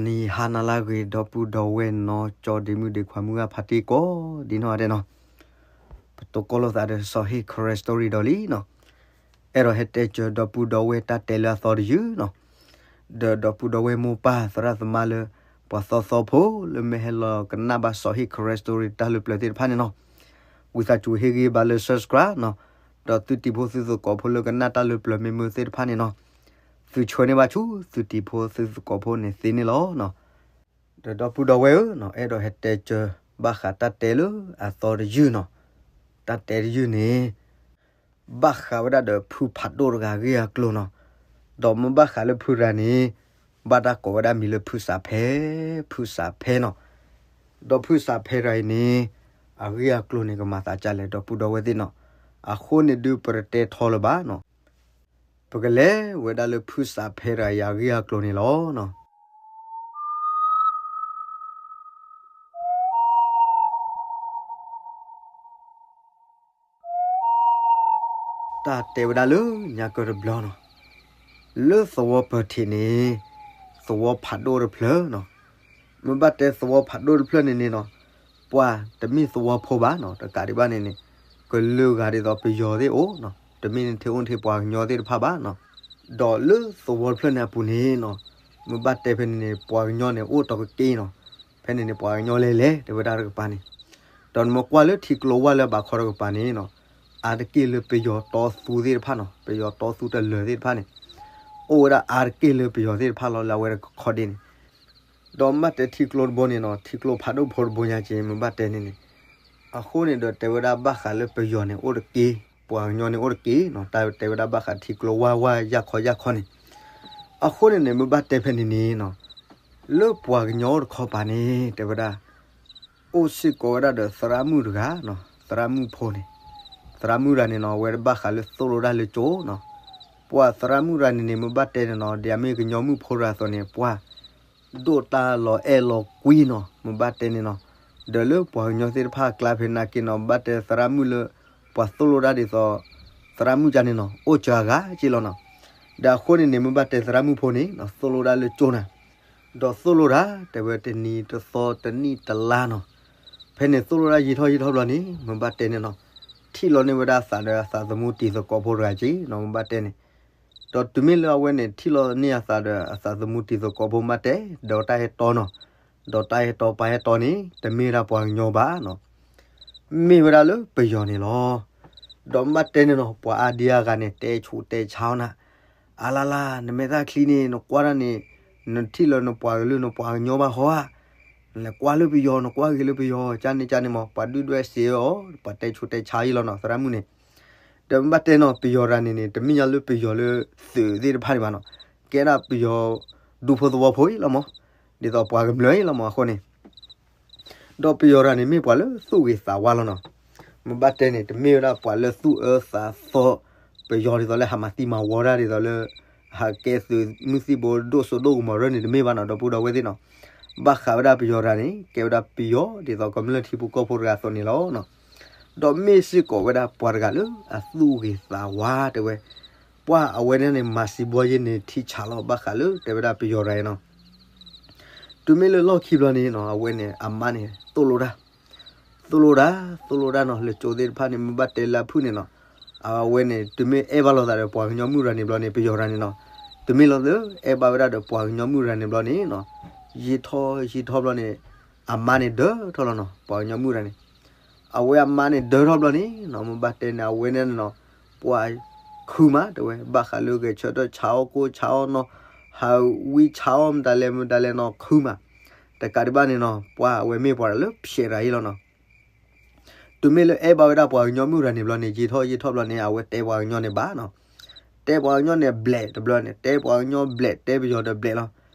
နံၤဟါနၤလၢအဂ့ၤ ဒီပုၢ်ဒီဝဲၢ်နီၢ်ကၠီဒ့မုၣ်ဒ့ခွါမုၢ်ဂၢ်ဖါတံၢ်ကိးဒ်နီၢ်ဂၤဒဲးနီၤ, ပတိၢ်ကီၢ်လိာ်သးဒီးစီၤဟ့ၣ်ခရၢ story ဒီးလံနီၤ, အဲၣ်ဒိးဟဲတဲစၢၤဒီပုၢ်ဒီဝဲၢ်တၢ်တဲလၢအသီတယုၢ်နီၤ, ဒီးဒီပုၢ်ဒီဝဲၢ်မိၢ်ပၢ်သရၣ်သမါလၢ ပှၤသီသီဖိလၢမ့ၢ်ဟဲလီၤကနၣ်ဘၣ်စီၤဟ့ၣ်ခရၢ story တၢ်လၢပျၢၤသ့ၣ်တဖၣ်န့ၣ်နီၤ, ဝံသးစူၤဟ့ၣ်ဂံၢ်ဘါလၢ subscribe နီၤ, ဒီးသုတံၤဖိသုသကိးဖိလၢကနၣ်တၢ်လၢပျၢၤမ့ၢ်မုာ်သ့ၣ်တဖၣ်န့ၣ်နီၤ, သုဆှၢန့ၢ်ဘၣ်ဆူ သုတံၤဖိသုသကိးဖိန့ၣ်သ့န့ၣ်လီၤနီၤ. ဒီးဒီပုၢ်ဒီဝဲၢ်ဧၢနီၤ, အဲၣ်ဒိးဟဲတဲစၢၤဘၣ်ဃးတၢ်တဲလၢအသီတယုၢ်နီၤ, တၢ်တဲတယုၢ်န့ၣ် ဘၣ်ဃးဝဲဒၣ်ဒီးဖုဖးဒိၣ်တဂၤအဂ့ၢ်အကျိၤနီၤ, ဒီးမ့ၢ်ဘၣ်ဃးလၢဖုတဂၤန့ၣ် ဘၣ်တၢ်ကိးဝဲဒၣ်မံၤလၢဖုစးဖဲ, ဖုစးဖဲနီၤ, ဒီးဖုစးဖဲတဂၤအံၤန့ၣ် အဂ့ၢ်အကျိၤန့ၣ် ကမၤသးဒ်လဲၣ် ဒီပုၢ်ဒီဝဲၢ်သ့ၣ်နီၤ, အဃိန့ၣ်ဒုးပတတဲထီလၢၤဘၣ်နီၤ, ပကလဲၤဝဲဒၣ်လၢဖုစးဖဲတဂၤအံၤအဂ့ၢ်အကျိၤန့ၣ်လီၤနီၤ. တၢ်တဲဝဲဒၣ်လၢညါကၢတဘျီနီၤ, လၢသဝီပၢၤထံးန့ၣ် သဝီဖးဒိၣ်တဖျၢၣ်နီၤ, မ့ၢ်ဘၣ်တဲသဝီဖးဒိၣ်တဖျၢၣ်န့ၣ်န့ၣ်နီၤ, ပှၤတမ့ၢ်သဝီဖိဘၣ်နီၤ, တကးဒံးဘၣ်န့ၣ်န့ၣ် ကလုာ်ဂၤဒ်သိးပယီၤသ့ၣ်အိၣ်နီၤ, တမ့ၢ်န့ၣ်ထဲအိၣ်ထဲပှၤကညီသ့ၣ်တဖၣ်ဘၣ်နီၤ, ဒီးလၢသဝီတဖျၢၣ်န့ၣ်အပူၤန့ၣ်နီၤ, မ့ၢ်ဘၣ်တဲဖဲန့ၣ်န့ၣ် ပှၤကညီန့ၣ်အိၣ်တီကက့ၢ်နီၤ, ဖဲန့ၣ်န့ၣ် ပှၤကညီလဲၤလဲၤ တဲဝဲဒၣ်တကပၤန့ၣ်, ဒီးနမ့ၢ်ကွၢ်လၢထံကျိဝါလၢအဘၣ်ခီတကပၤန့ၣ်နီၤ, အါတက့ၢ်လၢပယီၤတီသူသ့ၣ်တဖၣ်နီၤ, ပယီၤတီသူတလၢာ်သ့ၣ်တဖၣ်န့ၣ် အိၣ်ဝဲဒၣ်အါတက့ၢ်လၢပယီၤသ့ၣ်တဖၣ်လီၤ လၢအဝဲတခီဒ့န့ၣ်, ဒီးမ့ၢ်ဘၣ်တဲထံကျိတဘိန့ၣ်နီၤ, ထံကျိဖးဒိၣ်ဖိတဘိညါက့ၤ မ့ၢ်ဘၣ်တဲန့ၣ်န့ၣ်, အဃိန့ၣ်ဒီးတဲဝဲဒၣ်ဘၣ်ဃးလၢပယီၤန့ၣ်အိၣ်တက့ၢ်, ပှၤကညီန့ၣ်အိၣ်တက့ၢ်နီၤ, တၢ်တဲဝဲဒၣ်ဘၣ်ဃးထံကျိဝါဝါယၢ်ခီယၢ်ခီန့ၣ်, အဃိန့ၣ်န့ၣ် မ့ၢ်ဘၣ်တဲဖဲန့ၣ်န့ၣ်နီၤ, လၢပှၤကညီအိၣ်တခီပၤန့ၣ် တဲဝဲဒၣ် အိၣ်စ့ၢ်ကီးဝဲဒၣ်ဒီးသရၣ်မုၣ်တဂၤနီၤ, သရၣ်မုၣ်ဖိန့ၣ်, သရၣ်မုၣ်တဂၤန့ၣ်နီၤ အဝဲတဘၣ်ဃးလၢသိၣ်လိဒၣ်လၢကၠိနီၤ, ပှၤသရၣ်မုၣ်တဂၤန့ၣ်န့ၣ် မ့ၢ်ဘၣ်တဲန့ၣ်နီၤ, ဒ်အမ့ၢ်ကညီမုၣ်ဖိတဂၤအသိးန့ၣ် ပှၤ ဒိၣ်တၢ်လီၤအဲၣ်လီၤကွံနီၤ, မ့ၢ်ဘၣ်တဲန့ၣ်နီၤ, ဒီးလၢပှၤကညီသ့ၣ်တဖၣ်အကျါဖဲန့ၣ်က့ၤနီၤ, ဘၣ်တဲသရၣ်မုၣ်လၢ ပှၤသိၣ်လိဒၣ်ဒ်သိး သရၣ်မုၣ်ကါန့ၣ်နီၤ အိၣ်စှၤဂၤက့ၤလီၤနီၤ, ဒီးအဃိန့ၣ်န့ၣ် မ့ၢ်ဘၣ်တဲသရၣ်မုၣ်ဖိန့ၣ်နီၤ သိၣ်လိဒၣ်လၢကၠိနၤ, ဒီးသိၣ်လိဒၣ် တဲဝဲတနံၤတသီတနံၣ်တလါနီၤ, ဖဲန့ၣ်သိၣ်လိဒၣ်ယံာ်ထီၣ်ယံာ်ထီၣ်ဘျီန့ၣ် မ့ၢ်ဘၣ်တဲန့ၣ်နီၤ, ထံၣ်လီၤန့ၢ်ဝဲဒၣ်အသးဒီးအသးသမူတံၤသကိးဖိတဂၤက့ၤနီၤ, မ့ၢ်ဘၣ်တဲန့ၣ် ဒီးတုၤမ့ၢ်လၢအဝဲန့ၣ် ထံၣ်လီၤန့ၢ်အသးဒီးအသးသမူတံၤသကိးဖိမ့ၢ်ဘၣ်တဲ, ဒီးတၢ်ဟဲတီနီၤ, ဒီးတၢ်ဟဲတီပာ်ဟဲတီန့ၣ် တမ့ၢ်ဝဲဒၣ်ပှၤကညီဘၣ်နီၤ, မ့ၢ်ဝဲဒၣ်လၢပယီၤန့ၣ်လီၤ. ဒီးမ့ၢ်ဘၣ်တဲန့ၣ်နီၤ ပှၤအါဒံအါဂၤန့ၣ် တဲဆူးတဲဆါအီၤနၤ, အလါလါ နမဲာ်သၣ်ချံန့ၣ် နကွၢ်ဒၣ်န့ၣ် နထံၣ်လၢနပှၤကလုာ်နပှၤကညီဘၣ်ဟီဧါ, နလဲၤကွၢ်လၢပယီၤ နကွၢ်ဂ့ၤလၢပယီၤ ကန့ၣ်ကန့ၣ်မး ပှၤဒုၣ်ဒွဲၣ်စံးအီၤ ပှၤတဲဆူးတဲဆါအီၤလီၤနီၤ သရၣ်မုၣ်န့ၣ် ဒီးမ့ၢ်ဘၣ်တဲနီၤ ပယီၤတဂၤန့ၣ်န့ၣ် တမ့ၢ်ညါလၢပယီၤလၢသုးသ့ၣ်တဖၣ်န့ၣ်ဘၣ်နီၤ, ကဲဒၣ်ပယီၤဒူဖိသဝီဖိအံၤလီၤမး, ဒ်သိးပှၤကမျၢၢ်အံၤလီၤမးအဃိန့ၣ်, ဒီးပယီၤတဂၤန့ၣ်မ့ၢ်ပှၤလၢသူၣ်ဂ့ၤသးဝါလီၤနီၤ, မ့ၢ်ဘၣ်တဲန့ၣ် တမ့ၢ်ဝဲဒၣ်ပှၤလၢသူၣ်အၢသးသီ ပယီၤဒ်သိးလၢဟးမၤသံမၤဝီတၢ်ဒ်သိးလၢ ဟးကဲသုးမုၢ်သံၣ်ဘိဒိၣ်စိဒိၣ်ကမီၤရၢၢ်န့ၣ် တမ့ၢ်ဘၣ်နီၤ ဒီပုၢ်ဒီဝဲၢ်သ့ၣ်နီၤ, ဘၣ်ဃးဝဲဒၣ်ပယီၤတဂၤန့ၣ် ကဲဝဲဒၣ်ပယီၤဒ်သိးကမျၢၢ်ထံဖိကီၢ်ဖိတဂၤအသိးန့ၣ်လီၤ. ဒီးမ့ၢ်စ့ၢ်ကီးဝဲဒၣ်ပှၤတဂၤလၢအသူၣ်ဂ့ၤသးဝါတဲဝဲ, ပှၤအဝဲန့ၣ်န့ၣ် မၤစံးဘှီယဲန့ၣ် ထံဆးလီၤဘၣ်ဃးလၢတဲဝဲဒၣ်ပယီၤတဂၤအံၤနီၤ, တုၤမ့ၢ်လၢလီၢ်ခံဘျီန့ၣ်နီၤ အဝဲန့ၣ် အမါန့ၣ် သိၣ်လိတၢ် သိၣ်လိတၢ် သိၣ်လိတၢ်နီၤ လၢကၠိသ့ၣ်တဖၣ်န့ၣ် မ့ၢ်ဘၣ်တဲလၢအဖုၣ်န့ၣ်နီၤ, အဝဲန့ၣ် တုၤမ့ၢ်အဲၣ်ဘၣ်လိာ်သးဒီးပှၤကညီမုၣ်တဂၤန့ၣ်ဘျီန့ၣ် ပယီၤတဂၤန့ၣ်နီၤ, တုၤမ့ၢ်လီၤလၢအဲၣ်ဘၣ်ဝဲဒၣ်ဒီးပှၤကညီမုၣ်တဂၤန့ၣ်ဘျီန့ၣ်နီၤ, ယံာ်ထီၣ်ယံာ်ထီၣ်ဘျီန့ၣ် အမါန့ၣ်ဒၢထီၣ်လီၤနီၤ ပှၤကညီမုၣ်တဂၤန့ၣ်, အဝဲအမါန့ၣ်ဒၢထီၣ်ဘျီန့ၣ်နီၤ မ့ၢ်ဘၣ်တဲန့ၣ် အဝဲန့ၣ်နီၤ ပှၤခုမးတဲဝဲ ဘၣ်ဃးလၢဂဲၤဆၢထၢၣ်ဆါအီၣ်ကိၣ်ဆါအီၣ်နီၤ, ဟးဝံဆါအီၣ်မတၤလဲၣ်မတၤလဲၣ်နီၤ ခုမး, တကးဒံးဘၣ်န့ၣ်နီၤ ပှၤအဝဲမ့ၢ်ပှၤတဂၤလၢဖျဲးတဂၤအံၤလီၤနီၤ, တုၤမ့ၢ်လၢအဲၣ်ဘၣ်ဝဲဒၣ်ပှၤကညီမုၣ်တဂၤန့ၣ်ဘျီန့ၣ် ယံာ်ထီၣ်ယံာ်ထီၣ်ဘျီန့ၣ် အဝဲတဲပှၤကညီန့ၣ်ဘၣ်နီၤ, တဲပှၤကညီန့ၣ်ဘျဲးတဘျီန့ၣ် တဲပှၤကညီဘျဲး တဲပယီၤဒီးဘျဲးလီၤ,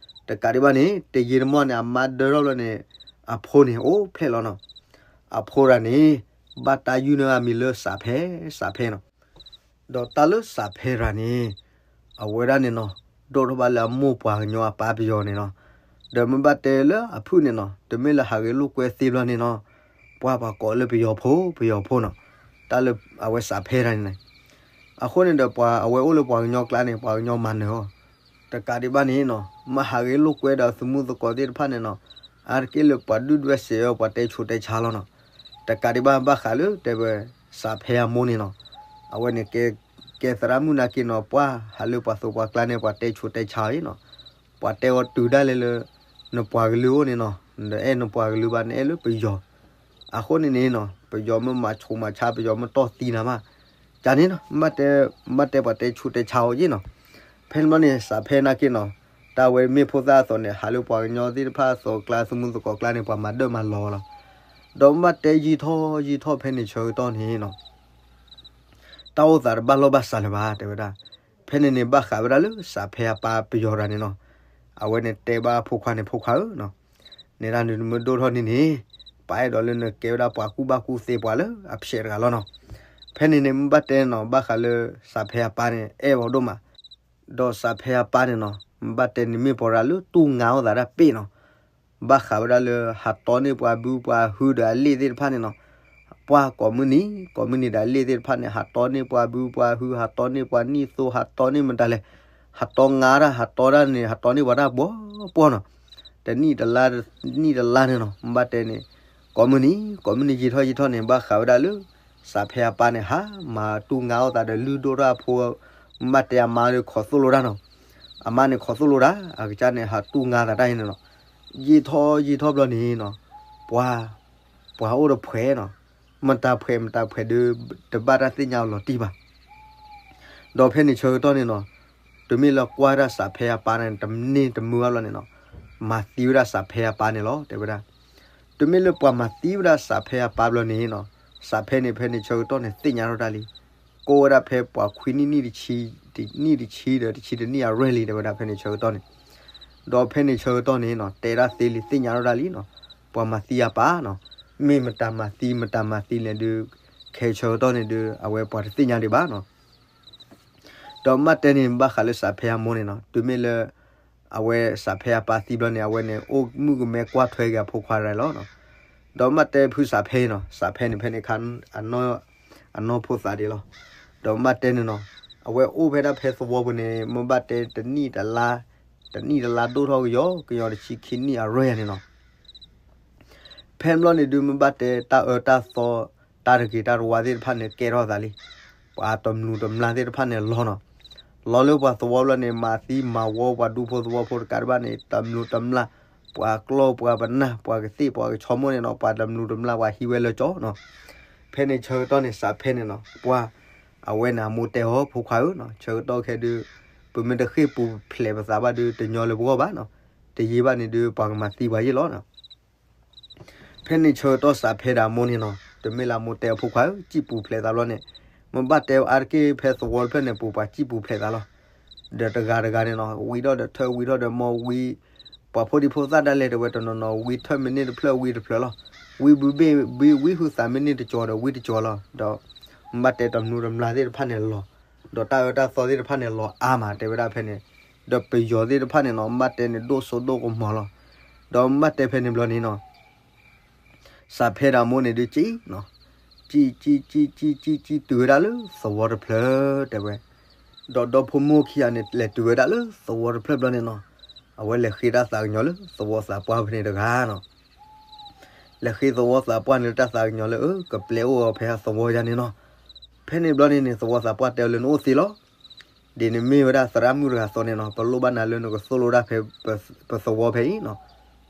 တကးဒံးဘၣ်န့ၣ် တယံာ်တမီၢ်န့ၣ် အမါဒၢထီၣ်ဘျီန့ၣ် အဖိန့ၣ်အိၣ်ဖျဲၣ်လီၤနီၤ, အဖိတဂၤန့ၣ် ဘၣ်တၢ်ယုၢ်န့ၢ်အမံၤလၢစးဖဲ စးဖဲနီၤ ဒီးတၢ်လၢစးဖဲတဂၤန့ၣ် အဝဲဒၣ်န့ၣ်နီၤ ဒိၣ်ထီၣ်ဘၣ်လၢအမိၢ်ပှၤကညီအပၢ်ပယီၤန့ၣ်နီၤ, ဒီးမ့ၢ်ဘၣ်တဲလၢအဖုၣ်န့ၣ်နီၤ တုၤမ့ၢ်လၢဟးဂဲၤလိာ်ကွဲသ့ဘျီန့ၣ်နီၤ ပှၤပှၤကိးလၢပယီၤဖိ ပယီၤဖိနီၤ, တၢ်လၢအဝဲစးဖဲတဂၤန့ၣ်န့ၣ်, အဃိန့ၣ်ဒီးပှၤအဝဲအိၣ်လၢပှၤကညီကျါန့ၣ် ပှၤကညီမၤနၢၤအီၤ, တ တကးဒံးဘၣ်န့ၣ်နီၤ မ့ၢ်ဟးဂ့ၤလိာ်ကွဲဒီးသမူသကိးသ့ၣ်တဖၣ်န့ၣ်နီၤ အါတက့ၢ်လၢပှၤဒုၣ်ဒွဲၣ်စံးအၢ ပှၤတဲဆူးတဲဆါလီၤနီၤ. တကးဒံးဘၣ်ဘၣ်ဃးလၢတဲဝဲ စးဖဲအမိၢ်န့ၣ်နီၤ အဝဲန့ၣ် ကဲသရၣ်မုၣ်နာ်က့နီၤ ပှၤဟးလၢပှၤသိးပှၤကျါန့ၣ် ပှၤတဲဆူးတဲဆါအံၤနီၤ ပှၤတဲအီၤတုၤဒၣ်လဲာ်လၢ နပှၤကလုာ်အိၣ်န့ၣ်နီၤ နအဲၣ်နပှၤကလုာ်ဘၣ် နအဲၣ်လၢပယီၤ အဃိန့ၣ်န့ၣ်နီၤ ပယီၤမ့ၢ်မၤဆူးမၤဆါ ပယီၤမ့ၢ်တီၢ်သံနၤမး ကန့ၣ်နီၤ ဘၣ်တဲပှၤတဲဆူးတဲဆါအီၤယ့ၣ်နီၤ. ဖဲန့ၣ်ဘျီန့ၣ် စးဖဲနာ်က့နီၤ တၢ်ဝဲမ့ၢ်ဖိသၣ်အသိးန့ၣ် ဟးလၢပှၤကညီသ့ၣ်တဖၣ်အသိးကျါ သမူသကိးကျါန့ၣ် ပှၤမၤဒၢၣ်မၤလီၤလီၤ. ဒီးဘၣ်တဲယံာ်ထီၣ်ယံာ်ထီၣ်ဖဲန့ၣ်ဆၢကတီၢ်န့ၣ်နီၤ တၢ်အိၣ်သးတဘၣ်လီၢ်ဘၣ်စးလၢၤဘၣ် တဲဝဲဒၣ်. ဖဲန့ၣ်န့ၣ် ဘၣ်ဃးဝဲဒၣ်လၢစးဖဲအပၢ်ပယီၤတဂၤန့ၣ်နီၤ အဝဲန့ၣ်တဲဘၣ်ဖိခွါန့ၣ် ဖိခွါဧၢနီၤ နဲဒၣ်နမ့ၢ်ဒိၣ်ထီၣ်န့ၣ်န့ၣ် ပအဲၣ်ဒိးလၢနကဲဝဲဒၣ်ပှၤကူၣ်ဘၣ်ကူၣ်သ့ပှၤလၢအဖျဲးတဂၤလီၤနီၤ. ဖဲန့ၣ်န့ၣ် မ့ၢ်ဘၣ်တဲနီၤ ဘၣ်ဃးလၢစးဖဲအပၢ်န့ၣ် အဲၣ်ဝဲဒိၣ်မး ဒီးစးဖဲအပၢ်န့ၣ်နီၤ မ့ၢ်ဘၣ်တဲန့ၣ်မ့ၢ်ပှၤတဂၤလၢတူၢ်ငါအီၣ်သးဒၣ်ပ့ၣ်နီၤ ဘၣ်ဃးဝဲဒၣ်လၢဟးတီန့ၢ်ပှၤဘုပှၤဟုဒီးအလ့ၣ်သ့ၣ်တဖၣ်န့ၣ်နီၤ ပှၤကိးမုၢ်နံၤ ကိးမုၢ်နံၤဒီးအလ့ၣ်သ့ၣ်တဖၣ်န့ၣ် ဟးတီန့ၢ်ပှၤဘုပှၤဟု ဟးတီန့ၢ်ပှၤနံၣ်သိ ဟးတီန့ၢ်မတၤလဲၣ် ဟးတီငါတၢ် ဟးတီတၢ်န့ၣ် ဟးတီန့ၢ်ပှၤတၢ်ပှီၤပှီၤနီၤ တနံၣ်တလါ နံၣ်တလါန့ၣ်နီၤ မ့ၢ်ဘၣ်တဲန့ၣ် ကိးမုၢ်နံၤ ကိးမုၢ်နံၤယံာ်ထီၣ်ယံာ်ထီၣ်န့ၣ် ဘၣ်ဃးဝဲဒၣ်လၢ စးဖဲအပၢ်န့ၣ် ဟးမၤတူၢ်ငါအီၣ်သးဒီးလုၢ်ဒိၣ်ထီၣ်အဖိ မ့ၢ်ဘၣ်တဲအမါဒီးခိးသိၣ်လိတၢ်နီၤ အမါန့ၣ်ခိးသိၣ်လိတၢ် အကစၢ်န့ၣ် ဟးတူၢ်ငါသးတၢ်အံၤန့ၣ်နီၤ ယံာ်ထီၣ်ယံာ်ထီၣ်ဘျီန့ၣ်နီၤ ပှၤ ပှၤအိၣ်ဒီးဖှဲးနီၤ မတၤဖှဲးမတၤဖှဲးဒီး တဘၣ်တၢ်သ့ၣ်ညါအီၤလီၤတံၢ်ဘၣ် ဒီးဖဲန့ၣ်ဆၢကတီၢ်န့ၣ်နီၤ တုၤမ့ၢ်လၢကွၢ်ဝဲဒၣ်စးဖဲအပၢ်န့ၣ် တန့ၢ်တမုာ်ဘၣ်ဘျီန့ၣ်နီၤ မၤသံဝဲဒၣ်စးဖဲအပၢ်န့ၣ်လီၤ တဲဝဲဒၣ် တုၤမ့ၢ်လၢပှၤမၤသံဝဲဒၣ်စးဖဲအပၢ်ဘျီန့ၣ်နီၤ စးဖဲန့ၣ် ဖဲန့ၣ်ဆၢကတီၢ်န့ၣ် သ့ၣ်ညါထီၣ်တၢ်လံ ကိးဝဲဒၣ်ဖဲပှၤခွံနံၣ် နံၣ်တဆံ နံၣ်တဆံဒီးတဆံတနံၣ်အရွဲၣ်လံ တဲဝဲဒၣ်ဖဲန့ၣ်ဆၢကတီၢ်န့ၣ် ဒီးဖဲန့ၣ်ဆၢကတီၢ်န့ၣ်နီၤ တဲဒၣ်သ့လံ သ့ၣ်ညါထီၣ်တၢ်လံနီၤ ပှၤမၤသံအပၢ်နီၤ မ့ၢ်မတၤမၤသံ မတၤမၤသံလဲၣ်ဒုး ခဲဆၢကတီၢ်န့ၣ်ဒုး အဝဲပှၤတသ့ၣ်ညါဒံးဘၣ်နီၤ ဒီးမ့ၢ်ဘၣ်တဲန့ၣ် ဘၣ်ဃးလၢစးဖဲအမိၢ်န့ၣ်နီၤ တုၤမ့ၢ်လၢ အဝဲစးဖဲအပၢ်သံဘျီန့ၣ် အဝဲန့ၣ်အိၣ်မုၣ်ကမဲကွၢ်ထွဲက့ၤအဖိခွါတဂၤလီၤနီၤ ဒီးမ့ၢ်ဘၣ်တဲဖုစးဖဲနီၤ စးဖဲန့ၣ် ဖဲန့ၣ်ခါ အနီၢ်ဖိသးဒံးလီၤ ဒီးမ့ၢ်ဘၣ်တဲန့ၣ်နီၤ အဝဲအိၣ်ဖဲဒၣ်ဖဲသဝီပူၤန့ၣ် မ့ၢ်ဘၣ်တဲတနံၣ်တလါ တနံၣ်တလါဒိၣ်ထီၣ်ကယီကယီတဆံခံနံၣ်အရွဲၣ်န့ၣ်နီၤ ဖဲဘျီန့ၣ်ဒုး မ့ၢ်ဘၣ်တဲတၢ်အၢတၢ်သီ တၢ်တဂ့ၤတၢ်တဝါသ့ၣ်တဖၣ်န့ၣ် ကဲထီၣ်သးလံ ပှၤတမျိးတမျာ်သ့ၣ်တဖၣ်န့ၣ်လီၤနီၤ လီၤလၢပှၤသဝီဘျီန့ၣ် မၤသံမၤဝီပှၤဒူဖိသဝီဖိတကးဒံးဘၣ်န့ၣ် တမျိးတမျာ် ပှၤကျီၢ်ပှၤပနၢ် ပှၤကသ့ၣ်ပှၤကဆီမိၣ်န့ၣ်နီၤ ပှၤတမျိးတမျာ်ပှၤဟံးဝဲလၢကၠီနီၤ ဖဲန့ၣ်ဆၢကတီၢ်န့ၣ် စးဖဲန့ၣ်နီၤ ပှၤ အဝဲန့ၣ်အမိၢ်တဲအီၤ ဖိခွါဧၢနီၤ ဆၢကတီၢ်ခဲဒုး ပမ့ၢ်တဃ့ၢ်ပူၤဖျဲးပသးဘၣ်ဒုး တညီလၢပဂီၢ်ဘၣ်နီၤ တယံာ်ဘၣ်န့ၣ်ဒုး ပှၤကမၤသံပှၤယ့ၣ်လီၤနီၤ ဖဲန့ၣ်ဆၢကတီၢ်စးဖဲဒီးအမိၢ်န့ၣ်နီၤ တမ့ၢ်လၢအမိၢ်တဲအဖိခွါဧၢ စံၣ်ပူၤဖျဲးသးဘျီန့ၣ် မ့ၢ်ဘၣ်တဲအါတက့ၢ်ဖဲသဝီတဖျၢၣ်န့ၣ် ပူၤပှၤစံၣ်ပူၤဖျဲးသးလီၤ ဒီးတဂၤတဂၤန့ၣ်နီၤ ဝံထီၣ်ဒီးထၢ ဝံထီၣ်ဒီးမီၢ်ဝံ ပှၤဖိဒံဖိသၣ်ဒၣ်လဲာ်တဲဝဲတနီၤနီၤ ဝံထၢၣ်မ့ၢ်န့ၢ်တဖျၢၣ်ဝံတဖျၢၣ်လီၤ ဝံဘုဘ့ၣ်ဘ့ၣ်ဝံဟုသးမ့ၢ်န့ၢ်တကၠီၤဒီးဝံတကၠီၤလီၤ ဒီး မ့ၢ်ဘၣ်တဲတမျိးတမျာ်သ့ၣ်တဖၣ်န့ၣ်လီၤ ဒီးတၢ်အၢတၢ်သီသ့ၣ်တဖၣ်န့ၣ်လီၤအါမး တဲဝဲဒၣ်ဖဲန့ၣ် ဒီးပယီၤသ့ၣ်တဖၣ်န့ၣ်နီၤ မ့ၢ်ဘၣ်တဲန့ၣ် ဒိၣ်စိဒိၣ်ကမီၤလီၤ ဒီးမ့ၢ်ဘၣ်တဲဖဲန့ၣ်ဘျီန့ၣ်နီၤ စးဖဲဒီးအမိၢ်န့ၣ်ဒုးကံၣ်နီၤ ကံၣ်ကံၣ်ကံၣ်ကံၣ်ကံၣ်ကံၣ် တုၤဝဲဒၣ်လၢသဝီတဖျၢၣ် တဲဝဲ ဒီးဒီဖိမိၢ်ခံဂၤန့ၣ် လဲၤတုၤဝဲဒၣ်လၢသဝီတဖျၢၣ်ဘျီန့ၣ်နီၤ အဝဲလဲၤဃ့တၢ်သးကညီၤလၢသဝီသးပှၢ်ဖဲန့ၣ်တဂၤနီၤ လဲၤဃ့သဝီသးပှၢ်န့ၣ်လၢတၢ်သးကညီၤလၢ အၢ ကပျဲအိၣ်အီၤဖဲသဝီယါန့ၣ်နီၤ ဖဲန့ၣ်ဘျီန့ၣ်န့ၣ် သဝီသးပှၢ်တဲအီၤလၢနအိၣ်သ့လီၤ ဒ်နမ့ၢ်ဝဲဒၣ်သရၣ်မုၣ်တဂၤအသိးန့ၣ်နီၤ ပလိၣ်ဘၣ်နၤလၢနကသိၣ်လိတၢ်ဖဲ ပသဝီဖဲအံၤနီၤ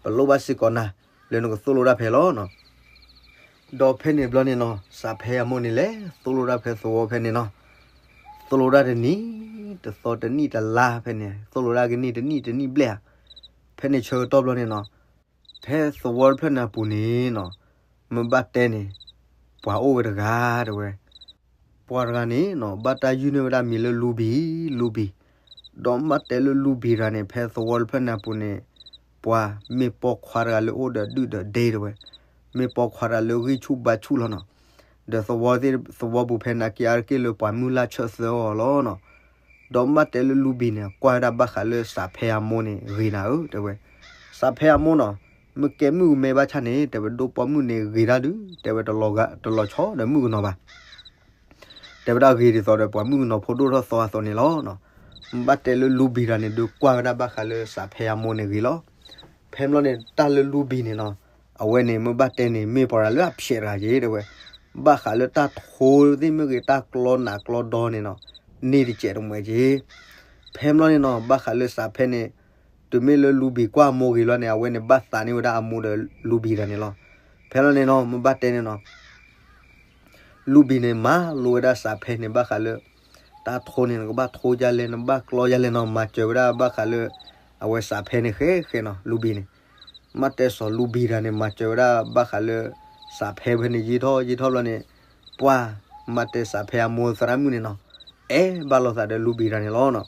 ပလိၣ်ဘၣ်စ့ၢ်ကီးနၤ လၢနကသိၣ်လိတၢ်ဖဲလီၤနီၤ ဒီးဖဲန့ၣ်ဘျီန့ၣ်နီၤ စးဖဲအမိၢ်န့ၣ်လဲၤသိၣ်လိတၢ်ဖဲသဝီဖဲန့ၣ်နီၤ သိၣ်လိတၢ်တနံၤတသီတနံၣ်တလါဖဲန့ၣ် သိၣ်လိတၢ်ကနံၣ်တနံၣ်တနံၣ်ဘျဲၣ်ဧါ ဖဲန့ၣ်ဆၢကတီၢ်ဘျီန့ၣ်နီၤ ဖဲသဝီတဖျၢၣ်န့ၣ်အပူၤန့ၣ်နီၤ မ့ၢ်ဘၣ်တဲန့ၣ် ပှၤအိၣ်ဝဲတဂၤတဲဝဲ ပှၤတဂၤန့ၣ်နီၤ ဘၣ်တၢ်ယုၢ်န့ၢ်ဝဲဒၣ်မံၤလၢလူဘံၤ လူဘံၤ ဒီးမ့ၢ်ဘၣ်တဲလၢလူဘံၤတဂၤန့ၣ် ဖဲသဝီတဖျၢၣ်န့ၣ်အပူၤန့ၣ် ပှၤမ့ၢ်ပိာ်ခွါတဂၤလၢအိၣ်ဒီးဒုၣ်ဒီးဒ့တဲဝဲ မ့ၢ်ပိာ်ခွါတဂၤလၢဂံၢ်ဆူၣ်ဘါဆူၣ်လီၤနီၤ ဒီးသဝီသ့ၣ် သဝီပူၤဖဲန့ၣ်က့ အါတက့ၢ်လၢပှၤမုၢ်လၢ်ဆၢၣ်သၢအီၤလီၤနီၤ ဒီးမ့ၢ်ဘၣ်တဲလၢလူဘံၤန့ၣ် ကွၢ်ဝဲဒၣ်ဘၣ်ဃးလၢစးဖဲအမိၢ်န့ၣ် ဂ့ၤနၤဧၢ တဲဝဲ စးဖဲအမိၢ်နီၤ မ့ၢ်ကဲမုၣ်ကမဲဘၣ်ဆၣ်န့ၣ် တဲဝဲဒိၣ်ပိာ်မုၣ်န့ၣ်ဂ့ၤဒၣ်ဒုး တဲဝဲတလီၤဆီဒီးမုၣ်ကနီၤဘၣ် တဲဝဲဒၣ်ဂ့ၤဒ်သိးဒီးပှၤမုၣ်ကနီၤဖိဒိၣ်ထီၣ်သီအသိးန့ၣ်လီၤနီၤ မ့ၢ်ဘၣ်တဲလၢလူဘံၤတဂၤန့ၣ် ဒုးကွၢ်ဝဲဒၣ်ဘၣ်ဃးလၢစးဖဲအမိၢ်န့ၣ်ဂ့ၤလီၤ. ဖဲဘျီန့ၣ် တၢ်လၢလူဘံၤန့ၣ်နီၤ, အဝဲန့ၣ် မ့ၢ်ဘၣ်တဲန့ၣ် မ့ၢ်ပှၤတဂၤလၢအဖျဲးတဂၤက့ၤတဲဝဲ, ဘၣ်ဃးလၢတၢ်ထိသ့ၣ်မ့ၢ်ဂ့ၤ တၢ်ကျီနးကျီဒီန့ၣ်နီၤ, န့ၢ်တစဲးတမှဲးက့ၤ. ဖဲဘျီန့ၣ်နီၤ ဘၣ်ဃးလၢစးဖဲန့ၣ် တုၤမ့ၢ်လၢလူဘံၤကွၢ်အမိၢ်ဂ့ၤလီၤန့ၣ် အဝဲန့ၣ်ဘၣ်သးန့ၢ်ဝဲဒၣ်အမိၢ်ဒီးလူဘံၤတဂၤန့ၣ်လီၤ. ဖဲလီၤန့ၣ်နီၤ မ့ၢ်ဘၣ်တဲန့ၣ်နီၤ လူဘံၤန့ၣ် မၤလိဝဲဒၣ်စးဖဲန့ၣ် ဘၣ်ဃးလၢ တၢ်ထိန့ၣ် နကဘၣ်ထိဒ်လဲၣ် နဘၣ်ကျီဒ်လဲၣ်နီၤ, မၤစၢၤဝဲဒၣ်ဘၣ်ဃးလၢ အဝဲစးဖဲန့ၣ်ဃဲဃဲနီၤ လူဘံၤန့ၣ်. မ့ၢ်တဲစီၤလူဘံၤတဂၤန့ၣ် မၤစၢၤဝဲဒၣ်ဘၣ်ဃးလၢ စးဖဲဖဲန့ၣ် ယံာ်ထီၣ်ယံာ်ထီၣ်ဘျီန့ၣ် ပှၢ် မ့ၢ်တဲစးဖဲအမိၢ်သရၣ်မုၣ်န့ၣ်နီၤ အဲၣ်ဘၣ်လိာ်သးဒီးလူဘံၤတဂၤန့ၣ်လီၤနီၤ.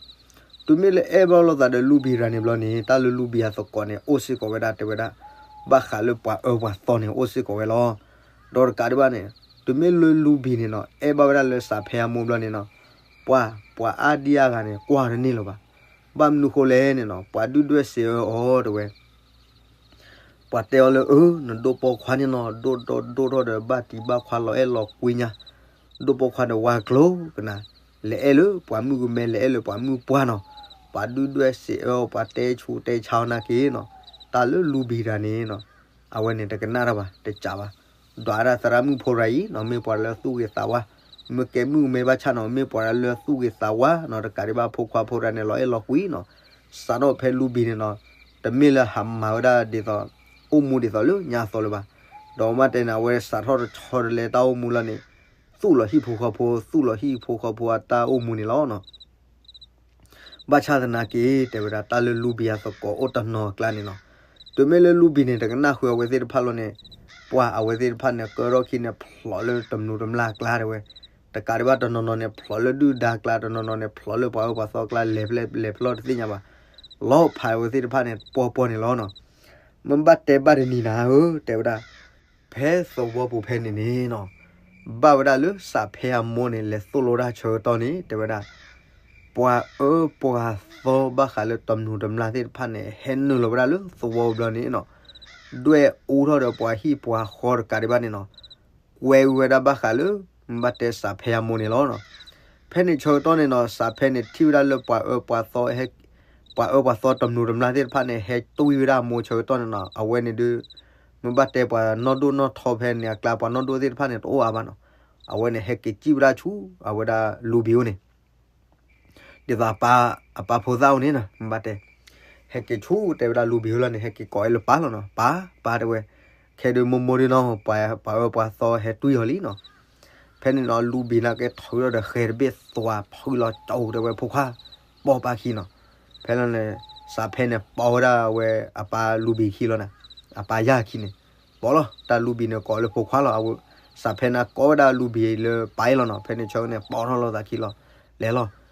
တုၤမ့ၢ်လၢအဲၣ်ဘၣ်လိာ်သးဒီးလူဘံၤတဂၤန့ၣ်ဘျီန့ၣ် တၢ်လၢလူဘံၤအသကိးန့ၣ် အိၣ်စ့ၢ်ကီးဝဲဒၣ်တဲဝဲဒၣ် ဘၣ်ဃးလၢပှၤအၢပှၤသီန့ၣ် အိၣ်စ့ၢ်ကီးဝဲလီၤ. ဒီးတကးဒံးဘၣ်န့ၣ် တုၤမ့ၢ်လၢလူဘံၤန့ၣ်နီၤ အဲၣ်ဘၣ်ဝဲဒၣ်လၢစးဖဲအမိၢ်ဘျီန့ၣ်နီၤ ပှၢ် ပှၤအါဒံအါဂၤန့ၣ် ကွၢ်တန့ၢ်လၢၤဘၣ်. ဘၣ်မနုၤဃိလဲၣ်န့ၣ်နီၤ ပှၤဒုၣ်ဒွဲၣ်စံးအၢအီၤတဲဝဲ ပှၤတဲအီၤလၢ အၢ နဒိၣ်ပိာ်ခွါန့ၣ်နီၤ ဒိၣ်ဒီဒိၣ်ထီၣ်ဒီး ဘၣ်တံၢ်ဘၣ်ခွါလီၤအဲၣ်လီၤကွံညါ, ဒိၣ်ပိာ်ခွါန့ၣ်ဝါကျိၤကနၤ, လဲၤအဲၣ်လၢပှၤမုၣ်ကမဲ လဲၤအဲၣ်လၢပှၤမုၣ်ပှၢ်နီၤ, ပှၤဒုၣ်ဒွဲၣ်စံးအၢအီၤ ပှၤတဲဆူးတဲဆါအီၤနာ်က့နီၤ, တၢ်လၢလူဘံၤတဂၤန့ၣ်နီၤ အဝဲန့ၣ်တကနၣ်တၢ်ဘၣ် တစးဘၣ်, ဒွးဒၣ်သရၣ်မုၣ်ဖိတဂၤအံၤနီၤ မ့ၢ်ပှၤလၢသူၣ်ဂ့ၤသးဝါ, မ့ၢ်ကဲမုၣ်ကမဲဘၣ်ဆၣ်နီၤ မ့ၢ်ပှၤလၢသူၣ်ဂ့ၤသးဝါနီၤ တကးဒံးဘၣ်ဖိခွါဖိတဂၤန့ၣ် လီၤအဲၣ်လီၤကွံနီၤ, စးထီၣ်ဖဲလူဘံၤန့ၣ်နီၤ တမ့ၢ်လၢဟးမၤဝဲဒၣ်ဒ်သိး အိၣ်မူဒ်သိးလၢညါအသိးလၢၤဘၣ်, ဒီးမ့ၢ်တဲန့ၣ် အဝဲစးထီၣ်တဆီတလဲတၢ်အိၣ်မူလီၤန့ၣ် သူၣ်လီၤဟံၣ်ဖိဃီဖိ သူၣ်လီၤဟံၣ်ဖိဃီဖိအတၢ်အိၣ်မူန့ၣ်လီၤနီၤ. ဘၣ်ဆၣ်သနာ်က့ တဲဝဲဒၣ်တၢ်လၢလူဘံၤအသကိးအိၣ်တနီၤအကျါန့ၣ်နီၤ, တုၤမ့ၢ်လၢလူဘံၤန့ၣ် တကနၣ်ဃုာ်အဝဲသ့ၣ်တဖၣ်လီၤန့ၣ်, ပှၢ်အဝဲသ့ၣ်တဖၣ်န့ၣ် ကၢထီၣ်ခံန့ၣ် ဖျိးလၢတမျိးတမျာ်အကျါတဲဝဲ, တကးဒံးဘၣ်တနီၤနီၤန့ၣ် ဖျိးလၢဒုၣ်ဒါအကျါ, တနီၤနီၤန့ၣ် ဖျိးလၢပှၤအၢပှၤသီအကျါ လဲၤဖဲလဲၣ်လဲၤဖဲလဲၣ်တသ့ၣ်ညါဘၣ်, လီၤဖးအဝဲသ့ၣ်တဖၣ်န့ၣ် ပှီၢ်ပှီၢ်န့ၣ်လီၤနီၤ. မ့ၢ်ဘၣ်တဲဘၣ်တနံၤနၤဧၢ တဲဝဲဒၣ် ဖဲသဝီပူၤဖဲန့ၣ်န့ၣ်နီၤ, ဘၣ်ဝဲဒၣ်လၢစးဖဲအမိၢ်န့ၣ် လဲၤသိၣ်လိတၢ်ဆၢကတီၢ်န့ၣ် တဲဝဲဒၣ်, ပှၤအၢပှၤသီဘၣ်ဃးလၢတမျိးတမျာ်သ့ၣ်တဖၣ်န့ၣ် ဟဲနုာ်လီၤဝဲဒၣ်လၢသဝီပူၤဘျီန့ၣ်နီၤ, ဒွဲၣ်အူထီၣ်ဒီးပှၤဟံၣ်ပှၤဃီတကးဒံးဘၣ်န့ၣ်နီၤ, ကွဲဝဲဒၣ်ဘၣ်ဃးလၢ မ့ၢ်ဘၣ်တဲစးဖဲအမိၢ်န့ၣ်လီၤနီၤ. ဖဲန့ၣ်ဆၢကတီၢ်န့ၣ်နီၤ စးဖဲန့ၣ်ထံၣ်ဝဲဒၣ်လၢပှၤအၢပှၤသီ ပှၤအၢပှၤသီတမျိးတမျာ်သ့ၣ်တဖၣ်န့ၣ် ဟဲတွံၢ်ဝဲဒၣ်အမိၢ်ဆၢကတီၢ်န့ၣ်နီၤ, အဝဲန့ၣ်ဒုး မ့ၢ်ဘၣ်တဲပှၤနီၢ်ဒိၣ်နီၢ်ထီဖဲန့ၣ်အကျါ ပှၤနီၢ်ဒိၣ်သ့ၣ်တဖၣ်န့ၣ် တအိၣ်အါဘၣ်နီၤ, အဝဲန့ၣ်ဟဲက့ၤစံၣ်ဝဲဒၣ်ဆူ အဝဲဒၣ်လူဘံၤအိၣ်န့ၣ် ဒ်သိးအပၢ်ဖိသၣ်အိၣ်န့ၣ်နီၤ မ့ၢ်ဘၣ်တဲ, ဟဲက့ၤဆူတဲဝဲဒၣ်လူဘံၤအိၣ်လီၤန့ၣ် ဟဲက့ၤကိးအီၤလၢပၢ်လီၤနီၤ, ပၢ် ပၢ်တဲဝဲ, ခဲဒုးမိၢ်မိၢ်ဒုးနီၤ ပှၤအၢပှၤသီဟဲတွံၢ်အီၤလံနီၤ. ဖဲန့ၣ်နီၤ လူဘံၤန့ၣ်က့ၤထုးထီၣ်ဒီးဃဲၤတဘ့ၣ်သွးဖုလီၤကၠိတဲဝဲ ဖိခွါ ပိာ်ပၢ်ခံနီၤ. ဖဲလီၤန့ၣ် စးဖဲန့ၣ်ပိာ်ဝဲဒၣ်ဝဲအပၢ်လူဘံၤခံလီၤန့ၣ်, အပၢ်ယၢ်ခံန့ၣ် ပိာ်လီၤ, တၢ်လူဘံၤန့ၣ်ကိးလၢဖိခွါလီၤ, စးဖဲန့ၣ်ကိးဝဲဒၣ်လူဘံၤလၢပၢ်လီၤနီၤ. ဖဲန့ၣ်ဆၢန့ၣ် ပိာ်ထီၣ်လိာ်သးခံလီၤ, လဲၤလီၤ.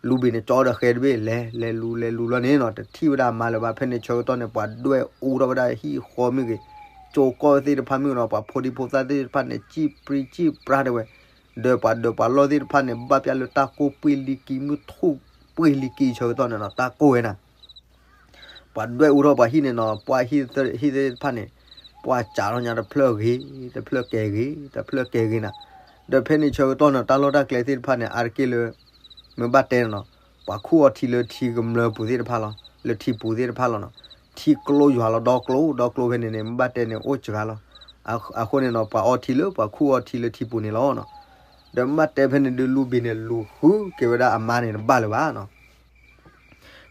လူဘံၤန့ၣ်ကၠီဒီးဃဲၤတဘ့ၣ် လဲၤ လဲၤလူၤ လဲၤလူၤလီၤန့ၣ်နီၤ တထံၣ်ဝဲဒၣ်အမါလၢၤဘၣ်. ဖဲန့ၣ်ဆၢကတီၢ်န့ၣ် ပှၤဒွဲၣ်အူထီၣ်ဝဲဒၣ်ဟံၣ်ဃီမ့ၢ်ဂ့ၤ, ကၠိကီၢ်သ့ၣ်တဖၣ်မ့ၢ်ဂ့ၤနီၤ ပှၤဖိဒံဖိသၣ်သ့ၣ်တဖၣ်န့ၣ် စံၣ်ပြံစံၣ်ပြါတဲဝဲ, ဒီးပှၤဒၢးပှၤလီၢ်သ့ၣ်တဖၣ်န့ၣ် ဘၣ်ပျၢ်လၢတၢ်ကိၢ်ပှ့ၤလံကံ မုၢ်ထူၣ်ပှ့ၤလံကံဆၢကတီၢ်န့ၣ်နီၤ တၢ်ကိၢ်ဝဲနၤ ပှၤဒွဲၣ်အူထီၣ်ပှၤဟံၣ်န့ၣ်နီၤ ပှၤဟံၣ်သ့ၣ်တဖၣ်န့ၣ် ပှၤစးထီၣ်ညါတဖျၢၣ်ဂ့ၤ တဖျၢၣ်ကဲဂ့ၤ တဖျၢၣ်ကဲဂ့ၤနၤ. ဒီးဖဲန့ၣ်ဆၢကတီၢ်န့ၣ် တၢ်လီၢ်တၢ်ကျဲသ့ၣ်တဖၣ်န့ၣ် အါတက့ၢ်လၢ မ့ၢ်ဘၣ်တဲန့ၣ်နီၤ ပှၤခူၣ်အီထံလၢထံကမျၢၢ်ပူၤသ့ၣ်တဖၣ်လီၤ လၢထံပူၤသ့ၣ်တဖၣ်လီၤနီၤ. ထံကျိယွၤလီၤဒီကျိ ဒီကျိဖဲန့ၣ်န့ၣ် မ့ၢ်ဘၣ်တဲန့ၣ် အိၣ်စှၤလီၤ. အဃိန့ၣ်နီၤ ပှၤအီထံလၢပှၤခူၣ်အီထံလၢထံပူၤန့ၣ်လီၤနီၤ. ဒီးမ့ၢ်ဘၣ်တဲဖဲန့ၣ်ဒုး လူဘံၤန့ၣ် လူၤဃုက့ၤဝဲဒၣ်အမါန့ၣ် တဘၣ်လၢၤဘၣ်နီၤ.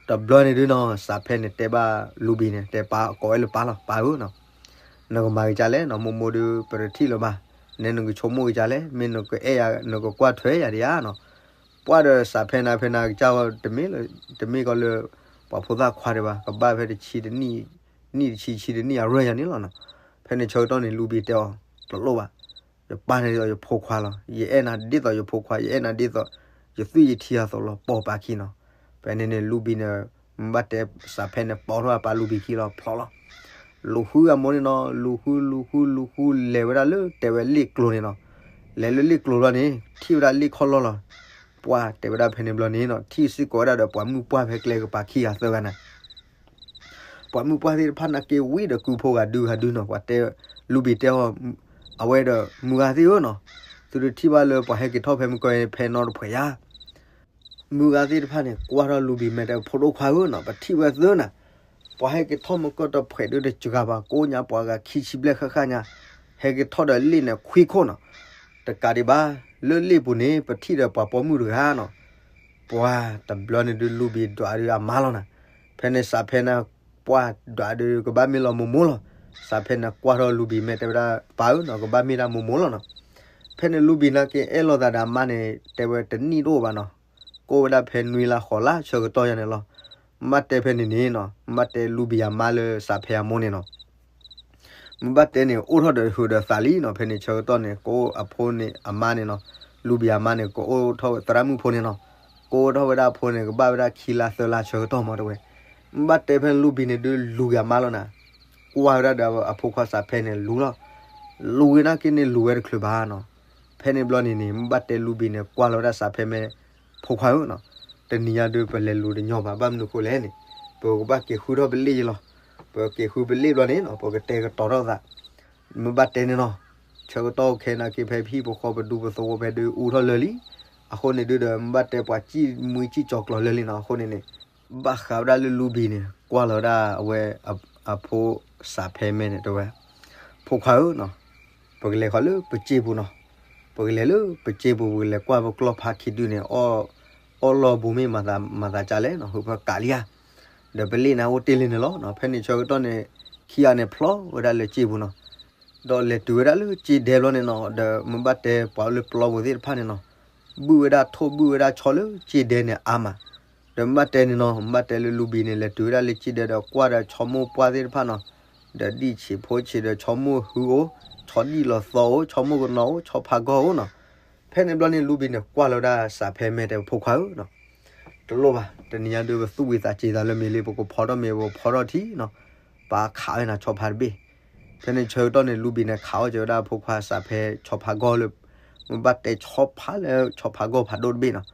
တဘျီန့ၣ်ဒုးနီၤ စးဖဲန့ၣ်တဲဘၣ်လူဘံၤန့ၣ် တဲပၢ် ကိးဝဲလၢပၢ်လီၤ ပၢ်ဧၢနီၤ, နကမၤက့ၤဒ်လဲၣ်နီၤ မိၢ်မိၢ်ဒုး ပတထံၣ်လၢၤဘၣ်, နဲနကဆိကမိၣ်က့ၤဒ်လဲၣ်, မ့ၢ်နကအဲၣ်ယၤ နကကွၢ်ထွဲယၤဒံးဧါနီၤ. ပှၢ်ဒီးစးဖဲန့ၣ်ဖဲန့ၣ်ကစၢ်ဂီၢ် တမ့ၢ်ကီးလၢ ပှၤဖိသၣ်ခွါဒံးဘၣ်, ကဘၣ်ဖဲတဆံတနံၣ် နံၣ်တဆံဆံတနံၣ်အရွဲၣ်ယၤန့ၣ်လီၤနီၤ. ဖဲန့ၣ်ဆၢကတီၢ်န့ၣ် လူဘံၤတဲအီၤ တလိၣ်ဘၣ် ယပၢ်န့ၣ်ဒ်သိးယဖိခွါလီၤ, ယအဲၣ်နၤဒ်သိးယဖိခွါ ယအဲၣ်နၤဒ်သိး ယသွံၣ်ယထံအသိးလီၤ ပိာ်ပၢ်ခံနီၤ. ဖဲန့ၣ်န့ၣ် လူဘံၤန့ၣ် မ့ၢ်ဘၣ်တဲစးဖဲန့ၣ် ပိာ်ထီၣ်အပၢ်လူဘံၤခံလီၤ ဖျိးလီၤ. လူၤဃုအမိၢ်န့ၣ်နီၤ လူၤဃုလူၤဃုလူၤဃု လဲၤဝဲဒၣ်လၢတဲဝဲလ့ၣ်ကျိၤန့ၣ်နီၤ. လဲၤလၢလ့ၣ်ကျိၤဘျီန့ၣ် ထံၣ်ဝဲဒၣ်လ့ၣ်ခီၣ်လီၢ်လီၤ. ပှၢ်တဲဝဲဒၣ်ဖဲန့ၣ်ဘျီန့ၣ်နီၤ ထံၣ်စ့ၢ်ကီးဝဲဒၣ်ဒီးပှၤမုၣ်ပှၢ်ဖဲကျဲကပၤခံဂၤသၢဂၤန့ၣ် ပှၤမုၣ်ပှၢ်သ့ၣ်တဖၣ်န့ၣ်က့ၤဝံၤဒီးကုဖိဂၤဒုဂၤဒုနီၤ ပှၤတဲ လူဘံၤတဲအီၤ အဝဲဒီးမုၢ်ဂၤသ့ၣ်ဧၢနီၤ သုတထံၣ်ဘၣ်လၢပှၤဟဲက့ၤထီၣ်ဖဲမုၢ်ကီၢ်ဖဲနီတဖှဲးယါ မုၢ်ဂၤသ့ၣ်တဖၣ်န့ၣ် ကွၢ်ထီၣ်လူၤဘံၤမဲာ်တဲ ဖိဒိၣ်ခွါဧၢနီၤ, ပထံၣ်ဝဲသၢနၤ, ပှၤဟဲက့ၤထီၣ်မုၢ်ကၢၢ်တဖှဲးဒုတစှၤဘၣ်, ကိးညါပှၤဂၤခံဆံဘျဲၣ်ဃၣ်ဃၣ်ညါ, ဟဲက့ၤထီၣ်ဒီးလ့ၣ်န့ၣ်ခွံခိၣ်နီၤ, တကးဒံးဘၣ်, လၢလ့ၣ်ပူၤန့ၣ် ပထံၣ်ဒီးပှၤပိာ်မုၣ်တဂၤနီၤ, ပှၤတဘျီန့ၣ်ဒုလူၤဘံၤဒွးဒုအမါလီၤနၤ, ဖဲန့ၣ်စးဖဲန့ၣ် ပှၤဒွးဒုကဘၣ်မ့ၢ်လီၤမိၢ်မိၢ်လီၤ, စးဖဲန့ၣ်ကွၢ်ထီၣ်လူၤဘံၤမဲာ်တဲဝဲဒၣ် ပၢ်ဧၢနီၤ, ကဘၣ်မ့ၢ်ဒၣ်မိၢ်မိၢ်လီၤနီၤ, ဖဲန့ၣ်လူၤဘံၤနာ်က့အဲၣ်လိာ်သးဒီးအမါန့ၣ် တဲဝဲတနံၣ်တအိၣ်ဘၣ်နီၤ, ကအိၣ်ဝဲဒၣ်ဖဲနွံလါဃိးလါဆၢကတီၢ်ယါန့ၣ်လီၤ, မ့ၢ်ဘၣ်တဲဖဲန့ၣ်န့ၣ်နီၤ, မ့ၢ်ဘၣ်တဲလူၤဘံၤအမါလၢစးဖဲအမိၢ်န့ၣ်နီၤ မ့ၢ်ဘၣ်တဲန့ၣ် အိၣ်ထီၣ်ဒီးဟုးဒီးသးလံနီၤ, ဖဲန့ၣ်ဆၢကတီၢ်န့ၣ် ကအိၣ်အဖိန့ၣ်အမါန့ၣ်နီၤ, လူၤဘံၤအမါန့ၣ် ကအိၣ်ထီၣ်သရၣ်မုၣ်ဖိန့ၣ်နီၤ, ကအိၣ်ထီၣ်ဝဲဒၣ်အဖိန့ၣ် ကဘၣ်ဝဲဒၣ်ခံလါသၢလါဆၢကတီၢ်မးတဲဝဲ, မ့ၢ်ဘၣ်တဲဖဲလူၤဘံၤန့ၣ်ဒုလူၤက့ၤအမါလီၤနၤ, ကွၢ်ဝဲဒၣ်ဒီးအဖိခွါစးဖဲန့ၣ်လူၤလီၤ, လူၤဝဲနာ်က့န့ၣ်လူၤဝဲတချုးဘၣ်နီၤ, ဖဲန့ၣ်ဘျီန့ၣ်န့ၣ် မ့ၢ်ဘၣ်တဲလူၤဘံၤန့ၣ် ကွၢ်လီၤဝဲဒၣ်စးဖဲမဲာ် ဖိခွါဧၢနီၤ, တနံၤညါဒုပလဲၤလူၤတညီဘၣ်, ဘၣ်မနုၤဃိလဲၣ်န့ၣ်, ပကဘၣ်က့ၤဃုထီၣ်ပလ့ၣ်ယလီၤ, ပက့ၤဃုပလ့ၣ်ဘျီန့ၣ်နီၤ ပကတဲကတီၤထီၣ်သး, မ့ၢ်ဘၣ်တဲန့ၣ်နီၤ, ဆၢကတီၢ်ခဲနာ်က့ဖဲပဟံၣ်ပဃီပဒူပသဝီဖဲဒုအူထီၣ်လၢာ်လံ, အဃိန့ၣ်ဒုဒီး မ့ၢ်ဘၣ်တဲပှၤစံၣ်မှံစံၣ်ကၠီၤကျီၤလၢာ်လံနီၤ, အဃိန့ၣ်န့ၣ် ဘၣ်ဃးဝဲဒၣ်လၢလူၤဘံၤန့ၣ် ကွၢ်လီၤဝဲဒၣ်အဝဲအဖိစးဖဲမဲာ်န့ၣ်တဲဝဲ, ဖိခွါဧၢနီၤ, ပကလဲၤဃီၤလၢပစ့ပူၤနီၤ, ပကလဲၤလၢပစ့ပူၤ ပကလဲၤကွၢ်ပကျီၢ်ဖးခံဒုန့ၣ် အီၣ်လီၢ်ဘူးမ့ၢ်မၤသးကၢ်လဲၣ်နီၤ, ဟုးဖၢကးလံဧါ, ဒီးပလ့ၣ်န့ၣ်အိၣ်တ့ၢ်လံန့ၣ်လီၤ, ဖဲန့ၣ်ဆၢကတီၢ်န့ၣ် ခံဂၤန့ၣ်ဖျီဝဲဒၣ်လၢစ့ပူၤနီၤ, ဒီးလဲၤတုၤဝဲဒၣ်လၢစ့ဒဲဘျီန့ၣ်နီၤ, ဒီးမ့ၢ်ဘၣ်တဲပှၤလၢပျီပူၤသ့ၣ်တဖၣ်န့ၣ်နီၤ, ဘုၣ်ဝဲဒၣ်ထိၣ်ဘုၣ်ဝဲဒၣ်ဆီလၢစ့ဒဲန့ၣ်အါမး, ဒီးမ့ၢ်ဘၣ်တဲန့ၣ်နီၤ, မ့ၢ်ဘၣ်တဲလၢလူၤဘံၤန့ၣ် လဲၤတုၤဝဲဒၣ်လၢစ့ဒဲဒီးကွၢ်ဒီးဆီမိၢ်ပှၢ်သ့ၣ်တဖၣ်နီၤ, ဒီးဒံၣ်ဆံးဖိဆံးဒီးဆီမိၢ်ဟုအိၣ်, ဆီဒံၣ်လီၤသီအိၣ်, ဆီမိၢ်ကနီၤအိၣ်, ဆီဖးဂီၢ်အိၣ်နီၤ, ဖဲန့ၣ်ဘျီန့ၣ် လူၤဘံၤန့ၣ် ကွၢ်လီၤဝဲဒၣ်စးဖဲမဲာ်တဲဖိခွါဧၢနီၤ, တလိၣ်ဘၣ်, တနံၤညါဒုပသူၣ်ဝံၤသးစ့ၤသးလၢမ့ၢ်လံ ပကဖီထီၣ်မ့ၤ ပကဖီထီၣ်ထံနီၤ, ပာ်ခးဝဲနၤဆီဖါတဘ့ၣ်, ဖဲန့ၣ်ဆၢကတီၢ်န့ၣ် လူၤဘံၤန့ၣ် ခးအီၣ်က့ၤဝဲဒၣ်ဖိခွါစးဖဲဆီဖါဂီၢ်လၢ, မ့ၢ်ဘၣ်တဲဆီဖါလၢဆီဖါဂီၢ်ဖးဒိၣ်တဘ့ၣ်နီၤ,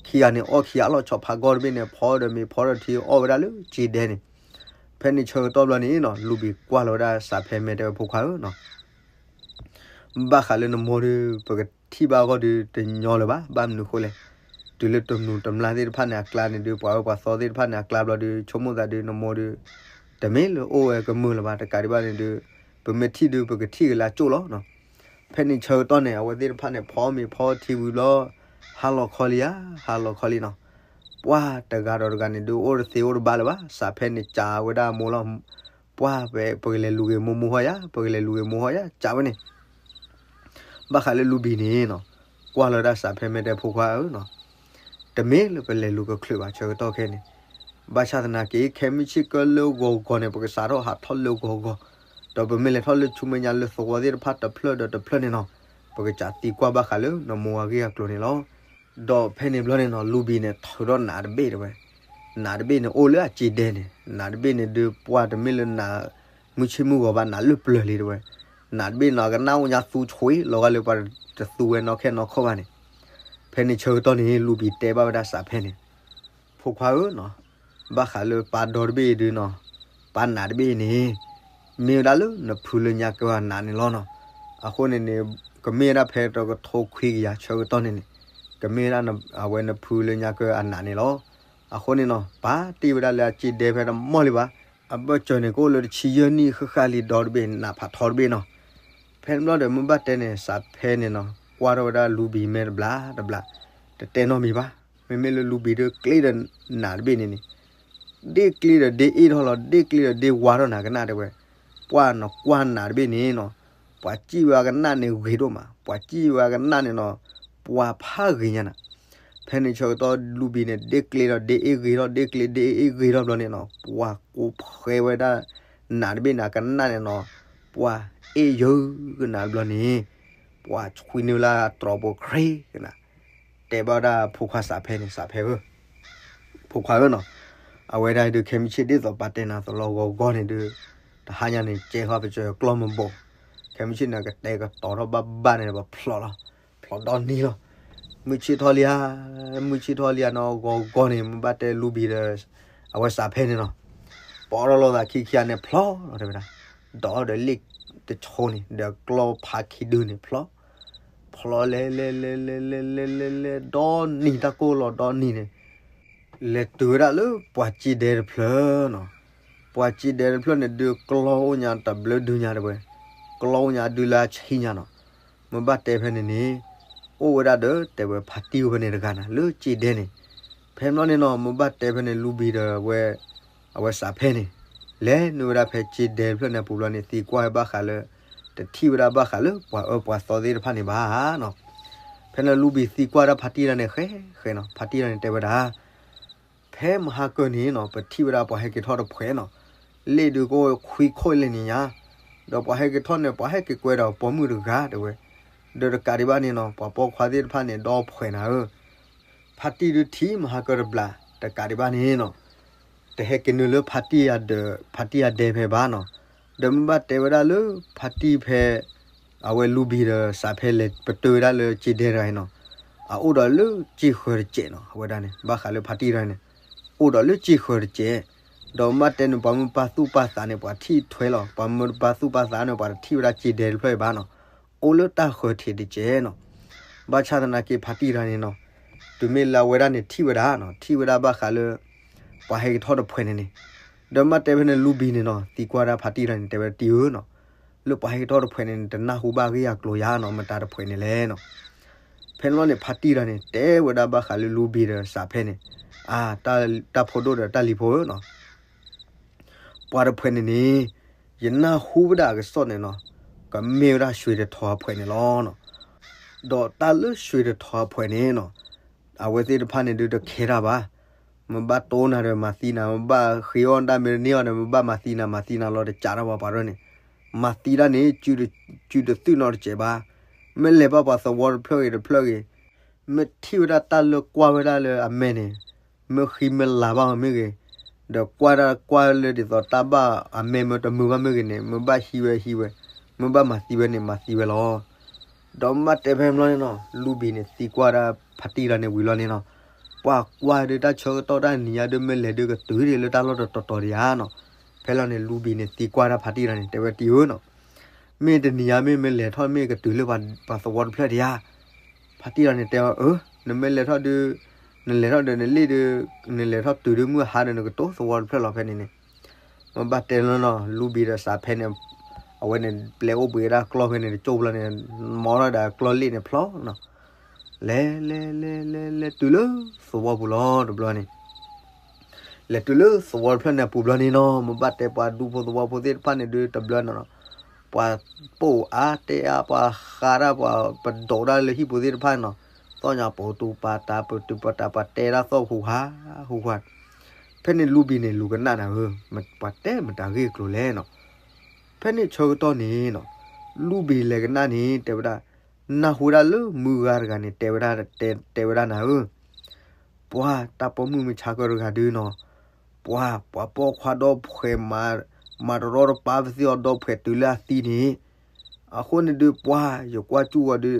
ခံဂၤန့ၣ်အီၣ်ခံဂၤလီၤ, ဆီဖါဂီၢ်တဘ့ၣ်န့ၣ် ဖီဒီးမ့ၤဖီဒီးထံအီၣ်ဝဲဒၣ်လၢစ့ဒဲန့ၣ်, ဖဲန့ၣ်ဆၢကတီၢ်ဘျီန့ၣ်နီၤ လူၤဘံၤကွၢ်လီၤဝဲဒၣ်စးဖဲမဲာ်တဲဝဲဖိခွါဧၢနီၤ ဘၣ်ဃးလၢနမိၢ်ဒုး ပကထံၣ်ဘၣ်အဂီၢ်ဒုးတညီလၢၤဘၣ်, ဘၣ်မနုၤဃိလဲၣ်, တုၤလၢတမူၤတမျၢ်သ့ၣ်တဖၣ်န့ၣ်အကျါန့ၣ်ဒုး ပှၤအၢပှၤသီသ့ၣ်တဖၣ်န့ၣ်အကျါဘျီဒုး ဆိကမိၣ်သးဒုးနမိၢ်ဒုး တမ့ၢ်လၢအိၣ်ဝဲကမုာ်လၢၤဘၣ်, တကးဒံးဘၣ်န့ၣ်ဒုး ပမ့ၢ်ထံၣ်ဒုး ပကထံၣ်ကလၢအကၠိၣ်လီၤနီၤ. ဖဲန့ၣ်ဆၢကတီၢ်န့ၣ် အဝဲသ့ၣ်တဖၣ်န့ၣ် ဖီမ့ၤဖီထံဝံၤဘျီ ဟါလီၤခီလံဧါ, ဟါလီၤခီလံနီၤ. ပှၢ်တဂၤဒီးတဂၤန့ၣ်ဒုး အိၣ်တသ့အိၣ်တဘၣ်လၢၤဘၣ်, စးဖဲန့ၣ်ကးဝဲဒၣ်အမိၢ်လီၤ. ပှၢ် ပကလဲၤလူၤဂ့ၤမိၢ်မိၢ်ဟီယၤ, ပကလဲၤလူၤဂ့ၤမိၢ်ဟီယၤ ကးဝဲန့ၣ် ဘၣ်ဃးလၢလူၤဘံၤန့ၣ်နီၤ, ကွၢ်လီၤဝဲဒၣ်စးဖဲမဲာ်တဲဖိခွါဧၢနီၤ, တမ့ၢ်လၢပလဲၤလူၤကချုးဘၣ်ဆၢကတီၢ်ခဲန့ၣ်, ဘၣ်ဆၣ်သနာ်က့ ခဲမုၢ်ဆ့ၣ်ကၢလၢဂီၤဂီၤန့ၣ် ပကစးထီၣ်ဟးထီၣ်လၢဂီၤဂီၤ, ဒီးပမ့ၢ်လဲၤထီၣ်လၢဆူမဲာ်ညါလၢသဝီသ့ၣ်တဖၣ်တဖျၢၣ်ဒီးတဖျၢၣ်န့ၣ်နီၤ, ပကစးသံကွၢ်ဘၣ်ဃးလၢနမိၢ်အဂ့ၢ်အကျိၤန့ၣ်လီၤ. ဒီးဖဲန့ၣ်ဘျီန့ၣ်နီၤ လူၤဘံၤန့ၣ်ထုးထီၣ်နးတဘ့ၣ်တဲဝဲ, နးတဘ့ၣ်န့ၣ်အိၣ်လၢအစ့ဒဲန့ၣ်, နးတဘ့ၣ်န့ၣ်ဒုး ပှၢ်တမ့ၢ်လၢနး မုၢ်ဆ့ၣ်မုၢ်ဂီၤဘၣ် နးလၢပျၢၤလံတဲဝဲ, နးတဘ့ၣ်နီၤ အကနၣ်အိၣ်ညါသူဆွံလီၤဂာ်လၢပှၤတသူဝဲနီၢ်ခဲနီၢ်ခီၣ်ဘၣ်န့ၣ်. ဖဲန့ၣ်ဆၢကတီၢ်န့ၣ် လူၤဘံၤတဲဘၣ်ဝဲဒၣ်စးဖဲန့ၣ်, ဖိခွါဧၢနီၤ, ဘၣ်ဃးလၢပၢ်ဒီတဘ့ၣ်အံၤဒုးနီၤ, ပၢ်နးတဘ့ၣ်အံၤန့ၣ် မ့ၢ်ဝဲဒၣ်လၢနဖုလၢညါကၢအနးန့ၣ်လီၤနီၤ. အဃိန့ၣ်န့ၣ် ကမ့ၢ်ဝဲဒၣ်ဖဲတကထိခွံကယၤဆၢကတီၢ်န့ၣ်န့ၣ်, ကမ့ၢ်ဝဲဒၣ်အဝဲနဖုလၢညါကၢအနးန့ၣ်လီၤ. အဃိန့ၣ်နီၤ ပာ်တ့ၢ်ဝဲဒၣ်လၢအစ့ဒဲဖဲတမီၢ်လံဘၣ်. အဘၢၣ်စၢၤန့ၣ် ကအိၣ်လၢတဆံယဲၢ်နံၣ်ဃၣ်ဃၣ်လံဒီတဘ့ၣ် နးဖးထီတဘ့ၣ်နီၤ. ဖဲန့ၣ်ဘျီဒီး မ့ၢ်ဘၣ်တဲန့ၣ် စးဖဲန့ၣ်နီၤ ကွၢ်ထီၣ်ဝဲဒၣ်လူၤဘံၤမဲာ်တဘျီတဘျီ, တတဲနီတမံၤဘၣ်. မ့မ့ၢ်လၢလူၤဘံၤဒုးကျ့ဒီးနးတဘ့ၣ်န့ၣ်န့ၣ် ဒ့ၣ်ကျ့ဒီးဒ့ၣ်အ့ၣ်ထီၣ်လီၤ, ဒ့ၣ်ကျ့ဒီးဒ့ၣ်ဝါထီၣ်နၤကနၣ်တဲဝဲ. ပှၢ်နကွၢ်နးတဘ့ၣ်န့ၣ်နီၤ, ပှၤစံၣ်ဝဲအကနၣ်န့ၣ်ဂ့ၤဒိၣ်မး, ပှၤစံၣ်ဝဲအကနၣ်န့ၣ်နီၤ, ပှၤဖးဂ့ၤညါနၤ. ဖဲန့ၣ်ဆၢကတီၢ်လူၤဘံၤန့ၣ် ဒ့ၣ်ကျ့ဒီးဒ့ၣ်အ့ၣ်ဂ့ၤထီၣ်, ဒ့ၣ်ကျ့ဒ့ၣ်အ့ၣ်ဂ့ၤထီၣ်ဘျီန့ၣ်နီၤ ပှၤကိးဖှဲဝဲဒၣ်နးတဘ့ၣ်န့ၣ် အကနၣ်န့ၣ်နီၤ, ပှၤအ့ၣ်ယၢကနၤတဘျီန့ၣ် ပှၤဆွံနုာ်လၢတြီၤပူၤခရံာ်ကနၤ တဲဘၣ်ဝဲဒၣ်ဖိခွါစးဖဲန့ၣ် စးဖဲဧၢ, ဖိခွါဧၢနီၤ, အဝဲဒၣ်ဒုး ခဲမုၢ်ဆ့ၣ်ဒ်သိးပာ်တဲနၤသလီၤဂီၤဂီၤန့ၣ်ဒုး တဟါညါန့ၣ် ကဲဃီပစၢၤကျီၢ်မဘိး, ခဲမုၢ်ဆ့ၣ်န့ၣ် ကတဲာ်ကတီၤထီၣ်ဘၣ်ဘၣ်န့ၣ် ပဖျိးလီၤ, ဖျိးဒီနံၤလီၤ. မုၢ်ဆ့ၣ်ထီၣ်လံဧါ, မုၢ်ဆ့ၣ်ထီၣ်လံဧါနီၤ, ဂီၤဂီၤန့ၣ် မ့ၢ်ဘၣ်တဲလူၤဘံၤဒီး အဝဲစးဖဲန့ၣ်နီၤ ပအီၣ်ထီၣ်လိာ်သးခံခံဂၤန့ၣ်ဖျိးလီၤတဲဝဲဒၣ်, ဒီးဒီးလ့ၣ်တဆိန့ၣ် ဒီးကျီၢ်ဖးခံဒုန့ၣ်ဖျိး, ဖ ချီလဲၤလဲၤလဲၤလဲၤလဲၤလဲၤလဲၤလဲၤ ဒီနံၤ တၢ်ကိၢ်လီၤဒီနံၤန့ၣ် လဲၤတုၤဝဲဒၣ်လၢပှၤစ့ဒဲတဖျၢၣ်နီၤ. ပှၤစ့ဒဲတဖျၢၣ်န့ၣ်ဒုး ကျီအိၣ်ညါတဘျုးဒုညါတဲဝဲ, ကျီအိၣ်ညါဒုးလၢအဆံညါနီၤ. မ့ၢ်ဘၣ်တဲဖဲန့ၣ်န့ၣ် အိၣ်ဝဲဒၣ်ဒီးတဲဝဲဖါတံၢ်အိၣ်ဖဲန့ၣ်တဂၤန့ၣ် လၢစ့ဒဲန့ၣ်. ဖဲန့ၣ်ဘျီန့ၣ်နီၤ မ့ၢ်ဘၣ်တဲဖဲန့ၣ် လူၤဘံၤဒီးဝဲ အဝဲစးဖဲန့ၣ် လဲၤနုာ်ဝဲဒၣ်ဖဲစ့ဒဲတဖျၢၣ်န့ၣ်အပူၤဘျီန့ၣ် သံကွၢ်ဝဲဘၣ်ဃးလၢ တထံၣ်ဝဲဒၣ်ဘၣ်ဃးလၢပှၤအၢပှၤသီသ့ၣ်တဖၣ်န့ၣ်ဘၣ်နီၤ. ဖဲန့ၣ်လူၤဘံၤသံကွၢ်ဒၣ်ဖါတံၢ်တဂၤန့ၣ် ဃဲဃဲနီၤ. ဖါတံၢ်တဂၤန့ၣ်တဲဝဲဒၣ် ဖဲမဟါကၢန့ၣ်နီၤ ပထံၣ်ဝဲဒၣ်ပှၤဟဲက့ၤထီၣ်တဖှဲးနီၤ. လ့ၣ်ဒုးကအိၣ်ခွံခိၣ်လၢန့ၣ်ညါ, ဒီးပှၤဟဲက့ၤထီၣ်န့ၣ် ပှၤဟဲက့ၤကွဲဒီးပိာ်မုၣ်တဂၤတဲဝဲ. ဒီးတကးဒံးဘၣ်န့ၣ်နီၤ ပှၤပိာ်ခွါသ့ၣ်တဖၣ်န့ၣ် ဒီဖှဲးနၤဧၢ ဖါတံၢ်ဒုးထံၣ်မဟါကၢတဘျး တကးဒံးဘၣ်န့ၣ်နီၤ တဟဲက့ၤနုာ်လၢဖါတံၢ်အဒဲ ဖါတံၢ်အဒဲဖဲဘၣ်နီၤ. ဒီးမ့ၢ်ဘၣ်တဲဝဲဒၣ်လၢ ဖါတံၢ်ဖဲ အဝဲလူၤဘံၤဒီးစးဖဲလဲၤပတုာ်ဝဲဒၣ်လၢစ့ဒဲတဂၤန့ၣ်နီၤ အအိၣ်ဒီးလၢစ့ဃၢၤတစဲးနီၤ အဝဲဒၣ်န့ၣ် ဘၣ်ဃးလၢဖါတံၢ်တဂၤန့ၣ် အိၣ်ဒီးလၢစ့ဃၢၤတစဲး, ဒီးမ့ၢ်ဘၣ်တဲန့ၣ် ပှၤမ့ၢ်ပာ်သူၣ်ပာ်သးန့ၣ် ပှၤထံၣ်ထွဲလီၤ, ပှၤမ့ၢ်ပာ်သူၣ်ပာ်သးန့ၣ် ပှၤတထံၣ်ဝဲဒၣ်စ့ဒဲတဖျၢၣ်အံၤဘၣ်နီၤ, အိၣ်လၢတၢ်ဃၢၤထံးတစဲးနီၤ. ဘၣ်ဆၣ်သနာ်က့ဖါတံၢ်တဂၤန့ၣ်နီၤ တုၤမ့ၢ်လၢအဝဲဒၣ်န့ၣ်ထံၣ်ဝဲဒၣ်နီၤ ထံၣ်ဝဲဒၣ်ဘၣ်ဃးလၢ ပှၤဟဲက့ၤထီၣ်တဖှဲးန့ၣ်န့ၣ်, ဒီးမ့ၢ်ဘၣ်တဲဖဲန့ၣ်လူၤဘံၤန့ၣ်နီၤ သံကွၢ်ဒၣ်ဖါတံၢ်တဂၤန့ၣ် တဲဝဲတံၢ်ဧၢနီၤ လၢပှၤဟဲက့ၤထီၣ်တဖှဲးန့ၣ်န့ၣ် တနၢ်ဟူဘၣ်အဂ့ၢ်အကျိၤယါနီၤ မတၤတဖှဲးန့ၣ်လဲၣ်နီၤ. ဖဲန့ၣ်ဘျီန့ၣ် ဖါတံၢ်တဂၤန့ၣ် တဲဝဲဒၣ်ဘၣ်ဃးလၢလူၤဘံၤဒီးစးဖဲန့ၣ်, အါ, တၢ်ဖိဒိၣ်ဒီးတၢ်လံၤဖိဧၢနီၤ ပှၤတဖှဲးန့ၣ်န့ၣ် ယနၢ်ဟူဝဲဒၣ်အကစီၣ်န့ၣ်နီၤ ကမ့ၢ်ဝဲဒၣ်ရွှေတထောအဖှဲးန့ၣ်လီၤနီၤ. ဒီးတၢ်လၢရွှေတထောအဖှဲးန့ၣ်နီၤ အဝဲသ့ၣ်တဖၣ်န့ၣ်ဒုးတခဲတၢ်ဘၣ်. မ့ၢ်ဘၣ်တိၢ်နၤဒီးမၤသံနၤ, မ့ၢ်ဘၣ်ဃ့အီၣ်ဒၣ်မ့ၢ်တန့ၢ်အီၤဒီး မ့ၢ်ဘၣ်မၤသံနၤ မၤသံနၤလီၤတကးတၢ်ဘၣ်ပှၤရဲၣ်န့ၣ်, မၤသံတၢ်န့ၣ် စုတသုၣ်နီတစဲးဘၣ်. မ့ၢ်လဲၤဘၣ်ပှၤသဝီတဖျၢၣ်ဂ့ၤတဖျၢၣ်ဂ့ၤ မ့ၢ်ထံၣ်ဝဲဒၣ်တၢ်လၢကွၢ်ဝဲဒၣ်လၢအမဲာ်န့ၣ် မ့ၢ်ဃံမ့ၢ်လၤဘၣ်မ့ၢ်ဂ့ၤ, ဒီးကွၢ်ဒၣ်ကွၢ်လၢဒ်သိးတၢ်ဘၣ်အမဲာ်မ့ၢ်တမုာ်ဘၣ်မ့ၢ်ဂ့ၤန့ၣ် မ့ၢ်ဘၣ်ဟံးဝဲဟံးဝဲ, မ့ၢ်ဘၣ်မၤသံဝဲန့ၣ်မၤသံဝဲလီၤ. ဒီးမ့ၢ်ဘၣ်တဲဖဲန့ၣ်ဘျီန့ၣ်နီၤ လူၤဘံၤန့ၣ်သံကွၢ်ဒၣ်ဖါတံၢ်တဂၤန့ၣ်ဝံၤလီၤန့ၣ်နီၤ, ပှၤကွၢ်ဒုးတၢ်ဆၢကတီၢ်တၢ်နံၤညါဒုးမ့ၢ်လဲၤဒုးကတုၤဒံးလၢတၢ်လီၢ်တတီၤတီၤဒံးဧါနီၤ. ဖဲလီၤန့ၣ်လူၤဘံၤန့ၣ်သံကွၢ်ဒၣ်ဖါတံၢ်တဂၤန့ၣ် တဲဝဲတံၢ်ဧၢနီၤ မ့ၢ်တနံၤညါမ့ၢ်မ့ၢ်လဲၤထီၣ်မ့ၢ်ကတုၤလၢပှၤသဝီတဖျၢၣ်ဒံးဧါ. ဖါတံၢ်တဂၤန့ၣ်တဲအီၤ အၢ, နမ့ၢ်လဲၤထီၣ်ဒုး, နလဲၤထီၣ်တုၤဒုးမုၢ်ဟါဒီးနကတိၤသဝီတဖျၢၣ်လီၤဖဲန့ၣ်န့ၣ်. မ့ၢ်ဘၣ်တဲလီၤနီၤ လူၤဘံၤဒီးစးဖဲန့ၣ်, အဝဲန့ၣ်ပျဲအိၣ်ဘှံးဝဲဒၣ်ကျီၢ်ဖဲန့ၣ်တကၠိၢ်ဘျီန့ၣ်, မီထီၣ်ဒီးကျီၢ်လ့ၣ်န့ၣ်ဖျီနီၤ လဲၤလဲၤလဲၤလဲၤလဲၤတုၤလၢ သဝီပူၤလီၤတဘျီန့ၣ် လဲၤတုၤလၢသဝီတဖျၢၣ်န့ၣ်အပူၤဘျီန့ၣ်နီၤ မ့ၢ်ဘၣ်တဲပှၤဒူဖိသဝီဖိသ့ၣ်တဖၣ်န့ၣ်ဒုးတဘျီနီၤ, ပှၤပိာ်အါတဲအါ ပှၤဃးတၢ်ပှၤပဒိးတၢ်လၢဟံၣ်ပူၤသ့ၣ်တဖၣ်နီၤ, သီၣ်ညါပတူးပာ်တၢ်ပတုာ်ပာ်တၢ် ပှၤတဲဒၣ်သီၣ်ဟူးဟးဟူးဟး. ဖဲန့ၣ်လူၤဘံၤန့ၣ်လူၤကနၣ်နၤဧၢ, ပှၤတဲမတၤဂ့ၢ်အကျိၤလဲၣ်နီၤ. ဖဲန့ၣ်ဆၢကတီၢ်န့ၣ်နီၤ, လူၤဘံၤလဲၤကနၣ်န့ၣ် တဲဝဲဒၣ်, နၢ်ဟူဝဲဒၣ်လၢမုၢ်ဂၤတဂၤန့ၣ် တဲဝဲဒၣ်, တဲဝဲဒၣ်နၤဧၢ ပှၤတၢ်ပိာ်မုၣ်မုၢ်ဆါကၢတဂၤဒုးနီၤ, ပှၤ, ပှၤပိာ်ခွါဒီဖှဲး, မၤတရီတပါပသ့ၣ်အီၤဒီဖှဲးတုၤလၢအသံန့ၣ်, အဃိန့ၣ်ဒုးပှၤ, ယကွၢ်ကၠူၣ်အီၤဒုး,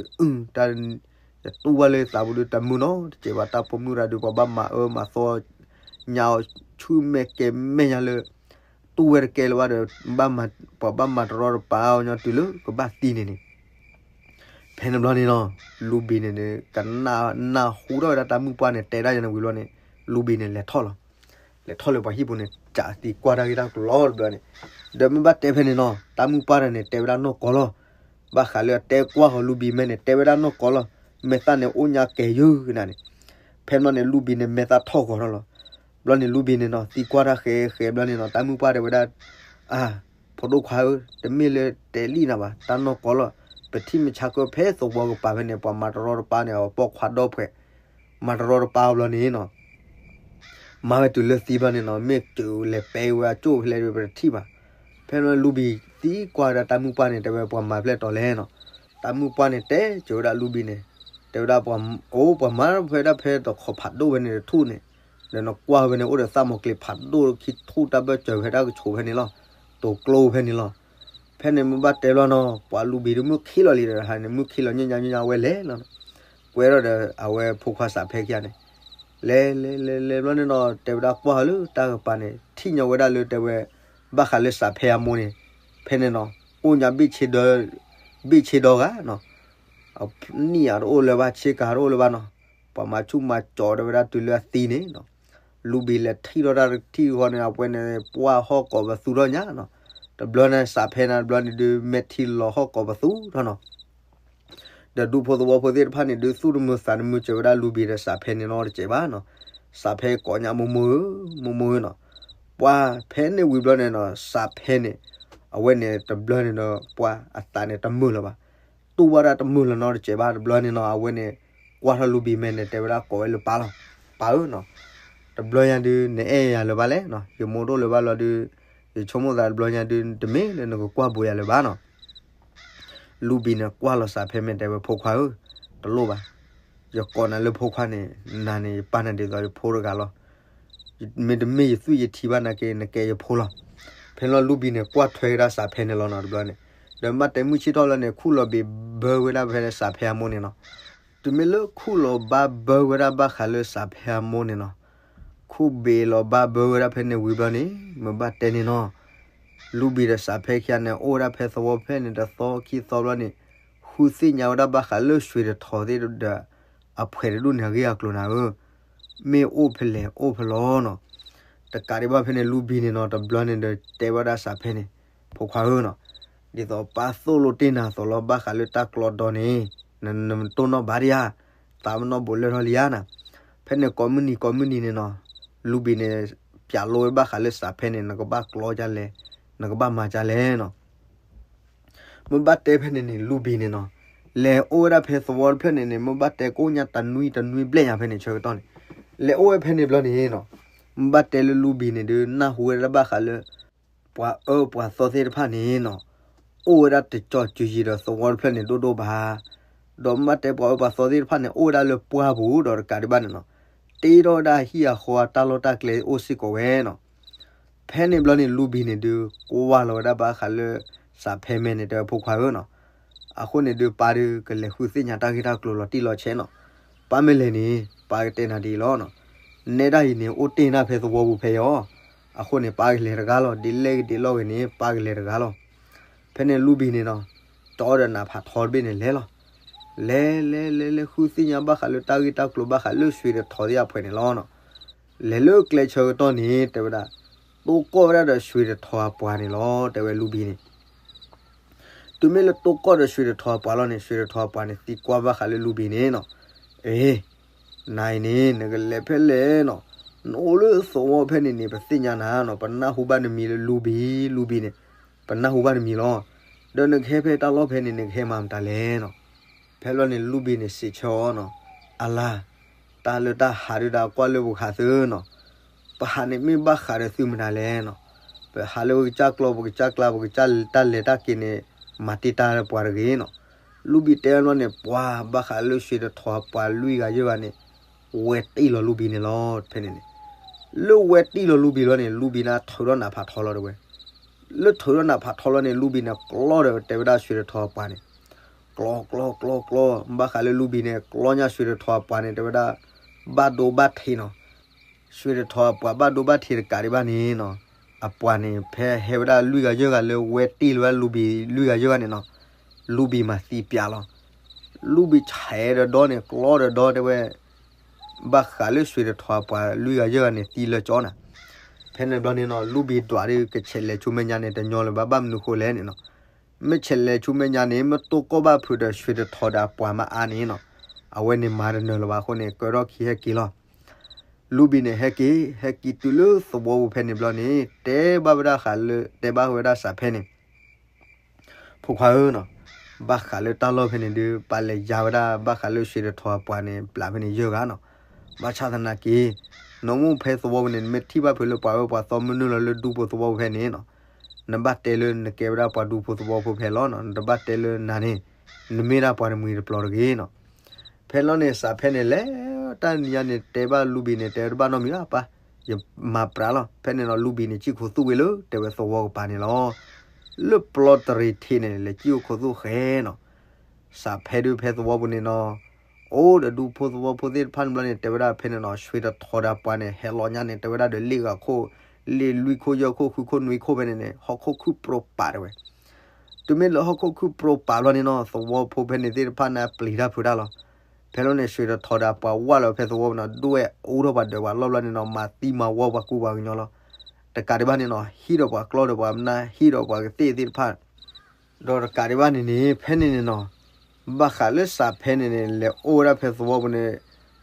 တၢ်, ယတူၢ်ဘၣ်လၢယသးပူၤဒုးတမုာ်နီတစဲးဘၣ် တၢ်ပိာ်မုၣ်တဂၤဒုး ပှၤဘၣ်မၤအၢမၤသီ, ညါအီၤဆူမဲာ်ကဲၤမဲာ်ညါလၢ တူၢ်ဝဲတကဲလၢၤဘၣ်ဒီး, ပှၤဘၣ်မၤတရီတပါအီၤညီတုၤလၢကဘၣ်သံန့ၣ်န့ၣ် ဖဲန့ၣ်ဘျီန့ၣ်နီၤ, လူၤဘံၤန့ၣ် ကနၣ်ဟူထီၣ်ဝဲဒၣ်တၢ်မုၢ်ပှၢ်န့ၣ် တဲဒၣ်ယၤန့ၣ်ဝံၤဘျီန့ၣ်, လူၤဘံၤန့ၣ်လဲၤထီၣ်လီၤ. လဲၤထီၣ်လၢပှၤဟံၣ်ပူၤန့ၣ် ကးသံကွၢ်တၢ်ဂ့ၢ်တၢ်ကျိၤလီၤတဘျီန့ၣ်, ဒီးမ့ၢ်ဘၣ်တဲဖဲန့ၣ်နီၤ, တၢ်မုၢ်ပှၢ်တဂၤန့ၣ် တဲဝဲဒၣ်နီၢ်ကီၢ်လီၤ. ဘၣ်ဃးလၢအတဲကွၢ်ဃီၤလူၤဘံၤမဲာ်န့ၣ် တဲဝဲဒၣ်နီၢ်ကီၢ်လီၤ. မဲာ်သၣ်န့ၣ်အိၣ်ညါကဲၤယုၢ်ကနၣ်န့ၣ်, ဖဲန့ၣ်ဘျီန့ၣ် လူၤဘံၤန့ၣ် မဲာ်သၣ်ထီၣ်ဂီၤထီၣ်လီၤ. ဘျီန့ၣ်လူၤဘံၤန့ၣ်နီၤ သံကွၢ်တၢ်ဃဲဃဲဘျီန့ၣ်နီၤ, တၢ်မုၢ်ပှၢ်တဲဝဲဒၣ်, အါ, ဖိဒိၣ်ခွါဧၢ, တမ့ၢ်လၢတဲလံနၤဘၣ်, တၢ်နီၢ်ကီၢ်လီၤ. ပထံၣ်မုၢ်ဆါကၢဖဲသဝီကပၤဖဲန့ၣ် ပှၤမၤတရီတပါန့ၣ် အပိာ်ခွါဒီဖှဲး, မၤတရီတပါအီၤဘျီန့ၣ်နီၤ မၤဝဲတုၤလၢသံဘျီန့ၣ်နီၤ, မ့ၢ်တုၤလဲၤပဲဝဲအကၠိၣ်ဖဲလဲၣ်ဒီး ပတထံၣ်ဘၣ်. ဖဲန့ၣ်လူၤဘံၤသံကွၢ်ဝဲဒၣ်တၢ်မုၢ်ပှၢ်န့ၣ် တဲဝဲပှၤမၤဖျဲၣ်တီၤလဲၣ်နီၤ. တၢ်မုၢ်ပှၢ်န့ၣ်တဲစၢၤဝဲဒၣ်လူၤဘံၤန့ၣ်, တဲဝဲဒၣ်ပှၤ, အိၣ်ပှၤမၤဖဲဒၣ်ဖဲတခီဖးဒိၣ်ဖဲန့ၣ်တထူၣ်န့ၣ်, ဒီးနကွၢ်ဝဲန့ၣ် အိၣ်ဒီးသၣ်မီၤကျ့ၤဖးဒိၣ်ခံထူၣ်တၢ်ဘၢၣ်စၢၤဖဲတၢ်ကဆိးဖဲန့ၣ်လီၤ. တိၤကျိဖဲန့ၣ်လီၤ. ဖဲန့ၣ်မ့ၢ်ဘၣ်တဲဘျီနီၤ, ပှၤလူၤဘံၤဒုးမုၢ်ခံလီၤလံဒီးဟါန့ၣ် မုၢ်ခံလီၤညါညါညါဝဲလဲၤလီၤ. ကွဲထီၣ်ဒီးအဝဲဖိခွါစးဖဲခံဂၤန့ၣ်, လဲၤလဲၤလဲၤလဲၤဘျီန့ၣ်နီၤ, တဲဝဲဒၣ်ကွၢ်ဃီၤလၢတၢ်ကပၤန့ၣ် ထံၣ်ညီဝဲဒၣ်လၢတဲဝဲ, ဘၣ်ဃးလၢစးဖဲအမိၢ်န့ၣ်, ဖဲန့ၣ်နီၤ, အိၣ်ညါဘ့ၣ်ဆ့ဒီ, ဘ့ၣ်ဆ့ဒီဂၤနီၤ. အနံၣ်အတအိၣ်လၢၤဘၣ် ဆ့ကၤတအိၣ်လၢၤဘၣ်နီၤ, ပှၤမၤဆူၣ်မၤကၠီၤတဲဝဲဒၣ်တုၤလၢအသံန့ၣ်နီၤ, လူဘံၣ်လဲၤထံၣ်ထီၣ်တၢ်တထံၣ်ဃီန့ၣ် အဝဲန့ၣ်ပှၢ်ဟီၣ်ကိးပသူထီၣ်ညါနီၤ, တဘျီန့ၣ်စးဖဲန့ၣ်တဘျီန့ၣ်ဒုး မဲာ်ထံလီၤဟီၣ်ကိးပသူထီၣ်နီၤ ဒီးဒူဖိသဝီဖိသ့ၣ်တဖၣ်န့ၣ် ဒုးသူၣ်တမုာ်သးတမုာ်စၢၤဝဲဒၣ်လူဘံၣ်ဒီးစးဖဲန့ၣ်နီတစဲးဘၣ်နီၤ. စးဖဲကိးညါမိၢ်မိၢ်ဧၢ, မိၢ်မိၢ်ဧၢနီၤ. ပှၤဖဲန့ၣ်ဝံၤဘျီန့ၣ်နီၤ စးဖဲန့ၣ် အဝဲန့ၣ်တဘျီန့ၣ်ဒီး ပှၤအသးန့ၣ်တမုာ်လၢၤဘၣ်. တူၢ်ဘၣ်တၢ်တမုာ်လၢၤနီတစဲးဘၣ်. တဘျီန့ၣ်နီၤ အဝဲန့ၣ် ကွၢ်ထီၣ်လူဘံၣ်မဲာ်န့ၣ် တဲဝဲဒၣ်ကိးဝဲလၢပၢ်လီၤ. ပၢ်ဧၢနီၤ, တဘျီညါဒုး နအဲၣ်ယၤလၢၤဘၣ်လဲၣ်နီၤ, ယမိၢ်တအိၣ်လၢၤဘၣ်လီၤဒုး ယဆိကမိၣ်သးတဘျီညါဒုး တမ့ၢ်လၢနကကွၢ်ဘိးယၤလၢၤဘၣ်နီၤ. လူဘံၣ်န့ၣ်ကွၢ်လီၤစးဖဲမဲာ် တဲဝဲ ဖိခွါဧၢ, တလိၣ်ဘၣ်. ယကိးနၤလၢဖိခွါန့ၣ် နၤန့ၣ် ယပာ်နၤဒ်သိးယဖိတဂၤလီၤ. မ့တမ့ၢ်ယသွံၣ်ယထံဘၣ်နာ်က့ နကဲယဖိလီၤ. ဖဲလီၤလူဘံၣ်န့ၣ် ကွၢ်ထွဲဝဲဒၣ်စးဖဲန့ၣ်လီၤနီၤ တဘျီန့ၣ်, ဒီးမ့ၢ်တဲမုၢ်ဆ့ၣ်ထီၣ်လီၤန့ၣ် ခူၣ်လီၤဘ့းဘၢဝဲဒၣ်ဖဲစးဖဲအမိၢ်န့ၣ်နီၤ. တုၤမ့ၢ်လၢခူၣ်လီၤဘၣ်ဘၢဝဲဒၣ်ဘၣ်ဃးလၢစးဖဲအမိၢ်န့ၣ်နီၤ, ခူၣ်ဘ့းလီၤဘၣ်ဘၢဝဲဒၣ်ဖဲန့ၣ်ဝံၤဘျီန့ၣ် မ့ၢ်ဘၣ်တဲန့ၣ်နီၤ, လူဘံၣ်ဒီးစးဖဲခံဂၤန့ၣ် အိၣ်ဝဲဒၣ်ဖဲသဝီဖဲန့ၣ် တသီခံသီဘျီန့ၣ် ဃုသ့ၣ်ညါဝဲဒၣ်ဘၣ်ဃးလၢ ရွှေတထော် သ့ၣ်ဒီး အဖှဲးတဒူၣ်န့ၣ် အဂ့ၢ်အကျိၤနၤဧၢ, မ့ၢ်အိၣ်ဖဲလဲၣ်အိၣ်ဖဲလဲၣ်နီၤ. တကးဒံးဘၣ်ဖဲန့ၣ် လူဘံၣ်န့ၣ်နီၤ တဘျီန့ၣ်ဒီးတဲဝဲဒၣ်စးဖဲန့ၣ်, ဖိခွါဧၢနီၤ, ဒ်သိးပၢ်သိၣ်လိတ့ၢ်နၤအသိးလီၤ ဘၣ်ဃးလၢတၢ်ကျီဒီန့ၣ် နတိၢ်နီၣ်ဘၣ်ဒံးဧါ, သးပနီၣ်ဘိးလၢထီၣ်လံဧါနၤ. ဖဲန့ၣ်ကိးမုၢ်နံၤကိးမုၢ်နံၤန့ၣ်နီၤ, လူဘံၣ်န့ၣ် ပၠးလိဝဲဘၣ်ဃးလၢစးဖဲန့ၣ် နကဘၣ်ကျီဒ်လဲၣ်, နကဘၣ်မၤဒ်လဲၣ်နီၤ. မ့ၢ်ဘၣ်တဲဖဲန့ၣ်န့ၣ် လူဘံၣ်န့ၣ်နီၤ, လဲၤအိၣ်ဝဲဒၣ်ဖဲသဝီတဖျၢၣ်န့ၣ်န့ၣ် မ့ၢ်ဘၣ်တဲကိးညါတနွံတနွံဘျဲၣ်ညါဖဲန့ၣ် ဆၢကတီၢ်န့ၣ်, လဲၤအိၣ်ဝဲဖဲန့ၣ်ဘျီန့ၣ်နီၤ, မ့ၢ်ဘၣ်တဲလၢလူဘံၣ်န့ၣ်ဒုး နၢ်ဟူဝဲဒၣ်ဘၣ်ဃးလၢ ပှၤအၢပှၤသီသ့ၣ်တဖၣ်န့ၣ်နီၤ, အိၣ်ဝဲဒၣ်တကၠီၤစုၤယံၤဒီးသဝီတဖျၢၣ်န့ၣ်ဒိၣ်ဒိၣ်ဘၣ်. ဒီးမ့ၢ်ဘၣ်တဲပှၤအၢပှၤသီသ့ၣ်တဖၣ်န့ၣ် အိၣ်ဝဲဒၣ်လၢပှၢ်ပူၤဒီးတကးဒံးဘၣ်န့ၣ်နီၤ, တ့ထီၣ်ဝဲဒၣ်ဟံၣ်အဃီအတၢ်လီၢ်တၢ်ကျဲအိၣ်စ့ၢ်ကီးဝဲနီၤ. ဖဲန့ၣ်ဘျီန့ၣ် လူဘံၣ်န့ၣ်ဒုး ကွၢ်လီၤဝဲဒၣ်ဘၣ်ဃးလၢ စးဖဲမဲာ်န့ၣ် တဲဝဲ ဖိခွါဧၢနီၤ, အဃိန့ၣ်ဒုး ပၢ်ဒုးကလဲၤဃုသ့ၣ်ညါတၢ်ဂ့ၢ်တၢ်ကျိၤလီၤတံၢ်လီၤဆဲးနီၤ. ပၢ်မ့ၢ်လဲၤန့ၣ် ပၢ်ကတဲနၤဒ်အံၤလီၤနီၤ, နဲဒၣ်အံၤန့ၣ် အိၣ်တ့ၢ်နၢ်ဖဲသဝီပူၤဖဲအံၤ, အဃိန့ၣ် ပၢ်ကလဲၤတဂၤလီၤ, ဒ်လဲၣ်ဂ့ၤဒ်လဲၣ်ဂ့ၤန့ၣ် ပၢ်ကလဲၤတဂၤလီၤ. ဖဲန့ၣ်လူဘံၣ်န့ၣ်နီၤ, တီဒီးနးဖးထီတဘ့ၣ်န့ၣ်လဲၤလီၤ. လဲၤလဲၤလဲၤလဲၤဃုသ့ၣ်ညါဘၣ်ဃးလၢတၢ်ဂ့ၢ်တၢ်ကျိၤဘၣ်ဃးလၢ ရွှေတထော် သ့ၣ်အဖှဲးန့ၣ်လီၤနီၤ. လဲၤလၢကျဲဆၢကတီၢ်န့ၣ် တဲဝဲဒၣ်, တိၢ်ကီၢ်ဝဲဒၣ်ဒီး ရွှေတထော် အပှၤန့ၣ်လီၤ တဲဝဲလူဘံၣ်န့ၣ်. တုၤမ့ၢ်လၢတိၢ်ကီၢ်ဒီး ရွှေတထော် အပှၤလီၤန့ၣ် ရွှေတထော် အပှၤန့ၣ် သံကွၢ်ဘၣ်ဃးလၢလူဘံၣ်န့ၣ်နီၤ. အ့ နၤအံၤန့ၣ် နကလဲၤဖဲလဲၣ်နီၤ, နအိၣ်လၢသဝီဖဲန့ၣ်န့ၣ် ပသ့ၣ်ညါနၤနီၤ, ပနၢ်ဟူဘၣ်နမံၤလၢလူဘံၣ်, လူဘံၣ်န့ၣ် ပနၢ်ဟူဘၣ်နမံၤလီၤ. ဒီးနကဟဲဖဲတၢ်လီၢ်ဖဲန့ၣ် နကဟဲမၤမတၤလဲၣ်နီၤ. ဖဲလီၤန့ၣ် လူဘံၣ်န့ၣ် စံးဆၢအီၤနီၤ, အလၤ, တၢ်လၢတၢ်ဟးဒုးဒီးကွၢ်လၢပှၤဃးသုနီၤ, ပဟးန့ၣ်မ့ၢ်ဘၣ်ဃးဒီးသုမတၤလဲၣ်နီၤ. ပဟးလၢပကစၢ်ကျီ ပကစၢ်ကျါ ပကစၢ်တၢ်လဲၤတၢ်က့ၤန့ၣ် မၤတ့ၢ်တၢ်လၢပှၤတဂ့ၤနီၤ. လူဘံၣ်တဲအီၤန့ၣ် ပှၤဘၣ်ဃးလၢ ရွှေတထော် အပှၤလွံၢ်ဂၤယဲၢ်ဂၤန့ၣ် ဝဲတ့ၢ်လီၤလူဘံၣ်န့ၣ်လီၤ ဖဲန့ၣ်န့ၣ်. လၢဝဲတ့ၢ်လီၤလူဘံၣ်လီၤန့ၣ် လူဘံၣ်န့ၣ်ထုးထီၣ်နးဖးထီလီၤတဲဝဲ. လၢထုးထီၣ်နးဖးထီလီၤန့ၣ် လူဘံၣ်န့ၣ်ကျီဒီးတဲဝဲဒၣ် ရွှေတထော် အပှၤန့ၣ်, ကျီ ကျီ ကျီ ကျီ, ဘၣ်ဃးလၢလူဘံၣ်န့ၣ် ကျီညါ ရွှေတထော် အပှၤန့ၣ် တဲဝဲဒၣ် ဘၣ်ဒိဘၣ်ထံးနီၤ. ရွှေတထော် အပှၤဘၣ်ဒိဘၣ်ထံးတကးဒံးဘၣ်န့ၣ်နီၤ, အပှၤန့ၣ် ဖဲဟဲဝဲဒၣ်လွံၢ်ဂၤယဲၢ်ဂၤလၢဝဲတ့ၢ်လီၤဝဲဒၣ်လူဘံၣ်လွံၢ်ဂၤယဲၢ်ဂၤန့ၣ်နီၤ, လူဘံၣ်မၤသံပၠးလီၤ. လူဘံၣ်ဆဲးဒီးဒီန့ၣ် ကျီဒီးဒီတဲဝဲ ဘၣ်ဃးလၢ ရွှေတထော် အပှၤလွံၢ်ဂၤယဲၢ်ဂၤန့ၣ် သံလၢကၠီနၤ. ဖဲန့ၣ်ဘျီန့ၣ်နီၤ လူဘံၣ်ဒွးဒုးကဆဲးလဲၤဆူမဲာ်ညါန့ၣ် တညီလၢၤဘၣ် ဘၣ်မနုၤဃိလဲၣ်န့ၣ်နီၤ. မ့ၢ်ဆဲးလဲၤဆူမဲာ်ညါန့ၣ် မ့ၢ်တိၢ်ကီၢ်ဘၣ်ဖုးဒီး ရွှေတထော် ဒီးအပှၤမၤအါန့ၣ်နီၤ, အဝဲန့ၣ်မၤတနၢၤလၢၤဘၣ်အဃိန့ၣ် ကၢထီၣ်ခံဟဲက့ၤလီၤ. လူဘံၣ်န့ၣ်ဟဲက့ၤ ဟဲက့ၤတုၤလၢသဝီပူၤဖဲန့ၣ်ဘျီန့ၣ် တဲဘၣ်ဝဲဒၣ်ဃးလၢ တဲဘၣ်ဝဲဒၣ်စးဖဲန့ၣ် ဖိခွါဧၢနီၤ, ဘၣ်ဃးလၢတၢ်လီၢ်ဖဲန့ၣ်ဒုး ပၢ်လဲၤယါဝဲဒၣ်ဘၣ်ဃးလၢ ရွှေတထော် အပှၤန့ၣ် ပျးဖဲန့ၣ်ယဲၢ်ဂၤနီၤ. ဘၣ်ဆၣ်သနာ်က့ နအိၣ်ဖဲသဝီပူၤန့ၣ် နမ့ၢ်ထံၣ်ဘၣ်ဖုးလၢပှၤအၢပှၤသီမနုၤလီၤလၢဒူဖိသဝီပူၤဖဲန့ၣ်နီၤ, နဘၣ်တဲလၢနကဲဝဲဒၣ်ပှၤဒူဖိသဝီဖိဖဲလီၤနီၤ. နတဘၣ်တဲလၢနၤန့ၣ် နမ့ၢ်ဒၣ်ပှၤတမှံၤတပျီၤတဂ့ၤနီၤ. ဖဲလီၤန့ၣ် စးဖဲန့ၣ်လဲၤတၢ်နံၤညါန့ၣ် တဲဘၣ်လူဘံၣ်န့ၣ် တဲတဘၣ်နီတမံၤဘၣ်ပၢ်, ယမၤပြးလီၤ. ဖဲန့ၣ်နီၤ လူဘံၣ်န့ၣ် စံၣ်ခိၣ်သူၣ်ဝဲလၢတဲဝဲသဝီကပၤန့ၣ်လီၤ. လၢပျီတရံးထံးန့ၣ် လဲၤစံၣ်အိၣ်ခိၣ်သူၣ်ဃဲနီၤ. စးဖဲဒုးဖဲသဝီပူၤန့ၣ်နီၤ, အိၣ်ဒီးဒူဖိသဝီဖိသ့ၣ်တဖၣ်န့ၣ်ဘျီန့ၣ် တဲဝဲဒၣ်ဖဲန့ၣ်နီၤ ရွှေတထော် ဒီးအပှၤန့ၣ် ဟဲလီၤညါန့ၣ် တဲဝဲဒၣ်ဒီးလ့ၣ်ဂၤခိၣ်, လ့ၣ်လွံၢ်ခိၣ်ယဲၢ်ခိၣ်ဃုခိၣ်နွံခိၣ်ဖဲန့ၣ်န့ၣ် ဟီၣ်ခိၣ်ခုၣ်ပြိးပာ်တဲဝဲ. တုၤမ့ၢ်လၢဟီၣ်ခိၣ်ခုၣ်ပြိပာ်ဘျီန့ၣ်နီၤ သဝီဖိဖဲန့ၣ်သ့ၣ်တဖၣ်န့ၣ် အပျံၤတၢ်ဖုးတၢ်လီၤ. ဖဲလီၤန့ၣ် ရွှေတထော်ဒီးအပှၤဝၢ်လီၤဖဲသဝီပူၤနီၤ ဒွဲၣ်အူထီၣ်ပှၤဒၢးပှၤလီၢ်ဘျီန့ၣ်နီၤ မၤသံမၤဝီပှၤကူပှၤကညီလီၤ. တကးဒံးဘၣ်န့ၣ်နီၤ ဟံးဒီးပှၤကျီဒီးပှၤမနၢ် ဟံးဒီးပှၤကသ့ၣ်သ့ၣ်တဖၣ် ဒီးတကးဒံးဘၣ်န့ၣ်န့ၣ် ဖဲန့ၣ်န့ၣ်နီၤ ဘၣ်ဃးလၢစးဖဲန့ၣ်န့ၣ် လဲၤအိၣ်ဝဲဒၣ်ဖဲသဝီပူၤန့ၣ်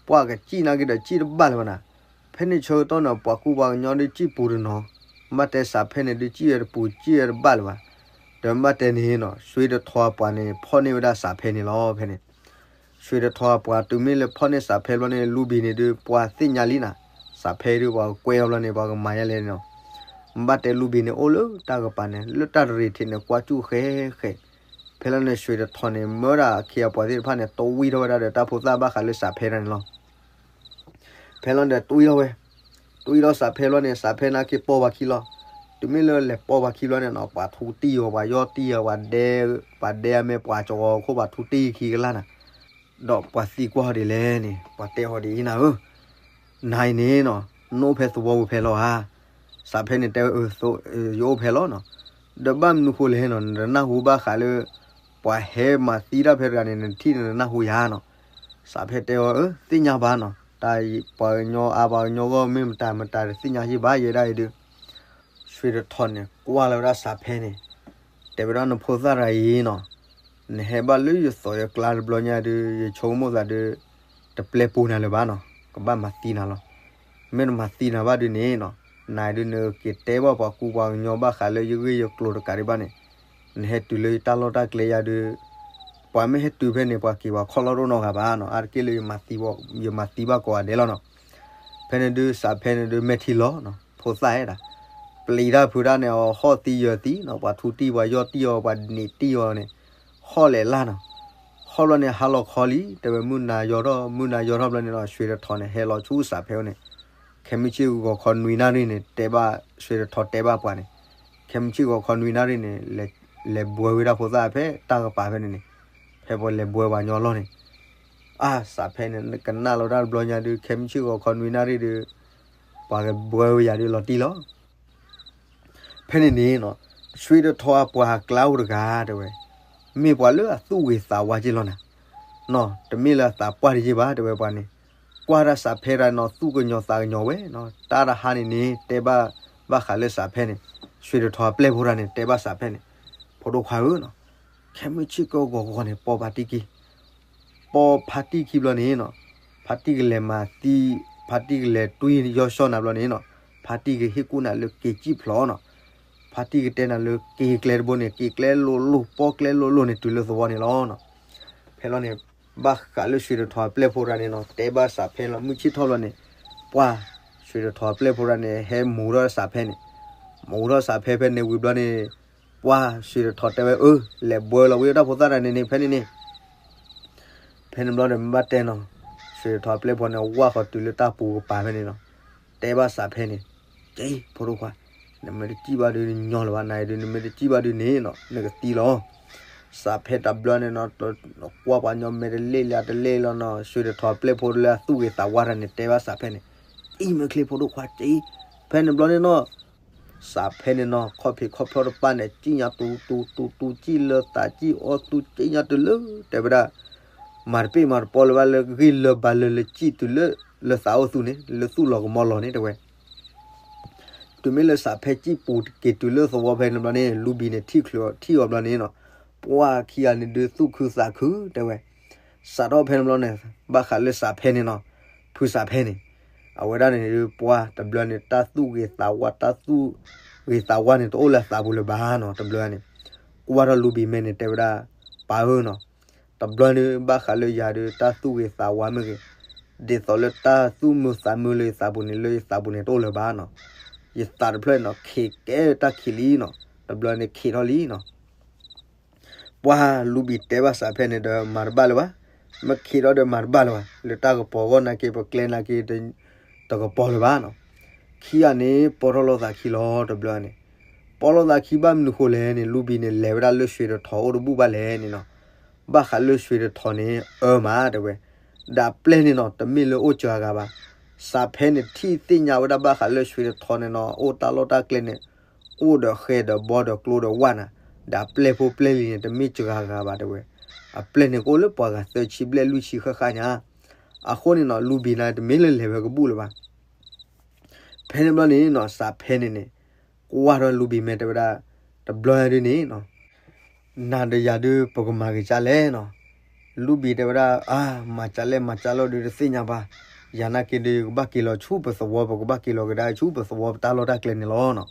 ပှၤကစံၣ်နာ်က့ဒီးစံၣ်တဘၣ်လၢၤဘၣ်နၤ. ဖဲန့ၣ်ဆၢကတီၢ်န့ၣ် ပှၤကူပှၤကညီဒုးစံၣ်ပူၤတနီၤ ဘၣ်တဲစးဖဲန့ၣ်ဒုးစံၣ်ဝဲတပူၤ စံၣ်ဝဲတဘၣ်လၢၤဘၣ်. ဒီးဘၣ်တဲန့ၣ်နီၤ ရွှေတထော်အပှၤန့ၣ် ဖီၣ်န့ၢ်ဝဲဒၣ်စးဖဲန့ၣ်လီၤ ဖဲန့ၣ် ရွှေတထော်အပှၤတုၤမ့ၢ်လၢဖီၣ်န့ၢ်စးဖဲဘျီန့ၣ် လူဘံၤန့ၣ်ဒုး ပှၤသ့ၣ်ညါလံနၤ, စးဖဲဒုးပှၤကကွဲအီၤဘျီန့ၣ် ပှၤကမၤယါလဲၣ်န့ၣ်နီၤ. ဘၣ်တဲလူဘံၤန့ၣ်အိၣ်လၢတၢ်ကပၤန့ၣ် လၢတၢ်တရံးထံးန့ၣ် ကွၢ်စူၣ်ဃဲဃဲ. ဖဲလီၤန့ၣ် ရွှေတထော်န့ၣ် မၢဒၣ်အခ့အပှၤသ့ၣ်တဖၣ်န့ၣ် တဝံထီၣ်ဝဲဒၣ်ဒီးတၢ်ဖိသၣ်ဘၣ်ဃးလၢစးဖဲတၢ်န့ၣ်လီၤ. ဖဲလီၤဒီးတဝံထီၣ်ဝဲ, တဝံထီၣ်စးဖဲဘျီန့ၣ် စးဖဲနာ်က့ပီၢ်ပှၤခံလီၤ. တုၤမ့ၢ်လၢလဲၤပီၢ်ပှၤခံဘျီန့ၣ်နီၤ ပှၤထူတံၢ်အီၤ ပှၤယီၢ်တံၢ်အီၤ ပှၤဒဲ, ပှၤဒဲအမဲာ် ပှၤကဝီၤခိၣ် ပှၤထူတံၢ်ခံကလၢ်နၤ. ဒီးပှၤသံကွၢ်အီၤဒ်လဲၣ်န့ၣ် ပှၤတဲအီၤဒ်အံၤနၤဧၢ, နၤအံၤန့ၣ်နီၤ နအိၣ်ဖဲသဝီပူၤဖဲလီၤဧါ. စးဖဲန့ၣ်တဲဝဲ ယအိၣ်ဖဲလီၤနီၤ. ဒီးဘၣ်မနုၤဃိလဲၣ်နီၤ နတနၢ်ဟူဘၣ်ဃးလၢ ပှၤဟဲမၤသံတၢ်ဖဲတဂၤန့ၣ် နထံၣ်န့ၣ်နနၢ်ဟူယၤနီၤ. စးဖဲတဲအီၤ သ့ၣ်ညါဘၣ်နီၤ တၢ်ပှၤကညီအါပှၤကညီဂီၢ် မ့ၢ်မတၤမတၤတသ့ၣ်ညါယံာ်ဘၣ်ယဲဒၣ်အံၤဒုး. ရွှေတထော်န့ၣ် ကွၢ်လီၤဝဲဒၣ်စးဖဲန့ၣ် တဲဝဲဒၣ်နဖိသၣ်တဂၤအံၤနီၤ, နဟဲဘၣ်လၢယသိးယကျါတဘျီညါဒုး ယဆိကမိၣ်သးဒုး တပျဲပူနၤလၢၤဘၣ်နီၤ, ကဘၣ်မၤသံနၤလီၤ. မ့ၢ်နမၤသံနၤဘၣ်ဒုးန့ၣ်နီၤ, နၤဒုးနက့ၤတဲဘၣ်ပှၤကူပှၤကညီဘၣ်ဃးလၢယဂ့ၢ်ယကျိၤတကးဒံးဘၣ်န့ၣ်, နဟဲတုၤလၢယတၢ်လီၢ်တၢ်ကျဲယၤဒုး ပှၤမ့ၢ်ဟဲတုၤဖဲန့ၣ် ပှၤက့ၤပှၤခီၣ်လီၢ်တအိၣ်နီတဂၤဘၣ်နီၤ, အါတက့ၢ်လၢ ယမၤသံဘၣ်ကိးဂၤဒဲးလီၤနီၤ. ဖဲန့ၣ်ဒုး စးဖဲန့ၣ်ဒုး မဲာ်ထံလီၤနီၤ, ဖိသၣ်အဲၣ်ဒၣ် ပျံၤတၢ်ဖုးတၢ်န့ၣ် အီၤဟီၣ်သံယၢၤသံနီၤ, ပှၤထူတံၢ်ပှၤယီၢ်တံၢ်အီၤ ပှၤန့ၢ်တံၢ်အီၤန့ၣ် ဟီၣ်လဲၤလၢ်နီၤ. ဟီၣ်ဘျီန့ၣ် ဟါလီၤခီလံ တဲဝဲ မုၢ်နၤယီၤထီၣ် မုၢ်နၤယီၤထီၣ်ဘျီန့ၣ်နီၤ, ရွှေတထော်န့ၣ် ဟဲလီၤဆူစးဖဲန့ၣ် ခဲမုၢ်ဆ့ၣ်ဂီၤခီနွံနၣ်ရံၣ်န့ၣ် တဲဘၣ် ရွှေတထော်တဲဘၣ်ပှၤန့ၣ်, ခဲမုၢ်ဆ့ၣ်ဂီၤခီနွံနၣ်ရံၣ်န့ၣ် လဲၤဘှဲဝဲဒၣ်ဖိသၣ်ဖဲတၢ်ကပၤဖဲန့ၣ်န့ၣ်, ဖဲပှၤလဲၤဘှဲပှၤညီအလီၢ်န့ၣ်, အါ စးဖဲန့ၣ် ကနၣ်လီၤတၢ်တဘျီညါဒုး ခဲမုၢ်ဆ့ၣ်ဂီၤခီနွံနၣ်ရံၣ်ဒုး ပှၤကဘှဲဝဲယၤဒုးလီၤတံၢ်လီၤ. ဖဲန့ၣ်န့ၣ်နီၤ, ရွှေတထော်အပှၤကျါအိၣ်တဂၤ တဲဝဲ, မ့ၢ်ပှၤလၢအသူၣ်ဂ့ၤသးဝါက့ၢ်လီၤနၤ, နီၤ တမ့ၢ်လၢအသးပှၢ်တယ့ၢ်ဘၣ် တဲဝဲပှၤန့ၣ်, ကွၢ်တၢ်စးဖဲတၢ်နီၤ သူၣ်ကညီၤသးကညီၤဝဲနီၤ, တၢ်တဟါန့ၣ်န့ၣ် တဲဘၣ် ဘၣ်ဃးလၢစးဖဲန့ၣ်, ရွှေတထော်အပျဲၢ်ဖိတဂၤန့ၣ် တဲဘၣ်စးဖဲန့ၣ်, ဖိဒိၣ်ခွါဧၢနီၤ, ခဲမုၢ်ဆ့ၣ်ကီၢ်ဂီၤဂီၤန့ၣ် ပီဖါတံၢ်ခံ ပီဖါတံၢ်ခံဘျီန့ၣ်နီၤ, ဖါတံၢ်ကလဲၤမၤသံ, ဖါတံၢ်ကလဲၤတွံၢ်ယီၢ်ဆှီၣ်နၤဘျီန့ၣ်နီၤ, ဖါတံၢ်ကဟ့ၣ်ကူၣ်နၤလၢက့ၤစံၣ်ဖျိးနီၤ, ဖါတံၢ်ကတဲနၤလၢက့ၤကျဲတဘိန့ၣ် က့ၤကျဲလိၤလိၤ ပီကျဲလိၤလိၤန့ၣ် တုၤလၢသဝီန့ၣ်လီၤနီၤ. ဖဲလီၤန့ၣ် ဘၣ်ဃးလၢရွှေတထော်အပျဲၢ်ဖိတဂၤန့ၣ်နီၤ တဲဘၣ်စးဖဲလီၤ မုၢ်ဆ့ၣ်ထီၣ်ဘျီန့ၣ်, ပှၤ ရွှေတထော်အပျဲၢ်ဖိတဂၤန့ၣ် ဟဲမူထီၣ်စးဖဲန့ၣ်, မူထီၣ်စးဖဲဖဲန့ၣ်ဝံၤဘျီန့ၣ် ပှၤ ရွှေတထော်တဲဝဲအၢ လဲၤဘှဲလီၤဝဲတၢ်ဖိသၣ်တဂၤန့ၣ်န့ၣ် ဖဲန့ၣ်န့ၣ် ဖဲန့ၣ်ဘျီဒီး မ့ၢ်ဘၣ်တဲနီၤ, ရွှေတထော်အပျဲၢ်ဖိန့ၣ် ဝၢ်ဃီၤတုၤလၢတၢ်ပူၤကပၤဖဲန့ၣ်နီၤ, တဲဘၣ်စးဖဲန့ၣ်, က့ ဖိဒိၣ်ခွါ, နမ့ၢ်တစံၣ်ဘၣ်ဒုး နညီလၢၤဘၣ်, နၤအံၤဒုး နမ့ၢ်တစံၣ်ဘၣ်ဒုးန့ၣ်နီၤ နကသံလီၤ. စးဖဲတဘျီန့ၣ်နီၤ ကွၢ်ပှၤညီမဲာ်တလဲၢ်လၢတလဲၢ်လီၤနီၤ, ရွှေတထော်အပျဲၢ်ဖိလၢအသူၣ်ဂ့ၤသးဝါတဂၤန့ၣ် တဲဘၣ်စးဖဲန့ၣ်, အံၤမ့ၢ်ချ့ ဖိဒိၣ်ခွါ က့ ဖဲန့ၣ်ဘျီန့ၣ်နီၤ စးဖဲန့ၣ်နီၤ ခီၣ်ဖံးခီၣ်ဖျီတပၢ်န့ၣ် စံၣ်ညါတူတူတူတူ စံၣ်လၢသးစံၣ်အီၣ်သူ စံၣ်ညါတုၤလၢ တဲဝဲဒၣ် မၤတပ့ၢ်မၤတပီလၢၤဘၣ်လၢဂံၢ်လၢဘါလၢလၢစံၣ်တုၤလၢ လၢသးအိၣ်သူန့ၣ် လၢသူၣ်လီၤကမီၤလီၤန့ၣ် တဲဝဲ တုၤမ့ၢ်လၢစးဖဲစံၣ်ပူၤက့ၤတုၤလၢသဝီဖဲန့ၣ်ဘျီန့ၣ် လူဘံၤန့ၣ်ထံၣ်ချုးထံၣ်အီၤဘျီန့ၣ်နီၤ ပှၤခံဂၤန့ၣ်ဒုးသူၣ်ခုသးခု တဲဝဲ စးထီၣ်ဖဲန့ၣ်ဘျီန့ၣ် ဘၣ်ဃးလၢစးဖဲန့ၣ်နီၤ ဖုစးဖဲန့ၣ် အဝဲဒၣ်န့ၣ်ဒုးပှၤတဘျီန့ၣ် တၢ်သူၣ်ဂ့ၤသးဝါ တၢ်သူၣ်ဂ့ၤသးဝါန့ၣ် တအိၣ်လၢအသးပူၤလၢၤဘၣ်နီၤ တဘျီန့ၣ် ကွၢ်ထီၣ်လူဘံၤမဲာ်န့ၣ် တဲဝဲဒၣ် ပၢ်ဧၢနီၤ တဘျီန့ၣ် ဘၣ်ဃးလၢယၤဒုး တၢ်သူၣ်ဂ့ၤသးဝါမ့ၢ်ဂ့ၤ, ဒ်သိးလၢတၢ်သူၣ်မုာ်သးမုာ်လၢယသးပူၤန့ၣ် လၢယသးပူၤန့ၣ် တအိၣ်လၢၤဘၣ်နီၤ. ယသးတဖျၢၣ်နီၤ ခံးကဲတၢ်ခံးလံနီၤ, တဘျီန့ၣ်ခံးထီၣ်လံနီၤ. ပှၤလူဘံၤတဲဘၣ်စးဖဲန့ၣ်ဒီး မၤတဘၣ်လၢၤဘၣ်, မ့ၢ်ခံးထီၣ်ဒီးမၤတဘၣ်လၢၤဘၣ်, လၢတၢ်ကပီၤဂီၢ်နာ်က့ ပကျဲနာ်က့ တကပီၤလၢၤဘၣ်နီၤ. ခံဂၤန့ၣ် ပီၢ်ထီၣ်လိာ်သးခံလီၤ တဘျီန့ၣ် ပီၢ်လိာ်သးခံဘၣ်မနုၤဃိလဲၣ်န့ၣ် လူဘံၤန့ၣ် လဲၤဝဲဒၣ်လၢရွှေတထော်အိၣ်တဘူၣ်ဘၣ်လဲၣ်န့ၣ်နီၤ. ဘၣ်ဃးလၢရွှေတထော်န့ၣ် အၢမး တဲဝဲ, ဒီးအပျဲၢ်န့ၣ်နီၤ တမ့ၢ်လၢအိၣ်စှၤဂၤဘၣ်. စးဖဲန့ၣ်ထံၣ်သ့ၣ်ညါဝဲဒၣ်ဘၣ်ဃးလၢရွှေတထော်န့ၣ်နီၤ အိၣ်တၢ်လီၢ်တၢ်ကျဲန့ၣ် အိၣ်ဒီးဃဲဒီးဘီဒီးကျိဒီးဝၣ်နၤ, ဒီးအပျဲၢ်ဖိပျဲၢ်လံၤန့ၣ် တမ့ၢ်စှၤဂၤဘၣ်တဲဝဲ, အပျဲၢ်န့ၣ်ကအိၣ်လၢပှၤဂၤသၢဆံဘျဲၣ်လွံၢ်ဆံဃၣ်ဃၣ်ညါ, အဃိန့ၣ်နီၤ လူၤဘံၤန့ၣ်တမ့ၢ်လၢလဲၤဝဲကဘူၣ်လၢၤဘၣ်. ဖဲန့ၣ်ဘျီန့ၣ်နီၤ စးဖဲန့ၣ်န့ၣ် ကွၢ်ထီၣ်လူၤဘံၤမဲာ်တဲဝဲဒၣ်, တဘျီညါဒုန့ၣ်နီၤ နၤဒီးယၤဒုးပကမၤက့ၤကၢ်လဲၣ်နီၤ. လူၤဘံၤတဲဝဲဒၣ်, အါ, မၤကၢ်လဲၣ်မၤကၢ်လဲၣ်ဒုးတသ့ၣ်ညါဘၣ်, ယၤနာ်က့ဒုး ယကဘၣ်က့ၤလီၤဆူပသဝီ, ပကဘၣ်က့ၤလီၤကဒါဆူပသဝီပတၢ်လီၢ်တၢ်ကျဲန့ၣ်လီၤနီၤ.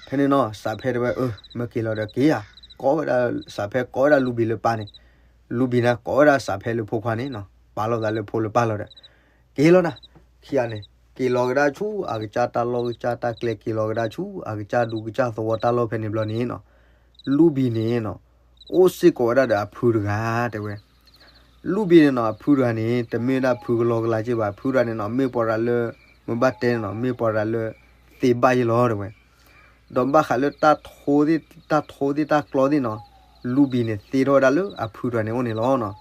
ဖဲန့ၣ်နီၤ စးဖဲတဲဝဲ, အၢ မ့ၢ်က့ၤလီၤဒီးက့ၤဧါ, ကိးဝဲဒၣ်, စးဖဲကိးဝဲဒၣ်လူၤဘံၤလၢပၢ်န့ၣ်, လူၤဘံၤန့ၣ်ကိးဝဲဒၣ်စးဖဲလၢဖိခွါန့ၣ်နီၤ, ပာ်လီၤသးလၢဖိလၢပၢ်လီၤဒီး က့ၤလီၤနၤ, ခံဂၤန့ၣ် က့ၤလီၤကဒါဆူအကစၢ်တၢ်လီၢ်ကစၢ်တၢ်ကျဲ က့ၤလီၤကဒါဆူအကစၢ်ဒူကစၢ်သဝီတၢ်လီၢ်ဖဲန့ၣ်ဘျီန့ၣ်နီၤ, လူၤဘံၤန့ၣ်နီၤ အိၣ်စ့ၢ်ကီးဝဲဒၣ်ဒီးအဖုတဂၤတဲဝဲ. လူၤဘံၤန့ၣ်နီၤ အဖုတဂၤန့ၣ် တမ့ၢ်ဝဲဒၣ်ဖုကလီကလီက့ဘၣ်, ဖုတဂၤန့ၣ်နီၤ မ့ၢ်ပှၤတဂၤလၢ မ့ၢ်ဘၣ်တဲန့ၣ်နီၤ မ့ၢ်ပှၤတဂၤလၢ သ့ဘၣ်ယဲလီၤတဲဝဲ. ဒီးဘၣ်ဃးလၢတၢ်ထိ, တၢ်ထိသ့ၣ်တၢ်ကျီသ့ၣ်နီၤ, လူၤဘံၤန့ၣ်သ့ထီၣ်ဝဲဒၣ်လၢအဖုတဂၤန့ၣ်အိၣ်န့ၣ်လီၤနီၤ.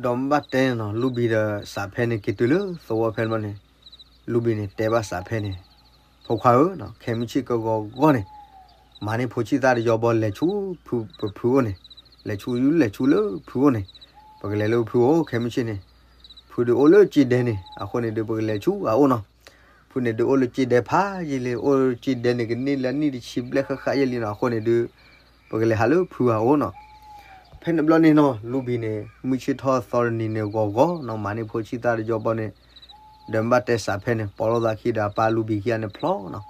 ဒီးမ့ၢ်ဘၣ်တဲန့ၣ်နီၤ လူၤဘံၤဒီးစးဖဲန့ၣ်က့ၤတုၤလၢသဝီဖဲန့ၣ်ဘျီန့ၣ်, လူၤဘံၤန့ၣ်တဲဘၣ်စးဖဲန့ၣ်, ဖိခွါဧၢ, ခဲမုၢ်ဆ့ၣ်ကဂီၤဂီၢ်န့ၣ် မၤန့ၢ်ဖိဆံၣ်သၣ်တယီဘီလဲၤဆူပဖုအိၣ်န့ၣ်, လဲၤဆူလဲၤဆူလၢဖုအိၣ်န့ၣ်, ပကလဲၤလၢဖုအိၣ်ခဲမုၢ်ဆ့ၣ်န့ၣ်, ဖုဒုးအိၣ်လၢစ့ဒဲန့ၣ်, အဃိန့ၣ်ဒုး ပကလဲၤဆူအအိၣ်နီၤ. ဖုန့ၣ်ဒုးအိၣ်လၢစ့ဒဲဖးယံာ်လံ, အိၣ်လၢစ့ဒဲန့ၣ် ကန့ၢ်လၢနံၣ်တဆံဘျဲၣ်ဃၣ်ဃၣ်ယဲလံနီၤ, အဃိန့ၣ်ဒုး ပကလဲၤဟးလၢဖုအအိၣ်နီၤ. ဖဲန့ၣ်ဘျီန့ၣ်နီၤ လူၤဘံၤန့ၣ် မုၢ်ဆ့ၣ်ထီၣ်သီတနံၤန့ၣ်ဂီၤဂီၢ်နီၤ မၤန့ၢ်ဖိဆံၣ်သၣ်တယီဘီန့ၣ်, ဒီးမ့ၢ်ဘၣ်တဲစးဖဲန့ၣ် ပိာ်လိာ်သးခံဒီးအပၢ်လူၤဘံၤခံဂၤန့ၣ်ဖျီနီၤ,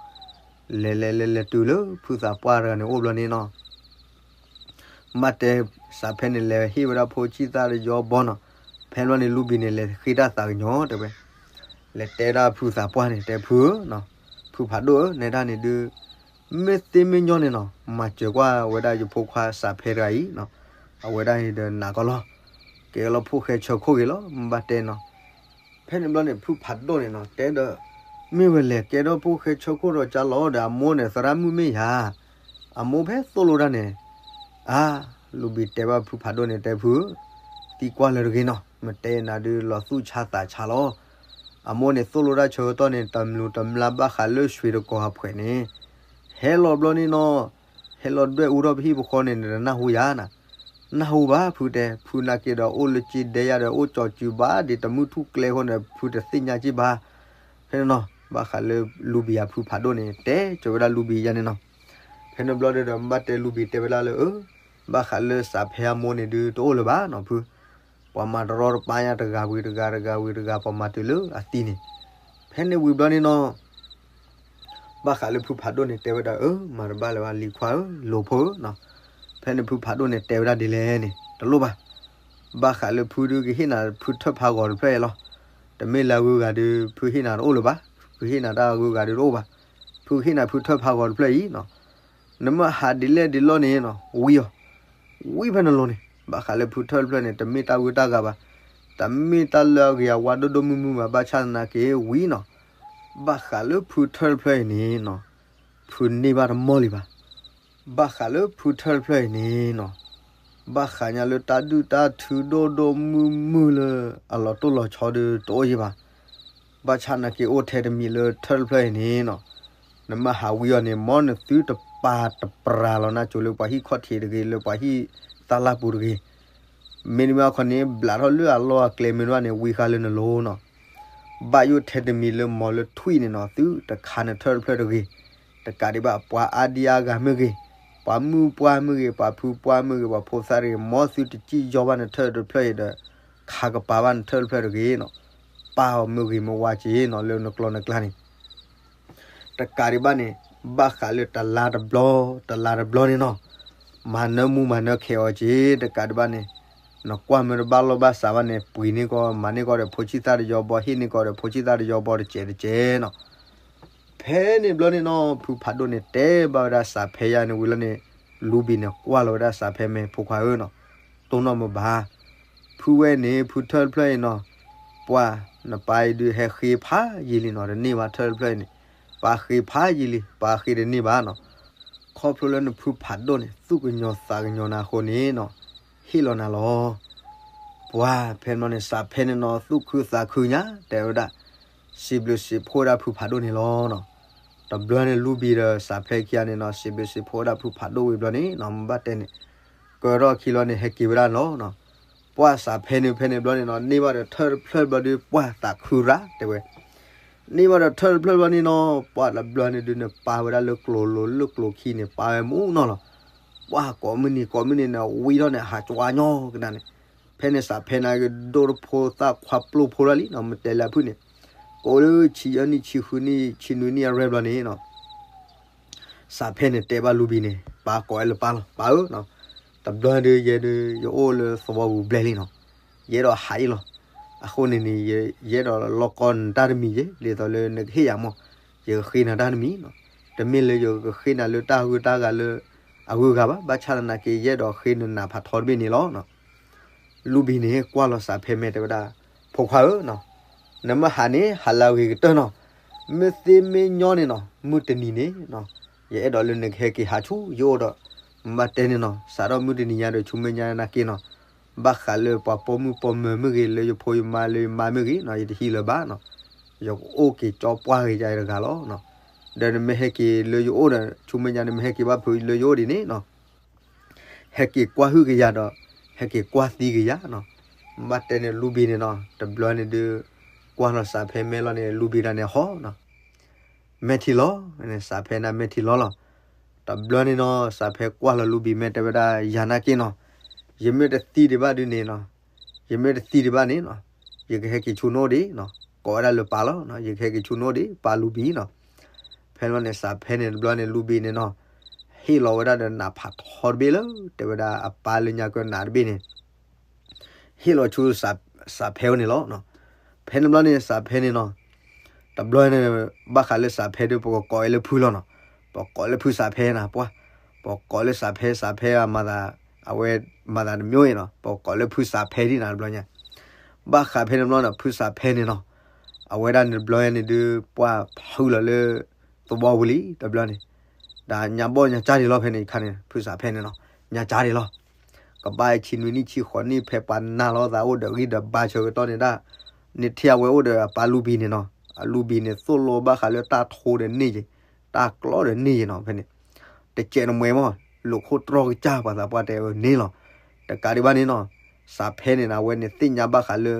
လဲၤလဲၤလဲၤလဲၤတုၤလၢဖုသးပှၢ်တဂၤန့ၣ်အိၣ်ဘျီန့ၣ်နီၤ မ့ၢ်ဘၣ်တဲစးဖဲန့ၣ် လဲၤဟ့ၣ်ဝဲဒၣ်ဖိဆံၣ်သၣ်တယီဘီနီၤ. ဖဲန့ၣ်ဘျီန့ၣ် လူၤဘံၤန့ၣ် လဲၤဃ့တၢ်သးကညီၤတဲဝဲ, လဲၤတဲဒၣ်ဖုသးပှၢ်န့ၣ် တဲဖုဧၢ, ဖုဖးဒိၣ်ဧၢ, နဲဒၣ်န့ၣ်ဒုး မ့ၢ်သ့မ့ၢ်ညီန့ၣ်နီၤ မၤစၢၤကွၢ်ဝဲဒၣ်ယဖိခွါစးဖဲတဂၤအံၤ, အဝဲဒၣ်န့ၣ်ဒီးနာ်ကီလီၤ, ကဲလီၤဖိၣ်ဃဲဆၢခိၣ်ဂ့ၤလီၤ မ့ၢ်ဘၣ်တဲနီၤ. ဖဲန့ၣ်ဘျီန့ၣ် ဖုဖးဒိၣ်န့ၣ်နီၤ တဲဒီး, မ့ၢ်ဝဲလဲၤကဲထီၣ်ဖိၣ်ဃဲဆၢခိၣ်ဒီးကၢ်လီၤဒီး အမိၢ်န့ၣ် သရၣ်မုၣ်မ့ၢ်ယၤ, အမိၢ်ဖဲသိၣ်လိတၢ်န့ၣ်, အါ, လူၤဘံၤတဲဘၣ်ဖုဖးဒိၣ်န့ၣ် တဲဖုဧၢ, သံကွၢ်လၢတဂ့ၤနီၤ, မ့ၢ်တဲနၤဒုးလီၤသူၣ်ဆါသးဆါလီၤ. အမိၢ်န့ၣ်သိၣ်လိတၢ်ဆၢကတီၢ်န့ၣ် တမျူးတမျါဘၣ်ဃးလၢဆွ့တကီၤအဖှဲးန့ၣ်, ဟဲလီၤဘျီန့ၣ်နီၤ, ဟဲလီၤဒွဲၣ်အူထီၣ်ပဟံၣ်ပဃီန့ၣ် နတနၢ်ဟူယၤနၤ, နၢ်ဟူဘၣ်ဖုတဲ, ဖုနာ်က့ဒီးအိၣ်လၢစ့ဒဲယၤဒီး အိၣ်ကၠီၤစုၤဘၣ်ဒ်တမုၢ်ထူၣ်ကျဲအဃိန့ၣ် ဖုတသ့ၣ်ညါက့ဘၣ်. ဖဲန့ၣ်နီၤ ဘၣ်ဃးလၢလူၤဘံၤအဖုဖးဒိၣ်န့ၣ် တဲကၠီၤဝဲဒၣ်လူၤဘံၤယၤန့ၣ်နီၤ. ဖဲန့ၣ်ဘျီဒီး မ့ၢ်ဘၣ်တဲလူၤဘံၤတဲဝဲဒၣ်လၢ အၢ, ဘၣ်ဃးလၢစးဖဲအမိၢ်န့ၣ်ဒုးတအိၣ်လၢၤဘၣ်နီၤဖု, ပှၤမၤတရီတပါညါတဂၤဝံၤတဂၤ တဂၤဝံၤတဂၤ ပှၤမၤတုၤလၢအသံန့ၣ်. ဖဲန့ၣ်ဝံၤဘျီန့ၣ်နီၤ ဘၣ်ဃးလၢဖုဖးဒိၣ်န့ၣ် တဲဝဲဒၣ် အၢ မၤတဘၣ်လၢၤဘၣ် လံၤခွါဧၢ လိၤဖိဧၢနီၤ. ဖဲန့ၣ်ဖုဖးဒိၣ်န့ၣ် တဲဝဲဒၣ်ဒ်လဲၣ်န့ၣ် တလိၣ်ဘၣ်. ဘၣ်ဃးလၢဖုဒုးကဟ့ၣ်နၤဖုထၢၣ်ဖးဂီၤတဖျၢၣ်အံၤလီၤ. တမ့ၢ်လၢအဂုၤအဂၤဒုး ဖုဟ့ၣ်နၤတအိၣ်လၢၤဘၣ်. ဖုဟ့ၣ်နၤတၢ်အဂုၤအဂၤဒုးတအိၣ်ဘၣ်. ဖုကဟ့ၣ်နၤဖုထၢၣ်ဖးဂီၤတဖျၢၣ်အံၤနီၤ. နမ့ၢ်ဟးဒ်လဲၣ်ဒ်လဲၣ်န့ၣ်နီၤ ဝံအီၤ ဝံဖဲနလိၤန့ၣ် ဘၣ်ဃးလၢဖုထၢၣ်တဖျၢၣ်န့ၣ် တမ့ၢ်တၢ်ဂ့ၤတၢ်ဂၤဘၣ်, တမ့ၢ်တၢ်လၢအဂ့ၤအဝါဒိၣ်ဒိၣ်မုၢ်မုၢ်ဘၣ်, ဘၣ်ဆၣ်သနာ်က့ဝံနီၤ. ဘၣ်ဃးလၢဖုထၢၣ်တဖျၢၣ်အံၤန့ၣ်နီၤ ဖုန့ၢ်ဘၣ်တမီၢ်လံဘၣ်. ဘၣ်ဃးလၢဖုထၢၣ်တဖျၢၣ်အံၤန့ၣ်နီၤ ဘၣ်ဃးညါလၢတၢ်ဒုၣ်တၢ်ထုဒိၣ်ဒိၣ်မုၢ်မုၢ်လၢအလီၤတိၢ်လီၤဆီဒုးတအိၣ်ယံၤဘၣ်. ဘၣ်ဆၣ်သနာ်က့အိၣ်ထဲတမံၤလၢထၢၣ်တဖျၢၣ်အံၤန့ၣ်နီၤ နမ့ၢ်ဟးဝံအီၤန့ၣ် မ်နသုတပာ်တပြးလီၤနါစိၤလၢပှၤဟံၣ်ခီၣ်ထံးတဂ့ၤ လၢပှၤဟံၣ်သၣ်လၢ်ပူၤတဂ့ၤ. မ့တမ့ၢ်အခီန့ၣ် ဘျးထီၣ်လၢအလီၢ်အကျဲမ့ၢ်တဘၣ်န့ၣ် ဝံဃါလၢနလိၤနီၤ. ဘၣ်ယိၣ်ထဲတမံၤလၢမ်လၢထွံၣ်န့ၣ်နီၤ သုတခးနထၢၣ်တဖျၢၣ်တဂ့ၤ. တကးဒံးဘၣ် ပှၤအါဒံအါဂၤမ့ၢ်ဂ့ၤ, ပှၤမုၢ်ပှၢ်မ့ၢ်ဂ့ၤ, ပှၤဖုပှၢ်မ့ၢ်ဂ့ၤ, ပှၤဖိသၣ်တဂ့ၤ, မ်သုတစံၣ်ယီဘၣ်နထၢၣ်တဖျၢၣ်အံၤဒီး ခးကပၤဘၣ်နထၢၣ်တဖျၢၣ်တဂ့ၤနီၤ. ပာ်အီၤမ့ၢ်ဂ့ၤမ့ၢ်ဝါက့ၤနီၤ လၢနကျီနကျါန့ၣ် တကးဒံးဘၣ်န့ၣ် ဘၣ်ဃးလၢတလါတဘျီ တလါတဘျီန့ၣ်နီၤ မၤနၢမူမၤနၢခဲအီၤက့ၤ တကးဒံးဘၣ်န့ၣ် နကွၢ်မ့ၢ်တဘၣ်လီၢ်ဘၣ်စးဘၣ်န့ၣ် ပှ့ၤန့ၢ်ကီး မၤန့ၢ်ကီးဒီးဖိဆံၣ်သၣ်တယီဘီ ဟ့ၣ်န့ၢ်ကီးဒီးဖိဆံၣ်သၣ်တယီဘီတစဲးတစဲးနီၤ. ဖဲန့ၣ်ဘျီန့ၣ်နီၤ ဖုဖးဒိၣ်န့ၣ် တဲဘၣ်ဝဲဒၣ်စးဖဲယါန့ၣ်ဝံၤလီၤန့ၣ် လူၤဘံၣ်န့ၣ် ကွၢ်လီၤဝဲဒၣ်စးဖဲမ့ၢ်ဖိခွါဧၢနီၤ တိၢ်နီၣ်မ့ၢ်ဘၣ် ဖုဝဲန့ၣ် ဖုထၢၣ်တဖျၢၣ်အံၤနီၤ ပှၤ နပၢ်အံၤဒုးဟဲဃ့ဖးယံာ်လံနီၤ တန့ၢ်ဘၣ်ထၢၣ်တဖျၢၣ်အံၤန့ၣ် ပၢ်ဃ့ဖးယံာ်လံ ပၢ်ဃ့တန့ၢ်ဘၣ်နီၤ. ခီဖျိလၢနဖုဖးဒိၣ်န့ၣ် သူၣ်ကညီၤသးကညီၤနၤအဃိန့ၣ်နီၤ ဟ့ၣ်လီၤနၤလီၤ. ပှၤဖဲန့ၣ်န့ၣ် စးဖဲန့ၣ်နီၤ သူၣ်ခုသးခုညါ တဲဝဲဒၣ် စံးဘျုးစံးဖှိၣ်ဝဲဒၣ်ဖုဖးဒိၣ်န့ၣ်လီၤနီၤ. တဘျီန့ၣ်လူဘံၣ်ဒီးစးဖဲခံဂၤန့ၣ်နီၤ စံးဘျုးစံးဖှိၣ်ဝဲဒၣ်ဖုဖးဒိၣ်ဝံၤဘျီန့ၣ်နီၤ ဘၣ်တဲန့ၣ် ကၢထီၣ်အခံလီၤန့ၣ် ဟဲက့ၤဝဲဒၣ်လီၤနီၤ. ပှၢ်စးဖဲန့ၣ်ဖဲန့ၣ်ဘျီန့ၣ်နီၤ န့ၢ်ဘၣ်ဒီးထၢၣ်တဖျၢၣ်ဘျီဒီး ပှၢ်သးခုရၣ်တဲဝဲ န့ၢ်ဘၣ်ဒီးထၢၣ်တဖျၢၣ်ဘျီန့ၣ်နီၤ ပှၢ်တဘျီန့ၣ်ဒုးန့ၣ် ပာ်ဝဲဒၣ်လၢကျိၤလိၤလၢကျိၤခံန့ၣ် ပာ်ဝဲမူနီၤလီၤ. ပှၢ်ကိးမုၢ်နံၤကိးမုၢ်နံၤန့ၣ် ဝံထီၣ်န့ၣ် ဟးကွၢ်ညီကနၣ်န့ၣ် ဖဲန့ၣ်စးဖဲန့ၣ်ကဒိၣ်တဖိသၣ်ခွါပျိၢ်ဖိလီၤလံနီၤ မ့ၢ်တဲလၢအဖုၣ်န့ၣ် ကိးလၢဆံယဲၢ်နံၣ် ဆံဃုနံၣ် ဆံနွံနံၣ်အရဲၣ်ဘျီန့ၣ်နီၤ စးဖဲန့ၣ်တဲဘၣ်လူဘံၣ်န့ၣ် ပၢ်ကိးဝဲလၢပၢ်လီၤ ပၢ်ဧၢနီၤ တဘျီဒုးယဲဒုး ယအိၣ်လၢသဝီပူၤဘျဲၣ်လံနီၤ ယအဲၣ်ဒိးဟးအံၤလီၤ. အဃိန့ၣ်န့ၣ် ယအဲၣ်ဒိးလီၢ်ကီနတၢ်တမံၤယဲ ဒ်သိးလၢနကဟ့ၣ်ယၤမီၢ် ယကဃ့နၤတၢ်တမံၤနီၤ တမ့ၢ်လၢယကဃ့နၤလၢတၢ်ဂုၤတၢ်ဂၤလၢ အဂုၤအဂၤဘၣ် ဘၣ်ဆၣ်သနာ်က့ ယအဲၣ်ဒိးဃ့နၤနးဖးထီတဘ့ၣ်န့ၣ်လီၤ. လူဘံၣ်န့ၣ်ကွၢ်လီၤစးဖဲမဲာ်တဲဝဲဒၣ် ဖိခွါဧၢနီၤ နမ့ၢ်ဟးန့ၣ် ဟးလၢအဂ့ၤကတၢၢ်နီၤ မ့ၢ်သ့မ့ၢ်ညီန့ၣ်နီၤ မုၢ်တနံၤန့ၣ်နီၤ ယအဲၣ်ဒိးလၢနကဟဲက့ၤဟးဆူယအိၣ်ဒီး မ့ၢ်ဘၣ်တဲန့ၣ်နီၤ စးထီၣ်မုၢ်တနံၤညါဒီး ဆူမဲာ်ညါနာ်က့နီၤ ဘၣ်ဃးလၢပှၤပိာ်မုၣ်ပိာ်မၢၤမ့ၢ်ဂ့ၤ လၢယဖိယမါလၢယမါမ့ၢ်ဂ့ၤနီၤ ယတဟံးလၢၤဘၣ်နီၤ ယကအိၣ်က့ၤကၠီပှၢ်ဂ့ၤယၤတဂၤလီၤ. ဒီးနမ့ၢ်ဟဲက့ၤလၢယအိၣ်ဒီး ဆူမဲာ်ညါနမ့ၢ်ဟဲက့ၤဘၣ်ဖုးလၢယအိၣ်ဒ်န့ၣ်နီၤ ဟဲက့ၤကွၢ်ဟုၣ်က့ၤယၤဒီး ဟဲက့ၤကွၢ်သံက့ၤယၤနီၤ. ဘၣ်တဲန့ၣ်လူဘံၣ်န့ၣ်နီၤ တဘျီန့ၣ်ဒုး ကွၢ်လီၤစးဖဲမဲာ်လီၤန့ၣ် လူဘံၣ်တၢ်န့ၣ်ဟီနီၤ မဲာ်ထံလီၤ, စးဖဲန့ၣ်မဲာ်ထံလီၤလီၤ. တဘျီန့ၣ်နီၤ စးဖဲကွၢ်လီၤလူဘံၣ်မဲာ်တဲဝဲဒၣ်ယၤနာ်က့နီၤ, ယမ့ၢ်တသံဒံးဘၣ်ဒုးန့ၣ်နီၤ, ယမ့ၢ်တသံဒံးဘၣ်န့ၣ်နီၤ, ယကဟဲက့ၤဆူနအိၣ်ဒံးနီၤ, ကိးဝဲဒၣ်လၢပၢ်လီၤ, ယကဟဲက့ၤဆူနအိၣ်ဒံး ပၢ်လူဘံၣ်နီၤ. ဖဲန့ၣ်န့ၣ် စးဖဲန့ၣ်တဘျီန့ၣ် လူဘံၣ်န့ၣ်နီၤ, ဟ့ၣ်လီၤဝဲဒၣ်ဒီးနးဖးထီတဘ့ၣ်လၢ တဲဝဲဒၣ်အပၢ်လၢညါကနးတဘ့ၣ်န့ၣ် ဟ့ၣ်လီၤဆူ စးဖဲအိၣ်န့ၣ်လီၤ. ဖဲန့ၣ်ဘျီန့ၣ် စးဖဲန့ၣ်နီၤ, တဘျီန့ၣ် ဘၣ်ဃးလၢစးဖဲဒီး ပကကိးအီၤလၢဖုလီၤနီၤ. ပကိးလၢဖုစးဖဲနၤ ပှၤ, ပကိးလၢစးဖဲ စးဖဲအမၤသး, အဝဲမၤသးတမံၤအံၤနီၤ, ပကိးလၢဖုစးဖဲဒ်နၤတဘျီညါ. ဘၣ်ဃးဖဲန့ၣ်ဘျီနီၤ ဖုစးဖဲန့ၣ်နီၤ, အဝဲဒၣ်န့ၣ်တဘျီန့ၣ်ဒုး ပှၤဖုလီၤလၢ သဝီပူၤလံတဘျီန့ၣ်, ဒီးညါဘီၣ်ညါကၠၢ်ဒံးလီၤ ဖဲန့ၣ်ခါန့ၣ် ဖုစးဖဲန့ၣ်နီၤ, ညါကၠၢ်ဒံးလီၤ. ကဘၣ်ဆံနွံနံၣ်ဆံဃိးနံၣ် ဖဲပှၤနာ်လိာ်သးအိၣ်ဒီးဂံၢ်ဒီးဘါဆၢကတီၢ်န့ၣ်ဒၣ်, န့ၣ်ထံၣ်အဝဲအိၣ်ဒီးအပၢ်လူဘံၣ်န့ၣ်နီၤ, အလူဘံၣ်န့ၣ် သိၣ်လိဘၣ်ဃးလၢတၢ်ထိဒီးန့ၢ်ယံၤ, တၢ်ကျီဒီးန့ၢ်ယံၤနီၤ ဖဲန့ၣ်, တစဲးနမှဲမီၢ်, လိာ်ခိၣ်တြီၢ်ကစၢ် ပှၤသးပှၢ်တဲအန့ၣ်လီၤ. တကးဒံးဘၣ်န့ၣ်နီၤ, စးဖဲန့ၣ် အဝဲန့ၣ်သ့ၣ်ညါဘၣ်ဃးလၢ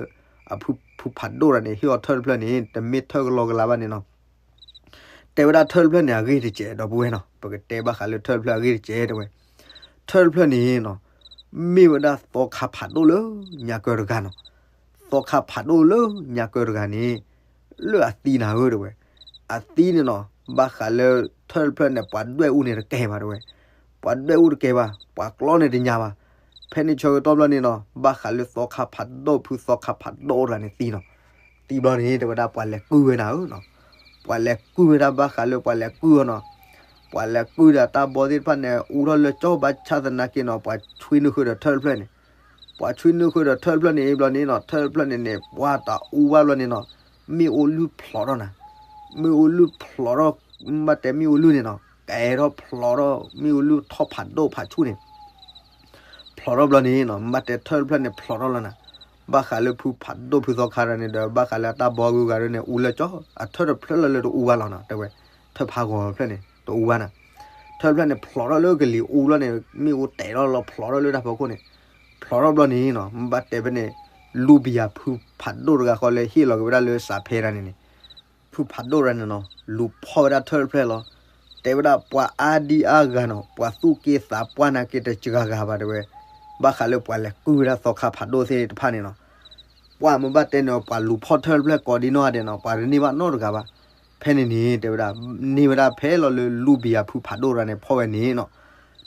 အဖုဖးဒိၣ်တဂၤန့ၣ် ဟ့ၣ်အီၤထၢၣ်တဖျၢၣ်န့ၣ် တမ့ၢ်ထၢၣ်ကလီကလီဘၣ်န့ၣ်နီၤ. တဲဝဲဒၣ်ထၢၣ်တဖျၢၣ်န့ၣ် အဂ့ၢ်တစဲးဒီပုၢ်ဝဲၢ်နီၤ, ပကတဲဘၣ်ဃးလၢထၢၣ်တဖျၢၣ်အဂ့ၢ်တစဲးတဲဝဲ, ထၢၣ်တဖျၢၣ်န့ၣ်နီၤ, မ့ၢ်ဝဲဒၣ်သီခါဖးဒိၣ်လၢညါကၢတဂၤနီၤ, သီခါဖးဒိၣ်လၢညါကၢတဂၤန့ၣ်, လၢအသံနၤဧၢတဲဝဲ, အသံန့ၣ်နီၤ, ဘၣ်ဃးလၢထၢၣ်တဖျၢၣ်န့ၣ် ပှၤဒွဲၣ်အူန့ၣ်တကဲဘၣ်တဲဝဲ, ပှၤဒွဲၣ်အူတကဲဘၣ်, ပှၤကျီန့ၣ်တညါဘၣ်. ဖဲန့ၣ်ဆၢကတီၢ်ဘျီန့ၣ်နီၤ, ဘၣ်ဃးလၢသီခါဖးဒိၣ် ဖုသီခါဖးဒိၣ်တဂၤန့ၣ်သံနီၤ. သံဘျီန့ၣ် တဲဝဲဒၣ်ပှၤလဲၤကုၢ်ဝဲနၤဧၢနီၤ, ပှၤလဲၤကုၢ်ဝဲဒၣ်ဘၣ်ဃးလၢပှၤလဲၤကုၢ်အီၤနီၤ, ပှၤလဲၤကုၢ်ဒီးတၢ်ဘီသ့ၣ်တဖၣ်န့ၣ် အူထီၣ်လၢကၠီ ဘၣ်ဆၣ်သနာ်က့နီၤ ပှၤဆွံနုာ်ဃုာ်ဒီးထၢၣ်တဖျၢၣ်န့ၣ်, ပှၤဆွံနုာ်ဃုာ်ဒီးထၢၣ်တဖျၢၣ်န့ၣ်ဘျီန့ၣ်နီၤ, ထၢၣ်တဖျၢၣ်န့ၣ်န့ၣ် ပှၤတအူဘၣ်ဘျီန့ၣ်နီၤ, မ့ၣ်အူလုၢ်ဖျိးထီၣ်နၤ, မ့ၣ်အူလုၢ်ဖျိးထီၣ်, ဘၣ်တဲမ့ၣ်အူလုၢ်န့ၣ်နီၤ, ကဲထီၣ်ဖျိးထီၣ် မ့ၣ်အူလုၢ်ထီၣ်ဖးဒိၣ်ဖးဆူၣ်န့ၣ် ဖျိးထီၣ်ဘျီန့ၣ်နီၤ, ဘၣ်တဲထၢၣ်တဖျၢၣ်န့ၣ်ဖျိးထီၣ်လီၤနၤ. ဘၣ်ဃးလၢဖုဖးဒိၣ်ဖုသီခါတဂၤန့ၣ်ဒီး ဘၣ်ဃးလၢအတၢ်ဘီဂုၤဂၤဒ်န့ၣ် အူလၢကၠီ, အထၢၣ်တဖျၢၣ်လၢလၢတအူဘၣ်လီၤနီၤ တဲဝဲ, ထၢၣ်ဖးဂီၤတဖျၢၣ်န့ၣ် တအူဘၣ်နၤ. ထၢၣ်တဖျၢၣ်န့ၣ်ဖျိးထီၣ်လၢကလံၤအူဘျီန့ၣ် မ့ၣ်အူတဲာ်ထီၣ်လီၤဖျိးထီၣ်လၢတၢ်ဖီခိၣ်န့ၣ်, ဖျိးထီၣ်ဘျီန့ၣ်နီၤ, ဘၣ်တဲဖဲန့ၣ် လူဘံၣ်ယၤဖုဖးဒိၣ်တဂၤဃီလၢဟ့ၣ်လီၤက့ၤဝဲဒၣ်လၢစးဖဲတဂၤန့ၣ်န့ၣ် ဖုဖးဒိၣ်တဂၤန့ၣ်နီၤ, လူၤဖီၣ်ဝဲဒၣ်ထၢၣ်တဖျၢၣ်လီၤ. တဲဝဲဒၣ်ပှၤအါဒံအါဂၤနီၤ, ပှၤသူၣ်က့သးပှၢ်နာ်က့တစှၤဂၤဘၣ်တဲဝဲ, ဘၣ်ဃးလၢပှၤလဲၤကုၢ်ဝဲဒၣ်သီခါဖးဒိၣ်သ့ၣ်တဖၣ်န့ၣ်နီၤ, ပှၤမ့ၢ်ဘၣ်တဲန့ၣ် ပှၤလူၤဖီၣ်ထၢၣ်တဖျၢၣ်ကိးဒံနီၢ်ဂၤဒဲးနီၤ, ပှၤတန့ၢ်ဘၣ်နီတဂၤဘၣ်. ဖဲန့ၣ်န့ၣ် တဲဝဲဒၣ်, န့ၢ်ဝဲဒၣ်ဖဲလီၤလၢလူဘံၣ်ယၤဖုဖးဒိၣ်တဂၤန့ၣ်ဖီၣ်ဝဲန့ၣ်နီၤ.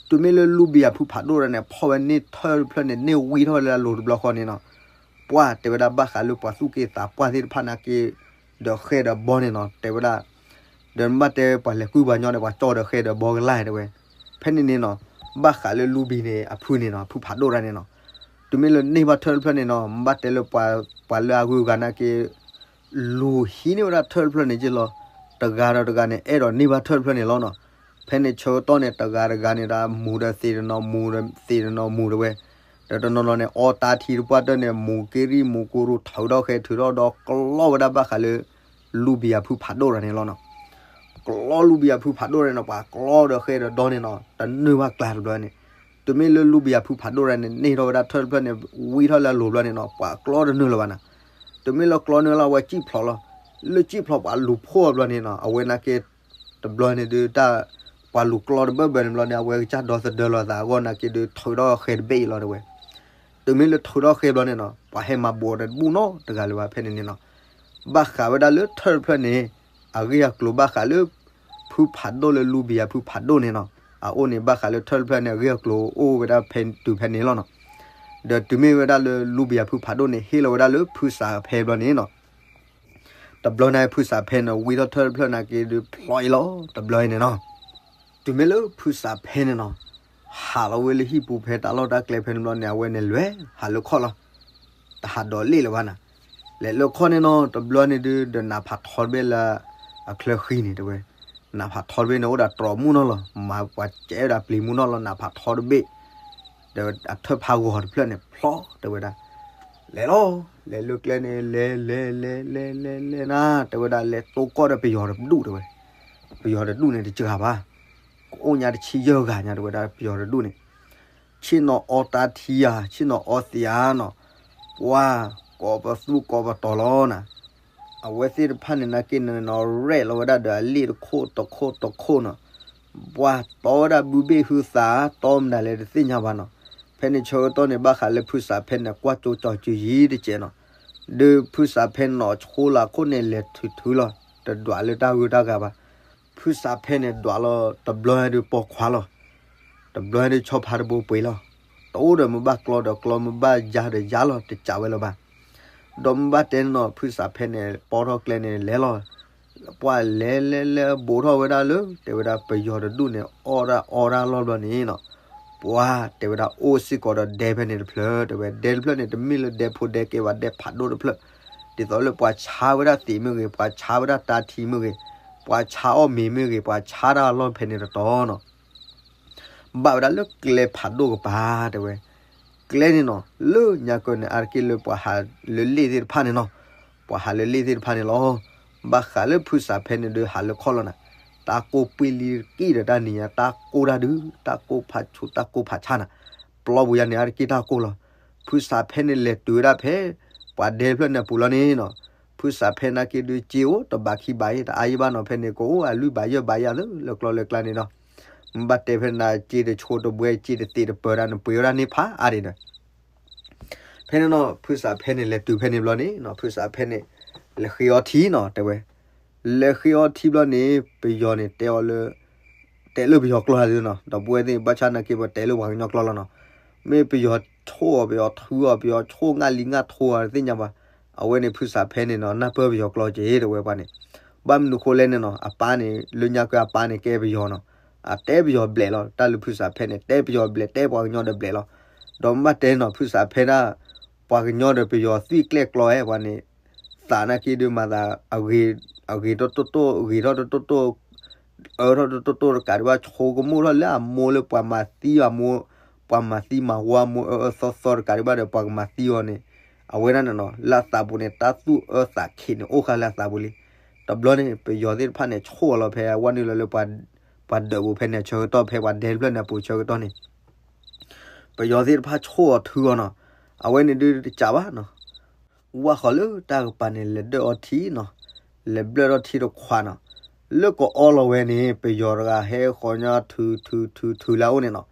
တုၤမ့ၢ်လၢလူဘံၣ်ယၤဖုဖးဒိၣ်တဂၤန့ၣ် ဖီၣ်ဝဲန့ၢ်ထၢၣ်တဖျၢၣ်န့ၣ် န့ၢ်ဝံထီၣ်ဝဲလၢအလိၤတဘျီဃီန့ၣ်နီၤ, ပှၤတဲဝဲဒၣ်ဘၣ်ဃးလၢပှၤသူၣ်က့သးပှၢ်သ့ၣ်တဖၣ်နာ်က့ ဒီးဃဲဒီးဘီန့ၣ်နီၤ, တဲဝဲဒၣ်, ဒီးမ့ၢ်ဘၣ်တဲပှၤလဲၤကုၢ်ပှၤညီန့ၣ် ပှၤကၠီဒီးဃဲဒီးဘီကလာ်တဲဝဲ. ဖဲန့ၣ်န့ၣ်နီၤ, ဘၣ်ဃးလၢလူဘံၣ်န့ၣ်အဖုန့ၣ်နီၤ, ဖုဖးဒိၣ်တဂၤန့ၣ်နီၤ, တုၤမ့ၢ်လၢန့ၢ်ဘၣ်ထၢၣ်တဖျၢၣ်န့ၣ်နီၤ, ဘၣ်တဲလၢပှၤ, ပှၤလၢအဂုၤအဂၤနာ်က့ လူၤဟံးန့ၢ်ဝဲဒၣ်ထၢၣ်တဖျၢၣ်န့ၣ်က့လီၤ. တဂၤဒီးတဂၤန့ၣ် အဲၣ်ဒိးန့ၢ်ဘၣ်ထၢၣ်တဖျၢၣ်န့ၣ်လီၤနီၤ. ဖဲန့ၣ်ဆၢကတီၢ်န့ၣ် တဂၤတဂၤန့ၣ်ဒၣ် မူၤဒီးသ့ၣ်တနီၤ, မူၤဒီးသ့ၣ်တနီၤမူၤတဲဝဲ, ဒီးတနီၤနီၤန့ၣ် အီတၢ်ထံတပှၢ်တၢၢ်န့ၣ် မူၤက့ရံၣ်မူၤကိရိၤ ထုးထီၣ်ဃဲၤထုးထီၣ်ဒီးကျီဝဲဒၣ်ဘၣ်ဃးလၢ လူဘံၣ်ယၤဖုဖးဒိၣ်တဂၤန့ၣ်လီၤနီၤ. ကျီလူဘံယၤဖုဖးဒိၣ်ရၢ်န့ၣ် ပှၤကျီဒီးဃဲဒီးဒီန့ၣ်နီၤ တနုာ်ဘၣ်ကျါတဘျီန့ၣ်. တုၤမ့ၢ်လၢလူဘံယၤဖုဖးဒိၣ်ရၢ်န့ၣ် န့ၢ်ထီၣ်ဝဲဒၣ်ထၢၣ်တဖျၢၣ်န့ၣ် ဝံထီၣ်လၢအလိၤဘျီန့ၣ်နီၤ ပှၤကျီတနုာ်လၢၤဘၣ်နၤ. တုၤမ့ၢ်လၢကျီနုာ်လၢအဝဲစံၣ်ဖျိးလီၤ. လၢစံၣ်ဖျိးပှၤလူၤဖှိၣ်အဘျီန့ၣ်နီၤ အဝဲနာ်က့ တဘျီန့ၣ်ဒုးတၢ် ပှၤလူၤကျီတဘၢၣ်ဘၢၣ်န့ၣ်ဘျီန့ၣ် အဝဲကစၢ်ဒီသဒၢလီၤသးအဂီၢ်နာ်က့ဒုးထုးထီၣ်ဃဲတဘ့ၣ်အံၤလီၤတဲဝဲ. တုၤမ့ၢ်လၢထုးထီၣ်ဃဲဘျီန့ၣ်နီၤ ပှၤဟဲမၤဘူးအီၤတဘူၣ်နီတဂၤလၢၤဘၣ်ဖဲန့ၣ်န့ၣ်နီၤ. ဘၣ်ဃးဝဲဒၣ်လၢထၢၣ်တဖျၢၣ်န့ၣ် အဂ့ၢ်အကျိၤဘၣ်ဃးလၢ ဖုဖးဒိၣ်လၢလူဘံယၤဖုဖးဒိၣ်န့ၣ်နီၤ အအိၣ်န့ၣ် ဘၣ်ဃးလၢထၢၣ်တဖျၢၣ်န့ၣ် အဂ့ၢ်အကျိၤအိၣ်ဝဲဒၣ်ဖဲတုၤဖဲန့ၣ်လီၤနီၤ. ဒီးတုၤမ့ၢ်ဝဲဒၣ်လၢလူဘံယၤဖုဖးဒိၣ်န့ၣ် ဟ့ၣ်လီၤဝဲဒၣ်လၢဖုစးဖဲဘျီန့ၣ်နီၤ တဘျီန့ၣ်ဖုစးဖဲန့ၣ် ဝံထီၣ်ထၢၣ်တဖျၢၣ်နာ်က့ဒုးဖျိးအံၤလီၤ တဘျီအံၤန့ၣ်နီၤ. တုၤမ့ၢ်လၢဖုစးဖဲန့ၣ်နီၤ ဟးလီၤဝဲလၢဟံၣ်ပူၤဖဲတၢ်လီၢ်တၢ်ကျဲဖဲန့ၣ်ဘျီန့ၣ် အဝဲန့ၣ်လဲၤဟးလၢခီၣ်လီၤ. တဟးဒီးလ့ၣ်လၢၤဘၣ်နၤ. လဲၤလၢခီၣ်န့ၣ်နီၤ တဘျီန့ၣ်ဒုး ဒီးနးဖးထီတဘ့ၣ်လၢ အချၢဃံန့ၣ်တဲဝဲ. နးဖးထီတဘ့ၣ်န့ၣ် အိၣ်ဒီးတြီၤမူနီၢ်လီၤ မၤပှၤစဲးဝဲဒၣ်ပျံၤမူနီၢ်လီၤ နးဖးထီတဘ့ၣ် ဒီးအထၢၣ်ဖးဂီၤတဖျၢၣ်န့ၣ် ဖျိးတဲဝဲဒၣ်. လဲၤလီၤ လဲၤလၢကျဲန့ၣ် လဲၤလဲၤလဲၤလဲၤလဲၤလဲၤနၤ တဲဝဲဒၣ် လဲၤတိၢ်ကီၢ်ဒီးပယီၤတဒူၣ်တဲဝဲ. ပယီၤတဒူၣ်န့ၣ်တစှၤဘၣ် ကအိၣ်ညါတဆံယဲၢ်ဂၤညါတဲဝဲဒၣ် ပယီၤတဒူၣ်န့ၣ်. ဆ့ၣ်နီၤအီတၢ်ထံဧါ ဆ့ၣ်နီၤအီသံးဧါနီၤ ပှၤကိးပသူကိးပတီၤလီၤနၤ. အဝဲသ့ၣ်တဖၣ်န့ၣ်နာ်က့န့ၣ်နီၤ ရဲၣ်လီၤဝဲဒၣ်ဒီးအလ့ၣ်တခိၣ်တခိၣ်တခိၣ်နီၤ. ပှၤတီဝဲဒၣ်ဘုဘ့ၣ်ဟုသး တီမနုၤလဲၣ်တသ့ၣ်ညါဘၣ်နီၤ. ဖဲန့ၣ်ဆၢကတီၢ်န့ၣ် ဘၣ်ဃးလၢဖုစးဖဲန့ၣ် ကွၢ်ကၠိကၠီၤစုၤယံၤတကဲးနီၤ. ဒီးဖုစးဖဲန့ၣ်နီၤ ဆိလၢခိၣ်န့ၣ် လဲၤထုးထုးလီၤ တဒွးလၢတၢ်ဂုၤတၢ်ဂၤဘၣ်. ဖုစးဖဲန့ၣ်ဒွးလီၤ တဘျီဒုးပိာ်ခွါလီၤ တဘျီဒုးဆီဖါတဘိပှ့ၤလီၤ. တအိၣ်ဒီးမ့ၢ်ဘၣ်ကျီဒီးကျီ မ့ၢ်ဘၣ်ယါဒီးယါလီၤ တစးဝဲလၢၤဘၣ်. ဒီးမ့ၢ်ဘၣ်တဲန့ၣ်နီၤ ဖုစးဖဲန့ၣ် ပိာ်ထီၣ်ကျဲန့ၣ်လဲၤလီၤ. ပှၤလဲၤလဲၤလဲၤဘူးထီၣ်ဝဲဒၣ်လၢ တဲဝဲဒၣ်ပယီၤတဒူၣ်န့ၣ် အီၣ်ဒၣ်အီဒၣ်လီၢ်ဘျီန့ၣ်နီၤ ပှၤတဲဝဲဒၣ်အိၣ်စ့ၢ်ကီးဒီးဒဲဖဲန့ၣ်တဖျၢၣ် တဲဝဲဒဲတဖျၢၣ်န့ၣ် တမ့ၢ်လၢဒဲဖိဒဲကဲဘၣ် ဒဲဖးဒိၣ်တဖျၢၣ် ဒ်သိးလၢပှၤဆါဝဲဒၣ်သံးမ့ၢ်ဂ့ၤ ပှၤဆါဝဲဒၣ်တၢ်ထံမ့ၢ်ဂ့ၤ ပှၤဆါအီၣ်မ့ၤမ့ၢ်ဂ့ၤ ပှၤဆါတၢ်အလီၢ်ဖဲန့ၣ်တတီၤနီၤ ဘၣ်ဝဲဒၣ်လၢကျဲဖးဒိၣ်ကပၤတဲဝဲ. ကျဲန့ၣ်နီၤ လၢညါကၢန့ၣ် အါတက့ၢ်လၢပှၤဟးလၢလ့ၣ်သ့ၣ်တဖၣ်န့ၣ်နီၤ ပှၤဟးလၢလ့ၣ်သ့ၣ်တဖၣ်န့ၣ်လီၤ. ဘၣ်ဃးလၢဖုစးဖဲန့ၣ်ဒုးဟးလၢခီၣ်လီၤနၤ တၢ်ကိၢ်ပှ့ၤလံတက့ၢ်ဒီးတၢ်နံၤညါ တၢ်ကိၢ်တၢ်ဒုး တၢ်ကိၢ်ဖးဆူၣ် တၢ်ကိၢ်ဖးဆါနၤ ပျီပူၤယါန့ၣ် အါတက့ၢ်တၢ်ကိၢ်လီၤ. ဖုစးဖဲန့ၣ်လဲၤတုၤဝဲဒၣ်ဖဲ ပှၤဒဲတဖျၢၣ်န့ၣ်အပူၤလီၤန့ၣ်နီၤ ဖုစးဖဲနာ်က့ဒုး စ့အိၣ်တဘးခံဘးအံၤ တအါယံၣ်ဘၣ်နီၤ ဖဲန့ၣ်ကအိၣ်အလွံၢ်ဘးယဲၢ်ဘးယဲၢ်သ့ လၢကျီလၢကျါန့ၣ်ဒီး မ့ၢ်ဘၣ်တဲဖဲန့ၣ် စ့တဆိတဘှဲ စ့တသ့းတပၢၤဒၣ် နပှ့ၤဝဲဒၣ်န့ၢ်ဖးအါဒံးဒီး ဖဲန့ၣ်နီၤ ဖုစးဖဲန့ၣ်လဲၤတုၤဖဲန့ၣ်ဘျီန့ၣ်နီၤ ဖုစးဖဲန့ၣ် လဲၤဃ့အီထံနီၤ တဲဝဲ. လဲၤဃ့အီထံဘျီန့ၣ် ပယီၤန့ၣ်တဲအီၤလၢ တဲလၢပယီၤကျိာ်လီၤနီၤ ဒီပုၢ်ဝဲၢ်သ့ၣ် ဘၣ်ဆၣ်နာ်က့ပတဲလၢပှၤကညီကျိာ်လီၤနီၤ. မ့ၢ်ပယီၤဆိၣ်အီၤ ပယီၤထုအီၤ ပယီၤဆိၣ်ငၣ်လံငၣ်ထိအီၤတသ့ၣ်ညါဘၣ်. အဝဲန့ၣ်ဖုစးဖဲန့ၣ်နီၤ နၢ်ပၢၢ်ပယီၤကျိာ်က့ၤတဲဝဲပှၤန့ၣ် ဘၣ်မနုၤဃိလဲၣ်န့ၣ်နီၤ အပၢ်န့ၣ် လၢညါကၢအပၢ်န့ၣ်ကဲပယီၤနီၤ အတဲပယီၤဘျဲးလီၤ တၢ်လၢဖုစးဖဲန့ၣ် တဲပယီၤဘျဲး တဲပှၤကညီဒီးဘျဲးလီၤ. ဒီးမ့ၢ်ဘၣ်တဲနီၤ ဖုစးဖဲဒၣ် ပှၤကညီဒီးပယီၤသွံၣ်ကျဲၣ်ကျီဝဲပှၤန့ၣ် သးနာ်က့ဒုးမၤသး အဂ့ၤထီၣ်တိၣ်တိၣ် ဂ့ၤထီၣ်တိၣ်တိၣ် အၢထီၣ်တိၣ်တိၣ်တကးဒံးဘၣ် ဆိကမိၣ်ထီၣ်လၢအမိၢ်လၢပှၤမၤသံအမိၢ် ပှၤမၤသံမၤဝီအမိၢ်အၢအၢသီသီတကးဒံးဘၣ်ဒီး ပှၤကမၤသံအီၤန့ၣ် အဝဲဒၣ်န့ၣ်နီၤ လၢအသးပူၤန့ၣ် တၢ်သူၣ်အၢသးခံးန့ၣ် အိၣ်ဃာ်လၢအသးပူၤလံ. တဘျီန့ၣ် ပယီၤသ့ၣ်တဖၣ်န့ၣ် ဆိၣ်အီၤလီၤဖဲအဝဲနုာ်လီၤလၢ ပှၤဒၢးပူၤဖဲန့ၣ်အဆၢကတီၢ် ဖဲပှၤဒဲတဖျၢၣ်န့ၣ်အပူၤဆၢကတီၢ်န့ၣ် ပယီၤသ့ၣ်တဖၣ်ဆိၣ်အီၤထုအီၤနီၤ အဝဲန့ၣ်ဒုးတကးဘၣ်နီၤ ဝၢ်ဃီၤလၢတၢ်ကပၤန့ၣ် လဲၤဒၢၣ်အီထံနီၤ လဲၤဘျၢၣ်ထီၣ်ထံတခွးနီၤ လၢကအီလီၤဝဲန့ၣ် ပယီၤတဂၤဟဲဃီၤညီထုထုထုထုလၢအအိၣ်န့ၣ်နီၤ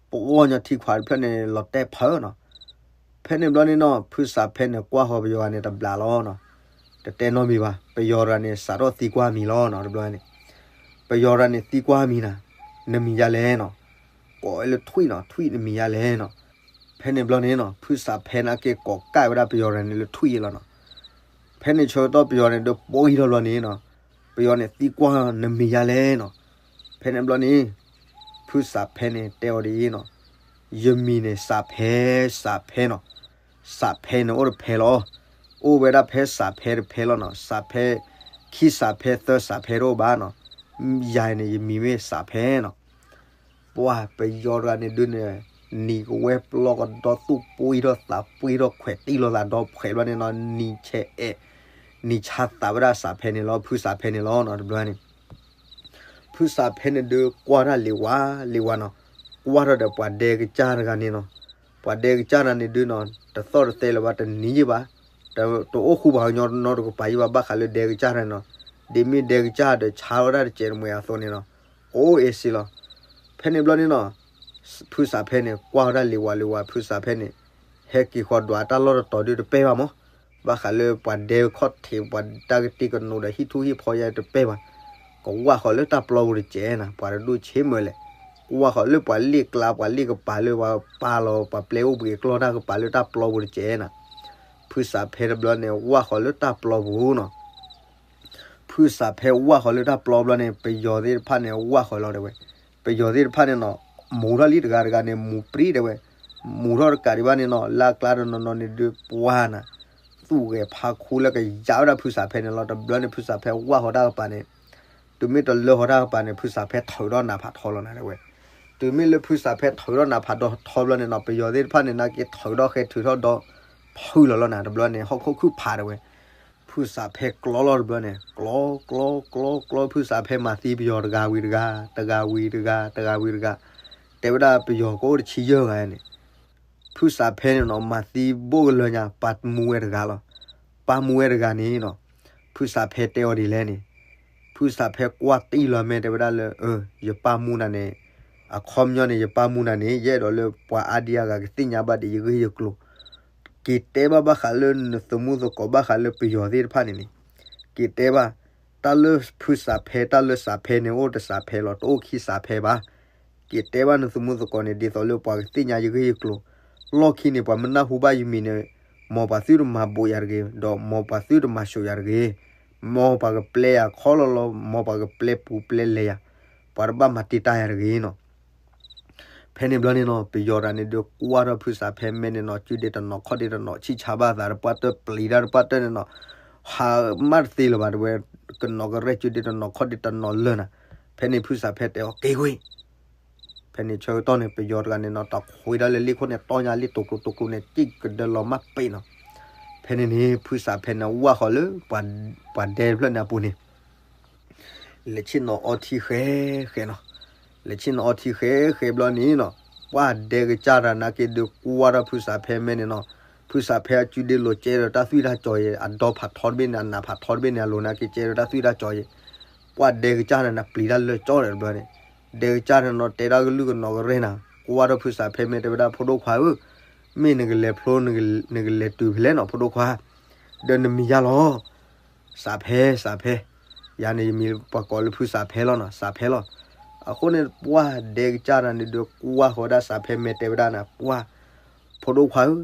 ပဂီၢ်ညီထံခွးတဖျၢၣ်န့ၣ် လီၤတဲာ်ဖၢနီၤ ဖဲန့ၣ်ဘျီန့ၣ်နီၤ ဖုစးဖဲန့ၣ် ကွၢ်ဃီၤပယီၤဂၤန့ၣ်တဘျးလီၤနီၤ တတဲနီတမံၤဘၣ် ပယီၤတဂၤန့ၣ် စးထီၣ်သံကွၢ်မံၤလီၤနီၤ တဘျီန့ၣ် ပယီၤတဂၤန့ၣ်သံကွၢ်မံၤနၤ နမံၤယါလဲၣ်နီၤ ကိးဝဲလၢထွံၣ်နီၤ ထွံၣ်နမံၤယါလဲၣ်နီၤ ဖဲန့ၣ်ဘျီန့ၣ်နီၤ ဖုစးဖဲန့ၣ်က့ၤကိးကၢ်ဝဲဒၣ်ပယီၤတဂၤန့ၣ်လၢထွံၣ်အံၤလီၤနီၤ ဖဲန့ၣ်ဆၢကတီၢ်ပယီၤန့ၣ် ဒုးပိာ်ဂံၢ်ထီၣ်ဘျီန့ၣ်နီၤ ပယီၤန့ၣ်သံကွၢ်နမံၤယါလဲၣ်နီၤ ဖဲန့ၣ်ဘျီန့ၣ် ဖုစးဖဲန့ၣ်တဲအီၤဒ်အံၤနီၤ ယမံၤန့ၣ်စးဖဲ စးဖဲနီၤ စးဖဲန့ၣ်အိၣ်တဖဲလီၤ အိၣ်ဝဲဒၣ်ဖဲစးဖဲတဖဲလီၤနီၤ စးဖဲ ခံစးဖဲသၢစးဖဲတအိၣ်ဘၣ်နီၤ ယၤန့ၣ် ယမံၤမ့ၢ်စးဖဲနီၤ ပှၤပယီၤတဂၤန့ၣ်ဒုးန့ၣ် နံၤကဝဲပျီကဒီသူၣ်ပှ့ၤထီၣ်သးပှ့ၤထီၣ်ခွဲးတံၢ်လိာ်သးဒီဖှဲးဘျီန့ၣ်နီၤ နံၤဆဲးအဲး နံၤဆါသးဝဲဒၣ်စးဖဲန့ၣ်လီၤ ဖုစးဖဲန့ၣ်လီၤနီၤ တဘျီန့ၣ် ဖုစးဖဲန့ၣ်ဒုးကွၢ်တၢ်လံၤဝါလံၤဝါနီၤ, ကွၢ်ထီၣ်ဒီးပှၤဒဲကစၢ်တဂၤန့ၣ်နီၤ, ပှၤဒဲကစၢ်တဂၤန့ၣ်ဒုးနီၤ တသီၣ်တသဲလၢၤဘၣ် တနံၤယံာ်ဘၣ်, တအိၣ်ဃူဘၣ်ကညီနီတကပၤယံာ်ဘၣ် ဘၣ်ဃးလၢဒဲကစၢ်တဂၤန့ၣ်နီၤ, ဒ်မ့ၢ်ဒဲကစၢ်ဒီးဆါဝဲဒၣ်တစဲးတမှဲၤအသိးန့ၣ်နီၤ, အိၣ်အ့ၣ်စ့လီၤ. ဖဲန့ၣ်ဘျီန့ၣ်နီၤ ဖုစးဖဲန့ၣ် ကွၢ်ဝဲဒၣ်လံၤဝါလံၤဝါ ဖုစးဖဲန့ၣ် ဟဲက့ၤဃီဒွးတၢ်လီၢ်တတီၤဒုးတပဲဘၣ်မး, ဘၣ်ဃးလၢပှၤဒဲခီၣ်ထံး ပှၤတၢ်ကတ့ကနိးဒီးဟံၣ်ထူၣ်ဟံၣ်ဖီယါတပဲဘၣ်, ကဝၢ်ဃီၤလၢတၢ်ပျီပူၤတစဲးနၤ, ပှၤတဒူၣ်ဆ့မၢၤလဲၣ်, ကဝၢ်ဃီၤလၢပှၤလ့ၣ်ကျါ ပှၤလ့ၣ်ကပၤလၢပှၤပာ်လီၤ ပှၤပျဲအိၣ်ဘှံးအကျီတၢ်ကပၤလၢတၢ်ပျီပူၤတစဲးနၤ, ဖုစးဖဲတဘျီန့ၣ် ဝၢ်ဃီၤလၢတၢ်ပျီပူၤနီၤ ဖုစးဖဲဝၢ်ဃီၤလၢတၢ်ပျီဘျီန့ၣ် ပယီၤသ့ၣ်တဖၣ်န့ၣ် ဝၢ်ဃီၤလီၤတဲဝဲ, ပယီၤသ့ၣ်တဖၣ်န့ၣ်နီၤ မူထီၣ်လံတဂၤတဂၤန့ၣ် မူပြံတဲဝဲ, မူထီၣ်တကးဒံးဘၣ်န့ၣ်နီၤ လၢအကျါတနီၤနီၤန့ၣ်ဒုးပှၤနၤ, သူၣ်ဂဲၤဖးခူလၢကယါဝဲဒၣ်ဖုစးဖဲန့ၣ်လီၤ. တဘျီန့ၣ် ဖုစးဖဲဝၢ်ဃီၤတၢ်ကပၤန့ၣ်, တုၤမ့ၢ်တလၢဃီၤတၢ်ကပၤန့ၣ် ဖုစးဖဲထုးထီၣ်နးဖးထီလီၤနၤတဲဝဲ, တုၤမ့ၢ်လၢဖုစးဖဲထုးထီၣ်နးဖးထီဘျီန့ၣ်နီၤ ပယီၤသ့ၣ်တဖၣ်န့ၣ် နာ်က့ထုးထီၣ်ဃဲထုးထီၣ်ဒီး ဖုလီၤလီၤနၤ တဘျီန့ၣ် ဟီၣ်ခိၣ်ခုၣ်ဖးတဲဝဲ, ဖုစးဖဲကျီလီၤတဘျီန့ၣ် ကျီ ကျီ ကျီ ကျီ ဖုစးဖဲမၤသံပယီၤတဂၤဝံၤတဂၤ တဂၤဝံၤတဂၤ တဂၤဝံၤတဂၤ, တဲဝဲဒၣ်ပယီၤကအိၣ်တဆံယဲၢ်ဂၤန့ၣ်, ဖုစးဖဲန့ၣ်နီၤ မၤသံဘိၣ်ကလၢာ်ညါ ပၢ်မူဝဲတဂၤလီၤ. ပၢ်မူဝဲတဂၤန့ၣ်နီၤ ဖုစးဖဲတဲအီၤဒ်လဲၣ်န့ၣ်, ဖုစးဖဲကွၢ်တံၢ်လီၤမဲာ်တဲဝဲဒၣ်လၢ ယပၢ်မူနၤန့ၣ်, အခီပညီန့ၣ် ယပၢ်မူနၤန့ၣ် ယအဲၣ်ဒိးလၢပှၤအါဒံအါဂၤကသ့ၣ်ညါဘၣ်ဒီးယဂ့ၢ်ယကျိၤ က့ၤတဲဘၣ်ဘၣ်ဃးလၢနသမူသကိးဘၣ်ဃးလၢပယီၤသ့ၣ်တဖၣ်န့ၣ်န့ၣ်, က့ၤတဲဘၣ်, တၢ်လၢဖုစးဖဲ တၢ်လၢစးဖဲန့ၣ် အိၣ်တစးဖဲလီၤ တအိၣ်ခံစးဖဲဘၣ်. က့ၤတဲဘၣ်နသမူသကိးန့ၣ် ဒ်သိးလၢပှၤကသ့ၣ်ညါယဂ့ၢ်ယကျိၤ, လီၢ်ခံန့ၣ် ပှၤမ့ၢ်နၢ်ဟူဘၣ်ယမံၤန့ၣ်, မ်ပှၤသုတမၤဘူးယၤတဂ့ၤ, ဒီးမ်ပှၤသုတမၤၡိးယၤတဂ့ၤ, မ်ပှၤကပျဲယၤခီလီၤလီၤ, မ်ပှၤကပျဲပူၤပျဲလဲၤယၤ, ပှၤတဘၣ်မၤတံာ်တာ်ယၤတဂ့ၤနီၤ. ဖဲန့ၣ်ဘျီန့ၣ်နီၤ ပယီၤတဂၤန့ၣ်ဒုးကွၢ်ထီၣ်ဖုစးဖဲမဲာ်န့ၣ်နီၤ စုဒ့တနီၤခီၣ်ဒ့တနီၤ ဆံၣ်ဆါဘၣ်သးတပှၢ်တၢၢ်ပျံၤတၢ်တပှၢ်တၢၢ်န့ၣ်နီၤ, ဟးမၢ်တသ့လၢၤဘၣ်တဲဝဲ, ကနီၤကရဲၣ်စုဒ့တနီၤခီၣ်ဒ့တနီၤလၢာ်နၤ. ဖဲန့ၣ်ဖုစးဖဲတဲအီၤက့ၤကွံာ်, ဖဲန့ၣ်ဆၢကတီၢ်န့ၣ် ပယီၤတဂၤန့ၣ်နီၤ တၢ်ခွံဒၣ်လၢလ့ၣ်ခိၣ်န့ၣ် တီညါလံတိၤကျိၤတိၤကျိၤန့ၣ် စံၣ်ကဒၢလီၤမၢ်ပ့းနီၤ. ဖဲန့ၣ်န့ၣ် ဖုစးဖဲန့ၣ် ဝၢ်ဃီၤလၢ ပှၤဒဲတဖျၢၣ်န့ၣ်အပူၤန့ၣ် လဲၤဆ့ၣ်နီၤအီထံဃဲဃဲနီၤ. လဲၤဆ့ၣ်နီၤအီထံဃဲဃဲဘျီန့ၣ်နီၤ, ပှၤဒဲကစၢ်တဂၤနာ်က့ဒုးကွၢ်ထီၣ်ဖုစးဖဲမဲာ်န့ၣ်နီၤ, ဖုစးဖဲအစုဒ့လိၤကဲဒီးတၢ်သွံၣ်တၢ်စီၤအံၤ အဒီဖးထီတဘ့ၣ်န့ၣ် အနးဖးထီတဘ့ၣ်န့ၣ် အလိၤနာ်က့ကဲဒီးတၢ်သွံၣ်တၢ်စီၤအံၤ, ပှၤဒဲကစၢ်တဂၤန့ၣ် ပျံၤတၢ်လၢာ်ကၠီဒီးတဘျီန့ၣ်, ဒဲကစၢ်တဂၤနီၤ တဲတၢ်ကလုၢ်ကနီၤကရဲၣ်နၤ, ကွၢ်ထီၣ်ဖုစးဖဲမဲာ်တဲဝဲဒၣ် ဖိဒိၣ်ခွါဧၢ, မ့ၢ်နကလဲၤဖျိ နကလဲၤတုၤဖဲလဲၣ်နီၤ ဖိဒိၣ်ခွါ, ဒီးနမံၤယၤလီၤ စးဖဲ စးဖဲ, ယၤန့ၣ်ယမံၤပှၤကိးလၢဖုစးဖဲလီၤနီၤ စးဖဲလီၤ. အဃိန့ၣ် ပှၤဒဲကစၢ်တဂၤန့ၣ်ဒုးကွၢ်ဃီၤဝဲဒၣ်စးဖဲမဲာ်တဲဝဲဒၣ်နၤ ပှၤ ဖိဒိၣ်ခွါဧၢ,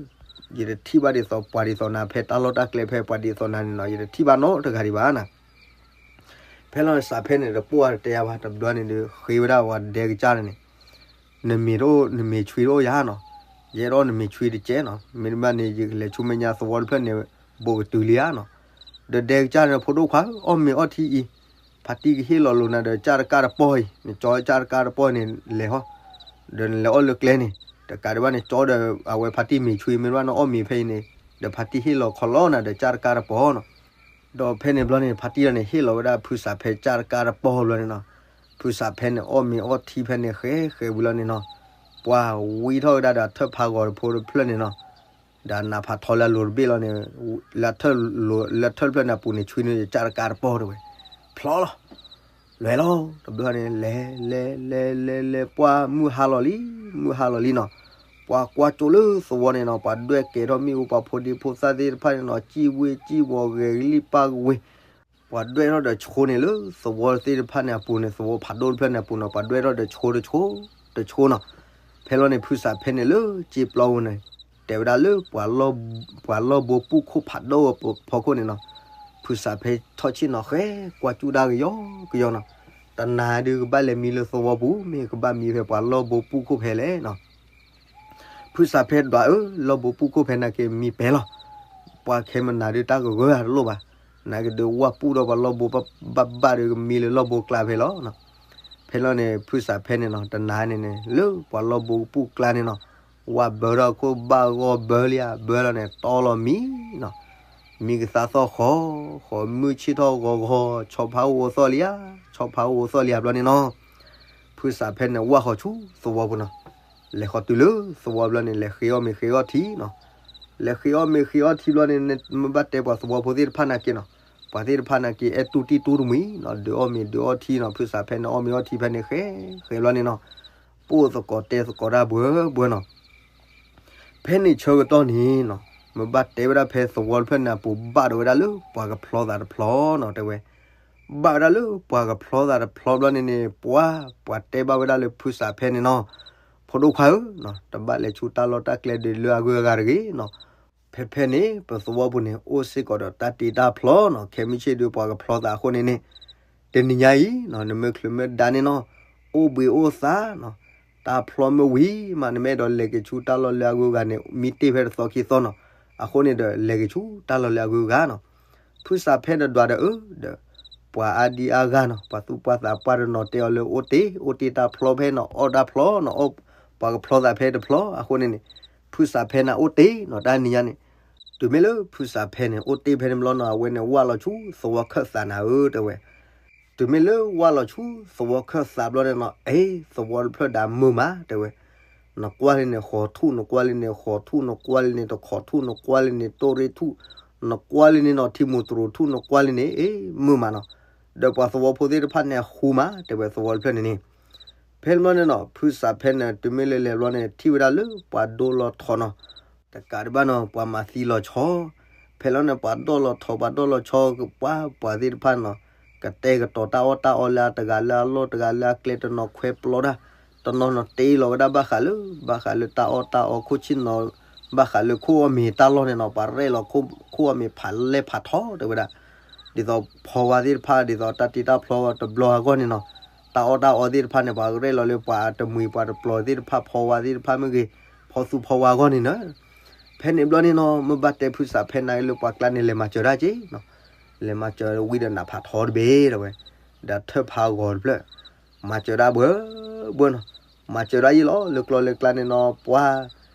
ယတထံၣ်ဘၣ်ဒ်သိးပှၤဒ်သိးနၤ ဖဲတၢ်လီၢ်တၢ်ကျဲဖဲပှၤဒ်သိးနၤန့ၣ်နီၤ ယတထံၣ်ဘၣ်နီတဂၤဒံးဘၣ်နၤ. ဖဲလီၤန့ၣ် စးဖဲန့ၣ် တပိာ်တဲယၤဘၣ် တဘျီန့ၣ်ဒုး ဃ့ဝဲဒၣ်ပှၤဒဲကစၢ်န့ၣ် နမ့ၢ်တအိၣ် နမ့ၢ်ဆွံတအိၣ်ယၤနီၤ, ယအဲၣ်ဒိးနမ့ၢ်ဆွံတကဲနီၤ, မ့တမ့ၢ်န့ၣ် ယကလဲၤဆူမဲာ်ညါသဝီတဖျၢၣ်န့ၣ် ဘိးကတုၤလံဧါနီၤ. ဒီးဒဲကစၢ်န့ၣ် ဖိဒိၣ်ခွါဧၢ အီၣ်မ့ၤအီထံအံၤ, ဖါတံၢ်ကဟ့ၣ်လီၤလိာ်နၤဒီး ကၢ်တကၢ်တပီၢ်အံၤ, နကၠီကၢ်တကၢ်တပီၢ်န့ၣ် လဲၤဟီၣ်, ဒီးနလဲၤအီၣ်လၢကျဲန့ၣ်, တကးဒံးဘၣ်န့ၣ် ကၠီဒီးအဝဲဖါတံၢ်မ့ၢ်ဆွံ မ့တမ့ၢ်နအီၣ်မ့ၤဖဲအံၤန့ၣ်, ဒီးဖါတံၢ်ဟ့ၣ်လီၤခီလီၤနၤဒီးကၢ်တကၢ်တပီၢ်နီၤ. ဒီးဖဲန့ၣ်ဘျီန့ၣ် ဖါတံၢ်လီၤန့ၣ် ဟ့ၣ်လီၤဝဲဒၣ်ဖုစးဖဲကၢ်တကၢ်တပီၢ်ဘျီန့ၣ်နီၤ, ဖုစးဖဲန့ၣ် အီၣ်မ့ၤအီထံဖဲန့ၣ် ဃဲဃဲဝံၤလီၤန့ၣ်နီၤ, ပှၤဝံထီၣ်ဝဲဒၣ်ဒီးထၢၣ်ဖးဂီၤတဖိတဖျၢၣ်န့ၣ်နီၤ, ဒီးနးဖးထီလၢအလိၤတဘ့ၣ်လီၤန့ၣ်, လၢထၢၣ်ဖျၢၣ်န့ၣ်အပူၤန့ၣ် ဆွံန့ၣ်ယကၢ်တကၢ်တပီၢ်တဲဝဲ, ဖျီလီၤ, လဲၤလီၤ တဘျီန့ၣ် လဲၤ လဲၤ လဲၤ လဲၤ လဲၤ ပှၤမုၢ်ဟါလီၤလံ, မုၢ်ဟါလီၤလံနီၤ, ပှၤကွၢ်ကၠိလၢသဝီန့ၣ်နီၤ, ပှၤဒွဲၣ်ကဲထီၣ်မ့ၣ်အူ ပှၤဖိဒံဖိသၣ်သ့ၣ်တဖၣ်န့ၣ်နီၤ, စံၣ်ဝ့စံၣ်ဝီၤ ဂဲၤကလံၣ်ပၢ်ကဝ့ၤ, ပှၤဒွဲၣ်ထီၣ်ဒီးဆိန့ၣ်လၢသဝီသ့ၣ်တဖၣ်န့ၣ်အပူၤန့ၣ်, သဝီဖးဒိၣ်တဖျၢၣ်န့ၣ်အပူၤနီၤ, ပှၤဒွဲၣ်ထီၣ်ဒီးဆိတဆိ, တဆိနီၤ. ဖဲလီၤန့ၣ် ဖုစးဖဲန့ၣ်လၢစ့ပျီပူၤန့ၣ်, တဲဝဲဒၣ်လၢ ပှၤလီၢ်ဘိပူၣ်ခိၣ်ဖးဒိၣ်အဖီခိၣ်န့ၣ်နီၤ, ဖုစးဖဲထီၣ်ဆ့ၣ်နီၤဃဲ ကွၢ်ကၠူၣ်ဒၣ်ကယီကယီနီၤ, တနၤဒုးကဘၣ်လဲၤမံလၢသဝီပူၤ မ့ၢ်ကဘၣ်မံဖဲပှၤလီၢ်ဘိပူၣ်ခိၣ်ဖဲလဲၣ်နီၤ. ဖုစးဖဲဒွးဧၢ, လီၢ်ဘိပူၣ်ခိၣ်ဖဲနာ်က့မံပဲာ်လီၤ. ပှၤခဲမနၤဒုးတၢ်ကဂၢၢ်တလိၣ်ဘၣ်, နာ်က့ဒုးဝၢ်ပူၣ်ဒီးပှၤလီၢ်ဘိဘၣ်ဘၣ်ဒီးကမံလၢလီၢ်ဘိကျါဖဲလီၤ. ဖဲလီၤန့ၣ် ဖုစးဖဲန့ၣ်နီၤ, တနၤန့ၣ်န့ၣ် လၢပှၤလီၢ်ဘိပူၣ်ကျါန့ၣ်နီၤ, ဝၢ်ဘၢထီၣ်ခိၣ်ဘၣ်ဂီၢ်ဘၢလံဧါ, ဘၢလီၤန့ၣ် တီလီၤမံနီၤ. မံကသးသီၣ်ဃီၤဃီၤ မုၢ်ဆ့ၣ်ထီၣ်ဂီၤဂီၤ ဆီဖါအိၣ်သီၣ်လံဧါ, ဆီဖါအိၣ်သီၣ်လံဧါဘျီန့ၣ်နီၤ, ဖုစးဖဲန့ၣ်ဝၢ်ဃီၤဆူသဝီပူၤနီၤ, လဲၤဃီၤတုၤလၢသဝီဘျီန့ၣ် လဲၤဃ့အီၣ်မ့ၤဃ့အီၣ်ထံနီၤ, လဲၤဃ့အီၣ်မ့ၤဃ့အီၣ်ထံဘျီန့ၣ် မ့ၢ်ဘၣ်တဲပှၤသဝီဖိသ့ၣ်တဖၣ်နာ်က့နီၤ, ပှၤသ့ၣ်တဖၣ်နာ်က့ အဲၣ်တူၢ်တံၢ်တူၢ်တမှံၤနီၤ, ဒုးအီၣ်မ့ၤဒုးအီထံနီၤ, ဖုစးဖဲန့ၣ်အီၣ်မ့ၤအီထံဖဲန့ၣ် ဃဲဃဲဘျီန့ၣ်နီၤ, ပိၢ်သကိးတဲသကိးတၢ်ဘှၢဘှၢနီၤ ဖဲန့ၣ်ဆၢကတီၢ်န့ၣ်နီၤ, မ့ၢ်ဘၣ်တဲဝဲဒၣ်ဖဲသဝီတဖျၢၣ်န့ၣ် အပူၤဘၣ်ဒီးဝဲဒၣ်လၢပှၤကဖျီသးတဖျီနီၤ, တဲဝဲ, ဘၣ်ဝဲဒၣ်လၢပှၤကဖျီသးတဖျီဘျီန့ၣ်န့ၣ် ပှၤ, ပှၤတဲဘၣ်ဝဲဒၣ်လၢဖုစးဖဲန့ၣ်နီၤ, ဖိဒိၣ်ခွါဧၢ, တဘၣ်လဲၤဆူတၢ်လီၢ်တၢ်ကျဲဒုးလၢအဂုၤအဂၤတဂ့ၤနီၤ, ဖဲဖဲန့ၣ် ပသဝီပူၤန့ၣ် အိၣ်စ့ၢ်ကီးဒီးတၢ်တ့တၢ်ဖျီနီၤ, ခဲမုၢ်ဆ့ၣ်ဒုးပှၤကဖျီသးအဃိန့ၣ်န့ၣ်, တနံၤညါအံၤနီၤ နမ့ၢ်ချုးမ့ၢ်ဒါန့ၣ်နီၤ, အိၣ်ဘှံးအိၣ်သါနီၤ, တၢ်ဖျီမ့ၢ်ဝံၤမး နမ့ၢ်အဲၣ်ဒိးလဲၤက့ၤဆူတၢ်လီၢ်လၢအဂုၤအဂၤန့ၣ် မံတ့ၢ်ဖဲတသီခံသီနီၤ, အဃိန့ၣ်ဒီးလဲၤက့ၤဆူတၢ်လီၢ်လၢအဂုၤအဂၤနီၤ, ဖုစးဖဲန့ၣ်ဒွးဒီးအၢဒီး ပှၤအါဒံအါဂၤနီၤ, ပှၤသူၣ်ပှၢ်သးပှၢ်တနီၤတဲအီၤလၢအိၣ်တ့ၢ်, အိၣ်တ့ၢ်တၢ်ဖျီဖဲနီၤ, အီၣ်တၢ်ဖျီနီၤ, ပှၤကဖျီသးဖဲတဖျီအဃိန့ၣ်န့ၣ်, ဖုစးဖဲန့ၣ်အိၣ်တ့ၢ်နီၤ တၢ်နံၤညါန့ၣ်, တုၤမ့ၢ်လၢဖုစးဖဲန့ၣ် အိၣ်တ့ၢ်ဖဲန့ၣ်ဘျီနီၤ အဝဲန့ၣ်ဝၢ်လီၤဆူသဝီခၢၣ်သးနၤဧၢ တဲဝဲ, တုၤမ့ၢ်လၢဝၢ်လီၤဆူသဝီခၢၣ်သးဘျီန့ၣ်နီၤ, အ့ သဝီတဖျၢၣ်ဒၣ်မုာ်မး တဲဝဲ, နကွၢ်လံန့ၣ်ဃီၤထူၣ်, နကွၢ်လံန့ၣ်ဃီၤထူၣ်, နကွၢ်လံန့ၣ်တခီထူၣ်, နကွၢ်လံန့ၣ်တိၣ်ရ့ၣ်ထူၣ်, နကွၢ်လံန့ၣ်နီၤ ထံမူးတရူးထူၣ်, နကွၢ်လံန့ၣ် အ့ မုာ်မးနီၤ, ဒီးပှၤသဝီဖိသ့ၣ်တဖၣ်န့ၣ်အဃူမး တဲဝဲသဝီတဖျၢၣ်န့ၣ်န့ၣ်, ဖဲန့ၣ်ဘျီန့ၣ်နီၤ ဖုစးဖဲန့ၣ်တုၤမ့ၢ်လၢလဲၤဘျီန့ၣ် ထံၣ်ဝဲဒၣ်လၢပှၤဒိၣ်လီၤထီနီၤ, တကးဒံးဘၣ်နီၤ ပှၤမၤသံလီၤဆီ, ဖဲလီၤန့ၣ် ပှၤဒိၣ်လီၤထီ ပှၤဒိၣ်လီၤဆီ ပှၤ ပှၤသ့ၣ်တဖၣ်နီၤ, ကတဲာ်ကတီၤတၢ်အီၣ်တၢ်အီလၢအတဂၤလၢအလီၢ် တဂၤလၢအကျဲ တနီၤခွဲပျီတၢ်, တနီၤနီၤတ့လီၤဝဲဒၣ်ဘၣ်ဃးလၢ ဘၣ်ဃးလၢတၢ်အီၣ်တၢ်အီခိၣ်ဆ့ၣ်နီၤ, ဘၣ်ဃးလၢခိၣ်အီၣ်မ့ၤတၢ်လီၢ်န့ၣ်နီၤ, ပှၤရဲၣ်လီၤခိၣ်အီၣ်မ့ၤဖးလဲၢ်ဖးထီတဲဝဲဒၣ်, ဒ်သိးဖီဝါသ့ၣ်တဖၣ် ဒ်သိးတၢ်တ့တၢ်ဖျီတဘျီအဂီၢ်န့ၣ်နီၤ, တၢ်အီၣ်တၢ်အီသ့ၣ်တဖၣ်န့ၣ် ပှၤရဲၣ်လီၤလၢပှၤတမှံၤပှၤတပျီၤသ့ၣ်တဖၣ် ဖီဝါသ့ၣ်တဖၣ်မ့ၢ်ဂ့ၤ, ဖီသူဖီဝါအဂီၢ်န့ၣ်နီၤ, ဖဲန့ၣ်ဘျီန့ၣ်နီၤ မ့ၢ်ဘၣ်တဲဖုစးဖဲန့ၣ်လၢပှၤကျါန့ၣ် လဲၤမၤစၢၤဒၣ်က့နီၤ, လဲၤမၤစၢၤဝံၤဒီးနးဖးထီတဘ့ၣ်တဲဝဲ, ဒီးထၢၣ်ဖးဂီၤတဖျၢၣ်, မၤစၢၤဒၣ်ဘှၢဘှၢနီၤ, မၤစၢၤဒၣ်ယံာ်လီၤ လၢကျီလၢကျါန့ၣ်နီၤ ပှၤ,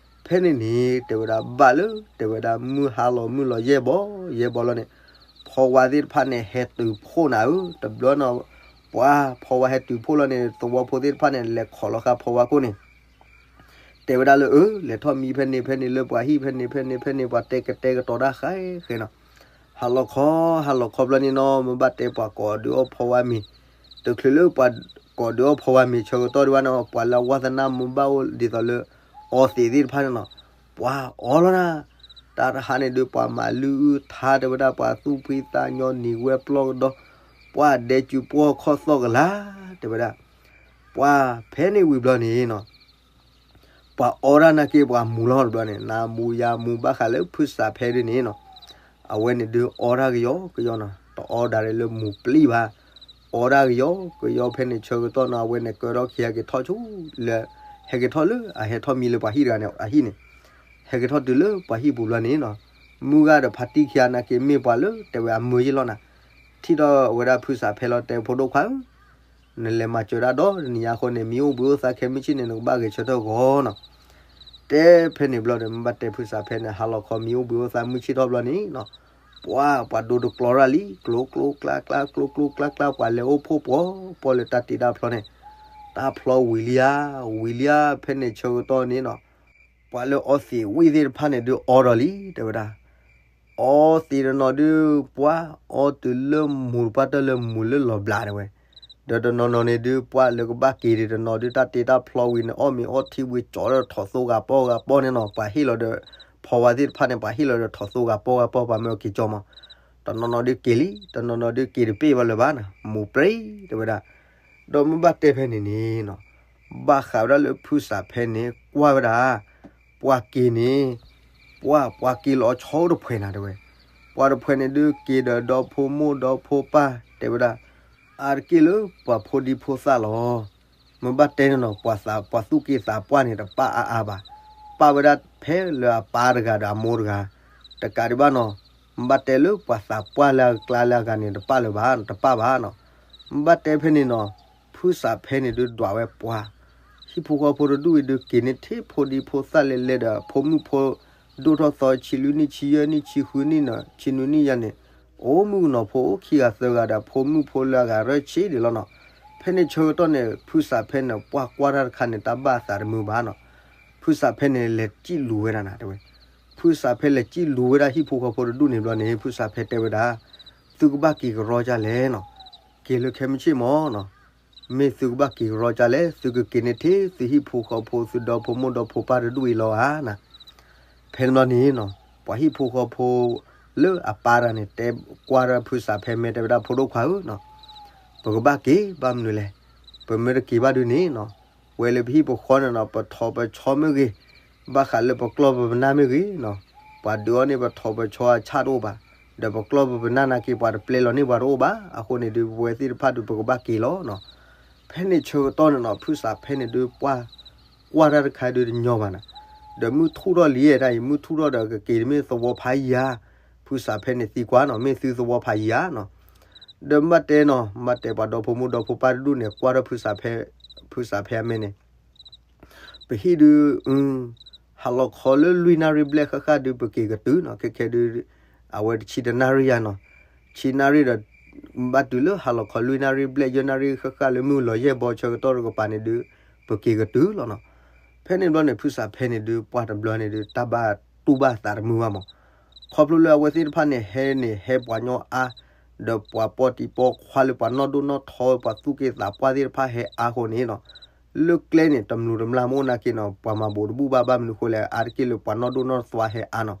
ဖဲန့ၣ်န့ၣ် တဲဝဲဒၣ်ဘၣ်လၢ တဲဝဲဒၣ်မုၢ်ဟါလီၤမုၢ်လီၤယဲၢ်ဘီယဲၢ်ဘီလီၤန့ၣ်, ဖီဝါသ့ၣ်တဖၣ်န့ၣ် ဟဲတုၤဖှိၣ်နၤဧၢ တဘျီနီၤ, ပှၤ ဖီဝါဟဲတုၤဖှိၣ်လီၤန့ၣ် သဝီဖိသ့ၣ်တဖၣ်န့ၣ် လဲၤခိးလီၤဃာ်ဖီဝါခိၣ်န့ၣ် တဲဝဲဒၣ်လၢအၢ လဲၤထီၣ်မံဖဲန့ၣ်ဖဲန့ၣ် လၢပှၤဟံၣ်ဖဲန့ၣ်ဖဲန့ၣ်ဖဲန့ၣ် ပှၤတဲကတဲာ်ကတီၤတၢ်ဃဲဃဲနီၤ, ဟးလီၤခီ ဟးလီၤခီဘျီန့ၣ်နီၤ မ့ၢ်ဘၣ်တဲပှၤကိးဒုးအီၣ်ဖီဝါမ့ၤ, တချုးလၢပှၤကိးဒုးအီၣ်ဖီဝါမ့ၤဆၢကတီၢ်ဒံးဘၣ်နီၤ ပှၤလၢအဝါသနၢ်မ့ၢ်ဘၣ်အိၣ်ဒ်သိးလၢ အီသံးသ့ၣ်တဖၣ်န့ၣ်နီၤ, ပှၤအီလီၤနၤ, တၢ်တဟါန့ၣ်ဒုး ပှၤမၤလုၢ်အုၣ်ထါတဲဝဲဒၣ် ပှၤသူၣ်ဖှံသးညီနံၤဝဲပျီကဒီး, ပှၤဒဲကၠူပှီၢ်ခီၣ်သီၣ်ကလာ် တဲဝဲဒၣ်, ပှၤဖဲန့ၣ်ဝံၤဘျီန့ၣ်နီၤ ပှၤအီဒၣ်နာ်က့ ပှၤမူၤလီၤတဘျီန့ၣ် နမူၤယၤမူၤဘၣ်ဃးလၢဖုစးဖဲဒ်န့ၣ်နီၤ, အဝဲန့ၣ်ဒုးအီတၢ်ကယီကယီနီၤ တအီဒၣ်ရ့ၣ်လၢမူၤပျံၤဘၣ်, အီဒၣ်ကယီကယီဖဲန့ၣ်ဆၢကတီၢ်နီၤ အဝဲန့ၣ်ကၢထီၣ်ခံဟဲက့ၤထီၣ်ဆူလၢ ဟဲက့ၤထီၣ်လၢအဟဲထီၣ်မံလၢပှၤဟံၣ်တဂၤန့ၣ် အဟံၣ်န့ၣ်, ဟဲက့ၤထီၣ်တုၤလၢပှၤဟံၣ်ပူၤဘျီန့ၣ်နီၤ, မုၢ်ဂၤဒီးဖါတံၢ်ခံဂၤနာ်က့ မ့ၢ်ပှၤလၢတဲဝဲအမၢယ့ၢ်လီၤနၤ, ထံၣ်ထီၣ်ဝဲဒၣ်ဖုစးဖဲလီၤ တဲဖိဒိၣ်ခွါဧၢ နလဲၤမၤစၢၤဒၣ်ဒီးတနံၤညါအဃိန့ၣ် မံအိၣ်ဘှံးအိၣ်သါခဲမုၢ်ဆ့ၣ်န့ၣ် နကဘၣ်ဂဲၤဆၢထၢၣ်ဂီၤနီၤ, တဲဖဲန့ၣ်ဘျီဒီး မ့ၢ်ဘၣ်တဲဖုစးဖဲန့ၣ် ဟါလီၤခီမံအိၣ်ဘှံးအိၣ်သါမုၢ်ဆ့ၣ်ထီၣ်ဘျီန့ၣ်နီၤ, ပှၤ ပှၤဒိတကျီရၣ်လံ ကျိကျိကျါကျါ ကျိကျိကျါကျါ ပှၤလဲၤအိၣ်ဖှိၣ်ပှီၢ်ပှီၢ်လၢတၢ်တ့တၢ်ဖျီန့ၣ်, တၢ်ဖျီဝံၤလံဧါ ဝံၤလံဧါ ဖဲန့ၣ်ဆၢကတီၢ်န့ၣ်နီၤ ပှၤလၢအီသံးဝံၣ်သ့ၣ်တဖၣ်န့ၣ်ဒုးအီဒီးလံ တဲဝဲဒၣ်, အီသံးတနီၤဒုး ပှၤအီတုၤလၢမူၤတပှၢ်တၢၢ်လၢမူၤလၢလီၤဘျးတဲဝဲ, ဒီးတနီၤနီၤန့ၣ်ဒုး ပှၤလၢကဘၣ်က့ၤဒံးတနီၤဒုး တၢ်တ့တၢ်ဖျီဝံၤန့ၣ် အီၣ်မ့ၤအီထံဝံၤကၠီဒီးထီၣ်သိဂၤပီၢ်ဂၤပီၢ်န့ၣ်နီၤ ပှၤဟ့ၣ်လီၤဒီး ဖီဝါသ့ၣ်တဖၣ်န့ၣ် ပှၤဟ့ၣ်လီၤဒီးထီၣ်သိဂၤပီၢ်ဂၤပီၢ် ပှၤမ့ၢ်အီက့ၤကၠီမး, တနီၤနီၤဒုးက့ၤလံ တနီၤနီၤဒုးက့ၤတပ့ၢ်ဘၣ်လၢၤဘၣ်နီၤ မူၤပြံတဲဝဲဒၣ်, ဒီးမ့ၢ်ဘၣ်တဲဖဲန့ၣ်န့ၣ်နီၤ ဘၣ်ဃးဝဲဒၣ်လၢဖုစးဖဲန့ၣ် ကွၢ်ဝဲဒၣ်, ပှၤက့ၤန့ၣ်, ပှၤ ပှၤက့ၤလီၤဆီတဖှဲးနၤတဲဝဲ, ပှၤတဖှဲးန့ၣ်ဒုးက့ၤဒီးဒီဖိမိၢ်ဒီဖိပၢ်တဲဝဲဒၣ်, အါတက့ၢ်လၢပှၤဖိဒံဖိသၣ်လီၤ, မ့ၢ်ဘၣ်တဲန့ၣ်နီၤ ပှၤသး ပှၤသူၣ်က့သးပှၢ်န့ၣ် တပၣ်အါအါဘၣ်, ပၣ်ဝဲဒၣ်ဖဲလၢအပၢ်တဂၤဒီးအမိၢ်တဂၤ, တကးဒံးဘၣ်နီၤ, မ့ၢ်ဘၣ်တဲလၢပှၤသးပှၢ်လၢအကျါလၢအဂၤန့ၣ် တပၣ်လၢၤဘၣ် တပၣ်ဘၣ်နီၤ, မ့ၢ်ဘၣ်တဲဖဲန့ၣ်နီၤ, ဖုစးဖဲန့ၣ်ဒုးဒွးဝဲပှၤ, ဟံၣ်ဖိဃီဖိတဒူၣ်အံၤဒုးက့ၤန့ၢ်ထံဖိဒံဖိသၣ်လဲၤလဲၤဒီး ဖိမုၣ်ဖိ ဒိၣ်ထီၣ်သီဆံလွံၢ်နံၣ် ဆံယဲၢ်နံၣ် ဆံဃုနံၣ်နီၤ ဆံနွံနံၣ်ယါန့ၣ် အိၣ်မုၣ်ကနီၤဖိအိၣ်ခံဂၤသၢဂၤဒီး ဖိမုၣ်ဖိလၢအဂၤရၢၢ်ဆံးဒံးလီၤနီၤ. ဖဲန့ၣ်ဆၢကတီၢ်န့ၣ် ဖုစးဖဲန့ၣ် ပှၢ်ကွၢ်တၢ်တခါန့ၣ် တၢ်ဘၣ်အသးတမုာ်ဘၣ်နီၤ. ဖုစးဖဲန့ၣ် လဲၤစံၣ်လူၤဝဲဒၣ်နၤတဲဝဲ. ဖုစးဖဲလဲၤစံၣ်လူၤဝဲဒၣ်ဟံၣ်ဖိဃီဖိတဒူၣ်န့ၣ်ဘျီန့ၣ် ဖုစးဖဲတဲဝဲဒၣ်, သုကဘၣ်က့ၤကရီကၢ်လဲၣ်နီၤ. က့ၤလၢခဲမုၢ်ဆ့ၣ်မၢ်နီၤ. မ့ၢ်သုကဘၣ်က့ၤကရီကၢ်လဲၣ်, သုကက့ၤန့ၢ်ထဲသုဟံၣ်ဖိဃီဖိ သုဒီဖိမိၢ်ဒီဖိပၢ်တဒူၣ်အံၤလီၤဧါနၤ. ဖဲန့ၣ်ဘျီန့ၣ်နီၤ ပှၤဟံၣ်ဖိဃီဖိလၢအပၢ်တဂၤန့ၣ် တဲကွၢ်ဒီးဖုစးဖဲ မ့ၢ်တဲဝဲဒၣ် ဖိဒိၣ်ခွါဧၢနီၤ, ပကဘၣ်က့ၤဘၣ်မနုၤလဲၣ်. ပမ့ၢ်တက့ၤဘၣ်ဒုးန့ၣ်နီၤ, ဝဲလၢပဟံၣ်ပဃီန့ၣ်နီၤ ပထိးပဆီမ့ၢ်ဂ့ၤ, ဘၣ်ဃးလၢပကျီၢ်ပပနၢ်မ့ၢ်ဂ့ၤနီၤ, ပှၤဒုးအီၣ်န့ၢ်ပထိးပဆီအဆၣ်တအိၣ်ဘၣ်, ဒီးပကျီၢ်ပပနၢ်နာ်က့ ပှၤတပျဲလီၤန့ၢ်ပှၤတအိၣ်ဘၣ်. အဃိန့ၣ်ဒုး ပဝဲသ့ၣ်တဖၣ်ဒုး ပကဘၣ်က့ၤလီၤနီၤ. ဖဲန့ၣ်ဆၢကတီၢ်န့ၣ်နီၤ ဖုစးဖဲန့ၣ်ဒုး ပှၢ်ကွၢ်တၢ်တခါဒုးတညီဘၣ်နၤ, ဒီးမုၢ်ထူၣ်ထီၣ်လံတၢ်အံၤ မုၢ်ထူၣ်ထီၣ်ဒီးကက့ၤတမ့ၢ်သဝီဖးယံၤဧါ, ဖုစးဖဲန့ၣ်သံကွၢ်နီၤ မ့ၢ်သုသဝီဖးယံၤဧါနီၤ. ဒီးဘၣ်တဲနီၤ ဘၣ်တဲပှၤဒီဖိမိၢ်ဒီဖိပၢ်တဒူၣ်န့ၣ် ကွၢ်ထီၣ်ဖုစးဖဲ, ဖုစးဖဲအမဲာ်န့ၣ် ပဟံၣ်ဒုး ဟါလီၤခီလၢလွံၢ်နၣ်ရံၣ်ဘျဲၣ်ဃၣ်ဃၣ်ဒုး ပက့ၤကတုၤနီၤ, ခဲခဲဒုး အဝဲတဆံတနၣ်ရံၣ်ယါနီၤ, ဆံနၣ်ရံၣ်ဒီး ဘၣ်တုၤလၢဟါလီၤခီလွံၢ်နၣ်ရံၣ်ဘျဲၣ်ယဲၢ်နၣ်ရံၣ်ဃၣ်ဃၣ်လၢမုၢ်လီၤယဲၢ်ဘီဆၢကတီၢ်တကပၤန့ၣ်ဒုး ပက့ၤကတုၤလီၤနီၤ. ဖဲန့ၣ်ဘျီန့ၣ် ဖုစးဖဲန့ၣ်ဒုး ပှၢ်တဘျီန့ၣ်ဒုး တၢ်ဘၣ်တူၢ်ဘၣ်သးတမုာ်ဘၣ်မး, ခီဖျိလၢအဝဲသ့ၣ်တဖၣ်န့ၣ် ဟဲန့ၣ် ဟဲပှၤညီအါ, ဒီးပှၤပိာ်တံၤပိာ်ခွါလၢပှၤနီၢ်ဒိၣ်နီၢ်ထီ ပှၤသူၣ်က့သးပှၢ်သ့ၣ်တဖၣ်ဟဲအါအဃိန့ၣ်နီၤ, လၢကျဲန့ၣ် တမျိးတမျာ်မ့ၢ်အိၣ်နာ်က့နီၤ ပှၤမၤဘူးတဘူၣ်ဘၣ် ဘၣ်မနုၤဃိလဲၣ် အါတက့ၢ်လၢပှၤနီၢ်ဒိၣ်နီၢ်သွါဟဲအါနီၤ.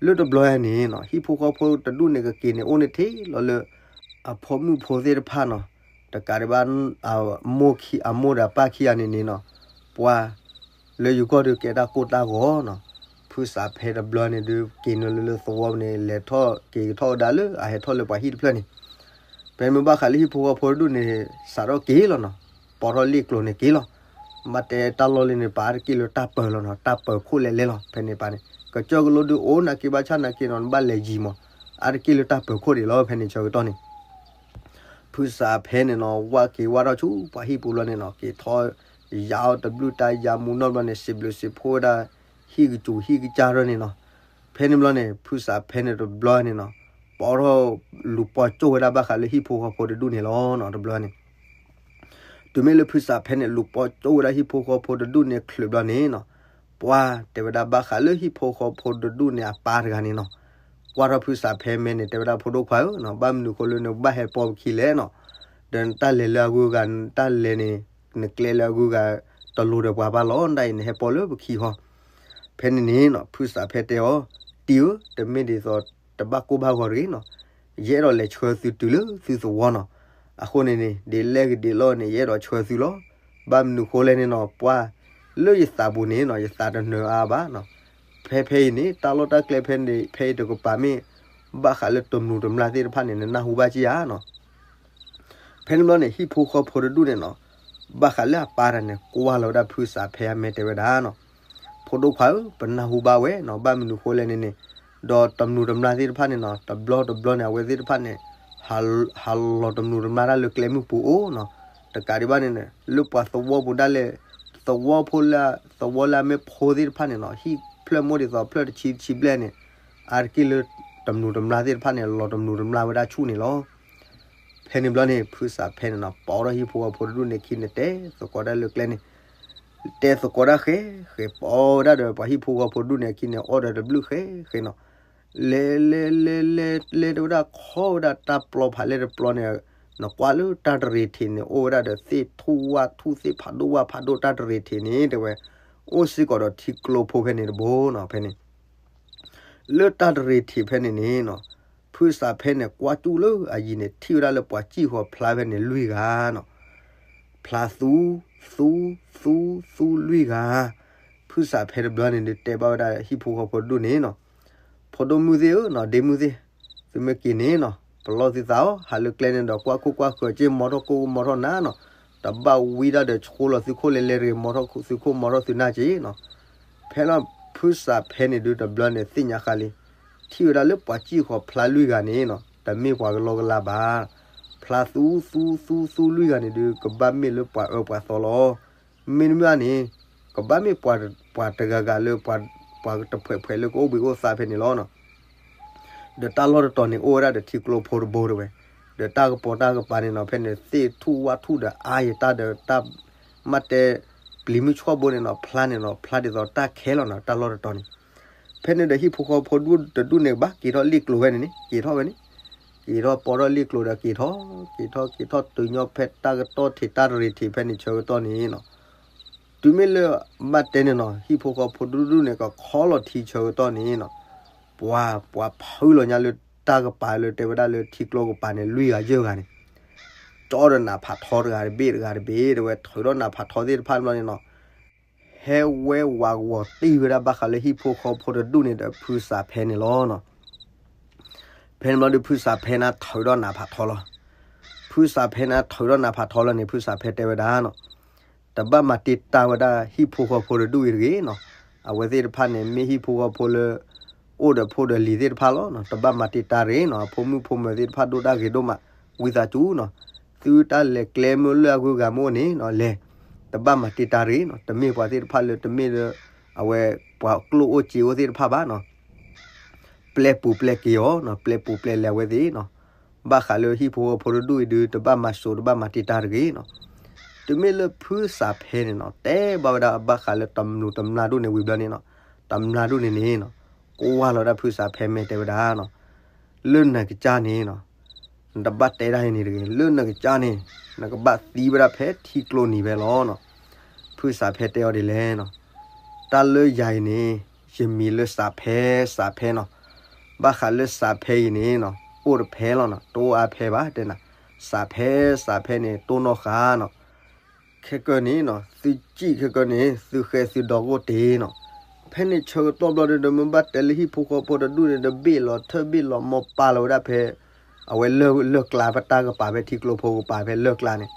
လၢတဘျီယါန့ၣ်နီၤ ဟံၣ်ဖိဃီဖိတဒူၣ်န့ၣ် ကက့ၤန့ၣ်အိၣ်န့ၣ်ထဲလီၤလၢ အဖိမုၣ်ဖိသ့ၣ်တဖၣ်နီၤ, တကးဒံးဘၣ် အမိၢ်ခံ အမိၢ်ဒီးအပၢ်ခံဂၤန့ၣ်န့ၣ်နီၤ, ပှၤလၢယိၤကီၢ်ဒုးကဲတၢ်ကိၢ်တၢ်ဂီၤနီၤ, ဖုစးဖဲတဘျီန့ၣ်ဒုး က့ၤနုာ်လၢလၢသဝီန့ၣ် လဲၤထီၣ်က့ၤကထီၣ်ဝဲဒၣ်လၢအဟဲထီၣ်လၢပှၤဟံၣ်တဖျၢၣ်န့ၣ်, ဖဲမ့ၢ်ဘၣ်ဃးလၢဟံၣ်ဖိဃီဖိတဒူၣ်န့ၣ် စးထီၣ်က့ၤလီၤနီၤ, ပိာ်ထီၣ်လ့ၣ်ကျိၤန့ၣ်က့ၤလီၤ. မ့ၢ်တဲတၢ်လီၢ်လံန့ၣ် ပှၤအါတက့ၢ်လၢတၢ်ပၢၤလီၤနီၤ, တၢ်ပၢၤခိၣ်လဲၤလဲၤလီၤ ဖဲန့ၣ်ပၣ်န့ၣ်, ကစၢၢ်ကလိဒုးအိၣ်နာ်က့ဘၣ်ဆၣ်နာ်က့နီၤ နဘၣ်လဲၤယံၤမး, အါတက့ၢ်လၢတၢ်ပၢၤခိၣ်ဒံးလီၤ ဖဲန့ၣ်ဆၢကတီၢ်န့ၣ် ဖုစးဖဲန့ၣ်နီၤ ဝၢ်က့ၤဝၢ်ထီၣ်ဆူပှၤဟံၣ်ပူၤဘျီန့ၣ်နီၤ က့ၤထီၣ်ယါအီၤတဘျုးတၢ်ယါမူနီၢ်ဘျီန့ၣ် စံးဘျုးစံးဖှိၣ်ဝဲဒၣ် ဟံၣ်ကစူၤဟံၣ်ကစၢ်ထီၣ်န့ၣ်နီၤ. ဖဲန့ၣ်ဘျီန့ၣ် ဖုစးဖဲန့ၣ်တဘျီန့ၣ်နီၤ ပိာ်ထီၣ်လူၤပိာ်ကၠိၣ်ဝဲဒၣ်ဘၣ်ဃးလၢဟံၣ်ဖိဃီဖိတဒူၣ်န့ၣ်လီၤနီၤ တဘျီန့ၣ် တုၤမ့ၢ်လၢဖုစးဖဲန့ၣ် လူၤပိာ်ကၠိၣ်ဝဲဒၣ်ဟံၣ်ဖိဃီဖိတဒူၣ်န့ၣ်ချုးဘျီန့ၣ်နီၤ, ပှၤတဲဝဲဒၣ်ဘၣ်ဃးလၢဟံၣ်ဖိဃီဖိတဒူၣ်န့ၣ်အပၢ်တဂၤန့ၣ်နီၤ, ကွၢ်ထီၣ်ဖုစးဖဲမဲာ်န့ၣ် တဲဝဲဒၣ်ဖိဒိၣ်ခွါဧၢနီၤ, ဘၣ်မနုၤဃိလၢနကဘၣ်ဟဲပိာ်ပခံလဲၣ်နီၤ, ဒီးနတၢ်လဲၤလၢအဂုၤအဂၤ နတၢ်လဲၤန့ၣ် နကျဲလၢအဂုၤအဂၤ တလိၤဒီးပှၤဘၣ်လီၤ နတၢ်အံၤနဟဲပိာ်လၢပခံဟီ. ဖဲန့ၣ်န့ၣ်နီၤ ဖုစးဖဲတဲအီၤ, တံၤဧၢ, တမ့ၢ်ဒ်သိးတဘၣ်ကိၢ်ဘၣ်ဂီၤတဂ့ၤနီၤ, ယအဲၣ်ဒိးလဲၤဆှၢသုတုၤလၢသုသဝီနီၤ, အဃိန့ၣ်န့ၣ် ဒ်လဲၣ်ဂ့ၤဒ်လဲၣ်န့ၣ် ယအဲၣ်ဒိးဆှၢသုလီၤ, ဘၣ်မနုၤဃိလဲၣ်န့ၣ်နီၤ ပှၤလၢယသးပူၤန့ၣ်နီၤ ယသးတနၢၤအါဘၣ်နီၤ, ဖဲဖဲအံၤန့ၣ် တၢ်လီၢ်တၢ်ကျဲဖဲန့ၣ် ဖဲအံၤတကပၤမ့ၢ် ဘၣ်ဃးလၢတမျိးတမျာ်သ့ၣ်တဖၣ်န့ၣ် နနၢ်ဟူဘၣ်ကယၤနီၤ. ဖဲန့ၣ်ဘျီန့ၣ် ဟံၣ်ဖိဃီဖိတဒူၣ်န့ၣ်နီၤ, ဘၣ်ဃးလၢအပၢ်တဂၤန့ၣ် ကွၢ်လီၤဝဲဒၣ်ဖုစးဖဲအမဲာ်တဲဝဲဒၣ်နီၤ, ဖိဒိၣ်ခွါဧၢ, ပနၢ်ဟူဘၣ်ဝဲနီၤ, ဘၣ်မနုၤဃိလဲၣ်န့ၣ်န့ၣ်, ဒီးတမျိးတမျာ်သ့ၣ်တဖၣ်န့ၣ်နီၤ တဘျီတဘျီန့ၣ် အဝဲသ့ၣ်တဖၣ်န့ၣ် ဟးလီၤတမျိးတမျာ်တၢ်လၢကျဲမုၢ်ပူၤအိၣ်နီၤ, တကးဒံးဘၣ်န့ၣ်န့ၣ် လၢပှၤသဝီပူၤဒၣ်လဲာ်, သဝီဖိလၢ, သဝီလၢအမ့ၢ်ဖိသ့ၣ်တဖၣ်န့ၣ်နီၤ ဟံၣ်ဖျၢၣ်မိၢ်ဒ်သိးဖျၢၣ်တဆံတဆံဘျဲၣ်န့ၣ် အါတက့ၢ်လၢတမျိးတမျာ်သ့ၣ်တဖၣ်န့ၣ် လီၤတမျိးတမျာ်ဝဲဒၣ်ဆူၣ်န့ၣ်လီၤ. ဖဲန့ၣ်ဘျီန့ၣ် ဖုစးဖဲန့ၣ်နီၤ ပိာ်ထီၣ်ဟံၣ်ဖိဃီဖိတဒူၣ်န့ၣ်အခံန့ၣ် တဲသကိးတၢ်လၢကျဲန့ၣ်, တဲသကိးတၢ်ဃဲဃဲ ပိာ်ဝဲဒၣ်ဒီး ပှၤဟံၣ်ဖိဃီဖိတဒူၣ်န့ၣ်အခံန့ၣ် အီၣ်ဒီးတဘျုးဃဲဃဲနီၤ, လဲၤလဲၤလဲၤလဲၤလဲၤတဝဲဒၣ်ခီဝဲဒၣ်တၢ်ပျီဖးလဲၢ်တပျီန့ၣ်, နကွၢ်လၢတၢ်တရံးထံးန့ၣ် အိၣ်ဝဲဒၣ်ဒီးသ့ၣ်ထူၣ်ဝၣ်ထူၣ် သ့ၣ်ဖးဒိၣ်ဝၣ်ဖးဒိၣ် တၢ်တရံးထံးန့ၣ်တဲဝဲ, အိၣ်စ့ၢ်ကီးဒီးထံကျိဖိဖဲန့ၣ်တဘိနီၤ ဖဲန့ၣ် လၢတၢ်တရံးထံးဖဲန့ၣ်န့ၣ်နီၤ, ဖုစးဖဲန့ၣ် ကွၢ်ကၠူၣ်လၢအယံၤန့ၣ် ထံၣ်ဝဲဒၣ်လၢပှၤစံၣ်ဃီၤဖျါဖဲန့ၣ်လွံၢ်ဂၤနီၤ, ဖျါသူ, သူ, သူ, သူလွံၢ်ဂၤ, ဖုစးဖဲတဘျီန့ၣ် ဒုးတဲဘၣ်ဝဲဒၣ်ဟံၣ်ဖိဃီဖိတဒူၣ်န့ၣ်နီၤ, ဖိဒိၣ်မုၣ်သ့ၣ်ဧၢနီၤ ဒ့မုၣ်သ့ၣ်, သုမ့ၢ်က့ၤန့ၣ်နီၤ ပလီၢ်သုသးအီၤ ဟးလၢကျဲန့ၣ်ဒီး ကွၢ်ခိၣ်ကွၢ်ဃၢၤက့ၤ မီထီၣ်ကိၢ်မီထီၣ်နၤနီၤ, တဘၣ်ဝံဒၣ်ဒီးဆှိလီၤသုခိၣ်လဲၤလဲၤတဂ့ၤ မီထီၣ်သုခိၣ်မီထီၣ်သုနၢ်က့ၤနီၤ, ဖဲလီၤဖုစးဖဲန့ၣ်ဒုးတဘျီန့ၣ် သ့ၣ်ညါဃာ်လံ, ထံၣ်ဝဲဒၣ်လၢပှၤစံၣ်ဃီၤဖျါလွံၢ်ဂၤန့ၣ်နီၤ တမ့ၢ်ပှၤကလီကလါဘၣ်, ဖျါသူသူသူသူလွံၢ်ဂၤန့ၣ်ဒုး ကဘၣ်မ့ၢ်လၢပှၤအၢပှၤသီလီၤ, မ့တမ့ၢ်ဘၣ်န့ၣ် ကဘၣ်မ့ၢ်ပှၤတဂၤဂၤလၢပှၤ ပှၤတဖှဲးဖှဲးလၢကအိၣ်ဘှံးအိၣ်သါဖဲန့ၣ်လီၤနီၤ. ဒီးတၢ်လီၢ်တတီၤန့ၣ် အိၣ်ဝဲဒၣ်ဒီးထံကျိဖိတဘိတဲဝဲ, ဒီးတၢ်ကပိာ်တၢ်ကပၤန့ၣ်နီၤ ဖဲန့ၣ် သ့ၣ်ထူၣ်ဝၣ်ထူၣ်ဒီးအါယတၢ်ဒီးတၢ် မ့ၢ်တဲ ပျံၤမုၢ်ဆှီၣ်ဘိန့ၣ်နီၤ ဖျါန့ၣ်နီၤ ဖျါဒ်သိးတၢ်ခဲလီၤနီၤ တၢ်လီၢ်တတီၤန့ၣ်. ဖဲန့ၣ်ဒီးဟံၣ်ဖိဃီဖိတဒူၣ်န့ၣ်ကဘၣ်က့ၤထီၣ်လ့ၣ်ကျိၤဝဲန့ၣ်န့ၣ် က့ၤထီၣ်ဝဲန့ၣ် က့ၤထီၣ်ပီထီၣ်လ့ၣ်ကျိၤဒီးက့ၤထီၣ် က့ၤထီၣ်က့ၤထီၣ်တုၤညီဖဲတၢ်ကတီၢ်ထံးတၢ်တရံးထံးဖဲန့ၣ်ဆၢကတီၢ်န့ၣ်နီၤ. တုၤမ့ၢ်လၢဘၣ်တဲန့ၣ်နီၤ ဟံၣ်ဖိဃီဖိတဒူၣ်န့ၣ် ကခီလီၤထံဆၢကတီၢ်န့ၣ်နီၤ, ပှၤ ပှၤဖုးလီၤညါလၢတၢ်ကပၤလၢတဲဝဲဒၣ်လၢထံကျိကပၤန့ၣ် လွံၢ်ဂၤယဲၢ်ဂၤန့ၣ် ကၠီဒီးနးဖးထီတဂၤတဘ့ၣ်တဂၤတဘ့ၣ် တဲဝဲထီၣ်ဒီးနးဖးထီသ့ၣ်တဖၣ်ဘျီန့ၣ်နီၤ ဟဲဝဲဝးဂီၤတံၢ်ဝဲဒၣ်ဘၣ်ဃးလၢဟံၣ်ဖိဃီဖိတဒူၣ်န့ၣ်ဒီးဖုစးဖဲန့ၣ်လီၤနီၤ. ဖဲန့ၣ်ဘျီဒီးဖုစးဖဲန့ၣ်ထုးဒီးနးဖးထီလီၤ. ဖုစးဖဲန့ၣ်ထုးဒီးနးဖးထီလီၤန့ၣ် ဖုစးဖဲတဲဝဲဒၣ်နီၤ, တဘၣ်မၤတံာ်တာ်ဝဲဒၣ်ဟံၣ်ဖိဃီဖိတဒူၣ်အံၤတဂ့ၤနီၤ. အဝဲသ့ၣ်တဖၣ်န့ၣ် မ့ၢ်ဟံၣ်ဖိဃီဖိလၢ အိၣ်ဒီးဖိဒီးလံၤသ့ၣ်တဖၣ်လီၤနီၤ. တဘၣ်မၤတံာ်တာ်တဂ့ၤနီၤ. အဖိမုၣ်ဖိမၢၤသ့ၣ်တဖၣ်ဒိၣ်တၢ်ဂ့ၤဒိၣ်မး ဝံသးစူၤနီၤ, သုတၢ်လဲၤကျဲမ့ၢ်လၢအဂုၤအဂၤမ့ၢ်အိၣ်န့ၣ်နီၤ လဲၤ, တဘၣ်မၤတံာ်တာ်တဂ့ၤနီၤ. တမ့ၢ်ပှၤသ့ၣ်တဖၣ်လၢတမ့ၢ်လၢ အဝဲပှၤကျိၣ်အိၣ်စ့အိၣ်သ့ၣ်တဖၣ်ဘၣ်နီၤ. ပျဲပူၤပျဲက့ၤအီၤနီၤ, ပျဲပူၤပျဲလဲၤအဝဲသ့ၣ်နီၤ. ဘၣ်ဃးလၢဟံၣ်ဖိဃီဖိတဒူၣ်အံၤဒုး တဘၣ်မၤစိာ်တဘၣ်မၤတံာ်တာ်တဂ့ၤနီၤ. တုၤမ့ၢ်လၢဖုစးဖဲန့ၣ်နီၤ တဲဘၣ်ဝဲဒၣ်ဘၣ်ဃးလၢတမျူးတမျၢ်ဒိၣ်န့ၣ်ဝံၤဘျီန့ၣ်နီၤ, တမျၢ်ဒိၣ်န့ၣ်န့ၣ်နီၤ ကွၢ်လီၤဒၣ်ဖုစးဖဲမ့ၢ်တဲဝဲဒၣ်နီၤ, လၢနကစၢ်န့ၣ်နီၤ နတဘၣ်တဲဒၣ်အံၤန့ၣ်တဂ့ၤ, လၢနကစၢ်န့ၣ် နကဘၣ်သံဝဲဒၣ်ဖဲထံကျိနံၤဖဲလီၤနီၤ. ဖုစးဖဲတဲအီၤဒ်လဲၣ်နီၤ, တၢ်လၢယၤအံၤန့ၣ် ယမံၤလၢစးဖဲ စးဖဲနီၤ. ဘၣ်ဃးလၢစးဖဲအံၤန့ၣ်နီၤ အိၣ်တဖဲလီၤနီၤ, တအိၣ်အါဖဲဘၣ်တဲနၤ, စးဖဲ စးဖဲန့ၣ် တိၢ်နီၣ်ဃာ်နီၤ. ခဲကၢန့ၣ်နီၤ သုစံၣ်ခဲကၢန့ၣ် သုဃဲသုဒီကိၣ်တ့ၢ်နီၤ. ဖဲန့ၣ်ဆၢကတီၢ်ဘျီဒီး မ့ၢ်ဘၣ်တဲလၢဟံၣ်ဖိဃီဖိတဒူၣ်န့ၣ်ဒီး ဘ့ၣ်လီၤထၢၣ်ဘ့ၣ်လီၤမီၢ်ပာ်လီၤဝဲဒၣ်ဖဲ အဝဲလၢၢ်ကျါ ပတၢ်ကပၤဖဲထံကျိဖိကပၤဖဲလၢၢ်ကျါန့ၣ်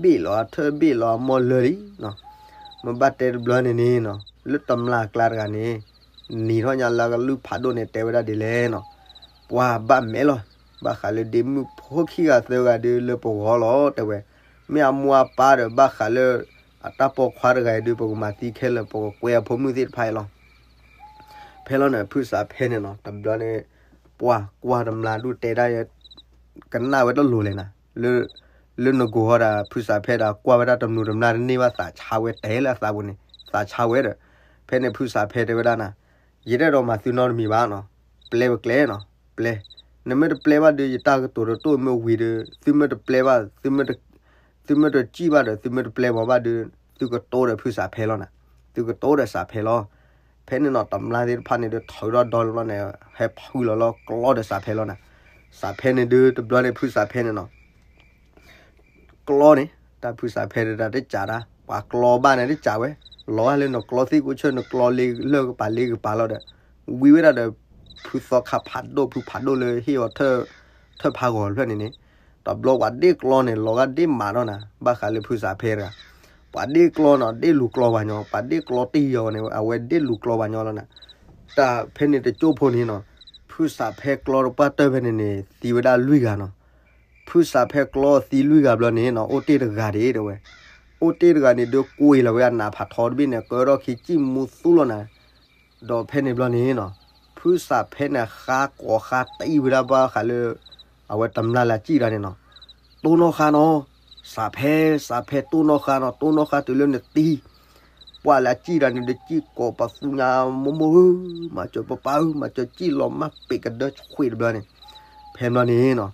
ဘ့ၣ်လီၤအထၢၣ်ဘ့ၣ်လီၤအမီၢ်လၢၢ်လံနီၤ. မ့ၢ်ဘၣ်တဲတဘျီန့ၣ်န့ၣ်နီၤ လၢတမျၢ်ကျါတဂၤန့ၣ် နံၤထီၣ်ညါလၢအကလုၢ်ဖးဒိၣ်န့ၣ် တဲဝဲဒၣ်ဒ်လဲၣ်နီၤ, ပှၤဘၣ်မဲာ်လီၤ. ဘၣ်ဃးလၢဒ့မုၣ်ဖိခံဂၤသၢဂၤဒုးလၢပဂီၢ်လီၤ တဲဝဲ, မ့ၢ်အမိၢ်အပၢ်ဒီးဘၣ်ဃးလၢ အတၢ်ပိာ်ခွါတဂၤအံၤဒုး ပကမၤသံခဲလၢာ် ပကကွဲအဖိမုၣ်သ့ၣ်တဖၣ်အံၤလီၤ. ဖဲလီၤန့ၣ် ဖုစးဖဲန့ၣ်နီၤ တဘျီန့ၣ် ပှၤကွၢ်တမျၢ်ဒိၣ်တဲဒၣ် ကနၣ်ဝဲတလိၤလဲၣ်နၤ, လၢနဂီၢ်ဟီဒၣ် ဖုစးဖဲဒၣ်ကွၢ်ဝဲဒၣ်တမျူးတမျၢ်တန့ၢ်ဘၣ် သးဆါဝဲတဲလၢအသးပူၤန့ၣ် သးဆါဝဲဒီး ဖဲန့ၣ်ဖုစးဖဲတဲဝဲဒၣ်နၤ, ယတအဲၣ်ဒိးမၤသုနီတမံၤဘၣ်နီၤ, ပျဲပကျဲနီၤ, ပျဲ, နမ့ၢ်တပျဲဘၣ်ဒီး ယတၢ်ကတိၤတတိၣ်မ့ၢ်ဝံၤဒီး သုမ့ၢ်တပျဲဘၣ် သုမ့ၢ်တစံၣ်ဘၣ်ဒီး သုမ့ၢ်တပျဲမၤဘၣ်ဒီး သုကတိၤဒီးဖုစးဖဲလီၤနၤ, သုကတိၤဒီးစးဖဲလီၤ. ဖဲန့ၣ်နီၤ တမျၢ်သ့ၣ်တဖၣ်န့ၣ်ဒီး ထုးထီၣ်ဒီလီၤန့ၣ် ဟဲဖုလီၤလီၤကျီဒီးစးဖဲလီၤနၤ. စးဖဲန့ၣ်ဒုး တဘျီန့ၣ် ဖုစးဖဲန့ၣ်နီၤ ကျီန့ၣ် တၢ်ဖုစးဖဲဒၣ်တကးဒၣ် ပှၤကျီဘၣ်န့ၣ်တကးဝဲ, လီၤဂာ်လၢနကျီသ့ၣ်ကိးဆၢ နကျီလၢကပၤလ့ကပၤလီၤဒီး ဝံၤဝဲဒၣ်ဒီး ဖုသီခါဖးဒိၣ် ဖုဖးဒိၣ်လၢဟ့ၣ်အီၤ ထၢၣ်ဖးဂီၤဖျၢၣ်န့ၣ်န့ၣ်, တဘျီပှၤဒ့ၣ်ကျီန့ၣ် လီၤဂာ်ဒ့ၣ်မးဒီးနၤ ဘၣ်ဃးလၢဖုစးဖဲတဂၤ, ပှၤဒ့ၣ်ကျီနီၤ ဒ့ၣ်လူၤကျီပှၤညီ ပှၤဒ့ၣ်ကျီတံၢ်ယီၤန့ၣ် အဝဲဒ့ၣ်လူၤကျီပှၤညီလီၤနၤ. တၢ်ဖဲန့ၣ်တကၠိဖိန့ၣ်နီၤ ဖုစးဖဲကျီတပှၢ်တၢၢ်ဖဲန့ၣ်န့ၣ် သံဝဲဒၣ်လွံၢ်ဂၤနီၤ. ဖုစးဖဲကျီသံလွံၢ်ဂၤဘျီန့ၣ်နီၤ အိၣ်တ့ၢ်တဂၤဒၣ်တဲဝဲ, အိၣ်တ့ၢ်တဂၤန့ၣ်ဒုးကွံာ်လီၤဝဲအနးဖးထီတဘ့ၣ်န့ၣ် ကၢထီၣ်ခံစံၣ်မူသူလီၤနၤ. ဒီးဖဲန့ၣ်ဘျီန့ၣ်နီၤ ဖုစးဖဲန့ၣ်ဃါကိးဃါတံၢ်ဝဲဒၣ်ဘၣ်ဃးလၢ အဝဲတမျၢ်လၢအစံၣ်တၢ်န့ၣ်နီၤ, တိၢ်နီၣ်ဃာ်နီၤ, စးဖဲ စးဖဲတိၢ်နီၣ်ဃာ်နီၤ တိၢ်နီၣ်ဃာ်တုၤလၢနသံ ပှၤလၢအစံၣ်တၢ်န့ၣ်ဒီး စံၣ်ကိးပသူညါမိၢ်မိၢ်ဧၢ, မၤစၢၤပၢ်ပၢ်ဧၢ, မၤစၢၤစံၣ်လီၤမၢ်ပ့းကဒၢဆှံးတဘျီန့ၣ်, ဖဲဘျီန့ၣ်နီၤ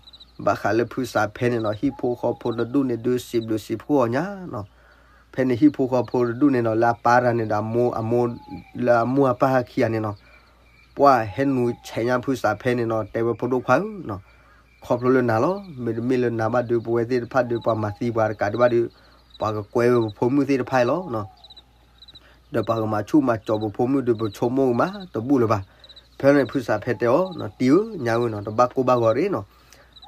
ဘၣ်ဃးလၢဖုစးဖဲန့ၣ်နီၤ ဟံၣ်ဖိဃီဖိတဒူၣ်န့ၣ်ဒုး စံးဘျုးစံးဖှိၣ်အီၤညါနီၤ. ဖဲန့ၣ်ဟံၣ်ဖိဃီဖိတဒူၣ်န့ၣ်နီၤ လၢအပၢ်တဂၤန့ၣ်ဒီး အမိၢ် လၢအမိၢ်အပၢ်ဟဲခံဂၤန့ၣ်နီၤ ပှၤဟဲနုာ်ဆဲးညါဖုစးဖဲန့ၣ်နီၤ တဲဝဲဖိဒိၣ်ခွါဧၢနီၤ, ခီဖျိလၢနၤလီၤ, မ့တမ့ၢ်လၢနၤဘၣ်ဒုး ပဝဲသ့ၣ်တဖၣ်ဒုး ပှၤမၤသံပှၤတကးဒံးဘၣ်ဒုး ပှၤကကွဲဝဲပဖိမုၣ်သ့ၣ်တဖၣ်အံၤလီၤ. ဒီးပှၤကမၤဆူၣ်မၤစီၤပဖိမုၣ်ဒုး ပဆိကမိၣ်ကမၤတဘူၣ်လၢၤဘၣ်. ဖဲန့ၣ်ဖုစးဖဲတဲအီၤနီၤ တံၢ်ဧၢ ညါဧၢနီၤ တဘၣ်ကိၢ်ဘၣ်ဂီၤတဂ့ၤနီၤ,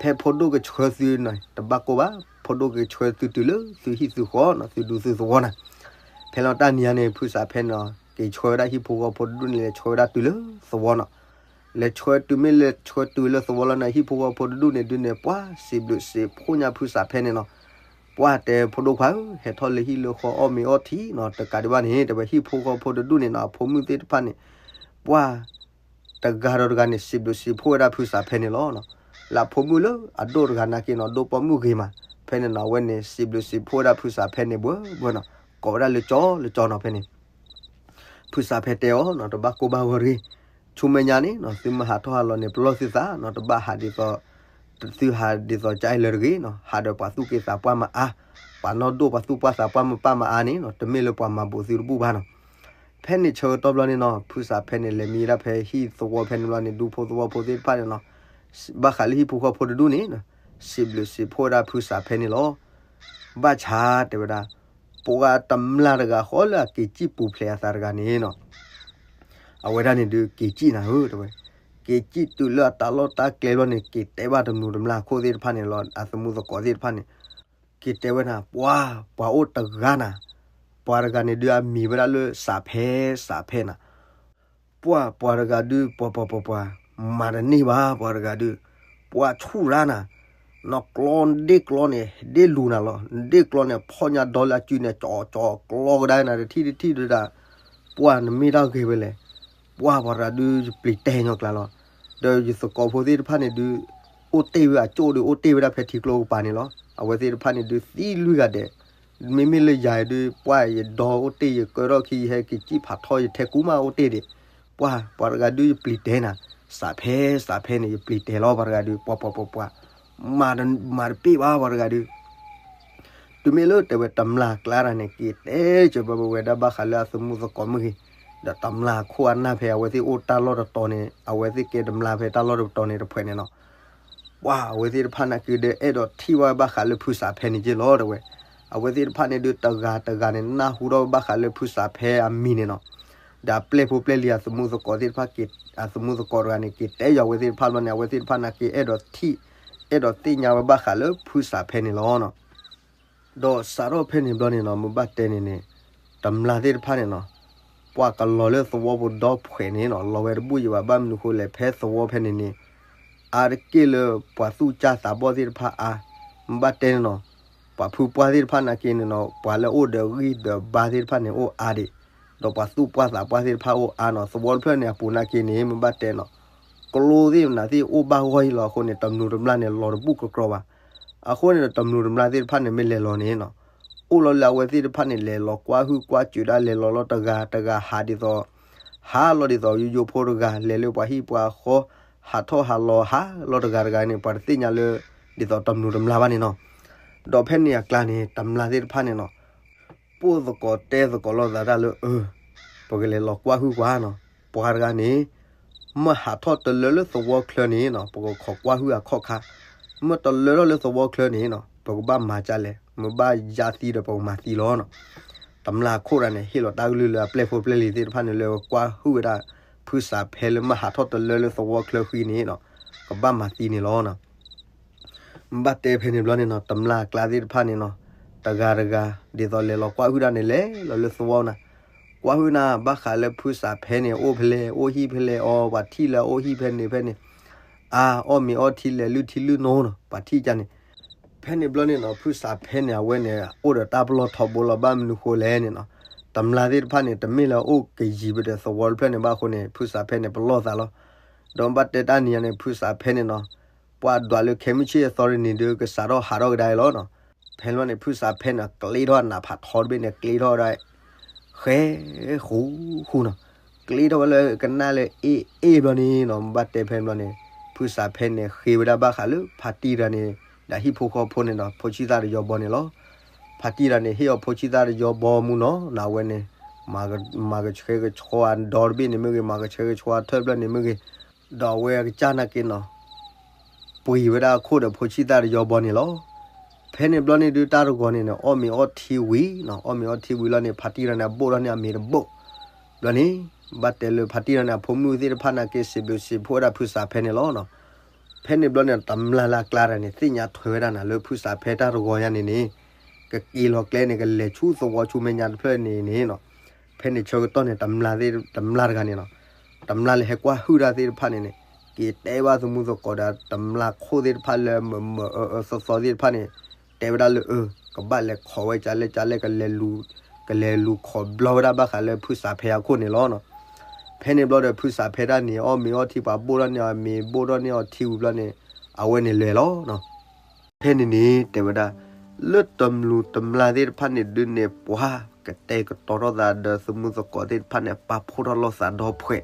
ဖဲဖိဒိၣ်ကဆှၢသုန့ၣ် တဘၣ်ကိၢ်ဘၣ်, ဖိဒိၣ်က့ၤဆှၢသုတုၤလၢသုဟံၣ်သုဃီနီၤ သုဒူသုသဝီနီၤ. ဖဲလီၤတၢ်နံၤညါန့ၣ် ဖုစးဖဲန့ၣ်နီၤ က့ၤဆှၢဝဲဒၣ်ဟံၣ်ဖိဃီဖိတဒူၣ်န့ၣ် လဲၤဆှၢဝဲဒၣ်တုၤလၢသဝီနီၤ. လဲၤဆှၢတုၤမ့ၢ်လဲၤဆှၢတုၤလၢသဝီလီၤန့ၣ် ဟံၣ်ဖိဃီဖိတဒူၣ်န့ၣ်ဒုးန့ၣ် ပှၤစံးဘျုးစံးဖှိၣ်ညါဖုစးဖဲန့ၣ်နီၤ ပှၤတဲဖိဒိၣ်ခွါဧၢ ဟဲထီၣ်လၢဟံၣ်လၢဃီအီၣ်မ့ၤအီထံနီၤ တကးဒံးဘၣ်န့ၣ် တဲဝဲဟံၣ်ဖိဃီဖိတဒူၣ်န့ၣ်နီၤ အဖိမုၣ်သ့ၣ်တဖၣ်န့ၣ် ပှၢ်တဂၤဒီးတဂၤန့ၣ် စံးဘျုးစံးဖှိၣ်ဝဲဒၣ်ဖုစၢ်ဖဲန့ၣ်လီၤ. လၢအဖိမုၣ်လၢအဒိၣ်တဂၤနာ်က့နီၤ ဒိၣ်ပိာ်မုၣ်ဂ့ၤမး, ဖဲန့ၣ်နီၤ အဝဲန့ၣ် စံးဘျုးစံးဖှိၣ်ဝဲဒၣ်ဖုစၢ်ဖဲန့ၣ်ဘှဲဘှဲနီၤ, ကိးဝဲဒၣ်လၢကၠီလၢကၠီနီၤ ဖဲန့ၣ် ဖုစၢ်ဖဲတဲအီၤနီၤ တဘၣ်ကိၢ်ဘၣ်ဂီၤတဂ့ၤ, ဆူမဲာ်ညါန့ၣ်နီၤ သုမ့ၢ်ဟးထီၣ်ဟးလီၤန့ၣ် ပလီၢ်သုသးနီၤ တဘၣ်ဟးဒ်သိး သုဟးဒ်သိးကအံၤလၢတဂ့ၤနီၤ, ဟးဒီးပှၤသူၣ်က့သးပှၢ်မအါ, ပှၤနီၢ်ဒိၣ်ပှၤသူၣ်ပှၢ်သးပှၢ်မပၢ်မအါန့ၣ်နီၤ တမ့ၢ်လၢပှၤမၤဘူးသုတဘူၣ်ဘၣ်နီၤ. ဖဲန့ၣ်ဆၢကတီၢ်ဘျီန့ၣ်နီၤ ဖုစၢ်ဖဲန့ၣ် လဲၤမံဝဲဒၣ်ဖဲဟံၣ်သဝီဖဲန့ၣ်ဘျီန့ၣ် ဒူဖိသဝီဖိသ့ၣ်တဖၣ်န့ၣ်နီၤ ဘၣ်ဃးလၢဟံၣ်ဖိဃီဖိတဒူၣ်န့ၣ်နီၤ စံးဘျုးစံးဖှိၣ်ဝဲဒၣ်ဖုစၢ်ဖဲန့ၣ်လီၤ. ဘၣ်ဆၣ်တဲဝဲဒၣ် ပှၤတမျၢ်တဂၤဃီလၢအက့ၤစံၣ်ပူၤဖျဲးအသးတဂၤန့ၣ်နီၤ အဝဲဒၣ်န့ၣ်ဒုးက့ၤစံၣ်နၤဧၢ တဲဝဲ, က့ၤစံၣ်တုၤလၢအတၢ်လီၢ်တၢ်ကျဲဘျီန့ၣ် က့ၤတဲဘၣ်တမူၤတမျၢ်အခိၣ်သ့ၣ်တဖၣ်န့ၣ်လီၤ အသမူသကိးသ့ၣ်တဖၣ်န့ၣ် က့ၤတဲဝဲဒၣ် ပှၤ ပှၤအိၣ်တဂၤနၤ, ပှၤတဂၤန့ၣ်ဒုးအမံၤဝဲဒၣ်လၢစၢ်ဖဲ စၢ်ဖဲနၤ ပှၤ ပှၤတဂၤဒုး ပှၤ ပှၤ ပှၤ ပှၤ မၤတန့ၢ်ဘၣ် ပှၤတဂၤဒုး, ပှၤဆူၣ်ရၣ်နၤ, နကျီ နဒ့ၣ်ကျီန့ၣ် ဒ့ၣ်လူၤနၤလီၤ, နဒ့ၣ်ကျီန့ၣ် ဖီၣ်ညါဒီလၢအစုန့ၣ် ကၠီကၠီကျီကဒါနၤ တထံၣ်တထံၣ်ဒုးဒၣ်, ပှၤနမ့ၢ်တၢ်ဂ့ၤဝဲလဲၣ်, ပှၤ ပှၤတဂၤဒုး ယပျံၤတဲာ်ညီကျါလီၤ, ဒီးယသကိးဖိသ့ၣ်တဖၣ်န့ၣ်ဒုး အိၣ်တ့ၢ်ဝဲအကၠိၣ်ဒုး အိၣ်တ့ၢ်ဝဲဒၣ်ဖဲထံကျိကပၤန့ၣ်လီၤ, အဝဲသ့ၣ်တဖၣ်န့ၣ်ဒုးသံလွံၢ်ဂၤဒဲး မ့မ့ၢ်လၢယၤဒုး ပှၤယဒီအိၣ်တ့ၢ် ယကၢထီၣ်ခံ ယဟဲက့ၤစံၣ်ဖးထီ ယထဲကူမးအိၣ်တ့ၢ်ဒံး, ပှၤ ပှၤတဂၤဒုးယပျံၤတဲာ်နၤ, စးဖဲ စးဖဲန့ၣ် ယပျံၤတဲာ်လီၤ ပှၤတဂၤဒုး ပှၤ ပှၤ ပှၤ ပှၤ မၤတပ့ၢ်ဘၣ် ပှၤတဂၤဒုး တုၤမ့ၢ်လၢတဲဝဲတမျၢ်ကျါတဂၤန့ၣ် က့ၤတဲကၢၤဘၢဝဲဒၣ်ဘၣ်ဃးလၢအသမူသကိးမ့ၢ်ဂ့ၤ, ဒီးတမျၢ်ခိၣ်အနၢ်ဖဲအဝဲသ့ၣ်အိၣ်တၢ်လီၢ်တတီၤန့ၣ် အဝဲသ့ၣ်ကဲတမျၢ်ဖဲတၢ်လီၢ်တတီၤန့ၣ်တဖှဲးန့ၣ်နီၤ ပှၤအဝဲသ့ၣ်တဖၣ်နာ်က့ဒီး အဲၣ်ဒိးထံၣ်ဘၣ်ဘၣ်ဃးလၢဖုစးဖဲန့ၣ်က့လီၤ တဲဝဲ. အဝဲသ့ၣ်တဖၣ်န့ၣ်ဒုး တဂၤတဂၤန့ၣ် နၢ်ဟူထီၣ်ဘၣ်ဃးလၢဖုစးဖဲအမံၤန့ၣ်နီၤ, ဒီးအပျဲၢ်ဖိပျဲၢ်လံၤအသမူသကိးသ့ၣ်တဖၣ်က့ၤ အသမူသကိးတဂၤန့ၣ် က့ၤတဲယွၤအဝဲသ့ၣ်တဖၣ်ဘျီန့ၣ် အဝဲသ့ၣ်တဖၣ်နာ်က့ အဲၣ်ဒိးထံၣ် အဲၣ်ဒိးသ့ၣ်ညါဝဲဘၣ်ဃးလၢဖုစးဖဲန့ၣ်လီၤ. ဒီးစးထီၣ်ဖဲန့ၣ်ဘျီန့ၣ်နီၤ မ့ၢ်ဘၣ်တဲန့ၣ်န့ၣ် တမျၢ်သ့ၣ်တဖၣ်န့ၣ်နီၤ ပှၤကလီၤလၢသဝီပူၤဒီဖှဲးန့ၣ်နီၤ လီၤဝဲတဘူၣ်ယံၤဘၣ် ဘၣ်မနုၤဃိလဲၣ် ဖဲသဝီဖဲန့ၣ်န့ၣ် အါတက့ၢ်လၢပှၤသူၣ်ကၢ်သးဘီၣ်သ့ၣ်တဖၣ်အါ, မ့ၢ်ဘၣ်တဲန့ၣ်နီၤ ပှၤဖုပှၢ်သ့ၣ်တဖၣ်နာ်က့န့ၣ်နီၤ ပှၤလၢအိၣ်ဒီးဂံၢ်ဒီးဘါသ့ၣ်တဖၣ်န့ၣ်အိၣ်အါဒံး, ဒီးပှၤသူၣ်ပှၢ်သးပှၢ်သ့ၣ်တဖၣ်အိၣ်အါနီၤ သဝီတဖျၢၣ်န့ၣ်အပူၤနာ်က့န့ၣ် မ့ၢ်ဘၣ်တဲနီၤ ကျိသ့ၣ်မနုၤသ့ၣ်အိၣ်ဘၣ်ဂီၢ်ဟံၣ်လီၤအဃိန့ၣ် တမျူးတမျၢ်န့ၣ် လီၤတဘူၣ်ကကြီဘၣ်. အဃိန့ၣ်ဒီး တမျူးတမျၢ်သ့ၣ်တဖၣ်န့ၣ် မ့ၢ်လဲၤလီၤန့ၣ်နီၤ အိၣ်လီၤလၢအဝဲသ့ၣ်တဖၣ်န့ၣ် လဲၤလီၤကွၢ်ဟုၣ်ကွၢ်စၢၤဒၣ် လဲၤလီၤလီၤတဂၤတဂၤ ဟးဒ်သိး ဟးလီၤဒ်သိး ယိယိဖိတဂၤ လဲၤလၢပှၤဟံၣ်ပှၤဃီ ဟးထီၣ်ဟးလီၤ ဟးလီၤတဂၤတဂၤန့ၣ် ပှၤတသ့ၣ်ညါလၢ ဒ်သိးတမျူးတမျၢ်ဘၣ်န့ၣ်နီၤ. ဒီးဖဲန့ၣ်အကျါန့ၣ် တမျၢ်သ့ၣ်တဖၣ်န့ၣ်နီၤ ပိၢ်သကိးတဲသကိးလိာ်သးတၢ်လၢ အၢ ပကလဲၤလီၤကွၢ်ဟုၣ်ကွၢ်နီၤ. ပှၤတဂၤန့ၣ် မ့ၢ်ဟးထီၣ်တလၢလၢသဝီချၢန့ၣ်နီၤ ပကခိးကွၢ်ဟုၣ်အခီၣ်ခါ, မ့ၢ်တလၢထီၣ်လၢသဝီချၢန့ၣ်နီၤ ပကဘၣ်မၤဒ်လဲၣ်, မ့ၢ်ဘၣ်ယါသံဒီးပကမၤသံလီၤနီၤ. တမျၢ်ခိၣ်တဂၤန့ၣ် ဟ့ၣ်လီၤတၢ်ကလုၢ်လၢအပျဲၢ်ဖိပျဲၢ်လံၤသ့ၣ်တဖၣ်န့ၣ် လၢကွၢ်ဟုၣ်ဝဲဒၣ် ဖုစးဖဲလၢမ့ၢ်ဟးထီၣ်တလၢလၢသဝီချၢဃံန့ၣ်နီၤ ကဘၣ်မၤသံန့ၣ်လီၤနီၤ. ဘၣ်တဲဖဲန့ၣ်ဘျီန့ၣ်နီၤ တမျၢ်ကျါသ့ၣ်တဖၣ်န့ၣ်နီၤ တဂၤတဂၤ ဒ်သိးလဲၤလီၤကွၢ်ဟုၣ်တၢ်န့ၣ် လဲၤလီၤလၢသဝီနၤ, ကွၢ်ဟုၣ်နၤ ဘၣ်ဃးလၢဖုစးဖဲန့ၣ် အိၣ်ဖဲလဲၣ် အိၣ်ဟံၣ်ဖဲလဲၣ်အီၤ ပှၤထံၣ်လၢအအိၣ်ဟံၣ်ဖဲန့ၣ်ဖဲန့ၣ်, အါ အီၣ်မ့ၤအီထံလဲၤလုၢ်ထံလုၢ်နိနီၤ ပှၤထံၣ်ကန့ၣ်. ဖဲန့ၣ်ဘျီန့ၣ်နီၤ ဖုစးဖဲန့ၣ် အဝဲန့ၣ် အိၣ်ဒီးတၢ်ပလီၢ်ထီဘိလီၤ ဘၣ်မနုၤဃိလဲၣ်န့ၣ်နီၤ တမျၢ်သ့ၣ်တဖၣ်န့ၣ် တမ့ၢ်လၢအအိၣ်ကယံၤပဒီးသဝီတဖျၢၣ်န့ၣ်ဘၣ်အဃိန့ၣ် ဖုစးဖဲန့ၣ် ပလီၢ်သးလီၤ. ဒီးဘၣ်တဲတၢ်နံၤညါန့ၣ် ဖုစးဖဲန့ၣ်နီၤ ပှၤဒွးလၢခဲမုၢ်ဆ့ၣ်အသီတနံၤဒုး ကစးထီၣ်ဟးထီၣ်ကဒါအံၤလီၤနီၤ. ဖဲန့ၣ်ဘျီန့ၣ် ဖုစးဖဲန့ၣ် ကျ့ထီၣ်အနးဖးထီတဘ့ၣ်န့ၣ် ကျ့ထီၣ်ဝဲဒၣ် ဃဲဃူဃူနီၤ, ကျ့ထီၣ်ဝဲလၢကနၣ်လၢအ့ၣ်အ့ၣ်ဘျီန့ၣ်နီၤ ဘၣ်တဲဖဲန့ၣ်ဘျီန့ၣ် ဖုစးဖဲန့ၣ် ဃ့ဝဲဒၣ်ဘၣ်ဃးလၢဖါတံၢ်တဂၤန့ၣ် ဒီးဟံၣ်ဖိဃီဖိန့ၣ်နီၤ ဖိဆံၣ်သၣ်တယီဘီန့ၣ်လီၤ. ဖါတံၢ်တဂၤန့ၣ် ဟ့ၣ်အီၤဖိဆံၣ်သၣ်တယီဘီမူနီၤ နဝဲန့ၣ် မၤကဆှဲကဆှီအဒီတဘ့ၣ်န့ၣ်မ့ၢ်ဂ့ၤ မၤကဆှဲကဆှီအထၢၣ်ဖျၢၣ်န့ၣ်မ့ၢ်ဂ့ၤ ဒီးအဝဲအကစၢ်နာ်က့နီၤ ပှ့ၤဝဲဒၣ်အခိၣ်ဒီးဖိဆံၣ်သၣ်တယီဘီန့ၣ်လီၤ. ဖဲန့ၣ်ဘျီန့ၣ်ဒုးတၢ်တဂီၤန့ၣ်န့ၣ် အီၣ်မ့ၤအီထံဝံၤနီၤ အီၣ်မ့ၤအီထံဝံၤလီၤန့ၣ် ဖါတံၢ်တဂၤန့ၣ် အဘိၣ်ထီၣ်န့ၢ်အမ့ၤတဘိၣ် ဘျီန့ၣ် ဘၣ်တဲလၢဖါတံၢ်တဂၤန့ၣ် အဖိမုၣ်သ့ၣ်တဖၣ်နာ်က့ စံးဘျုးစံးဖှိၣ်ဝဲဒၣ်ဖုစးဖဲန့ၣ်လီၤနီၤ. ဖဲန့ၣ်ဘျီန့ၣ် တမျၢ်လၢအကျါတဂၤန့ၣ် သ့ၣ်ညါထွဲဝဲဒၣ်နၤလၢဖုစးဖဲတၢ်တဂီၤညါန့ၣ်န့ၣ် ကက့ၤလီၤကျဲန့ၣ် ကလဲၤဆူသဝီဆူမဲာ်ညါတဖျၢၣ်န့ၣ်န့ၣ်နီၤ. ဖဲန့ၣ်ဆၢကတီၢ်န့ၣ် တမျၢ်သ့ၣ် တမျၢ်တဂၤန့ၣ်နီၤ တမျၢ်လၢဟဲကွၢ်ဟုၣ်တၢ်သ့ၣ်တဖၣ်န့ၣ်န့ၣ် က့ၤတဲဘၣ်သမူသကိးဒီး တမျၢ်ခိၣ်သ့ၣ်တဖၣ်လၢမၢမၢအၢအၢသီသီသ့ၣ်တဖၣ်န့ၣ် တဲဝဲဒၣ်လၢအၢ ကဘၣ်လဲၤခိးဝဲကလဲၣ်ကလဲၣ် ကလဲၤလူၤ ကလဲၤလူၤခိးဘျီဝဲဒၣ်ဘၣ်ဃးလၢဖုစးဖဲအခိၣ်န့ၣ်လီၤနီၤ. ဖဲန့ၣ်ဘျီဒီး ဖုစးဖဲတၢ်န့ၣ် အီၣ်မ့ၤအီထံ ပှၤဘိၣ်ထီၣ်န့ၢ်အီၤမ့ၤ ဘိၣ်ထီၣ်န့ၢ်အီၤထံဝံၤဘျီန့ၣ် အဝဲန့ၣ်လဲၤလီၤနီၤ. ဖဲန့ၣ်န့ၣ် တဲဝဲဒၣ် လၢတမျူးတမျၢ်သ့ၣ်တဖၣ်န့ၣ်ဒုးန့ၣ် ပှၤကတဲာ်ကတီၤထီၣ်သးဒီး သမူသကိးသ့ၣ်တဖၣ်န့ၣ် ပာ်ဖှိၣ်ထီၣ်လိာ်သးဒီဖှဲး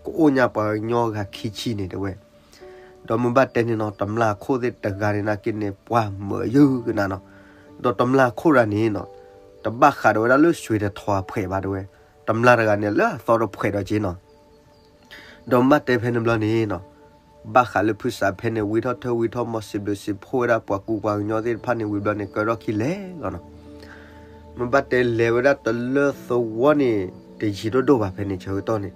ကအိၣ်ညါပှၤကညီဂၤခံဆံန့ၣ် တဲဝဲ. ဒီးမ့ၢ်ဘၣ်တဲန့ၣ်နီၤ တမျၢ်ခိၣ်သ့ၣ်တဂၤန့ၣ်နာ်က့န့ၣ် ပှၤမၢယုၢ်ကနၤနီၤ. ဒီးတမျၢ်ခိၣ်တဂၤန့ၣ်နီၤ တဘၣ်ဃးဒီးဝဲဒၣ်လၢ ရွှေတထော် အဖှဲးဘၣ် တဲဝဲ. တမျၢ်တဂၤန့ၣ် လၢအသီတဖှဲးဒီးက့နီၤ. ဒီးမ့ၢ်ဘၣ်တဲဖဲန့ၣ်ဘျီန့ၣ်နီၤ ဘၣ်ဃးလၢဖုစးဖဲန့ၣ် ဝံထီၣ်ထၢဝံထီၣ်မီၤ စံးဘျုးစံးဖှိၣ်ဝဲဒၣ်ပှၤကူပှၤကညီသ့ၣ်တဖၣ်န့ၣ်ဝံၤဘျီန့ၣ် ကၢထီၣ်ခံလဲၤလီၤနီၤ. မ့ၢ်ဘၣ်တဲလဲၤဝဲဒၣ်တလၢသဝီန့ၣ် တယံာ်ဒိၣ်ဒိၣ်ဘၣ် ဖဲန့ၣ်ဆၢကတီၢ်န့ၣ်.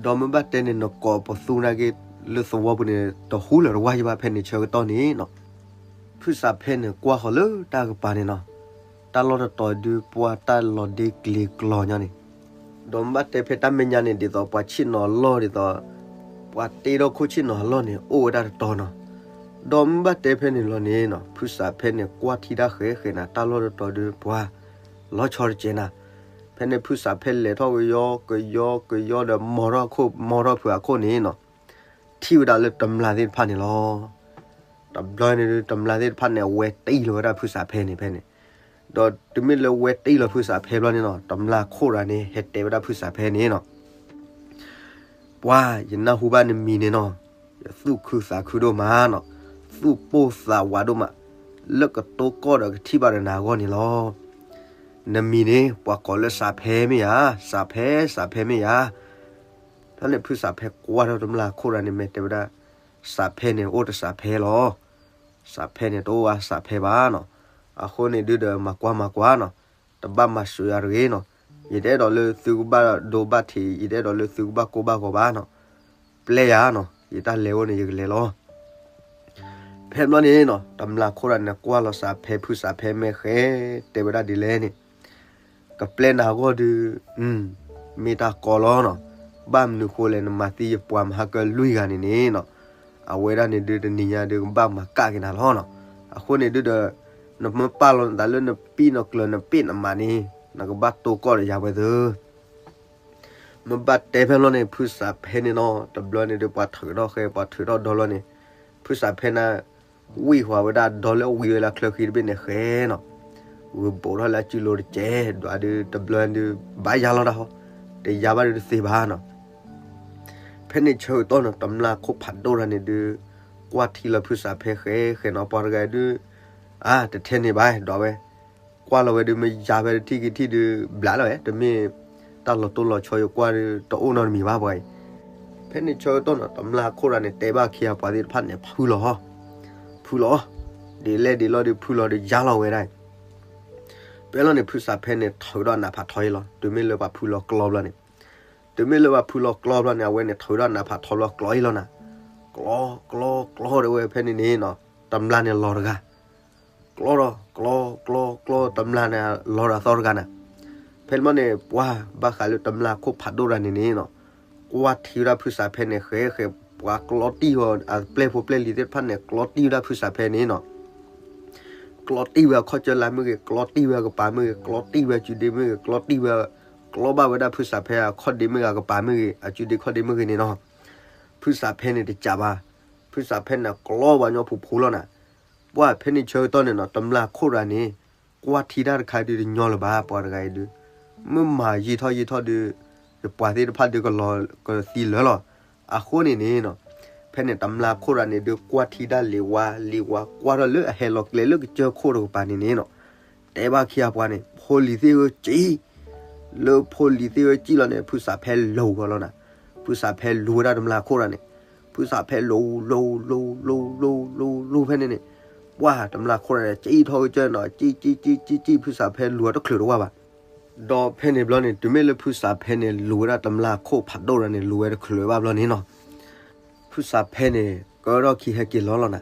ဒီးမ့ၢ်ဘၣ်တဲန့ၣ် နကိးပသူနာ်က့ လၢသဝီပူၤန့ၣ် တဟူလၢၤတဝါယဘၣ် ဖဲန့ၣ်ဆၢကတီၢ်န့ၣ်နီၤ. ဖုစးဖဲန့ၣ် ကွၢ်ဃီၤလၢတၢ်ကပၤန့ၣ်နီၤ တၢ်လီၢ်တတီၤဒုး ပှၤတၢ်လီၤဒ့ကျ့ၤကျီညါန့ၣ်. ဒီးမ့ၢ်ဘၣ်တဲဖဲတၢ်မဲာ်ညါန့ၣ် ဒ်သိးပှၤဆ့ၣ်နီၤအလီၢ်ဒ်သိး ပှၤတ့ထီၣ်ခိၣ်ဆ့ၣ်နီၤအလီၢ်န့ၣ် အိၣ်ဝဲဒၣ်တတီၤနီၤ. ဒီးမ့ၢ်ဘၣ်တဲဖဲန့ၣ်လီၤန့ၣ်နီၤ ဖုစးဖဲန့ၣ် ကွၢ်ထံတၢ်ဃဲးဃဲးနၤ တၢ်လီၢ်တတီၤဒုး ပှၤလီၤဆီတစဲးနၤ. ဖဲန့ၣ်ဖုစးဖဲလဲၤထီၣ်ကယီကယီကယီဒီး မီၤထီၣ်ခိၣ်မီၤထီၣ်ဖုးအခိၣ်န့ၣ်နီၤ ထံၣ်ဝဲဒၣ်လၢတမျၢ်သ့ၣ်တဖၣ်န့ၣ်လီၤ. တဘျီန့ၣ်ဒုး တမျၢ်သ့ၣ်တဖၣ်န့ၣ် အဝဲတ့ၢ်လီၤဝဲဒၣ်ဖုစးဖဲန့ၣ် ဖဲန့ၣ်. ဒီးတုၤမ့ၢ်လၢဝဲတ့ၢ်လီၤဖုစးဖဲဘျီန့ၣ်နီၤ တမျၢ်ခိၣ်တဂၤန့ၣ် ဟဲတဲဝဲဒၣ်ဖုစးဖဲန့ၣ်နီၤ ပှၤ ယနၢ်ဟူဘၣ်နမံၤန့ၣ်နီၤ ယသူၣ်ခုသးခုဒိၣ်မးနီၤ, သူၣ်ပိၢ်သးဝးဒိၣ်မး, လၢကတိၤကီၢ်ဒီးကထံၣ်ဘၣ်ဒီးနၤအဂီၢ်န့ၣ်လီၤ. နမံၤန့ၣ် ပှၤကိးလၢစးဖဲမ့ၢ်ဧါ, စးဖဲ စးဖဲမ့ၢ်ဧါ. ဖဲန့ၣ်ဖုစးဖဲကွၢ်ထီၣ်တမျၢ်ခိၣ်တဂၤန့ၣ် မ့ၢ်တဲဝဲဒၣ် စးဖဲန့ၣ် အိၣ်တစးဖဲလီၤ. စးဖဲန့ၣ် တအိၣ်အစးဖဲဘၣ်နီၤ. အဃိန့ၣ်ဒုးဒီး မၤကွၢ်မၤကွၢ်နီၤ, တဘၣ်မၤစၢၤယၤတဂ့ၤနီၤ. ယတအဲၣ်ဒိးလၢသုကဘၣ်ဒိဘၣ်ထံး, ယတအဲၣ်ဒိးလၢသုကဘၣ်ကိၢ်ဘၣ်ဂီၤဘၣ်နီၤ. ပျဲယၤနီၤ, ယတၢ်လဲၤအိၣ်န့ၣ် ယကလဲၤလီၤ. ဖဲဘျီန့ၣ်နီၤ တမျၢ်ခိၣ်တဂၤန့ၣ် ကွၢ်လီၤစးဖဲ ဖုစးဖဲမ့ၢ်ဃဲ တဲဝဲဒၣ်ဒ်လဲၣ်န့ၣ် ကပျဲနၤအဂီၢ်ဒုး မ့ၢ်တၢ်ကီလီၤနီၤ. ဘၣ်မနုၤဃိလဲၣ် နမၤသံယပှၤမဟါကၢလွံၢ်ဂၤန့ၣ်န့ၣ်နီၤ, အဝဲဒၣ်န့ၣ်ဒုး တနံၤညါဒုး ကဘၣ်မၤကၣ်က့ၤနၤလီၤနီၤ. အဃိန့ၣ်ဒုးဒီး နမ့ၢ်ပာ်လီၤနသးလၢနပံၢ်နကျၢၤနပ့ၢ်နမးန့ၣ် နကဘၣ်တိၢ်ကီၢ်ဒီးယၤဝဲသၢ မ့ၢ်ဘၣ်တဲဖဲဘျီန့ၣ် ဖုစးဖဲန့ၣ်နီၤ တဘျီန့ၣ်ဒုး ပှၤထုးထီၣ်ဃဲ ပှၤထုးထီၣ်ဒီဘျီန့ၣ် ဖုစးဖဲန့ၣ် ဝံၢ်ဃီၤဝဲဒၣ်ဒီလၢဝံၤဝဲလၢချၢဃံတဘ့ၣ်န့ၣ်ဃဲနီၤ, ဂုာ်ဘိးထီၣ်လၢအစုလိၤတကဲး, ဒွးဒုးတဘျီဒုး ဘၣ်ယါလီၤတၢ်ဟီ, တယါဘၣ်ဒုးတသ့ဘၣ်နီၤ. ဖဲန့ၣ်ဆၢကတီၢ်နီၤ တမျၢ်ခိၣ်ဖးဒိၣ်တဂၤန့ၣ်ဒုး ကွၢ်ထံလီၤဖုစးဖဲဃဲဃဲနီၤ ပှၤတဂၤဒုး အါ တထဲန့ၣ်ဘၣ် ဒွးဝဲ ကွၢ်လီၤဝဲဒုး မ့ၢ်ယါဝဲတထံၣ်က့ၤထံၣ်ဒုး ဘျးလီၤဝဲ တမ့ၢ်တၢ်လီၤတိၢ်လီၤဆီ ယကွၢ်ဒုး တအိၣ်နီတမံၤဘၣ်ပှၤအံၤ. ဖဲန့ၣ်ဆၢကတီၢ်နီၤ တမျၢ်ခိၣ်တဂၤန့ၣ် တဲဘၣ်ခံဂၤပှၤသ့ၣ်တဖၣ်န့ၣ် ဖုလီၤ, ဖုလီၤ, ဒ်လဲၣ်ဒ်လဲၣ်ဒုး ဖုလီၤဒုး ယါလီၤဝဲဒၣ်အံၤ. ဖဲလီၤန့ၣ် ဖုစးဖဲန့ၣ် ထုးဒီးနးဖးထီအံၤလီၤ. တုၤမ့ၢ်လၢပှၤဖုလီၤကျီဘျီန့ၣ်, တုၤမ့ၢ်လၢပှၤဖုလီၤကျီဘျီန့ၣ် အဝဲန့ၣ် ထုးဒီးနးဖးထီဘျီ ကျီအံၤလီၤနၤ. ကျီ ကျီ ကျီဒီးဝဲဖဲန့ၣ်န့ၣ်နီၤ တမျၢ်န့ၣ်လီၤတဂၤ ကျီဒီး ကျီ ကျီ ကျီ တမျၢ်န့ၣ် လီၤဒီးအသီတဂၤန့ၣ်. ဖဲန့ၣ်ဘျီန့ၣ် ပှၤဘၣ်ဃးလၢတမျၢ်ခိၣ်ဖးဒိၣ်တဂၤန့ၣ်န့ၣ်နီၤ, ကွၢ်ထံဝဲဒၣ်ဖုစးဖဲန့ၣ် ဃဲဃဲ ပှၤကျီတံၢ်ဝဲ အပျဲၢ်ဖိပျဲၢ်လံၤသ့ၣ်တဖၣ်န့ၣ် ကျီတံၢ်ဝဲဒၣ်ဖုစးဖဲန့ၣ်နီၤ. ကျီတံၢ်ဝဲအခီၣ်ကၢလၢ်မ့ၢ်ဂ့ၤ, ကျီတံၢ်ဝဲအကပၤမ့ၢ်ဂ့ၤ, ကျီတံၢ်ဝဲအစုဒ့မ့ၢ်ဂ့ၤ, ကျီတံၢ်ဝဲ, ကျီဘၣ်ဝဲဒၣ်ဖုစးဖဲအခီၣ်ဒ့မ့ၢ်ဂ့ၤ, အကပၤမ့ၢ်ဂ့ၤ, အစုဒ့ခီၣ်ဒ့မ့ၢ်ဂ့ၤန့ၣ်နီၤ. ဖုစးဖဲန့ၣ်တစးဘၣ်. ဖုစးဖဲန့ၣ် ကျီပှၤညီဖိဖိလီၤနၤ. ပှၤဖဲန့ၣ်ဆၢကတီၢ်န့ၣ်နီၤ တမျၢ်ခိၣ်တဂၤန့ၣ် ကွၢ်ထံတၢ်တခါဒုးတညီလၢၤဘၣ် ပှၤတဂၤအံၤဒုး, မ့ၢ်မၤယံာ်ထီၣ်ယံာ်ထီၣ်ဒုး ယပှၤသ့ၣ်တဖၣ်ဒုးကလီၤကသံလၢာ်လီၤ. အဃိန့ၣ်န့ၣ်နီၤ ဖဲန့ၣ်တမျၢ်ခိၣ်တဂၤန့ၣ်ဒုး ကွၢ်ထံတၢ်လံၤဝါလံၤဝါ ကွၢ်ထီၣ်လၢအဟဲလီၤကျဲလၢကစၢၢ်ခိၣ်တကပၤန့ၣ်န့ၣ်နီၤ တဲဘၣ်ခံဂၤပှၤန့ၣ် ဖိလံၤသ့ၣ်ဧၢ ကံၣ်, လၢဖိလံၤသ့ၣ်ဧၢ ကံၣ်လီၤန့ၣ် ဖုစးဖဲလူၤဂီၤလီၤနၤ. ဖုစးဖဲလူၤဝဲဒၣ်တမျၢ်ခိၣ်တဂၤန့ၣ်, ဖုစးဖဲလူၤ လူၤ လူၤ လူၤ လူၤ လူၤ လူၤ ဖဲန့ၣ်န့ၣ်, ပှၤတမျၢ်ခိၣ်တဂၤန့ၣ် ကံၣ်ထီၣ်ကစၢၢ်နီၤ ကံၣ် ကံၣ် ကံၣ် ကံၣ် ကံၣ် ဖုစးဖဲလူၤတချုးတဝၢ်ဘၣ်. ဒီးဖဲန့ၣ်ဘျီန့ၣ် တုၤမ့ၢ်လၢဖုစးဖဲန့ၣ် လူၤဝဲဒၣ်တမျၢ်ခိၣ်ဖးဒိၣ်တဂၤန့ၣ် လူၤဝဲတချုးဘၣ်ဘျီန့ၣ်နီၤ ဖုစးဖဲန့ၣ် ကၢထီၣ်ခံဟဲက့ၤလီၤလီၤနၤ.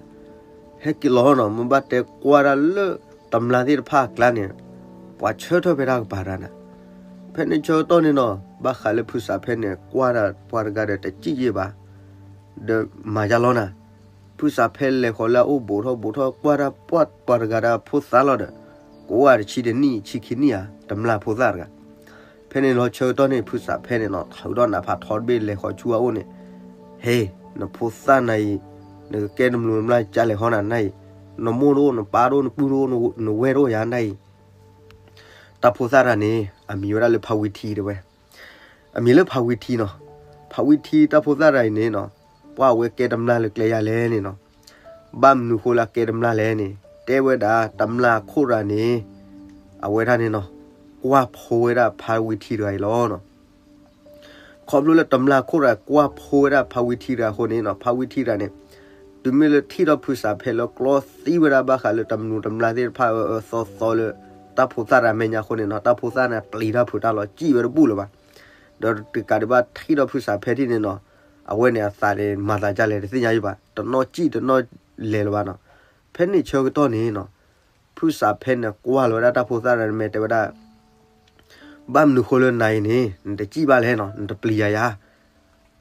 ဟဲက့ၤလီၤနီၤ မ့ၢ်ဘၣ်တဲကွၢ်ဒၣ်လၢ တမျၢ်သ့ၣ်တဖၣ်အကျါန့ၣ် ပှၤဆၢထၢၣ်ဖဲတၢ်ကပၤတဂၤနၤ. ဖဲန့ၣ်ဆၢကတီၢ်န့ၣ်နီၤ ဘၣ်ဃးလၢဖုစးဖဲန့ၣ် ကွၢ်ဒၣ်ပှၤတဂၤဒီးတစံၣ်ယဲၢ်ဘၣ် ဒီးမၤယါလီၤနၤ. ဖုစးဖဲလဲၤဃီၤလၢအအိၣ်ဘူးထီၣ်ဘူးထီၣ် ကွၢ်ဒၣ်ပှၤတဂၤဒီးဖိသၣ်လီၤဒီး ကိးဂၤတဆံတနံၣ်ဆံခံနံၣ်ဧါ တမျၢ်ဖိသၣ်တဂၤ ဖဲန့ၣ်လီၤဆၢကတီၢ်န့ၣ် ဖုစးဖဲန့ၣ်နီၤ ထုးထီၣ်နးဖးထီတဘ့ၣ်လဲၤဃီၤဆူအအိၣ်န့ၣ်, ဟဲ, နဖိသၣ်နၤအံၤ, နကကဲတမျိၤတမျာကလဲၤဟီနၤနၤအံၤ, နမိၢ်တအိၣ်နပၢ်တအိၣ်နပုၢ်တအိၣ်နဝဲၢ်တအိၣ်ယၤနၤအံၤ. တၢ်ဖိသၣ်တဂၤန့ၣ် အမံၤဝဲဒၣ်လၢဖးဝံထံတဲဝဲ, အမံၤလၢဖးဝံထံနီၤ, ဖးဝံထံတၢ်ဖိသၣ်တဂၤအံၤန့ၣ်နီၤ, ပှၤအဝဲကဲတမျာလၢကျဲယၤလဲၣ်န့ၣ်နီၤ, ဘၣ်မနုၤဃိလၢအကဲတမျာလဲၣ်န့ၣ် တဲဝဲဒၣ်တမျာခိၣ်တဂၤန့ၣ်, အဝဲဒၣ်န့ၣ်နီၤ, ကွၢ်ဖိဝဲဒၣ်ဖးဝံထံတဂၤအံၤလီၤနီၤ. ခီဖျိလၢတမျာခိၣ်တဂၤကွၢ်ဖိဝဲဒၣ်ဖးဝံထံတဂၤအဃိန့ၣ်နီၤ, ဖးဝံထံတဂၤန့ၣ်, တုၤမ့ၢ်လၢထံၣ်ထီၣ်ဖုစးဖဲလၢကျီသံဝဲဒၣ်ဘၣ်ဃးလၢတမျိၤတမျာသ့ၣ်တဖၣ်အၢအၢသီသီလၢ တၢ်ဖိသၣ်တဂၤမဲာ်ညါအဃိန့ၣ်နီၤ, တၢ်ဖိသၣ်န့ၣ်ပျံၤတၢ်ဖုးတၢ်လီၤ စံၣ်ဝဲတဘူၣ်လၢၤဘၣ်. ဒီးတကးဒံးဘၣ်ထံၣ်ထီၣ်ဖုစးဖဲထံၣ်န့ၣ်နီၤ, အဝဲန့ၣ်အသးန့ၣ် မၤသးဒ်လဲၣ်တသ့ၣ်ညါယဘၣ်, တနီၣ်စံၣ်တနီၣ်လဲၤလၢၤဘၣ်နီၤ. ဖဲန့ၣ်ဆၢကတီၢ်န့ၣ်နီၤ, ဖုစးဖဲန့ၣ်ကွၢ်လီၤဝဲဒၣ်တၢ်ဖိသၣ်တဂၤန့ၣ်မဲာ်တဲဝဲဒၣ် ဘၣ်မနုၤဃိလၢနၤအံၤန့ၣ် နတစံၣ်ဘၣ်လဲၣ်နီၤ, နတပျံၤယၤယၤ.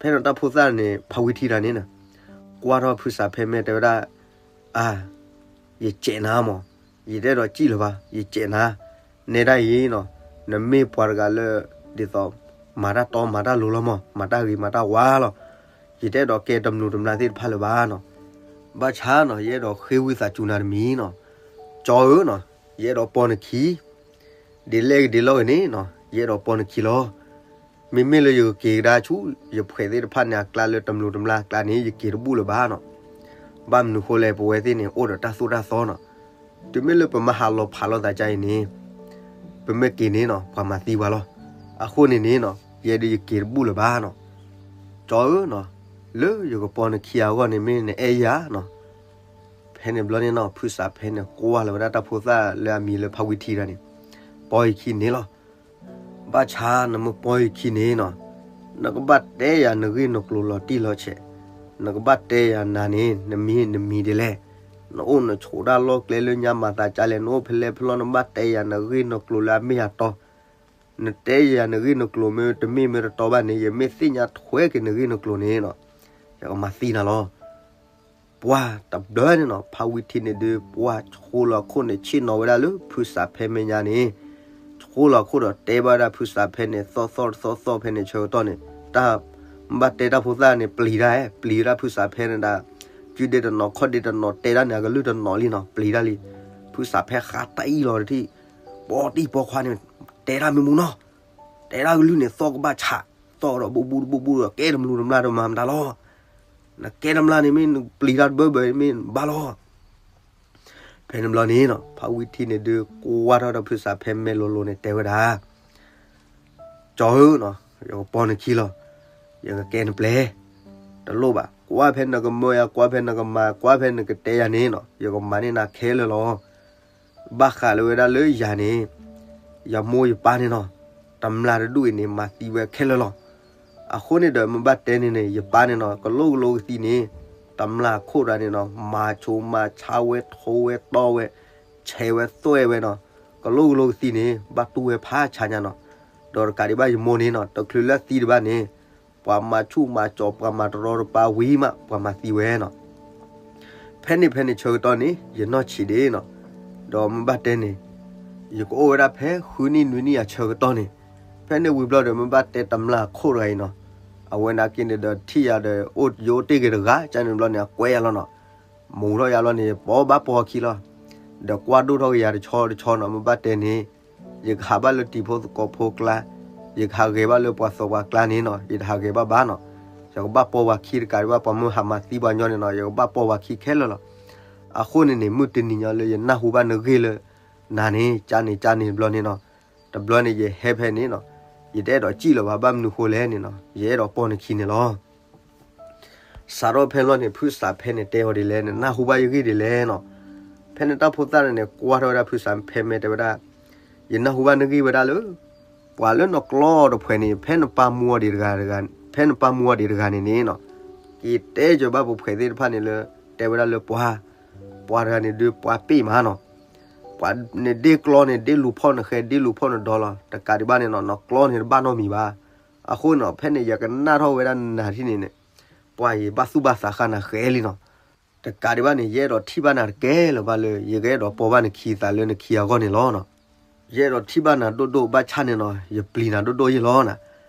ဖဲန့ၣ်တၢ်ဖိသၣ်န့ၣ် ဖးဝံထံတဂၤန့ၣ်နီၤ, ကွၢ်ထီၣ်ဖုစးဖဲမဲာ်တဲဝဲဒၣ်, အါ, ယစဲးနၤမၢ်, ယတအဲၣ်ဒိးစံၣ်လၢၤဘၣ်, ယစဲးနၤ, နဲဒၣ်အံၤနီၤ, နမ့ၢ်ပှၤတဂၤလၢ ဒ်သိး မၤတၢ်တီမၤတၢ်လိၤလီၤမၢ်, မၤတၢ်ဂ့ၤမၤတၢ်ဝါလီၤ. ယတအဲၣ်ဒိးကဲတမျိၤတမျာသ့ၣ်တဖၣ်လၢၤဘၣ်နီၤ. ဘၣ်ဆၣ်နီၤ ယအဲၣ်ဒိးဃ့ဝံသးစူၤနၤတမံၤနီၤ, ကၠီဧၢနီၤ, ယအဲၣ်ဒိးပိာ်နခံ ဒ်လဲၣ်ဂ့ၤဒ်လဲၣ်ဂ့ၤန့ၣ်နီၤ, ယအဲၣ်ဒိးပိာ်နခံလီၤ. မ့မ့ၢ်လၢယကက့ၤကဒါဆူ ယဖှဲးသ့ၣ်တဖၣ်န့ၣ်အကျါလၢတမျိၤတမျာအကျါန့ၣ် ယက့ၤတဘူၣ်လၢၤဘၣ်နီၤ. ဘၣ်မနုၤဃိလဲၣ် ပဝဲသ့ၣ်န့ၣ် အိၣ်ဒီးတၢ်သိၣ်တၢ်သီနီၤ. တုၤမ့ၢ်လၢပမၤဟးလီၤဖးလိာ်သးဒ်အံၤန့ၣ် ပမ့ၢ်က့ၤန့ၣ်နီၤ ပှၤမၤသံပှၤလီၤ. အဃိန့ၣ်န့ၣ်နီၤ ယဲဒၣ်ယက့ၤတဘူၣ်လၢၤဘၣ်နီၤ. ကၠီဧၢနီၤ, လၢယကပိာ်နခံအဂီၢ်န့ၣ် မ့ၢ်နအဲၣ်ယၤနီၤ. ဖဲန့ၣ်ဘျီန့ၣ်နီၤ ဖုစးဖဲန့ၣ်ကွၢ်လီၤဝဲဒၣ်တၢ်ဖိသၣ်လၢအမံၤလၢဖးဝံထံတဂၤန့ၣ်, ပိာ်ယခံန့ၣ်လီၤ. ဘၣ်ဆၣ်နမ့ၢ်ပိာ်ယခံန့ၣ်နီၤ, နကဘၣ်တဲယၤနဂ့ၢ်နကျိၤလီၤတံၢ်လီၤဆဲး, နကဘၣ်တဲယၤနၤန့ၣ် နမံၤနမံၤဒ်လဲၣ်, နအိၣ်နဆိးတၢ်လီၢ်ကျဲလၢညါမၤသးဒ်လဲၣ်, နအိၣ်ဖဲလဲၣ်ဖဲလဲၣ်, နဘၣ်တဲယၤနဂ့ၢ်နကျိၤလၢအမ့ၢ်အတီ, နတဲယၤနဂ့ၢ်နကျိၤမ့ၢ်တမ့ၢ်မ့ၢ်တတီဘၣ်န့ၣ် ယမ့ၢ်သ့ၣ်ညါထွဲက့ၤနဂ့ၢ်နကျိၤန့ၣ်နီၤ, ယကမၤသံနၤလီၤ. ပှၤတဘျီန့ၣ်နီၤ ဖးဝံထံန့ၣ်ဒုး ပှၤဆိလီၤခိၣ်န့ၣ် ဆ့ၣ်နီၤဝဲဒၣ်လၢဖုစးဖဲမဲာ်ညါန့ၣ်, ဆိလီၤခိၣ်ဒီးတဲဘၣ်ဒၣ်ဖုစးဖဲန့ၣ် သီၣ်သီၣ်တသီၣ်သီၣ်ဖဲန့ၣ်ဆၢကတီၢ်န့ၣ်, တၢ်ဘၣ်တဲတၢ်ဖိသၣ်န့ၣ် ပျံၤတၢ်, ပျံၤဝဲဒၣ်ဖုစးဖဲန့ၣ်ဒၣ်, စုဒ့တနီၤခီၣ်ဒ့တနီၤတဲဒၣ်န့ၣ် အကလုၢ်တနီၤလံနီၤ ပျံၤတၢ်လံ. ဖုစးဖဲဃါတၢ်အံၣ်လီၤတထံၣ်, ပိာ်တံၢ်ပိာ်ခွါန့ၣ်, တဲဒၣ်မ့ၢ်မူနီၤ, တဲဒၣ်ကလုၢ်န့ၣ် သီၣ်ကဘၣ်ဆး, သီၣ်ဒီးဘူးဘူးတဘူးဘူးဒီး ကဲတမျိၤတမျာတမၤမတၤလီၤ. နကဲတမျာန့ၣ်မ့ၢ်နပျံၤတၢ်တဘၢဘၢမ့ၢ်ဘၣ်လီၤ. ဖဲန့ၣ်ဘျီန့ၣ်နီၤ ဖးဝံထံန့ၣ်ဒုးကွၢ်ထီၣ်ဒီးဖုစးဖဲမဲာ်လိၤလိၤန့ၣ်တဲဝဲဒၣ်, ကၠီဧၢနီၤ, ယကပိာ်နခံလီၤ, ယကကဲနပျဲၢ်, တလိၣ်ဘၣ်, ကွၢ်ဖဲနကမၢယၤ, ကွၢ်ဖဲနကမၤ, ကွၢ်ဖဲနကတဲယၤန့ၣ်နီၤ ယကမၤန့ၢ်နၤခဲလၢာ်လီၤ. ဘၣ်ဃးလၢဝဲဒၣ်လၢယၤန့ၣ်, ယမိၢ်ယပၢ်န့ၣ်နီၤ, တမျာတဒူၣ်အံၤန့ၣ် မၤသံဝဲခဲလၢာ်လီၤ. အဃိန့ၣ်ဒီးမ့ၢ်ဘၣ်တဲန့ၣ်န့ၣ် ယပၢ်န့ၣ်နီၤ ကလိၣ်ကလိကသံန့ၣ်, တမျာခိၣ်တဂၤန့ၣ်နီၤ မၤဆိမၤဆါဝဲ ထိဝဲတီဝဲ, ဆဲးဝဲသွဲၣ်ဝဲနီၤ, ကလိၣ်ကလိကသံန့ၣ် ဘၣ်တူၢ်ဝဲဖးဆါညါနီၤ. ဒီးတကးဒံးဘၣ်ယမိၢ်န့ၣ်နီၤ တချုးလၢအသံတဘၣ်န့ၣ်, ပှၤမၤဆူၣ်မၤစီၤ ပှၤမၤတရီတပါဝံၤမး ပှၤမၤသံဝဲနီၤ. ဖဲန့ၣ်ဖဲန့ၣ်ဆၢကတီၢ်န့ၣ် ယနီၢ်ဆံးဒၣ်နီၤ, ဒီးမ့ၢ်ဘၣ်တဲန့ၣ်, ယကအိၣ်ဝဲဒၣ်ဖဲဃုနံၣ်နွံနံၣ်အဆၢကတီၢ်န့ၣ်, ဖဲန့ၣ်ဝံၤဘျီဒီး မ့ၢ်ဘၣ်တဲတမျာခိၣ်တဂၤအံၤနီၤ, အဝဲနာ်က့န့ၣ်ဒီးထံၣ်ယၤဒီး ယအိၣ်တ့ၢ်က့ၤတဂၤ ကန့ၣ်ဘျီန့ၣ် အကွဲယၤလီၤနီၤ, မူၤထီၣ်ယၤလီၤန့ၣ် ယပိာ်ဘၣ်ပိာ်အခံလီၤ. ဒီးကွၢ်ဒိၣ်ထီၣ်က့ၤယၤတဆီတဆီနီၤ မ့ၢ်ဘၣ်တဲန့ၣ်, ယကဟးဘၣ်လၢတံၤဖိသကိးဖိကျါ, ယကဟးဂဲၤဘၣ်လၢပှၤသကိးပှၤကျါန့ၣ်နီၤ ယတဟးဂဲၤဘၣ်ဘၣ်နီၤ, ယကဘၣ်ပိာ်ပှၤခံတကးဒံးဘၣ် ပှၤမ့ၢ်ဟးမၤသံပှၤညီန့ၣ်နီၤ ယကဘၣ်ပိာ်ပှၤခံခဲလၢာ်လီၤ. အဃိန့ၣ်န့ၣ် မုၢ်တနံၤညါလၢယနၢ်ဟူဘၣ်နဂ့ၢ်လၢ နၤန့ၣ် ကန့ၣ်ကန့ၣ်ဘျီန့ၣ်နီၤ, တဘျီန့ၣ်ယဟဲဖဲန့ၣ်နီၤ, ယတအဲၣ်ဒိးစံၣ်လၢၤဘၣ် ဘၣ်မနုၤဃိလဲၣ်န့ၣ်နီၤ ယအဲၣ်ဒိးပိာ်နခံန့ၣ်လီၤ. စးထီၣ်ဖဲန့ၣ်ဘျီန့ၣ် ဖုစးဖဲန့ၣ်တဲအီၤဒ်လဲၣ်န့ၣ် နၢ်ဟူဘၣ်ယဂ့ၢ်ဒ်လဲၣ်နီၤ. ဖဲန့ၣ်တၢ်ဖိသၣ်န့ၣ် ကွၢ်ထီၣ်ဝဲဒၣ်ဖုစးဖဲမဲာ်တဲဝဲဒၣ်, ယနၢ်ဟူဘၣ်နဂ့ၢ်ဝဲဒၣ်လၢ ပှၤလၢနကျီတဖှဲးန့ၣ် ဖဲနပာ်မူအီၤဒံးတဂၤ, ဖဲနပာ်မူအီၤဒံးတဂၤန့ၣ်န့ၣ်နီၤ, က့ၤတဲကၢၤဘၣ်ပှၤဖှဲးသ့ၣ်တဖၣ်န့ၣ်လၢ တဲဝဲဒၣ်လၢပှၤ, ပှၤတဂၤန့ၣ်ဒုးပှၤပ့ၢ်မးနီၤ, ပှၤန့ၣ်ဒ့ကျီန့ၣ် ဒ့လူၤဖီၣ်နဃဲ ဒ့လူၤဖီၣ်နဒီလီၤ, တကးဒံးဘၣ်န့ၣ်နီၤ နကျီန့ၣ်တဘၣ်နီတမံၤဘၣ်. အဃိနီၤ ဖဲန့ၣ် ယကနၣ်ထီၣ်ဝဲဒၣ်နၤထံၣ်န့ၣ်န့ၣ်, ပှၤအံၤဘၣ်သူၣ်ဘၣ်သးဃာ်နၤဃဲလံနီၤ. တကးဒံးဘၣ်န့ၣ် ယအဲၣ်ဒိးထံၣ်ဘၣ်နၤတကဲလၢၤဘၣ်လၢ ယကအဲၣ်ဒိးပိာ်ဘၣ်နခံသးလၢနခံအဂီၢ်န့ၣ်လီၤနီၤ. ယအဲၣ်ဒိးထံၣ်ဘၣ်နၤဒိၣ်ဒိၣ်ဘၣ်ဆၣ်န့ၣ်နီၤ ယပျံၤနၤဒိၣ်ဒိၣ်ယ့ၢ်လီၤနၤ.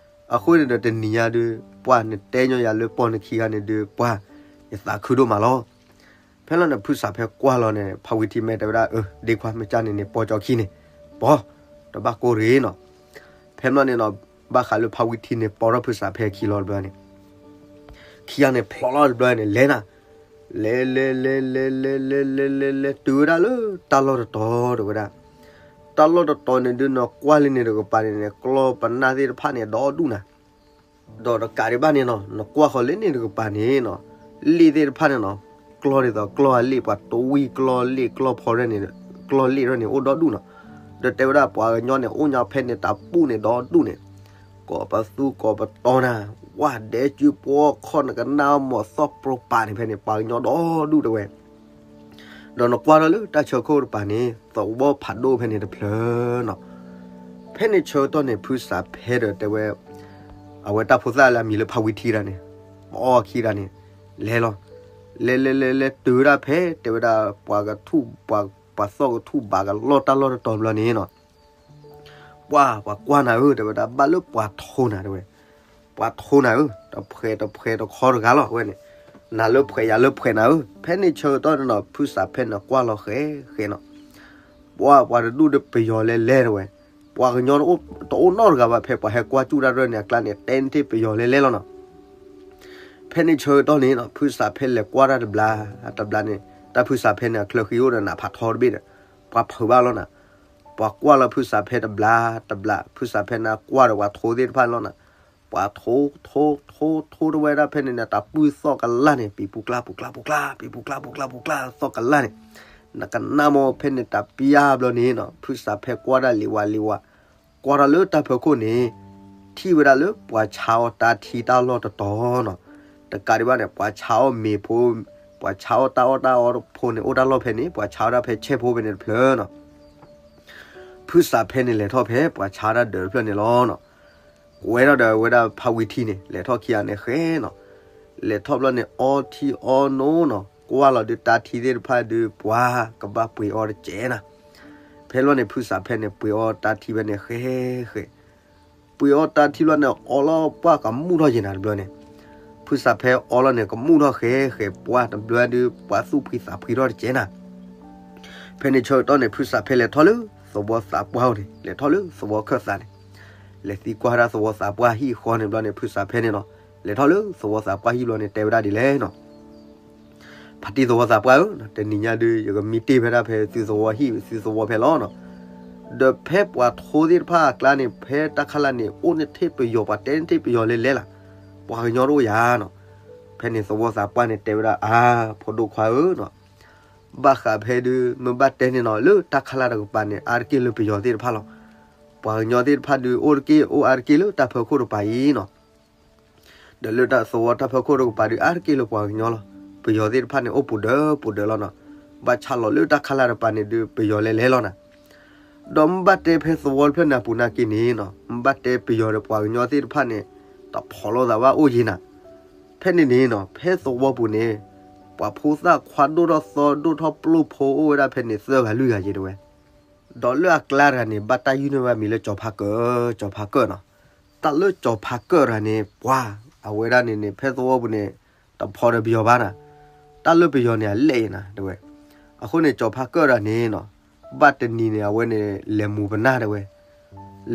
အဃိန့ၣ်ဒီးတနံၤညါဒုး ပှၤနတဲညီယၤလၢပိာ်နခံဂၤန့ၣ်ဒုး ပှၤ ယသးခုဒိၣ်မးလီၤ. ဖဲလီၤန့ၣ် ဖုစးဖဲကွၢ်လီၤန့ၣ် ဖးဝံထံမဲာ်တဲဝဲဒၣ် အၢ ဒ့ခွါ မ့ၢ်ကၢ်န့ၣ်န့ၣ် ပိာ်ကၠီခံန့ၣ် ပိာ် တဘၣ်ကိၢ်တဂ့ၤနီၤ. ဖဲမ့ၢ်န့ၣ်နီၤ ဘၣ်ဃးလၢဖးဝံထံန့ၣ် ပိာ်ထီၣ်ဖုစးဖဲခံလီၤတဘျီန့ၣ် ခံဂၤန့ၣ်ဖျိးလီၤတဘျီန့ၣ် လဲၤနၤ လဲၤလဲၤလဲၤလဲၤလဲၤလဲၤလဲၤလဲၤလဲၤတုၤဝဲဒၣ်လၢတၢ်လီၢ်တတီၤတဲဝဲဒၣ်. တၢ်လီၢ်တတီၤန့ၣ်ဒုး နကွၢ်လၢန့ၣ်တကပၤန့ၣ်န့ၣ် ကျီၢ်ပနၢ်သ့ၣ်တဖၣ်န့ၣ် ဒီဒူၣ်နၤ. ဒီးတကးဒံးဘၣ်န့ၣ်နီၤ နကွၢ်ဃီၤလၢန့ၣ်တကပၤန့ၣ်နီၤ လ့ၣ်သ့ၣ်တဖၣ်န့ၣ်နီၤ ကျီၢ်ဒ်သိးကျီၢ်အလ့ၣ် ပှၤတဝံၣ်ကျီၢ်လ့ၣ်ကျီၢ်ဖီရဲၣ်န့ၣ် ကျီၢ်လ့ၣ်ရဲၣ်န့ၣ် အိၣ်ဒီဒူၣ်နီၤ. ဒီးတဲဝဲဒၣ်ပှၤကညီန့ၣ် အိၣ်ညါဖဲန့ၣ်တၢ်ပူၣ်န့ၣ်ဒီဒူၣ်န့ၣ် ကိးပသူကိးပတီၤနၤ ဝၢ်ဒဲကၠူပှီၢ်ခီၣ် နကနၣ်မီၤသီၣ်ပြိပာ်န့ၣ် ဖဲန့ၣ် ပှၤကညီဒီဒူၣ်တဲဝဲ. ဒီးနကွၢ်ထီၣ်လၢတၢ်ဆၢခိၣ်တပၤန့ၣ် သဝီဖးဒိၣ်ဖဲန့ၣ်တဖျၢၣ်နီၤ. ဖဲန့ၣ်ဆၢကတီၢ်န့ၣ် ဖုစးဖဲဒီးတဲဝဲ အဝဲတၢ်ဖိသၣ်လၢအမံၤလၢဖးဝံထံတဂၤန့ၣ် ပအီၣ်ခံဂၤန့ၣ် လဲၤလီၤ. လဲၤလဲၤလဲၤလဲၤတုၤဝဲဒၣ်ဖဲ တဲဝဲဒၣ် ပှၤကထူၣ် ပှၤ ပှၤသီၣ်ကထူၣ်ဘးကလီၢ်တၢ်လီၢ်တတီၤဘျီန့ၣ်နီၤ ပှၤ ပှၤကွၢ်နၤဧၢ တဲဝဲဒၣ် ဘၣ်လၢပှၤထိနၤတဲဝဲ, ပှၤထိနၤဧၢ, တဖှဲးတဖှဲးတခီတဂၤလီၤဝဲန့ၣ်, နၤလၢဖှဲးယၤလၢဖှဲးနၤဧၢ, ဖဲန့ၣ်ဆၢကတီၢ်န့ၣ်နီၤ ဖုစးဖဲန့ၣ်ကွၢ်လီၤဃဲဃဲနီၤ, ပှၤ ပှၤတဒူၣ်ဒီးပယီၤလဲၤလဲၤတဲဝဲ, ပှၤကညီတအိၣ်နီတဂၤဘၣ် ဖဲပှၤဟဲကွၢ်စူၣ်တၢ်ရဲၣ်န့ၣ် အကျါန့ၣ် တဲနထံၣ်ပယီၤလဲၤလဲၤလီၤနီၤ. ဖဲန့ၣ်ဆၢကတီၢ်န့ၣ်နီၤ ဖုစးဖဲလဲၤကွၢ်တၢ်တဘျါ, တဘျါန့ၣ် တၢ်ဖုစးဖဲန့ၣ် အချၢဃံအိၣ်ဒီးနးဖးထီတဘ့ၣ်ဒီး ပှၤဖုးဘၣ်လီၤနၤ. ပှၤကွၢ်လီၤဖုစးဖဲတဘျါတဘျါ, ဖုစးဖဲန့ၣ်ကွၢ်ဒီးပှၤထိသ့ၣ်တဖၣ်လီၤနၤ. ပှၤထိ ထိ ထိ ထိတဝဲဒၣ်ဖဲန့ၣ်န့ၣ် တၢ်ပုၢ်သီၣ်ကလၢ်န့ၣ် ပံၤပူၤကျါပူၤကျါပူၤကျါ ပံၤပူၤကျါပူၤကျါပူၤကျါသီၣ်ကလၢ်န့ၣ်, နကနၣ်မ့ၢ်ဖဲန့ၣ်တၢ်ပျၢ်ဘျီန့ၣ်နီၤ ဖုစးဖဲကွၢ်ဒၣ်လံၤဝါလံၤဝါ, ကွၢ်ထီၣ်လၢတၢ်ဖီခိၣ်န့ၣ် ထံၣ်ဝဲဒၣ်လၢပှၤဆါအီၣ်တၢ်ထံတၢ်လီၢ်တတီၤနီၤ. တကးဒံးဘၣ်န့ၣ် ပှၤဆါအီၣ်မ့ၤဖိ, ပှၤဆါအီၣ်တၢ်အီၣ်တၢ်အီဖိန့ၣ် အိၣ်တၢ်လီၢ်ဖဲန့ၣ် ပှၤဆါအီၣ်ဒၣ်ဖဲဆဲၣ်ဖိဖဲန့ၣ်တဖျၢၣ်နီၤ. ဖုစးဖဲန့ၣ်လဲၤထီၣ်ဖဲပှၤဆါတၢ်ဒၢးတဖျၢၣ်န့ၣ်လီၤနီၤ. ဝဲဒၣ်ဒီးဝဲဒၣ်ဖးဝံထံန့ၣ် လဲၤထီၣ်ခံဂၤန့ၣ်ဃဲနီၤ. လဲၤထီၣ်ဘျီန့ၣ် အီထံအီနိနီၤ, ကွၢ်လီၤဒုးတၢ်ထံသ့ၣ်တဖၣ်ဒုး ပှၤကဘၣ်ပှ့ၤအီတကဲးနၤ. ဖဲလီၤန့ၣ် ဖုစးဖဲန့ၣ် ပှ့ၤအီတၢ်ထံဖဲန့ၣ်ဃဲဃဲ, ပှ့ၤအီတၢ်ထံဘျီန့ၣ် အီလီၤပှၢ်ကမူၣ်ထီၣ်ယဲနၤတဘျီန့ၣ်. ဖုစးဖဲအီလီၤန့ၣ် ကမူၣ်ထီၣ်ဃဲဃဲ ပှၤတဘျီဒုး ပှၤသူၣ်ဖှံသးဖှံထီၣ်တကဲးနၤ. ဖဲန့ၣ်ဆၢကတီၢ်န့ၣ် ဖုစးဖဲလဲၤထီၣ်လၢသဝီသးပှၢ်အိၣ်န့ၣ်, လဲၤထီၣ်လၢသဝီခၢၣ်သးန့ၣ်, လဲၤသံကွၢ်ဒၣ်သဝီသးပှၢ်ဟံၣ်ဃီန့ၣ်ဘျီန့ၣ် ဖုစးဖဲန့ၣ်နီၤ, လဲၤထီၣ်လၢသဝီသးပှၢ်ဟံၣ်ဘျီန့ၣ် တဲဝဲဒၣ်ဒ်လဲၣ်နီၤ. ဖါတံၢ်သဝီသးပှၢ်ဧၢ, တနံၤညါဒုး ယကမံတ့ၢ်ဖဲဒၣ်ဖဲသုသဝီဟံၣ်သုသဝီဖဲလီၤနီၤ. ဒီးဖဲပှၤထိသ့ၣ်တဖၣ်အကျါန့ၣ် ဖဲတၢ်ခါလၢ်န့ၣ် အိၣ်နထံၣ်ပယီၤ ပှၤတဲနထံၣ်ပယီၤလဲၤလဲၤလၢ်, ပှၤကညီတအိၣ်ယၤနီၤ. ဖဲန့ၣ်သဝီသးပှၢ်န့ၣ် တဲဝဲဒၣ်အါ, ဖိဒိၣ်ခွါဧၢနီၤ, ဘၣ်ဃးဖဲဒုး မ့ၢ်ဘၣ်တဲန့ၣ်နီၤ လၢတၢ်ခါလၢ်တကပၤန့ၣ် အါတက့ၢ်လၢပယီၤသ့ၣ်တဖၣ်လီၤ. ပှၤကညီသ့ၣ်တဖၣ်ဒုး အိၣ်တက့ၢ် အိၣ်အါတက့ၢ်လၢတၢ်ဖၢခိၣ်တကပၤအံၤနီၤ. ဒီးလၢတၢ်သဝီတၢ်ဖၢခိၣ်တကပၤဒုး အါတက့ၢ်လၢပှၤကညီလီၤ. ပယီၤသ့ၣ်တဖၣ်န့ၣ် အိၣ်ပူၤဒၢပူၤဒၢလီၤနီၤ. ဘၣ်ဆၣ်လီၤလၢတၢ်ခါလၢ်တကပၤန့ၣ်ဒုး ပယီၤလဲၤလဲၤလီၤနၤ. ဒီးမ့ၢ်ဘၣ်တဲဖဲသဝီတဖျၢၣ်န့ၣ်အပူၤနာ်က့န့ၣ်နီၤ မ့ၢ်ဘၣ်တဲပယီၤဒီးပှၤကညီသ့ၣ်တဖၣ်န့ၣ် တဖိးလိာ်သးဘၣ်အိၣ်ယံၤနၤ. ဖဲန့ၣ်န့ၣ်နီၤ ဖဲသဝီပူၤန့ၣ် ပှၤဖိသၣ်ခွါဒိၣ်ထီၣ်သီဒိၣ်ထီၣ်ပျိၢ်ဖိအိၣ်ဝဲဒၣ်ဖဲန့ၣ် သၢဂၤလွံၢ်ဂၤယဲတဲဝဲ. ဒီးလၢအကျါတဂၤန့ၣ် ဘၣ်တၢ်ယုၢ်န့ၢ်ဝဲမံၤလၢကၠီၤဖါကၢၣ်, ကၠီၤဖါကၢၣ်နီၤ. တၢ်လၢကၠီၤဖါကၢၣ်တဂၤန့ၣ် ပှၤ အဝဲဒၣ်န့ၣ်န့ၣ် ဖဲသဝီပူၤန့ၣ် တဖိးဒီးပယီၤဘၣ်နၤ. တၢ်လၢပယီၤန့ၣ် အလဲၣ်ယဲနၤတဲဝဲ. အဃိန့ၣ် ကၠီၤဖါကၢၣ်တဂၤန့ၣ်နီၤ ဘၣ်တနံၤန့ၣ် အဝဲန့ၣ် လဲၤမူၤပနၢ်တဲဝဲ.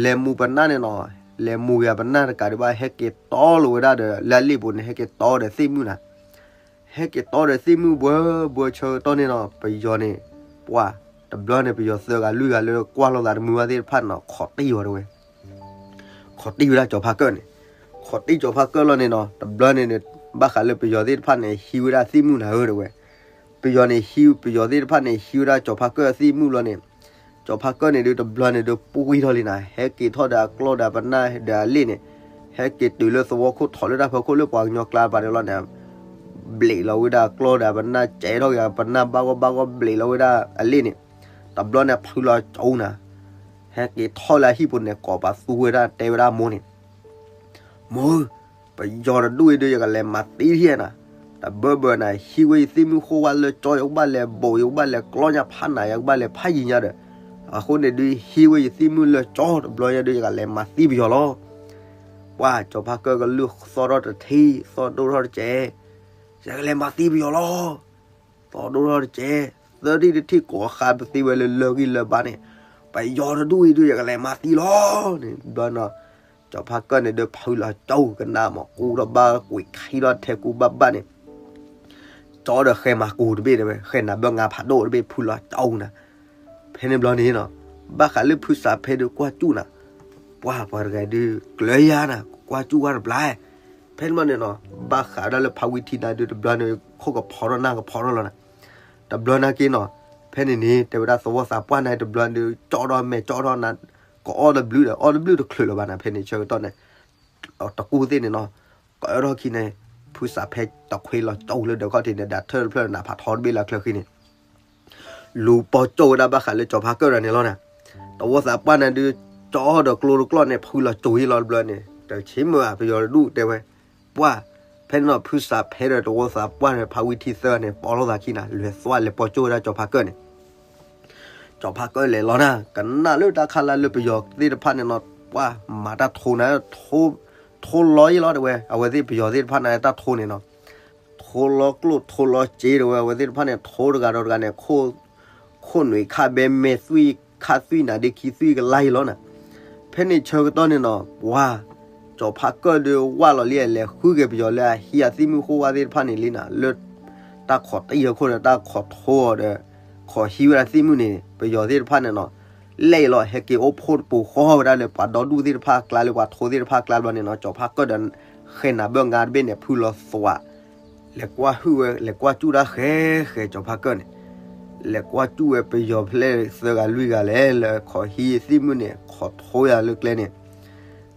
လဲၤမူၤပနၢ်န့ၣ်နီၤ, လဲၤမူၤက့ၤပနၢ်တကးဒံးဘၣ် ဟဲက့ၤတီလိာ်ဝဲဒၣ်ဒီး လၢအလ့ၣ်ပူၤန့ၣ် ဟဲက့ၤတီဒီးသ့ၣ်မုၣ်နၤ. ဟဲက့ၤတီဒီးသ့ၣ်မုၣ်ဘှၢဘှၢဆၢကတီၢ်န့ၣ်နီၤ ပယီၤန့ၣ် ပှၤ တဘျီန့ၣ် ပယီၤသၢဂၤလွံၢ်ဂၤလၢကွၢ်လိာ်သးတမုာ်ဘၣ်သ့ၣ်တဖၣ်န့ၣ်နီၤ ခိးတံၢ်ဝဲတဲဝဲ. ခိးတံၢ်ဝဲဒၣ်ကၠီၤဖါကၢၣ်န့ၣ်, ခိးတံၢ်ကၠီၤဖါကၢၣ်လီၤန့ၣ်နီၤ တဘျီန့ၣ်န့ၣ် ဘၣ်ဃးလၢပယီၤသ့ၣ်တဖၣ်န့ၣ် ဟံးဝဲဒၣ်သ့ၣ်မုၣ်နၤဧၢတဲဝဲ. ပယီၤန့ၣ်ဟံး ပယီၤသ့ၣ်တဖၣ်န့ၣ် ဟံးဝဲဒၣ်ကၠီၤဖါကၢၣ်သ့ၣ်မုၣ်လီၤန့ၣ်, ကၠီၤဖါကၢၣ်န့ၣ်ဒုး တဘျီန့ၣ်ဒုး ပှံၢ်ထီၣ်လံနၤ, ဟဲက့ၤထီၣ်ဒီးအကျီဒီးအပနၢ်ဒီးအလ့ၣ်န့ၣ်, ဟဲက့ၤတုၤလၢသဝီခိၣ် ထီၣ်လၢတၢ်ဖၢခိၣ်လၢပှၤကညီကျါပၤန့ၣ်လီၤန့ၣ်, ဘျံးလီၤဝဲဒၣ်အကျီဒီးအပနၢ် ကဲထီၣ်က့ၤအပနၢ်ဘၣ်ဂီၢ်ဘၣ်ဂီၢ် ဘျံးလီၤဝဲဒၣ်အလ့ၣ်န့ၣ်, တဘျီန့ၣ်ဖုလီၤကၠိနၤ, ဟဲက့ၤထီၣ်လၢအဟံၣ်ပူၤန့ၣ် ကိးပသူဝဲဒၣ် တဲဝဲဒၣ်အမိၢ်န့ၣ်, မိၢ်ဧၢ, ပယီၤတဒူၣ်အံၤဒုး ယကလဲၤမၤသံထံၣ်နၤ, တဘၢဘၢနၤ ဟံးဝဲယသ့ၣ်မုၣ်ဃိဝဲလၢကၠီ ယကဘၣ်လဲၤဘိး ယကဘၣ်လဲၤကျီညါဖးနၤ ယကဘၣ်လဲၤဖးယံၤညါဒီး, အဃိန့ၣ်ဒုးဟံးဝဲယသံၣ်မုၣ်လၢကၠီတဘျီညါဒုး ယကလဲၤမၤသံပယီၤလီၤ. ပှၢ် ကၠီၤဖါကၢၢ်ကလုၢ်သီၣ်ထီၣ်တထံၣ် သီၣ်ဒိၣ်ထီၣ်တစဲး, ယကလဲၤမၤသံပယီၤလီၤ. သီၣ်ဒိၣ်ထီၣ်တစဲး, သၢထံၣ်တထံၣ်ကိးဃါပသံဝဲလၢလၢဂံၢ်လၢဘါန့ၣ်, ပယီၤတဒူၣ်အံၤဒုး ယကလဲၤမၤသံလီၤန့ၣ် ဘျီနီၤ, ကၠီၤဖါကၢၢ်န့ၣ်ဒုး ဖုလီၤကၠီကနၣ်မး ကူထီၣ်ဘၣ်ကွံာ်ခံထီၣ်ထဲကူဘၣ်ဘၣ်န့ၣ် ကၠီဒီးဃဲမၤကူတဘ့ၣ်တဲဝဲ, ဃဲနၤဘၢငါဖးဒိၣ်တဘ့ၣ် ဖုလီၤကၠီနၤ. ဖဲန့ၣ်ဘျီန့ၣ်နီၤ, ဘၣ်ဃးလၢဖုစးဖဲဒုးကွၢ်စူၣ်နၤ, ပှၢ်ပှၤတဂၤဒုး ကျၢၤယါနၤ ကွၢ်စူၣ်ဝဲတဘျီ. ဖဲန့ၣ်ဘျီန့ၣ်နီၤ, ဘၣ်ဃးဒၣ်လၢဖါဝံထံနၤဒုး တဘျီန့ၣ် ခိၣ်ကဖီထီၣ်နၢ်ကဖီထီၣ်လီၤနၤ. တဘျီနာ်က့နီၤ, ဖဲန့ၣ်န့ၣ် တဲဝဲဒၣ်သဝီသးပှၢ်န့ၣ် တဘျီဒုး ကၠီထီၣ်မဲာ်ကၠီထီၣ်နၤ, ကအီၣ်တဘျုးဒီး အီၣ်တဘျုးတချုးလၢၤဘၣ်နၤ. ဖဲန့ၣ်ဆၢကတီၢ်န့ၣ် တကူၢ်သ့ၣ်န့ၣ်နီၤ, ကအၢထီၣ်ခံန့ၣ်, ဖုစးဖဲတခွ့လီၤကၠီလၢဒၢးခီၣ်ထံးန့ၣ် ဒၣ်ထၢၣ်တဖျၢၣ်နးဖးထီတဘ့ၣ်လၢချၢဃံန့ၣ် လူၤပီကၠီၣ်ဝဲဒၣ်ဘၣ်ဃးလၢကၠီၤဖါကၢၢ်ဒီးန့ၣ်လီၤနၤ. တဝီသးပှၢ်န့ၣ်ဒုး ကၠီဒီးကျိတကျီၢ်န့ၣ် ဖုလီၤကၠီအံၤလီၤတဘျီန့ၣ် တဆ့မုၢ်ဧါ ပယီၤတဒူၣ်တဲဝဲ, ပှၢ်, ဖဲန့ၣ်နီၤ ဖုစးဖဲဒီးတဝီသးပှၢ်ဒီး ဖါဝံထံသၢဂၤန့ၣ် ပီလိာ်သးခံနၤ လဲၤသွဲၣ်လဲၤပီကၠီၣ်ဝဲဒၣ်ကၠီၤဖါကၢၢ်န့ၣ် ကၠီၤဖါကၢၢ်လဲၤလီၤနၤ ကနၣ်လၢတၢ်ခါလၢလၢပယီၤသ့ၣ်တဖၣ်န့ၣ်နီၤ, ပှၢ်မၤတၢ်ထိနၤ, ထိလီၤယံၤလီၤတဲဝဲ, အဝဲသ့ၣ်ပယီၤသ့ၣ်တဖၣ်န့ၣ် တၢ်ထိန့ၣ်နီၤ, ထိလီၤကျိၣ်ထိလီၤစ့တဲဝဲ, အဝဲသ့ၣ်တဖၣ်န့ၣ် ထိတဂၤဒီးတဂၤန့ၣ် ခိၣ်နွံခါဘဲမဲာ်သွံၣ်ခါသွံၣ်နၤဒ့ခံသွံၣ်ကလါယံၤလီၤနၤ. ဖဲန့ၣ်ဆၢကတီၢ်န့ၣ်နီၤ, ပှၢ်, ကၠီၤဖါကၢၢ်ဒုးဝၢ်လီၤလံ လဲၤဃုက့ၤပယီၤလၢအဟံးအသံၣ်မုၣ်ဃိဝါသ့ၣ်တဖၣ်န့ၣ်လံနၤ, လၢတၢ်ခိးတံၢ်အခိၣ်ဒီး တၢ်ခိးထိအီၤဒီး ခိးဟံးဝဲဒၣ်သံၣ်မုၣ်န့ၣ် ပယီၤသ့ၣ်တဖၣ်န့ၣ်နီၤ, လဲၤလီၤ ဟဲက့ၤအိၣ်ဖှိၣ်တပူၤဃီဝဲဒၣ်လၢပှၤဒီဒူၣ်သ့ၣ်တဖၣ်အကျါလၢပှၤထိသ့ၣ်တဖၣ်အကျါဘျီန့ၣ်နီၤ, ကၠီၤဖါကၢၢ်ဒီး ဃဲနၤဘၢငါတဘ့ၣ်န့ၣ် ဖုလီၤသွး လဲၤကွၢ်ဟုၣ်ဝဲ လဲၤကွၢ်စူၣ်တၢ်ဃဲဃဲ ကၠီၤဖါကၢၢ်န့ၣ်, လဲၤကွၢ်စူၣ်ဝဲပယီၤဖဲလဲၣ်သၢဂၤလွံၢ်ဂၤလဲၣ် လၢခိးဟံးသံၣ်မုၣ်န့ၣ် ခိးထိယၤလၢကျဲန့ၣ်,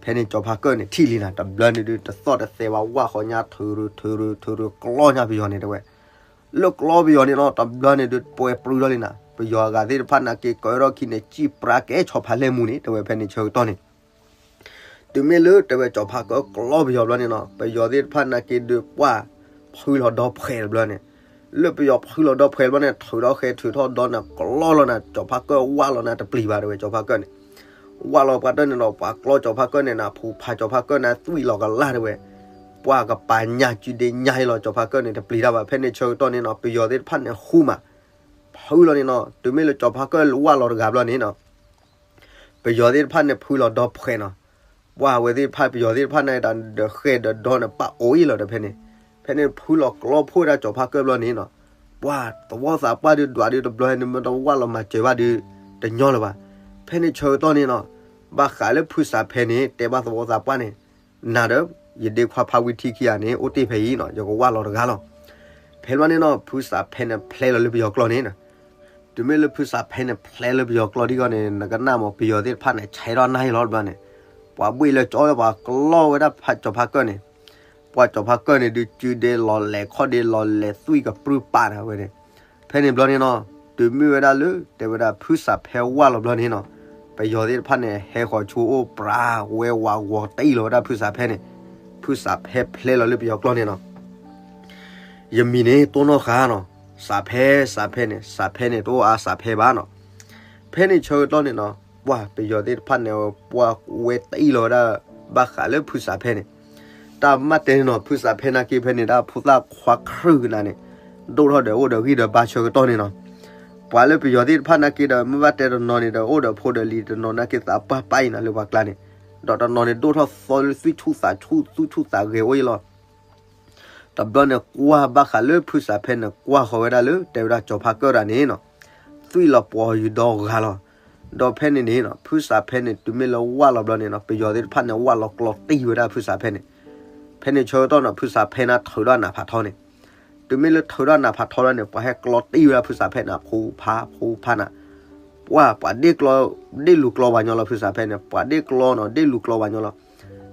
ဖဲန့ၣ်ကၠီၤဖါကၢၢ်န့ၣ် ထံၣ်လံနၤ တဘျီန့ၣ်ဒုး တသီၣ်တသဲဘၣ် ဝၢ်ဃီညါ ထုးထုးထုးထုး ကျီညါပယီၤန့ၣ်တဲဝဲ လၢကျီပယီၤန့ၣ်နီၤ တဘျီန့ၣ်ဒုး ပှဲၤပြူၤထီၣ်လံနၤ, ပယီၤအဂၤသ့ၣ်တဖၣ်နာ်က့ ကၢထီၣ်ခံန့ၣ် စံၣ်ပြါကဲဆီဖါလဲၢ်မူန့ၣ် တဲဝဲဖဲန့ၣ်ဆၢကတီၢ်န့ၣ်, တုၤမ့ၢ်လၢတဲဝဲကၠီၤဖါကၢၢ်ကျီပယီၤဘျီန့ၣ်နီၤ ပယီၤသ့ၣ်တဖၣ်နာ်က့ဒုးပှၢ် ဖုလီၤဒီဖှဲးတဘျီန့ၣ်, လၢပယီၤဖုလီၤဒီဖှဲးတဘျီန့ၣ် ထုးထီၣ်ဃဲထုးထီၣ်ဒီနၤ ကျီလီၤနၤ ကၠီၤဖါကၢၢ်ဝၢ်လီၤနၤတပျံၤဘၣ်တဲဝဲ ကၠီၤဖါကၢၢ်န့ၣ် ဝၢ်လီၤပှၤတၢၢ်န့ၣ်ဒီး ပှၤကျီကၠီၤဖါကၢၢ်န့ၣ်နၤ ဖူးဖးကၠီၤဖါကၢၢ်န့ၣ် သွံၣ်လီၤကလၢ်တဲဝဲ, ပှၢ်ကပာ်ညါစုဒ့ညါအံၤလီၤ ကၠီၤဖါကၢၢ်န့ၣ် တပျံၤတၢ်ဘၣ် ဖဲန့ၣ်ဆၢကတီၢ်န့ၣ်နီၤ ပယီၤသ့ၣ်တဖၣ်န့ၣ်ဃူမး ဖုလီၤန့ၣ်နီၤ တုၤမ့ၢ်လၢကၠီၤဖါကၢၢ်ဝၢ်လီၤတဂၤဘျီန့ၣ်နီၤ ပယီၤသ့ၣ်တဖၣ်န့ၣ် ဖုလီၤဒီဖှဲးနီၤ, ပှၢ်ဝဲသ့ၣ်တဖၣ် ပယီၤသ့ၣ်တဖၣ်န့ၣ် တၢ်ဒီးဃဲဒီးဒီန့ၣ် ပာ်အိၣ်အံၤလီၤဒီးဖဲန့ၣ်, ဖဲန့ၣ်ဖုလီၤကျီဖှိၣ်ဝဲဒၣ်ကၠီၤဖါကၢၢ်ဘျီန့ၣ်နီၤ, ပှၢ်သဝီသးပှၢ်ဒုးဒွးဒုးတဘျီန့ၣ် မ့ၢ်တဝၢ်လီၤမၤစၢၤဘၣ်ဒုး တညီလၢၤဘၣ်, ဖဲန့ၣ်ဆၢကတီၢ်န့ၣ်နီၤ, ဘၣ်ဃးလၢဖုစးဖဲန့ၣ် တဲဘၣ်သဝီသးပှၢ်န့ၣ်, နၤဒီး ယဒ့ခွါဖါဝံထံခံဂၤန့ၣ် အိၣ်တ့ၢ်ဖဲအံၤနီၤ ယကဝၢ်လီၤတဂၤလီၤ, ဖဲဘျီန့ၣ်နီၤ ဖုစးဖဲန့ၣ်ဖျဲလီၤလၢပယီၤကျီန့ၣ် တုၤမ့ၢ်လၢဖုစးဖဲန့ၣ် ဖျဲလၢပယီၤကျီဒ်ဂီၢ်န့ၣ် နကနၣ်မး ပယီၤသ့ၣ်တဖၣ်န့ၣ် ဆဲးထီၣ်နၢ်အံၤလီၤတဘျီန့ၣ်, ပှၤဘှ့ၣ်လၢကၠီလၢပှၤကျီဝဲဒၣ်ဖးကၠီၤဖါကၢၢ်န့ၣ်, ပှၤကၠီၤဖါကၢၢ်န့ၣ်ဒုး စုဒ့လီၤလဲၤခီၣ်ဒ့လီၤလဲၤသွံၣ်ကပြုၢ်ပာ်နၤဝဲန့ၣ်, ဖဲန့ၣ်ဘျီန့ၣ်နီၤ, တုၤမ့ၢ်ဝဲဒၣ်လၢ တဲဝဲဒၣ်ဖုစးဖဲဝၢ်လီၤဘျီန့ၣ်နီၤ, ပယီၤသ့ၣ်တဖၣ်န့ၣ် ဟဲဃီၤဆိအိၣ်ပြးဝဲဝးဂီၤတံၢ်လီၤဝဲဒၣ်ဖုစးဖဲန့ၣ်, ဖုစးဖဲဖျဲလီၤလၢပယီၤကျီန့ၣ်နီၤ ယမံၤန့ၣ်တိၢ်နီၣ်ဃာ်နီၤ, စးဖဲ စးဖဲန့ၣ် စးဖဲန့ၣ် တအိၣ်အါစးဖဲဘၣ်နီၤ. ဖဲန့ၣ်ဆၢကတီၢ်န့ၣ်နီၤ, ပှၢ်ပယီၤသ့ၣ်တဖၣ်န့ၣ် ပှၢ်ဝဲတံၢ်လီၤဝဲဒၣ် ဘၣ်ဃးလၢဖုစးဖဲန့ၣ်, တၢ်မၤတဲန့ၣ်နီၤ, ဖုစးဖဲနာ်က့ဖဲန့ၣ် တၢ်ဖိသၣ်ခွါခရုၣ်ကနၤန့ၣ် ဒိၣ်ထီၣ်ဒီးအိၣ်ဒီးဂံၢ်ဒီးဘါဆၢကတီၢ်န့ၣ်နီၤ. ပှၤလၢပယီၤသ့ၣ်တဖၣ်နာ်က့ဒီး မ့ၢ်ဘၣ်တဲတနီၤန့ၣ်ဒီး အိၣ်ဒီးဖိဒီးလံၤ, တနီၤနာ်က့သးပှၢ်ပၢ်အံၤနၤလၢပှၤကျါန့ၣ်, ဒီးတနီၤန့ၣ်ဒိၣ်ထီၣ်သီလၢသွံၣ်ဆူၣ်သးဆူၣ် သူၣ်ဆူၣ်သးဂဲၤအိၣ်အံၤလီၤ. တဘျီန့ၣ် ကွၢ်ဘၣ်ဃးလၢဖုစးဖဲန့ၣ် ကွၢ်ဃီၤဝဲဒၣ်လၢ တဲဝဲဒၣ်ကၠီၤဖါကၢၢ်တဂၤန့ၣ်နီၤ, သွံၣ်လီၤပှီၤယုာ်ဒီဂၤလီၤ. ဒီးဖဲန့ၣ်န့ၣ်နီၤ, ဖုစးဖဲန့ၣ် တုၤမ့ၢ်လၢဝၢ်လီၤဘျီန့ၣ်နီၤ, ပယီၤသ့ၣ်တဖၣ်န့ၣ်ဝၢ်လီၤကျီတံၢ်ဝဲဒၣ်ဖုစးဖဲန့ၣ်. ဖဲန့ၣ်ဆၢကတီၢ်နီၤ, ဖုစးဖဲန့ၣ်ထုးဒီးနးဖးထီန့ၣ်, တုၤမ့ၢ်လၢထုးဒီးနးဖးထီလီၤန့ၣ် ပှၤဟဲကျီတံၢ်ဝဲဒၣ်ဖုစးဖဲန့ၣ် အဖိဖါဖိဖါနၤ, ပှၢ် ပှၤဒ့ၣ်ကျီ ဒ့ၣ်လူၤကျီဝဲညီလီၤ ဖုစးဖဲန့ၣ်, ပှၤဒ့ၣ်ကျီနီၤ ဒ့ၣ်လူၤကျီဝဲညီလီၤ.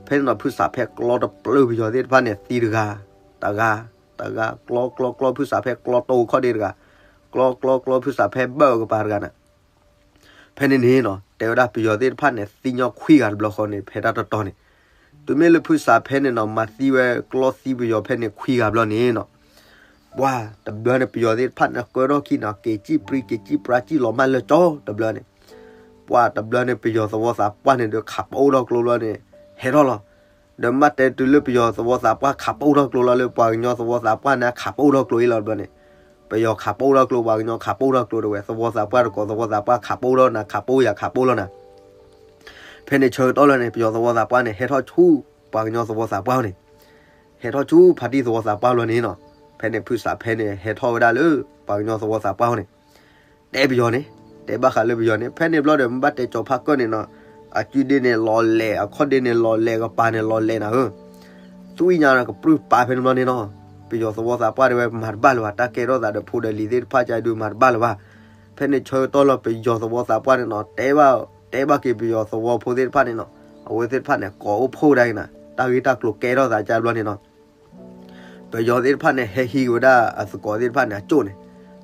ဖဲန့ၣ်နီၤ ဖုစးဖဲကျီတပျုာ်ပယီၤသ့ၣ်တဖၣ်န့ၣ် သံတဂၤ တဂၤ, တဂၤ ကျီ ကျီ ကျီ ဖုစးဖဲကျီတိၤခီၣ်ဒ့တဂၤ, ကျီ ကျီ ကျီ ဖုစးဖဲဘၢၣ်ကပၤတဂၤနၤ. ဖဲန့ၣ်န့ၣ်နီၤ, တဲဝဲဒၣ်ပယီၤသ့ၣ်တဖၣ်န့ၣ် သံညီခွံဂၤတဘျီဃီန့ၣ် ဖဲတၢ်တတီၤန့ၣ်, တုၤမ့ၢ်လၢဖုစးဖဲန့ၣ်နီၤ မၤသံဝဲကျီသံပယီၤဖဲန့ၣ်ခွံဂၤဘျီန့ၣ်နီၤ, ပှၢ်တဘျီန့ၣ် ပယီၤသ့ၣ်တဖၣ်န့ၣ် ကၢထီၣ်ခံနီၤ က့ၤစံၣ်ပြံ က့ၤစံၣ်ပြါ စံၣ်လီၤမၢ်လၢကၠီတဘျီန့ၣ်, ပှၢ်တဘျီန့ၣ် ပယီၤသဝီသးပှၢ်န့ၣ်ဒီး ခးပအိၣ်ထီၣ်ကျိဘျီန့ၣ် ဟဲထီၣ်လီၤ. ဒီးမ့ၢ်တဲတုၤလၢပယီၤသဝီသးပှၢ်ခးပအိၣ်ထီၣ်ကျိလီၤလၢ ပှၤကညီသဝီသးပှၢ်န့ၣ် ခးပအိၣ်ထီၣ်ကျိအံၤလီၤဘျီန့ၣ်, ပယီၤခးပအိၣ်ထီၣ်ကျိ ပှၤကညီခးပအိၣ်ထီၣ်ကျိတဝဲ သဝီသးပှၢ်တကိး သဝီသးပှၢ်ခးပအိၣ်ထီၣ်နၤ ခးပအိၣ်ယၤ ခးပအိၣ်လီၤနၤ. ဖဲန့ၣ်ဆၢကတီၢ်လီၤန့ၣ် ပယီၤသဝီသးပှၢ်န့ၣ် ဟဲထီၣ်ဆူ ပှၤကညီသဝီသးပှၢ်အအိၣ်န့ၣ်, ဟဲထီၣ်ဆူဖါတံၢ်သဝီသးပှၢ်လီၤန့ၣ်နီၤ. ဖဲန့ၣ်ဖုစးဖဲန့ၣ် ဟဲထီၣ်ဝဲဒၣ်လၢ ပှၤကညီသဝီသးပှၢ်အအိၣ်န့ၣ်, တဲပယီၤန့ၣ်, တဲဘၣ်ဃးလၢပယီၤန့ၣ်, ဖဲန့ၣ်ဘျီဒီး မ့ၢ်ဘၣ်တဲကၠီၤဖါကၢၢ်န့ၣ်နီၤ, အစုဒ့န့ၣ်လီၤလဲာ် အခီၣ်ဒ့န့ၣ်လီၤလဲာ် ကပၤန့ၣ်လီၤလဲာ်နၤဧၢ, သွံၣ်ညါကပြုၢ်ပာ်ဖဲန့ၣ်ဘျီန့ၣ်နီၤ. ပယီၤသဝီသးပှၢ်တဲဝဲ မၤတဘၣ်လၢၤဘၣ် တၢ်ကဲထီၣ်သးဒီးဖိဒီးလံၤသ့ၣ်တဖၣ် ကဒုးမၤတဘၣ်လၢၤဘၣ်. ဖဲန့ၣ်ဆၢကတီၢ်လီၤ ပယီၤသဝီသးပှၢ်န့ၣ်နီၤ, တဲဘၣ်, တဲဘၣ်က့ၤပယီၤသဝီဖိသ့ၣ်တဖၣ်န့ၣ်နီၤ, အဝဲသ့ၣ်တဖၣ်န့ၣ် ကိးအိၣ်ဖှိၣ်ဝဲဒၣ်က့ၤနၤ, တၢ်ဂ့ၢ်တၢ်ကျိၤကဲထီၣ်သးကဘျီန့ၣ်နီၤ. ပယီၤသ့ၣ်တဖၣ်န့ၣ် ဟဲဟံးက့ၤဝဲဒၣ်အသကိးသ့ၣ်တဖၣ်န့ၣ် အကၠိၣ်န့ၣ်,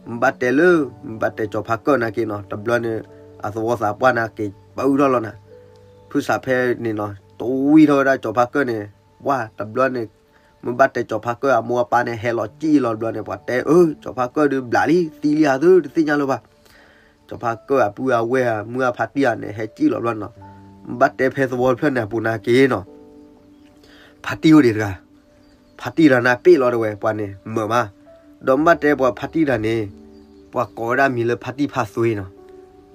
မ့ၢ်ဘၣ်တဲလၢ မ့ၢ်ဘၣ်တဲကၠီၤဖါကၢၢ်နာ်က့နီၤ, တဘျီန့ၣ် အသဝီသးပှၢ်န့ၣ်က့ၤပၢထီၣ်လီၤနၤ. ဖုစးဖဲန့ၣ်နီၤ တဝံထီၣ်ဝဲဒၣ်ကၠီၤဖါကၢၢ်န့ၣ်, ပှၢ်တဘျီန့ၣ် မ့ၢ်ဘၣ်တဲကၠီၤဖါကၢၢ်အမိၢ်အပၢ်န့ၣ် ဟဲလီၤကံၣ်လီၤတဘျီန့ၣ် ပှၤတဲအၢ ကၠီၤဖါကၢၢ်ဒုးဘျးလံ သံလံဧါသု တသ့ၣ်ညါလၢၤဘၣ်. ကၠီၤဖါကၢၢ်အပုၢ်အဝဲၢ်ဧါ မုၢ်အဖါတံၢ်ဧါန့ၣ် ဟဲကံၣ်လီၤတဘျီန့ၣ်နီၤ, မ့ၢ်ဘၣ်တဲဖဲသဝီတဖျၢၣ်န့ၣ်အပူၤနာ်က့နီၤ ဖါတံၢ်အိၣ်ဒံးတဂၤ, ဖါတံၢ်တဂၤန့ၣ်ပ့ၣ်လီၤတဝဲ ပှၤန့ၣ်မၢမး, ဒီးမ့ၢ်ဘၣ်တဲပှၤဖါတံၢ်တဂၤန့ၣ်, ပှၤကိးဝဲဒၣ်မံၤလၢဖါတံၢ်ဖါသွ့နီၤ,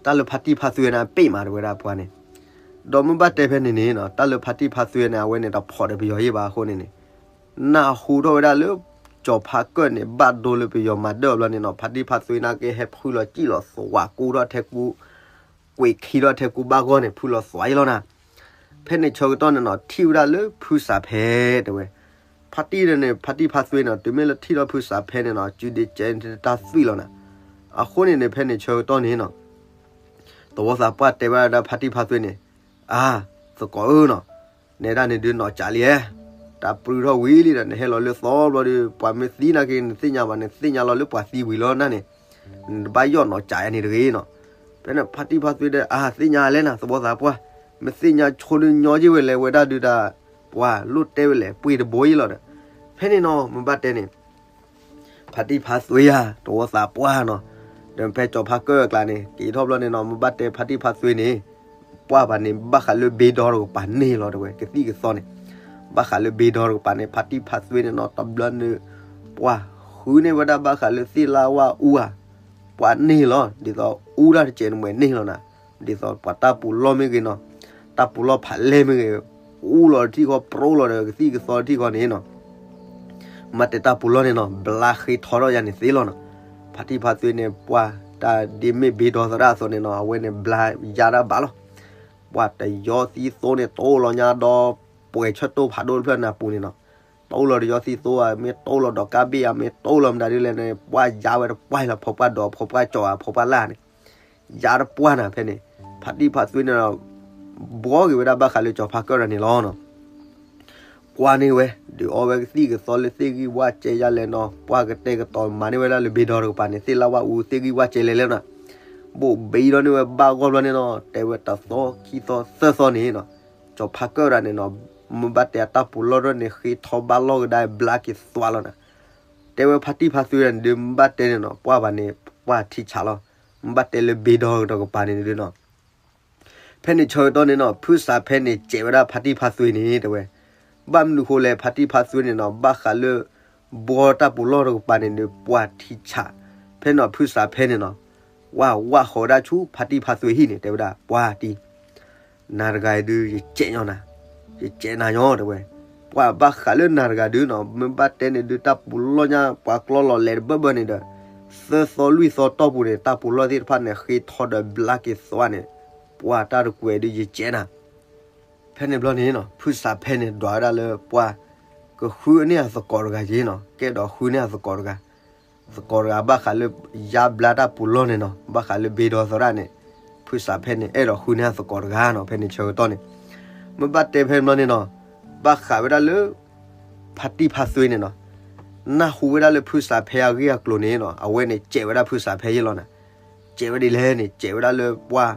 တၢ်လၢဖါတံၢ်ဖါသွ့န့ၣ်ပ့ၣ်မးတဝဲဒၣ်ပှၤန့ၣ်, ဒီးမ့ၢ်ဘၣ်တဲဖဲန့ၣ်န့ၣ်နီၤ တၢ်လၢဖါတံၢ်ဖါသွ့န့ၣ် အဝဲန့ၣ်တဖီၣ်ဒီးပယီၤယ့ၢ်ဘၣ်အဃိန့ၣ်န့ၣ်, နၢ်ဟူထီၣ်ဝဲဒၣ်လၢ ကၠီၤဖါကၢၢ်န့ၣ် ဘၣ်ဒိလၢပယီၤမၤဒၢၣ်အီၤဘျီန့ၣ်နီၤ ဖါတံၢ်ဖါသွ့နာ်က့ဟဲဖုလီၤကံၣ်လီၤသွးကူထီၣ်ထဲကူ ကွံာ်ခံထီၣ်ထဲကူဘၣ်ဂီၢ်န့ၣ် ဖုလီၤသွးအံၤလီၤနၤ. ဖဲန့ၣ်ဆၢကတီၢ်န့ၣ်နီၤ ထံၣ်ဝဲဒၣ်လၢဖုစးဖဲတဲဝဲ, ဖါတံၢ်န့ၣ် ဖါတံၢ်ဖါသွ့န့ၣ် တုၤမ့ၢ်လၢထံၣ်ထီၣ်ဖုစးဖဲန့ၣ်နီၤ စုဒ့ကဲတၢ်သွံၣ်လီၤနၤ. အဃိန့ၣ်န့ၣ် ဖဲန့ၣ်ဆၢကတီၢ်န့ၣ်နီၤ သဝီသးပှၢ်တဲဝဲဒၣ်ဖါတံၢ်ဖါသွ့န့ၣ်, အါ, သကိးဧၢနီၤ, နဲဒၣ်န့ၣ်ဒုးနီၢ်ကးလံဧါ, တၢ်ပြုၢ်ထီၣ်ဝံၤလံဒီး နဟဲလီၤလၢသီဘျီဒီး ပှၤမ့ၢ်သံနာ်က့ နသ့ၣ်ညါဘၣ် နသ့ၣ်ညါလီၤလၢပှၤသံဝံၤလီၤနၢ်န့ၣ်, နတဘၣ်ယီၣ်နီၢ်ကးယၤန့ၣ်တဂ့ၤနီၤ. ဖဲန့ၣ်ဖါတံၢ်ဖါသွ့ဒီး အါ သ့ၣ်ညါလဲၣ်နၤ သဝီသးပှၢ်, မ့ၢ်သ့ၣ်ညါဆိဒုးညီယ့ၢ်ဝဲလဲၣ် ဝဲဒၣ်ဒုးတၢ်, ပှၤလိၣ်တဲဝဲလဲၣ် ပှ့ၤတဘိယ့ၢ်လီၤဒီး, ဖဲန့ၣ်နီၤ မ့ၢ်ဘၣ်တဲန့ၣ် ဖါတံၢ်ဖါသွ့ဧါ သဝီသးပှၢ်နီၤ, ဒီးဖဲကၠီၤဖါကၢၢ်အကျါန့ၣ် က့ၤထီၣ်ဘျီန့ၣ်နီၤ မ့ၢ်ဘၣ်တဲဖါတံၢ်ဖါသွ့န့ၣ်, ပှၢ်ဘၣ်န့ၣ် ဘၣ်ဃးလၢဘ့ဒီတကပၤန့ၣ်လီၤတဝဲ ကသံၣ်ကသီန့ၣ်, ဘၣ်ဃးလၢဘ့ဒီတကပၤန့ၣ် ဖါတံၢ်ဖါသွ့န့ၣ်နီၤ တဘျီန့ၣ်, ပှၢ်ဃုန့ၢ်ဝဲဒၣ်ဘၣ်ဃးလၢသ့ၣ်လၢဝၣ်အူဧါ, ပှၢ်န့ၢ်လီၤ ဒ်သိးအူတၢ်တစဲးတမှဲၤန့ၢ်လီၤနၤ, ဒ်သိးပှၤတၢ်ပူၤလီၢ်မ့ၢ်ဂ့ၤနီၤ, တၢ်ပူၤလီၢ်ဖးလဲၢ်မ့ၢ်ဂ့ၤ, အူလီၤတထံၣ်ဃီပြီလီၤဒီး ကသံၣ်ကသီတထံၣ်ဃီန့ၣ်နီၤ မ့ၢ်တဲတၢ်ပူၤလီၢ်န့ၣ်နီၤ ဘျါဃ့ထီထီၣ်ယၤန့ၣ်သ့လီၤနီၤ. ဖါတံၢ်ဖါသွ့န့ၣ် ပှၢ်တၢ်ဒ်မ့ၢ်ဘ့ဒီသရၣ်အသိးန့ၣ်နီၤ အဝဲန့ၣ် ဘျါယါတၢ်ဘၣ်လီၤ. ပှၢ်တယီသံသိန့ၣ် တိၢ်လီၤညါဒီး ပှဲၤဆၢတိၢ်ဖးဒိၣ်တဖျၢၣ်န့ၣ်အပူၤန့ၣ်နီၤ, တိၢ်လီၤတယီသံသိဧါ မ့ၢ်တိၢ်လီၤဒီးကါဘ့ၣ်ဧါ မ့ၢ်တိၢ်လီၤမတၤဒ်လဲၣ်န့ၣ် ပှၢ်ယါဝဲတပှၢ်လီၤ ဖိပှၢ်ဒီးဖိပှၢ်ကၠီၤဧါ ဖိပှၢ်လၢ်န့ၣ် ယါတပှၢ်နၤဖဲန့ၣ်, ဖါတံၢ်ဖါသွ့န့ၣ်ဒီး ဘှီက့ၤဝဲဒၣ်ဘၣ်ဃးလၢကၠီၤဖါကၢၢ်တဂၤန့ၣ်လီၤနီၤ. ကွၢ်န့ၢ်ဝဲ ဒုးအီဝဲကသံၣ်ကသီလၢသ့ၣ်ဂံၢ်ဝၣ်ကဲယါလဲၣ်နီၤ ပှၢ်ကတဲာ်ကတီၤမၤန့ၢ်ဝဲဒၣ်လၢဘ့ဒီတကပၤန့ၣ် သ့ၣ်လၢဝၣ်အူသ့ၣ်ဂံၢ်ဝၣ်ကဲလဲၣ်လဲၣ်နီၤ. ဘိၣ်ဘံဒီန့ၢ်ဝဲဘၣ်ဂီၢ်ဘျီန့ၣ်နီၤ တဲဝဲတသီခံသီသၢသီန့ၣ်နီၤ, ကၠီၤဖါကၢၢ်တဂၤန့ၣ်နီၤ မ့ၢ်ဘၣ်တဲအတၢ်ပူၤလီၢ်တဖၣ်န့ၣ် ဃ့ထီဘၣ်လီၢ်ကဒါဘျါက့ၤသွါလီၤနၤ. တဲဝဲဖါတံၢ်ဖါသွ့တဂၤန့ၣ်ဒုး မ့ၢ်ဘၣ်တဲန့ၣ်နီၤ ပှၢ်ဘၣ်န့ၣ် ပှၢ်ထံဆးလီၤ. မ့ၢ်ဘၣ်တဲလၢဘ့ဒီတကပၤန့ၣ်ဒုးနီၤ ဖဲန့ၣ်ဆၢကတီၢ်န့ၣ်နီၤ ဖုစးဖဲန့ၣ် စဲးဝဲဒၣ်ဖါတံၢ်ဖါသွ့န့ၣ်တဲဝဲ, ဘၣ်မနုၤဃိလဲၣ် ဖါတံၢ်ဖါသွ့န့ၣ်နီၤ ဘၣ်ဃးလၢ ဘှီတၢ်ပူၤလီၢ်တကပၤန့ၣ်ဒုး ပှၢ်ထံဆး, ဖဲန့ၣ်ဖုစးဖဲန့ၣ်နီၤ ဝၢ်ဝၣ်ဃီၤဝဲဒၣ်ဆူဖါတံၢ်ဖါသွ့ဟံၣ်န့ၣ် တဲဝဲဒၣ် ပှၢ်တံၢ် နၤတဂၤအံၤဒုး ယစဲးညီနၤ, ယစဲးနၤညီတဲဝဲ, ပှၢ်ဘၣ်ဃးလၢနၤတဂၤဒုးနီၤ မ့ၢ်ဘၣ်တဲန့ၣ်ဒုး တၢ်ပူၤလီၢ်ညါ ပှၤကျီလီၤလဲၤတဘၢဘၢန့ၣ်ဒီး သၢသီလွံၢ်သီတီၢ်ပူၤန့ၣ် တၢ်ပူၤလီၢ်သ့ၣ်တဖၣ်န့ၣ် ဃ့ထီဒီးဘျါက့ၤသွါန့ၣ်, ပှၢ်တၢ်တကွဲးဒုး ယစဲးနၤ ဖဲန့ၣ်ဘျီန့ၣ်နီၤ ဖုစးဖဲန့ၣ် ဒွးဝဲဒၣ်လၢပှၢ် ကဃုန့ၢ်အသကိးတဂၤက့ၤနီၤ ကအဲၣ်ဒိးဃုန့ၢ်အသကိးတဂၤ, သကိးတဂၤဘၣ်ဃးလၢ ယါဘျါတၢ်ပူၤလီၢ်န့ၣ်နီၤ ဘၣ်ဃးလၢဘ့ဒီသရၣ်န့ၣ်, ဖုစးဖဲန့ၣ် အဲၣ်ဒိးဃုန့ၢ်အသကိးတဂၤနီၤ ဖဲန့ၣ်ဆၢကတီၢ်န့ၣ်, မ့ၢ်ဘၣ်တဲဖဲန့ၣ်ဘျီန့ၣ်နီၤ, ဘၣ်ဃးဝဲဒၣ်လၢ ဖါတံၢ်ဖါသွ့န့ၣ်နီၤ, နၢ်ဟူဝဲဒၣ်လၢဖုစးဖဲအဂ့ၢ်အကျိၤန့ၣ်နီၤ အဝဲန့ၣ် စဲးဝဲဒၣ်ဖုစးဖဲယ့ၢ်လီၤနၤ, စဲးဝဲဒ်လဲၣ်န့ၣ် စဲးဝဲဒၣ်လၢပှၢ်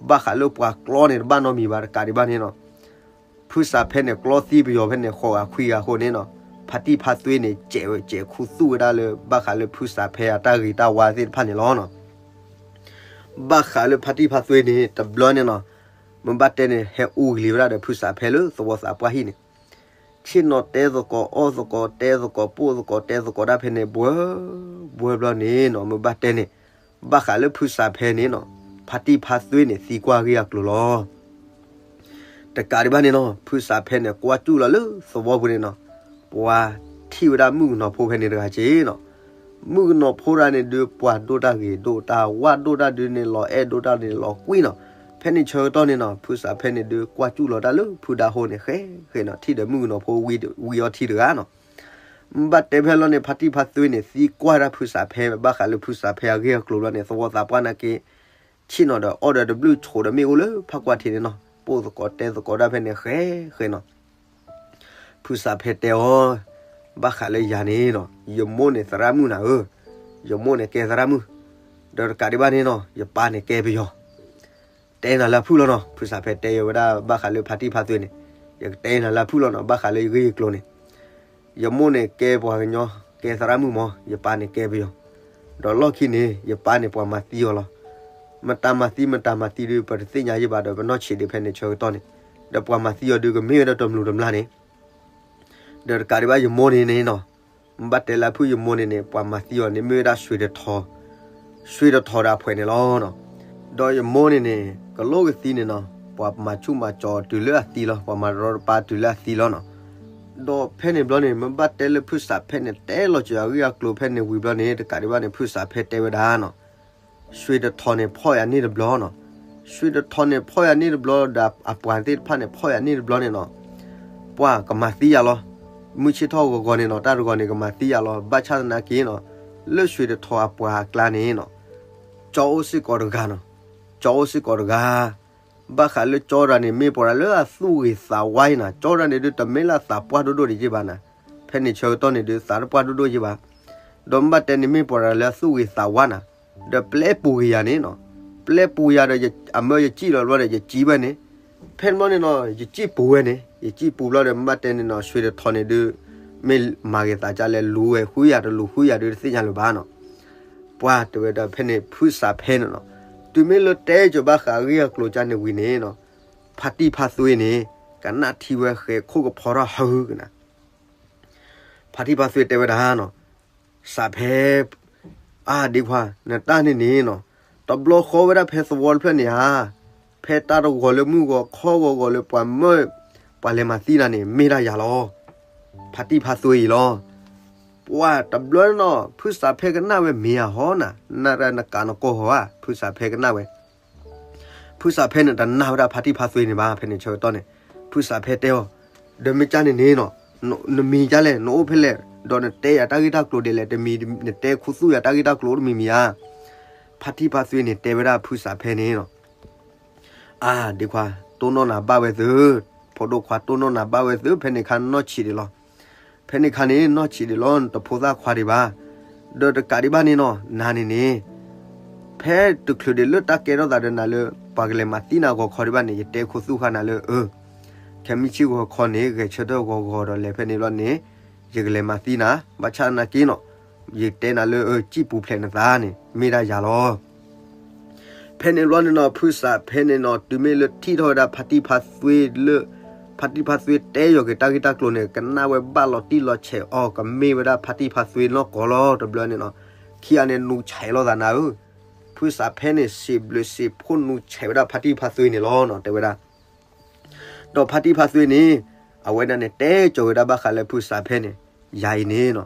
ဘၣ်ဃးလၢပှၤကျီန့ၣ် တဘၣ်နီတမံၤဘၣ် တကးဒံးဘၣ်န့ၣ်နီၤ, ဖုစးဖဲန့ၣ် ကျီသံပယီၤဖဲန့ၣ် ဃိးဂၤခွံဂၤအဃိန့ၣ်နီၤ, ဖါတံၢ်ဖါသွ့န့ၣ် စဲးဝဲ စဲးခူသူၣ်ဝဲဒၣ်လၢ ဘၣ်ဃးလၢဖုစးဖဲအတၢ်ဂ့ၤတၢ်ဝါသ့ၣ်တဖၣ်န့ၣ်လီၤနီၤ. ဘၣ်ဃးလၢဖါတံၢ်ဖါသွ့န့ၣ် တဘျီန့ၣ်နီၤ, မ့ၢ်ဘၣ်တဲန့ၣ် ဟဲအူကလံၤဝဲဒၣ်ဒီးဖုစးဖဲလၢသဝီသးပှၢ်ဟံၣ်န့ၣ်, ဆ့ၣ်နီၤတဲသကိးအီၣ်သကိး တဲသကိးပိၢ်သကိး တဲသကိးတၢ်ဖဲန့ၣ် ဘှၢဘှၢဘျီန့ၣ်နီၤ, မ့ၢ်ဘၣ်တဲန့ၣ် ဘၣ်ဃးလၢဖုစးဖဲန့ၣ်နီၤ, ဖါတံၢ်ဖါသွ့န့ၣ် သံကွၢ်ဂ့ၢ်အကျိၤလီၤ. တကးဒံးဘၣ်န့ၣ်နီၤ, ဖုစးဖဲန့ၣ် ကွၢ်စူၣ်လီၤလၢသဝီပူၤန့ၣ်နီၤ, ပှၤထံၣ်ဝဲဒၣ်မုၣ်ကနီၤဖိဖဲန့ၣ်တဂၤက့နီၤ, မုၣ်ကနီၤဖိတဂၤန့ၣ်ဒုး ပှၤဒိၣ်တၢ်ဂ့ၤဒိၣ်တၢ် ဝၣ်ဒိၣ်တၢ်ဒုးန့ၣ် လီၤအဲၣ်ဒိၣ်တၢ်န့ၣ် လီၤကွံနီၤ, ဖဲန့ၣ်ဆၢကတီၢ်န့ၣ်နီၤ, ဖုစးဖဲန့ၣ်ဒုး ကွၢ်စူၣ်လီၤတၢ်လၢဖုဒါဟိန့ၣ် ဃဲဃဲနီၤ, ထံၣ်ဒီးမုၣ်ကနီၤဖိဝံအီထံတဂၤနီၤ, ဘၣ်တဲဖဲလီၤန့ၣ် ဖါတံၢ်ဖါသွ့န့ၣ် သံကွၢ်ဒၣ်ဖုစးဖဲ ဘၣ်ဃးလၢဖုစးဖဲအဂ့ၢ်အကျိၤဘျီန့ၣ် သဝီသးပှၢ်နာ်က့ ဆ့ၣ်နီၤဒီးအီၣ်ဒီးတဘျုးဆိးဒီးမ့ၣ်အူလၢဖးကွၢ်ထံးန့ၣ်နီၤ, ပိၢ်သကိးတဲသကိးဒၣ်ဖဲန့ၣ် ဃဲဃဲနီၤ, ဖုစးဖဲတဲအီၤ, ဘၣ်ဃးလၢယၤန့ၣ်နီၤ, ယမိၢ်န့ၣ်သရၣ်မုၣ်နၤဧၢ, ယမိၢ်န့ၣ်ကဲသရၣ်မုၣ်, ဒီးတကးဒံးဘၣ်န့ၣ်နီၤ, ယပၢ်န့ၣ်ကဲပယီၤ တဲနၤလၢအဖုၣ်လီၤနီၤ, ဖုစးဖဲတဲယဝဲဒၣ်ဘၣ်ဃးလၢဖါတံၢ်ဖါသွ့န့ၣ်, ယကတဲနၤလၢအဖုၣ်လီၤနီၤ, ဘၣ်ဃးလၢယဂ့ၢ်ယကျိၤန့ၣ်, ယမိၢ်န့ၣ်ကဲပှၤကညီ ကဲသရၣ်မုၣ်မး, ယပၢ်န့ၣ်ကဲပယီၤ, ဒီးလီၢ်ခံန့ၣ် ယပၢ်န့ၣ်ပှၤမၤသံအီၤလီၤ, မတၤမၤသံ မတၤမၤသံဒုး ပတသ့ၣ်ညါယံၣ်ဘၣ်ဒီး ပနီၢ်ဆံးဒံးဖဲန့ၣ်ဆၢကတီၢ်န့ၣ်, ဒီးပှၤမၤသံအီၤဒုးကမ့ၢ်ဝဲဒၣ်တမျိးတမျာ်န့ၣ် ဒီးတကးဒံးဘၣ်ယမိၢ်န့ၣ်န့ၣ်နီၤ, ဘၣ်တဲလၢအဖုၣ်ယမိၢ်န့ၣ်န့ၣ် ပှၤမၤသံအီၤန့ၣ် မ့ၢ်ဝဲဒၣ် ဆွ့တထီ, ဆွ့တထီဒီးအဖှဲးန့ၣ်လီၤနီၤ, ဒီးယမိၢ်န့ၣ်န့ၣ် ကလိၣ်ကသံန့ၣ်နီၤ, ပှၤမၤဆူၣ်မၤစီၤတုၤလၢအသံလီၤ, ပှၤမၤရီတပါတုၤလၢအသံလီၤနီၤ, ဒီးဖဲန့ၣ်ဘျီန့ၣ် မ့ၢ်ဘၣ်တဲလၢဖုစးဖဲန့ၣ် တဲလီၤစၢၤအဂ့ၢ်အကျိၤဖဲန့ၣ်ဝံၤဘျီန့ၣ် တကးဒံးဘၣ်န့ၣ် ဖုစးဖဲတဲဝဲဒၣ်နီၤ ဆွ့တထီန့ၣ်ဖီၣ်ယၤန့ၢ်တဘျီနီၤ, ဆွ့တထီန့ၣ်ဖီၣ်ယၤန့ၢ်တဘျီဒီးအပှၤသ့ၣ်တဖၣ်န့ၣ် ဖီၣ်ယၤန့ၢ်တဘျီန့ၣ်နီၤ, ပှၤကမၤသံယၤလီၤ, မုၢ်ဆ့ၣ်ထီၣ်ဂီၤဂီၤန့ၣ်နီၤ, တၢ်တဂီၤန့ၣ် ကမၤသံယၤလီၤ, ဘၣ်ဆၣ်သနာ်က့နီၤ, လၢဆွ့တထီအပှၤအကျါန့ၣ်နီၤ, ကၠီအိၣ်စ့ၢ်ကီးတဂၤနီၤ, ကၠီအိၣ်စ့ၢ်ကီးတဂၤ ဘၣ်ဃးလၢကၠီတဂၤန့ၣ် မ့ၢ်ပှၤတဂၤလၢအသူၣ်ဂ့ၤသးဝါအံၤနီၤ, ကၠီတဂၤန့ၣ်ဒုး တမ့ၢ်လၢအသးပှၢ်ဒိၣ်ဒိၣ်ဒံးယ့ၢ်ဘၣ်နီၤ, ဖဲန့ၣ်ဆၢကတီၢ်န့ၣ်ဒုး သးတပှၢ်ဒိၣ်ဒိၣ်ယ့ၢ်ဘၣ်, ဒီးမ့ၢ်ဘၣ်တဲန့ၣ် မ့ၢ်ပှၤတဂၤလၢအသူၣ်ဂ့ၤသးဝါနီၤ, ဒီးပျဲပူၤက့ၤယၤန့ၣ်နီၤ, ပျဲပူၤယၤဒီး အမၢယစံၣ်လီၤဘျီဒီး ယစံၣ်ဝဲန့ၣ်, ဖဲန့ၣ်ဘျီန့ၣ်နီၤ ယစံၣ်ပူၤဝဲန့ၣ်, ယစံၣ်ပူၤဘျီဒီး မ့ၢ်ဘၣ်တဲန့ၣ်နီၤ ဆွ့တထီန့ၣ်ဒုး မ့ၢ်မၤဂ့ၤသးဒ်လဲၣ် လူၤဝဲဃုယၤတလူၤဃုယၤဒုး တသ့ၣ်ညါလၢၤဘၣ်နီၤ ပှၤတဲဝဲဒၣ်ဖဲန့ၣ် ဖုစးဖဲန့ၣ်နီၤ, တုၤမ့ၢ်လၢတဲကၠီၤဘၣ်ဃးအဂ့ၢ်အကျိၤကၠၢန့ၣ်ဝံၤန့ၣ်နီၤ, ဖါတံၢ်ဖါသွ့န့ၣ် ကနၣ်ထံဝဲဃဲးခိၣ်ကဖီထီၣ်ဟုကနၤ, ဖါတံၢ်ဖါသွ့တဲဝဲဒၣ်နီၤ, စးဖဲ အါဒ့ခွါ နတၢ်န့ၣ်န့ၣ်နီၤ, တဘျီဃီဝဲဒၣ်ဖဲသဝီတဖျၢၣ်န့ၣ်ဧါ, ဖဲတၢ်တဂီၤလၢမုၢ်ဂီၤခီဂီၤဂီၤလၢပှၤမၢ ပှၤလဲၤမၤသံနၤန့ၣ် မ့ၢ်ဒၣ်ယၤလီၤ, ဖါတံၢ်ဖါသွ့အံၤလီၤ, ပှၤတဘျီနီၤ ဖုစးဖဲကနၣ်ဝဲမ့ၢ်ဧါဟီနၤ, နရနကးနကီၢ်ဟီဧါ ဖုစးဖဲကနၣ်ဝဲ ဖုစးဖဲန့ၣ် တနာ်ဝဲဒၣ်ဖါတံၢ်ဖါသွ့န့ၣ်ဘၣ် ဖဲန့ၣ်ဆၢကတီၢ်န့ၣ်, ဖုစးဖဲတဲအီၤ, ဒီးမ့ၢ်ကၢ်န့ၣ်န့ၣ်နီၤ, နမံၤကၢ်လဲၣ် နအိၣ်ဖဲလဲၣ်, ဒီးနတဲယၤတၢ်ဂ့ၢ်တၢ်ကျိၤဒ်လဲၣ်, တမံၤနတဲခူသူၣ်ယၤတၢ်ဂ့ၢ်တၢ်ကျိၤအိၣ်တမံၤမံၤဧါ, ဖါတံၢ်ဖါသွ့န့ၣ် တဲဝဲဒၣ်ဖုစးဖဲန့ၣ်နီၤ အါဒ့ခွါ တိၢ်နီၣ်နၤဘၣ်ဝဲသု, ဖိဒိၣ်ခွါတိၢ်နီၣ်နၤဘၣ်ဝဲသု ဖဲန့ၣ်ခါနီၢ်ဆံးဒံးလီၤ, ဖဲန့ၣ်ခါန့ၣ် နီၢ်ဆံးဒံးလီၤ နတဖိသၣ်ခွါဒံးဘၣ်, ဒီးတကးဒံးဘၣ်န့ၣ်နီၤ နၤန့ၣ်န့ၣ် ဖဲတချုးဒံးလၢတၢ်ကဲထီၣ်သးဒီးနၤလၢ ပှၤကလဲၤမၤသံနၤဂီၤခီဒံးဘၣ်န့ၣ် ယတဲခူသူၣ်ဃာ်နၤလၢ အၢ ခဲမုၢ်ဆ့ၣ်ဂီၤခီန့ၣ် ဂဲၤဆၢထၢၣ်ဂီၤဂီၤဒီးလဲၤဖဲန့ၣ်လီၤန့ၣ် ယကလဲၤမၤသံနၤ, ဘၣ်ဆၣ်သနာ်က့နီၤ ယတဲနၤလၢ အၢ စံၣ်ပူၤဖျဲးနသးန့ၣ် မ့ၢ်ဒၣ်ယၤလီၤ ဖဲန့ၣ်ဘျီန့ၣ်နီၤ ဖုစးဖဲန့ၣ်နီၤ တုၤမ့ၢ်လၢထံၣ်ထီၣ်ဝဲဒၣ်ဖါတံၢ်ဖါသွ့လၢ ဖါတံၢ်ဖါသွ့တဲယီၤက့ၤတၢ်ဂ့ၢ်တၢ်ကျိၤန့ၣ် ကနၣ်ဝဲဘၣ်လီၤတံၢ်လီၤဆဲးအီၤ ကမ့ၢ်ဝဲဒၣ်ဖါတံၢ်ဖါသွ့နီၢ်ကီၢ်လီၤ တဘျီန့ၣ်နီၤ, ခံဂၤန့ၣ်နူဆဲးလိာ်သးနၤဧၢ, ဖုစးဖဲန့ၣ် စံးဘျုးစံးဖှိၣ်နူဆဲးဝဲဒၣ်ဖါတံၢ်ဖါသွ့န့ၣ်လီၤနီၤ တဲဝဲဒၣ် ဒီးဖါတံၢ်ဖါသွ့န့ၣ် အဝဲဒၣ်န့ၣ် တဲကၠီၤဝဲဒၣ်ဘၣ်ဃးလၢဖုစးဖဲန့ၣ် ယၤအံၤန့ၣ်နီၤ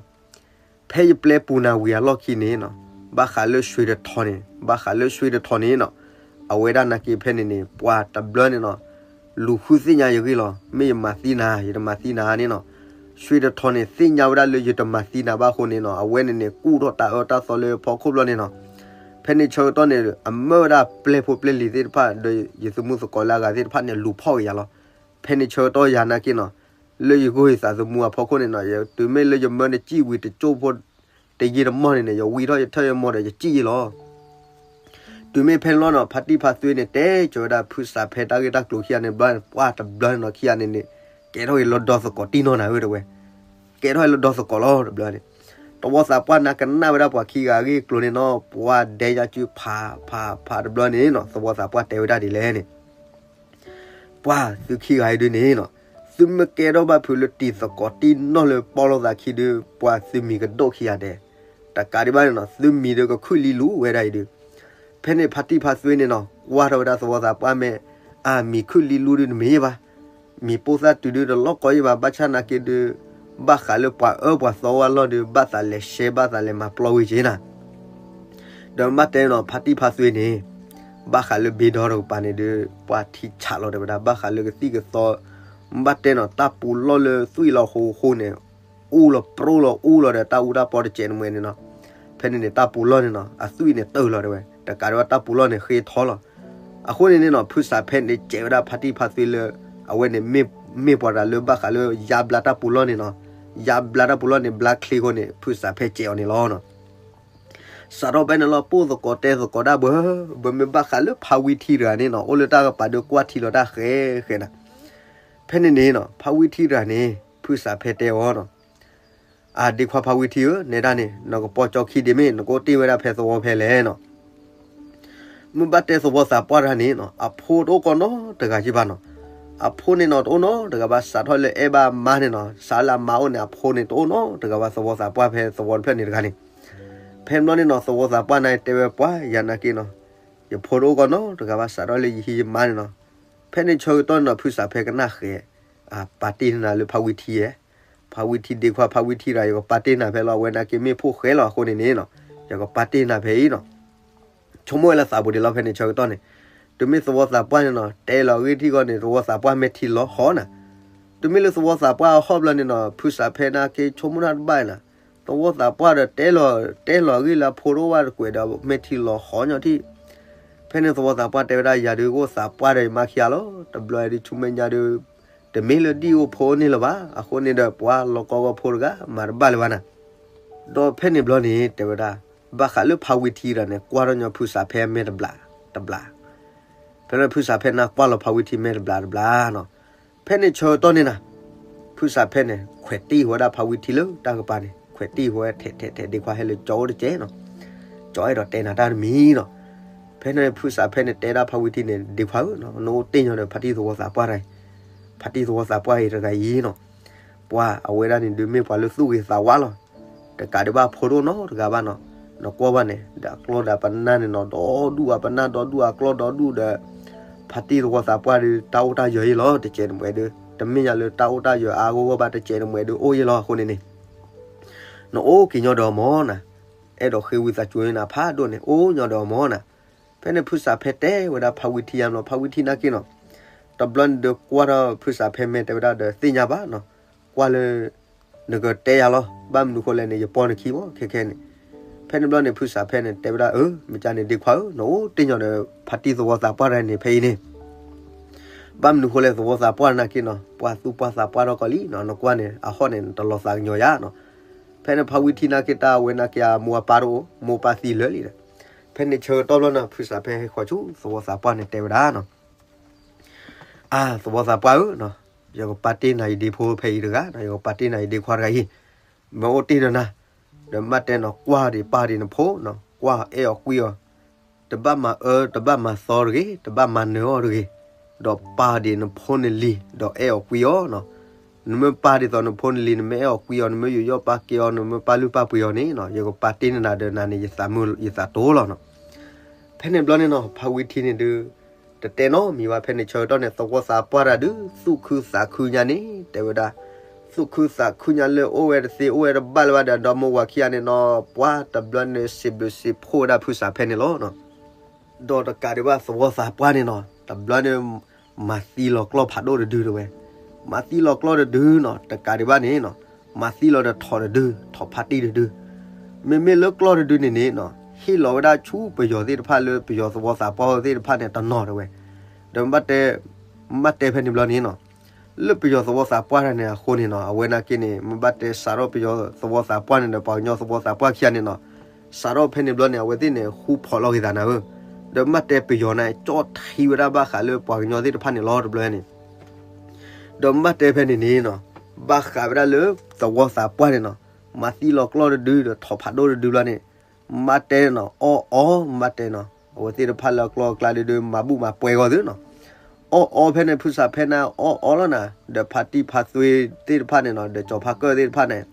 ဖဲယပျဲပူၤနၤဝံၤအလီၢ်ခံန့ၣ်နီၤ ဘၣ်ဃးလၢဆွ့တထီန့ၣ် ဘၣ်ဃးလၢဆွ့တထီန့ၣ်နီၤ အဝဲဒၣ်နာ်က့ဖဲန့ၣ်န့ၣ် ပှၤတဘျီန့ၣ်နီၤ လူၤဃုသ့ၣ်ညါယဂ့ၢ်လီၤ. မ့ၢ်ယမၤသံနၤ ယတမၤသံနၤန့ၣ်နီၤ ဆွ့တထီန့ၣ် သ့ၣ်ညါဝဲဒၣ်လၢယတမၤသံနၤဘၣ်အဃိန့ၣ်နီၤ အဝဲန့ၣ်န့ၣ် ကူၣ်ထီၣ်တၢ်အၢတၢ်သီလၢဖီခိၣ်ဘျီန့ၣ်နီၤ ဖဲန့ၣ်ဆၢကတီၢ်န့ၣ် အမၢဝဲဒၣ်ပျဲၢ်ဖိပျဲၢ်လံၤသ့ၣ်တဖၣ် ဒီးယသမူသကိးလၢအဂၤသ့ၣ်တဖၣ်န့ၣ် လူၤဖီၣ်က့ၤယၤလီၤ. ဖဲန့ၣ်ဆၢကတီၢ်ယၤနာ်က့နီၤ လၢယဂိၢ်ယသးသမူအဖီခိၣ်န့ၣ်နီၤ တုၤမ့ၢ်လၢယမၢနစံၣ်ဝံၤတကၠိၢ်ဖိ တယံာ်တမီၢ်န့ၣ်န့ၣ် ယဝံထီၣ်ယထၢၣ်ယမီၢ်ဒီးယစံၣ်ယ့ၢ်လီၤ. တုၤမ့ၢ်ဖဲန့ၣ်လီၤနီၤ ဖါတံၢ်ဖါသွ့န့ၣ် တဲကၠီၤဝဲဒၣ်ဖုစးဖဲတၢ်ဂ့ၢ်တၢ်ကျိၤခံဂၤန့ၣ်ဘျီ ပှၢ်တဘျီန့ၣ်နီၤ ခံဂၤန့ၣ်န့ၣ် ကဲထီၣ်က့ၤလၢဒီသကိးတံၢ်နီၢ်နၤဧၢ တဲဝဲ ကဲထီၣ်က့ၤလၢဒီသကိးလီၤ တဘျီန့ၣ် သဝီသးပှၢ်န့ၣ်ကနၣ်ဝဲဒၣ်ပှၤခံဂၤအဂ့ၢ်အကျိၤန့ၣ်နီၤ, ပှၤဒဲညါစုဖးဖးဖးတဘျီန့ၣ်နီၤ, သဝီသးပှၢ်တဲဝဲဒၣ်ဒ်လဲၣ်န့ၣ်, ပှၤသုခံဂၤအံၤဒုးန့ၣ်နီၤ, သုမ့ၢ်ကဲထီၣ်ဘၣ်ဖုးလၢတံၤသကိးတံၢ်နီၢ်လၢပီၣ်လိာ်သးခံဒုး ပှၤသုမံၤကဒိၣ်ခံဂၤဒဲး, တကးဒံးဘၣ်န့ၣ်နီၤ သုမံၤဒုးကခုၣ်လံလူၤဝဲဒၣ်အံၤဒုး, ဖဲန့ၣ်ဖါတံၢ်ဖါသွ့န့ၣ်နီၤ ကွၢ်ထီၣ်ဝဲဒၣ်သဝီသးပှၢ်မ့ၢ် အမံၤခုၣ်လံလူၤဒုးတမ့ၢ်ဘၣ်, မံၤပိၢ်သၣ်တုၤဒုးတလီၢ်ကီယံၢ်ဘၣ်, ဘၣ်ဆၣ်နာ်က့ဒုး ဘၣ်ဃးလၢပှၤအၢပှၤသီဝဲလီၢ်ဒုး ဘၣ်သးလဲၤရှဲဘၣ်သးလဲၤမၤပျီဝံၤက့ၤနၤ ဒီးမ့ၢ်တဲနီၤ ဖါတံၢ်ဖါသွ့န့ၣ် ဘၣ်ဃးလၢဘ့ဒီတကပၤန့ၣ်ဒုး ပှၤထံဆးလီၤတဲဝဲဒၣ် ဘၣ်ဃးလၢကသံၣ်ကသီ, ဘၣ်တဲနီၤ တၢ်ပူၤလီၢ်လၢသွံၣ်လီၤဃိဃိန့ၣ် အူလီၤပြိလီၤအူလီၤဒီးတၢ်အူတၢ်ပီတစဲးတမှဲၤန့ၣ်နီၤ, ဖဲန့ၣ်န့ၣ် တၢ်ပူၤလီၢ်န့ၣ်နီၤ အသွံၣ်န့ၣ်တၢၢ်လီၤတဲဝဲ တကးဒံးဘၣ်တၢ်ပူၤလီၢ်န့ၣ်ဃ့ထီလီၤ. အဃိန့ၣ်န့ၣ်နီၤ ဖုစးဖဲန့ၣ် စဲးဝဲဒၣ်ဖါတံၢ်ဖါသွ့လၢ အဝဲန့ၣ် မ့ၢ်ပှၤတဂၤလၢဘၣ်ဃးလၢယါဘျါတၢ်ပူၤလီၢ်န့ၣ်နီၤ, ယါဘျါတၢ်ပူၤလီၢ်န့ၣ် ဘျါချ့အဃိန့ၣ် ဖုစးဖဲစဲးအီၤန့ၣ်လီၤ. စးထီၣ်ဖဲန့ၣ်လီၤ ပိၢ်သကိးတဲသကိးဒၣ်ဘၣ်, ဘၣ်မ့ၢ်ဘၣ်ဃးလၢဖါဝံထံတဂၤန့ၣ်နီၤ အိၣ်လၢတၢ်ကပၤဒုးကွၢ်ထံလီၤတၢ်ဃဲဃဲနၤ, ဖဲန့ၣ်န့ၣ်နီၤ ဖါဝံထံတဂၤန့ၣ် ဖုစးဖဲတဲအီၤနီၤ, အဒ့ခွါဖါဝံထံဧၢ, နဲဒၣ်န့ၣ် နကပိာ်ကၠီခံဒ့မ့ၢ် နကအိၣ်တ့ၢ်ဝဲဒၣ်ဖဲသဝီဖဲလဲၣ်နီၤ, မ့ၢ်ဘၣ်တဲသဝီသးပှၢ်တဂၤန့ၣ်နီၤ အဖိတအိၣ်ကီးနီတဂၤက့ဘၣ်နီၤ, အဖိန့ၣ်နီၤ တအိၣ်နီတဂၤဘၣ် စးထီၣ်လၢအဲၣ်ဘၣ်မါန့ၣ်နီၤ စးလၢအမါအိၣ်န့ၣ် အဖိန့ၣ်တအိၣ်နီတဂၤဘၣ် သဝီသးပှၢ်ဖဲသဝီတဖျၢၣ်န့ၣ်တဂၤန့ၣ်, ဖဲန့ၣ်ဘျီန့ၣ်နီၤ သဝီသးပှၢ်န့ၣ်တဲဝဲပှၤယၤနာ်က့နီၤ, ယဖိတအိၣ်ကီးနီတဂၤဘၣ် စးထီၣ်လၢယဟံးယမါန့ၣ်နီၤ, ဖဲန့ၣ်ဆၢကတီၢ်န့ၣ်နီၤ ဖုစးဖဲကနၣ်ဃဲ ပာ်တ့ၢ်နၤလၢဖါဝံထံဧၢ, ဖါဝံထံဒ့ခွါဖါဝံထံတဂၤ ယကပာ်တ့ၢ်နၤဖဲလီၤ အဝဲနာ်က့မ့ၢ်ဖိၣ်ဃဲလီၤအဃိန့ၣ်န့ၣ်နီၤ, ယကပာ်တ့ၢ်နၤဖဲအံၤနီၤ, ဆိကမိၣ်ဝဲလၢသးပူၤဒံးလီၤ ဖဲန့ၣ်ဆၢကတီၢ်န့ၣ်, တုၤမ့ၢ်သဝီသးပှၢ်န့ၣ်နီၤ တဲလီၤအဂ့ၢ်ထံၣ်ဂီၢ်န့ၣ် သဝီသးပှၢ်မဲာ်ထံလီၤဟီနၤ, တုၤမ့ၢ်လၢသဝီသးပှၢ်အဟီၣ်ဘျီန့ၣ်နီၤ ဖုစးဖဲနာ်က့ဆိကမိၣ်တၢ်တဘၣ်နၤ, သဝီသးပှၢ်ဒီးတဲလီၤ တဲလီၤအဂ့ၢ်လၢအဖိတအိၣ်ဘၣ်တကွဲးဒီးမဲာ်ထံလီၤဟီညီထံၣ်, ဖဲန့ၣ်သဝီသးပှၢ်တဲဝဲဒၣ်ယၤဒုးကအိၣ်သးပှၢ်ဒီးယမါခံဂၤလီၤ တဘျီဒုးဆူမဲာ်ညါဒုး တမ့ၢ်လၢဒ်အိၣ်ဖိန့ၣ်လၢၤဘၣ် အဃိန့ၣ်ဒီးပှၤလီၤကီကီဖိတဂၤ မၤတဘၣ်လၢၤဘၣ်နၤ, ဒီးဖဲန့ၣ်ဘျီန့ၣ် တဲဝဲဒၣ် ဘၣ်ဃးလၢဖါဝံထံဒီးန့ၣ် ကွၢ်ထီၣ်ညီဖုစးဖဲမဲာ်တဘျးတဘျး, ဖဲန့ၣ်ဖုစးဖဲန့ၣ်ကွၢ်လီၤဖါဝံထံမဲာ်တဘျးတဘျးနီၤ, ဖဲန့ၣ်ဆၢကတီၢ်န့ၣ်နၤ, ဖုစးဖဲန့ၣ် ခွဲးတ့ၢ်ဝဲဒၣ်ဖါဝံထံလၢတၢ်ကပၤန့ၣ် ခွဲးတ့ၢ်ဝဲထဲးထဲးထဲး ဒ့ခွါဟဲလၢကၠီအိၣ်တကဲးနီၤ, ကၠီအဲၣ်ဒိးတဲနၤတၢ်တမံၤနီၤ, ဖဲန့ၣ်ဖုစးဖဲန့ၣ်တဲဒၣ်ဖါဝံထံန့ၣ် ဒ့ခွါဧၢ, နအိၣ်တ့ၢ်ညီဒီးဖါတံၢ်သဝီသးပှၢ်တဂၤအံၤ, ဖါတံၢ်သဝီသးပှၢ်အံၤတဂၤအံၤနီၤ, ပှၤအဝဲဒၣ်န့ၣ်ဒုးမ့ၢ်ပှၤလၢသူၣ်ဂ့ၤသးဝါလီၤ, တကးဒံးဘၣ်ဖိတအိၣ်နီတဂၤဘၣ်နီၤ, နကွၢ်ဘၣ်န့ၣ် ဒီးအကျီဒီးပနၢ်န့ၣ်နီၤ ဒီဒူၣ်အပနၢ်ဒီဒူၣ်အကျီဒီဒူၣ်ဒီး, ဖါတံၢ်သဝီသးပှၢ်ဒုး တၢ်အိၣ်တၢ်ယၢၤယ့ၢ်လီၤ တကဲးတမှဲးဒုး တမ့ၢ်ညါလၢတၢ်အိၣ်တၢ်ယၢၤအါဂီၢ်ဂီၢ်ဘၣ် တကဲးတမှဲးဒုးအိၣ်ယ့ၢ်လီၤအဃိန့ၣ်န့ၣ် နအိၣ်က့ၤညီဒီးအီၤမၢ်နၤ, အဲၣ်ဒိးဃ့ဝံသးစူၤန့ၢ်နၤဖးဒိၣ်န့ၣ် အိၣ်ညီဒီးအီၤမၢ်နၤ, ဖဲန့ၣ်ဖုစးဖဲတဲဝဲဒၣ်ဖါဝံထံယါဘျီ ဖါဝံထံနာ်က့နီၤ, တဘျီန့ၣ်ဒုးကွၢ်ထီၣ်ဖုစးဖဲမဲာ်တဲဝဲဒၣ်ဒီးသ့ၣ်ညါဘၣ်နီၤ, ကွၢ်လၢ နကတဲယၤလီၤ, ဘၣ်မနုၤဃိလဲၣ်န့ၣ် ယပီၢ်နခံမၢ် ခဲခဲန့ၣ်, ဖဲန့ၣ်ဘျီန့ၣ် ဖုစးဖဲန့ၣ် တဲဝဲဒၣ် အၢ မ့ၢ်ကန့ၣ် ဒ့ခွါဧၢ, နအိၣ်တ့ၢ်ညီဒီး ဖါတံၢ်သဝီသးပှၢ်တဂၤန့ၣ် ဖဲအံၤန့ၣ် ဘၣ်မနုၤဃိလဲၣ် သဝီသးပှၢ်နာ်က့နီၤ ပှၤသူၣ်ပှၢ်သးပှၢ်ထီၣ်ကီးလံနီၤ, နကွၢ်န့ၣ် အဟီၣ်န့ၣ် နတလီၤသးကညီၤယၤနီၤ, ဖဲန့ၣ်ဖါဝံထံနာ်က့ တၢ်အဝဲနာ်က့ အမိၢ်အပၢ်တအိၣ်, မိၢ်ပၢ်သံလၢာ်လံဒီး, ဖဲန့ၣ်ဆၢကတီၢ်ဘျီနီၤ ဖုစးဖဲဟဲဃီၤဆူသဝီသးပှၢ်န့ၣ် တဲဝဲဒၣ်နီၤ အါ သဝီသးပှၢ်ဧၢ, ယကပာ်တ့ၢ်နၤယဒ့ဖိဖဲအံၤတဂၤ, ယကပာ်တ့ၢ်နၤယဒ့ခွါတဂၤအံၤ, မ့ၢ်အိၣ်တ့ၢ်ဒီးနၤ, ဒီးမ့ၢ်တဲနီၤ ကွၢ်ဒံးပာ်ဒံးနဖိနီၤ, ကွၢ်အဲၣ်အီၤကွံအီၤ, တဘၣ်မၤအၢ တဘၣ်မၤသီတဂ့ၤ, တဘၣ်မၤနၢၤအီၤတဂ့ၤ, ဒီးပာ်ဒံးနဖိနလံၤ ဒီးအဲၣ်အီၤကွံအီၤနီၤ, နမ့ၢ်ပာ်ဒ်သိးနဖိနလံၤ နမ့ၢ်အဲၣ်အီၤကွံအီၤ နမ့ၢ်ယူးယီၣ်ပာ်ကဲအီၤ နမ့ၢ်ပာ်လုၢ်ပာ်ပှ့ၤအီၤန့ၣ်နီၤ ယကပာ်တ့ၢ်နၤဒီးနၤန့ၣ် ယသးမုာ်ယသးတိၤလီၤနီၤ, ဖဲန့ၣ်ဘျီန့ၣ်နီၤ ဖါဝံထံန့ၣ်ဒုး တတဲနီတမံၤဘၣ် ဖဲန့ၣ်ဆၢကတီၢ်န့ၣ် သဝီသးပှၢ်တဂၤဒုး သူၣ်ခုသးခုညါန့ၣ် တဲဝဲဒၣ်, သူၣ်ခုသးခုညါလၢအိၣ်ဝဲတသ့အိၣ်ဝဲတဘၣ်လၢၤဘၣ်ဒီး ဒီမိၢ်ဝၤခံဂၤန့ၣ်နီၤ ပှၤတဘျီန့ၣ် စံးဘျုးစံးဖှိၣ်ဝဲဒၣ်ဖုစးဖဲန့ၣ်လီၤ. ဒီးတကးဒံးဘၣ်သဝီသးပှၢ်န့ၣ်နီၤ တဘျီန့ၣ် မၤသံလီၤကျီၢ်ဖးဒိၣ်တဒုတဲဝဲ, မၤသံလီၤကျီၢ်တဒုနီၤ တကးဒံးဘၣ်န့ၣ်နီၤ မၤသံလီၤဒီးထိးတဒု ထိးဖါတံၢ်တဒု, မ့မ့ၢ်လၢကျီၢ်တဒုန့ၣ်န့ၣ်နီၤ ဟ့ၣ်လီၤဝဲဒၣ်ဆူပယီၤသ့ၣ်တဖၣ်လၢပယီၤသဝီသးပှၢ်သ့ၣ်တဖၣ်န့ၣ်တနီၤတဲဝဲ, ဒီးမ့ၢ်တဲဖဲန့ၣ်ဘျီန့ၣ်နီၤ လၢပယီၤသဝီသးပှၢ်တဂၤန့ၣ်အဃိန့ၣ်နီၤ အဝဲနာ်က့န့ၣ် မ့ၢ်ဘၣ်တဲစးထီၣ်ပယီၤသဝီသးပှၢ်န့ၣ်ဒီး ပှၤကညီသဝီသးပှၢ်ခံဂၤန့ၣ်နီၤ စးထီၣ်ဖဲန့ၣ်ဘျီန့ၣ် အဝဲသ့ၣ်န့ၣ် ဃူဖိးလီၤက့ၤသးနၤဧၢ, ဒီးမ့ၢ်တဲပယီၤန့ၣ် ကၠီၣ်ထံဝဲဒၣ်ဘၣ်ဃးလၢပှၤကညီသ့ၣ်တဖၣ်န့ၣ်လီၤတဘျီန့ၣ်, ဒီးမ့ၢ်တဲဖဲန့ၣ်န့ၣ်နီၤ ဘၣ်ဃးဝဲဒၣ်လၢသဝီသးပှၢ်န့ၣ်နီၤ မၤသံလီၤကျီၢ်တဒု ဒီးထီၣ်ဖးဒိၣ်တဒုဘျီန့ၣ်, မ့ၢ်ဘၣ်တဲနီၤ အီၣ်အီ မ့ၢ်ဘၣ်တဲနီၤ အဝဲသ့ၣ်တဖၣ်လၢအကျီၢ်အကျါဒုဒု မၤဘူၣ်မၤပှဲၤဂီၤသုနီၤ. အီၣ်အီဖဲန့ၣ် ဖုစးဖဲန့ၣ် အီၣ်အီလီၤနၤ, ဒီးဖါတံၢ်ဖါသွ့သ့ၣ်တဖၣ်န့ၣ်နီၤ ဒီးကၠီၤဖါကၢၢ်သ့ၣ်တဖၣ်န့ၣ်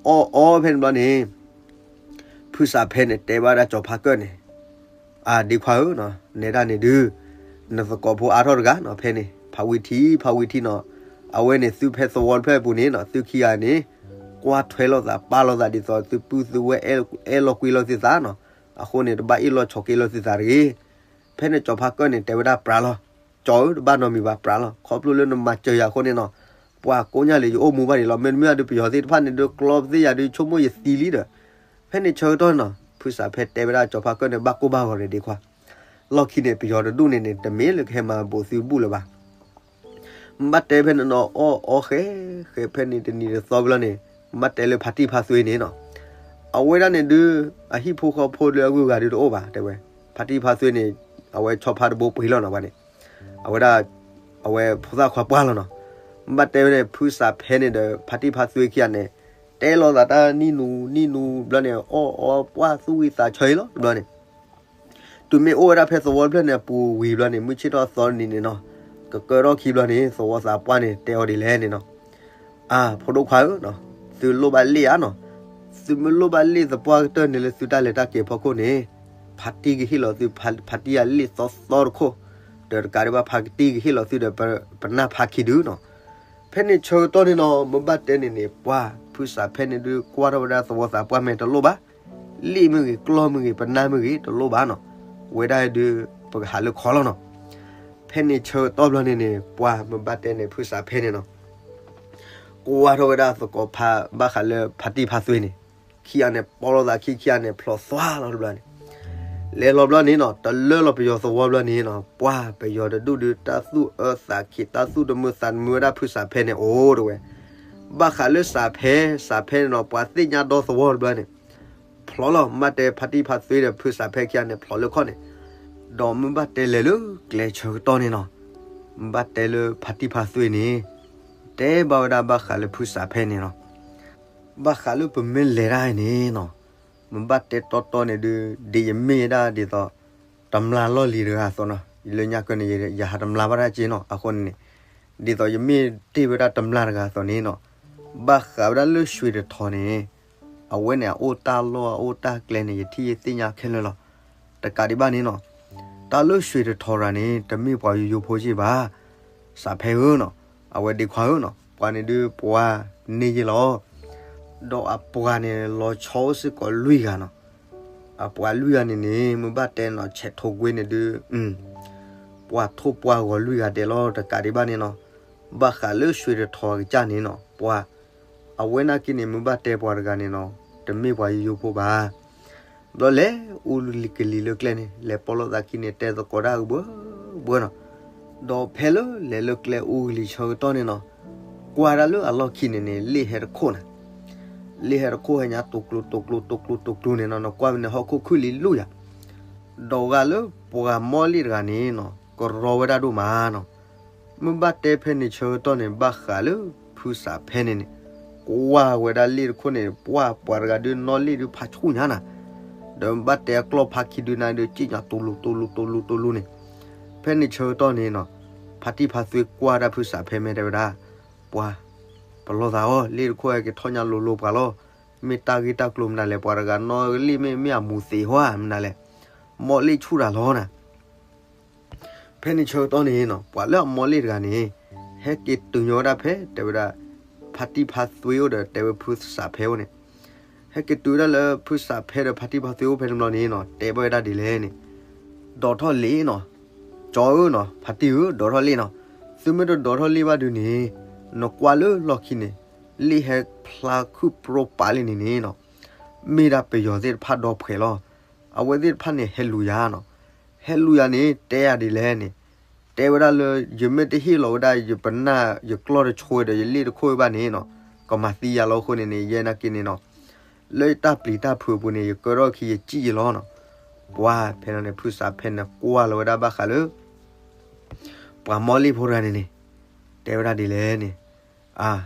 အီၣ်အီဖဲန့ၣ်ဘျီန့ၣ် ဖုစးဖဲန့ၣ် တဲဘၣ်ဒၣ်ကၠီၤဖါကၢၢ်န့ၣ်, အဒ့ခွါဧၢ, နဲဒၣ်န့ၣ်ဒုး နသကိးဖိအါထီၣ်တဂၤနီၤ ဖဲန့ၣ် ဖးဝံထံ ဖးဝံထံနီၤ, အဝဲန့ၣ်သုဖဲသဝီတဖျၢၣ်အပူၤန့ၣ်နီၤ သုခံဂၤန့ၣ် ကွၢ်ထွဲလိာ်သးပာ်လိာ်သးဒ်သိးသုပုၢ်သုဝဲၢ် အဲၣ်လီၤကွံလိာ်သုသးနီၤ, အဃိန့ၣ် တဘၣ်အ့ၣ်လိာ်ဆိးက့လိာ်သုသးတဂ့ၤ. ဖဲန့ၣ်ကၠီၤဖါကၢၢ်န့ၣ် တဲဝဲဒၣ်ပြးလီၤ, ကၠီၤဧၢ တဘၣ်နီတမံၤဘၣ် ပြးလီၤ, ခီဖျိလၢနမၤစၢၤယၤအဃိန့ၣ်နီၤ, ပှၤကိးညါလၢယအိၣ်မူဘၣ်ဒံးလီၤ, မ့တမ့ၢ်ဒီးပယီၤသ့ၣ်တဖၣ်န့ၣ်ဒုး ကျီပသ့ၣ်ယၤဒုး ဆိကမိၣ်ယသံလံဒီး, ဖဲန့ၣ်ဆၢကတီၢ်နီၤ ဖုစးဖဲတဲဝဲဒၣ်ကၠီၤဖါကၢၢ်န့ၣ် ဘၣ်ကိၢ်ဘၣ်ဂီၤဒီးဒ့ခွါ, လီၢ်ခံန့ၣ် ပယီၤတဒူၣ်န့ၣ်န့ၣ် တမ့ၢ်လၢကဟဲမၤဘူးသုဘူၣ်လၢၤဘၣ်. မ့ၢ်ဘၣ်တဲဖဲန့ၣ်နီၤ အီၣ်အီဃဲဃဲ ဖဲန့ၣ်တနံၤတသီဘျီန့ၣ် မ့ၢ်ဘၣ်တဲလၢဖါတံၢ်ဖါသွ့န့ၣ်နီၤ, အဝဲဒၣ်န့ၣ်ဒုး အဟံၣ်ဖိဃီဖိလၢအဂုၤအဂၤဒုးတအိၣ်ဘၣ် တဲဝဲ, ဖါတံၢ်ဖါသွ့န့ၣ် အဝဲဆီဖါတဘိပှ့ၤလီၤနီၤ ဘၣ်န့ၣ်, အဝဲဒၣ် အဝဲဖိသၣ်ခွါပှၢ်လီၤနီၤ. မ့ၢ်ဘၣ်တဲဝဲန့ၣ် ဖုစးဖဲန့ၣ်ဒီး ဖါတံၢ်ဖါသွ့ခံဂၤန့ၣ် တဲလိာ်သးတၢ်နံၣ်နူနံၣ်နူဘျီန့ၣ် အီၣ်အီပှၢ်သူၣ်ဝံသးဆၢအံၤလီၤ တဘျီန့ၣ် တုၤမ့ၢ်အိၣ်ဝဲဒၣ်ဖဲသဝီတဖျၢၣ်န့ၣ်အပူၤဝံၤဘျီန့ၣ် မုၢ်ဆ့ၣ်ထီၣ်အသီတနံၤန့ၣ်နီၤ, ကကၢထီၣ်ခံဘျီန့ၣ် သဝီသးပှၢ်န့ၣ် တဲအီၤဒ်လဲၣ်န့ၣ်နီၤ, အဖိဒိၣ်ခွါဧၢ, သုလိၣ်ဘၣ်လ့ၣ်ဧါနီၤ, သုမ့ၢ်လိၣ်ဘၣ်လ့ၣ်သပှၢ်ကတၢၢ်န့ၣ်လၢသုတၢ်လဲၤတၢ်က့ၤဖီခိၣ်န့ၣ်, ဖါတံၢ်ကဟ့ၣ်လီၤသု ဖါတံၢ်အလ့ၣ်သီသီတခိၣ်, ဒီးတကးဒံးဘၣ်ဖါတံၢ်ကဟ့ၣ်လီၤသုဒီး ပနၢ်ဖါခံဒုနီၤ. ဖဲန့ၣ်ဆၢကတီၢ်န့ၣ်နီၤ မ့ၢ်ဘၣ်တဲန့ၣ်န့ၣ် ပှၢ်ဖုစးဖဲန့ၣ်ဒုးကွၢ်ထီၣ်ဝဲဒၣ်သဝီသးပှၢ်မ့ၢ်တလိၣ်ဘၣ်, လ့ၣ်မ့ၢ်ဂ့ၤ ကျီၢ်မ့ၢ်ဂ့ၤ ပနၢ်မ့ၢ်ဂ့ၤ တလိၣ်ဘၣ်နီၤ, ဝဲဒၣ်ဒုး ပကဟးလၢခီလီၤနီၤ. ဖဲန့ၣ်ဆၢကတီၢ်ဘျီန့ၣ်န့ၣ် ပှၢ်မ့ၢ်ဘၣ်တဲန့ၣ် ဖုစးဖဲန့ၣ်နီၤ ကွၢ်ထီၣ်ဝဲဒၣ်သကိးဖါဘၣ်ဃးလၢဖါတံၢ်ဖါသွ့န့ၣ်, ခံဂၤန့ၣ် ပိာ်လိာ်သးခံ ခံဂၤန့ၣ် ဖျိးသွါလီၤတဘျီန့ၣ်, လဲၤလီၤဘျီန့ၣ်နီၤ တလၢလီၤပယီၤသဝီဘျီန့ၣ်နီၤ ပှၢ်ပယီၤတဒူၣ်ဒုး တၢ်သူၣ်အၢသးခံး တၢ်သူၣ်တမုာ်သးတမုာ်ဝဲဒၣ်ဖုစးဖဲန့ၣ်အိၣ်တဝဲ, ဘၣ်ဃးလၢစးဖဲ စးဖဲန့ၣ်နီၤ ပှၤသ့ၣ်ညါဒီသဝီတဘျီန့ၣ် ဖျိးလီၤ မ့ၢ်ဘၣ်တဲဖါတံၢ်ဖါသွ့ဒီးဖုစးဖဲခံဂၤန့ၣ် ဖျိးလၢခီၣ်န့ၣ်, ဒီးမ့ၢ်ဘၣ်တဲလဲၤလၢကျဲဆၢကတီၢ်န့ၣ်နီၤ, မ့ၢ်ဘၣ်တဲလၢဖါတံၢ်ဖါသွ့န့ၣ် တဲဘၣ်ဝဲဒၣ်ဘၣ်ဃးလၢဖုစးဖဲန့ၣ်နီၤ, ဘၣ်ဃးလၢပမ့ၢ်လဲၤတၢ်န့ၣ်နီၤ, မ့ၢ်ဘၣ်တဲတီတီန့ၣ်ဒုး ဒ်ယမ့ၢ်ဒၣ်ဒ်သိး တမျၢ်လီၢ်လံၤတဂၤအသိးနီၤ, လၢညါကၢန့ၣ် ယဟးတမျၢ်ဘၣ်တၢ်က့နီၤ, အဃိန့ၣ်န့ၣ် ဒ်သိးယမ့ၢ်တ့ၢ်ဝဲဒၣ်တမျၢ်တဂၤအသိးန့ၣ်နီၤ, ဘၣ်ဃးဝဲဒၣ်လၢရွှေတထီန့ၣ် အဝဲန့ၣ်အအိၣ်တၢ်လီၢ်အအိၣ်တၢ်ကျဲန့ၣ် ယထံၣ်ယသ့ၣ်ညါခဲလၢာ်လီၤ. တကးဒံးဘၣ်န့ၣ်နီၤ, တၢ်လၢရွှေတထီရၤန့ၣ် တမ့ၢ်ပှၤယိယိဖိက့ဘၣ်, စးဖဲဧၢနီၤ, အဝဲဒ့ခွါဧၢနီၤ, ပှၤန့ၣ်ဒုးပှၤန့ၢ်ယ့ၢ်လီၤ. ဒီးအပှၤန့ၣ်လီၤဆီအိၣ်စ့ၢ်ကီးလွံၢ်ဂၤနီၤ, အပှၤလွံၢ်ဂၤန့ၣ်န့ၣ် မ့ၢ်ဘၣ်တဲနီၤ ဆဲးထိးကွ့န့ၣ်ဒုး ပှၤထိၣ်ပှၤဂီၤလွံၢ်ဂၤဒဲးလီၤ. တကးဒံးဘၣ်န့ၣ်နီၤ, ဘၣ်ဃးလၢရွှေတထီအကစၢ်န့ၣ်နီၤ, ပှၤ အဝဲနာ်က့န့ၣ် မ့ၢ်ဘၣ်တဲပှၤတဂၤန့ၣ်နီၤ, တမ့ၢ်ပှၤယိယိဖိဘၣ်. ဘျီလဲၤအူကလံၤလၢကျဲန့ၣ် လဲၤပိာ်လိာ်သးခံန့ၣ် တဲသကိးတၢ်အဘှၢဘှၢနီၤ. ဒီးဖဲလၢလဲၤလၢကျဲအူကလံၤဆၢကတီၢ်န့ၣ်နီၤ, ကွၢ်ဒၣ်လၢအလီၢ်ခံန့ၣ်န့ၣ် လ့ၣ်ဟဲတခိၣ်နၤ, လ့ၣ်ဟဲတခိၣ်ဟဲညါတိၤကျိၤတိၤကျိၤတိၤကျိၤတိၤကျိၤန့ၣ်နီၤ, နကွၢ်ဝဲန့ၣ်ဟီၣ်ခိၣ်ခုၣ်လံလူၢ်ယၤ, ဒီးဂၤလၢပှၤမီၢ်လ့ၣ်တဂၤန့ၣ်နီၤ ကရီဝဲဒၣ်ဒိၣ်မးနီၤ. မ့ၢ်ဘၣ်တဲဖဲန့ၣ်ဆၢကတီၢ်န့ၣ် ဘၣ်ဃးလၢဖုစးဖဲန့ၣ်န့ၣ်, ကွၢ်ဝဲဒၣ်လ့ၣ်တခိၣ်န့ၣ် ပှၢ်ပှၤတဂၤဒုးနီၣ်လ့ၣ်ဒုးဖးဆူၣ်ညါနၤ, ဒီးမ့ၢ်ဘၣ်တဲအကျီၢ်ဖးခံဒုးနၤဒုး စ့ၣ်ညါတိၤလိၤတိၤလိၤတိၤလိၤတိၤလိၤန့ၣ်, ဖဲန့ၣ်ဆၢကတီၢ်န့ၣ်နီၤ, ဖါတံၢ်ဖါသွ့ကွၢ်ဒၣ်ဖုစးဖဲမ့ၢ်တဲဝဲဒၣ်, ပှၤ ပလီၢ်သးအီၤ လ့ၣ်တခိၣ်ဟဲက့ၤထီၣ်ညါလိၤလိၤပှၤလီၤ, မ့ၢ်တၢ်ဂ့ၢ်တၢ်ကျိၤမနုၤလဲၣ်, ပှၤတဂၤနီၣ်လ့ၣ်မ့ၢ်မ့ၢ်အမူသ့ဟီဧါမနုၤလဲၣ်, မီၢ်လ့ၣ်ဆူၣ်တၢ်လီၤနၤ. ဖဲန့ၣ်ဆၢကတီၢ်န့ၣ်နီၤ, ပှၤလၢအမီၢ်လ့ၣ်တဂၤန့ၣ် ဟဲက့ၤတုၤညီဝဲဒၣ်ဖဲ တဲဝဲဒၣ် ဖါတံၢ်ဖါသွ့အိၣ်ဒီး တဲဝဲဖုစးဖဲအိၣ်န့ၣ်, ဟဲက့ၤတုၤဝဲဒၣ်လၢဖုစးဖဲဒီးဖါတံၢ်ဖါသွ့အိၣ်ဖဲန့ၣ်ဘျီန့ၣ်နီၤ, တဲဘၣ်ဝဲဒၣ်ဒ်လဲၣ်န့ၣ်, ဒိးထီၣ်လ့ၣ်နီၤ, ကၠီဧၢနီၤ, ဖါတံၢ်ဧၢ, ဒိးထီၣ်လ့ၣ်နီၤ. သုမ့ၢ်တဒိးထီၣ်လ့ၣ်ဘၣ်ဒုးန့ၣ်, နကွၢ်လၢလီၢ်ခံန့ၣ် လ့ၣ်ဟဲဖျါခုၣ်ပြီပာ်လံန့ၣ်န့ၣ်နီၤ, မ့ၢ်ဒၣ်ပယီၤသ့ၣ်တဖၣ်ဒီဖှဲးလီၤ. အဝဲသ့ၣ်တဖၣ်န့ၣ် ဟဲလူၤယၤနီၤ. ဟဲလူၤယၤန့ၣ် တဲယၤဒ်လဲၣ်န့ၣ်, တဲဝဲဒၣ်လၢ ယမ့ၢ်တဟ့ၣ်လီၤဝဲဒၣ် ယပနၢ်ယကျီၢ်တဆိဝဲဒီး ယလ့ၣ်တခိၣ်ဝဲဘၣ်န့ၣ်နီၤ, ကမၤသံယၤလီၤအဃိန့ၣ်န့ၣ်, ယဲနာ်က့န့ၣ်နီၤ, လၢယတၢ်ပျံၤတၢ်ဖုးအပူၤန့ၣ် ယကၢထီၣ်ခံ ယစံၣ်ယလီၤနီၤ. ပှၤဖဲန့ၣ်န့ၣ် ဖုစးဖဲန့ၣ် ကွၢ်လီၤဝဲဒၣ်ဘၣ်ဃးလၢ ပှၤမီၢ်လ့ၣ်ဖိတဂၤန့ၣ်န့ၣ်, တဲဝဲဒၣ်ဒ်လဲၣ်န့ၣ်, အၢ,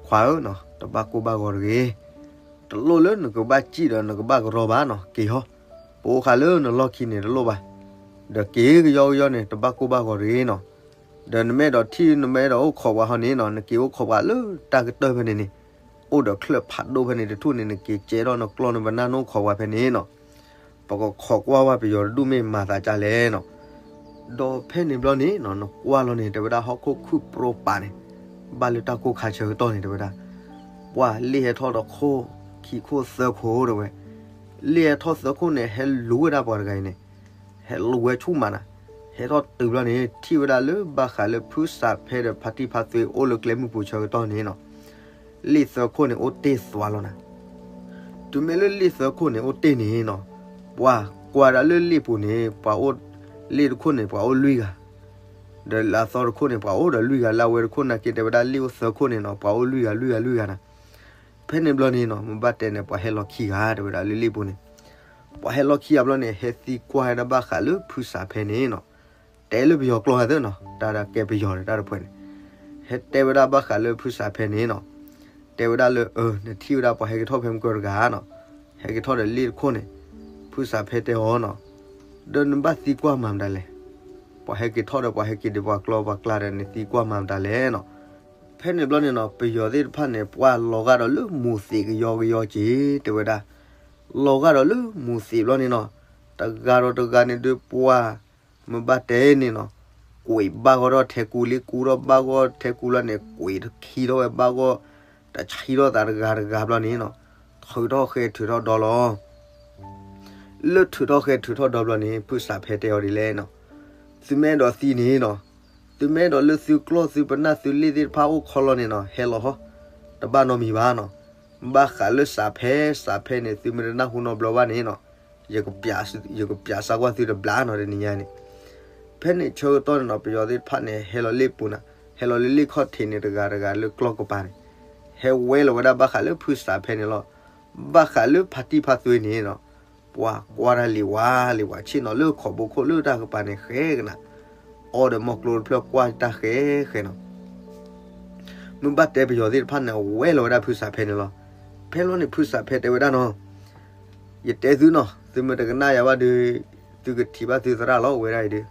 ခွါဧၢနီၤ, တဘၣ်ကိၢ်ဘၣ်ဂီၤတဂ့ၤ. တလိၣ်လၢနကဘၣ်စံၣ်ဒီးနကဘၣ်ကရီဘၣ်နီၤ, က့ၤဟီ, ပအိၣ်ဃာ်လၢနလီၢ်ခံန့ၣ်တလိၣ်ဘၣ်, ဒီးက့ၤကယီကယီန့ၣ် တဘၣ်ကိၢ်ဘၣ်ဂီၤတဂ့ၤနီၤ, ဒီးနမ့ၢ်အဲၣ်ဒိးထံၣ်နမ့ၢ်အဲၣ်ဒိးအိၣ်ခိးပှၤဟီန့ၣ်နီၤ, နက့ၤအိၣ်ခိးပှၤလၢတၢ်ကတၢၢ်ဖဲန့ၣ်န့ၣ်, အိၣ်ဒီးချၢၣ်ဖးဒိၣ်ဖဲန့ၣ်တထူၣ်န့ၣ် နက့ၤကဲထီၣ်နကျီၢ်နပနၢ်နအိၣ်ခိးပှၤဖဲန့ၣ်နီၤ, ပကခိးကွၢ်ဝဲပယီၤတဒူၣ်မ့ၢ်မၤသးဒ်လဲၣ်နီၤ. ဒီးဖဲန့ၣ်ဘျီန့ၣ်နီၤ နကွၢ်လီၤန့ၣ် တဲဝဲဒၣ်ဟီၣ်ခိၣ်ခုၣ်ပြိပာ်န့ၣ်, ဘၣ်လၢတၢ်ကိၢ်ခါဆၢကတီၢ်န့ၣ် တဲဝဲဒၣ်, ပှၤလ့ၣ်ဟဲထီၣ်ဒီးခိၣ်, ခံခိၣ်သၢခိၣ်တဲဝဲ, လ့ၣ်ဟဲထီၣ်သၢခိၣ်န့ၣ် ဟဲလူၤဝဲဒၣ်ပှၤတဂၤအံၤန့ၣ်, ဟဲလူၤဝဲဆူၣ်မးနၤ, ဟဲထီၣ်တုၤဘျီန့ၣ် ထံၣ်ဝဲဒၣ်လၢဘၣ်ဃးလၢဖုစးဖဲဒီးဖါတံၢ်ဖါသွ့အိၣ်လၢကျဲမုၢ်ပူၤဆၢကတီၢ်န့ၣ်နီၤ လ့ၣ်သၢခိၣ်န့ၣ်အိၣ်တ့ၢ်သွါလီၤနၤ. တုၤမ့ၢ်လၢလ့ၣ်သၢခိၣ်န့ၣ်အိၣ်တ့ၢ်န့ၣ်နီၤ, ပှၤကွၢ်ဒၣ်လၢလ့ၣ်ပူၤန့ၣ် ပှၤအိၣ်, လ့ၣ်တခိၣ်န့ၣ် ပှၤအိၣ်လွံၢ်ဂၤ, ဒီးလၢအသီတခိၣ်န့ၣ် ပှၤအိၣ်ဒီးလွံၢ်ဂၤ, လၢအဝဲတခိၣ်နာ်က့ တဲဝဲဒၣ်လ့ၣ်အိၣ်သၢခိၣ်န့ၣ်နီၤ ပှၤအိၣ်လွံၢ်ဂၤလွံၢ်ဂၤလွံၢ်ဂၤနၤ. ဖဲန့ၣ်ဘျီန့ၣ်နီၤ မ့ၢ်ဘၣ်တဲန့ၣ် ပှၤဟဲလီၤခံဂၤ တဲဝဲဒၣ်လၢလ့ၣ်ပူၤန့ၣ်, ပှၤဟဲလီၤခံဂၤဘျီန့ၣ် ဟဲသံကွၢ်ဝဲဒၣ်ဘၣ်ဃးလၢဖုစးဖဲန့ၣ်နီၤ တဲလၢပယီၤကျိာ်ဂၤသ့နီၤ, တၢ်ဒၣ်ကဲပယီၤဒီးတၢ်တဖှဲးန့ၣ်, ဟဲတဲဝဲဒၣ်ဘၣ်ဃးလၢဖုစးဖဲန့ၣ်နီၤ, တဲဝဲဒၣ်လၢ အၢ နထံၣ်ဝဲဒၣ်ပှၤဟဲက့ၤထီၣ်ဖဲမုၢ်ကၢတဂၤနီၤ, ဟဲက့ၤထီၣ်ဒီးလ့ၣ်တခိၣ်န့ၣ်, ဖုစးဖဲတဲအီၤနီၤ, ဒီးနဘၣ်သံကွၢ်မၤမတၤလဲၣ်, ပှၤဟဲက့ၤထီၣ်ဒီးပှၤဟဲက့ၤဒုးပှၤကျီပှၤကျါဒီးနသံကွၢ်မၤမတၤလဲၣ်နီၤ. ဖဲန့ၣ်ဘျီန့ၣ်နီၤ ပယီၤသ့ၣ်တဖၣ်န့ၣ် ပှၤလီၤဂာ်ဒီးလၢမူၤသံးကယီကယီက့ၤ တဲဝဲဒၣ်, လီၤဂာ်ဒီးလၢမူၤသံးဘျီန့ၣ်နီၤ, တဂၤဒီးတဂၤန့ၣ်ဒုးပှၤ, မ့ၢ်ဘၣ်တဲန့ၣ်နီၤ, ကွံာ်ဘၣ်ဂီၢ်ထီၣ်ထဲကူလံ ကူထီၣ်ဘၣ်ဂီၢ်ထဲကူလီၤန့ၣ် ကွံာ်တခံထီၣ်ဝဲဘၣ်ဂီၢ်, တဆံထီၣ်သးတဂၤတဂၤဘျီန့ၣ်နီၤ, ထုးထီၣ်ဃဲထုးထီၣ်ဒီလီၤ လၢထုးထီၣ်ဃဲထုးထီၣ်ဒီဘျီန့ၣ် ဖုစးဖဲတဲအီၤဒ်လဲၣ်နီၤ, သုမ့ၢ်အဲၣ်ဒိးသံန့ၣ်နီၤ, သုမ့ၢ်အဲၣ်ဒိးလၢသုကျီၢ်သုပနၢ်သုလ့ၣ်သ့ၣ်တဖၣ်အိၣ်ခီလီၤန့ၣ်နီၤ ဟဲလီၤဟီ, တဘၣ်နီတမံၤဘၣ်နီၤ, ဘၣ်ဃးလၢစးဖဲ, စးဖဲန့ၣ် သုမ့ၢ်တနၢ်ဟူနီတဘျီဘၣ်န့ၣ်နီၤ, ယက, ယကပျးစၢ်ကွၢ်သုတဘျီနီၤတနံၤညါန့ၣ်. ဖဲန့ၣ်ဆၢကတီၢ်န့ၣ်နီၤ ပယီၤသ့ၣ်တဖၣ်န့ၣ် ဟဲလီၤလ့ၣ်ပူၤနၤ, ဟဲလီၤလၢလ့ၣ်ခီၣ်ထံးန့ၣ်တဂၤတဂၤလၢကျီၢ်ကပၤန့ၣ်, ဟဲဝဲလီၤဝဲဒၣ်ဘၣ်ဃးလၢဖုစးဖဲန့ၣ်လီၤ. ဘၣ်ဃးလၢဖါတံၢ်ဖါသွ့န့ၣ်နီၤ, ပှၤကွၢ်တၢ်လံၤဝါလံၤဝါဆ့ၣ်နီၤလၢခိးဘိခိၣ်လၢတၢ်ကပၤန့ၣ်ဃဲကနၤ, အီဒီးမီကျိတဖျၢၣ်ကွၢ်တၢ်ဃဲဃဲနီၤ. မ့ၢ်ဘၣ်တဲပယီၤသ့ၣ်တဖၣ်န့ၣ် အဝဲလီၤဝဲဒၣ်ဖုစးဖဲန့ၣ်လီၤ. ဖဲလီၤန့ၣ်ဖုစးဖဲတဲဝဲဒၣ်နီၤ, ယတဲသုနီၤ, သုမ့ၢ်တကနၣ်ယၤဘၣ်ဒီး, သုကထံၣ်ဘၣ်သုသရၣ်လီၤဝဲဒၣ်အံၤဒီး.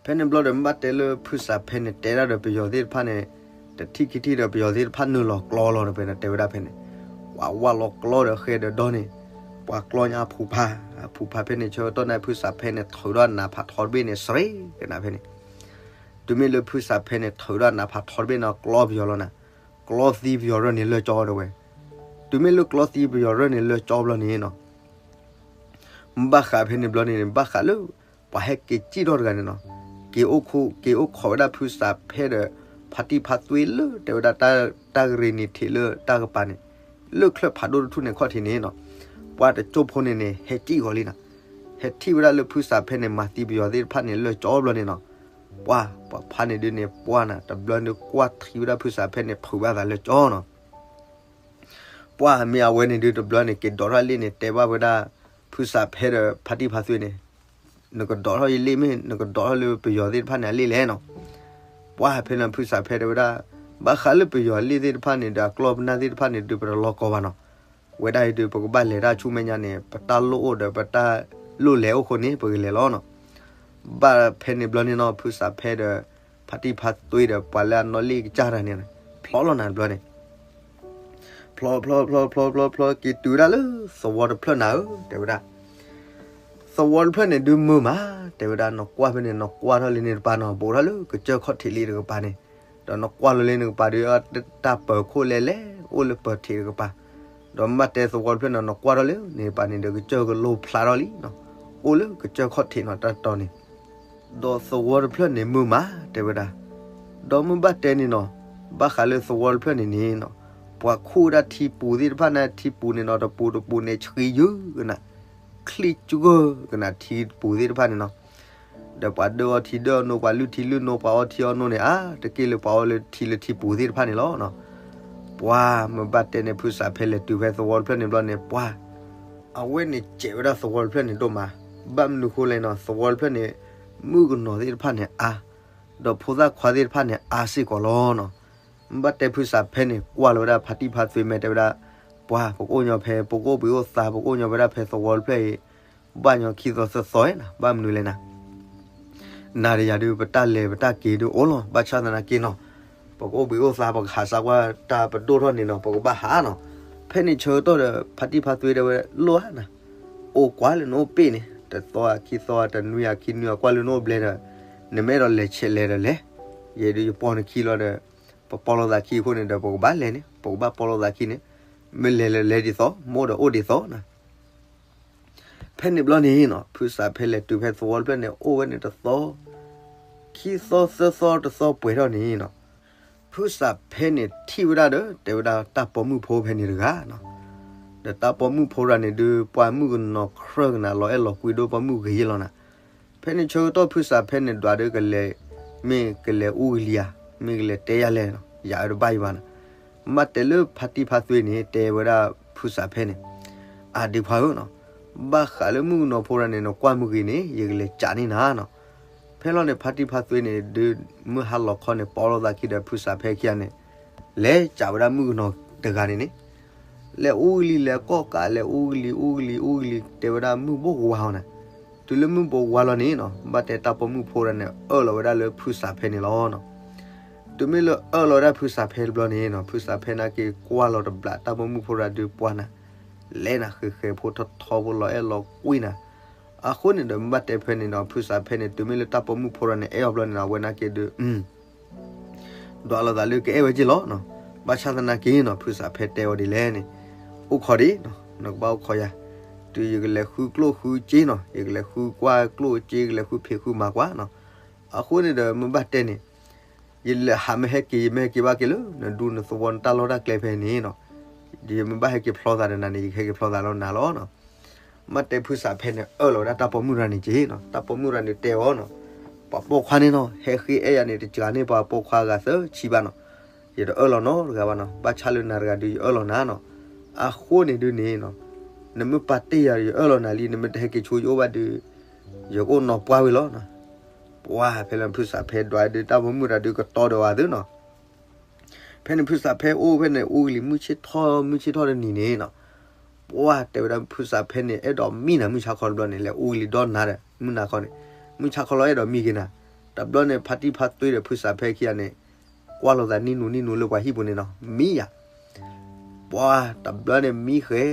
ဖဲန့ၣ်ဘျီဒီး မ့ၢ်ဘၣ်တဲလၢဖုစးဖဲန့ၣ် တဲဒၣ်ဒီးပယီၤသ့ၣ်တဖၣ်န့ၣ်, တထံၣ်ခံထံၣ်ဒီးပယီၤသ့ၣ်တဖၣ်နုာ်လီၤကျီလီၤဒီး ပတဲဝဲဒၣ်ဖဲန့ၣ်, ပှၤဝၢ်လီၤကျီဒီးဃဲဒီးဒီန့ၣ်, ပှၤကျီညါအဖုဖါ, အဖုဖါဖဲန့ၣ်ဆၢကတီၢ်န့ၣ် ဖုစးဖဲန့ၣ်ထုးဒီးနးဖးထီတဘ့ၣ်န့ၣ် စရ့ကနၤဖဲန့ၣ် တုၤမ့ၢ်လၢဖုစးဖဲန့ၣ် ထုးဒီးနးဖးထီတဘ့ၣ်န့ၣ် ကျီပယီၤလီၤနၤ, ကျီသံပယီၤရၢၢ်န့ၣ်လၢာ်ကၠီတဲဝဲ, တုၤမ့ၢ်လၢကျီသံပယီၤရၢၢ်န့ၣ်လၢာ်ကၠီဘျီန့ၣ်နီၤ, ဘၣ်ဃးဖဲန့ၣ်ဘျီန့ၣ် ဘၣ်ဃးလၢ ပှၤဟဲက့ၤစံၣ်ထီၣ်တဂၤန့ၣ်နီၤ, က့ၤအိၣ်ခိး, က့ၤအိၣ်ခိးဝဲဒၣ်ဖုစးဖဲဒီး ဖါတံၢ်ဖါသွ့လၢ တဲဝဲဒၣ် တၢ်ကရ့ၤနံၤထံးလၢတၢ်ကပၤန့ၣ်, လၢချၢၣ်ဖးဒိၣ်တထူၣ်န့ၣ်ခီၣ်ထံးန့ၣ်နီၤ, ပှၤတကၠိဖိန့ၣ်န့ၣ် ဟဲစံၣ်ဂီၤလံနီၤ, ဟဲထံၣ်ဝဲဒၣ်လၢဖုစးဖဲန့ၣ် မၤသံပယီၤသ့ၣ်တဖၣ်န့ၣ် လၢာ်ကၠီဘျီန့ၣ်နီၤ, ပှၤ, ပှၤဖါန့ၣ်ဒုးန့ၣ် ပှၤနၤ တဘျီန့ၣ်ကွၢ်ထံဝဲဒၣ်ဖုစးဖဲန့ၣ် ထုးဘၣ်သးလၢာ်ကၠီနီၤ ပှၤမ့ၢ်အဝဲန့ၣ်ဒုးတဘျီန့ၣ် က့ၤဒိးထီၣ်လ့ၣ်န့ၣ် တဲဘၣ်ဝဲဒၣ် ဖုစးဖဲဒီးဖါတံၢ်ဖါသွ့န့ၣ်, နကဒိးထီၣ်ယလ့ၣ်မ့ၢ် နကဒိးထီၣ်လၢပယီၤသ့ၣ်တဖၣ်န့ၣ်အလ့ၣ်လဲၣ်နီၤ, ပှၤဖဲန့ၣ်ဖုစးဖဲတဲဝဲဒၣ်, ဘၣ်ဃးလၢပယီၤလ့ၣ်သ့ၣ်တဖၣ်န့ၣ်ဒီး အကျီၢ်ပနၢ်သ့ၣ်တဖၣ်န့ၣ်ဒုး ပတလီၤကီဘၣ်နီၤ, ဝဲဒၣ်အံၤဒုး ပကဘၣ်လဲၤတၢ်ဆူမဲာ်ညါန့ၣ် ပတၢ်လိၣ်အိၣ်ဒီး ပတၢ်လိၣ်လဲၤအိၣ်ဃိန့ၣ်ပကလဲၤလီၤနီၤ, ဘၣ်ဖဲန့ၣ်ဘျီန့ၣ်နီၤ ဖုစးဖဲဒီး ဖါတံၢ်ဖါသွ့ဒီး ပှၤလၢအနီၣ်လ့ၣ်ကစၢ်တၢ်န့ၣ် ဖျီလီၤနၤတဘျီန့ၣ် ဖျီ ဖျီ ဖျီ ဖျီ ဖျီ ဖျီ က့ၤတုၤဝဲဒၣ်လၢသဝီတဖျၢၣ်နၤဧၢ တဲဝဲဒၣ်, သဝီတဖျၢၣ်န့ၣ်ဒုးမုာ်မး တဲဝဲဒၣ် နကွၢ်ဖဲန့ၣ် နကွၢ်ထီၣ်လၢန့ၣ်တပၤနီၤ ဘူးထီၣ်လၢကစၢၢ်ခီၣ်ထံးလံတကပၤန့ၣ်, ဒီးနကွၢ်လၢလၢန့ၣ်တကပၤဒီး တၢ်ပၢၤခိၣ်လဲၤလဲၤအိၣ်လၢပၢၤထံးတကပၤ, ဒီးမ့ၢ်တဲသဝီတဖျၢၣ်န့ၣ် နကွၢ်ထီၣ်လၢန့ၣ်တပၤန့ၣ်ဒီး ကစၢၢ်ကလိဖျါထီၣ်လံနီၤ, အိၣ်လၢကစၢၢ်ခီၣ်ထံးနီၤ တၢ်တီၤန့ၣ် ဒီးသဝီတဖျၢၣ်န့ၣ်မုာ်မး တဲဝဲဒၣ်, ဒီးမ့ၢ်ဘၣ်တဲန့ၣ်နီၤ, ဘၣ်ဃးလၢသဝီတဖျၢၣ်န့ၣ်န့ၣ်နီၤ, ပှၤခူၣ်ဝဲဒၣ်ထံပူၤသ့ၣ်တဖၣ်န့ၣ် ထံပူၤန့ၣ်နီၤ တပူၤတပူၤန့ၣ် ဆှံယုၢ်ကနၤ, ချံၣ်ကၢၢ်ကနၤ ထံပူၤသ့ၣ်တဖၣ်န့ၣ်နီၤ, ဒီးပှၤဒၢအီထံဒၢအနိ ပှၤလုၢ်ထံလုၢ်နိ ပှၤအီထံအီနိန့ၣ် အါတက့ၢ်လၢ ပှၤအီလၢထံလၢထံပူၤသ့ၣ်တဖၣ်န့ၣ်လီၤ. ပှၤမ့ၢ်ဘၣ်တဲန့ၣ် ဖုစးဖဲလဲၤတုၤဖဲသဝီတဖျၢၣ်န့ၣ်ဘျီန့ၣ် ပှၤ အဝဲန့ၣ်စဲးဝဲဒၣ်သဝီတဖျၢၣ်န့ၣ်ဒိၣ်မး, ဘၣ်မနုၤဃိလဲၣ်နီၤ သဝီတဖျၢၣ်န့ၣ် မုၣ်ကနီၤသ့ၣ်တဖၣ်န့ၣ်အါ, ဒီးဖိသၣ်ခွါသ့ၣ်တဖၣ်န့ၣ်အါစ့ၢ်ကီးလီၤနီၤ. မ့ၢ်ဘၣ်တဲဖုစးဖဲန့ၣ် ကွၢ်လီၤဝဲဒၣ်ဖါတံၢ်ဖါသွ့ မ့ၢ်တဲဝဲဒၣ် ပှၤ ပကအိၣ်ညီဖဲ ပကအိၣ်ဘှံးအိၣ်သါ ပကအိၣ်ညီဝဲဒၣ်ဖဲသဝီတဖျၢၣ်အံၤ ဘၣ်ညီခံသီသၢသီနၤ, ဘၣ်မနုၤလဲၣ်နၤ, နၤဒီးယၤဒုး ပတၢ်လဲၤပတၢ်က့ၤဒုးအိၣ်လီၤ. ဘၣ်ဆၣ်သနာ်က့နီၤ, ပကအိၣ်ဘှံးအိၣ်သါ ပကဟးစၢ်ကွၢ်တၢ်ပဒိၣ်ထီၣ်န့ၣ်နီၤ ပကဘၣ်ဟးနီၤ. ဖဲန့ၣ်ဆၢကတီၢ်ဒီး ဖါတံၢ်ဖါသွ့တဲဝဲ လိၣ်ဧါနၤ, အိၣ်ကွၢ်လၢနအိၣ်ပ့ၢ်န့ၣ် တသီဧါခံသီဧါ တနွံဧါခံနွံဧါ ကွၢ်လၢနအိၣ်ဘျဲဒီး နမ့ၢ်အဲၣ်ဒိးလဲၤဆဲးလဲၤဒီးလဲၤ, ယဲဒုးယပီၢ်နခံလီၤဒီး ပပီၢ်လိာ်သးခံအဃိန့ၣ်ဒီး ပကဘၣ်လဲၤန့ၣ် ပကဘၣ်ပီၢ်လိာ်သးခံန့ၣ်, မ့ၢ်လဲၤလၢလဲၤဒ်သိး မ့ၢ်အိၣ်ဒီးအိၣ်ဒ်သိးနၤ. ဖဲန့ၣ်ဘျီန့ၣ်နီၤ ဖုစးဖဲလဲၤတုၤဖဲသဝီတဖျၢၣ်န့ၣ် အိၣ်ဝဲန့ၣ်တသီ ခံသီသၢသီ တသီပှဲၤထီၣ်န့ၣ်နီၤ, ဖုစးဖဲန့ၣ်ထံၣ်ဝဲဒၣ်ဒီး တဲဝဲဒၣ်တၢ်ပိာ်မုၣ်ဖိဖဲန့ၣ်တဂၤနီၤ. ဒီးတၢ်ပိာ်မုၣ်ဖိတဂၤန့ၣ်ဒုး ပှၤမုၣ်ကနီၤ ကြၢးကနၤလီၤအဲၣ်လီၤကွံဒိၣ်ပိာ်မုၣ်ဂ့ၤယဲၢ်လီၤနၤ. ဖဲန့ၣ်ဆၢကတီၢ်ဖုစးဖဲန့ၣ်ဒွးဒီးကလဲၤ, မ့ၢ်ကလဲၤအူကလံၤဧါ, မ့ၢ်ကလဲၤတဲယၤလဲၣ်, ယၤအတဘၣ်ယဘၣ်နၤ. မ့ၢ်တဲလၢဖါတံၢ်ဖါသွ့န့ၣ် တဲဝဲဒၣ်ဖုစးဖဲန့ၣ်, အဒ့ခွါဧၢနီၤ, ဘၣ်ဃးလၢမုၣ်ကနီၤဖိတဂၤန့ၣ် နကွၢ်မုၢ်ဂ့ၤန့ၣ် ယကလဲၤကးန့ၢ်နၤနီၤ. ဖဲလီၤန့ၣ် ဖါတံၢ်ဖါသွ့န့ၣ်ဒုး မုၢ်ဟါလီၤခီန့ၣ် ပီၢ်လိာ်သးခံဒီးဖုစးဖဲခံဂၤန့ၣ် လဲၤကးဝဲဒၣ်မုၣ်ကနီၤတဂၤန့ၣ်န့ၣ် လဲၤအူကလံၤ လဲၤကီၢ်ကး လဲၤအူကလံၤ အူကလံၤ အူကလံၤ တဲဝဲဒၣ်မုၢ်ဘိၣ်ကဝါအီၤနၤ. တုၤလၢမုၢ်ဘိၣ်ကဝါလီၤန့ၣ်နီၤ ဘၣ်တဲတၢ်ပိာ်မုၣ်ဖိတဂၤန့ၣ် အၢၣ်လီၤဝဲဒၣ်လၢဖုစးဖဲန့ၣ်လီၤနီၤ. တုၤမ့ၢ်လၢအၢၣ်လီၤဝဲဒၣ်ဖုစးဖဲတဘျီန့ၣ်နီၤ ဖုစးဖဲနာ်က့ၤကွၢ်လီၤတဘျးတၢ်ပိာ်မုၣ်ဖိတဂၤဒုးပှၤနၤ, လဲၤနၤ ဃဲၤဃဲၤဖိထီထီဖိလီၤအဲၣ်လီၤကွံနၤ. အဃိန့ၣ်ဒီးမ့ၢ်ဘၣ်တဲဖဲန့ၣ်နီၤ ဖုစးဖဲန့ၣ် တုၤမ့ၢ်လၢတၢ်ပိာ်မုၣ်ဖိတဂၤန့ၣ် အဲၣ်အီၤဘျီန့ၣ်နီၤ အဝဲနာ်က့ၤဒုး ဒွးလိာ်သးလၢကအဲၣ်ဝဲက့ၤလီၤနီၤ. ဘၣ်ဆၣ်သနာ်က့နီၤ ဖုစးဖဲတဲအီၤဒ်လဲၣ်န့ၣ်, အိၣ်ခိးဒံးနီၤ နကဘၣ်အိၣ်ခိးယၤ, တုၤယကလဲၤဃုကျိၣ်ဃုစ့နီၤ ယကလဲၤဃုကွၢ်ကျိၣ်စ့ ကလဲၤဃုဖံးဃုမၤကွၢ်နီၤ. အဃိန့ၣ်ဒီးမ့ၢ်ဘၣ်တဲန့ၣ် ယလဲၤဟးမ့ၢ်ဟဲက့ၤ ယမ့ၢ်ဟဲက့ၤဘၣ်က့ၤလၢ နဒူနသဝီနတၢ်လီၢ်တၢ်ကျဲဖဲန့ၣ်နီၤ, ယမ့ၢ်ဘၣ်ဟဲက့ၤဖျီသးဒီးနၤန့ၣ် ယကဟဲက့ၤဖျီသးလီၤနၤလီၤနီၤ. မ့ၢ်တဲဖုစးဖဲန့ၣ် အၢၣ်လီၤဝဲဒၣ်တၢ်ပိာ်မုၣ်တဂၤန့ၣ်က့ၤနီၤ, တၢ်ပိာ်မုၣ်တဂၤန့ၣ်တဲအီၤနီၤ, ပှၤပိာ်ခွါန့ၣ်နီၤ ဟဲဃ့အဲၣ်ယၤန့ၣ် တစှၤန့ၢ်ပှၤပိာ်ခွါအဂၤသၢဆံဘၣ်နီၤ, ယတအၢၣ်လီၤနီတဂၤဘၣ်နီၤ, ဘၣ်ဆၣ်လၢနၤတဂၤဒုး ယအၢၣ်လီၤနၤနီၤ. အဃိန့ၣ်ဒုးန့ၣ်နီၤ နမ့ၢ်ပာ်တ့ၢ်ယၤ ယအၢၣ်လီၤနၤလံ နမ့ၢ်တဟဲက့ၤဆိယအိၣ်ဘၣ်ဒုး ယကအိၣ်နီၢ်ပှၢ်ဝံၤလီၤနီၤ. ပှၤဖဲလၢဖုစးဖဲဒွးဒုး တၢ်ပိာ်မုၣ်တဂၤဒုးကတီၤဒီးဝဲသုနီၤ. ဖဲန့ၣ်ဖုစးဖဲအိၣ်ဖဲန့ၣ် အူကလံၤမုၢ်ဆ့ၣ်ထီၣ် မုၢ်ဆ့ၣ်ထီၣ်တနံၤန့ၣ်နီၤ, ပှၤတဲဝဲဒၣ်ဖုစးဖဲန့ၣ် အဲၣ်ဒိးမံနၤ မုၢ်ဆါခီတဘျီန့ၣ် လဲၤအူကလံၤဒီနၤဒီး မုၢ်နၤခီန့ၣ် မုၢ်ဆါခီလီၤအဲၣ်ဒိးမံက့ၤနၤ. တဘျီန့ၣ်ဖါတံၢ်ဖါသွ့ဒီးဖုစးဖဲခံဂၤန့ၣ် ကွၢ်လိာ်သးနံၣ်နူနံၣ်နူလၢပှၤဟံၣ်ပူၤန့ၣ်နီၤ မံယၤ ပှၤတဘျီန့ၣ်မံဃဲ,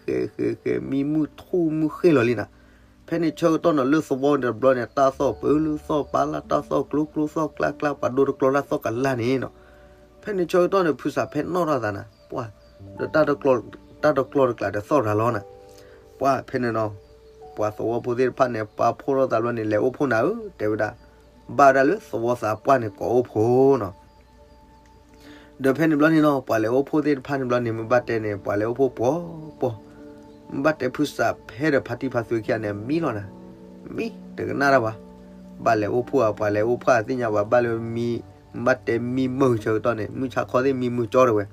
ဃဲဃဲဃဲ မံမုၢ်ထူၣ်မုၢ်ဃ့ၢ်လီၤလံနၤ. ဖဲန့ၣ်ဆၢကတီၢ်န့ၣ် လၢသဝီန့ၣ်တဘျီန့ၣ် တၢ်သီၣ်ပၢလၢသီၣ်ပာ်လၢ် တၢ်သီၣ်ကျိကျိသီၣ်ကျါကျါ ပှၤဒိတကျီတၢ်သီၣ်ကလၢ်န့ၣ်နီၤ. ဖဲန့ၣ်ဆၢကတီၢ်န့ၣ် ဖုစးဖဲနီၣ်ထီၣ်သးနၤ ပှၤ ဒီးတၢ်တကျီတကျါတသီၣ်ရၤလီၤနၤ. ပှၤဖဲန့ၣ်နီၤ ပှၤသဝီဖိသ့ၣ်တဖၣ်န့ၣ် ပာ်ဖှိၣ်ထီၣ်သးဘျီန့ၣ် လဲၤအိၣ်ဖှိၣ်နၤဧၢ တဲဝဲဒၣ်, ဘၣ်ဝဲဒၣ်လၢသဝီသးပှၢ်န့ၣ် ကိးအိၣ်ဖှိၣ်နီၤ. ဒီးဖဲန့ၣ်ဘျီန့ၣ်နီၤ ပှၤလဲၤအိၣ်ဖှိၣ်သ့ၣ်တဖၣ်န့ၣ်ဘျီန့ၣ် မ့ၢ်ဘၣ်တဲန့ၣ် ပှၤလဲၤအိၣ်ဖှိၣ်ပှီၤပှီၤ, မ့ၢ်ဘၣ်တဲဖုစးဖဲဒီးဖါတံၢ်ဖါသွ့ခံဂၤန့ၣ် မံလီၤနၤ, မံတကနၣ်တၢ်ဘၣ်. ဘၣ်လဲၤအိၣ်ဖှိၣ်ဧါ ပှၤလဲၤအိၣ်ဖှိၣ်ဧါသ့ၣ်ညါဘၣ် ဘၣ်လၢမံ, မ့ၢ်ဘၣ်တဲမံမုၢ်ဆၢကတီၢ်န့ၣ် မုၢ်ဆါခီသ့ၣ်မံမုၢ်ကၠီတဲဝဲ.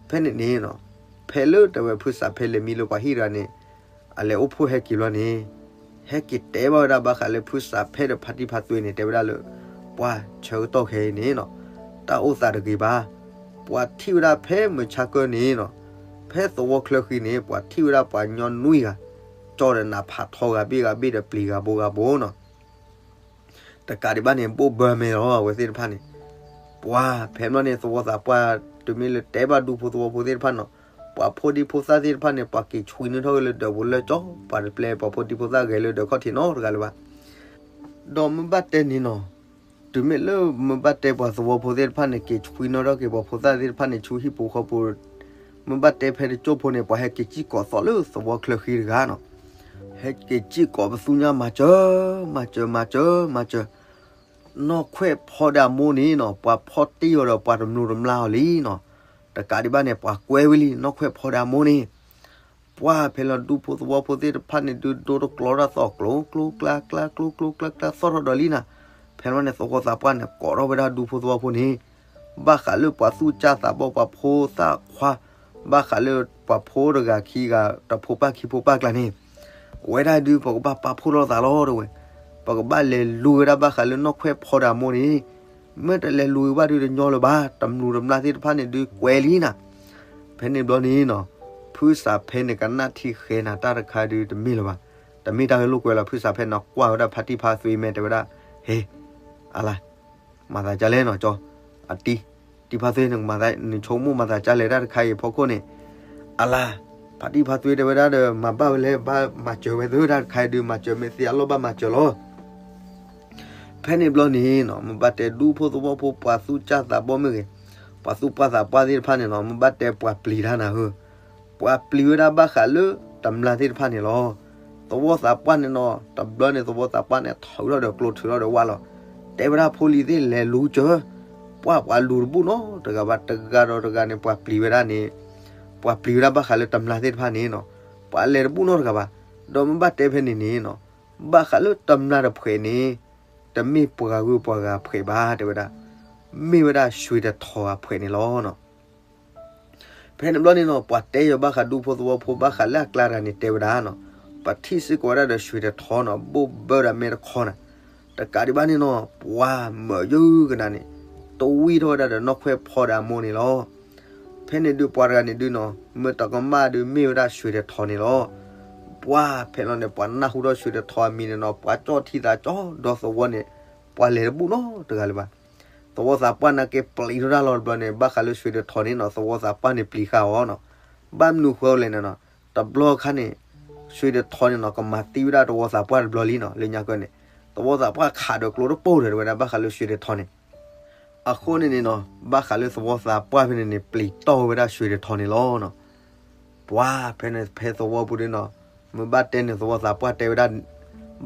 ဖဲန့ၣ်န့ၣ်နီၤ ဖဲလၢတဲဝဲဖုစးဖဲလဲၤမံလၢပှၤဟံၣ်တဂၤန့ၣ် အလဲၤအိၣ်ဖှိၣ်ဟဲက့ၤဘျီန့ၣ် ဟဲက့ၤတဲဘၣ်ဝဲဒၣ်ဘၣ်ဃးလၢဖုစးဖဲဒီးဖါတံၢ်ဖါသွ့န့ၣ် တဲဝဲဒၣ်လၢ ပှၤဆၢကတီၢ်ခဲအံၤန့ၣ်နီၤ တၢ်အိၣ်သးတဂ့ၤဘၣ်. ပှၤထံၣ်ဝဲဒၣ်ဖဲမုၢ်ဆါကၢန့ၣ်နီၤ ဖဲသဝီချၢဃံန့ၣ် ပှၤထံၣ်ဝဲဒၣ်ပှၤညီနွံဂၤ ကၠီဒီးနးဖးထီဂၤဘ့ၣ်ဂၤဘ့ၣ်ဒီးပျံၤဂၤဘိဂၤဘိနီၤ တကးဒံးဘၣ်န့ၣ် ဘိၣ်ဘၢမဲာ်လီၤ အဝဲသ့ၣ်တဖၣ်န့ၣ်. ပှၤဖဲဘျီန့ၣ် သဝီသးပှၢ် တုၤမ့ၢ်လၢတဲဘၣ်ဒူဖိသဝီဖိသ့ၣ်တဖၣ်နီၤ ပှၤဖိဒံဖိသၣ်သ့ၣ်တဖၣ်န့ၣ် ပှၤက့ၤဆွံနုာ်ထီၣ်က့ၤလၢဒၢးပူၤလၢကၠီ ပှၤတပျဲပှၤဖိဒံဖိသၣ်ဂဲၤလၢဒၢးခီၣ်ထံးနီတဂၤလၢၤဘၣ်. ဒီးမ့ၢ်ဘၣ်တဲန့ၣ်နီၤ တုၤမ့ၢ်လၢမ့ၢ်ဘၣ်တဲပှၤသဝီဖိသ့ၣ်တဖၣ်န့ၣ် က့ၤဆွံနုာ်ထီၣ်က့ၤပှၤဖိသၣ်သ့ၣ်တဖၣ်န့ၣ် ဆူဟံၣ်ပူၤဃီပူၤ မ့ၢ်ဘၣ်တဲဖဲတကၠိၢ်ဖိန့ၣ် ပှၤဟဲက့ၤစံၣ်ကိးသီၣ်လၢသဝီချၢဃံတဂၤနီၤ ဟဲက့ၤစံၣ်ကိးပသူညါမၤစၢၤ မၤစၢၤ မၤစၢၤ မၤစၢၤ နီၢ်ခွဲးဖီဒီးအမိၢ်န့ၣ်နီၤ ပှၤဖီတ့ၢ်အီၤဒီးပှၤတမျိၤတမျာအီၤလံနီၤ. တကးဒံးဘၣ်န့ၣ် ပှၤကွဲဝဲလံနီၢ်ခွဲးဖီဒီးအမိၢ်န့ၣ်. ပှၤဖဲလီၤဒူဖိသဝီဖိသ့ၣ်တဖၣ်န့ၣ် ဒုးဒိတကျီတၢ်သီၣ်ကျိၤကျိၤကျါကျါ ကျိၤကျိၤကျါကျါသီၣ်ထီၣ်ဒီးလံနၤ. ဖဲလီၤန့ၣ် သဝီသးပှၢ်န့ၣ် ကိးထီၣ်ဝဲဒၣ်ဒူဖိသဝီဖိန့ၣ် ဘၣ်ဃးလၢပှၤသူၣ်စၢ်သးဘီၣ်ပှၤဖိသၣ်ခွါ ဘၣ်ဃးလၢပှၤဖိတဂၤခံဂၤ တဖိပၢ်ခံဖိပၢ်ကျါန့ၣ် ဝဲဒၣ်ဒုးပကဘၣ်ပာ်ဖှိၣ်ထီၣ်သးလီၤတဲဝဲ. ပကဘၣ်လဲၤလူၤဝဲဒၣ်ဘၣ်ဃးလၢနီၢ်ခွဲးဖီဒီးအမိၢ်န့ၣ် မ့ၢ်တလဲၤလူၤဝဲဘၣ်ဒုးတညီလၢၤဘၣ် တမျိၤတမျာသ့ၣ်တဖၣ်န့ၣ်ဒုးကွဲးလံနၤ. ဖဲန့ၣ်ဘျီန့ၣ်နီၤ, ဖုစးဖဲန့ၣ်ကနၣ်ထံဃဲနၤတၢ်တခါဒုးတမ့ၢ်လၢၤဘၣ်. တမ့ၢ်တၢ်ဂ့ၢ်လိာ်ကွဲလီၤ. ဖုစးဖဲန့ၣ်ကွၢ်ဝဲဒၣ်ဖါတံၢ်ဖါသွ့မဲာ်တဲဝဲဒၣ်, ဟဲ, အလါ, မၤသးကၢ်လဲၣ်နီၤကၠီ, အတံၢ်, တံၢ်ဖါသွ့န့ၣ်မၤသး, နဆိကမိၣ်မၤသးကၢ်လဲၣ်တၢ်တခါအံၤဖီခိၣ်န့ၣ်, အလါ, ဖါတံၢ်ဖါသွ့တဲဝဲဒၣ်ဒီး မၤဘၣ်ဝဲလဲၣ်, ဘၣ်မၤစၢၤဝဲသုတၢ်တခါအံၤဒုး မၤစၢၤမ့ၢ်သ့အလီၢ်ဘၣ်မၤစၢၤလီၤ. ဖဲန့ၣ်ဘျီန့ၣ်နီၤ, မ့ၢ်ဘၣ်တဲဒူဖိသဝီဖိပှၤသူၣ်စၢ်သးဘီၣ်မ့ၢ်ဂ့ၤ, ပှၤသူၣ်ပှၢ်သးပှၢ်သ့ၣ်တဖၣ်န့ၣ်နီၤ, မ့ၢ်ဘၣ်တဲပှၤပျံၤတၢ်နၤဧၢ, ပှၤပျံၤဝဲဒၣ်ဘၣ်ဃးလၢတမျၢ်သ့ၣ်တဖၣ်န့ၣ်လီၤ. သဝီသးပှၢ်န့ၣ်နီၤ, တဘျီန့ၣ်သဝီသးပှၢ်န့ၣ် ထုးထီၣ်ဒီးကျိထုးထီၣ်ဒီးဝၣ်လီၤ. တဲဝဲဒၣ်ဖိလံၤသ့ၣ်လဲၤလူၤစၢၤ, ပှၤပှၤလူၤတဘူၣ်နီတဂၤဘၣ်, တဂၤဒီးတဂၤန့ၣ် ပှၤပျံၤဝဲဒၣ်န့ၣ်, ပှၤပျံၤဝဲဒၣ်ဘၣ်ဃးလၢတမျၢ်သ့ၣ်တဖၣ်န့ၣ်နီၤ, ပှၤလဲၤတဘူၣ်နီတဂၤဘၣ်. ဒီးမ့ၢ်ဘၣ်တဲဖဲန့ၣ်န့ၣ်နီၤ, ဘၣ်ဃးလၢတမျၢ်တဖှဲးန့ၣ်, တမ့ၢ်ပှၤဂုၤပှၤဂၤဖှဲးဘၣ်တဲဝဲဒၣ်, မ့ၢ်ဝဲဒၣ်ရွှေတထောအဖှဲးန့ၣ်လီၤ. ဖဲန့ၣ်ဘျီန့ၣ်နီၤ, ပှၤတဲယၤဘၣ်ဃးဒူဖိသဝီဖိဘၣ်ဃးလၢအကျါတဂၤန့ၣ်တဲဝဲဒၣ်နီၤ, ပထံၣ်စ့ၢ်ကီးဝဲဒၣ်ဒီးရွှေတထောနီၤ, ဘိၣ်ဘၢဒီးမဲာ်တခီနၤ, တကးဒံးဘၣ်န့ၣ်နီၤ, ပှၤမၢယုၢ်ကနၤန့ၣ်, တဝံၣ်ထီၣ်ဝဲဒၣ်ဒီးနီၢ်ခွဲၣ်ဖီဒီးအမိၢ်န့ၣ်လီၤ. ဖဲန့ၣ်ဒုးပှၤတဂၤန့ၣ်ဒုးနီၤ, မ့ၢ်တကမၣ်ဒုးမ့ၢ်ဝဲဒၣ်ရွှေတထောန့ၣ်လီၤ. ပှၤဖဲလီၤန့ၣ် ပှၤနၢ်ဟူထီၣ်ရွှေတထောအမံၤန့ၣ်နီၤ, ပှၤကၠီၣ်ထံသးကၠီဒီးသဝီန့ၣ်, ပှၤလဲၤတဘူၣ်နီတဂၤလၢၤဘၣ်. သဝီသးပှၢ်နာ်က့ပျံၤထီၣ်တၢ်လီၤတဘျီန့ၣ်, ဘၣ်ဃးလၢရွှေတထောန့ၣ်နီၤ, သဝီသးပှၢ်န့ၣ်ပျံၤဃာ်အီၤနီၤ. ဘၣ်မနုၤဃိလဲၣ်န့ၣ်နီၤ, တဘျီခါန့ၣ်, ရွှေတထောန့ၣ်နီၤ, ကမၤသံဝဲဒၣ်သဝီသးပှၢ်တဘျီလံနီၤ, လၢညါကၢန့ၣ်, သဝီသးပှၢ်ခးဒီးကျိတပိၢ်ဒီး တဲဝဲဒၣ်ဘၣ်ဃးလၢရွှေတထောန့ၣ် အဃိန့ၣ်န့ၣ်နီၤ, ဘၣ်ဃးလၢသဝီသးပှၢ်ဖဲန့ၣ်န့ၣ် ပျံၤတီၢ်ဝဲဒၣ်ရွှေတထောန့ၣ်လီၤနီၤ. ပှၤဖဲန့ၣ်ဖဲသဝီပူၤဒုးနီၤ, မ့ၢ်ဘၣ်တဲန့ၣ်သဝီသးပှၢ်တဲဝဲဒၣ်,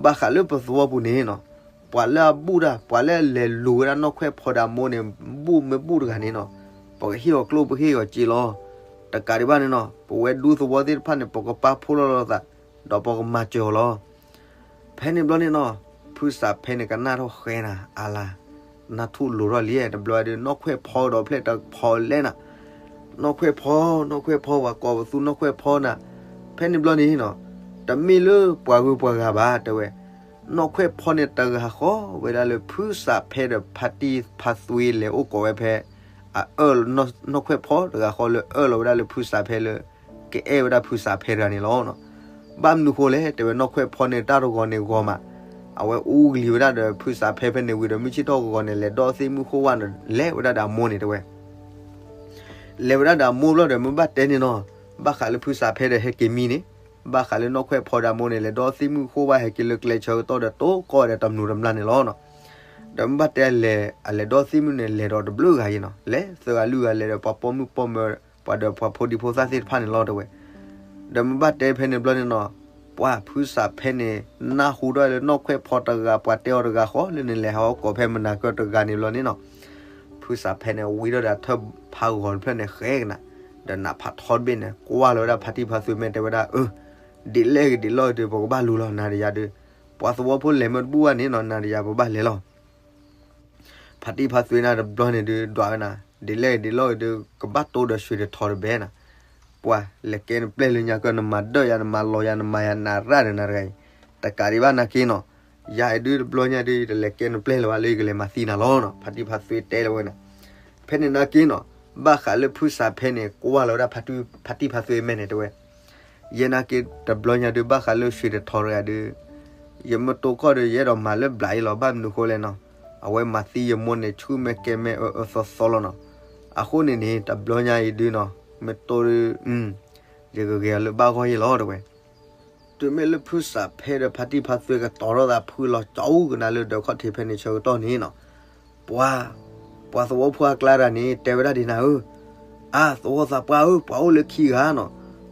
ဘၣ်ဃးလၢပသဝီပူၤန့ၣ်နီၤ, ပှၤလၢအဘူၣ်တၢ်, ပှၤလၢအလဲၤလူၤဝဲဒၣ်နီၢ်ခွဲၣ်ဖီဒီးအမိၢ်န့ၣ်, ဘူၣ်မ့ၢ်ဘူၣ်တဂၤန့ၣ်နီၤ, ပကဟ့ၣ်အီၤကျိၣ်ပဟ့ၣ်အီၤစ့လီၤ. တကးဒံးဘၣ်န့ၣ်နီၤ, ပဝဲဒူသဝီသ့ၣ်တဖၣ်န့ၣ် ပကပာ်ဖှိၣ်လီၤလိာ်သး, ဒီးပကမၤစၢၤအီၤလီၤ. ဖဲန့ၣ်ဘျီန့ၣ်နီၤ, ဖုစးဖဲန့ၣ်ကနၣ်ထီၣ်ဃဲနၤ, အါလါ, နၢ်ထူၣ်လိၤထီၣ်လံ, တဘျီဒုး နီၢ်ခွဲၣ်ဖီဒီးဖျဲၣ်တဖီလဲၣ်နၤ, နီၢ်ခွဲၣ်ဖီ, နီၢ်ခွဲၣ်ဖီ, ပှၤကိးပသူနီၢ်ခွဲၣ်ဖီနၤ. ဖဲန့ၣ်ဘျီန့ၣ်နီၤ, တမ့ၢ်လၢပှၤဂုၤပှၤဂၤဘၣ် တဲဝဲ, နီၢ်ခွဲၣ်ဖီန့ၣ်တဂၤဃီဝဲဒၣ်လၢဖုစးဖဲဒီးဖါတံၢ်ဖါသွ့လဲၤအိၣ်ကိးဝဲဖဲ အအၢၣ်လီၤ, နီၢ်ခွဲၣ်ဖီတဂၤဃီလၢအၢၣ်လီၤဝဲဒၣ်လၢဖုစးဖဲလၢ ကအဲၣ်ဝဲဒၣ်ဖုစးဖဲတဂၤန့ၣ်လီၤ. ဘၣ်မနုၤဃိလဲၣ် တဲဝဲ နီၢ်ခွဲၣ်ဖီန့ၣ်တၢ်တဂီၤန့ၣ်ဂီၤမး, အဝဲအူကလံၤဝဲဒၣ်ဒီးဖုစးဖဲဖဲန့ၣ်ဝံၤဒီး မုၢ်ဆ့ၣ်ထီၣ်ဂီၤဂီၤန့ၣ် လဲၤဒီးသ့ၣ်မုၢ်ဃိဝဲန့ၣ် လဲၤဝဲဒၣ်ဒီးအမိၢ်န့ၣ်တဲဝဲ လဲၤဝဲဒၣ်ဒီးအမိၢ်ဘျီဒီး မ့ၢ်ဘၣ်တဲန့ၣ်နီၤ, ဘၣ်ဃးလၢဖုစးဖဲဒီးဟဲက့ၤမံန့ၣ်, ဘၣ်ဃးလၢနီၢ်ခွဲၣ်ဖီဒီးအမိၢ်န့ၣ် လဲၤဒီးသ့ၣ်မုၢ်ဃိဝဲဟဲက့ၤလၢကျဲဆၢကတီၢ်ဒီး တိကိးဒီးတမျိးတမျာ်န့ၣ်လီၤနီၤ. ဒီးမ့ၢ်ဘၣ်တဲလဲၤ, အလဲၤဒီးသ့ၣ်မုၢ်န့ၣ် လဲၤဒီးတဘျုးဂၤယဲနီၤ, လဲၤသၢဂၤလွံၢ်ဂၤလဲၤဒီးပှၤပိာ်မုၣ်ပိာ်မၢၤ, ပှၤဒီးပှၤဖိဒံဖိသၣ်သ့ၣ်တဖၣ်န့ၣ်လီၤတဲဝဲ. ဒီးမ့ၢ်ဘၣ်တဲဖဲန့ၣ်ဘျီန့ၣ်နီၤ, ပှၤဖုစးဖဲန့ၣ် နၢ်ဟူထီၣ်လၢနီၢ်ခွဲၣ်ဖီတဂၤ ပှၤတဲအီၤတဂၤဃီလၢနလဲၤဟးဂီၤကိးဖဲမနၤကၢၢ်တဂၤန့ၣ်ဘျီန့ၣ်နီၤ, ဖုစးဖဲန့ၣ် ဝံထီၣ်ဒီးအထၢၣ်ဖးဂီၤတဖျၢၣ်န့ၣ်ဃဲကနၤ, ဒီးနးဖးထီတဘ့ၣ်န့ၣ် ကွၢ်လီၤဝဲဒၣ်ဖါတံၢ်ဖါသွ့မဲာ်တဲဝဲဒၣ်, အၢ, ဒ်လဲၣ်ဂ့ၤဒ်လဲၣ်ဂ့ၤဒီး ပကဘၣ်လူၤလီၤ နၤဒီးယၤဒီး, ပှၤသဝီဖိလဲၤမ့ၢ်တဘူၣ်ဘၣ်န့ၣ်နီၤ နၤဒီးယၤပဘၣ်လဲၤလီၤ. ဖါတံၢ်ဖါသွ့န့ၣ်တဘျီန့ၣ်ဒုး ဒွးဝဲနၤ, ဒ်လဲၣ်ဂ့ၤဒ်လဲၣ်ဂ့ၤဒီး ကဘၣ်တိၢ်ဒီးရွှ့ၣ်တထီတဘဲနၤ, ပှၤလဲၤကဲနပျဲၢ်လၢညါကၢၢ် နမၤဒၢၣ်ယၤ နမၤလီၤယၤ နမၤယၤနးရၣ်ဒီးနၤတဂၤအံၤ, တကးဒံးဘၣ်နာ်က့နီၤ, ယၤအံၤဒုးတဘျီညါဒုး ယတလဲၤကဲနပျဲၢ်လၢၤဘၣ်လၢ ယကလဲၤမၤသံနၤလီၤနီၤ, ဖါတံၢ်ဖါသွ့တဲလီၤဝဲနၤ. ဖဲန့ၣ်နာ်က့နီၤ, ဘၣ်ဃးလၢဖုစးဖဲန့ၣ် ကွၢ်လီၤဝဲဒၣ်ဖါတံၢ်ဖါသွ့မဲာ်န့ၣ်တဲဝဲ ယဲနာ်က့ တဘျီညါဒုး ဘၣ်ဃးလၢရွှ့ၣ်တထီတဂၤဒုး, ယမ့ၢ်တိၢ်ကီၢ်ဒီး ယအဲၣ်ဒိးမၤလၢဘျးအံၤလီၤ. ဘၣ်မနုၤဃိလဲၣ်နီၤ, အဝဲမၤသံယမိၢ်န့ၣ် ဆူၣ်မဲာ်ကဲမဲာ်အၢအၢသီသီလီၤနီၤ. အဃိန့ၣ်န့ၣ် တဘျီညါအံၤဒုးနီၤ, မ့ၢ်တိၢ်ဒုး ယကဂဲၤအီၤလၢဘၣ်ဂီၢ်ယဲလီၤတဲဝဲ. တုၤမ့ၢ်လၢဖုစးဖဲဒီးဖါတံၢ်ဖါသွ့ကတီၤထီၣ်သး ဖုလီၤကၠီအူကနၤလၢဒၢးခီၣ်ထံးဖဲန့ၣ်ဆၢကတီၢ်န့ၣ်နီၤ, ပှၤ, ပှၤသဝီဖိအကျါတဂၤန့ၣ် တဲဝဲဒၣ်ဒ်နၤဧၢ, အါ သဝီသးပှၢ်ဧၢ, ပှၤအိၣ်လၢခံဂၤနီၤ,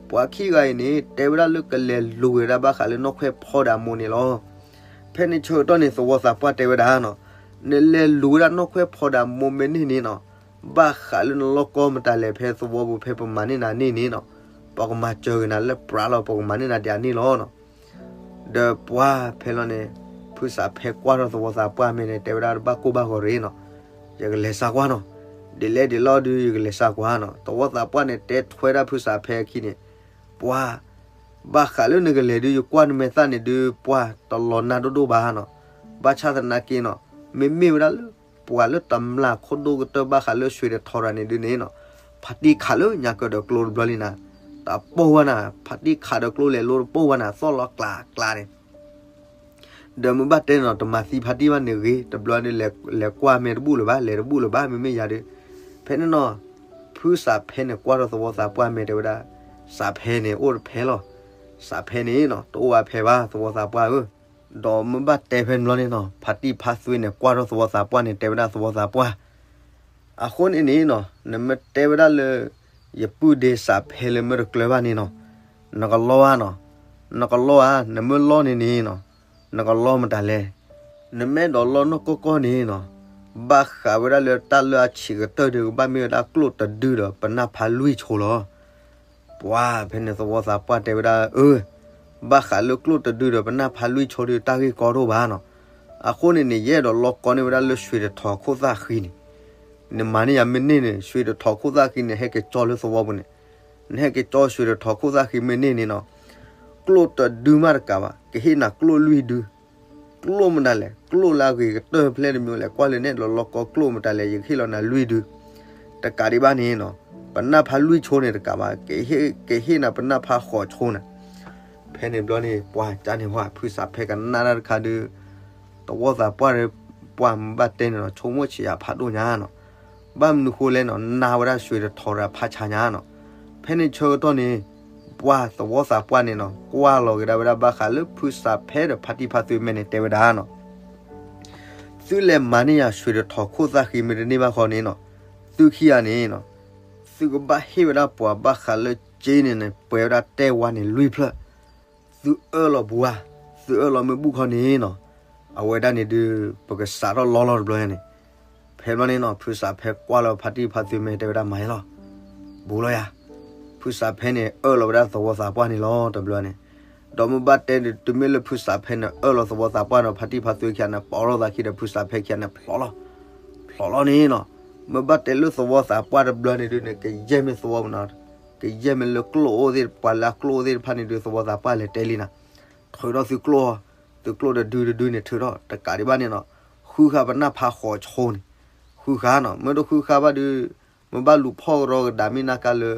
ပှၤခံဂၤအံၤန့ၣ် တဲဝဲဒၣ်လၢကလဲၤလူၤဝဲဒၣ်ဘၣ်ဃးလၢနီၢ်ခွဲၣ်ဖီဒီးအမိၢ်န့ၣ်လီၤ. ဖဲန့ၣ်ဆၢကတီၢ်န့ၣ် သဝီသးပှၢ်တဲဝဲဒၣ်နီၤ, နလဲၤလူၤဝဲဒၣ်နီၢ်ခွဲၣ်ဖီဒီးအမိၢ်မ့ၢ်န့ၢ်န့ၣ်နီၤ, ဘၣ်ဃးလၢနလီၢ်ကီမတၤလဲၣ် ဖဲသဝီပူၤဖဲပမၤန့ၢ်နၤန့ၢ်န့ၣ်နီၤ, ပကမၤစၢၤက့ၤနၤလၢပြးလီၤ, ပကမၤန့ၢ်နၤဒ်အန့ၣ်လီၤနီၤ. ဒီးပှၤဖဲလီၤန့ၣ်, ဖုစးဖဲကွၢ်ထီၣ်သဝီသးပှၢ်မ့ၢ်န့ၣ် တဲဝဲဒၣ်တဘၣ်ကိၢ်ဘၣ်ဂီၤရ့ၤနီၤ, ယကလဲၤစၢ်ကွၢ်နီၤ, ဒ်လဲၣ်ဒ်လဲၣ်ဒုး ယကလဲၤစၢ်ကွၢ်နီၤ. သဝီသးပှၢ်န့ၣ် တဲထွဲဒၣ်ဖုစးဖဲအခံန့ၣ်, ပှၤ, ဘၣ်ဃးလၢနကလဲၤဒုး ယကွၢ်နမဲာ်သၣ်န့ၣ်ဒုး ပှၤတလီၤနါဒိၣ်ဒိၣ်ဘၣ်နီၤ. ဘၣ်ဆၣ်သနာ်က့နီၤ, မ့မ့ၢ်ဝဲဒၣ်လၢ ပှၤလၢတမျၢ်ခိၣ်ဒိၣ်ကတၢၢ်ဘၣ်ဃးလၢရွှ့ၣ်တထီတဂၤန့ၣ်ဒုးန့ၣ်နီၤ, ဖါတံၢ်ခးလၢညါကဒီးကျိတဘျီလံနၤ, တပိၢ်ဝဲနၤ, ဖါတံၢ်ခးဒီးကျိလဲၤလိတပိၢ်ဝဲနၤ, သီၣ်လီၤကျးကျးန့ၣ် ဒီးမ့ၢ်ဘၣ်တဲန့ၣ်နီၤ တမၤသံဖါတံၢ်ဘၣ်န့ၣ်ဂ့ၤ, တဘျီန့ၣ် လဲၤကွၢ်မဲာ်တဘူၣ်လၢၤဘၣ်, လဲၤတဘူၣ်လၢၤဘၣ်, မ့မ့ၢ်ယၤဒီး, ဖဲန့ၣ်နီၤ, ဖုစးဖဲန့ၣ်ကွၢ်ထီၣ်သဝီသးပှၢ်မဲာ်တဲဝဲဒၣ်, စးဖဲန့ၣ်အိၣ်တဖဲလီၤ, စးဖဲန့ၣ်နီၤ တအိၣ်ဝဲဖဲဘၣ်သဝီသးပှၢ်ဧၢ, ဒီးမ့ၢ်ဘၣ်တဲဖဲန့ၣ်ဘျီန့ၣ်နီၤ ဖါတံၢ်ဖါသွ့န့ၣ် ကွၢ်ထီၣ်သဝီသးပှၢ်န့ၣ် တဲဝဲဒၣ်သဝီသးပှၢ် အဃိန့ၣ်န့ၣ်နီၤ နမ့ၢ်တဲဝဲဒၣ်လၢ ယပုၢ်ဒ့စးဖဲလၢမ့ၢ်တကျၢၤဘၣ်န့ၣ်နီၤ, နကလီဧါနီၤ, နကလီဧါ, နမ့ၢ်လီန့ၣ်န့ၣ်နီၤ, နကလီမတၤလဲၣ်, နမ့ၢ်အဲၣ်ဒိးလီနီၢ်ကီၢ်ကီၢ်န့ၣ်နီၤ, ဘၣ်ဃးဝဲဒၣ်လၢတၢ်လၢအဆံးကတၢၢ်ဒီး ကဘၣ်မ့ၢ်ဝဲဒၣ်ကျိၣ်တဒုဒီးပနၢ်ဖးလွံၢ်ဆိလီၤ ပှၤဖဲန့ၣ်သဝီသးပှၢ်တဲဝဲဒၣ်, အၢ, ဘၣ်ဃးလၢကျိၣ်တဒုဒီးပနၢ်ဖးလွံၢ်ဆိဒီး တၢ်ဂ့ၢ်ကီတအိၣ်ဘၣ်နီၤ, အဃိန့ၣ်န့ၣ် ယအဲၣ်ဒိးလီကီန့ၢ်ဝဲဒၣ်လၢ ဆွေတထော် ခိၣ်သၣ်ဃံန့ၣ်, နမၤန့ၢ်ယၤမ့ၢ်န့ၢ်န့ၣ် ဆွေတထော် ခိၣ်သၣ်ဃံန့ၣ် ဟဲက့ၤကၠီလၢသဝီပူၤန့ၣ်, နဟဲက့ၤကၠီ ဆွေတထော် ခိၣ်သၣ်ဃံ မ့ၢ်န့ၢ်န့ၣ်နီၤ, ကျိၣ်တဒုမးတကးဘၣ် ကဟ့ၣ်နၤကျိၣ်လွံၢ်ဒု ကျိၣ်မတၤလဲၣ်, ကျိၣ်လၢအဂ့ၤကတၢၢ်ဖဲလဲၣ်တမံၤလဲၣ်, ကွၢ်လၢနအဲၣ်ဒိးလီကီကျိၣ်မတၤလဲၣ် ယကဟ့ၣ်လီၤနၤလွံၢ်ဒု, တကးဒံးဘၣ်န့ၣ်နီၤ, ပနၢ်ဖးလွံၢ်ဆိန့ၣ်တကးဘၣ်, ကဟ့ၣ်နၤပနၢ်ဖးဃိးဆိနၤ, ဖဲန့ၣ်ဘျီန့ၣ် ပှၤကန့ၣ်ဝဲ ဖုစးဖဲကနၣ်တၢ်တခါဒီး သဝီသးပှၢ်ဒီး ပှၤမ့ၢ်ဘၣ်တဲန့ၣ်နီၤ ဆိကမိၣ်ဆံးယၤဖးဒိၣ်ညါနီၤ, ဘၣ်မနုၤဃိလဲၣ်နီၤ နၢ်ဝဲဒၣ် ဆွေတထော် ဒီးဖးဆါညါနီၤ, ဖဲန့ၣ်ဆၢကတီၢ်န့ၣ် ပှၤသဝီသးပှၢ်န့ၣ်နီၤ ကွၢ်လီၤက့ၤဒၣ်ဝဲဒၣ်ဘၣ်ဃးလၢဖုစးဖဲဒီးဖါတံၢ်ဖါသွ့မဲာ်န့ၣ် တဲဝဲဒၣ်နီၤ, သုလဲၤမၤန့ၢ်ယၤ ဆွေတထော် ခိၣ်သၣ်ဃံ မ့ၢ်တန့ၢ်ဘၣ်ဃီန့ၣ်နီၤ, သုခံဂၤန့ၣ်နီၤ, သုကဘၣ်ဟ့ၣ်ဝဲဒၣ်ပှၤဘၣ်ဃးလၢစ့န့ၣ်န့ၣ် ပှဲၤဝဲဒၣ်တဲဝါန့ၣ်လွံၢ်ဖျၢၣ်, သုအၢၣ်လီၤပှၤ, သုအၢၣ်လီၤမ့ၢ်ဘူၣ်ခီန့ၣ်နီၤ, အဝဲဒၣ်န့ၣ်ဒုး ပကစးထီၣ်လီလီၤတဘျီန့ၣ်, ဖဲဘျီန့ၣ်နီၤ ဖုစးဖဲကွၢ်လီၤဖါတံၢ်ဖါသွ့မဲာ် တဲဝဲဒၣ်မၤယါလီၤ, ဘူးလီၤယၤ, ဖုစးဖဲန့ၣ် အၢၣ်လီၤဝဲဒၣ်သဝီသးပှၢ်န့ၣ်လီၤ တဘျီန့ၣ်, ဒီးမ့ၢ်ဘၣ်တဲန့ၣ် တုၤမ့ၢ်လၢဖုစးဖဲန့ၣ် အၢၣ်လီၤသဝီသးပှၢ်ဒီး ဖါတံၢ်ဖါသွ့ခံဂၤန့ၣ် ပိာ်ထီၣ်သးခံဒီး ဖုစးဖဲခံဂၤန့ၣ် ဖျိးလီၤ, ဖျိးလီၤန့ၣ်နီၤ, မ့ၢ်ဘၣ်တဲလၢသဝီသးပှၢ်တဘျီန့ၣ်ဒုးန့ၣ် ကယဲၢ်မ့ၢ်သဝီပူၤနီၤ, ကယဲၢ်မ့ၢ်လၢကျိၣ်အိၣ်သ့ၣ် ပှၤလၢအကျိၣ်အိၣ်သ့ၣ်တဖၣ်န့ၣ်ဒုး သဝီသးပှၢ်လဲၤတဲလံနၤ, ထုးထီၣ်သုကျိၣ်, သုကျိၣ်တဒုတဒုန့ၣ် ထုးထီၣ် တကးဒံးဘၣ်န့ၣ်နီၤ, ဃုဃာ်ပနၢ်ဖးဃိးဆိန့ၣ်, ဃုဃာ်နီၤ, မ့ၢ်တဃုဃာ်ဘၣ်ဒုး မ့ၢ်ဘၣ်လူၤဖီၣ်ကရီကဒါမ့ၢ်နၢ်ကါလၢ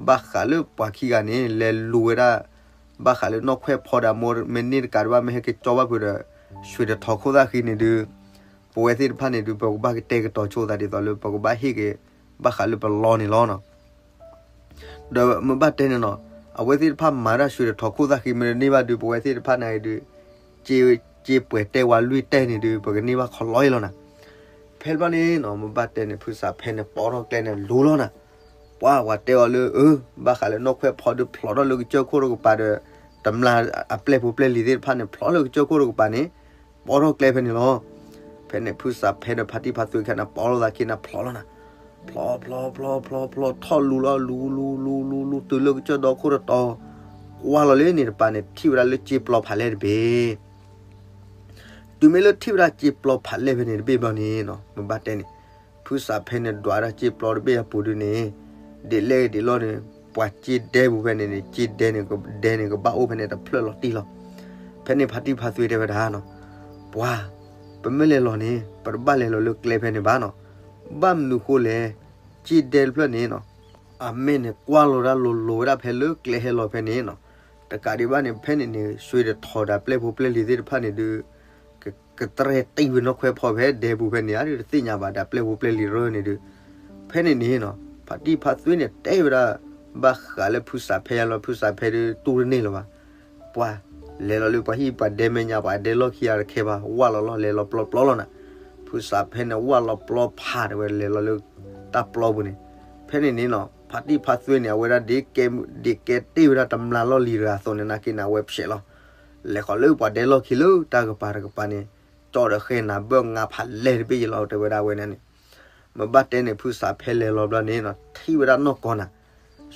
ဘၣ်ဃးလၢပှၤခံဂၤန့ၣ် လဲၤလူၤဝဲဒၣ် ဘၣ်ဃးလၢနီၢ်ခွဲးဖီဒီးအမိၢ် မ့ၢ်န့ၢ်တကးဒံးဘၣ် မ့ၢ်ဟဲက့ၤကၠီဘၣ်ဖုးဒီး ဆွေတထော် ခိၣ်သၣ်ဃံန့ၣ်ဒုး ပဝဲသ့ၣ်တဖၣ်န့ၣ်ဒုး ပကဘၣ်ကတဲာ်ကတီၤဆိသးဒ်သိးလၢ ပကဘၣ်ဟ့ၣ်က့ၤ ဘၣ်ဃးလၢပလီန့ၣ်လီၤနီၤ. ဒီးမ့ၢ်ဘၣ်တဲန့ၣ်နီၤ, အဝဲသ့ၣ်တဖၣ်မၤဒၣ် ဆွေတထော် ခိၣ်သၣ်ဃံ မ့ၢ်တန့ၢ်ဘၣ်ဒုး ပဝဲသ့ၣ်တဖၣ်န့ၣ်ဒုး စ့ပှဲၤတဲဝါလွံၢ်တဲန့ၣ်ဒုး ပကန့ၢ်ဘၣ်ခီလီအံၤလီၤနၤ. ဖဲဘျီန့ၣ်နီၤ မ့ၢ်ဘၣ်တဲန့ၣ် ဖုစးဖဲန့ၣ် ပိာ်ထီၣ်ကျဲန့ၣ်လူၤလီၤနၤ. ပှၤပှၤတဲအီၤလၢ အၢ ဘၣ်ဃးလၢနီၢ်ခွဲးဖီဒုး ဖျိးထီၣ်လၢကစၢၢ်ခိၣ်တကပၤဒီး တမျာ်အပျဲၢ်ဖိပျဲၢ်လံၤသ့ၣ်တဖၣ်န့ၣ် ဖျိးလၢကစၢၢ်ခိၣ်တကပၤန့ၣ် ပိာ်ထီၣ်ကျဲဖဲန့ၣ်လီၤ. ဖဲန့ၣ် ဖုစးဖဲဒီး ဖါတံၢ်ဖါသွ့ခံဂၤန့ၣ် ပိာ်ထီၣ်သးခံန့ၣ် ဖျိးလီၤနၤ. ဖျိး ဖျိး ဖျိး ဖျိး ဖျိး ထီၣ်လူၤလီၤ လူၤ လူၤ လူၤ လူၤ လူၤ တုၤလၢကစၢၢ်ဒီခိၣ်တတီၤ ကွၢ်လီၤလၢန့ၣ်တပၤန့ၣ် ထံၣ်ဝဲဒၣ်လၢစ့ပျီဖးလဲၢ်တဘ့ၣ်. တုၤမ့ၢ်လၢထံၣ်ဝဲဒၣ်စ့ပျီဖးလဲၢ်ဖဲန့ၣ်တဘ့ၣ်ဘျီန့ၣ်နီၤ မ့ၢ်ဘၣ်တဲန့ၣ် ဖုစးဖဲန့ၣ် ဒွးဒၣ်စ့ပျီတဘ့ၣ်အပူၤဒုန့ၣ် ဒ်လဲၣ်ဒ်လဲၣ်န့ၣ် ပှၤစ့ဒဲပူၤဖဲန့ၣ်န့ၣ် စ့ဒဲန့ၣ် ဒဲန့ၣ်ကဘၣ်အိၣ်ဖဲန့ၣ်တဖျၢၣ်လီၤတံၢ်လီၤ. ဖဲန့ၣ်ဖါတံၢ်ဖါသွ့တဲဝဲဒၣ်နီၤ ပှၤ ပမ့ၢ်လဲၤလီၤန့ၣ် ပတဘၣ်လဲၤလီၤလၢကျဲဖဲန့ၣ်ဘၣ်နီၤ. ဘၣ်မနုၤဃိလဲၣ် စ့ဒဲတဖျၢၣ်န့ၣ်နီၤ အမဲာ်န့ၣ်ကွၢ်လီၤဒၣ်လိၤလိၤဝဲဒၣ်ဖဲလၢကျဲဟဲလီၤဖဲန့ၣ်နီၤ. တကးဒံးဘၣ်န့ၣ် ဖဲန့ၣ်န့ၣ် ဆွေတထော်ဒီးပျဲၢ်ဖိပျဲၢ်လံၤသ့ၣ်တဖၣ်န့ၣ်ဒုး က ကတြဲၤတံၢ်ဝဲနီၢ်ခွဲးဖီဖဲဒဲပူၤဖဲန့ၣ် အါဒုးတသ့ၣ်ညါဘၣ်ဒီးပျဲၢ်ဖိပျဲၢ်လံၤရၢန့ၣ်ဒုး ဖဲန့ၣ်န့ၣ်နီၤ ဖါတံၢ်ဖါသွ့န့ၣ်တဲဝဲဒၣ် ဘၣ်ဃးလၢဖုစးဖဲယါလီၤ ဖုစးဖဲဒုးတူၢ်တန့ၢ်လၢၤဘၣ်. ပှၤ လဲၤလီၤလၢပှၤဟံၣ်ပှၤဒဲမဲာ်ညါ ပှၤဒဲလီၢ်ခံဂၤတခဲဘၣ် ဝၢ်လီၤလီၤ လဲၤလီၤပျီပျီလီၤနၤ. ဖုစးဖဲန့ၣ် ဝၢ်လီၤပျီဖးတဲဝဲ လဲၤလီၤလၢတၢ်ပျီပူၤန့ၣ် ဖဲန့ၣ်န့ၣ်နီၤ ဖါတံၢ်ဖါသွ့န့ၣ် အဝဲဒၣ်ဒ်ကဲ ဒ်ကဲတ့ၢ်ဝဲဒၣ်တမျာ်လီၢ်လံၤတဂၤအသိးန့ၣ် နာ်က့န့ၣ် အဝဲဖျဲးလီၤ လဲၤဃီၤလၢပှၤဒဲလီၢ်ခံလၢတၢ်ကပၤတကပၤန့ၣ် ကၠီဒီးဃဲနၤဘၢၣ်ငါဖးလဲၢ်တဘ့ၣ်ယလီၤ တဲဝဲဒၣ်ဝဲန့ၣ်န့ၣ်. မ့ၢ်ဘၣ်တဲန့ၣ် ဖုစးဖဲလဲၤလီၤဘျီန့ၣ်နီၤ ထံၣ်ဝဲဒၣ်နီၢ်ကီၢ်နၤ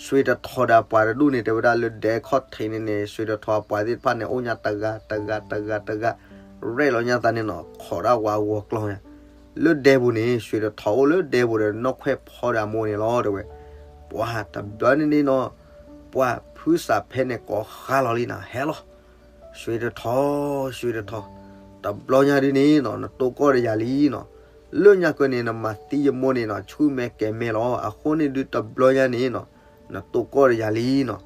ဆွေတထော်ဒီးအပှၤတဒူၣ်န့ၣ် တဲဝဲဒၣ်လၢဒဲခီၣ်ထံးန့ၣ်န့ၣ် ဆွေတထော်အပှၤသ့ၣ်တဖၣ်န့ၣ် အိၣ်ညါတဂၤ တဂၤ တဂၤ တဂၤ ရဲၣ်လီၤညါသးန့ၣ်နီၤ ခိးဒၣ်ဝးဂီၤကျီညါ လၢဒဲပူၤန့ၣ် ဆွေတထော်အိၣ်လၢဒဲပူၤဒီးနီၢ်ခွဲးဖီဒီးအမိၢ်န့ၣ်လီၤ တဲဝဲ. ပှၤတဘျီန့ၣ်န့ၣ်နီၤ ပှၤဖုစးဖဲန့ၣ်ကိးဃါလီၤလံနၤ ဟဲလီၤ ဆွေတထော် ဆွေတထော် တဘျီညါဒ်န့ၣ်နီၤ နတိၢ်ကီၢ်ဒီးယၤလံနီၤ လၢညါကၢန့ၣ် နမၤသံယမိၢ်န့ၣ်နီၤ ဆူမဲာ်ကဲၤမဲာ်လီၤ. အဃိန့ၣ်ဒုးတဘျီညါန့ၣ်နီၤ နတိၢ်ကီၢ်ဒီးယၤလံနီၤ.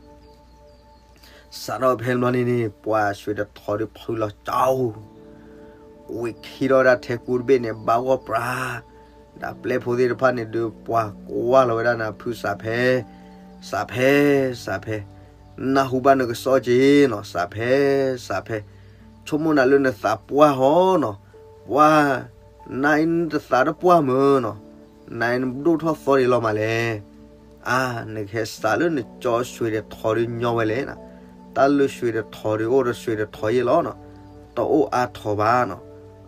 စးထီၣ်ဖဲဘျီန့ၣ်န့ၣ် ပှၤရွှ့ၣ်တထီၣ်ဒုးဖုးလီၤကၠီ, ဝံၤခံထီၣ်ဝဲဒၣ်ထဲကူတဘ့ၣ်န့ၣ် ဘၣ်ဂီၢ်ပြၤ, ဒီးပျဲၢ်ဖိသ့ၣ်တဖၣ်န့ၣ်ဒုး ပှၤကွၢ်လီၤဝဲဒၣ်နၤ ဖုစးဖဲ, စးဖဲ, စးဖဲ, နၢ်ဟူဘၣ်နကစီၣ်က့ၤနီၤ စးဖဲ, စးဖဲ, ဆိကမိၣ်နၤလၢနသးပှၢ်ဟီနီၤ, ပှၤ, နအံၤနတသးတပှၢ်မၢနီၤ, နအံၤနဒိၣ်ထီၣ်သီဒံးလီၤမးလဲၣ်. အါ, နကဟဲစးလၢနကၠီရွှ့ၣ်တထီၣ်ဒုးညီဝဲလဲၣ်နီၤ, တၢ်လၢရွှ့ၣ်တထီၣ်ဒုးအိၣ်ဒီးရွှ့ၣ်တထီၣ်ယဲၢ်လီၤနီၤ, တအိၣ်အါထီၣ်ဘၣ်နီၤ.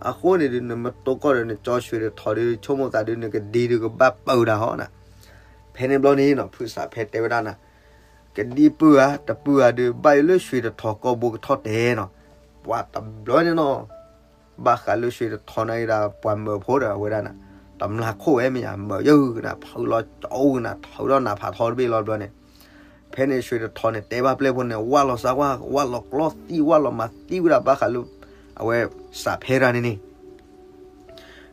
အဃိန့ၣ်ဒုး နမ့ၢ်တိၢ်ကီၢ်ဒီးနကၠီရွှ့ၣ်တထီၣ်ဒုး ဆိကမိၣ်သးဒုး နကဒံဒုးကဘၣ်ပၢဒၣ်ဟီနီၤ. ဖဲန့ၣ်ဘျီန့ၣ်နီၤ ဖုစးဖဲတဲဝဲဒၣ်နၤ, ကဒံပုၢ်ဧါ တပုၢ်ဧါဒုး ဘၣ်ယိၣ်လၢရွှ့ၣ်တထီၣ်ကီၢ်ဘိကထီၣ်တဲနီၤ. ပှၤတဘျီန့ၣ်နီၤ ဘၣ်ဃးလၢရွှ့ၣ်တထီၣ်န့ၣ်ဒၣ် ပှၤမၢဖိဒီးအဝဲဒၣ်နၤ, တမျာ်ခိၣ်ဝဲမ့ၢ်ယါ မၢယုၢ်ကနၤ ဖုးလီၤကၠီကနၤ ထုးထီၣ်နးဖးထီတဘ့ၣ်လီၤဘျီန့ၣ်. ဖဲန့ၣ်ရွှ့ၣ်တထီၣ်န့ၣ် တဲဘၣ်ပျဲၢ်ဖိန့ၣ် ဝၢ်လီၤစးကွၢ် ဝၢ်လီၤကျီသံ ဝၢ်လီၤမၤသံဝဲဒၣ်ဘၣ်ဃးလၢ အဝဲစးဖဲတဂၤန့ၣ်န့ၣ်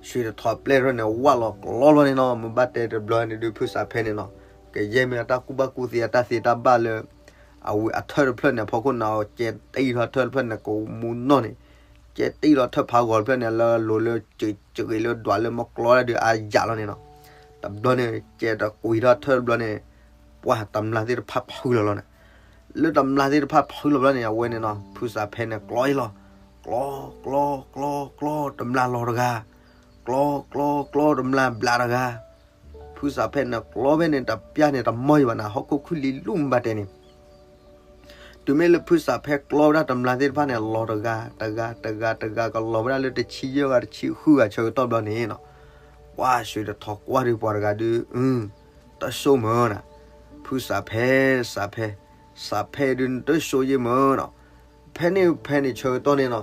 ရွှ့ၣ်တထီၣ်ပျဲၢ်ထီၣ်န့ၣ် ဝၢ်လီၤကျီလီၤန့ၣ်နီၤ. မ့ၢ်ဘၣ်တဲတဘျီန့ၣ်ဒုး ဖုစးဖဲန့ၣ်နီၤ ကယဲၢ်မ့ၢ်အတၢ်ကူၣ်ဘၣ်ကူၣ်သ့အတၢ်သ့တၢ်ဘၣ်လၢ အဝဲအထၢၣ်တဖျၢၣ်န့ၣ် အဖီခိၣ်န့ၣ် ကဲတံၢ်ထီၣ်ထၢၣ်တဖျၢၣ်န့ၣ် ကမူနီၢ်န့ၣ် ကဲတံၢ်လီၤထၢၣ်ဖးဂီၤတဖျၢၣ်န့ၣ် လၢအလိၤလၢစံးက့ၤလၢဒွးလၢမ့ၢ်ကျီဒၣ်ဒုးအါယၢ်လီၤန့ၣ်နီၤ. တဘျီန့ၣ် ကဲတကွံာ်ထီၣ်ထၢၣ်တဘျီန့ၣ် ပှၤတမျာ်သ့ၣ်တဖၣ်ဖုးလီၤလီၤန့ၣ်. လၢတမျာ်သ့ၣ်တဖၣ်ဖုးလီၤဘျီန့ၣ် အဝဲန့ၣ်နီၤ ဖုစးဖဲန့ၣ်ကျီအံၤလီၤ. ကျီ, ကျီ, ကျီ, ကျီ, တမျာ်လီၤတဂၤ, ကျီ, ကျီ, ကျီ, တမျာ်ဘျးတဂၤ. ဖုစးဖဲန့ၣ်ကျီဖဲန့ၣ် တပျၢ်န့ၣ်တမီၢ်ယံၤဘၣ်နၤ ဟီၣ်ခိၣ်ခုၣ်လံလူၢ်မ့ၢ်ဘၣ်တဲန့ၣ် တုၤမ့ၢ်လၢဖုစးဖဲကျီဝဲဒၣ်တမျာ်သ့ၣ်တဖၣ်န့ၣ် လီၤတဂၤ, တဂၤ, တဂၤ, တဂၤ ကလီၤဝဲဒၣ်လၢတဆံယဲၢ်ဂၤ တဆံဃုဂၤဆၢကတီၢ်ဘျီန့ၣ်နီၤ. ပှၤရွှ့ၣ်တထီၣ်ကွၢ်ဒုးပှၤတဂၤဒုး, တၢ်ဆိၣ်မၢနီၤ, ဖုစးဖဲ, စးဖဲ, စးဖဲဒုးနတၢ်ဆိၣ်ယဲၢ်မၢနီၤ. ဖဲန့ၣ်ဖဲန့ၣ်ဆၢကတီၢ်န့ၣ်နီၤ,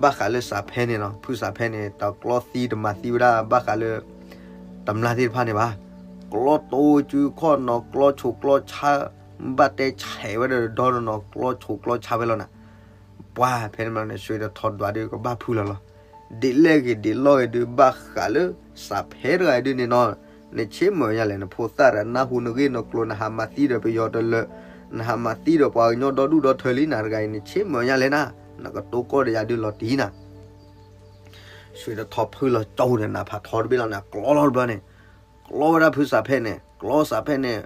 ဘၣ်ဃးလၢစးဖဲန့ၣ်နီၤ, ဖုစးဖဲန့ၣ် တကျီသံတမၤသံဝဲဒၣ်ဘၣ်ဃးလၢ တမျာ်သ့ၣ်တဖၣ်န့ၣ်ဘၣ်. ကျီတိၤစုခီၣ်နီၤ, ကျီဆိးကျီဆါ, ဘၣ်တဲဆဲးဝဲဒီးဒီနီၤနီၤ, ကျီဆိးကျီဆါဝဲလီၤနၤ. ပှၤဖဲန့ၣ်မးန့ၣ် ရွှ့ၣ်တထီၣ်ဒွးဒုးကဘၣ်ဖုးလီၤလီၤ. ဒ်လဲၣ်ဂ့ၤဒ်လဲၣ်ဂ့ၤဒုး ဘၣ်ဃးလၢစးဖဲတဂၤဒုးန့ၣ်နီၤ, နဆ့မၢၢ်ညါလဲၣ်, နဖိသၣ်ဒီးနၢ်ဟူနဂ့ၢ်နကျိၤ, နဟးမၤသံဒီးပယီၤတလၢာ်, နဟးမၤသံဒီးပှၤကညီဒီဒူၣ်ဒီထၢလံနၤတဂၤအံၤ, နဆ့မၢၢ်ညါလဲၣ်နၤ, နကတိၤကီၢ်ဒီးယၤဒုးလီၤတံၢ်နၤ. ရွှ့ၣ်တထီၣ်ဖုးလီၤကၠီဒီးနးဖးထီတဘ့ၣ်လီၤန့ၣ် ကျီလီၤတဘျီန့ၣ်, ကျီဝဲဒၣ်ဖုစးဖဲန့ၣ်, ကျီစးဖဲန့ၣ်,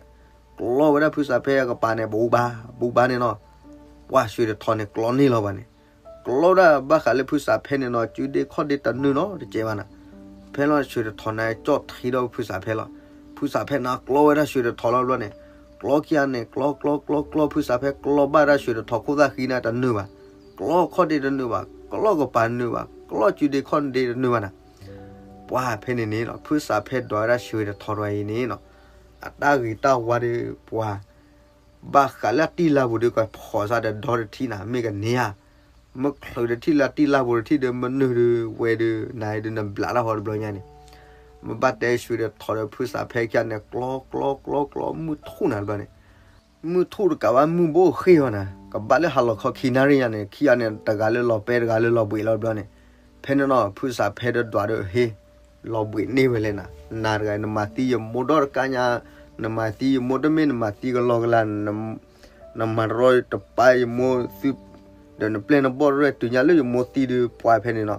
ကျီဝဲဒၣ်ဖုစးဖဲအကပၤန့ၣ် ဘူးဘါ, ဘူးဘါန့ၣ်နီၤ. ပှၤရွှ့ၣ်တထီၣ်န့ၣ် ကျီန့ၢ်လီၤဘၣ်န့ၣ်, ကျီဒၣ်ဘၣ်ဃးလၢဖုစးဖဲန့ၣ်နီၤ, စုဒ့ခီၣ်ဒ့တနုာ်နီတစဲးဘၣ်နၤ. ဖဲလီၤရွှ့ၣ်တထီၣ်န့ၣ် ကၠီၣ်ထံဒီးဖုစးဖဲလီၤ. ဖုစးဖဲန့ၣ် ကျီဝဲဒၣ်ရွှ့ၣ်တထီၣ်လီၤဘျီန့ၣ်, ကျီခံဂၤန့ၣ် ကျီကျီကျီကျီ ဖုစးဖဲကျီဘၣ်ဒၣ်ရွှ့ၣ်တထီၣ်ခိၣ်သၣ်ဃံန့ၣ်တနုာ်ဘၣ်. ကျီခီၣ်ဒ့တနုာ်ဘၣ်, ကျီကပၤတနုာ်ဘၣ်, ကျီစုဒ့ခီၣ်ဒ့တနုာ်ဘၣ်နၤ. ပှၤဖဲန့ၣ်န့ၣ်လီၤ ဖုစးဖဲဒွးဝဲဒၣ်ရွှ့ၣ်တထီၣ်တဂၤအံၤန့ၣ်နီၤ, အတၢ်ဂ့ၤတၢ်ဝါဒီးပှၤ ဘၣ်ဃးလၢအတံၢ်လၢ်ပူၤဒီး ကဖီၣ်စးဒီးဒီတထံၣ်နၤ မ့ၢ်ကန့ၢ်ဧါ, မ့ၢ်ချုးတထံၣ်လၢအတံၢ်လၢ်ပူၤတထံၣ်ဒီး မနုၤဒုးဝဲဒုး နၤဒုးနဘျးတၢ်ဃီတဘျီညါန့ၣ်, မ့ၢ်ဘၣ်တဲရွှ့ၣ်တထီၣ်ဒီးဖုစးဖဲခံဂၤန့ၣ် ကျီကျီကျီကျီ မုၢ်ထူၣ်နၤတဘျီန့ၣ်, မုၢ်ထူၣ်တကးဘၣ် မုၢ်ဘိၣ်ဃ့ၢ်အီၤနၤ, ကဘၣ်လၢဟါလီၤခီခံနၣ်ရံၣ်ညါန့ၣ် ခံဂၤန့ၣ် တဂၤလၢလီၤပဲတဂၤလၢလီၤဘှံးလီၤတဘျီန့ၣ်, ဖဲန့ၣ်နီၤ ဖုစးဖဲဒီးဒွးဒီးဟ့ၣ် လီၤဘှံးန့ၢ်ဝဲလဲၣ်နၤ, နၤတဂၤ နမၤသံယမိၢ်ဒီတကါညါ, နမၤသံယမိၢ်တမ့ၢ်နမၤသံကလီကလၤ, နမၤတရီတပါယမိၢ်သု, ဒီးနပျဲၢ်နဘီၣ်ရဲၣ်တုၤညါလၢယမိၢ်သံဒီး ပှၤဖဲန့ၣ်နီၤ,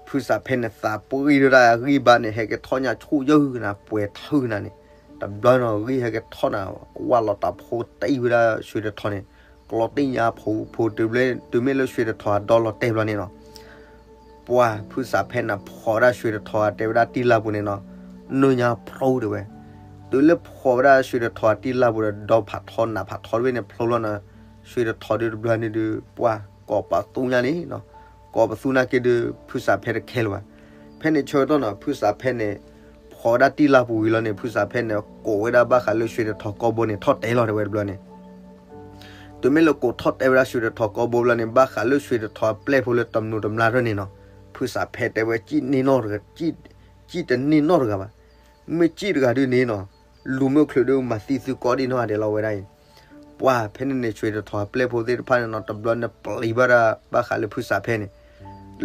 ဖုစးဖဲန့ၣ်သးပှံၢ်ဒိၣ်ဒၣ်အဂံၢ်ဘါန့ၣ် ဟဲက့ၤထီၣ်ညါဆူၣ်ယၢၢ်နၤ ပှဲၤထုးနၤန့ၣ်, တဘျီနီၤ ဂံၢ်ဟဲက့ၤထီၣ်နၤ, ဝၢ်လီၤတၢ်ဖိတံၢ်ဝဲဒၣ်ရွှ့ၣ်တထီၣ်န့ၣ်, ကျီတ့ၢ်ညါဖိဖိတုၤဘျဲ တုၤမ့ၢ်လၢရွှ့ၣ်တထီၣ်အဒီလီၤတဲာ်ဘျီန့ၣ်နီၤ ပှၤဖုစးဖဲန့ၣ် ဖီၣ်ဝဲဒၣ်ရွှ့ၣ်တထီၣ်တဲဝဲဒၣ်တံၢ်လၢ်ပူၤန့ၣ်နီၤ, နၢညါဖျိဒၣ်ဝဲ, တုၤလၢဖီၣ်ဝဲဒၣ်ရွှ့ၣ်တထီၣ်တံၢ်လၢ်ပူၤဒီး ဒီဖးထီနးဖးထီတဘ့ၣ်န့ၣ် ဖျိလီၤနီၤ, ရွှ့ၣ်တထီၣ်ဒုးတဘျီန့ၣ်ဒုး ပှၤကိးပသူညါန့ၣ်နီၤ, ကိးပသူနာ်က့ဒုး ဖုစးဖဲတခဲလၢၤဘၣ်. ဖဲန့ၣ်ဆၢကတီၢ်နီၤ ဖုစးဖဲန့ၣ် ဖီၣ်ဝဲဒၣ်တံၢ်လၢ်ပူၤဝံၤလီၤန့ၣ် ဖုစးဖဲန့ၣ် ကိးဝဲဒၣ်ဘၣ်ဃးလၢရွှ့ၣ်တထီၣ်ကိာ်ဘိန့ၣ် ထီၣ်တဲာ်လီၤတဲဝဲတဘျီန့ၣ် တုၤမ့ၢ်လၢကိးထီၣ်တဲာ်ဝဲဒၣ်ရွှ့ၣ်တထီၣ်ကိာ်ဘိဘျီန့ၣ် ဘၣ်ဃးလၢရွှ့ၣ်တထီၣ်အပျဲၢ်ဖိလၢတမျိာ်တမျာ်ရဲၣ်န့ၣ်နီၤ, ဖုစးဖဲတဲဝဲ စံၣ်တန့ၢ်နီတဂၤဘၣ်, မ့ၢ်စံၣ်တဂၤဒုးန့ၣ်နီၤ, လူၤမ့ၢ်ချုးဒုး မၤသံသုကိးဒံနီၢ်ဂၤဒဲးလီၤဝဲဒၣ်အံၤ, ပှၤဖဲန့ၣ်န့ၣ် ရွှ့ၣ်တထီၣ်အပျဲၢ်ဖိသ့ၣ်တဖၣ်န့ၣ်နီၤ တဘျီန့ၣ်ပျံၤဘၣ်ဒၣ်ဘၣ်ဃးလၢဖုစးဖဲန့ၣ်,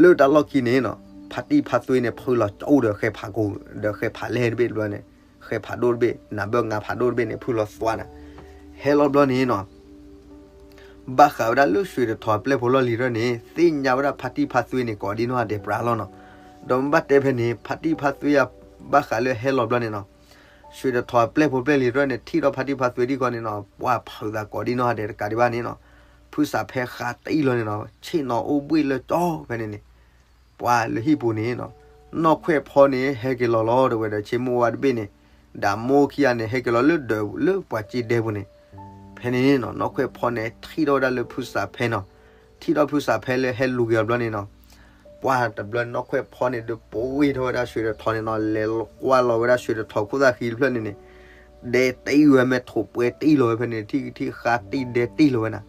လၢတၢ်လီၢ်ခံန့ၣ်နီၤ ဖါတံၢ်ဖါသွ့န့ၣ် ဖုလီၤကၠိဒီးဃဲဖးကိၣ် ဒီးဃဲဖးလဲၢ်တဘ့ၣ်တဘျီန့ၣ်, ဃဲဖးဒိၣ်တဘ့ၣ် နၢ်ဘၢၣ်ငါဖးဒိၣ်တဘ့ၣ်န့ၣ် ဖုလီၤသွါနၤ, ဟဲလီၤဘျီန့ၣ်နီၤ ဘၣ်ဃးဝဲဒၣ်လၢ ရွှေတထောင် အပျဲၢ်ဖိလီၢ်လံၤထီၣ်န့ၣ် သ့ၣ်ညါဝဲဒၣ်ဖါတံၢ်ဖါသွ့န့ၣ် ကိးဒံနီၢ်ဂၤဒဲးပြးလီၤနီၤ. ဒီးမ့ၢ်ဘၣ်တဲဖဲန့ၣ် ဖါတံၢ်ဖါသွ့ယၤ ဘၣ်ဃးလၢဟဲလီၤဘျီန့ၣ်နီၤ ရွှေတထောင် အပျဲၢ်ဖိပျဲၢ်လံၤထီၣ်န့ၣ် ထံၣ်ဒီးဖါတံၢ်ဖါသွ့ဒံၣ်ခီန့ၣ်နီၤ ပှၤဖုးသးကိးဒံနီၢ်ဂၤဒဲးတကးဒံးဘၣ်န့ၣ်နီၤ, ဖုစးဖဲဃးတံၢ်လီၤန့ၣ်နီၤ ဆ့ၣ်နီၤအိၣ်ဘှ့ၣ်လၢကၠီဖဲန့ၣ်န့ၣ် ပှၤလၢဟံၣ်ပူၤန့ၣ်နီၤ နီၢ်ခွဲးဖီန့ၣ် ဟဲက့ၤလီၤလီၤ တဲဝဲဒီး ဆ့မိၢ်ဝါတဘ့ၣ်န့ၣ် ဒၣ်မိၢ်ခံဂၤန့ၣ် ဟဲက့ၤလီၤလၢဒၢးလၢပှၤစ့ဒဲပူၤန့ၣ်, ဖဲန့ၣ်နီၤ နီၢ်ခွဲးဖီန့ၣ် ထံၣ်ထီၣ်ဝဲဒၣ်လၢဖုစးဖဲနီၤ, ထံၣ်ထီၣ်ဖုစးဖဲလၢဟဲလူၤက့ၤအီၤဘျီန့ၣ်နီၤ ပှၤတဘျီနီၢ်ခွဲးဖီန့ၣ် ဒုးပှ့ၤထီၣ်ဝဲဒၣ် ရွှေတထောင် န့ၣ်နီၤ လဲၤကွၢ်လီၤဝဲဒၣ် ရွှေတထောင် ခိၣ်သၣ်ဃံတဖျၢၣ်န့ၣ်န့ၣ် ဒဲတံၢ်ဝဲ မဲာ်ထိးပှဲၤတံၢ်လီၤဝဲဖဲန့ၣ် ထံၣ်ထံၣ်ဃးတံၢ်ဒဲတံၢ်လီၤဝဲနၤ,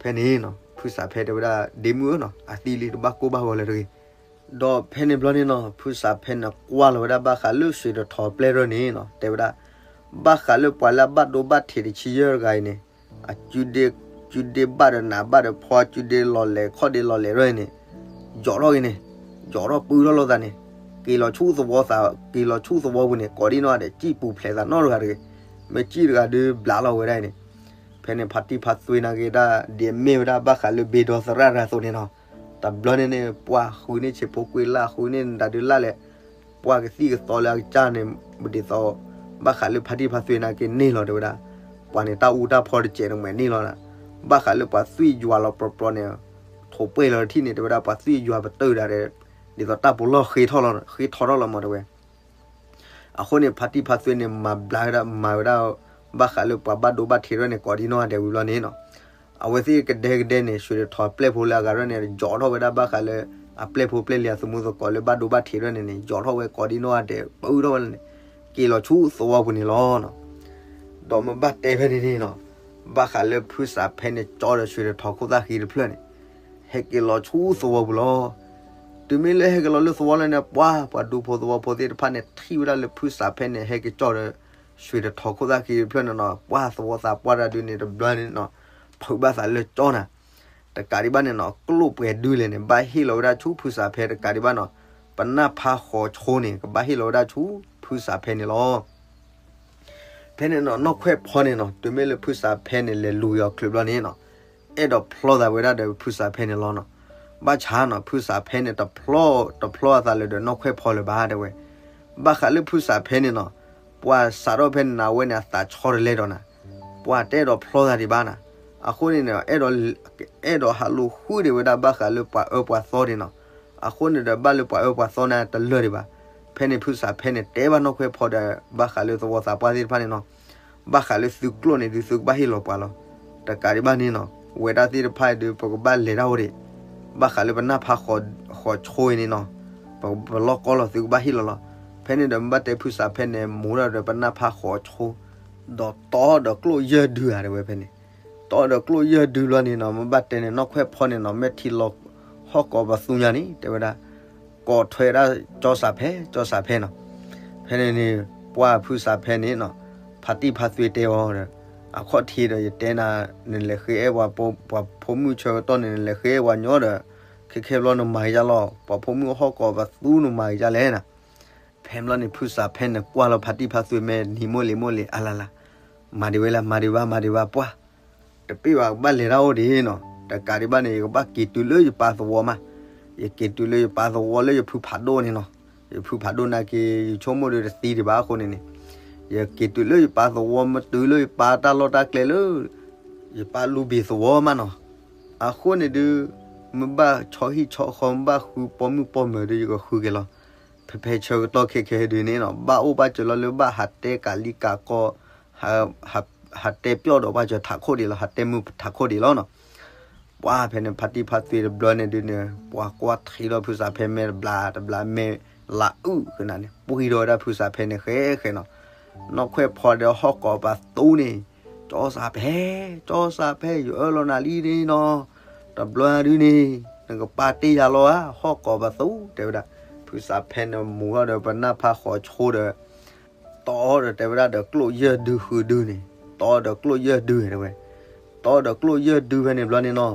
ဖဲန့ၣ်နီၤ ဖုစးဖဲတဲဝဲဒၣ် ဒ့မုၣ်ဧၢနီၤ အသံလံတဘၣ်ကိၢ်ဘၣ်ဂီၤလၢၤတဂ့ၤ, ဒီးဖဲန့ၣ်ဘျီန့ၣ်နီၤ ဖုစးဖဲန့ၣ်ကွၢ်လီၤဝဲဒၣ်ဘၣ်ဃးလၢ ရွှေတထောင် အပျဲၢ်ထီၣ်န့ၣ်နီၤ တဲဝဲဒၣ် ဘၣ်ဃးလၢပှၤလၢအဘၣ်ဒိဘၣ်ထံးတဆံယဲၢ်တဂၤအံၤန့ၣ် အ စုဒ့ဘၣ်ဒီးနးဘၣ်ဒီးဖီ စုဒ့လီၤလဲၤခီၣ်ဒ့လီၤလဲၤထီၣ်န့ၣ် ယိးထီၣ်က့ၤန့ၣ် ယိးထီၣ်ပုၢ်ထီၣ်လိာ်သးန့ၣ် က့ၤလီၤဆူသဝီသး က့ၤလီၤဆူသဝီပူၤန့ၣ် ကိးဒံနီၢ်ဂၤဒဲး စံၣ်ပူၤဖျဲးသးနီတဂၤတဂ့ၤ, မ့ၢ်စံၣ်တဂၤဒုးဘျးလီၤဝဲဒၣ်အံၤန့ၣ်, ဖဲန့ၣ်ဖါတံၢ်ဖါသွ့နာ်က့ၤဒၣ် ဒ်အမ့ၢ်ဝဲဒၣ်ဘၣ်ဃးလၢ ဘ့ဒီသရၣ်ရၤအသိးန့ၣ်နီၤ, တဘျီန့ၣ်န့ၣ် ပှၤဃုန့ၢ်ဆံးဖိကွံာ်လၢ် ဃုန့ၢ်နတၢ်ဒုးလၢ်လဲၣ်, ပှၤကသံၣ်ကသီလၢအကစၢ်န့ၣ် ဒ်သိး ဘၣ်ဃးလၢဖါတံၢ်ဖါသွ့နာ်က့ၤန့ၢ်လီၤတဲဝဲဒၣ်, ပှၤန့ၣ်တၢ်အူတၢ်ဖီတစဲးတမဲာ်န့ၢ်လီၤ, ဘၣ်ဃးလၢပှၤသွံၣ်ယွၤလီၤပြီပြီန့ၣ်, ထိးပှဲၤလီၤတထံၣ်န့ၣ် တဲဝဲဒၣ်ပှၤသွံၣ်ယွၤပတုာ်ဒၣ်ဒီး ဒ်သိးတၢ်ပူၤလီၢ်ဃ့ထီၣ်လီၤ ဃ့ထီထီၣ်လီၤမးတဲဝဲ အဃိန့ၣ် ဖါတံၢ်ဖါသွ့န့ၣ် မၤဘျါဝဲဒၣ် မၤဝဲဒၣ် ဘၣ်ဃးလၢပှၤဘၣ်ဒိဘၣ်ထံးထီၣ်န့ၣ် ကိးဒံနီၢ်ဂၤဒဲးဝံၤဘျီန့ၣ်နီၤ, အဝဲသ့ၣ်ကဒဲကဒဲန့ၣ် ရွှေတထောင် အပျဲၢ်ဖိလၢအဂၤထီၣ်န့ၣ် ယိးထီၣ်ဝဲဒၣ်ဘၣ်ဃးလၢ အပျဲၢ်ဖိပျဲၢ်လံၤအသမူသကိးလၢဘၣ်ဒိဘၣ်ထံးထီၣ်န့ၣ်န့ၣ် ယိးထီၣ်ဝဲကိးဒံနီၢ်ဂၤဒဲး ပုၢ်ထီၣ်ဝဲလၢန့ၣ် က့ၤလီၤဆူသဝီပူၤန့ၣ်လီၤ. ဒီးမ့ၢ်ဘၣ်တဲဖဲန့ၣ်န့ၣ်နီၤ, ဘၣ်ဃးလၢဖုစးဖဲန့ၣ် ကၠီဒီးရွှေတထောင် ခိၣ်သၣ်ဃံတဖျၢၣ်န့ၣ် ဟဲက့ၤလီၤဆူသဝီပူၤလီၤ. တုၤမ့ၢ်လၢဟဲက့ၤလီၤလၢသဝီလၢန့ၣ် ပှၤ ပှၤဒူဖိသဝီဖိသ့ၣ်တဖၣ်န့ၣ် ထံၣ်ဝဲဒၣ်လၢဖုစးဖဲန့ၣ် ဟဲက့ၤကၠီဒီး ရွှေတထောင် ခိၣ်သၣ်ဃံတဖျၢၣ်န့ၣ်နီၤ ပှၤသဝီသးပှၢ်တၢ်ဒုးန့ၣ် တဘျီန့ၣ်နီၤ ဖုးဘၣ်သးလၢကၠီနၤ တကးဒံးဘၣ်န့ၣ်နီၤ ကျိၣ်ပှဲၤဒုလဲၣ်န့ၣ် ဘၣ်ဟ့ၣ်လီၤဝဲဒၣ်ဆူဖုစးဖဲတကးဒံးဘၣ်နီၤ ပနၢ်ဖးဃိးဆိန့ၣ် ကဘၣ်ဟ့ၣ်လီၤဝဲဒၣ်ဆူဖုစးဖဲန့ၣ်လီၤ. ဖဲန့ၣ်နီၤ နီၢ်ခွဲးဖီန့ၣ်နီၤ တုၤမ့ၢ်လၢဖုစးဖဲန့ၣ် လဲၤလူၤက့ၤအီၤချုးဘျီန့ၣ်နီၤ အဲၣ်ဒိးဖျီသးဝဲဒၣ်ဒီးဖုစးဖဲန့ၣ်လီၤနီၤ. ဘၣ်ဆၣ်နီၤ ဖုစးဖဲန့ၣ် တဖျီ တဖျီအသးလၢၤဒီးနီၢ်ခွဲးဖီလၢၤဘၣ်တဲဝဲ. ဘၣ်ဃးလၢဖုစးဖဲန့ၣ်နီၤ ပှၤစးထီၣ်ဖဲန့ၣ်နၤဝဲန့ၣ် အသးဆီတလဲဒီးနၤ ပှၤတအဲၣ်ဒိးဖျီသးဒံးဘၣ်နၤ. အဃိန့ၣ်န့ၣ် အဲၣ်ဒိး အဲၣ်ဒိးဟးလူၤဃုဒံးဝဲဒၣ်ဘၣ်ဃးလၢပှၤအၢပှၤသီန့ၣ်နီၤ. အဃိန့ၣ်ဒီး ဘၣ်လၢပှၤအၢပှၤသီန့ၣ် တလၢာ်ဒံးဘၣ်. ဖဲန့ၣ်ဖုစးဖဲန့ၣ် တဲဘၣ်နီၢ်ခွဲးဖီဒီး ဘၣ်ဃးလၢသဝီသးပှၢ်သ့ၣ်တဖၣ်န့ၣ်နီၤ ဘၣ်ဃးလၢသုကျိၣ်န့ၣ်ဒုး သုကဘၣ်ဟ့ၣ်လီၤပှၤလီၤ. တကးဒံးဘၣ်န့ၣ်နီၤ ဝဲဒၣ်သ့ၣ်တဖၣ်အံၤဒုး ပကဘၣ်လဲၤတၢ်အိၣ်ဒံး ဘၣ်ဃးလၢပနၢ်ဖးဃိးဆိအံၤန့ၣ်နီၤ ပလီၢ်ကီလီၤ သုကဘၣ်ဟ့ၣ်လီၤလီၤ. ဖဲန့ၣ်ဒီး မ့ၢ်ဘၣ်တဲဖုစးဖဲန့ၣ် မူထီၣ်ဒီးပနၢ်ဖးဃိးဆိ ဒီးတီဒီးကျိၣ်ယဲၢ်ဒုဧါတဲဝဲဖဲန့ၣ်. တီဒီးကျိၣ်ယဲၢ်ဒုဘျီန့ၣ်နီၤ မ့ၢ်ဘၣ်တဲန့ၣ် နီၢ်ခွဲးဖီန့ၣ်နီၤ မ့ၢ်ထံလီၤဟီၣ်ကိးပသူညါန့ၣ် တဲဝဲဒၣ် ကိးထွဲဒၣ်ကၠီစးဖဲ ကၠီစးဖဲနီၤ. ဖဲန့ၣ်န့ၣ် ပှၤဖုစးဖဲန့ၣ်နီၤ ဖါတံၢ်ဖါသွ့တဲအီၤဒီး အခီၣ်ထံးဒီးယတဲနၤ နလဲၤဃ့အဲၣ်ပှၤ ပှၤဖိမုၣ်ဆၢကတီၢ်န့ၣ် နလဲၤဃ့အဲၣ်ပှၤညီဒီး ခဲခဲဘျီနမၤက့ၤယါလီၤ ပှၤဖိမုၣ်ဟီၣ်ကိးပသူနမၤက့ၤယါလဲၣ်နၤ. ဖဲဘျီန့ၣ် ဖုစးဖဲန့ၣ် ကွၢ်လီၤဖါတံၢ်ဖါသွ့ မ့ၢ်နံၤမိၢ်လံၤမိၢ်လံၤ အလါလါ မၤဒံးဝဲလၢ မၤဒံးဘၣ် မၤဒံးဘၣ်ပှၢ် တပ့ၢ်ဘၣ် ကဘၣ်လဲၤတၢ်အိၣ်ဒံးနီၤ. တကးဒံးဘၣ်န့ၣ် ယကဘၣ်က့ၤတုၤလၢယပၢ်သဝီမး. ယက့ၤတုၤလၢယပၢ်သဝီလၢယဖုဖးဒိၣ်န့ၣ်နီၤ. ယဖုဖးဒိၣ်နာ်က့ၤ ယဆိကမိၣ်ဒီးတသံဒံးဘၣ်အဃိန့ၣ်န့ၣ် ယက့ၤတုၤလၢယပၢ်သဝီ မ့ၢ်တုၤလၢယပၢ်တၢ်လီၢ်တၢ်ကျဲလၢ ယပၢ်လူၤဘ့ၣ်သဝီမးနီၤ. အဃိန့ၣ်ဒုး မ့ၢ်ဘၣ်ဆီဟံၣ်ဆီဃီ မ့ၢ်ဘၣ်ဃုပိာ်မုၣ်ပိာ်မၢၤဒုး ယကဃုက့ၤလီၤ. ဖဲဖဲဆၢကတီၢ်ခဲခဲဒုးန့ၣ်နီၤ ဘၣ်အိၣ်ဘၣ်စၢၤလီၤလၢဘၣ်ဟးတဲ ကးလံကးကီ ဟးတဲပျီၣ်ဒီးဘၣ်စၢၤထးခိၣ်ဒံးလီၤ ဟးတဲမုာ်ထးခိၣ်ဒံးလီၤနီၤ. ပှၤဖဲန့ၣ် ဖါတံၢ်ဖါသွ့တဘျီန့ၣ်ဒုးန့ၣ် ပှၤကွၢ်ထံဒီးဖုစးဖဲမဲာ်တဘျးတဘျး မဲာ်လးအုၣ်ဃုာ်နၤန့ၣ် ပှံၢ်ဒီးဝဲဒၣ်ဖုစးဖဲန့ၣ်ဃဲဃဲနီၤ. နီၢ်ခွဲးဖီဒီးဟီၣ်ကိးပသူန့ၣ် ကၠီစးဖဲ ကၠီစးဖဲ ယအၢၣ်လီၤနၤလံန့ၣ်နီၤ. တဘျီဒုးန့ၣ် နကပာ်တ့ၢ်ယၤလီၤဧါ ဟီၣ်ကိးပသူ တဲဝဲဒၣ်. ဖုစးဖဲန့ၣ်မူထီၣ်ဒီးပနၢ်ဖးဃိးဆိဒီး တီဒီးတဲဝဲဒၣ်ဒီးကျိၣ်ယဲၢ်ဒုဃုဒုန့ၣ် တီဒီးကျိၣ်ယဲၢ်ဒုတဲဝဲ. တီဒီးကျိၣ်ယဲၢ်ဒုဖဲန့ၣ်ဘျီန့ၣ်နီၤ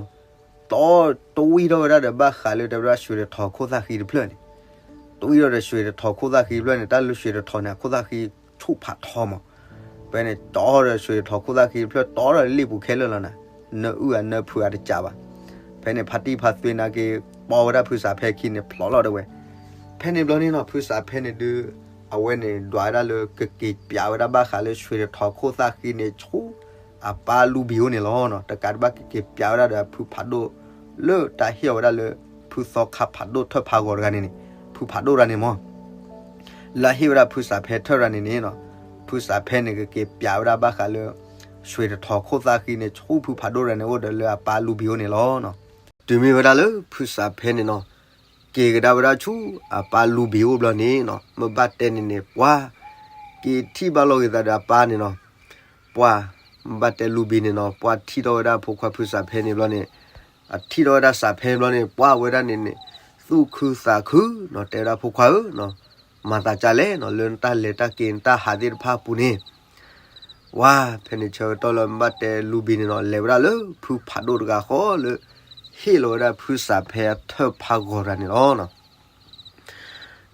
တီတဝံၣ်ထီၣ်ဝဲဒၣ်ဒီးဘၣ်ဃးလၢတဲဝဲဒၣ် ရွှေတထောင် ခိၣ်သၣ်ဃံတဖျၢၣ်န့ၣ်. တွံၢ်ထီၣ်ဒီး ရွှေတထော် ခိၣ်သၣ်ဃံတဖျၢၣ်န့ၣ်, တၢ်လၢ ရွှေတထော် န့ၣ် အခိၣ်သၣ်ဃံဆူၣ်ဖးထီမး. ဖဲန့ၣ် တီထီၣ်ဒီး ရွှေတထော် ခိၣ်သၣ်ဃံတဖျၢၣ် တီထီၣ်လ့ၣ်ပူၤခဲလၢာ်လီၤနၤ, နၢအုၣ်အနၢဖုး အတကးဘၣ်. ဖဲန့ၣ် ဖါတံၢ်ဖါသွ့နာ်က့ ပိာ်ဝဲဒၣ်ဖုစးဖဲခံန့ၣ် ဖျိးလီၤဒၣ်ဝဲ. ဖဲန့ၣ်ဘျီန့ၣ်နီၤ ဖုစးဖဲန့ၣ်ဒုး အဝဲန့ၣ်ဒွးဝဲဒၣ်လၢ ကက့ၤပျးဝဲဒၣ်ဘၣ်ဃးလၢ ရွှေတထော် ခိၣ်သၣ်ဃံန့ၣ် ဆူအပၢ်လူဘံၤအိၣ်န့ၣ်လီၤ. တကးဒံးဘၣ် ကက့ၤပျးဝဲဒၣ်ဒီး ဖုဖးဒိၣ် လၢတၢ်ဟ့ၣ်အီၤဝဲဒၣ်လၢ ဖုသီခါဖးဒိၣ်ထၢၣ်ဖးဂီၤတဂၤန့ၣ်န့ၣ်, ဖုဖးဒိၣ်တဂၤန့ၣ်မး လၢအဟ့ၣ်ဝဲဒၣ်ဖုစးဖဲထၢၣ်တဂၤန့ၣ်န့ၣ်နီၤ, ဖုစးဖဲန့ၣ် ကက့ၤပျးဝဲဒၣ်ဘၣ်ဃးလၢ ရွှေတထော် ခိၣ်သၣ်ဃံန့ၣ် ဆူဖုဖးဒိၣ်တဂၤန့ၣ် အိၣ်ဒီးလၢအပၢ်လူဘံၤအိၣ်န့ၣ်လီၤ. တုၤမ့ၢ်ဝဲဒၣ်လၢ ဖုစးဖဲန့ၣ်နီၤ က့ၤကဒါဝဲဒၣ်ဆူအပၢ်လူဘံၤအိၣ်ဘျီန့ၣ်နီၤ, မ့ၢ်ဘၣ်တဲန့ၣ်န့ၣ် ပှၤ က့ၤထံၣ်ဘၣ်လိာ်က့ၤသးဒီးအပၢ်န့ၣ်နီၤ, ပှၤ မ့ၢ်ဘၣ်တဲလူဘံၤန့ၣ်နီၤ, ပှၤထံၣ်ထီၣ်ဝဲဒၣ်ဖိခွါဖုစးဖဲန့ၣ်ဘျီန့ၣ်, အထံၣ်ထီၣ်ဝဲဒၣ်စးဖဲဘျီန့ၣ် ပှၤဝဲဒၣ်န့ၣ်န့ၣ် သူၣ်ခုသးခုနီၤ, တဲဝဲဒၣ်ဖိခွါဧၢနီၤ, မၤသးဒ်လဲၣ်နီၤ, လၢနတၢ်လဲၤတၢ်က့ၤနတၢ်ဟးသ့ၣ်တဖၣ်အပူၤန့ၣ် ဝါ ဖဲန့ၣ်ဆၢကတီၢ်လၢမ့ၢ်ဘၣ်တဲလူဘံၤန့ၣ်နီၤ လဲၤဝဲဒၣ်လၢဖုဖးဒိၣ်တဂၤဃီလၢ ဟ့ၣ်လီၤဝဲဒၣ်ဖုစးဖဲအထၢၣ်ဖးဂီၤတဂၤန့ၣ်လီၤ.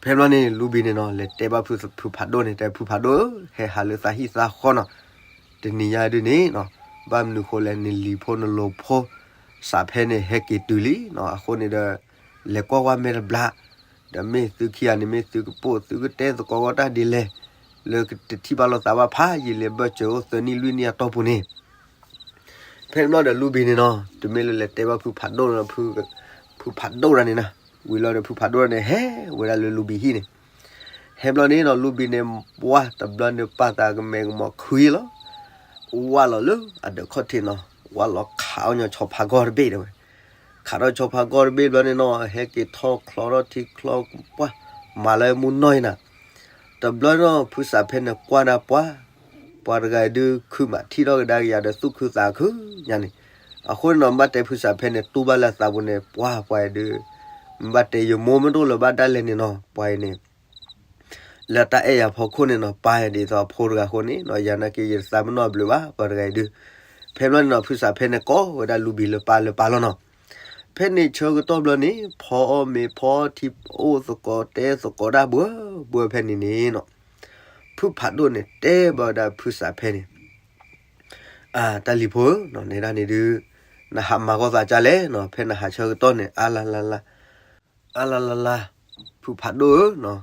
ဖဲဘျီန့ၣ် လူဘံၤန့ၣ်နီၤ လဲၤတဲဘၣ်ဖုဖးဒိၣ်န့ၣ် တဲဖုဖးဒိၣ်ဧၢ, ဟဲဟးလၢသးဟံၣ်သးဃီနီၤ, တနံၤညါဒုန့ၣ်နီၤ, ဘၣ်မနုၤဃိလဲၣ် နလံၤဖိနလီၤဖိ စးဖဲန့ၣ် ဟဲက့ၤတုၤလံနီၤ, အဃိန့ၣ်ဒီး လဲၤကွၢ်ဝဲမဲာ်တဘျါ, ဒီးမ့ၢ်သုခံဂၤန့ၣ် မ့ၢ်သုကပိာ်သုကတဲသကိးဂီၢ်တၢ်ဒ်လဲၣ်, လၢကတထံၣ်ဘၣ်လိာ်သးဘၣ်ဖးယံာ်လံ ဘၢၣ်စၢၤအိၣ်သၢနံၣ်လွံၢ်နံၣ်အတီၢ်ပူၤန့ၣ် ဖဲန့ၣ်ဘျီဒီးလူဘံၤန့ၣ်နီၤ တုၤမ့ၢ်လၢလဲၤတဲဘၣ်ဖုဖးဒိၣ်လီၤ, ဖုဖးဒိၣ်တဂၤန့ၣ်နီၤ, ဝံၤလီၤဒီးဖုဖးဒိၣ်တဂၤန့ၣ် ဟဲဝဲဒၣ်လၢလူဘံၤဟံၣ်န့ၣ်, ဟဲဘျီန့ၣ်နီၤ လူဘံၤန့ၣ် ပှၢ်တဘျီန့ၣ်ပာ်သးကမဲာ်ကမီၤခုလီၤ, ဝၢ်လီၤလၢအဒၢးခီၣ်ထံးနီၤ, ဝၢ်လီၤခးအီၣ်ညီဆီဖးဂီၢ်တဘ့ၣ်တဲဝဲ, ခးထီၣ်ဆီဖးဂီၢ်တဘ့ၣ်ဘျီန့ၣ်နီၤ ဟဲက့ၤထီၣ်ချီထီၣ်ထံချီပှၢ်, မၤလၢမူနီၢ်အံၤနၤ တဘျီနီၤ ဖုစးဖဲန့ၣ်ကွၢ်ဒၣ်ပှၢ်, ပှၤတဂၤအံၤဒုးခုမးထံၣ်ထီၣ်ကဒါက့ၤယၤဒီးသူၣ်ခုသးခုညါန့ၣ်, အဃိန့ၣ်နီၤ ဘၣ်တဲဖုစးဖဲန့ၣ် တူၢ်ဘၣ်လၢအသးပူၤန့ၣ် ပှၢ်ပှၤအံၤဒုး, ဘၣ်တဲယမိၢ်မ့ၢ်တအိၣ်လၢၤဘၣ်ဒၣ်လဲာ်န့ၣ်နီၤ ပှၤအံၤန့ၣ် လၢတၢ်အဲၣ်ယၤဖီခိၣ်န့ၣ်နီၤ ပၢ်ယၤဒ်သိးအဖိတဂၤအဃိန့ၣ်နီၤ ယၤနာ်က့ယတသးပ့ၤနီၣ်ဘျုးဘၣ် ပှၤတဂၤအံၤဒုး, ဖဲဘျီန့ၣ်နီၤ ဖုစးဖဲန့ၣ်ကိးဝဲဒၣ်လူဘံၤလၢပၢ်လၢပၢ်လီၤနီၤ, ဖဲန့ၣ်ဆၢကတီၢ်ဘျီန့ၣ် ဖီအီၣ်မ့ၤဖီထံ အိၣ်သကိးတဲသကိးတၢ်ဘှၢဘှၢဖဲန့ၣ်န့ၣ်နီၤ, ဖုဖးဒိၣ်န့ၣ်တဲဘၣ်ဝဲဒၣ်ဖုစးဖဲန့ၣ် အၢ တၢ်လံၤဖိဧၢ, နဲဒၣ်န့ၣ်ဒုး နဟးမၤဂီၢ်သးဒ်လဲၣ်နီၤ, ဖဲနဟးဆၢကတီၢ်န့ၣ် အါလါလါလါ, အါလါလါလါ, ဖုဖးဒိၣ်ဧၢနီၤ,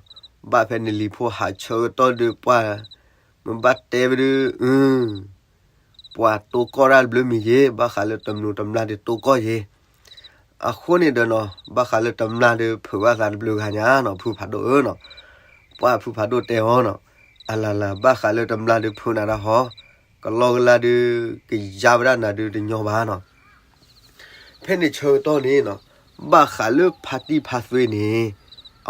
ဘၣ်ဖဲနလံၤဖိဟးဆၢကတီၢ်ဒုးပှၢ်, မ့ၢ်ဘၣ်တဲဝဲဒုး အ ပှၤတိၢ်ကီၢ်တၢ်တဘျုးမံၤယ့ၤ, ဘၣ်ဃးလၢတမျိးတမျာ်ဒုးတိၢ်ကီၢ်ယ့ၤ, အဃိန့ၣ်ဒီးနီၤ ဘၣ်ဃးလၢတမျာ်ဒုး ဖုးဘၣ်သးတဘျုးဂၤညါနီၤ ဖုဖးဒိၣ်ဧၢနီၤ, ပှၢ်ဖုဖးဒိၣ်တဲအီၤနီၤ, အလၤလၤ ဘၣ်ဃးလၢတမျာ်ဒုးဖုးနၤဒၣ်ဟီ, ကလီကလါဒုး ကယါဝဲဒၣ်နၤဒုးတညီဘၣ်နီၤ ဖဲန့ၣ်ဆၢကတီၢ်န့ၣ်နီၤ, ဘၣ်ဃးလၢဖါတံၢ်ဖါသွ့န့ၣ်,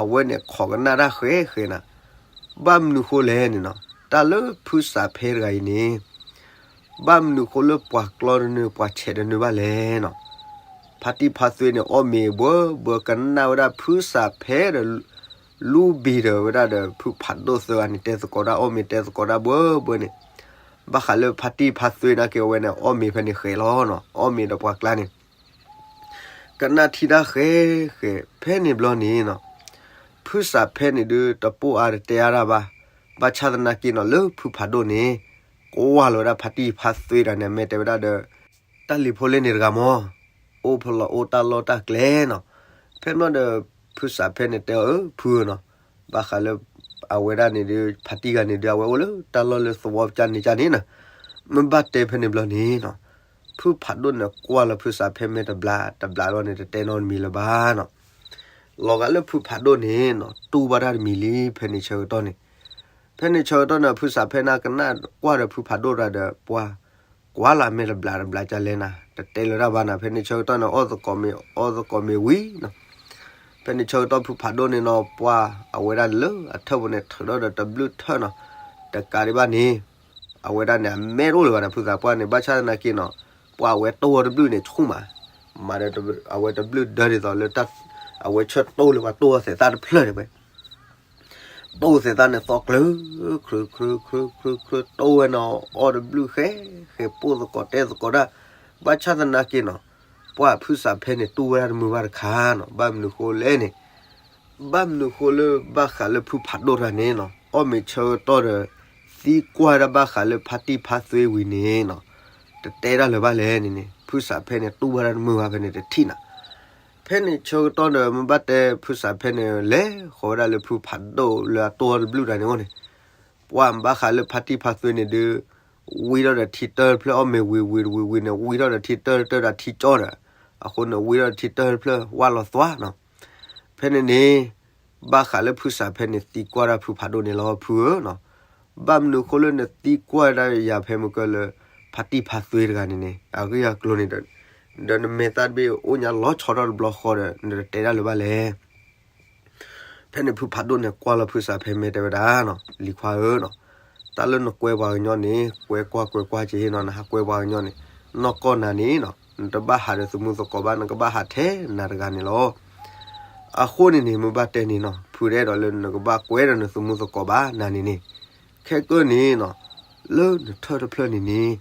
အဝဲန့ၣ်ခိးကနၣ်တၢ်ဃဲးဃဲးနၤ, ဘၣ်မနုၤဃိလဲၣ်န့ၣ်နီၤ, တၢ်လၢဖုစးဖဲတဂၤအံၤန့ၣ်, ဘၣ်မနုၤဃိလၢပှၤကျီတနုၤ ပှၤဆဲးတနုၤဘၣ်လဲၣ်နီၤ, ဖါတံၢ်ဖါသွ့န့ၣ် အီၣ်မ့ၤဘှၢဘှၢကနၣ်ဝဲဒၣ်ဖုစးဖဲဒီး လူဘံၤဒီးဝဲဒၣ်ဒီး ဖုဖးဒိၣ်သၢဂၤန့ၣ် တဲသကိးတၢ်အီၣ်မ့ၤတဲသကိးတၢ်ဘှၢဘှၢန့ၣ်, ဘၣ်ဃးလၢဖါတံၢ်ဖါသွ့နာ်က့အဝဲန့ၣ် အီၣ်မ့ၤဖဲန့ၣ်ဃဲးလီၤနီၤ, အီၣ်မ့ၤဒီးပှၤကျါန့ၣ် ကနၣ်ထံၣ်တၢ်ဃဲးဃဲး ဖဲန့ၣ်ဘျီန့ၣ်နီၤ, ဖုစးဖဲန့ၣ်ဒုး တပိာ်အါတတဲအါတၢ်ဘၣ်, ဘၣ်ဆၣ်သနာ်က့နီၤ လၢဖုဖးဒိၣ်န့ၣ် ကွၢ်လီၤဝဲဒၣ်ဖါတံၢ်ဖါသွ့တဂၤန့ၣ် အမဲာ်တဲဝဲဒၣ်ဒီး တၢ်လံၤဖိလၢန့ၣ်တဂၤမး, အိၣ်ဖဲလီၤအိၣ်တၢ်လီၢ်တၢ်ကျဲနီၤ, ဖဲန့ၣ်ဒီး ဖုစးဖဲန့ၣ်တဲအီၤ အၢ ဖုဧၢနီၤ, ဘၣ်ဃးလၢ အဝဲဒၣ်န့ၣ်ဒုး ဖါတံၢ်ဂၤန့ၣ်ဒုး အဝဲအိၣ်လၢတၢ်လီၢ်လၢသဝီကၠၢန့ၣ်ကၠၢန့ၣ်နီၤ, မ့ၢ်ဘၣ်တဲဖဲန့ၣ်ဘျီန့ၣ်နီၤ, ဖုဖးဒိၣ်န့ၣ်ကွၢ်လီၤဖုစးဖဲမဲာ်တဘျးတဘျးလီၤန့ၣ် တတဲနီတမံၤလၢၤဘၣ်နီၤ, လီၤဂာ်လၢဖုဖးဒိၣ်န့ၣ်နီၤ တူၢ်ဘၣ်တၢ်တမံၤလံ ဖဲန့ၣ်ဆၢကတီၢ်န့ၣ်, ဖဲန့ၣ်ဆၢကတီၢ်န့ၣ် ဖုစးဖဲန့ၣ်ကနၣ်ကွၢ်ဒီးဖုဖးဒိၣ်တဂၤဒီး ပှၤ ကွၢ်လီၤမဲာ်တဘျးတဘျးကၠၢလဲၣ်နၤ တတဲလၢၤတၢ်ဘၣ်နၤ, ဖဲန့ၣ်ဆၢကတီၢ်န့ၣ် အီၣ်သကိးမ့ၤ အီသကိးမ့ၤဝံၤနီၤ, ဖဲန့ၣ်ဆၢကတီၢ်ဖုဖးဒိၣ်န့ၣ်နီၤ ပှၤအဝဲဒၣ်န့ၣ်လၢအထၢၣ်ပူၤန့ၣ် ထုးထီၣ်ဒီးတဘျုးထၢၣ်နီၤ, တကးဒံးဘၣ်န့ၣ် အဝဲဒၣ်န့ၣ် အမဲာ်တအိၣ်လၢၤဘၣ်နၤ ဖုသးပှၢ်န့ၣ် ဘၣ်ဆၣ်သနာ်က့နီၤ, ပှၤအဝဲတိၢ်ဝဲတဘျုးန့ၣ် ဆူၣ်မး, မၤဒီးအဝဲတဘျုးဒၢဒ်သိးလၢ အဝဲဆၢတိၢ်လၢပှၤတိၢ်ဝဲသဲးသၣ်တဖျၢၣ်ဒံးဝဲ တိၢ်သဲးသၣ်န့ၣ်သီကျၢၤ ချၢ ချၢ ချၢ ချၢ ချၢ တိၢ်ဝဲနီၤ အီၣ်တဘျုးဃဲ ဃဲပိာ်သကိးတဲသကိးတၢ်, ဘၣ်ဆၣ်သနာ်က့နီၤ, ပှၤဖုစးဖဲန့ၣ် တူၢ်ဝဲဒၣ်တမုာ်ဘၣ်တခါနီၤ, ဘၣ်မနုၤဃိလဲၣ်န့ၣ်, ဘၣ်မနုၤဃိလၢဘၣ်ဃးလၢဖုဖးဒိၣ်တဂၤန့ၣ်နီၤ အီၣ်မ့ၤဆၢကတီၢ်ဒီး သံကွၢ်ဒၣ်ဘၣ်ဃးလၢဖါတံၢ်ဖါသွ့ဝံၤန့ၣ်နီၤ, တတဲဒၣ်လၢၤဘၣ်လဲၣ်န့ၣ်န့ၣ် ဖုစးဖဲန့ၣ်တူၢ်ဘၣ်ဒၣ်တမုာ်ဘၣ်ဖဲန့ၣ်တထံၣ်နၤ. ဖဲန့ၣ်ဆၢကတီၢ်ဒီး မ့ၢ်ဘၣ်တဲဖုစးဖဲန့ၣ် လဲၤဃီၤဝဲဒၣ်လၢဖုဖးဒိၣ်လၢအတိၢ်တဘျုးတဂၤန့ၣ်အိၣ်န့ၣ်, ပှၢ်ဘၣ်ဃးလၢဖါတံၢ်ဖါသွ့န့ၣ်ဒုး ဝံထီၣ်ဒီးထံတၢၢ်တဖျၢၣ် အီၣ်မ့ၤဝံၤဝံၤဝံၤဝံၤန့ၣ် ဝံထီၣ်ဒီးထံတၢၢ်တၢၢ်ဒီးထံကၠီဒီး, အဃိန့ၣ် ဝံထီၣ်ဒီးထံတၢၢ်တဖျၢၣ် ဝၢ်လီၤသွါနီၤ. ဖဲန့ၣ်န့ၣ် ဘၣ်ဃးလၢဖုစးဖဲန့ၣ် သံကွၢ်ဒၣ်ဖုဖးဒိၣ်န့ၣ်လီၤ ဖုဧၢနီၤ. ဘၣ်မနုၤဃိလၢနသံကွၢ်ဒၣ်ယၤဖဲမုၢ်ကၢၢ်လၢ ဖါတံၢ်ဖါသွ့တဂၤန့ၣ်န့ၣ် အဂ့ၢ်အကျိၤန့ၣ်ဒီး ဒီးနမဲာ်သၣ်တဘ့ၣ်အိၣ်ညါလီၤဆီထီၣ်တဘျီဃီဒီး နတတဲဒၣ်လၢၤဘၣ်လဲၣ်. ဖဲန့ၣ်ဖုဖးဒိၣ်န့ၣ် ကွၢ်လီၤဖုစးဖဲမဲာ်တဲဝဲဒၣ်နီၤ, လံၤခွါဧၢနီၤ, တၢ်လၢနကွဲပှၤကညီန့ၣ် ကွဲကွၢ်ကွဲကွၢ်က့ၤနီၤ, နဟးကွဲပှၤကညီန့ၣ် နီၢ်ကီၢ်နၤန့ၣ်နီၤ နတဘၣ်ဟးဒီးသမူသကိးဘၣ်, နကဘၣ်ဟးထဲနၤတဂၤန့ၣ်လီၤ. အဃိန့ၣ်န့ၣ် မ့ၢ်ဘၣ်တဲန့ၣ်နီၤ ဖုတအဲၣ်ဒိးလၢနကဘၣ်ကွဲဒီးနသမူသကိးဘၣ်နၤန့ၣ်န့ၣ်, ခဲကၢၢ်န့ၣ်နီၤ လၢနထၢၣ်တဖျၢၣ်န့ၣ်န့ၣ်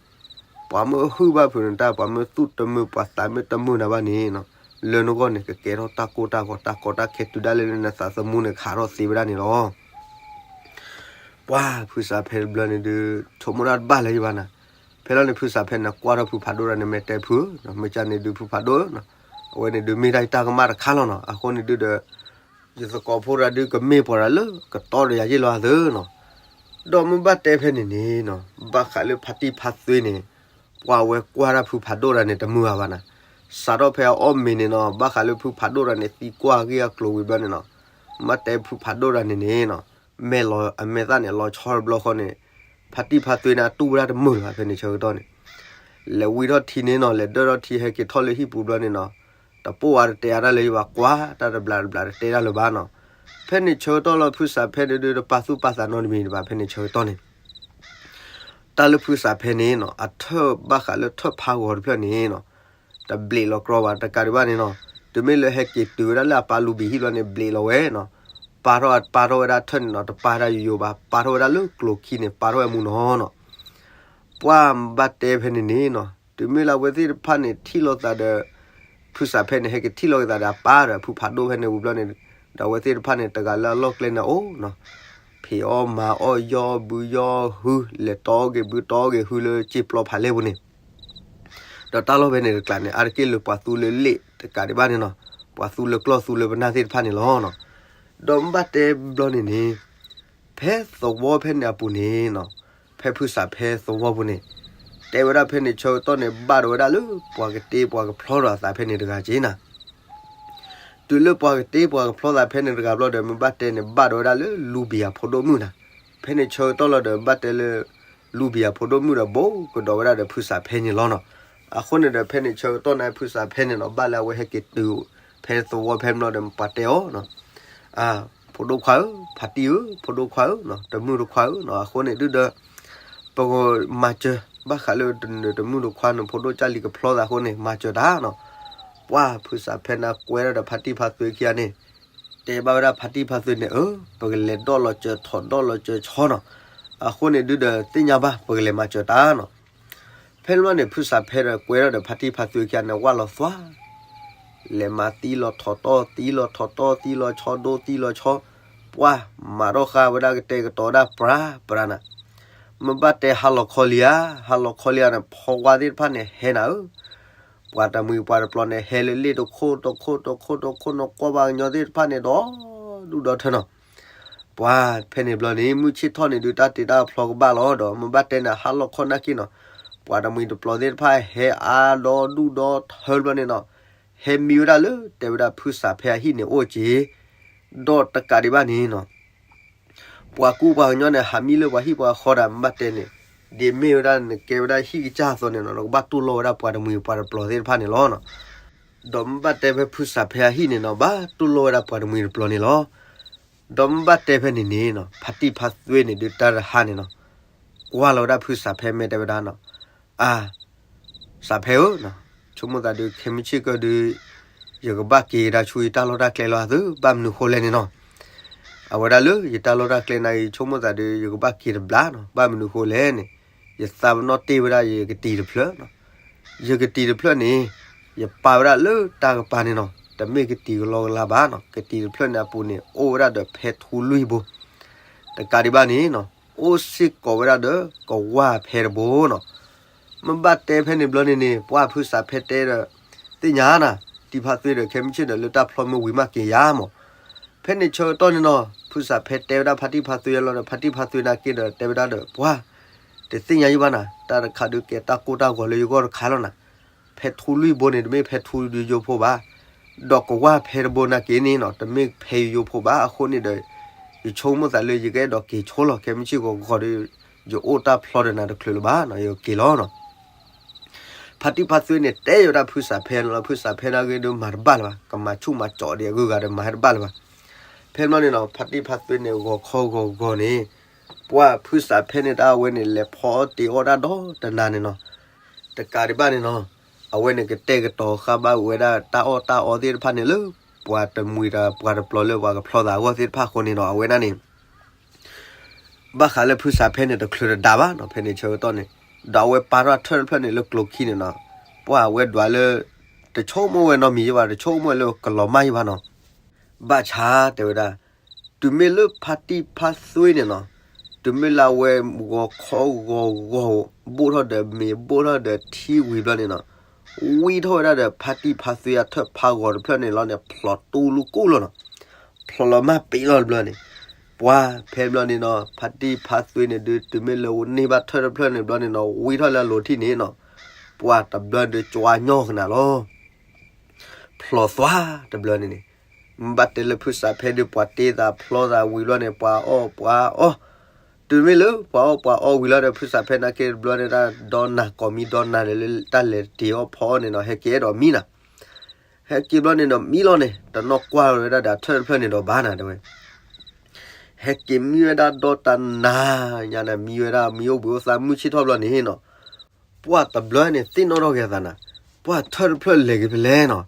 ပှၤမ့ၢ်ဟုၣ်ဘၣ်ဖုးနတၢ်, ပှၤမ့ၢ်သူၣ်တမုာ် ပှၤသးမ့ၢ်တမုာ်နၤဘၣ်န့ၣ်နီၤ, လၢနဂီၢ်န့ၣ် ကကဲထီၣ်တၢ်ကိၢ်တၢ်ဂီၤ တၢ်ကီတၢ်ခဲ တုၤဒၣ်လဲာ်လၢနသးသမူန့ၣ် ကဟးထီၣ်သ့ဝဲဒၣ်န့ၣ်လီၤ. ပှၢ်ဖုစးဖဲတဘျီန့ၣ်ဒုး ဆိကမိၣ်တၢ်တဘၣ်လၢၤယဘၣ်နၤ. ဖဲလီၤန့ၣ် ဖုစးဖဲန့ၣ် ကွၢ်ထီၣ်ဖုဖးဒိၣ်တဂၤန့ၣ် မဲာ်တဲဖုဧၢ, မ့ၢ်ကန့ၣ်ဒုး ဖုဖးဒိၣ်ဧၢ, အဝဲန့ၣ်ဒုးမ့ၢ်ဒၣ်ယတၢ်ကမၣ်တခါလီၤနီၤ. အဃိန့ၣ်ဒုးဒီး ယသကိးဖိတဂၤဒုးကမ့ၢ်ပှၤတဂၤလၢကတီဒီးယၤယ့ၢ်လီၤအသၢနီၤ. ဒီးမ့ၢ်ဘၣ်တဲဖဲန့ၣ်န့ၣ်နီၤ ဘၣ်ဃးလၢဖါတံၢ်ဖါသွ့န့ၣ် ပှၤဝဲကွၢ်တၢ်ဖုဖးဒိၣ်တဂၤန့ၣ် တမုာ်ဘၣ်ဘၣ်နၤ. စးထီၣ်ဖဲအအီၣ်မ့ၤန့ၣ်နီၤ ဘၣ်ဃးလၢဖုဖးဒိၣ်တဂၤန့ၣ် သံကွၢ်အဂ့ၢ်အကျိၤဝံၤဘျီန့ၣ်နီၤ, မ့ၢ်ဘၣ်တဲဖုဖးဒိၣ်တဂၤန့ၣ်န့ၣ်နီၤ မဲာ်လီၤ အမဲာ်သၣ်န့ၣ် လီၤဆီတဘျီဃီန့ၣ် ဖါတံၢ်ဖါသွ့န့ၣ် အတူၢ်ဝဲဒၣ်တမုာ်လၢၤဘၣ်ဖဲန့ၣ်ဆၢကတီၢ်န့ၣ် လဲၤဝံထီၣ်ထံန့ၣ်နီၤ လဲၤဒၢၣ်ထီၣ်ထံ ဟဲက့ၤထီၣ်လၢဟံၣ်ပူၤဘျီန့ၣ်နီၤ, တပိာ်ဝဲတတဲအါတၢ်လၢၤယဘၣ် ကွၢ်တၢ်တဘျးတဘျးတတဲတၢ်လၢၤဘၣ်နီၤ. ဖဲန့ၣ်ဆၢကတီၢ်လီၤ ဖုစးဖဲန့ၣ်ဒုး တပာ်သူၣ်ပာ်သးနီတမံၤဘၣ် ဖဲန့ၣ်ဆၢကတီၢ်န့ၣ် တၢ်လၢဖုစးဖဲန့ၣ်နီၤ အထၢၣ်ဘၣ်ဃးလၢထၢၣ်ဖးဂီၤတဖျၢၣ်န့ၣ်နီၤ တဘျ့းလီၤကြီဘၣ်တကးဒံးဘၣ်န့ၣ်နီၤ, တုၤမ့ၢ်လၢဟဲက့ၤတုၤဝဲဒၣ်လၢအပၢ်လူၤဘံၣ်ဟံၣ်ဘျီန့ၣ် ဘျ့းလီၤဝဲနီၤ, ပာ်ထီၣ် ပာ်ထီၣ်ဝဲဒၣ်ထၢၣ်န့ၣ်နီၤ တပာ်ဒၣ်ယိယိဘၣ် ပာ်ထီၣ်ဝဲဒၣ်လၢကျိၤခံန့ၣ် ပာ်ထီၣ်ဝဲမူနီၤနီၤ. ပှၢ်ဘၣ်တဲဖဲန့ၣ်န့ၣ်နီၤ တုၤမ့ၢ်လၢအဝဲသ့ၣ်တဖၣ်န့ၣ် ထံၣ်လိာ်သးဒီး ဖုစးဖဲန့ၣ် ဟဲက့ၤထံၣ်လိာ်က့ၤသးဒီးအပၢ်ဒီး ဖုဖးဒိၣ်ဖဲန့ၣ်ဝံၤဘျီန့ၣ် ဒီးအဝဲသ့ၣ်တဖၣ်န့ၣ် တဂၤလၢအလီၢ်ကျဲန့ၣ်အိၣ်နီၤ, ဖံးအီၣ်မၤအီၣ် ယီၢ်ဘုယီၢ်ဟု လဲၤတီအီၣ်က့ၤဘုတီအီၣ်က့ၤဟုလၢစ့ပျီဖးလဲၢ်ပူၤန့ၣ် ဒီးတၢ်လီၢ်ဖဲန့ၣ်တကျါန့ၣ် အါတက့ၢ်လၢပှၤသူလၢလ့ၣ်တကးဒံးဘၣ်န့ၣ်နီၤ, ပှၤသူလၢကျီၢ်သူလၢပနၢ်သ့ၣ်တဖၣ်န့ၣ်လီၤနီၤ. ဒီးမ့ၢ်ဘၣ်တဲဘျီန့ၣ်န့ၣ် ဖဲသဝီဖဲန့ၣ်အပူၤန့ၣ်နီၤ, ဖဲဖုစးဖဲသဝီပူၤန့ၣ် တဲဝဲဒၣ်ဖဲန့ၣ်ဆၢကတီၢ်န့ၣ် ဘၣ်ဒီးဝဲဒၣ်လၢပှၤကတ့ပှၤကဖျီဒီးအသးဖဲန့ၣ်တဂၤက့ၤနၤ တုၤလၢပှၤကတ့ပှၤကဖျီသးဖဲန့ၣ်တဂၤဘျီဒီး မ့ၢ်ဘၣ်တဲန့ၣ် ဘၣ်ဒီးဝဲဒၣ်လၢလူဘံၣ်အဖိဒိၣ်မုၣ်နၤ, ဖဲန့ၣ်ဆၢကတီၢ်လီၤဒီး ဘၣ်တဲလၢ လူဘံၣ်အဖိဒိၣ်မုၣ်ဒီး ဘူးကဒီးဝဲဒၣ်ဒီးဖုစးဖဲန့ၣ်လီၤနီၤ. အဃိန့ၣ်ဒီး ဖဲန့ၣ်ဆၢကတီၢ်န့ၣ် ဖုစးဖဲန့ၣ်နီၤ ဘၣ်လၢအဝဲဟဲက့ၤတုၤ ဖဲသဝီဖဲန့ၣ်ဘျီဒီး ပှၤတဲအီၤနီၤ ဖိဒိၣ်ခွါဧၢ, ဖါတံၢ်ဧၢ, ဖိဒိၣ်ခွါဧၢ, တမုၣ်တခွါဧၢနီၤ, အဃိန့ၣ်ဒုဒီး ပကမၤစၢၤ ဘၣ်ဃးလၢတမုၣ်တခွါန့ၣ် ဖိဒိၣ်ကၢ်လံၤကဖျီသးအဃိန့ၣ် မၤစၢၤတၢ်နီၤ. ပှၢ်ဖုစးဖဲန့ၣ်ကွဲဒၣ်ဒီးဖါတံၢ်ဖါသွ့ခံဂၤန့ၣ် တဲဘၣ်ဝဲဒၣ်ဖါတံၢ်ဖါသွ့န့ၣ် အၢ ပကလဲၤဒီၣ်လီၤစၢၤထီၣ်ဒီၣ်လီၤစၢၤဆီနီၤ, အဃိန့ၣ်ဒုဒီးသ့ၣ်ညါဘၣ် ပကလဲၤမၤစၢၤတၢ်နီၤ. ဖဲန့ၣ်ဘျီန့ၣ် ဖုစးဖဲဒီးကွဲဒၣ်ဒီးဖါတံၢ်ဖါသွ့ခံဂၤန့ၣ် ဝၢ်လီၤသွါ လဲၤမၤသံလီၤထီၣ်တီၢ် သံလီၤထီၣ်တီၢ် သံလီၤဆီဒိၣ် သံလီၤဆီ, ပှၢ်မၤထီၣ်ဃာ်ဝဲဒၣ်ကတဲာ်ကတီၤဒၣ်ပြၤပြၤနၤ. မ့ၢ်ဘၣ်တဲဟါလီၤခီလံဧါ, ဟါလီၤခီလံဧါန့ၣ် ဖီဝါသ့ၣ်တဖၣ်န့ၣ်ဟဲနၤဧၢ, ပှၤတမှံၤပှၤတပျီၤန့ၣ် ဟဲလၢလ့ၣ်တခိၣ်တခိၣ်တခိၣ်တခိၣ် နကွၢ်ပှၤကညီသ့ၣ်တဖၣ်န့ၣ် ဒီဒူၣ်ဒီထၢနီၤ. ပှၢ်ဖဲန့ၣ်ဘျီန့ၣ် မုၢ်ဆ့ၣ်ထီၣ်န့ၣ်ဒုး တၢ်တ့တၢ်ဖျီကဘၣ်လီၤဒီး မ့ၢ်ဘၣ်တဲန့ၣ် ဟါလီၤခီနာ်က့နီၤ, ပှၤတမှံၤတပျီၤသ့ၣ်တဖၣ် ဟဲအါဒီဒူၣ်ဒီထၢဘျီန့ၣ်နီၤ, ဟဲမံဝဲဒၣ်လၢတဲဝဲဒၣ်ဖုစးဖဲအဟံၣ်န့ၣ်အိၣ်က့ၤ, ဒီးတကးဒံးဘၣ်န့ၣ်နီၤ ပှၤကူပှၤကညီန့ၣ် ဟးမံလၢပှၤဟံၣ်ပှၤဃီဒီး မ့ၢ်ဘၣ်တဲန့ၣ် ဒ်မ့ၢ်ဝဲဒၣ်နကဲဝဲဒၣ်ဟံၣ်ကစၢ်အသိးန့ၣ်နီၤ နကဘၣ်တူၢ်လိာ်ဝဲဒၣ်ပှၤတမှံၤပှၤတပျီၤသ့ၣ်တဖၣ်န့ၣ်လီၤ. ဒီးမ့ၢ်ဘၣ်တဲဖဲဖုစးဖဲအဟံၣ်န့ၣ်နီၤ ဘၣ်တူၢ်လိာ်ဝဲဒၣ်ပှၤတမှံၤတပျီၤန့ၣ်လီၤ. ဒီးမ့ၢ်ဘၣ်တဲဖဲန့ၣ်န့ၣ်နီၤ ဖါတံၢ်ဖါသွ့န့ၣ်ဒုးတၢ်တဟါန့ၣ်နီၤ ကွၢ်လီၤဝဲဒၣ်ဖုစးဖဲ မဲာ်တဲဝဲဒၣ်နီၤ, အါ စးဖဲဧၢ, ဆိကမိၣ်သးဒုး ခဲမုၢ်ဆ့ၣ်ကီၢ်ဒုး ယကဘၣ်က့ၤကဒါဆူယတၢ်လီၢ်တၢ်ကျဲလီၤအသး ဘၣ်မနုၤဃိလဲၣ်န့ၣ်နီၤ. အဝဲဒၣ်လၢယတၢ်လီၢ်တၢ်ကျဲန့ၣ်အံၤ ဆိကမိၣ်သးဒုး ယကဘၣ်က့ၤတဘျီနီၤ ဘၣ်မနုၤဃိလဲၣ်န့ၣ် ယသးပ့ၤနီၣ်တ့ၢ်ဝဲဒၣ်ယကတံၤတဖျၢၣ်နီၤ. ယကတံၤတဖျၢၣ်န့ၣ် ယပာ်ဝဲဒၣ်လၢတၢ်ကပၤန့ၣ်နီၤ တမ့ၢ်ကတံၤကလီကလီဘၣ်နီၤ, ကတံၤတဖျၢၣ်န့ၣ်အပူၤန့ၣ် အိၣ်ဝဲဒၣ်ဒီးဖဲထူလွံၢ်ဘိ, တကးဒံးဘၣ်န့ၣ်နီၤ, အိၣ်စ့ၢ်ကီးဝဲဒၣ်ဒီးကဝၢ်ဖဲတဘိနီၤ. မ့ၢ်ဘၣ်တဲဖဲန့ၣ်ဘျီန့ၣ်န့ၣ် ပှၢ်ဖုစးဖဲတဲဒီး သ့ၣ်ညါနၤ, ဖါတံၢ်ဖါသွ့ဒီး ခဲမုၢ်ဆ့ၣ်ဒီးလၢတၢ်ဖျီမ့ၢ်ဝံၤမးက့ၤယၤမး. ဖဲန့ၣ်ဆၢကတီၢ်န့ၣ်နီၤ ဖုစးဖဲတဲဝဲဒၣ်ဖါတံၢ်ဖါသွ့လီၤဒီး ဖါတံၢ်ဖါသွ့နာ်က့ဒီး တဲဝဲဒၣ်ဒီး ပှၢ်, တသ့ၣ်ညါယံၢ်ဘၣ်နၤ, တၢ်တခါဒုးကဲတၢ်ကိၢ်တၢ်ဂီၤလၢယဂီၢ်တခါလီၤနၤ. ဖဲထူလွံၢ်ဘိန့ၣ် တမ့ၢ်ဖဲထူဒုးယိဖိဘၣ်, ဒီးကဝၢ်ဖဲတဘိနာ်က့န့ၣ်နီၤ တမ့ၢ်ဖဲယိယိဖိဘၣ်. အဃိန့ၣ်ဒီး ယဆိကမိၣ်သးလၢယကအဲၣ်ဒိးက့ၤဆိလီၤ, ခဲမုၢ်ဆ့ၣ်ဂီၤဂီၤဒီး ယအိၣ်တၢ်ဖျီဒီးနၤတချုးလၢၤဘၣ်နီၤ, ယက့ၤလီၤနီၤ. ဖါတံၢ်ဖါသွ့န့ၣ် တဲယိၤဒၣ်ဖုစးဖဲန့ၣ်လီၤ. ဖုစးဖဲနာ်က့ဒုးမၤတဘၣ်လၢၤဘၣ်, ကမၤဆူၣ်မၤကၠီးဒံးအဂုၤအဂၤဒီးမၤဟဲတဘၣ်လၢၤဘၣ်. ဖဲဘျီန့ၣ်နီၤ ဖါတံၢ်ဖါသွ့န့ၣ် ဂီၤခီဂီၤဂီၤန့ၣ် ပှၢ်ဖုစးဖဲန့ၣ် တၢ်အဝဲန့ၣ် လဲၤဖီအီၣ်တ့ၤအီၣ်တၢ်ဒီတနၤန့ၣ်နီၤ. တကးဒံးဘၣ်န့ၣ်နီၤ အဝဲန့ၣ်ကတဲာ်ကတီၤဃာ်ဘၣ်ဝဲဒၣ်တၢ်အီၣ်တၢ်အီသ့ၣ်တဖၣ်န့ၣ်လၢ ပှၤတမှံၤတၢ်ပှၤတပျီၤလၢပှၤကဖျီသးအဂီၢ်သ့ၣ်တဖၣ်အဃိန့ၣ်နီၤ အဝဲဒၣ်န့ၣ် ဘၣ်ဃးလၢဖုစးဖဲန့ၣ် တချုးတဒါဘၣ်နီၤ, ဖဲန့ၣ်ဆၢကတီၢ်န့ၣ် ဒီးအဝဲပာ်ထီၣ်ထၢၣ်တဖျၢၣ်န့ၣ်လၢကျိၤခံန့ၣ်နီၤ, ပှၢ်အဝဲဒွးလၢ တဆိကမိၣ်ဝဲနီတမံၤယံၢ်ဘၣ်, တဆိကမိၣ်ဝဲလၢကလီၤမၢ်ယံၢ်ဘၣ်နီၤ. ဘၣ်ဆၣ်တဲဝဲဒၣ် တုၤမ့ၢ်လၢဖါတံၢ်ဖါသွ့န့ၣ်နီၤ, တုၤမ့ၢ်လၢအဝဲဂီၤခီဂီၤဂီၤ ဘိၣ်ထီၣ်ဒီးမ့ၤ ဘိၣ်ထီၣ်ဒီးထံဝံၤဘျီန့ၣ်နီၤ, ဝံထီၣ်ဝဲဒၣ်ဒီးဖါတံၢ်ဖါသွ့အထၢၣ်ဖးဂီၤတဖျၢၣ်န့ၣ်လီၤန့ၣ် ဖျိးတူလူကူၣ်လီၤနီၤ. ဖျိးလီၤမၢ်ပ့ၤလီၤတဘျီန့ၣ်, ပှၢ်ဖဲဘျီန့ၣ်နီၤ ဖါတံၢ်ဖါသွ့န့ၣ်ဒုး တုၤမ့ၢ်လၢအန့ၢ်ဘၣ်ထၢၣ်တဖျၢၣ်န့ၣ်ဘျီန့ၣ်နီၤ ဝံထီၣ်လၢအလိၤထံၣ်န့ၣ်နီၤ, ပှၢ်တဘျီဒုး ကၠွါညီၣ်ကနၤလီၤ. ဖျိးသွါတဘျီန့ၣ်န့ၣ်, မ့ၢ်ဘၣ်တဲလၢဖုစးဖဲဒုး ပှၤတ့သးဖျီသးဝံၤဘျီန့ၣ် ပှၤအီၣ်ပှၤအီၣ်, တုၤမ့ၢ်လၢပှၤအီၣ်ပှၤအီၣ်ဝံၤလီၤဒီး ဖုစးဖဲနာ်က့တဘျီန့ၣ် တၢ်ဒီနၤကိးမံၤဒီနၤဒီးလၢတၢ်လဲၤတ့ၤအီၣ်ဖီအီၣ်န့ၣ်နီၤ ဟဲက့ၤအဲၣ်ဒိးမံနၤ, ဟဲက့ၤဘျီန့ၣ်ဒီးမံလီၤန့ၣ် တနီၣ်ကွၢ်ဝဲဒၣ်ဒီးအထၢၣ်တဖျၢၣ်န့ၣ်ဒီးဘၣ်နၤတဲဝဲ ဟဲက့ၤမံဝဲဒၣ်ဒီတနၤညါန့ၣ် မံဝဲဒၣ်မံအိၣ်ဘှံးအိၣ်သါမုၢ်ဆ့ၣ်ထီၣ်ဘျီန့ၣ်နီၤ, ပှၢ်တဘျီန့ၣ် သ့ၣ်နီၣ်ထီၣ်က့ၤအသးနၤ, ပှၢ်ထၢၣ်တဖျၢၣ်လဲၤက့ၤဖဲလဲၣ်နီၤ,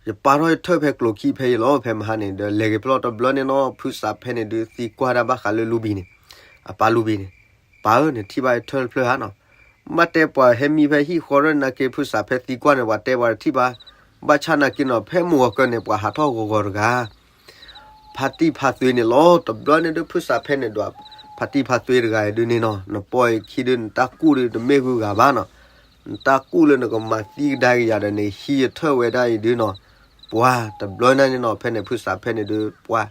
ယပာ်ထီၣ်ထၢၣ်ဖဲကျိၤခံဖဲအံၤလီၤ ဖဲမဟါန့ၣ် ဒီးလဲၤက့ၤဖဲလီၤတဘျီန့ၣ်နီၤ ဖုစးဖဲန့ၣ်ဒုး သံကွၢ်ဒၣ်ဘၣ်ဃးလၢလူဘံၤန့ၣ်, အပၢ်လူဘံၤန့ၣ်, ပၢ်ဧၢ နထံၣ်ဘၣ်ထၢၣ်တဖျၢၣ်ဧါနီၤ, ဘၣ်တဲပှၤဟဲမံဖဲဟံၣ်ဃီထီၣ်နာ်က့ ဖုစးဖဲသံကွၢ်န့ၣ် ပှၤတဲပှၤတထံၣ်ဘၣ်, ဘၣ်ဆၣ်နာ်က့နီၤ ဖဲမုၢ်ဂီၤကၢန့ၣ် ပှၤဟးထီၣ်ဂီၤဂီၤတဂၤ ဖါတံၢ်ဖါသွ့န့ၣ်လီၤ. တဘျီန့ၣ်ဒုး ဖုစးဖဲန့ၣ်ဒွး ဖါတံၢ်ဖါသွ့တဂၤအံၤဒုးန့ၣ်နီၤ, နပီၢ်အခံဒုး နတၢ်ကူၣ်ဒုးတမ့ၢ်ဂုၤဂၤဘၣ်နီၤ, နတၢ်ကူၣ်လၢနကမၤသံကဒါက့ၤယၤဒီးန့ၣ် ဟံးယထၢၣ်ဝဲဒၣ်အံၤဒုးနီၤ, ပှၢ်တဘျီန့ၣ်နီၤ ဖဲန့ၣ်ဖုစးဖဲန့ၣ်ဒုး ပှၢ်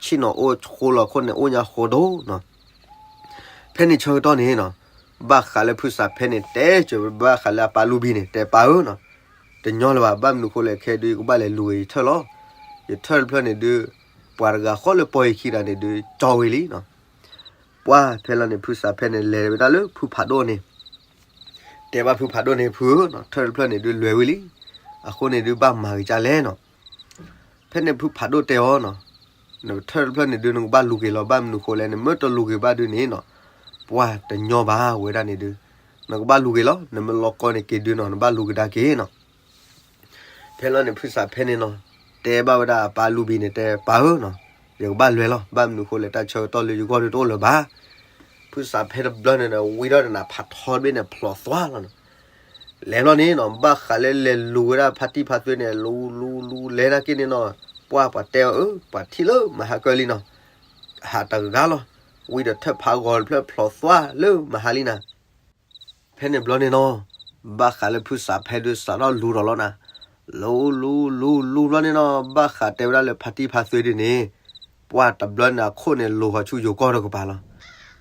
ဆ့ၣ်နီၤအိၣ်ဆိလီၤခိၣ်န့ၣ် အိၣ်ညါဃိဒိၣ်နီၤ. ဖဲန့ၣ်ဆၢကတီၢ်န့ၣ်နီၤ, ဘၣ်ဃးလၢဖုစးဖဲန့ၣ် တဲစၢၤဘၣ်ဃးလၢအပၢ်လူဘံၤန့ၣ် တဲပၢ်ဧၢနီၤ, တညီလၢၤဘၣ်, ဘၣ်မနုၤဃိလဲၣ် ခဲဒုး ယကဘၣ်လဲၤလူၤက့ၤယထၢၣ်လီၤ. ယထၢၣ်တဖျၢၣ်န့ၣ်ဒုး ပှၤတဂၤဃီလၢပီၢ်ယခံတဂၤန့ၣ်ဒုး ကၠီဝံၤလံနီၤ. ပှၢ်ဖဲလီၤန့ၣ် ဖုစးဖဲန့ၣ် လဲၤဝဲဒၣ်လၢဖုဖးဒိၣ်န့ၣ် တဲဘၣ်ဖုဖးဒိၣ်န့ၣ် ဖုဧၢနီၤ, ထၢၣ်တဖျၢၣ်န့ၣ်ဒုး လဲၤဝံၤလံ, အဃိန့ၣ်ဒုး ဘၣ်မၤက့ၤကၢ်လဲၣ်နီၤ. ဖဲန့ၣ်ဖုဖးဒိၣ်တဲအီၤနီၤ, နထၢၣ်တဖျၢၣ်န့ၣ်ဒုး နကဘၣ်လူၤက့ၤလီၤ, ဘၣ်မနုၤဃိလဲၣ် နမ့ၢ်တလူၤက့ၤဘၣ်ဒုးန့ၣ်နီၤ, ပှၢ်တညီဘၣ်ဝဲဒၣ်န့ၣ်ဒုး, နကဘၣ်လူၤက့ၤလီၤ, နမ့ၢ်လီၤကီန့ၣ်က့ၤဒုးနီၤ, နဘၣ်လူၤကဒါက့ၤနီၤ. ဖဲလီၤန့ၣ် ဖုစးဖဲန့ၣ်နီၤ, တဲဘၣ်ဝဲဒၣ်အပၢ်လူဘံၤန့ၣ် တဲပၢ်ဧၢနီၤ, ယကဘၣ်လဲၤလီၤ, ဘၣ်မနုၤဃိလဲၣ် တၢ်ဆၢကတီၢ်လၢယဂီၢ်ဒုးတအိၣ်လၢၤဘၣ်. ဖုစးဖဲတဘျီန့ၣ်ဒီး ဝံထီၣ်ဒီးနၤဖးထီတဘ့ၣ်န့ၣ် ဖျိးသွါလီၤနီၤ. လဲၤဘျီန့ၣ်နီၤ ဘၣ်ဃးလၢလဲၤလူၤဝဲဒၣ်ဖါတံၢ်ဖါသွ့န့ၣ် လူၤလူၤလူၤလဲၤနာ်က့န့ၣ်နီၤ, ပှၢ်ပှၤတဲအီၤဧၢ ပှၤထံၣ်လၢမဟါကၢလံနီၤ, ဟးတဂၤလီၤ, ဝံဒီးထၢၣ်ဖးဂီၤတဖျၢၣ်ဖျိးသွါလၢမဟါလံနၤ. ဖဲန့ၣ်ဘျီန့ၣ်နီၤ, ဘၣ်ဃးလၢဖုစးဖဲဒုးစးထီၣ်လူၤဒီးလီၤနၤ, လူၤလူၤလူၤလူၤဘျီန့ၣ်နီၤ, ဘၣ်ဃးတဲဝဲဒၣ်လၢဖါတံၢ်ဖါသွ့ဒုးန့ၣ်, ပှၢ်တဘျီန့ၣ်အခိၣ်န့ၣ် လူၤဃီၤဆူယိၤကီၢ်တကပၤလီၤ.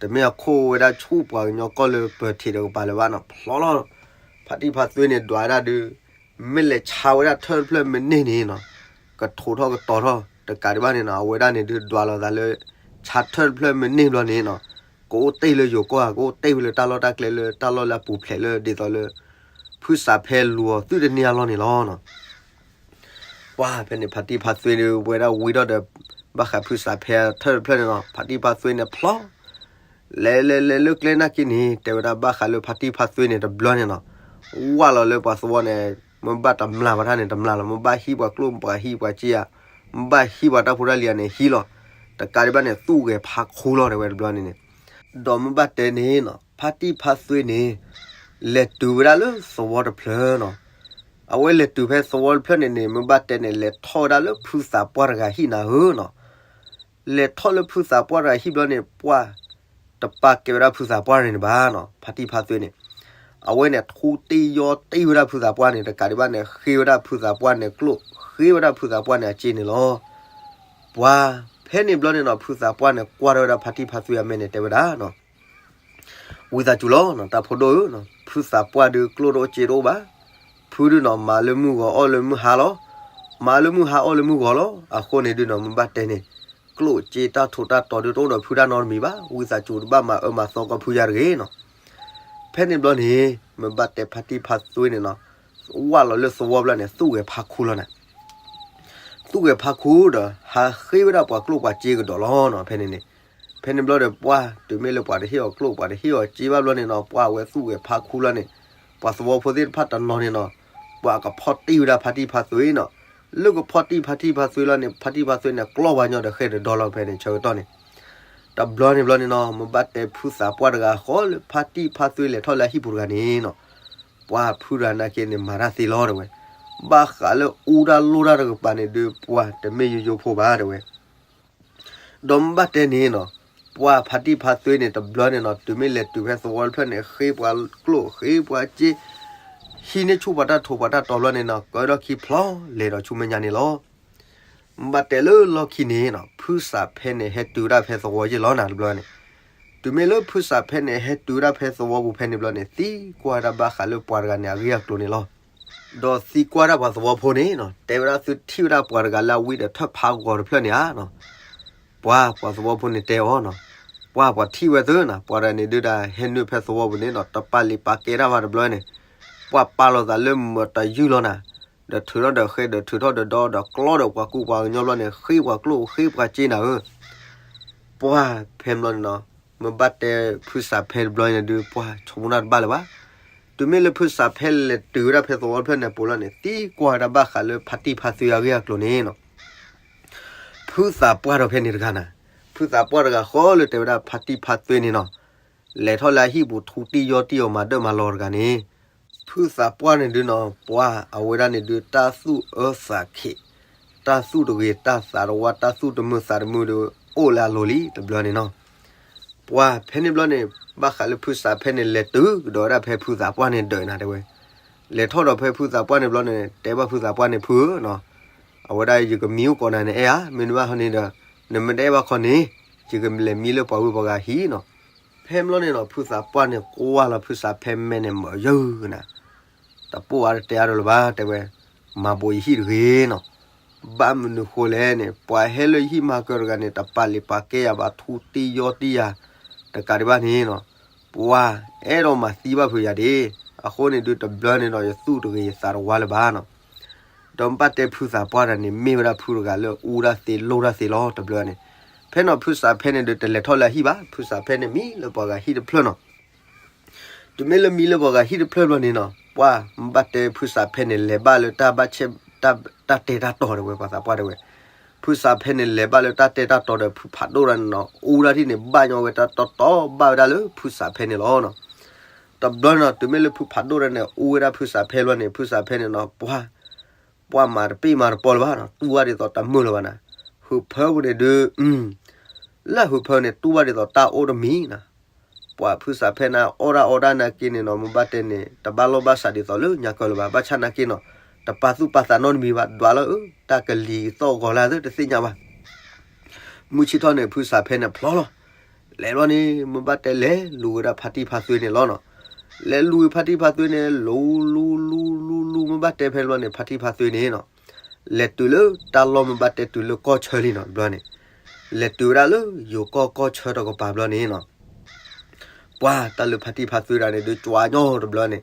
တမ့ၢ်အခိၣ်ဝဲဒၣ်ဆူပှၤကညီကီၢ်လၢပၢၤထံးတကပၤလၢၤဘၣ်နီၤ, ဖျိးလီၤ. ဖါတံၢ်ဖါသွ့န့ၣ်ဒွးဝဲဒၣ်ဒုး မ့ၢ်လဲၤဆါဝဲဒၣ်ထၢၣ်တဖျၢၣ်မ့ၢ်န့ၢ်န့ၣ်နီၤ, ကထိးထီၣ်ကတီၤထီၣ် တကးဒံးဘၣ်န့ၣ်နီၤ, အဝဲဒၣ်န့ၣ်ဒုးဒွးလီၤသးလၢ ဆါထၢၣ်တဖျၢၣ်မ့ၢ်န့ၢ်ဘျီန့ၣ်နီၤ, ကအိၣ်တ့ၢ်လၢယိၤကီၢ်ဧါ, ကအိၣ်တ့ၢ်ဝဲလၢတၢ်လီၢ်တၢ်ကျဲလၢတၢ်လီၢ်လၢအပူၤဖျဲးလၢဒ်သိးလၢ ဖုစးဖဲလူၤအီၤသုတန့ၢ်အလီၢ်န့ၣ်လီၤနီၤ. ပှၢ်ဖဲန့ၣ် ဖါတံၢ်ဖါသွ့ဒုးဝဲဒၣ်ဝံထီၣ်ဒီး ဘၣ်ဃးဖုစးဖဲထၢၣ်တဖျၢၣ်န့ၣ်နီၤ, ဖါတံၢ်ဖါသွ့န့ၣ်ဖျိး လဲၤလဲၤလဲၤလၢကျဲနာ်က့န့ၣ် တဲဝဲဒၣ်ဘၣ်ဃးလၢဖါတံၢ်ဖါသွ့န့ၣ်တဘျီန့ၣ်နီၤ, ဝၢ်လီၤလၢပှၤသဝီန့ၣ်, မ့ၢ်ဘၣ်တမျၢ်ပှၤတၢ်န့ၣ်တမျၢ်လီၤ, မ့ၢ်ဘၣ်ဟံးပှၤကျိၣ်ပှၤဟံးပှၤစ့ဧါ, မ့ၢ်ဘၣ်ဟံးပှၤတၢ်ဖိတၢ်လံၤဧါန့ၣ်ဟံးလီၤ, တကးဒံးဘၣ်န့ၣ် သူၣ်ဂဲၤဖးခူလီၤ တဲဝဲတဘျီန့ၣ်န့ၣ်, ဒီးမ့ၢ်ဘၣ်တဲန့ၣ်နီၤ, ဖါတံၢ်ဖါသွ့န့ၣ် လဲၤတုၤဝဲဒၣ်လၢသဝီတဖျၢၣ်နီၤ, အဝဲလဲၤတုၤဖဲသဝီတဖျၢၣ်န့ၣ်န့ၣ် မ့ၢ်ဘၣ်တဲန့ၣ် လဲၤထီၣ်ဝဲဒၣ်လၢဖုသးပှၢ်တဂၤဟံၣ်နၤဧၢနီၤ. လဲၤထီၣ်လၢဖုသးပှၢ်တဂၤဟံၣ်ဘျီန့ၣ် ပှၢ် တပာ်ကဲဝဲဒၣ်ဖုသးပှၢ်န့ၣ်တဘၣ်နီၤ, ဖါတံၢ်ဖါသွ့န့ၣ်. အဝဲန့ၣ်ထူတ့ၢ်ယီၢ်တ့ၢ်ဝဲဒၣ်ဖုသးပှၢ်န့ၣ် တကးဒံးဘၣ်န့ၣ် ဃ့ဝဲဒၣ်ဖုသးပှၢ်န့ၣ်ကျိၣ်, ဃ့ဝဲဒၣ်ဖုသးပှၢ်န့ၣ်အစ့န့ၣ်လီၤ. ပှၢ် ဖဲန့ၣ်ဘျီန့ၣ်နီၤ ဖုသးပှၢ်န့ၣ်ကွၢ်ထီၣ်ဝဲဒၣ်ဖါတံၢ်ဖါသွ့အမဲာ်န့ၣ် တဲဝဲဒၣ်နီၤ, ဝံသးစူၤလီၤနီၤ တၢ်ဖိဒိၣ်ဧၢ, ဖုသးပှၢ်ဒုးကျိၣ်တအိၣ်စ့တအိၣ်ဘၣ်. ဖုဒုးနီၤ မၤလၢမုၢ်ဂီၤအီၣ်လၢမုၢ်ဟါလီၤ. မၤလၢမုၢ်ဟါအီၣ်လၢမုၢ်ဂီၤလီၤ. အဃိန့ၣ်ဒုးနီၤ မ့ၢ်ဘၣ်တဲန့ၣ် ကျိၣ်စ့တၢ်ထူးတၢ်တီၤဒုးတအိၣ်ဒီးဖုတၢ်နီတမံၤဘၣ်. ဝံသးစူၤတဘၣ်မၤအၢမၤသီကီးဖုယၤတဂ့ၤနီၤ. ဖဲန့ၣ်ဘျီန့ၣ် မ့ၢ်ဘၣ်တဲဖါတံၢ်ဖါသွ့န့ၣ်နီၤ ဝၢ်လီၤလၢသဝီဘျီန့ၣ် သူၣ်ဂဲၤဖါခူလီၤနၤ. သူၣ်ဂဲၤဖါခူဒီး ဟးဃ့ဝဲဒၣ်ပှၤကျိၣ်ပှၤစ့ကဒီးလီၤနီၤ ဖဲန့ၣ်န့ၣ်. ဖဲန့ၣ်ဘျီဒီးပှၢ် တုၤမ့ၢ်လၢပှၤတဟ့ၣ်အီၤကျိၣ် ပှၤတဟ့ၣ်အီၤစ့ဘၣ်ဘျီန့ၣ်နီၤ ပှၢ်အဝဲသူၣ်ဂဲၤဖါခူလီၤန့ၣ် ပှၤသဝီဖိသ့ၣ်တဖၣ်တနီၤန့ၣ်နီၤ ပှၤကဖီၣ်တံၢ်ဝဲဒၣ်ဖါတံၢ်ဖါသွ့နီၤ. လၢကဖီၣ်တံၢ်ဖါတံၢ်ဖါသွ့လီၤန့ၣ် ဖါတံၢ်ဖါသွ့န့ၣ် ကျီပှၤညီဒီးဃဲဒီးဒီလီၤဖဲန့ၣ်ဆၢကတီၢ်န့ၣ်. တဘျီန့ၣ်ဘျီန့ၣ်နီၤ မ့ၢ်ဘၣ်တဲဖုသးပှၢ်တဂၤ ဃီလၢဖါတံၢ်ဖါသွ့လဲၤထီၣ်လၢအဟံၣ်ပူၤတဂၤန့ၣ်နီၤ ပှၢ်ဖုတဂၤနာ်က့န့ၣ် မၤတၢ်သ့လီၤတဲဝဲ. ဘၣ်ဃးလၢအူတၢ်လိၣ်တၢ်တကပၤန့ၣ်ဒုး ပှၢ်တမ့ၢ်ယိယိဖိဘၣ်တဲဝဲ. ဒီးမ့ၢ်ဘၣ်တဲန့ၣ်နီၤ ပှၢ်ဖါတံၢ်ဖါသွ့န့ၣ် တဘျီန့ၣ်နီၤ တုၤမ့ၢ်လဲၤတုၤဖဲသဝီတဖျၢၣ်န့ၣ် ဃ့ပှၤကျိၣ်ဃ့ပှၤစ့ ဟံးန့ၢ်ဆူၣ်ပှၤတၢ်ထိးပှၤတၢ်တီၤဘျီန့ၣ်နီၤ ကၢထီၣ်ခံဖျီလဲၤဒီးဆူမဲာ်ညါန့ၣ်လီၤ. မ့ၢ်ဘၣ်တဲလၢလီၢ်ခံန့ၣ်နီၤ ဖုစးဖဲန့ၣ် ဟဲတုၤဝဲဒၣ်ဖဲသဝီယ့ၢ်လီၤနၤတဘျီန့ၣ်. တုၤမ့ၢ်လၢဖုစးဖဲန့ၣ် ဟဲတုၤဝဲဒၣ်ဖဲသဝီပူၤဖဲန့ၣ်ဘျီန့ၣ် သံကွၢ်ဝဲဒၣ်ဘၣ်ဃးလၢပှၤတဂၤန့ၣ် အဂ့ၢ်အကျိၤန့ၣ်လီၤ. ဒီးသံကွၢ်ဒၣ်ပှၤသဝီဖိန့ၣ်နီၤ တဲဝဲဒၣ်သုထံၣ်ဝဲဒၣ်ပှၤတဂၤလၢအဝံဒီးထၢၣ်ဖးဂီၤတဖျၢၣ်န့ၣ်ဧါနီၤ. ပှၢ်ပှၤသဝီဖိန့ၣ်တဲအီၤနီၤ, ပှၢ်ပှၤထံၣ်ဝဲသုနီၤ, ပှၤတဂၤန့ၣ်ဒုးဒၣ်ဟဲနုာ်ဖဲသဝီပူၤန့ၣ်နီၤ တပာ်လံာ်ပာ်ကဲတၢ်ဘၣ်တဘျီန့ၣ်, ပှၢ်ပာ်လီၤသးလၢမတၤယုၢ်လီၤနၤ, ဒီးထုးထီၣ်ဒီးဃဲဒီးထုးထီၣ်ဒီးဒီဒီးကျီဒီးပှၤကူပှၤကညီဘျီန့ၣ် ဃ့ပှၤကျိၣ်ဃ့ပှၤစ့နၤဧၢ. ပှၢ်ဖဲဘျီန့ၣ်နီၤ, မ့ၢ်ဘၣ်တဲဖုစးဖဲတဘျီန့ၣ်ဒုး ပှၢ်ဆိကမိၣ်တၢ်တဘၣ်လၢၤဘၣ်. တုၤမ့ၢ်လၢဖုစးဖဲလဲၤတုၤဝဲဒၣ်ဖဲသဝီတဖျၢၣ်န့ၣ်အပူၤလီၤန့ၣ် သံကွၢ်ဝဲဒၣ်ဘၣ်ဃးလၢဖါတံၢ်ဖါသွ့အဂ့ၢ်အကျိၤန့ၣ်နီၤ ဖုသးပှၢ်ဒီးဖဲန့ၣ်တဂၤနၤ, ဖုသးပှၢ်တဂၤဃီလၢတဲဝဲဒၣ်ဖါတံၢ်ဖါသွ့န့ၣ်နီၤ, လဲၤထီၣ်လၢအဟံၣ်ပူၤထူတံၢ်ယီၢ်တံၢ်အီၤမၤဒၢၣ်မၤလီၤတဂၤန့ၣ်, ဖုသးပှၢ်န့ၣ်ဒုးနီၤ ပှၢ်အဝဲဒၣ်န့ၣ်ဒုးတၢ်သူၣ်အၢသးခံး, တၢ်သူၣ်တဂ့ၤတၢ်သးတဝါ တၢ်သူၣ်တမုာ်သးတမုာ်ဒီး အိၣ်လၢအလိၤလံတဘျီန့ၣ်နီၤ. ပှၢ်ဖဲန့ၣ်ဘျီန့ၣ် ဘၣ်ဃးလၢဖုစးဖဲန့ၣ် လဲၤတုၤကဒီးဝဲဒၣ်ဖဲဖုသးပှၢ်န့ၣ်ဒၢးနၤတဲဝဲ, လဲၤထီၣ်ဒီးဖဲဖုသးပှၢ်န့ၣ်ဘျီန့ၣ် တဲဘၣ်ဖုသးပှၢ်န့ၣ် ဖုဧၢနီၤ, အဝဲဒၣ်ယကမံအိၣ်ကိးနၤန့ၣ် အဲၣ်ဧါ, မ့ၢ်နဘၣ်ခီန့ၣ်ဒီး နမ့ၢ်တအဲၣ်ဘၣ်ခီန့ၣ် ယကလဲၤမံလၢပှၤဝ့ၢ်ပှၤဂၤဟံၣ်နီၤ. ဖဲဘျီန့ၣ်နီၤ ဖုသးပှၢ်န့ၣ် ကွၢ်လီၤဖုစးဖဲမဲာ်န့ၣ် မၢယၢနၤ, တပိၢ်အါတတဲအါဒီးလၢၤဘၣ် တဲဝဲ, မၤဘိးယဟံၣ်တဂ့ၤနီၤ. ဘၣ်မနုၤဃိလဲၣ်န့ၣ် ပှၤဟဲလၢယဟံၣ်မၤကၢၢ်တဂၤန့ၣ် တပာ်လံာ်ပာ်ကဲယၤဘၣ် ထူတံၢ်ယီၢ်တံၢ်ယၤ, တကးဒံးဘၣ်န့ၣ်နီၤ ပှၤအဲၣ်ဒိးမၤသံဘၣ်ဖုးယၤဒၣ်, အဃိန့ၣ်ဒုးတဘျီန့ၣ်ဒီး ယသူၣ်တဂ့ၤယသးတဝါလၢၤဘၣ်နီၤ. ဒီးဘၣ်တဲဖုသးပှၢ်တဂၤန့ၣ် မ့ၢ်ဝဲဒၣ်ဖုတဂၤလၢအူတၢ်သ့လိၣ်တၢ်သ့လီၤတဘျီန့ၣ်. ဖဲန့ၣ်ဖုစးဖဲန့ၣ်ဒုး တလဲၤထီၣ်လၢအဟံၣ်ဘၣ်, ဖုစးဖဲန့ၣ်မံလၢပှၤဂၤဟံၣ်တဖျၢၣ်နီၤ. တုၤမ့ၢ်လၢမံလၢပှၤဂၤဟံၣ်တဖျၢၣ်ဘျီန့ၣ်နီၤ ပှၢ်ဘၣ်တဲဖုစးဖဲန့ၣ် လဲၤဘၣ်လၢတၢ်ဘၣ်ဆဲး တၢ်တဲတၢ်တီၤတဲဝဲ ပှၤသးပှၢ်တဲဝဲ. ဖုစးဖဲန့ၣ် လဲၤဘၣ်လၢတၢ်တဲတၢ်တီၤဒီး ဖုဖးဒိၣ်တဂၤန့ၣ်နီၤ အူတၢ်ထံၣ်န့ၣ် ဘၣ်ညီဝဲတၢ်တီတီ ဘၣ်ဝဲဒၣ်လၢဖုစးဖဲန့ၣ်လီၤနီၤ. တဘျီန့ၣ်နီၤ တုၤမ့ၢ်လၢဖုဖးဒိၣ်တဂၤန့ၣ် အူဝဲဒၣ်ဖုစးဖဲဘျီန့ၣ် ဖုစးဖဲန့ၣ်နီၤ ပှၢ် ပှၢ်မၤတပ့ၢ်မၤတပီလၢၤဘၣ်နီၤ, တူၢ်ဘၣ်ဒ်သိးတၢ်မုာ်လၢၤဘၣ်နၤ. ဟုးဖၢပူၤန့ၣ်ဒုး လၢဟုးဖၢန့ၣ် တူၢ်ဘၣ်ဒ်သိးတၢ်အိၣ်တမံၤနၤ. ပှၢ်ဖုစးဖဲန့ၣ် အီၣ်တၢ်အီတၢ်နာ်က့န့ၣ်နီၤ မ့ၢ်ဘၣ်တဲန့ၣ် တဘၣ်လိာ်ဘၣ်စးဒ်သိးလၢညါကၢလၢၤဘၣ်. ဘၣ်ဆၣ်နာ်က့နီၤ တပာ်သူၣ်ပာ်သးနီတမံၤဘၣ် ဒွးလၢ တၢ်ကလံၤသီၣ်ဂီၤလၢသ့ၣ်တသ့ၣ်ညါဘၣ်. မုၢ်ဆ့ၣ်ထီၣ်န့ၣ် ဖုစးဖဲန့ၣ်ဖျီလီၤ. လဲၤဘျီန့ၣ် မ့ၢ်ဘၣ်တဲလဲၤလူၤဝဲဒၣ်ဖါတံၢ်ဖါသွ့န့ၣ်လီၤနီၤ. လဲၤလူၤဝဲဖါတံၢ်ဖါသွ့န့ၣ် လူၤလူၤလူၤလူၤလူၤ မ့ၢ်ဘၣ်တဲဖဲဘျီန့ၣ် ဖါတံၢ်ဖါသွ့န့ၣ်နီၤ လဲၤတုၤလၢတၢ်လီၢ် မ့ၢ်ဘၣ်တဲတုၤလၢကီၢ်ဆၢလံနီၤ တဘျီန့ၣ်. လဲၤတုၤဝဲဒၣ်လၢယိၤကီၢ်ကီၢ်ဆၢတကပၤဘျီန့ၣ်နီၤ ပှၢ်တၢ်လၢဖါတံၢ်ဖါသွ့တဂၤန့ၣ် ဒုးကွၢ်ညီတဘျီန့ၣ်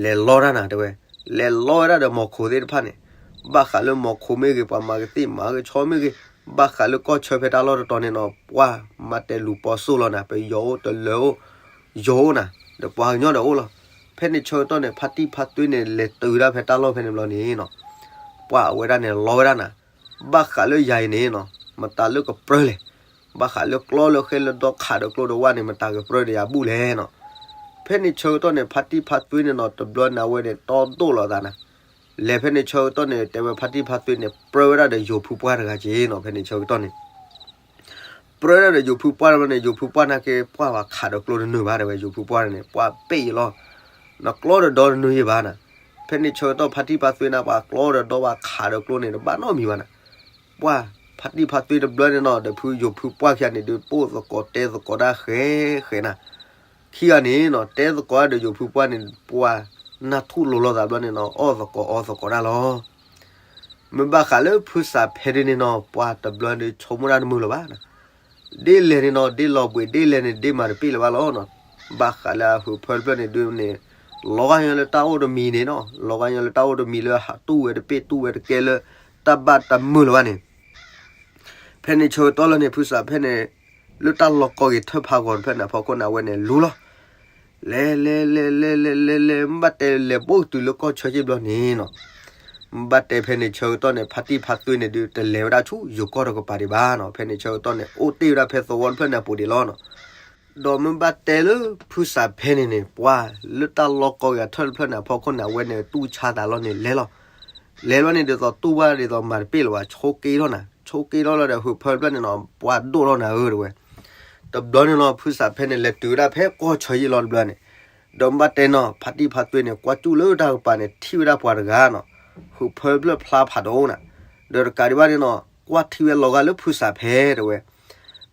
လဲၤလီတၢ်နၤတဲဝဲ. လဲၤလီဝဲဒၣ်ဒီးမီၤခိၣ်သ့ၣ်တဖၣ်န့ၣ် ဘၣ်ဃးလၢမီၤခိၣ်မ့ၢ်ဂ့ၤ ပှၤမၤကသ့ၣ်မၤကဆီမ့ၢ်ဂ့ၤ ဘၣ်ဃးလၢကီၢ်ဆၢဖဲတၢ်လီၢ်တတီၤန့ၣ်နီၤ ပှၢ်မ့ၢ်ဘၣ်တဲလူၤပိာ်စိၣ်လီၤနၤ ပယီၤအိၣ်တလၢၤအိၣ် ယိၤအိၣ်နၤ ဒီးပှၤကညီဒီးအိၣ်လီၤ. ဖဲန့ၣ်ဆၢကတီၢ်န့ၣ် ဖါတံၢ်ဖါသွ့န့ၣ် လဲၤတုၤဝဲဒၣ်ဖဲတၢ်လီၢ်ဖဲန့ၣ်ဘျီန့ၣ်နီၤ ပှၢ်အဝဲဒၣ်န့ၣ်လီဝဲဒၣ်နၤ ဘၣ်ဃးလၢယၤအံၤန့ၣ်နီၤ မတၤလၢကပြၢလဲၣ်. ဘၣ်ဃးလၢကျီလၢဃဲလၢဒီခးဒီးကျိဒီးဝၣ်န့ၣ် မတၤကပြၢဒီးယၤဘူၣ်လဲၣ်နီၤ. ဖဲန့ၣ်ဆၢကတီၢ်န့ၣ် ဖါတံၢ်ဖါသွ့န့ၣ်နီၤ တဘျီန့ၣ်အဝဲန့ၣ် တီဒိၣ်လီၤသးနၤ လဲၤဖဲန့ၣ်ဆၢကတီၢ်န့ၣ် တဲဝဲဖါတံၢ်ဖါသွ့န့ၣ် ပြၢဝဲဒၣ်ဒီးယိၤဖုပှၢ်တဂၤက့ၤနီၤ ဖဲန့ၣ်ဆၢကတီၢ်န့ၣ် ပြၢဒၣ်ဒီးယိၤဖုပှၢ်တဘျီန့ၣ် ယိၤဖုပှၢ်နာ်က့ ပှၢ်ဘၣ်ခးဒီးကျိတနုာ်ဘၣ်တဲဝဲ ယိၤဖုပှၢ်န့ၣ် ပှၢ်ပ့ၢ်အံၤလီၤ. နကျီဒီးဒီတနုာ်ယံၤဘၣ်နၤ. ဖဲန့ၣ်ဆၢကတီၢ်ဖါတံၢ်ဖါသွ့န့ၣ် ပှၤကျီဒီးဒီပှၤခးဒီးကျိန့ၣ် တဘၣ်နီတမံၤဘၣ်နၤ. ပှၢ်ဖါတံၢ်ဖါသွ့တဘျီန့ၣ်နီၤ ဒီးဖုယိၤဖုပှၢ်ခံဂၤန့ၣ်ဒုး ပိၢ်သကိးတဲသကိးတၢ်ဃဲဃဲနၤ ခံဂၤန့ၣ်နီၤ တဲသကိးတၢ်ဒီးယိၤဖုပှၢ်န့ၣ် ပှၢ်နၢ်ထူၣ်လိၤလိာ်သးဘျီန့ၣ်နီၤ အီၣ်သကိးအီသကိးတၢ်လီၤ. မ့ၢ်ဘၣ်ဃးလၢဖုစးဖဲဒုန့ၣ်နီၤ ပှၢ်တဘျီဒုး ဆိကမိၣ်တၢ်တမုာ်လၢၤဘၣ်နၤ. ဒ့လဲၣ်န့ၣ်နီၤ ဒ့လီၤဘှံး ဒ့လဲၣ်န့ၣ် ဒ့မၤတပ့ၢ်လၢၤဘၣ်လီၤနီၤ. ဘၣ်ဃးလၢအဟုးဖၢတဖျၢၣ်န့ၣ်ဒုးန့ၣ် လီၤဂာ်ညီလၢတၢ်အိၣ်တမံၤန့ၣ်နီၤ လီၤဂာ်ညီလၢတၢ်အိၣ်တမံၤလၢဟးတူၢ်ဝဲတပ့ၢ်တူၢ်ဝဲတကဲလၢ တၢ်ဘၣ်တၢ်မုာ်လၢၤဘၣ်န့ၣ် ဖဲန့ၣ်ဆၢကတီၢ်လီၤန့ၣ် ဖုစးဖဲန့ၣ် လၢတၢ်လီၢ်ကီၢ်ဂ့ၤထၢၣ်ဖးဂီၤတဖျၢၣ်န့ၣ် အဖီခိၣ်န့ၣ် အဝဲန့ၣ်လူလီၤ. လဲၤလဲၤလဲၤလဲၤလဲၤလဲၤလဲၤ မ့ၢ်ဘၣ်တဲလဲၤဘိၣ်တုၤလၢကီၢ်ဆၢက့ၢ်ဘျီန့ၣ်နီၤ မ့ၢ်ဘၣ်တဲဖဲန့ၣ်ဆၢကတီၢ်န့ၣ် ဖါတံၢ်ဖါသွ့န့ၣ်ဒုး တလဲၤဝဲဒၣ်ဆူယိၤကီၢ်တကပၤဒံးဘၣ်နီၤ. ဖဲန့ၣ်ဆၢကတီၢ်န့ၣ် အိၣ်တ့ၢ်ဝဲဒၣ်ဖဲသဝီတဖျၢၣ်န့ၣ်အပူၤဒံးလီၤနီၤ. ဒီးမ့ၢ်ဘၣ်တဲလၢဖုစးဖဲန့ၣ်န့ၣ် ပှၢ်လၢတၢ်လီၢ်ကီၢ်ဂ့ၤထၢၣ်တဖျၢၣ်န့ၣ် အဖီခိၣ်န့ၣ် အဝဲန့ၣ်တူၢ်ဆါသးလီၤန့ၣ် လဲၤလီၤ. လဲၤလီၤန့ၣ် ဒ်သိးတူၢ်ဘၣ်ဒ်သိးမၤတပ့ၢ်လၢၤဘၣ် ဆိက့ထီၣ်နၤ ဆိက့ထီၣ်လီၤဒီး ဟုးဖၢတဖျၢၣ်န့ၣ်နီၤ ပှၢ်ဒိၣ်ထီၣ်နၤဧၢတဲဝဲ တဘျီန့ၣ်လီၤ ဖုစးဖဲန့ၣ် လဲၤတုၤဝဲဒၣ်ဖဲကီၢ်ဆၢယံာ်လီၤတဘျီန့ၣ်, ဒီးမ့ၢ်ဘၣ်တဲနီၤ ဖါတံၢ်ဖါသွ့န့ၣ် ကွၢ်ကၠူၣ်လၢတၢ်ကပၤန့ၣ် ထံၣ်ဝဲဒၣ်ပှၤတဂၤနီၤ, ဟုးဖၢတဖျၢၣ်ဖျါဖးဒိၣ်နၤ, ဒီးတကးဒံးဘၣ်န့ၣ်နီၤ ကွၢ်ထံၣ်ဝဲလီၤဂာ်လၢဖုစးဖဲတဲဝဲ.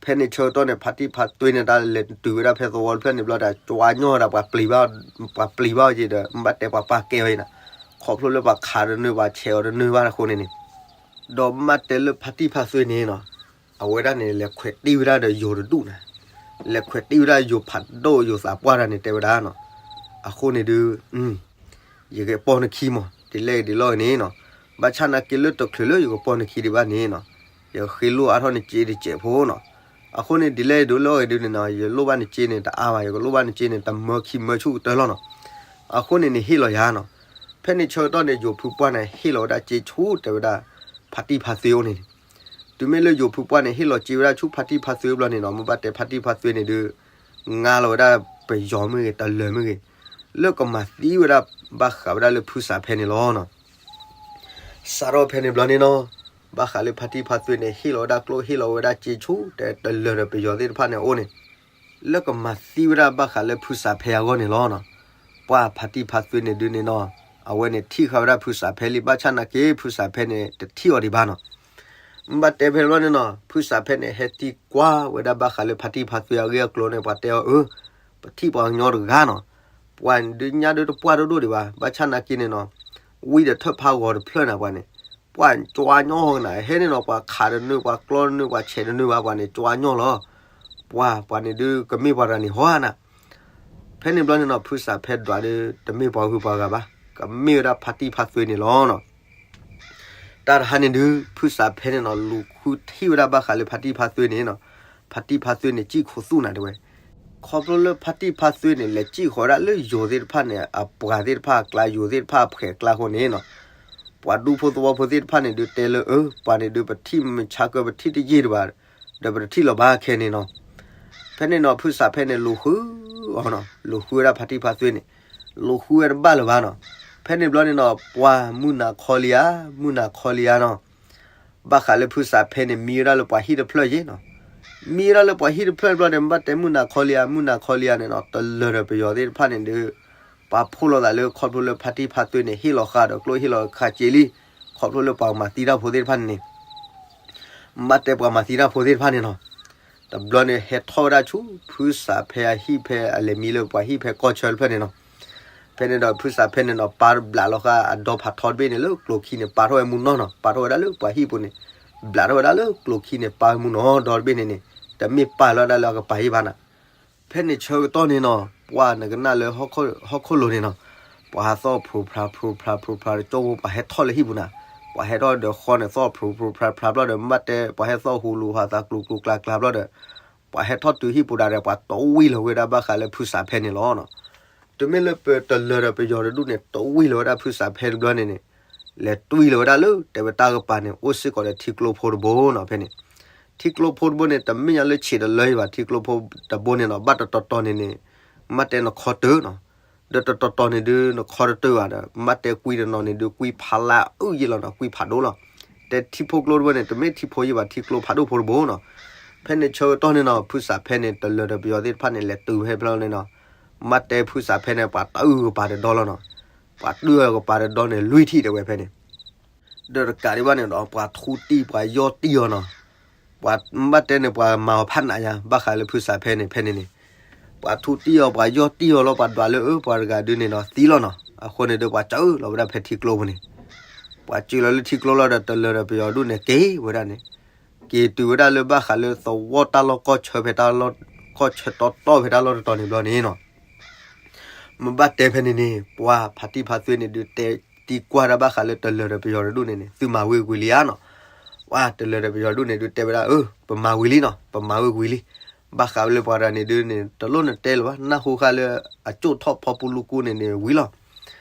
ဖဲန့ၣ်ဆၢကတီၢ်န့ၣ် ဖါတံၢ်ဖါသွ့န့ၣ် တၢ်လဲၤတုၤဝဲဒၣ်ဖဲသဝီတဖျၢၣ်န့ၣ်ဘျီဒီး ကွၢ်ညီဒီး ပှၤပျံၤဘၣ်အီၤက့ၤဒီး မ့ၢ်ဘၣ်တဲပှၤပာ်ကဲအီၤအံၤနၤ, ခီဖျိလၢပှၤခးတနုာ် ပှၤဆဲးအီၤတနုာ်ဘၣ်အဃိန့ၣ်န့ၣ် ဒီးမ့ၢ်ဘၣ်တဲလၢဖါတံၢ်ဖါသွ့န့ၣ်နီၤ အဝဲဒၣ်န့ၣ် လဲၤခွဲးတ့ၢ်ဝဲဒၣ်ဒီးယိၤတဒူၣ်နၤ, လဲၤခွဲးတ့ၢ်ဝဲဒၣ်ယိၤဖးဒိၣ်ယိၤသးပှၢ်တၢ်န့ၣ်တဲဝဲဒၣ်နီၤ, အဃိန့ၣ်ဒုး ယကပီၢ်နခံမး ဒ်လဲၣ်ဒ်လဲၣ်ဂ့ၤန့ၣ်နီၤ, ဘၣ်ဆၣ်နာ်က့လၢတချုးလၢယကပီၢ်နခံဒံးဘၣ်န့ၣ်နီၤ, ယဃ့လိၣ်အါထီၣ်နစ့တစဲးဖိနီၤ, အဃိန့ၣ်ဒ်လဲၣ်ဒ်လဲၣ်ဂ့ၤဒုးန့ၣ်နီၤ ယလိၣ်ဘၣ်နစ့န့ၣ်တအါဘၣ် ယကလိၣ်ဘၣ်နစ့န့ၣ် တမၢခံမၢဆူၣ်ကတၢၢ်လီၤနီၤ, အဃိန့ၣ်န့ၣ်ဟ့ၣ်လီၤယၤနီၤ, ဖဲန့ၣ်ဆၢကတီၢ်န့ၣ် ယိၤဖုပှၢ်န့ၣ် ဟ့ၣ်လီၤဝဲဒၣ်စ့ဆူတဲဝဲဒၣ် ဖါတံၢ်ဖါသွ့အိၣ်န့ၣ်န့ၣ်, တုၤမ့ၢ်လၢယိၤဖုပှၢ်န့ၣ် ဟ့ၣ်လီၤစ့ဝဲဒၣ်ဆူဖါတံၢ်ဖါသွ့ဘျီန့ၣ်နီၤ မ့ၢ်ဘၣ်တဲဖါတံၢ်ဖါသွ့န့ၣ်ဒုး ငါလီၤဝဲဒၣ်ပယီၤမ့ၢ်ဂ့ၤ တလၢၤမ့ၢ်ဂ့ၤ လၢကမၤသံဝဲဒၣ်ဘၣ်ဃးဝဲဒၣ်လၢဖုစးဖဲန့ၣ်လီၤနီၤ. စးထီၣ်ဖဲန့ၣ်ဘျီန့ၣ်နီၤ ဘၣ်ဃးလၢဖါတံၢ်ဖါသွ့န့ၣ် ဟ့ၣ်လီၤဝဲဒၣ်ကျိ ဟ့ၣ်လီၤဝဲဒၣ်စ့ဆူ တဲတလၢၤဒီးပယီၤသ့ၣ်တဖၣ်န့ၣ်အအိၣ်န့ၣ် လၢကမၤသံဝဲဒၣ်ဘၣ်ဃးလၢဖုစးဖဲအဂီၢ်န့ၣ်လီၤနီၤ. ပှၢ်ဖါတံၢ်ဖါသွ့န့ၣ်ဒုးန့ၣ်နီၤ အဝဲန့ၣ်ထံၣ်ဃာ်ဝဲဒၣ်ဖုစးဖဲလံ ဘၣ်ဆၣ်နာ်က့ ဖုစးဖဲန့ၣ် တထံၣ်အီၤဒံးဘၣ်နီၤ. မ့ၢ်ဘၣ်တဲဖဲန့ၣ်ဘျီန့ၣ်နီၤ ဖုစးဖဲန့ၣ် ဟဲသံကွၢ်ဝဲဒၣ်ဘၣ်ဃးလၢဖါတံၢ်ဖါသွ့အဂ့ၢ်အကျိၤန့ၣ် ပှၤတဲအီၤအၢ ပထံၣ်ပှၤကညီတဂၤနီၤ, ပှၤဒုးညါဒုးတပှၢ်ဒိၣ်ဒိၣ်ဒံးဘၣ် ဘၣ်ဆၣ်နာ်က့န့ၣ်နီၤ ဝံၤဒီးထၢၣ်ဖးဂီၤတဖျၢၣ်နၤပှၤန့ၣ် ပှၤကၠွါညီနၤ ဟဲန့ၣ်နီၤ ပှၤခးတနုာ် ပှၤကျီတနုာ် ပှၤဆဲးတနုာ်ဘၣ် ပှၤန့ၣ်ကၠွါညီလီၤ. ပှၤ ပှၤန့ၣ်ဒုးကမ့ၢ်ပှၤတဂၤန့ၣ်ဟီဧါနၤ. ဖဲန့ၣ်ဘျီန့ၣ်နီၤ ဖုစးဖဲဒွးဒုး တမ့ၢ်ပှၤဂုၤပှၤဂၤဘၣ် ကမ့ၢ်ဝဲဒၣ်ဖါတံၢ်ဖါသွ့န့ၣ်လီၤနီၤ. တၢ်တဟါန့ၣ်ဒုး ဖုစးဖဲန့ၣ်နီၤ လူၤဃုထံၣ်ဝဲဒၣ်ဘၣ်ဃးလၢဖါတံၢ်ဖါသွ့န့ၣ်နီၤ, ဖါတံၢ်ဖါသွ့န့ၣ် စံၣ်ခိၣ်သူၣ်နၤတဲဝဲ. ခီဖျိလၢဖါတံၢ်ဖါသွ့န့ၣ် လဲၤစံၣ်ဃီၤဝဲဒၣ်လၢယိၤသ့ၣ်တဖၣ်န့ၣ် အပှၤသ့ၣ်တဖၣ်အကျါ ယိၤသ့ၣ်တဖၣ်အဖှဲးအကျါအဃိန့ၣ်နီၤ, ပှၤဒူဖိသဝီဖိသ့ၣ်တဖၣ်န့ၣ်ဒုးတဲလၢအၢ ပှၤန့ၣ်ဒုးပထံၣ်မုၢ်ဆါကၢ ပထံၣ်တယံာ်ဒံးဘၣ် ဒီးပတထံၣ်လီၤဘၣ်ခဲန့ၣ်နီၤ. ဖဲန့ၣ်နီၤ ဖုစးဖဲန့ၣ် လူၤဃုအီၤနီၤ လူၤဃုဝဲဒၣ်ဖါတံၢ်ဖါသွ့န့ၣ် လူၤဃုဝဲတဘၣ်လၢၤဘၣ်နီၤ. ဖဲန့ၣ်ဘျီန့ၣ်နီၤ ပှၤမုၢ်နၤခီလံဧါ မုၢ်နၤခီလံဧါနီၤ ဘၣ်ဃးလၢဖုစးဖဲန့ၣ် မံဝဲဒၣ်လၢပှၤဟံၣ်တဖျၢၣ်ယ့ၣ်နီၤ. မံဝဲဒၣ်လၢပှၤဟံၣ်တဖျၢၣ်ဘျီန့ၣ် ဘၣ်တဲမုၢ်နၤခီလံဧါ မုၢ်နၤခီလံဧါန့ၣ်နီၤ တလၢၤဒီးပယီၤသ့ၣ်တဖၣ်န့ၣ်ဒုး ပှၤဖိးလိာ်သးလၢခီဖျိလၢဖါတံၢ်ဖါသွ့န့ၣ် ဟ့ၣ်လီၤဃာ်ဒီးကျိဟ့ၣ်လီၤဃာ်စ့လံ ခီဖျိလၢပှၤမၤသံတၢ်ဖိသ့ၣ်တဖၣ်န့ၣ်န့ၣ် ဘၣ်တဲပှၤမၤသံတၢ်ဖိသ့ၣ်တဖၣ်န့ၣ်နီၤ. တဘျီန့ၣ် ဟဲထီၣ်ဝဲဒၣ်ဆူ ဖုစးဖဲအဟံၣ်ဖဲအလဲၤမံလၢပှၤဟံၣ်ဖဲကီၢ်ဆၢတဖျၢၣ်န့ၣ်နီၤ. ဖဲန့ၣ်ဒီးဖုစးဖဲန့ၣ်နီၤ ပာ်ဘျးလီၤဃာ်အဒီဖးထီတဘ့ၣ်န့ၣ်လၢကျိၤခံန့ၣ် ပာ်ထီၣ်ဝဲမူနီၢ်နီၤ ပာ်ထီၣ်ဝဲဒၣ်လၢပှၤဟံၣ်ပူၤန့ၣ် ဘျးထီၣ်ဝဲဒၣ်လၢကျိၤခံန့ၣ် ပာ်ဝဲမူနီၢ်ဒီတဘ့ၣ်န့ၣ်န့ၣ် တမ့ၢ်ပာ်လီၤဒၣ်လၢအကပၤဟံၣ်ဘၣ်နၤ. ဖဲန့ၣ်ဆၢကတီၢ်န့ၣ်နီၤ ပှၤနကနၣ်လၢဟီၣ်ခိၣ်လိၤန့ၣ်နီၤ ပှၤဟးသီၣ်ဖျိဖျါဖျိဖျါဖျိဖျါ တကၠိဖိ ပှၤဟဲထီၣ်လၢဟံၣ်ပူၤနၤ. ပှၤဟဲထီၣ်ဒီးဃီန့ၣ် သီၣ်ဖျိဖျိဖျါဖျါဘျီဒီး မ့ၢ်ဘၣ်တဲ ပှၤဟဲသီၣ်ဟူလူၤဟးသးကျူၤကျူၤကျါကျါဘျီဒီး ပှၤဟဲထီၣ်တုၤဟံၣ်ပူၤဒၣ်ဒီး ပှၤတဝံၢ်လီၤဝဲဒၣ်ဘၣ်ဃးလၢဖုစးဖဲန့ၣ်လီၤနီၤ. တုၤမ့ၢ်လၢပတလၢၤဒီးပယီၤတဒူၣ်န့ၣ် တဝံၢ်လီၤဝဲဒၣ်ဖုစးဖဲတဘျီန့ၣ်န့ၣ် လဲၤတွံၢ်လီၤဝဲဒၣ်လၢ တဲဝဲတၢ်ကပၤန့ၣ် အိၣ်စ့ၢ်ကီးဒီးထံကျိဖိတဘိနီၤ ဖဲန့ၣ် ထံကျိဖိတဘိန့ၣ် တမ့ၢ်ညါလၢဆံးတလၢအံၤဘၣ် ထံကျိဖိတဘိန့ၣ်နီၤ ဘၣ်တတီၤတီၤန့ၣ်န့ၣ် မ့ၢ်တဲနခီတၢၤနီၤ ဒီးတတီၤတီၤန့ၣ်ဒုး နခီတတုၤဘၣ်ဒီး မ့ၢ်ဘၣ်တဲကွံတနီၤန့ၣ်ဒုး ကွံဖးလၢအုၣ်ယ့ၢ်လီၤနီၤ, ကွံဖးဒိၣ်လီၤ. တဲထံဖိကျိတဘိန့ၣ် တမ့ၢ်ထံဖိယ့ၢ်ဘၣ် ထံကျိဖးဒိၣ်ဖိတဘိနီၤ. ဖဲန့ၣ်ဆၢကတီၢ်န့ၣ်နီၤ ဖုစးဖဲန့ၣ် တလၢၤဒီးပယီၤသ့ၣ်တဖၣ်န့ၣ် လဲၤတုၤဖဲဖျၢၣ်န့ၣ်နီၤ, မ့ၢ်ဘၣ်တဲဖုစးဖဲန့ၣ် ပှၤတၢ်အုၣ်ကပၤတဒီလီၤနီၤ. ပှၤတၢ်အုၣ်ကပၤတဒီန့ၣ် လွံၢ်ထံၣ်တဲဝဲဖဲန့ၣ် ဒီးတကးဒံးဘၣ်န့ၣ်ဒီး ပှၤထူတံၢ်ပှၤယီၢ်တံၢ်အီၤနီၤ. ပှၤမ့ၢ်ဘၣ်တဲန့ၣ် ပှၤမၤအီၤဖးနးညါ ဘၣ်ဃးလၢဖုစးဖဲန့ၣ် ဖဲန့ၣ်န့ၣ် ပှၤထူတံၢ်အီၤ ပှၤယီၢ်တံၢ်အီၤလီၤ ပှၤဒွးလၢအၢ ပှၤတဂၤဒုးန့ၣ်ဒီးသံလီၤနီၤ. အဃိန့ၣ်ဒီး ပှၤစၢလီၤဝဲဒၣ်ဖဲထံကျိပူၤန့ၣ်, ပှၤစၢလီၤလၢထံကျိလီၤဒီး တလၢၤဒီးပယီၤဒူၣ်န့ၣ် က့ၤဝဲဒၣ်န့ၣ်, က့ၤတုၤဝဲဒၣ်လၢဘၣ်ဃးလၢသဝီတၢ်လီၢ်ကီၢ်ဆၢဖဲတၢ်လီၢ်, ကီၢ်ဆၢတီတီဖဲတၢ်လီၢ်တတီၤန့ၣ်ဘျီန့ၣ်နီၤ. မ့ၢ်ဘၣ်တဲဖဲန့ၣ်န့ၣ် ပှၤဖါတံၢ်ဖါသွ့န့ၣ်ဒုး တဲသံကွၢ်တၢ်ဘၣ်ဃးလၢတလၢၤဒီးပယီၤတဒူၣ်န့ၣ်န့ၣ် သုမၤဝံၤကွံာ်လံဧါနီၤ. ပှၤတလၢၤဒီးပယီၤဒူၣ်န့ၣ်ဒုး တဲဝဲဒၣ် အၢ ပမၤဝံၤလံနီၤ, ပမၤဝံၤကွံာ်လံ. ဘၣ်ဃးလၢပှၤတဂၤန့ၣ်ဒုးန့ၣ် တလိၣ်နတဲလၢၤဘၣ် နၢ်ဟူဃာ်လၢအကၠိၣ်ထီၣ်ဖီပူၤလူၤကူန့ၣ်န့ၣ်ဝံၤလီၤ.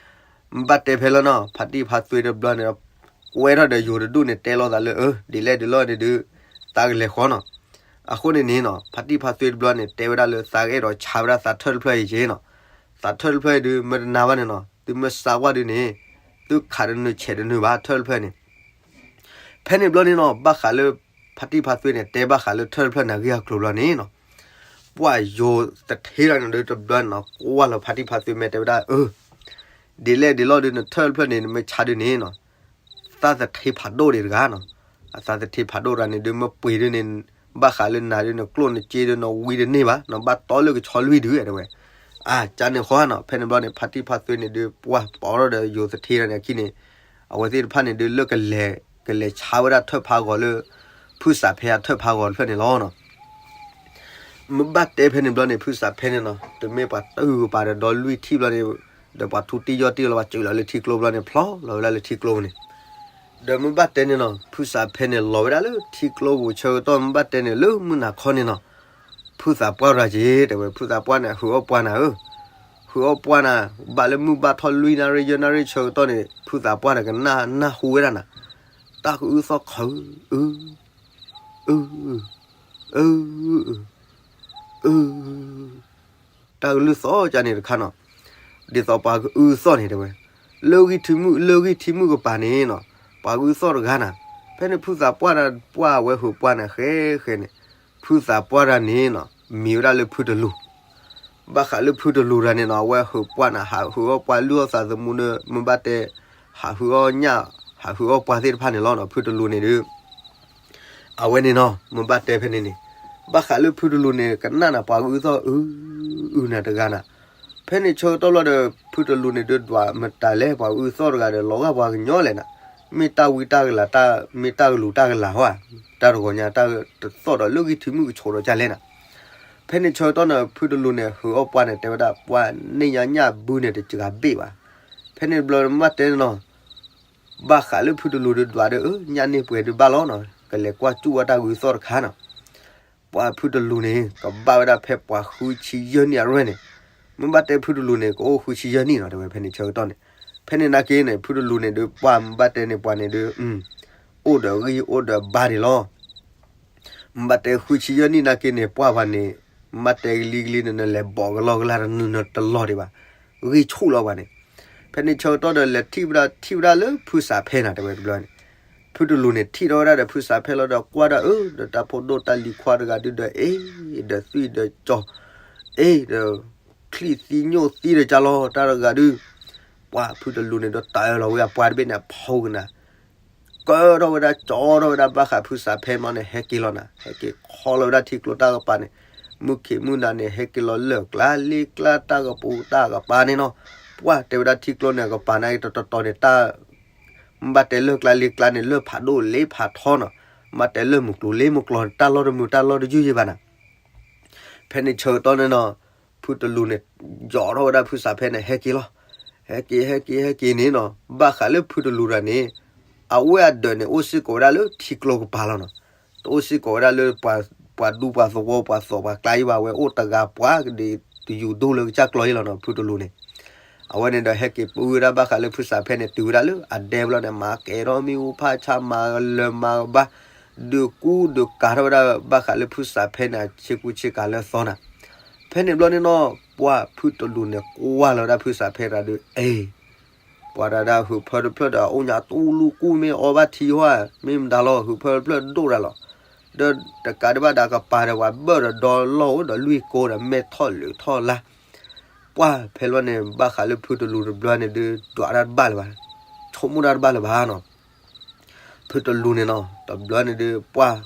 မ့ၢ်ဘၣ်တဲဖဲလီၤနီၤ ဖါတံၢ်ဖါသွ့တဘျီန့ၣ် ကွဲထီၣ်ဒီးယိၤတဒူၣ်န့ၣ် တဲလိာ်သးလၢ အၢ ဒ်လဲၣ်ဒ်လဲၣ်န့ၣ်ဒုး သးကလဲၤဃီနီၤ. အဃိန့ၣ်န့ၣ်နီၤ ဖါတံၢ်ဖါသွ့တဘျီန့ၣ် တဲဝဲဒၣ်လၢသးကအဲၣ်ဒိးဆါဝဲဒၣ်သးထၢၣ်တဖျၢၣ်အံၤက့နီၤ. သးထၢၣ်တဖျၢၣ်အံၤဒုး မ့ၢ်တနာ်ဘၣ်န့ၣ်နီၤ သုမ့ၢ်ဆါကွၢ်ဒုးန့ၣ် သုခးတနုာ်ဆဲးတနုာ်ဘၣ်ထၢၣ်တဖျၢၣ်န့ၣ်. ဖဲန့ၣ်ဘျီန့ၣ်နီၤ ဘၣ်ဃးလၢ ဖါတံၢ်ဖါသွ့န့ၣ် တဲဘၣ်ဃးလၢထၢၣ်တဖျၢၣ်န့ၣ် အဂ့ၢ်အကျိၤဘျီန့ၣ်နီၤ ပှၤယိၤသထ့လီၤန့ၣ်ဒုးတဘျီန့ၣ်နီၤ ကွၢ်လီၤဖါတံၢ်ဖါသွ့မဲာ်တဲဝဲဒၣ် အၢ ဒ်လဲၣ်ဒ်လဲၣ်ဒုး နထၢၣ်တဖျၢၣ်န့ၣ် နမ့ၢ်ဆါဒုးန့ၣ်နီၤ သးသထ့ဖးဒိၣ်ဒံးတဂၤနီၤ. အသးသထ့ဖးဒိၣ်တဂၤန့ၣ်ဒုး မ့ၢ်ပှ့ၤဒုးန့ၣ် ဘၣ်ဃးလၢနၤဒုး နကျိၣ်နစ့ဒုး နဝံတန့ၢ်ဘၣ်နီၤ ဘၣ်တီလၢကဆီလွံၢ်ဒုး တဲဝဲ. အါ ကန့ၣ်ဃီနီၤ ဖဲန့ၣ်ဘျီန့ၣ် ဖါတံၢ်ဖါသွ့န့ၣ်ဒုး ပှၤပိာ်ထီၣ်ဒီးယိၤသထ့လီၤန့ၣ်အခံန့ၣ် အဝဲသ့ၣ်တဖၣ်န့ၣ်ဒုး လၢကလဲၤ ကလဲၤဆါဝဲဒၣ်ထၢၣ်ဖးဂီၤလၢ ဖုစးဖဲအထၢၣ်ဖးဂီၤတဖျၢၣ်န့ၣ်လီၤနီၤ. မ့ၢ်ဘၣ်တဲဖဲန့ၣ်ဘျီန့ၣ် ဖုစးဖဲန့ၣ်နီၤ တမ့ၢ်ပှၤတၢ်အုၣ်ကပၤဒီးလွံၢ်ထံၣ်ဘျီန့ၣ် ဒီးပှၤထူတံၢ်ယီၢ်တံၢ်လီၤ ပှၤစၢလီၤလၢထံကျိဘျီန့ၣ် ဖျီလီၤဝဲဒၣ်လၢထံကျိပူၤန့ၣ်. ဒီးမ့ၢ်ဘၣ်တဲန့ၣ်နီၤ ဖုစးဖဲန့ၣ်လီၤဝဲဒၣ်လၢထံကျိပူၤဆၢကတီၢ် မ့ၢ်ဘၣ်တဲန့ၣ်လၢမုၢ်နၤခီန့ၣ်နီၤ ဖုသးပှၢ်ရၤက့ၤ တဲဝဲ ဖုသးပှၢ်န့ၣ် ဟုးအီၣ်ပှၢ်နၤဧၢ, ဟုးအီၣ်ပှၢ်နၤ, ဘၣ်လၢမုၢ်ဘၣ်ထီၣ်လွံၢ်နၣ်ရံၣ်ယဲၢ်နၣ်ရံၣ်ဆၢကတီၢ်န့ၣ် ဖုသးပှၢ်န့ၣ်ကနၣ်နၢ်ဟူဝဲဒၣ်နၤ, တၢ်ကအုၣ်သီၣ်ခီ, အုၣ်, အုၣ်, အုၣ်, တၢ်ကလုၢ်သီၣ်ကန့ၣ်တခါနီၤ, ဒ်သိးပှၤကအုၣ်သီၣ်န့ၣ်တဲဝဲ, လၢဂံၢ်ထံမုၢ် လၢဂံၢ်ထံမုၢ်ကပၤန့ၣ်နီၤ ပှၤကအုၣ်သီၣ်တဂၤနၤ, ဖဲန့ၣ်ဖုသးပှၢ်နၤ ပှၢ်ဝဲဟုးပှၢ်နၤဃဲဃဲန့ၣ်, ဖုသးပှၢ်တဂၤန့ၣ်နီၤ မံၤဝဲဒၣ်လၢဖုတလူၤ ဘၣ်ဃးလၢဖုတလူၤတဂၤန့ၣ်နီၤ အဝဲဟုးပှၢ်နၤ ဟးဟုးအီၣ်ပှၢ်လုၢ်အီၣ်သးသမူန့ၣ် မ့ၢ်ဘၣ်တဲ ဟးဟုးအီၣ်ညၣ် ဟးဟုးအီၣ်ပှၢ်သ့ၣ်တဖၣ်န့ၣ်လီၤနီၤ ဖုတလူၤန့ၣ်ဒုး အဝဲန့ၣ်နီၤ မ့ၢ်ဘၣ်တဲဖဲန့ၣ်န့ၣ်, ဘၣ်ဃးလၢဖုတလူၤန့ၣ် ကနၣ်နၤပှၤကအုၣ်သီၣ်အုၣ် အုၣ်နၤတဂၤနၤ, ဖဲန့ၣ်ဆၢကတီၢ်လီၤဒီး ဖုတလူၤန့ၣ်ဒုးဒွးမတၤလဲၣ် ပှၤကအုၣ်သီၣ်တဂၤဒီး လီၤဂာ်ပှၤကညီလဲၣ်နၤ, မ့ၢ်တၢ်ဝံတၢ်ကလၤ မ့ၢ်တၢ်ကလူၤတၢ်ကလၤဟီဧါ, တၢ်တဂီၤညါတၢ်တသီၣ်ဒီး လၢဂံၢ်ထံမုၢ်ကဆိးဒီးကလဲၣ်နၤ, ဖဲန့ၣ်ဆၢကတီၢ်န့ၣ် ဖုတလူၤန့ၣ် ဟုးအီၣ်ပှၢ်န့ၣ် တဲဝဲဒၣ် ပှၢ်န့ၢ်ညါညၣ်ဘုန့ၣ်တစှၤဘ့ၣ်ဘၣ်, ဖဲန့ၣ်တဘျီမ့ၢ်ဘၣ်တဲန့ၣ်နီၤ ဘၣ်ဃးလၢဖုတလူၤဒုးဒွးဒီး အၢ ညၣ်န့ၢ်ပှဲၤဒုးဘၣ်လီၤနီၤ ကလဲၤကွၢ်စူၣ်ဝဲတၢ်ကအုၣ်သီၣ်တခါနီၤ, ပှၤဖုတလူၤန့ၣ် ကဘၣ်ဝဲဒၣ်ဖဲပှၤဃုဆံယဲၢ်နံၣ်အရွဲၣ်န့ၣ်, မ့ၢ်ဘၣ်တဲဖုတလူၤန့ၣ် ကအိၣ်ဃုဆံယဲၢ်နံၣ်နီၤ တဲဝဲဖဲန့ၣ်ဆၢကတီၢ်န့ၣ်, ဖဲန့ၣ်နာ်က့န့ၣ် ဖုတလူၤန့ၣ်ဒုး ပှၢ်မ့ၢ်ဘၣ်တဲန့ၣ် ပှၤန့ၣ်ဒုး အိၣ်ဒီးဂံၢ်အိၣ်ဒီးဘါန့ၣ်လီၤ မ့ၢ်ဘၣ်တဲဃုဆံယဲၢ်နံၣ်နာ်က့န့ၣ် ပှၢ်ပှၤန့ၣ် မ့ၢ်ဘၣ်တဲကလံကလံန့ၣ် နလဲၤဘီးကလီကလါတနုာ်နတလီၤဒံးဘၣ်, ဂံၢ်ဆူၣ်လီၤပှၤန့ၣ်, ဖဲန့ၣ်ဆၢကတီၢ်ဒီး လဲၤထံၣ်ဝဲဒၣ်ထံၣ်ဝဲဒၣ်လၢဖုစးဖဲနၤ တဲဝဲတဘျီန့ၣ်, ဖုတလူၤန့ၣ် ထံၣ်ထီၣ်ဝဲဒၣ်ဒီးဖုစးဖဲလီၤဒီး ကွၢ်ဒၣ်အၢ ဒီးတၢ်ဖိဒိၣ်တၢ်လံၤခွါတဂၤဒုဒီး အ့ၣ် ဒီးသွံၣ်ဒီးကၠီၤ အ့ၣ် ဒီး ချံၣ်သံညိၣ်သံဒီးကၢ်လီၤ တၢ်တဂၤဒု, ပှၢ်ဖုတလူၤန့ၣ်ဒီး တၢ်အၢၣ်လီၤဝဲအပှၢ်တဘ့ၣ်န့ၣ် အဖီကနၤ ကၢထီၣ်ဝဲဒၣ် ကၠီထီၣ်ဝဲဒၣ် ဘၣ်ဃးဖုစးဖဲမီန့ၣ် ဟဲက့ၤလီၤနၤ ဟဲက့ၤခီလီၤဝဲဒၣ်ထံကျိတၢ်ကပၤန့ၣ်, မုၢ်ခံးမုၢ်နၤန့ၣ် ဟဲက့ၤလီၤလၢၢ်ကျါလ့ကျါတၢ်ကပူၤတၢ်ကပၤန့ၣ်နီၤ, ပှၢ်တဲဝဲဒၣ်ထံကျိန့ၣ် အကပၤန့ၣ် တတီၤတီၤန့ၣ် တၢ် ဘၣ်တဲလၢၢ်ကျါလ့ကျါန့ၣ် လၢၢ်ဖးဒိၣ်လ့ဖးထီနီၤ, ဘၣ်တဲလၢၢ်မုၢ်ကျိၤလ့မုၢ်ကျိၤ တၢ်လီၢ်တမုာ်တၢ်လီၢ်တယုၢ်ယဲၢ်ဘၣ်နၤ ဖဲန့ၣ်ဆၢကတီၢ်န့ၣ်နီၤ, ဖုတလူၤန့ၣ် ယီၤထီၣ်ဝဲဒၣ်ဖုစးဖဲန့ၣ် ဟဲက့ၤလီၤ, ဟဲက့ၤ ဟဲက့ၤ ဟဲက့ၤန့ၣ်နီၤ, ဘၣ်ဃးလၢဖုတလူၤတဂၤန့ၣ်, အဝဲအဒၢးန့ၣ် အိၣ်စ့ၢ်ကီးဝဲဒၣ်လၢထံကျိကပၤလီၤနီၤ, တအိၣ်စ့ၢ်ကီးဝဲဒၣ်လၢ ပှၤဒူပှၤသဝီပှၤသိးပှၤကျါအံၤဘၣ်, အဝဲအိၣ်တဂၤပှၤကဒုးတယူၤဒိၣ်လၢကစၢ်ကျီအံၤလီၤနီၤ ဖုတလူၤန့ၣ် အဝဲန့ၣ်ဒီးဟဲက့ၤပုၢ်ဝဲဒၣ်ဘၣ်ဃးလၢဖုစးဖဲန့ၣ် တုၤဝဲဒၣ်လၢအဒဲဘျီန့ၣ် မၤကဲၤထီၣ်မ့ၣ်အူဖးဆါ မၤလၢၤမၤဘါ, ဒုးကူဒုးကၤထီၣ်ဝဲဒၣ်ဘၣ်ဃးလၢဖုစးဖဲန့ၣ် ဆ့ကူဆ့ကၤလၢအသီနၤ, ဖဲန့ၣ်ဘျီန့ၣ်နီၤ ပှၢ်ဖုတလူန့ၣ်ကွၢ်လီၤဝဲဒၣ်ဖုစးဖဲတဂၤဒီး အ့ ပှၤတဂၤဒၣ်ဟုးဖၢတဖျၢၣ်ဒီး အအိၣ်ညါတူၢ်လူၢ်ကူၣ် မ့ၢ်အီဘၣ်ထံဟီဧါ မ့ၢ်မတၤလီၤ ဟုးဖၢတဖျၢၣ်ဒိၣ်တၢ်လီၤ. ဒီးတကးဒံးဘၣ်ဒီးကပၤဒီး ပှၤဘၢၣ်ဒီးဒီလီၢ်ဧိၤဒီးလွံၢ်ကိဒီး မဲာ်ထီၣ်လၢာ်ထီၣ်လါ. ပှၢ်ဖဲလီၤန့ၣ် ဘၣ်ဃးလၢဖုတလူတဘျီန့ၣ်ဒုး ဒွးတၢ်တဘၣ်လၢၤဘၣ်, ဆိကမိၣ်တၢ်တဘၣ်လၢၤဘၣ်နီၤ. ဖုတလူန့ၣ်နီၤ တဘျီန့ၣ်ဒုး ပှၢ်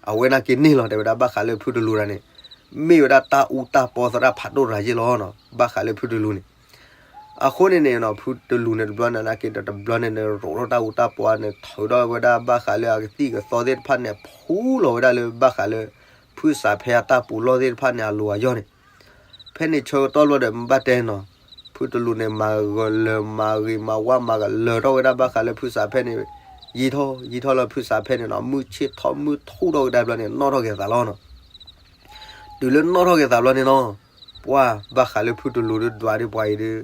အဝဲနာ်က့န့ၣ်လီၤ တဲဝဲဒၣ်ဘၣ်ဃးလၢဖုတလူတဂၤန့ၣ် မ့ၢ်ဝဲဒၣ်တၢ်အူတၢ်ပီသရၣ်ဖးဒိၣ်တဂၤယ့ၢ်လီၤနီၤ ဘၣ်ဃးလၢဖုတလူန့ၣ်. အဃိန့ၣ်န့ၣ်နီၤ ဖုတလူန့ၣ်တဘျီန့ၣ်နာ်က့ဒီး တဘျီန့ၣ်န့ၣ် ရိးထီၣ်တၢ်အူတၢ်ပီန့ၣ် ထုးထီၣ်ဝဲဒၣ်ဘၣ်ဃးလၢအကသံၣ်ကသီသ့ၣ်တဖၣ်န့ၣ် ဖူလီၤဝဲဒၣ်လၢဘၣ်ဃးလၢ ဖုစးဖဲအတၢ်ပူၤလီၢ်သ့ၣ်တဖၣ်န့ၣ် အလီၢ်အယီၢ်န့ၣ် ဖဲန့ၣ်ဆၢကတီၢ်ဘျီဒီး မ့ၢ်ဘၣ်တဲနီၤ ဖုတလူန့ၣ် မၤကလၢၤမၤဂ့ၤမၤဝါမၤကလၢၤထီၣ်ဝဲဒၣ်ဘၣ်ဃးလၢဖုစးဖဲန့ၣ် ယံာ်ထီၣ်ယံာ်ထီၣ်လၢဖုစးဖဲန့ၣ်နီၤ မုၢ်ဆ့ၣ်ထီၣ်မုၢ်ထူၣ်ထီၣ်ကဒါဘျီန့ၣ် နီၣ်ထီၣ်က့ၤအသးလီၤနီၤ. တုၤလၢနီၣ်ထီၣ်က့ၤသးဘျီန့ၣ်နီၤ ပှၢ်ဘၣ်ဃးလၢဖုတလူဒုးဒွးဒုးပှၤအံၤဒုး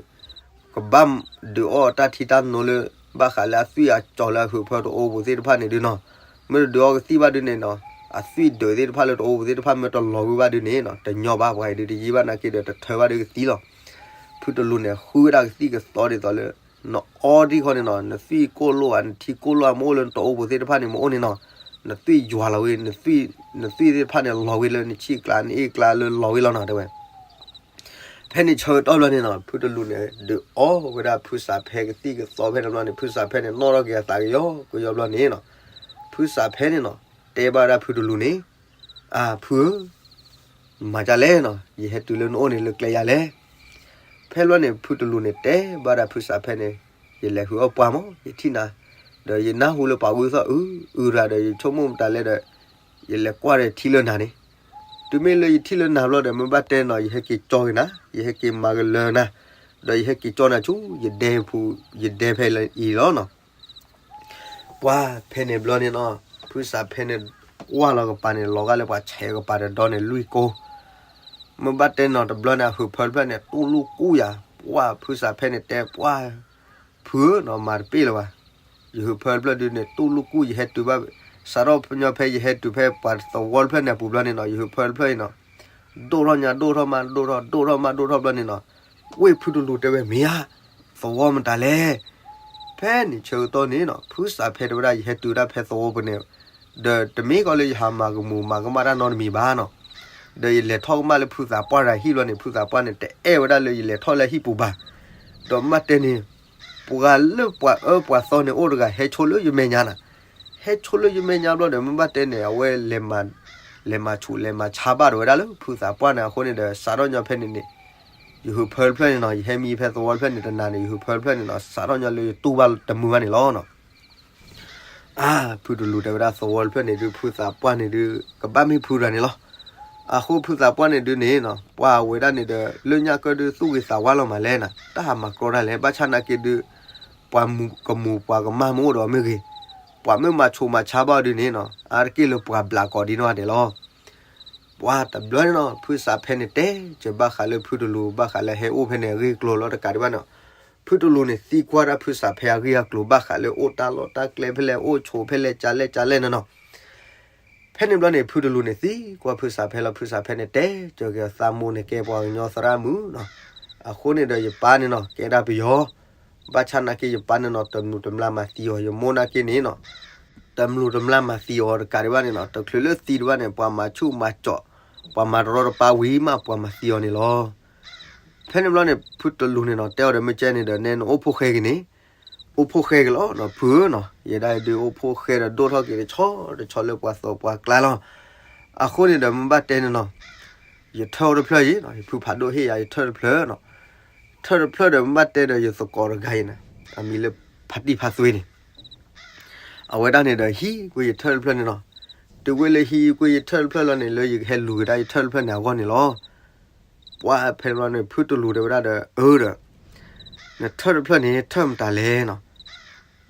ကဘၣ်ဒုးအီၣ်တၢ်ထံတၢ်နိလၢ ဘၣ်ဃးလၢအသွံၣ်အကၠီၤလၢအဟုးဖၢတအိၣ်ပူၤသ့ၣ်တဖၣ်န့ၣ်ဒုးနီၤ, မ့ၢ်တဒုးအီၣ်ကသံၣ်ဘၣ်ဒုးန့ၣ်နီၤ, အသွံၣ်ဒုးသ့ၣ်တဖၣ်လၢတအိၣ်ပူၤသ့ၣ်တဖၣ်မ့ၢ်တလီၤဝံၤဘၣ်ဒုးန့ၣ်နီၤ တညီဘၣ်ပှၤအံၤဒုးတယံာ်ဘၣ်နာ်က့ဒီးတထၢဘၣ်ဒုးကသံလီၤ. ဖုတလူန့ၣ် ဃုဝဲဒၣ်ကသံၣ်ကသီဒ်သိးလၢ နအီဒံခီန့ၣ်နီၤ, နသွံၣ်ကိၢ်လိၣ်ဧါ, နထံကိၢ်လိၣ်ဧါ, မ့ၢ်အိၣ်လၢနတအိၣ်ပူၤသ့ၣ်တဖၣ်န့ၣ် မ့ၢ်အိၣ်န့ၣ်နီၤ, နသွံၣ်ယွၤလီၤဝံၤ, နသွံၣ်သ့ၣ်တဖၣ်န့ၣ်လီၤဝံၤလၢနဆံၣ်ကျါ နအ့ၣ်ကျါလၢလီၤဝံၤလီၤနီၤ တဲဝဲ. ဖဲန့ၣ်ဆၢကတီၢ်ဘျီန့ၣ်နီၤ, ဖုတလူန့ၣ် ဒုးအီၣ်ဝဲဒၣ်ဖုစးဖဲကသံၣ်ကသီဖဲန့ၣ်ဘျီန့ၣ် ဖုစးဖဲန့ၣ် နီၣ်ထီၣ်က့ၤအသးကယီကယီဘျီန့ၣ်နီၤ, ဖုစးဖဲန့ၣ်နီၤ, တဲဘၣ်ဝဲဒၣ်ဖုတလူန့ၣ်, အၢ ဖုဧၢ မၤဒ်လဲၣ်နီၤ, ယဟဲတုၤလၢနအိၣ်န့ၣ်လၢကျဲယၤလဲၣ်. ဖဲလီၤန့ၣ် ဖုတလူန့ၣ် တဲဘၣ်ဒၣ်ဖုစးဖဲန့ၣ်, ယလဲၤဟုးအီၣ်ပှၢ်မး, ယထံၣ်နၤ, ဒီးယနၢ်ဟူလၢပှၤဂုၢ်သီၣ်အုးအုးတဂၤဒီး ယဆိကမိၣ်မတၤလဲၣ်ဒီး, ယလဲၤကွၢ်ဒီးထံလၢနၤန့ၣ်, တုၤမ့ၢ်လၢယထံၣ်လၢနၤဘျီဒီး မ့ၢ်ဘၣ်တဲနီၤ ယဟဲက့ၤကၠီက့ၤနၤ, ယဟဲက့ၤမၤကလၢနၤ, ဒီးယဟဲက့ၤကၠီနၤဆူ ယဒဲပူၤ, ယဒဲဖဲအံၤလီၤနီၤ. ပှၢ်ဖဲန့ၣ်ဘျီန့ၣ်နီၤ, ဖုစးဖဲန့ၣ် ကွၢ်လီၤကပၤန့ၣ် လီၤဂာ်လၢပှၤဆဲးကပၤဒီးဒီန့ၣ်လွံၢ်ကိ, မ့ၢ်ဘၣ်တဲနီၤ တဘျီန့ၣ် အဟုးဖၢတဖျၢၣ်န့ၣ် တူၢ်လိာ်ကူၣ်ယၤ, ပှၢ်ဖုစးဖဲန့ၣ်တဲပှၢ်, ဖုဧၢနီၤ မၤတပ့ၢ်လၢၤဘၣ်, ယဟုးဖၢတဖျၢၣ်ဒုးန့ၣ် တူၢ်လိာ်ကူၣ် ယဟဲတုၤဘၣ်, စးထီၣ်ညီဖဲယဟဲတုၤဖဲပှၤသဝီတဖျၢၣ်န့ၣ်အပူၤဘျီန့ၣ်နီၤ ယဟုးဖၢတဖျၢၣ်အံၤနီၤ ဒိၣ်ထီၣ်ညါဒိၣ်ထီၣ်မးဒိၣ်ထီၣ် ဒိၣ်ထီၣ်မးဒိၣ်ထီၣ်ဘျီန့ၣ်နီၤ, ဝ့ၢ်ဖုတလူတဲဝဲမ့ၢ်ဧါ, သဝီမတၤလဲၣ်. ဖဲန့ၣ်ဆၢကတီၢ်န့ၣ်နီၤ ဖုစးဖဲတဲဝဲဒၣ် ယဟဲတုၤဒၣ်ဖဲသဝီပူၤန့ၣ်, ဒီးတမ့ၢ်ကီးလၢယဟးမၤကမူၤမၤကမၣ်တၢ်နီတမံၤဘၣ်နီၤ, ဒီးယလဲၤထီၣ်ကမၣ်လၢဖုသးပှၢ်တဂၤဟံၣ်ဘျီန့ၣ် ဖုသးပှၢ်န့ၣ် တအဲၣ်ဝဲဒၣ်လၢယလဲၤထီၣ်လၢဟံၣ်ပူၤဘၣ်, ဒီးမ့ၢ်ဘၣ်တဲန့ၣ် ပှၤလၢပှၤအၢပှၤသီန့ၣ်အိၣ်တဂၤ ဟဲဆိလၢယမဲာ်ညါနၤ, ဟဲဆိလၢယမဲာ်ညါဘျီဒီး မ့ၢ်ဘၣ်တဲန့ၣ် အဝဲလဲၤမၤ, လဲၤမၤဆူးလဲၤမၤဆါဘၣ်ဒီးဝဲဒၣ်လၢဖုသးပှၢ်န့ၣ်အဃိန့ၣ်ဒီး စးထီၣ်ညီဖဲန့ၣ်န့ၣ်, ယဟုးဖၢတဖျၢၣ်န့ၣ်နီၤ ယဟဲမံဖဲသဝီတဖျၢၣ်န့ၣ်တနၤန့ၣ် ယဟုးဖၢတဖျၢၣ်န့ၣ်နီၤ စးထီၣ်ညီလၢယတူၢ်ဘၣ်တမုာ်ဘၣ်န့ၣ်လီၤနီၤ. အၢ ဖုတလူတဲဝဲဒၣ်သဝီတဖျၢၣ်န့ၣ်ဒုး ဖုသးပှၢ်န့ၣ်ဒုး ကဘၣ်မ့ၢ်ဖုတဂၤန့ၣ်လီၤ. အဃိဖုသးပှၢ်န့ၣ်ဒုးန့ၣ်နီၤ ပှၤဝဲဒၣ်န့ၣ်ဒီး လၢညါကၢဒုးသူၣ်ဂ့ၤသးဝါလီၤမးလဲၣ်နၤ တၢ်ဟးမၤကြီတၢ်လဲၣ် ဘၣ်ဆၣ်နာ်က့ဒုး ပှၤမူးကမူးပှၤကမၢ်မ့ၢ်အိၣ်ဒီးမ့ၢ်ဂ့ၤ, ပှၤမ့ၢ်မၤဆူးမၤဆါဘၣ်ဒုးန့ၣ်နီၤ အါတက့ၢ်လၢပှၤဘျးကိးဒ်နီၢ်ဂၤဒဲးလီၤ. ပှၤတဘျီန့ၣ်နီၤ ဖုစးဖဲန့ၣ်တဲ ကဘၣ်ဃးလၢဖုတလူ ဘၣ်ဃးလၢဟဲအိၣ်ဖဲန့ၣ်အဂ့ၢ်အကျိၤလီၤ တကးဒံးဘၣ်န့ၣ်, ဖုတလူန့ၣ်သံကွၢ်တၢ်ဖုစးဖဲအဂ့ၢ်အကျိၤ ဘၣ်ဃးလၢအိၣ်တၢ်လီၢ်တၢ်ကျဲဖဲလဲၣ် အိၣ်ဆိးဖဲလဲၣ် ကလဲၣ်ကလဲၣ်န့ၣ်နီၤ. ဖဲန့ၣ်ဘျီန့ၣ် ဖုတလူန့ၣ်သံကွၢ်ဖုစးဖဲလီၤ ဖုစးဖဲန့ၣ်တဲ ကၠီၤက့ၤအသးမိၢ်န့ၣ်ကဲပှၤကညီသရၣ်မုၣ်နီၤ, အဃိန့ၣ်ဒီးယပၢ်န့ၣ်နီၤ ကဲဒၣ်ပယီၤ, ဘၣ်ဆၣ်နာ်က့ယပၢ်န့ၣ်နီၤ တမျိးတမျာ်မၤသံအီၤ ယမိၢ်နာ်က့န့ၣ်နီၤ တမျိးတမျာ်မၤသံအီၤတကးဒံးဘၣ်န့ၣ်နီၤ တချုးလၢသံဒံးဘၣ်န့ၣ် ပှၤမၤဆူးမၤကၠီး, ပှၤမၤတရီတပါဝံၤမးပှၤမၤသံအီၤန့ၣ်လီၤ. ဖဲန့ၣ်ဘျီန့ၣ် ဖုတလူန့ၣ်နီၤ တဲအီၤဒီးမ့ၢ်ကဲန့ၣ်ဒီး နဲနအိၣ်ဖှိၣ်ဃဲက့ၤန့ၣ်, အိၣ်ဖှိၣ်ဃဲက့ၤလီၤနီၤ ဖုဧၢနီၤ, ယဲဒၣ်ဒုးအိၣ်ဖှိၣ်ဃဲဒီးဒိၣ်ထီၣ်က့ၤတဆီတဆီလၢပှၤသိးပှၤကျါလီၤ. အဃိန့ၣ်ဒီးမ့ၢ်ဘၣ်တဲန့ၣ်နီၤ ယထၢၣ်အိၣ်တဖျၢၣ်အံၤနီၤ ယဖုဖးဒိၣ်ဟ့ၣ်ယၤ ယထၢၣ်တဖျၢၣ်နီၤ, ထၢၣ်တဖျၢၣ်ဒီးမ့ၢ်ဘၣ်တဲဒီးယသကိးတဂၤအံၤန့ၣ် အမံၤလၢဖါတံၢ်ဖါသွ့န့ၣ် အဝဲဒၣ်န့ၣ်ဒီးဟံးကွံာ်ယထၢၣ်တဖျၢၣ်န့ၣ်နီၤ, တုၤဝဲလၢဟံးကွံာ်ယထၢၣ်တဖျၢၣ်လီၤန့ၣ် လၢယကဟဲလူၤက့ၤဒၣ်ယထၢၣ်တဖျၢၣ်န့ၣ်အဂီၢ်န့ၣ်လီၤ. ပှၤဖဲန့ၣ်ဘျီန့ၣ် ဖုတလူတဲဝဲဒၣ်ဒီး အၢဒီး နထၢၣ်တဖျၢၣ်န့ၣ် ထၢၣ်မတၤလဲၣ်နီၤ.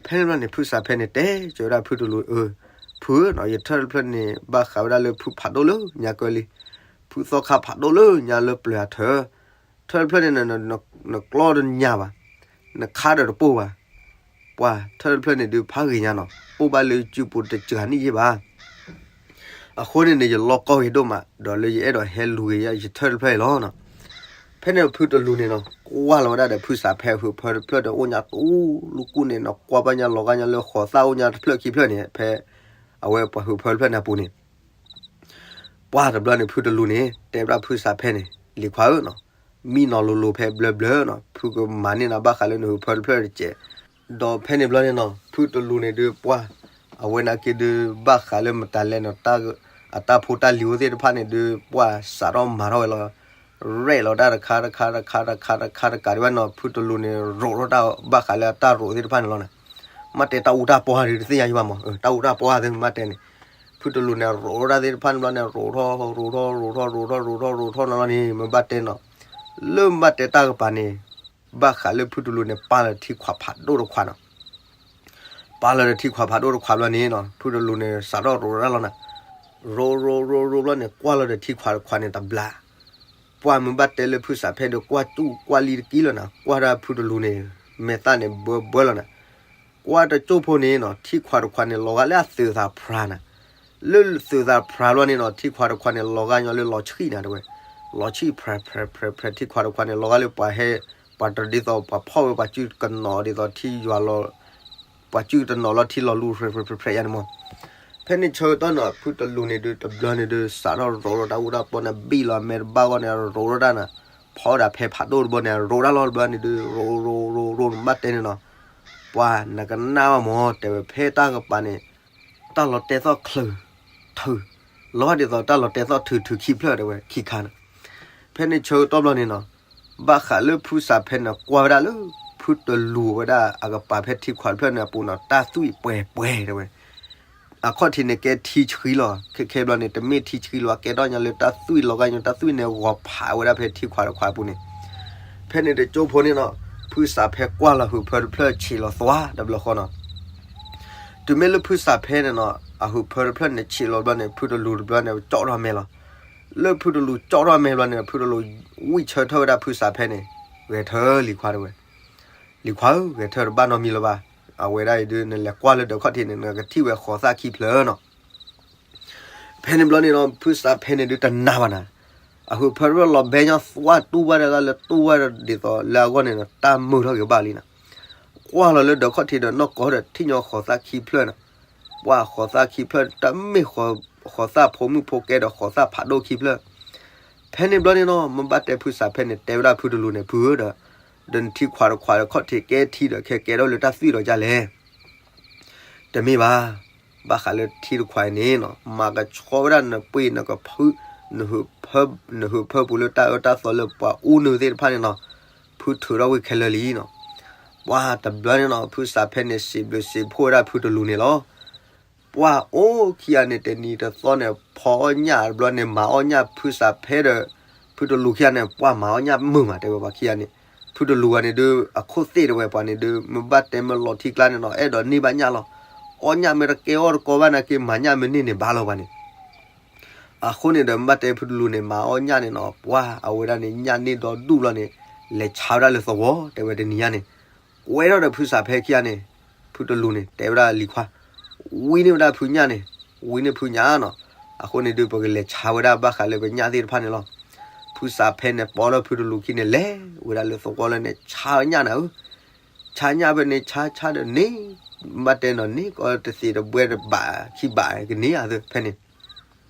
ဖဲန့ၣ်ဘျီန့ၣ် ဖုစးဖဲန့ၣ်တဲကၠီၤဝဲဒၣ်ဖုတလူ အၢ ဖုဧၢနီၤ ယထၢၣ်တဖျၢၣ်န့ၣ် ဘၣ်ဃးဝဲဒၣ်လၢဖုဖးဒိၣ်လၢညါကၢလံ, ဖုသီခါဖးဒိၣ်လၢညါလၢပျၢၤအထၢၣ်, ထၢၣ်တဖျၢၣ်န့ၣ် နကျီဒီးညၣ်ဘၣ်, နခါဒီးတပိၢ်ဘၣ်. ပှၤထၢၣ်တဖျၢၣ်န့ၣ်ဒုးဖးဂ့ၤညါနီၤ အိၣ်ဘၣ်လၢစုပူၤတစှၤနံၣ်ယ့ၢ်ဘၣ်. အဃိန့ၣ်န့ၣ် ယလီၢ်ကီၢ်ဂ့ၤဒိၣ်မး ဒီးလၢယအဲၣ်ဒိးဟဲလူၤက့ၤယထၢၣ်တဖျၢၣ်အံၤလီၤ. ဖဲန့ၣ်ဖုတလူန့ၣ်နီၤ ကွၢ်လီၤဝဲဒၣ်ဒီးဖုစးဖဲဟုးဖၢတဖျၢၣ်ဒီးအိၣ်ညါတူၢ်လူကူၣ်န့ၣ်နီၤ ကွၢ်ဘၣ်ညါလီၤဂာ်ညါလၢဃိးသၣ်အိၣ်ညါတဖျၢၣ်ခံဖျၢၣ်န့ၣ် ဖဲအဝဲပှၤဟုးဖၢတဖျၢၣ်န့ၣ်အပူၤန့ၣ် ပှၢ်တဘျီန့ၣ် ဖုတလူန့ၣ် တဲဝဲဒၣ်ဖုစးဖဲန့ၣ် လံၤခွါဧၢနီၤ, မံနီၤလိၤလိၤဖဲဘျၢဘျၢနီၤ, ဖုကမၤန့ၢ်နၤဘၣ်ဃးလၢနဟုးဖၢတဖျၢၣ်တကဲး. ဒီးဖဲန့ၣ်ဘျီန့ၣ်နီၤ ဖုတလူန့ၣ်ဒုးပှၢ် အဝဲနာ်က့ဒုး ဘၣ်ဃးလၢမတၤလဲၣ်နီၤ အတၢ်ဖိတၢ်လံၤအိၣ်သ့ၣ်တဖၣ်န့ၣ်ဒုး ပှၢ်စးထီၣ်မၤထီၣ်ဝဲလီၤ. ရဲၣ်လီၤတၢ်တခါတခါတခါတခါတခါတကးဒံးဘၣ်နီၤ ဖုတလူန့ၣ် ရိးထီၣ်တၢ်ဘၣ်ဃးလၢအတၢ်ရိးသ့ၣ်တဖၣ်န့ၣ်လီၤနီၤ. မ့ၢ်တဲတၢ်အူတၢ်ပှၢ်ဒုး တသ့ၣ်ညါယံၤဘၣ်မး တၢ်အူတၢ်ပှၢ်သ့ၣ်မ့ၢ်တဲန့ၣ် ဖုတလူန့ၣ် ရိးထီၣ်တၢ်သ့ၣ်တဖၣ်န့ၣ်ဘျီန့ၣ် ရိးထီၣ် ရိးထီၣ် ရိးထီၣ် ရိးထီၣ် ရိးထီၣ်န့ၣ်လီၤန့ၣ် မ့ၢ်ဘၣ်တဲနီၤ လၢမ့ၢ်ဘၣ်တဲတၢ်ကပၤန့ၣ် ဘၣ်ဃးလၢဖုတလူန့ၣ် ပာ်လီၤထံခွးဖးဒိၣ်တခွးနီၤ. ပာ်လီၤဒီးထံခွးဖးဒိၣ်တခွးဘျီန့ၣ်နီၤ ဖုတလူန့ၣ် စးထီၣ်ရိးထီၣ်တၢ်လီၤနီၤ. ရိးရိးရိးရိးဘျီန့ၣ် ကွၢ်လီၤဒီးထံခွးတခွးန့ၣ်တဘျါ ပှၢ်မ့ၢ်ဘၣ်တဲလၢဖုစးဖဲဒီး ကွၢ်တူၢ်ကွၢ်လံတကံလီၤနီၤ. ကွၢ်ဒၣ်ဖုတလူန့ၣ် မဲာ်သၣ်န့ၣ်ဘၢဘၢလီၤနီၤ. ကွၢ်တကၠိၢ်ဖိန့ၣ်နီၤ ထံခွးတခွးန့ၣ် လီၤဂာ်လၢအသုးသးဖြးနီၤ. လၢသုးသးဖြးဘျီန့ၣ်နီၤ ထံခွးတခွးန့ၣ် လီၤဂာ်ညီလၢလီၤဆံၣ်နီၤတဲဝဲ. လီၤဆံၣ်ဖြးဖြးဖြးဖြး ထံခွးတခွးန့ၣ် လီၤဂာ်လၢပှၤဟဲ ပှၤတဒ်သိး ပှၤဖီၣ်ဝဲ ပှၤစုကနီၤဒ်သိးထံယွၤ ပှၤစုတနီၤလီၤထံလီၤလူၤ ဖြးဖြးဖြးဖြးယါန့ၣ်မး. ဖဲန့ၣ်ဆၢကတီၢ်နီၤ ဖုတလူန့ၣ်ဒုး တဘျီန့ၣ်ဒုး စးထီၣ်ရိးထီၣ်တၢ်အူတၢ်ပီၢ်န့ၣ် ဘံၣ်လီၤအမဲာ်တဘၣ်ဂီၢ်န့ၣ် ရိးထီၣ်တၢ်နီၤ. ဖီဒၣ်ဖဲဖးဒိၣ်တဘီန့ၣ် ရိးတၢ်လီၤတဘျီန့ၣ်ဒုး ရိးရိးရိးရိးန့ၣ် ဘၣ်တဲန့ၣ်နီၤ. ပှၢ်နကနၣ်ဘၣ်မး တဲဝဲဖဲတၢ်ကပၤန့ၣ် တၢ်လီၤတဲာ်သီၣ်ချၢ ထုး လီၤဒ်သိးတၢ်လီၤတဲာ်သီၣ်ထုးထုးခံဖျၢၣ်တဲဝဲခံခါန့ၣ်. ဖဲန့ၣ်ဆၢကတီၢ်ဘျီန့ၣ်နီၤ ဘၣ်ဃးလၢဖုစးဖဲန့ၣ် ကွၢ်ဝဲဒၣ်လၢ ဖုတလူၤဝဲဒၣ်အကပၤဖဲထံခွးတဖျၢၣ်န့ၣ်အပူၤနီၤ တၢ်သွံၣ်ပှဲၤပှဲၤတဲဝဲ. အခီၣ်ထံးန့ၣ်ကဲထံဆှံလီၤ ခဲခဲဘျီန့ၣ် တမ့ၢ်ထံဆှံလီၤ ကဲထီၣ်ညါလၢတၢ်သွံၣ်လီၤဂာ်ညီ တၢ်သွံၣ်န့ၣ်ဂီၤဖးဝဲဒၣ်ဖဲထံခွးတခွးအပူၤန့ၣ်. ဖဲန့ၣ်တကၠိၢ်ဖိန့ၣ်နီၤ ဖုစးဖဲကွၢ်လီၤဟုးဖၢတဖျၢၣ်ဆံးလီၤသွါတဘျီဃီနီၤ. တုၤမ့ၢ်လၢဖုစးဖဲန့ၣ်နီၤ အဟုးဖၢတဖျၢၣ်န့ၣ်ဆံးလီၤဘျီန့ၣ် ဖုတလူၤတဘျီန့ၣ် ကၠီထီၣ်မဲာ်လီၤ. လၢဖုတလူၤကၠီထီၣ်မဲာ်ဘျီန့ၣ် ဖုတလူၤဝံၣ်ဆၢထၢၣ်ဝဲဒၣ်ဖုစးဖဲန့ၣ် ဂဲၤထၢလံၤခွါတဲဝဲ. လံၤခွါဧၢ ဂဲၤထၢတဘၣ်နီတမံၤလၢၤဘၣ်. အဝဲဒၣ်အံၤဒုး နလဲၤကွၢ်လၢဒၢးခီၣ်ထံးန့ၣ် နကထံၣ်ဝဲဃိးသၣ်ခံဖျၢၣ်နီၤ. ဖဲန့ၣ်ဘျီန့ၣ်နီၤ ဖုစးဖဲန့ၣ်ဒုးတနာ်ဘၣ်နၤ. အဟုးဖၢတဖျၢၣ်လီၤဘဲညီသွါတူၢ်ဘၣ်ဒၣ်လၢတူၢ်ဘၣ်ဒ်သိးလၢအဂီၢ်န့ၣ်နီၤ တၢ်မုာ်ထီၣ်က့ၤဘၣ်လံနီၤ. ကွၢ်လီၤလၢဒၢးခီၣ်ထံးဒီးနီၢ်ကီၢ်ဒီးထံၣ်ညီဃိးသၣ်ခံဖျၢၣ်နီၤ. ပှၢ်ဃိးသၣ်ခံဖျၢၣ် တမ့ၢ်ဃိးသၣ်ဖိမုၣ်ဖိကဲဒီးဃိးသၣ်ဖးဒိၣ်ခံဖျၢၣ်. ဖဲန့ၣ်ဘျီန့ၣ်နီၤ မ့ၢ်ဘၣ်တဲဖုစးဖဲန့ၣ် တဲဝဲဒၣ်ဖုတလူၤန့ၣ် ဖုဧၢဒီး ဒီးနထံခွးတခွးဒီးခီၣ်ထံးကဲထံဒီး ခဲကဲထီၣ်လၢတၢ်သွံၣ်ဒီးဒ်လဲၣ်. တမ့ၢ်ဘၣ်. ဘၣ်ဃးလၢထံတခွးအံၤန့ၣ်နီၤ မၤကဆှီဝဲဒၣ်နပှ့ၤနကဖု နဟုးဖၢပူၤလၢတၢ်အၢတၢ်သီလၢ ပှၤအူနုာ်သ့ၣ်တဖၣ်န့ၣ်နီၤ ဖုထုးထီၣ်ဝံၤခဲလၢာ်လံနီၤ. ပှၢ်တဘျီန့ၣ်နီၤ ဖုစးဖဲန့ၣ် စံးဘျုးစံးဖှိၣ်ဝဲဒၣ်ဖုတလူၤန့ၣ်လီၤ. ပှၢ်အိၣ်ခံဂၤန့ၣ် တနံၤတသီန့ၣ် ဖီအီၣ်ညၣ်တဘျီန့ၣ် မၤအီၣ်ညၣ်ဖုစးဖဲဒီး ဖုတလူၤခံဂၤန့ၣ် ပှၢ်မၤအီၣ်ညၣ်မုာ်မး တဲဝဲပှၤခံဂၤန့ၣ်. ဖုတလူၤဂၤန့ၣ်ဒုး အခိၣ်သ့ၣ်တဲဝဲပှၤန့ၣ်ဒုး မ့ၢ်ဘၣ်တဲမ့ၢ်လီၤထံကျါန့ၣ်နီၤ အဲၣ်ဒိးန့ၢ်ဘၣ်ညၣ်လီၤ. အီၣ်ညၣ်မ့ၢ်တကဲအီၣ်တကီဘၣ်နာ်က့ မၤညၣ်မ့ၢ်န့ၢ်န့ၣ်ဘၣ်လီၤပှၤန့ၣ်. အဃိန့ၣ်ဒီး မ့ၢ်ဘၣ်တဲဖုတလူၤန့ၣ် မၤအီၣ်ညၣ်န့ၣ်နီၤ ပှၢ်အဝဲဒၣ်န့ၣ် ညၣ်န့ၢ်ဒီဒူၣ်ဘျီန့ၣ် လဲၤဆါဝဲဒၣ်လၢသဝီတဲဝဲတနံၤညါန့ၣ်. ကွဲထီၣ်ဒီးဖုစးဖဲခံဂၤန့ၣ် ဖုတလူၤန့ၣ် တဲဝဲဒၣ်လံၤခွါ ဝံန့ၢ်ဝဲဒၣ်ဖုညၣ်န့ၣ် ဝံန့ၢ်ဖုညၣ်နီၤ. အဃိန့ၣ်ဒုး ပကလဲၤဆါဝဲဒၣ်ဘၣ်ဃးလၢပညၣ်သ့ၣ်တဖၣ်န့ၣ်လီၤ. ဖုစးဖဲန့ၣ် ပိာ်ထီၣ်ဖုတလူၤခံန့ၣ် လဲၤဝဲဒၣ်လၢသဝီလၢန့ၣ် ဆါညၣ်နၤဧၢ. ဆါညၣ်ဖဲန့ၣ် ဆါဆါဒီးန့ၣ် ဘၣ်တဲနီၤန့ၣ် ကီတသ့တဘှဲတဘးခံဘးကန့ၢ်ဧါသ့ဖဲန့ၣ်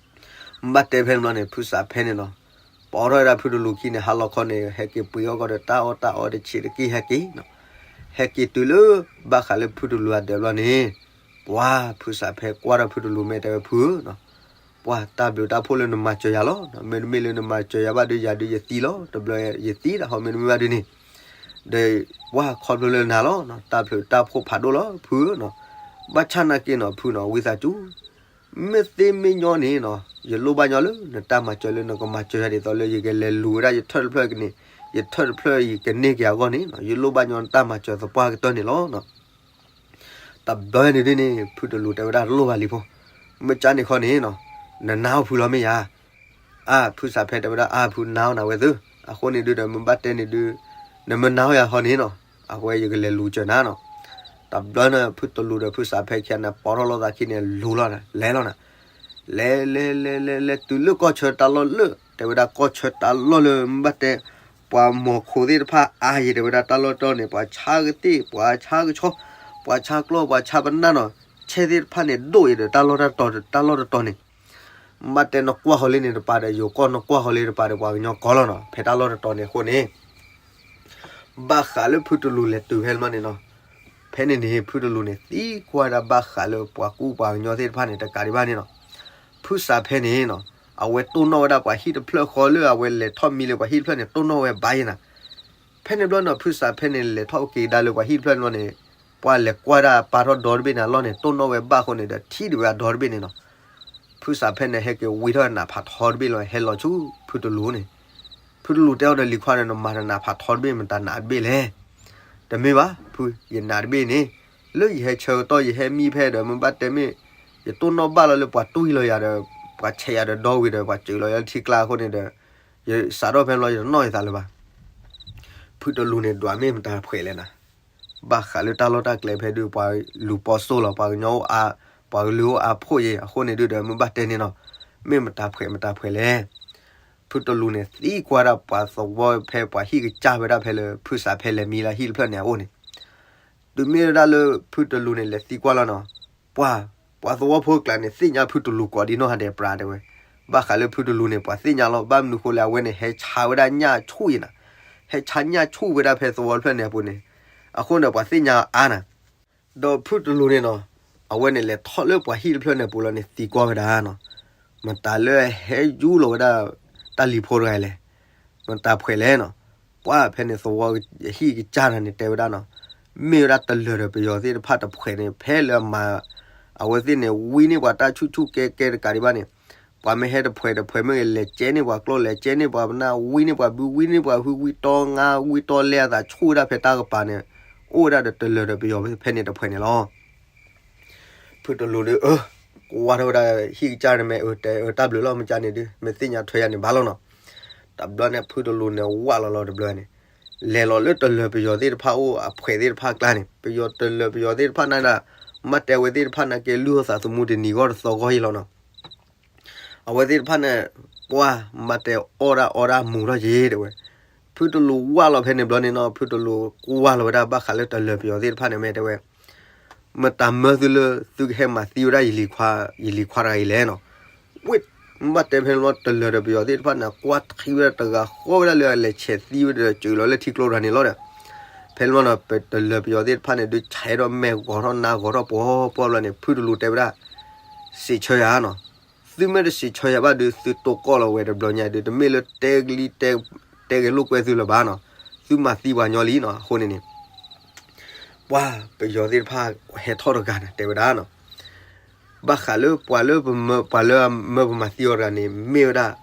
ဘၣ်တဲဖဲန့ၣ်ဘျီန့ၣ် ဖုစးဖဲန့ၣ်နီၤ ပိာ်ထီၣ်ဝဲဒၣ်ဖုတလူၤခံန့ၣ် ဟါလီၤခီန့ၣ် ဟဲက့ၤပှ့ၤအီၣ်ကီၢ်ဒီးတၢ်အီၣ်တၢ်အီတဆံးတက့ၢ်ဟဲက့ၤနီၤ. ဟဲက့ၤတုၤလၢ ဘၣ်ဃးလၢဖုတလူၤအဒၢးဘျီန့ၣ် ပှၢ်ဖုစးဖဲကွၢ်ထီၣ်ဖုတလူၤမဲာ်တဲဝဲဖုဧၢနီၤ ပှၢ်တၢ်ဘျုးတၢ်ဖှိၣ်လၢနမၤစၢၤယၤလီၤ. မ့တမ့ၢ်လၢနမၤစၢၤယၤဘၣ်ဒီး ယၤဒီးယသံလီၤ. တဘျီယသံဒၣ်ဟီ မ့တမ့ၢ်ဘၣ်ဒ်န့ၣ် ဒီးပှၢ်ခီဖျိလၢနၤလီၤ. တၢ်ဘျုးတၢ်ဖှိၣ်ဖးဒိၣ်လီၤဖုဧၢနီၤ. ဘၣ်ဆၣ်နာ်က့နီၤဖုနီၤ ဝံသးစူၤ မ့ၢ်သ့မ့ၢ်ညီန့ၣ်နီၤ ယလိၣ်ဘၣ်ညီလၢနတၢ်မၤစၢၤလၢနကမၤစၢၤယၤဒ်သိးလၢ ယကလဲၤလူၤဝဲဒၣ်ယထၢၣ်တဖျၢၣ်ကန့ၢ် ယထၢၣ်တဖျၢၣ်ယကန့ၢ်က့ၤအဂီၢ်န့ၣ်နီၤ ယလိၣ်ဘၣ်ညီနတၢ်မၤစၢၤသပှၢ်ကတၢၢ်န့ၣ်လီၤ. တဘျီန့ၣ်ဒ်န့ၣ် ဖုတလူၤတဲဝဲဒၣ်တလိၣ်ဘၣ်လံဖိ မ့ၢ်ကၢ်န့ၣ်ခီန့ၣ်နီၤ နနာ်အီၤဖုလီၤမ့ၢ်ယၤ အါ ဖုစးဖဲတဲဝဲဒၣ် အါ ဖုနာ်အီၤနၤဝဲသ့ အဃိန့ၣ်ဒုးဒီး မ့ၢ်ဘၣ်တဲန့ၣ်ဒုး နမ့ၢ်နာ်အီၤယၤဃီန့ၣ်နီၤ အဝဲယကလဲၤလူၤစၢၤနၤနီၤ. တဘျီန့ၣ် ဖုတလူၤဒီးဖုစးဖဲခံဂၤန့ၣ် ပိာ်ထီၣ်လိာ်သးခံန့ၣ် လူၤလီၤနၤ လဲၤလီၤနၤ လဲၤလဲၤလဲၤလဲၤလဲၤတုၤလၢကီၢ်ဆၢတၢ်လီၢ်လၢ တဲဝဲဒၣ်ကီၢ်ဆၢတၢ်လီၢ်လၢ မ့ၢ်ဘၣ်တဲ ပှၤမိၢ်ခိၣ်သ့ၣ်တဖၣ်အါယဲ တဲဝဲဒၣ်တၢ်လီၢ်တတီၤန့ၣ် ပှၤဆါကသ့ၣ် ပှၤဆါကဆီ ပှၤဆါကျီၢ် ပှၤဆါပနၢ်နီၤ ဆဲသ့ၣ်တဖၣ်န့ၣ် ဒိၣ်ယဲဒီးတၢ်လီၢ်တတီၤ တၢ်လီၢ်တတီၤန့ၣ် ဘၣ်တဲနကွၢ်ဃီၤလံန့ၣ်တပၤဒီး ယိၤကီၢ်နကွၢ်ဃီၤလံတပၤဒီး ပှၤကညီကီၢ်လီၤနီၤ ဖဲတၢ်လီၢ်တတီၤန့ၣ်အဃိန့ၣ် ဘၣ်ဃးလၢဖုတလူၤလဲၤတုၤဖဲန့ၣ်ဘျီန့ၣ်နီၤ ဖဲန့ၣ်န့ၣ် ဖုတလူၤန့ၣ် သံကွၢ်ဒၣ်ဘၣ်ဃးလၢပှၤကူပှၤကညီသ့ၣ်တဖၣ်န့ၣ် တကးဒံးဘၣ်န့ၣ်နီၤ ဖုစးဖဲန့ၣ်နီၤ အဝဲတိၢ်နီၣ်ဝဲဒၣ်ပှၤဟံၣ်တဖျၢၣ်ဃီလၢအဝဲလဲၤထီၣ်မံလၢပှၤဟံၣ်တဖျၢၣ်န့ၣ် တိၢ်နီၣ်ဝဲဘၣ်ယဲနၤ ဖဲန့ၣ်ဘျီနီၤ ဖုစးဖဲန့ၣ် လဲၤထီၣ်က့ၤကဒါလၢပှၤဟံၣ်တဖျၢၣ်န့ၣ်ဘျီန့ၣ် ပှၤလဲၤကွၢ်ဒၣ်ပာ်ထီၣ်ဒီတဘ့ၣ်န့ၣ်အလီၢ်န့ၣ် တိၢ်နီၣ်ဝဲဘၣ်အဃိန့ၣ်ဒီး ထံၣ်ဒံးဝဲအဒီတဘ့ၣ်န့ၣ်နီၤ ဖုစးဖဲန့ၣ် ဟဲက့ၤဝံထီၣ်နးဖးထီတဘ့ၣ်လီၤ ဟဲလီၤဆူဖုတလူၤန့ၣ် ဖုတလူၤတဲအီၤဒီး လံၤခွါဒီး နမၤတနးဖးထီတဘ့ၣ် မတၤနးတဘ့ၣ်လဲၣ် တမ့ၢ်ဘၣ် ဖု ယနးတဘ့ၣ်န့ၣ် လၢယဟဲဆၢကတီၢ် ယဟဲမံဖဲဒီး မ့ၢ်ဘၣ်တဲမ့ၢ် ယတိၢ်နီၣ်ဘၣ်လီၤလၢပှၤတွံၢ်လီၤယၤဒီး ပှၤဆဲးယၤဒီးဒီဝံၤဒီး ပှၤစၢၤလီၤယၤလၢထံကျါအဃိန့ၣ်ဒီး ယစးထီၣ်ဖဲန့ၣ်လီၤ ယတနီၣ်ယသးလၢၤဘၣ် ဖုတလူၤန့ၣ် ဒွးမ့ၢ်မတၤတဖှဲးလဲၣ်နၤ ဘၣ်ဃးလၢတၢ်လီၢ်တၢ်ကျဲဖဲဒုး ပှၤလူၤပိာ်စိလီၤ ပှၤကညီအိၣ်အါ ပှၤကလုာ်အိၣ်အါဖှိၣ်ယဲ အဃိန့ၣ်ဒုးဒီး မ့ၢ်ဘၣ်တဲန့ၣ်နီၤ မ့ၢ်မတၤတဖှဲးမတၤတဖှဲးလဲၣ် ဖုတလူၤန့ၣ် သံကွၢ်ဒၣ်ပှၤသဝီဖဲ ပှၤဟံၣ်ကစၢ်ဝဲဒၣ်ဖဲလၢ ဖုစးဖဲလဲၤမံလၢဟံၣ်တဖျၢၣ်န့ၣ်အအိၣ်န့ၣ် တုၤမ့ၢ်ဝဲဒၣ်လၢ ဖုတလူၤန့ၣ် လဲၤသံကွၢ်လီၤနီၤ ပှၤ ပှၤသဝီဖိအကျါန့ၣ် သ့ၣ်ညါဖုတလူၤကိးဒံနီၢ်ဂၤဒဲးပြးတဲဝဲ ဘၣ်ဃးလၢဖုတလူၤန့ၣ် ပှၤသ့ၣ်ညါလီၤ ဘၣ်မနုၤဃိလဲၣ် အဝဲန့ၣ် ဟဲဆါဝဲဒၣ်ညၣ်ဆူၣ်ယဲနၤ ဟဲဆါညၣ်ဆူၣ်ဝဲဒၣ်ဖဲသဝီတဖျၢၣ်န့ၣ်အပူၤန့ၣ် အဃိန့ၣ် ပှၤသ့ၣ်ညါအါနၤ ဒီးဖုတလူၤန့ၣ်နီၤ အဝဲန့ၣ် လဲၤထီၣ်လၢပှၤဟံၣ်တဖျၢၣ်န့ၣ်ပူၤလီၤန့ၣ် သံကွၢ်ဝဲဒၣ်နီၤ မတၤလၢဟဲယူၢ်လီၤဝဲဒၣ် တၢ်လံၤဖိတဂၤလဲၣ် မတၤတဖှဲးလဲၣ်နီၤ ပှၤဖဲန့ၣ်သဝီဟံၣ်ကစၢ်တဂၤန့ၣ် တဲဝဲဒၣ်နီၤ မ့ၢ်ဝဲဒၣ်တလၢၤဒီးပယီၤသ့ၣ်တဖၣ်တဖှဲးန့ၣ် ဖဲလၢအမၤ အဝဲသ့ၣ်န့ၣ် ဝံန့ၢ်ပှၤတၢ်ဆူၣ်ဆူၣ်ကဲကဲတကးဒံးဘၣ်န့ၣ် ပှၤမ့ၢ်ဟဲတဖှဲးတဖှဲးမ့ၢ်ဂ့ၤ လဲၤကဲန့ၢ်ပှၤကျီၢ် လဲၤကဲန့ၢ်ပှၤပနၢ် ဝံန့ၢ်ပှၤဘု ဝံန့ၢ်ပှၤဟု ဝံတီငါ ဝံတီလဲအသးဆူၣ်ဝဲဒၣ်ဖဲတၢ်ကပၤန့ၣ် အိၣ်ဝဲဒၣ်ဒီးတလၢၤဒီးပယီၤဖဲန့ၣ်တဖှဲးန့ၣ်လီၤ. ဖုတလူၤဒီး အၢ ကွၢ်ထီၣ်ဝဲဒၣ်ဟံၣ်ကစၢ်န့ၣ်မ့ၢ် အၢ တဲအၢတၢ်ဘျုးလီၤ မ့ၢ်ကန့ၣ်ဒုး မ့ၢ်သ့ၣ်ညါထွဲယၤန့ၣ်ဘၣ်လီၤနီၤ. တဘျီန့ၣ် ဖုတလူၤန့ၣ် ဝးလီၤလီၤတဘျီန့ၣ် လဲၤလီၤလၢတလၢၤပယီၤသ့ၣ်တဖၣ်အိၣ်အဖှဲးသ့ၣ်တဖၣ်အကျါန့ၣ် ပယီၤတလၢၤပယီၤသ့ၣ်တဖၣ်န့ၣ်ဒၣ် မ့ၢ်တဲဝဲသ့ၣ်တဖၣ်န့ၣ်က့ လုၢ်အသးသမူတနံၤဂီၢ်တသီဂီၢ်ယံလီၤနီၤ. အဝဲသ့ၣ်တဖၣ်န့ၣ် ပှၤမ့ၢ်တဲအီၣ်ဒၣ်အီဒၣ်မူထီၣ်က့ၤတဲဝဲ ဖုတလူၤဝးလီၤဖဲန့ၣ်ဘျီန့ၣ်နီၤ ဖုတလူၤကွၢ်လီၤဝဲဒၣ်ဘၣ်ဃးလၢတလၢၤပယီၤသ့ၣ်တဖၣ်န့ၣ် မ့ၢ်တဲဝဲ မတၤမၢသုလၢသုကဟဲမၤသံဝဲဒၣ်ယလံၤခွါတဂၤအံၤလဲၣ်နီၤ. ဝ့ၢ် မ့ၢ်ဘၣ်တဲဖဲန့ၣ်ဘျီ တလၢၤဒီးပယီၤသ့ၣ်တဖၣ်န့ၣ် ကွၢ်ထံဝဲဒၣ်တဂၤဃီဝဲဒၣ်လၢအလဲၤဆဲးသံဝဲဒီးစၢၤလီၤလၢထံကျိတဂၤန့ၣ်လီၤဒီး ဖဲန့ၣ်ဘျီနီၤ ပတလၢၤပယီၤသ့ၣ်တဖၣ်န့ၣ် ဒုးဆဲးထီၣ်မဲာ်ဂီၤထီၣ်နါဂီၤထီၣ်ပှီၤပှီၤဘျီန့ၣ် ဖုတလူၤတဲဝဲဒၣ် စံးဆၢယၤနီၤ. သုမ့ၢ်တစံးဆၢယၤဘၣ်ဒုး သုတိၢ်ကီၢ်လီၤဝဲတဘျီညါဒုး တမ့ၢ်လၢတဲကလံ တဲက့ၤလိာ်ကွဲသုလၢၤဘၣ်နီၤ. သုမၤသံပှၤညီလံနီၤ အဃိန့ၣ်န့ၣ် ပှၤပယီၤသ့ၣ်တဖၣ်ဟဲထီၣ်တဂၤန့ၣ် တဲဝဲဒၣ်နီၤ ဘၣ်ဃးလၢပှၤလၢပမၢ ပှၤလၢအမၢပမၤသံအီၤတဂၤန့ၣ် မ့ၢ်ဝဲဒၣ်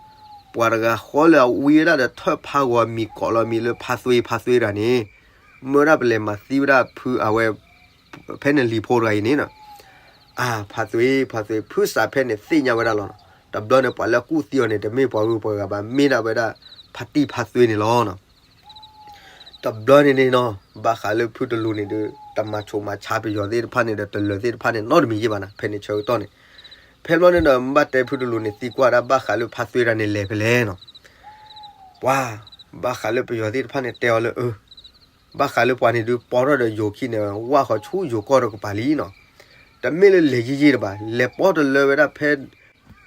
ပှၤတဂၤဃီလၢအဝံဝဲဒၣ်ဒီးထၢၣ်ဖးဂီၤမံၤကိးလီၤမံၤလၢဖါသွ့ဖါသွ့တဂၤန့ၣ် မၢဒၣ်ပလဲၤမၤသံဝဲဒၣ်ဖုအဝဲ ဖဲန့ၣ်လံၤဖိတဂၤအံၤန့ၣ်နီၤ. အါ ဖါသွ့ ဖါသွ့ ဖုစးဖဲန့ၣ်သ့ၣ်ညါဝဲဒၣ်လီၤနီၤ. တဘျီန့ၣ် ပှၤလၢအကူၣ်သံအီၤန့ၣ် တမ့ၢ်ပှၤဂုၤပှၤဂၤဘၣ် မ့ၢ်ဒၣ်ဝဲဒၣ် ဖါတံၢ်ဖါသွ့န့ၣ်လီၤနီၤ. တဘျီန့ၣ်န့ၣ်နီၤ ဘၣ်ဃးလၢဖုတလူၤန့ၣ်ဒီး တမၤဆိမၤဆါပယီၤသ့ၣ်တဖၣ်န့ၣ်ဒီး တလၢၤသ့ၣ်တဖၣ်န့ၣ် နီတမံၤယဲၢ်ဘၣ်နၤ ဖဲန့ၣ်ဆၢကတီၢ်န့ၣ် ဖဲဘျီန့ၣ်ဒီး ဘၣ်တဲဖုတလူၤန့ၣ် သံကွၢ်ဒၣ်ဘၣ်ဃးလၢဖါသွ့တဂၤန့ၣ်လဲၤဖဲလဲၣ်နီၤ. ပှၤ ဘၣ်ဃးလၢပယီၤသ့ၣ်တဖၣ်န့ၣ် တဲအီၤလၢအၢ ဘၣ်ဃးလၢပှၤန့ၣ်ဒုး ပိာ်ထီၣ်ဒီးယိၤခံန့ၣ် ဝၢ်ဃီၤဆူယိၤကီၢ်တကပၤလံနီၤ. တမ့ၢ်လၢလဲၤယံာ်ယံာ်တဘၣ် လဲၤပိာ်တလၢဝဲဒၣ်ဖဲ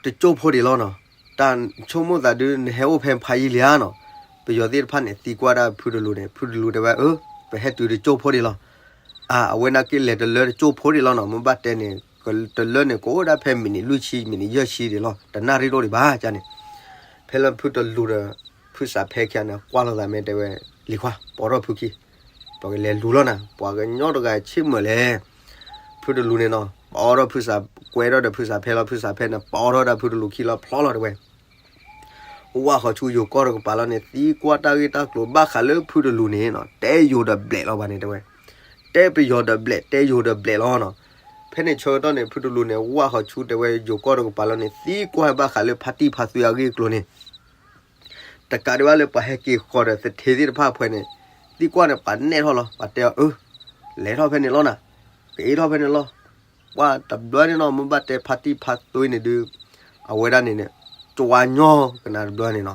တကၠိၢ်ဖိဒံးလီၤနီၤ. တၢ်ဆိကမိၣ်သးဒုး နဟဲအိၣ်ဖဲဖးယံာ်လံဧါနီၤ. ပယီၤသ့ၣ်တဖၣ်န့ၣ် သံကွၢ်ဒၣ်ဖုတလူၤန့ၣ် ဖုတလူၤတဲဝဲ အၢ ပဟဲတုၤတကၠိၢ်ဖိဒံးလီၤ. အါ အဝဲနာ်က့လဲၤတလၢတကၠိၢ်ဖိဒံးလီၤနီၤ. မ့ၢ်ဘၣ်တဲန့ၣ် တလၢန့ၣ် ကအိၣ်ဒၣ်ဖဲမံးနံးလွံၢ်ဆံ မံးနံးယဲၢ်ဆံဒံးလီၤ. တနၣ်ရံၣ်ဒိၣ်ဒံးဘၣ်န့ၣ် ဖဲလၢဖုတလူၤဒီး ဖုစးဖဲခံဂၤန့ၣ် ကွၢ်လိာ်သးမ့ၢ်တဲဝဲ လံၤခွါ ပိာ်ထီၣ်ဖုခံ ပကလဲၤလူၤလီၤနၤ. ပှၤကညီတဂၤဆ့ၣ်မုာ်လဲၣ်. ဖုတလူၤန့ၣ်နီၤ ပိာ်ထီၣ်ဖုစး ကွဲထီၣ်ဒီးဖုစးဖဲလီၤ. ဖုစးဖဲန့ၣ် ပိာ်ထီၣ်ဒၣ်ဖုတလူၤခံလီၤ ဖျီလီၤတဲဝဲ ဝၢ်ဃီၤဆူယိၤကီၢ်တကပၤလီၤန့ၣ် သံကွၢ်တၢ်ဂ့ၢ်တၢ်ကျိၤဘၣ်ဃးလၢဖုတလူၤန့ၣ်နီၤ တဲယိၤဒီးဘျဲးလီၤဘၣ်န့ၣ်တဲဝဲ တဲပယီၤဒီးဘျဲး တဲယိၤဒီးဘျဲးလီၤနီၤ. ဖဲန့ၣ်ဆၢကတီၢ်န့ၣ် ဖုတလူၤန့ၣ် ဝၢ်ဃီၤဆူတဲဝဲယိၤကီၢ်တကပၤလီၤန့ၣ် သံကွၢ်ဘၣ်ဃးလၢဖါတံၢ်ဖါသွ့အဂ့ၢ်အကျိၤန့ၣ် တကးဒံးဘၣ်လၢပှၤဟဲက့ၤဃီၤဒီးသထ့သ့ၣ်တဖၣ်အဖှဲးန့ၣ် သံကွၢ်န့ၣ် ပှၤနဲၣ်ထီၣ်လီၤ. ပှၤတဲအီၤ အၢ လဲၤထီၣ်ဖဲန့ၣ်လီၤနၤ. က့ၤထီၣ်ဖဲန့ၣ်လီၤ. ပှၤတဘျီန့ၣ်နီၤ မ့ၢ်ဘၣ်တဲဖါတံၢ်ဖါသွ့န့ၣ်ဒုး အဝဲဒၣ်န့ၣ်န့ၣ် ကဝါညီကနၤတဘျီန့ၣ်နီၤ.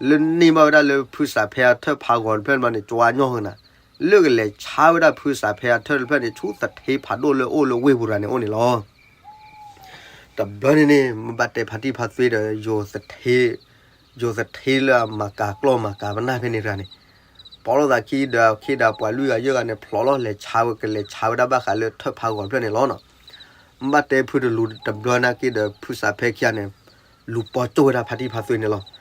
လၢန့ၢ်ဘၣ်ဝဲဒၣ်လၢဖုစးဖဲအထၢၣ်ဖးဂီၤတဖျၢၣ်န့ၣ်ဘျီန့ၣ် ကၠီညီဃုာ်နၤ, လၢကလဲၤဆါဝဲဒၣ်ဖုစးဖဲအထၢၣ်တဖျၢၣ်န့ၣ် ဆူသထ့ဖးဒိၣ်လၢအိၣ်လၢဝ့ၢ်ပူၤတဂၤန့ၣ်အိၣ်န့ၣ်လီၤ. တဘျီန့ၣ်န့ၣ် မ့ၢ်ဘၣ်တဲဖါတံၢ်ဖါသွ့ဒီး ယိၤသထ့လၢအမၤကၤကျီၢ်မၤကၤပနၢ်ဖဲန့ၣ်တဂၤန့ၣ်, ပိာ်လိာ်သးခံဒီးအခ့ဒီးပှၤလွံၢ်ဂၤယဲၢ်ဂၤန့ၣ် ဖျိးလီၤလဲၤဆါဝဲ ကလဲၤဆါဝဲဒၣ်ဘၣ်ဃးလၢထၢၣ်ဖးဂီၤတဖျၢၣ်န့ၣ်လီၤနီၤ. မ့ၢ်ဘၣ်တဲဖုတလူးတဘျီန့ၣ်က့ဒီး ဖုစးဖဲခံဂၤန့ၣ် လူၤပိာ်ကၠိၣ်ဝဲဒၣ်ဖါတံၢ်ဖါသွ့န့ၣ်လီၤ.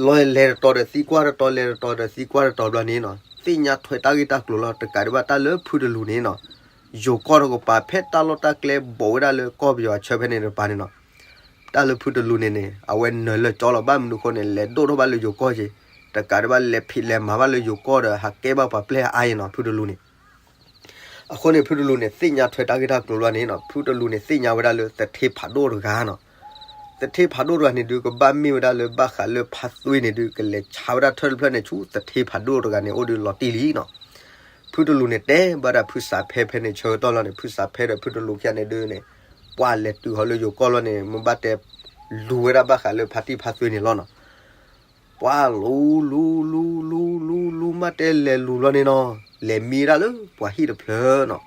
လီၤလဲၤတတီၤဒီးသံကွၢ်တတီၤ လဲၤတတီၤဒီးသံကွၢ်တတီၤဘျီန့ၣ်နီၤ, သ့ၣ်ညါထွဲတၢ်ဂ့ၢ်တၢ်ကျိၤလီၤ. တကးဒံးဘၣ်တၢ်လၢဖုတလူးန့ၣ်နီၤ, ယိၤကီၢ်တကပၤဖဲတၢ်လီၢ်တၢ်ကျဲဘိးဝဲဒၣ်လၢကီၢ်ပယီၤအဆၢဖဲန့ၣ်တကပၤန့ၣ်နီၤ, တၢ်လၢဖုတလူးန့ၣ်န့ၣ် အဝဲနၢၤလၢကၠီလီၤ. ဘၣ်မနုၤအဃိန့ၣ် လဲၤဒိၣ်ထီၣ်ဘၣ်လၢယိၤကီၢ်က့ၤ, တကးဒံးဘၣ်လဲၤဖံးလဲၤမၤဘၣ်လၢယိၤကီၢ်ဒီး ဟးကဲဘၣ်ပှၤပျဲၢ်အါအံၤနီၤ ဖုတလူးန့ၣ်. အဃိန့ၣ် ဖုတလူးန့ၣ် သ့ၣ်ညါထွဲတၢ်ဂ့ၢ်တၢ်ကျိၤဘျီန့ၣ်နီၤ, ဖုတလူးန့ၣ် သ့ၣ်ညါဝဲဒၣ်လၢသထ့ဖးဒိၣ်တဂၤနီၤ. သထ့ဖးဒိၣ်တဂၤန့ၣ်ဒုး ကဘၣ်မ့ၢ်ဝဲဒၣ်လၢဘၣ်ဃးလၢဖါသွ့န့ၣ်ဒုး ကလဲၤဆါဝဲဒၣ်ထၢၣ်တဖျၢၣ်န့ၣ် ဆူသထ့ဖးဒိၣ်တဂၤန့ၣ် အိၣ်ဒုးလီၤတံၢ်လံနီၤ. ဖုတလူးန့ၣ် တဲဘၣ်ဒၣ်ဖုစးဖဲဖဲန့ၣ်ဆၢကတီၢ်လီၤန့ၣ် ဖုစးဖဲဒီးဖုတလူးခံဂၤန့ၣ်ဒုးန့ၣ် ပှၤလဲၤတုၤဟီလၢယိၤကီၢ်လီၤန့ၣ် မ့ၢ်ဘၣ်တဲလူၤဝဲဒၣ်ဘၣ်ဃးလၢဖါတံၢ်ဖါသွ့န့ၣ်လီၤနီၤ. ပှၤလူၤလူၤလူၤလူၤလူၤလူၤ မ့ၢ်တဲလဲၤလူၤဘျီန့ၣ်နီၤ, လဲၤမံဒၣ်လၢပှၤဟံၣ်တဖျၢၣ်နီၤ.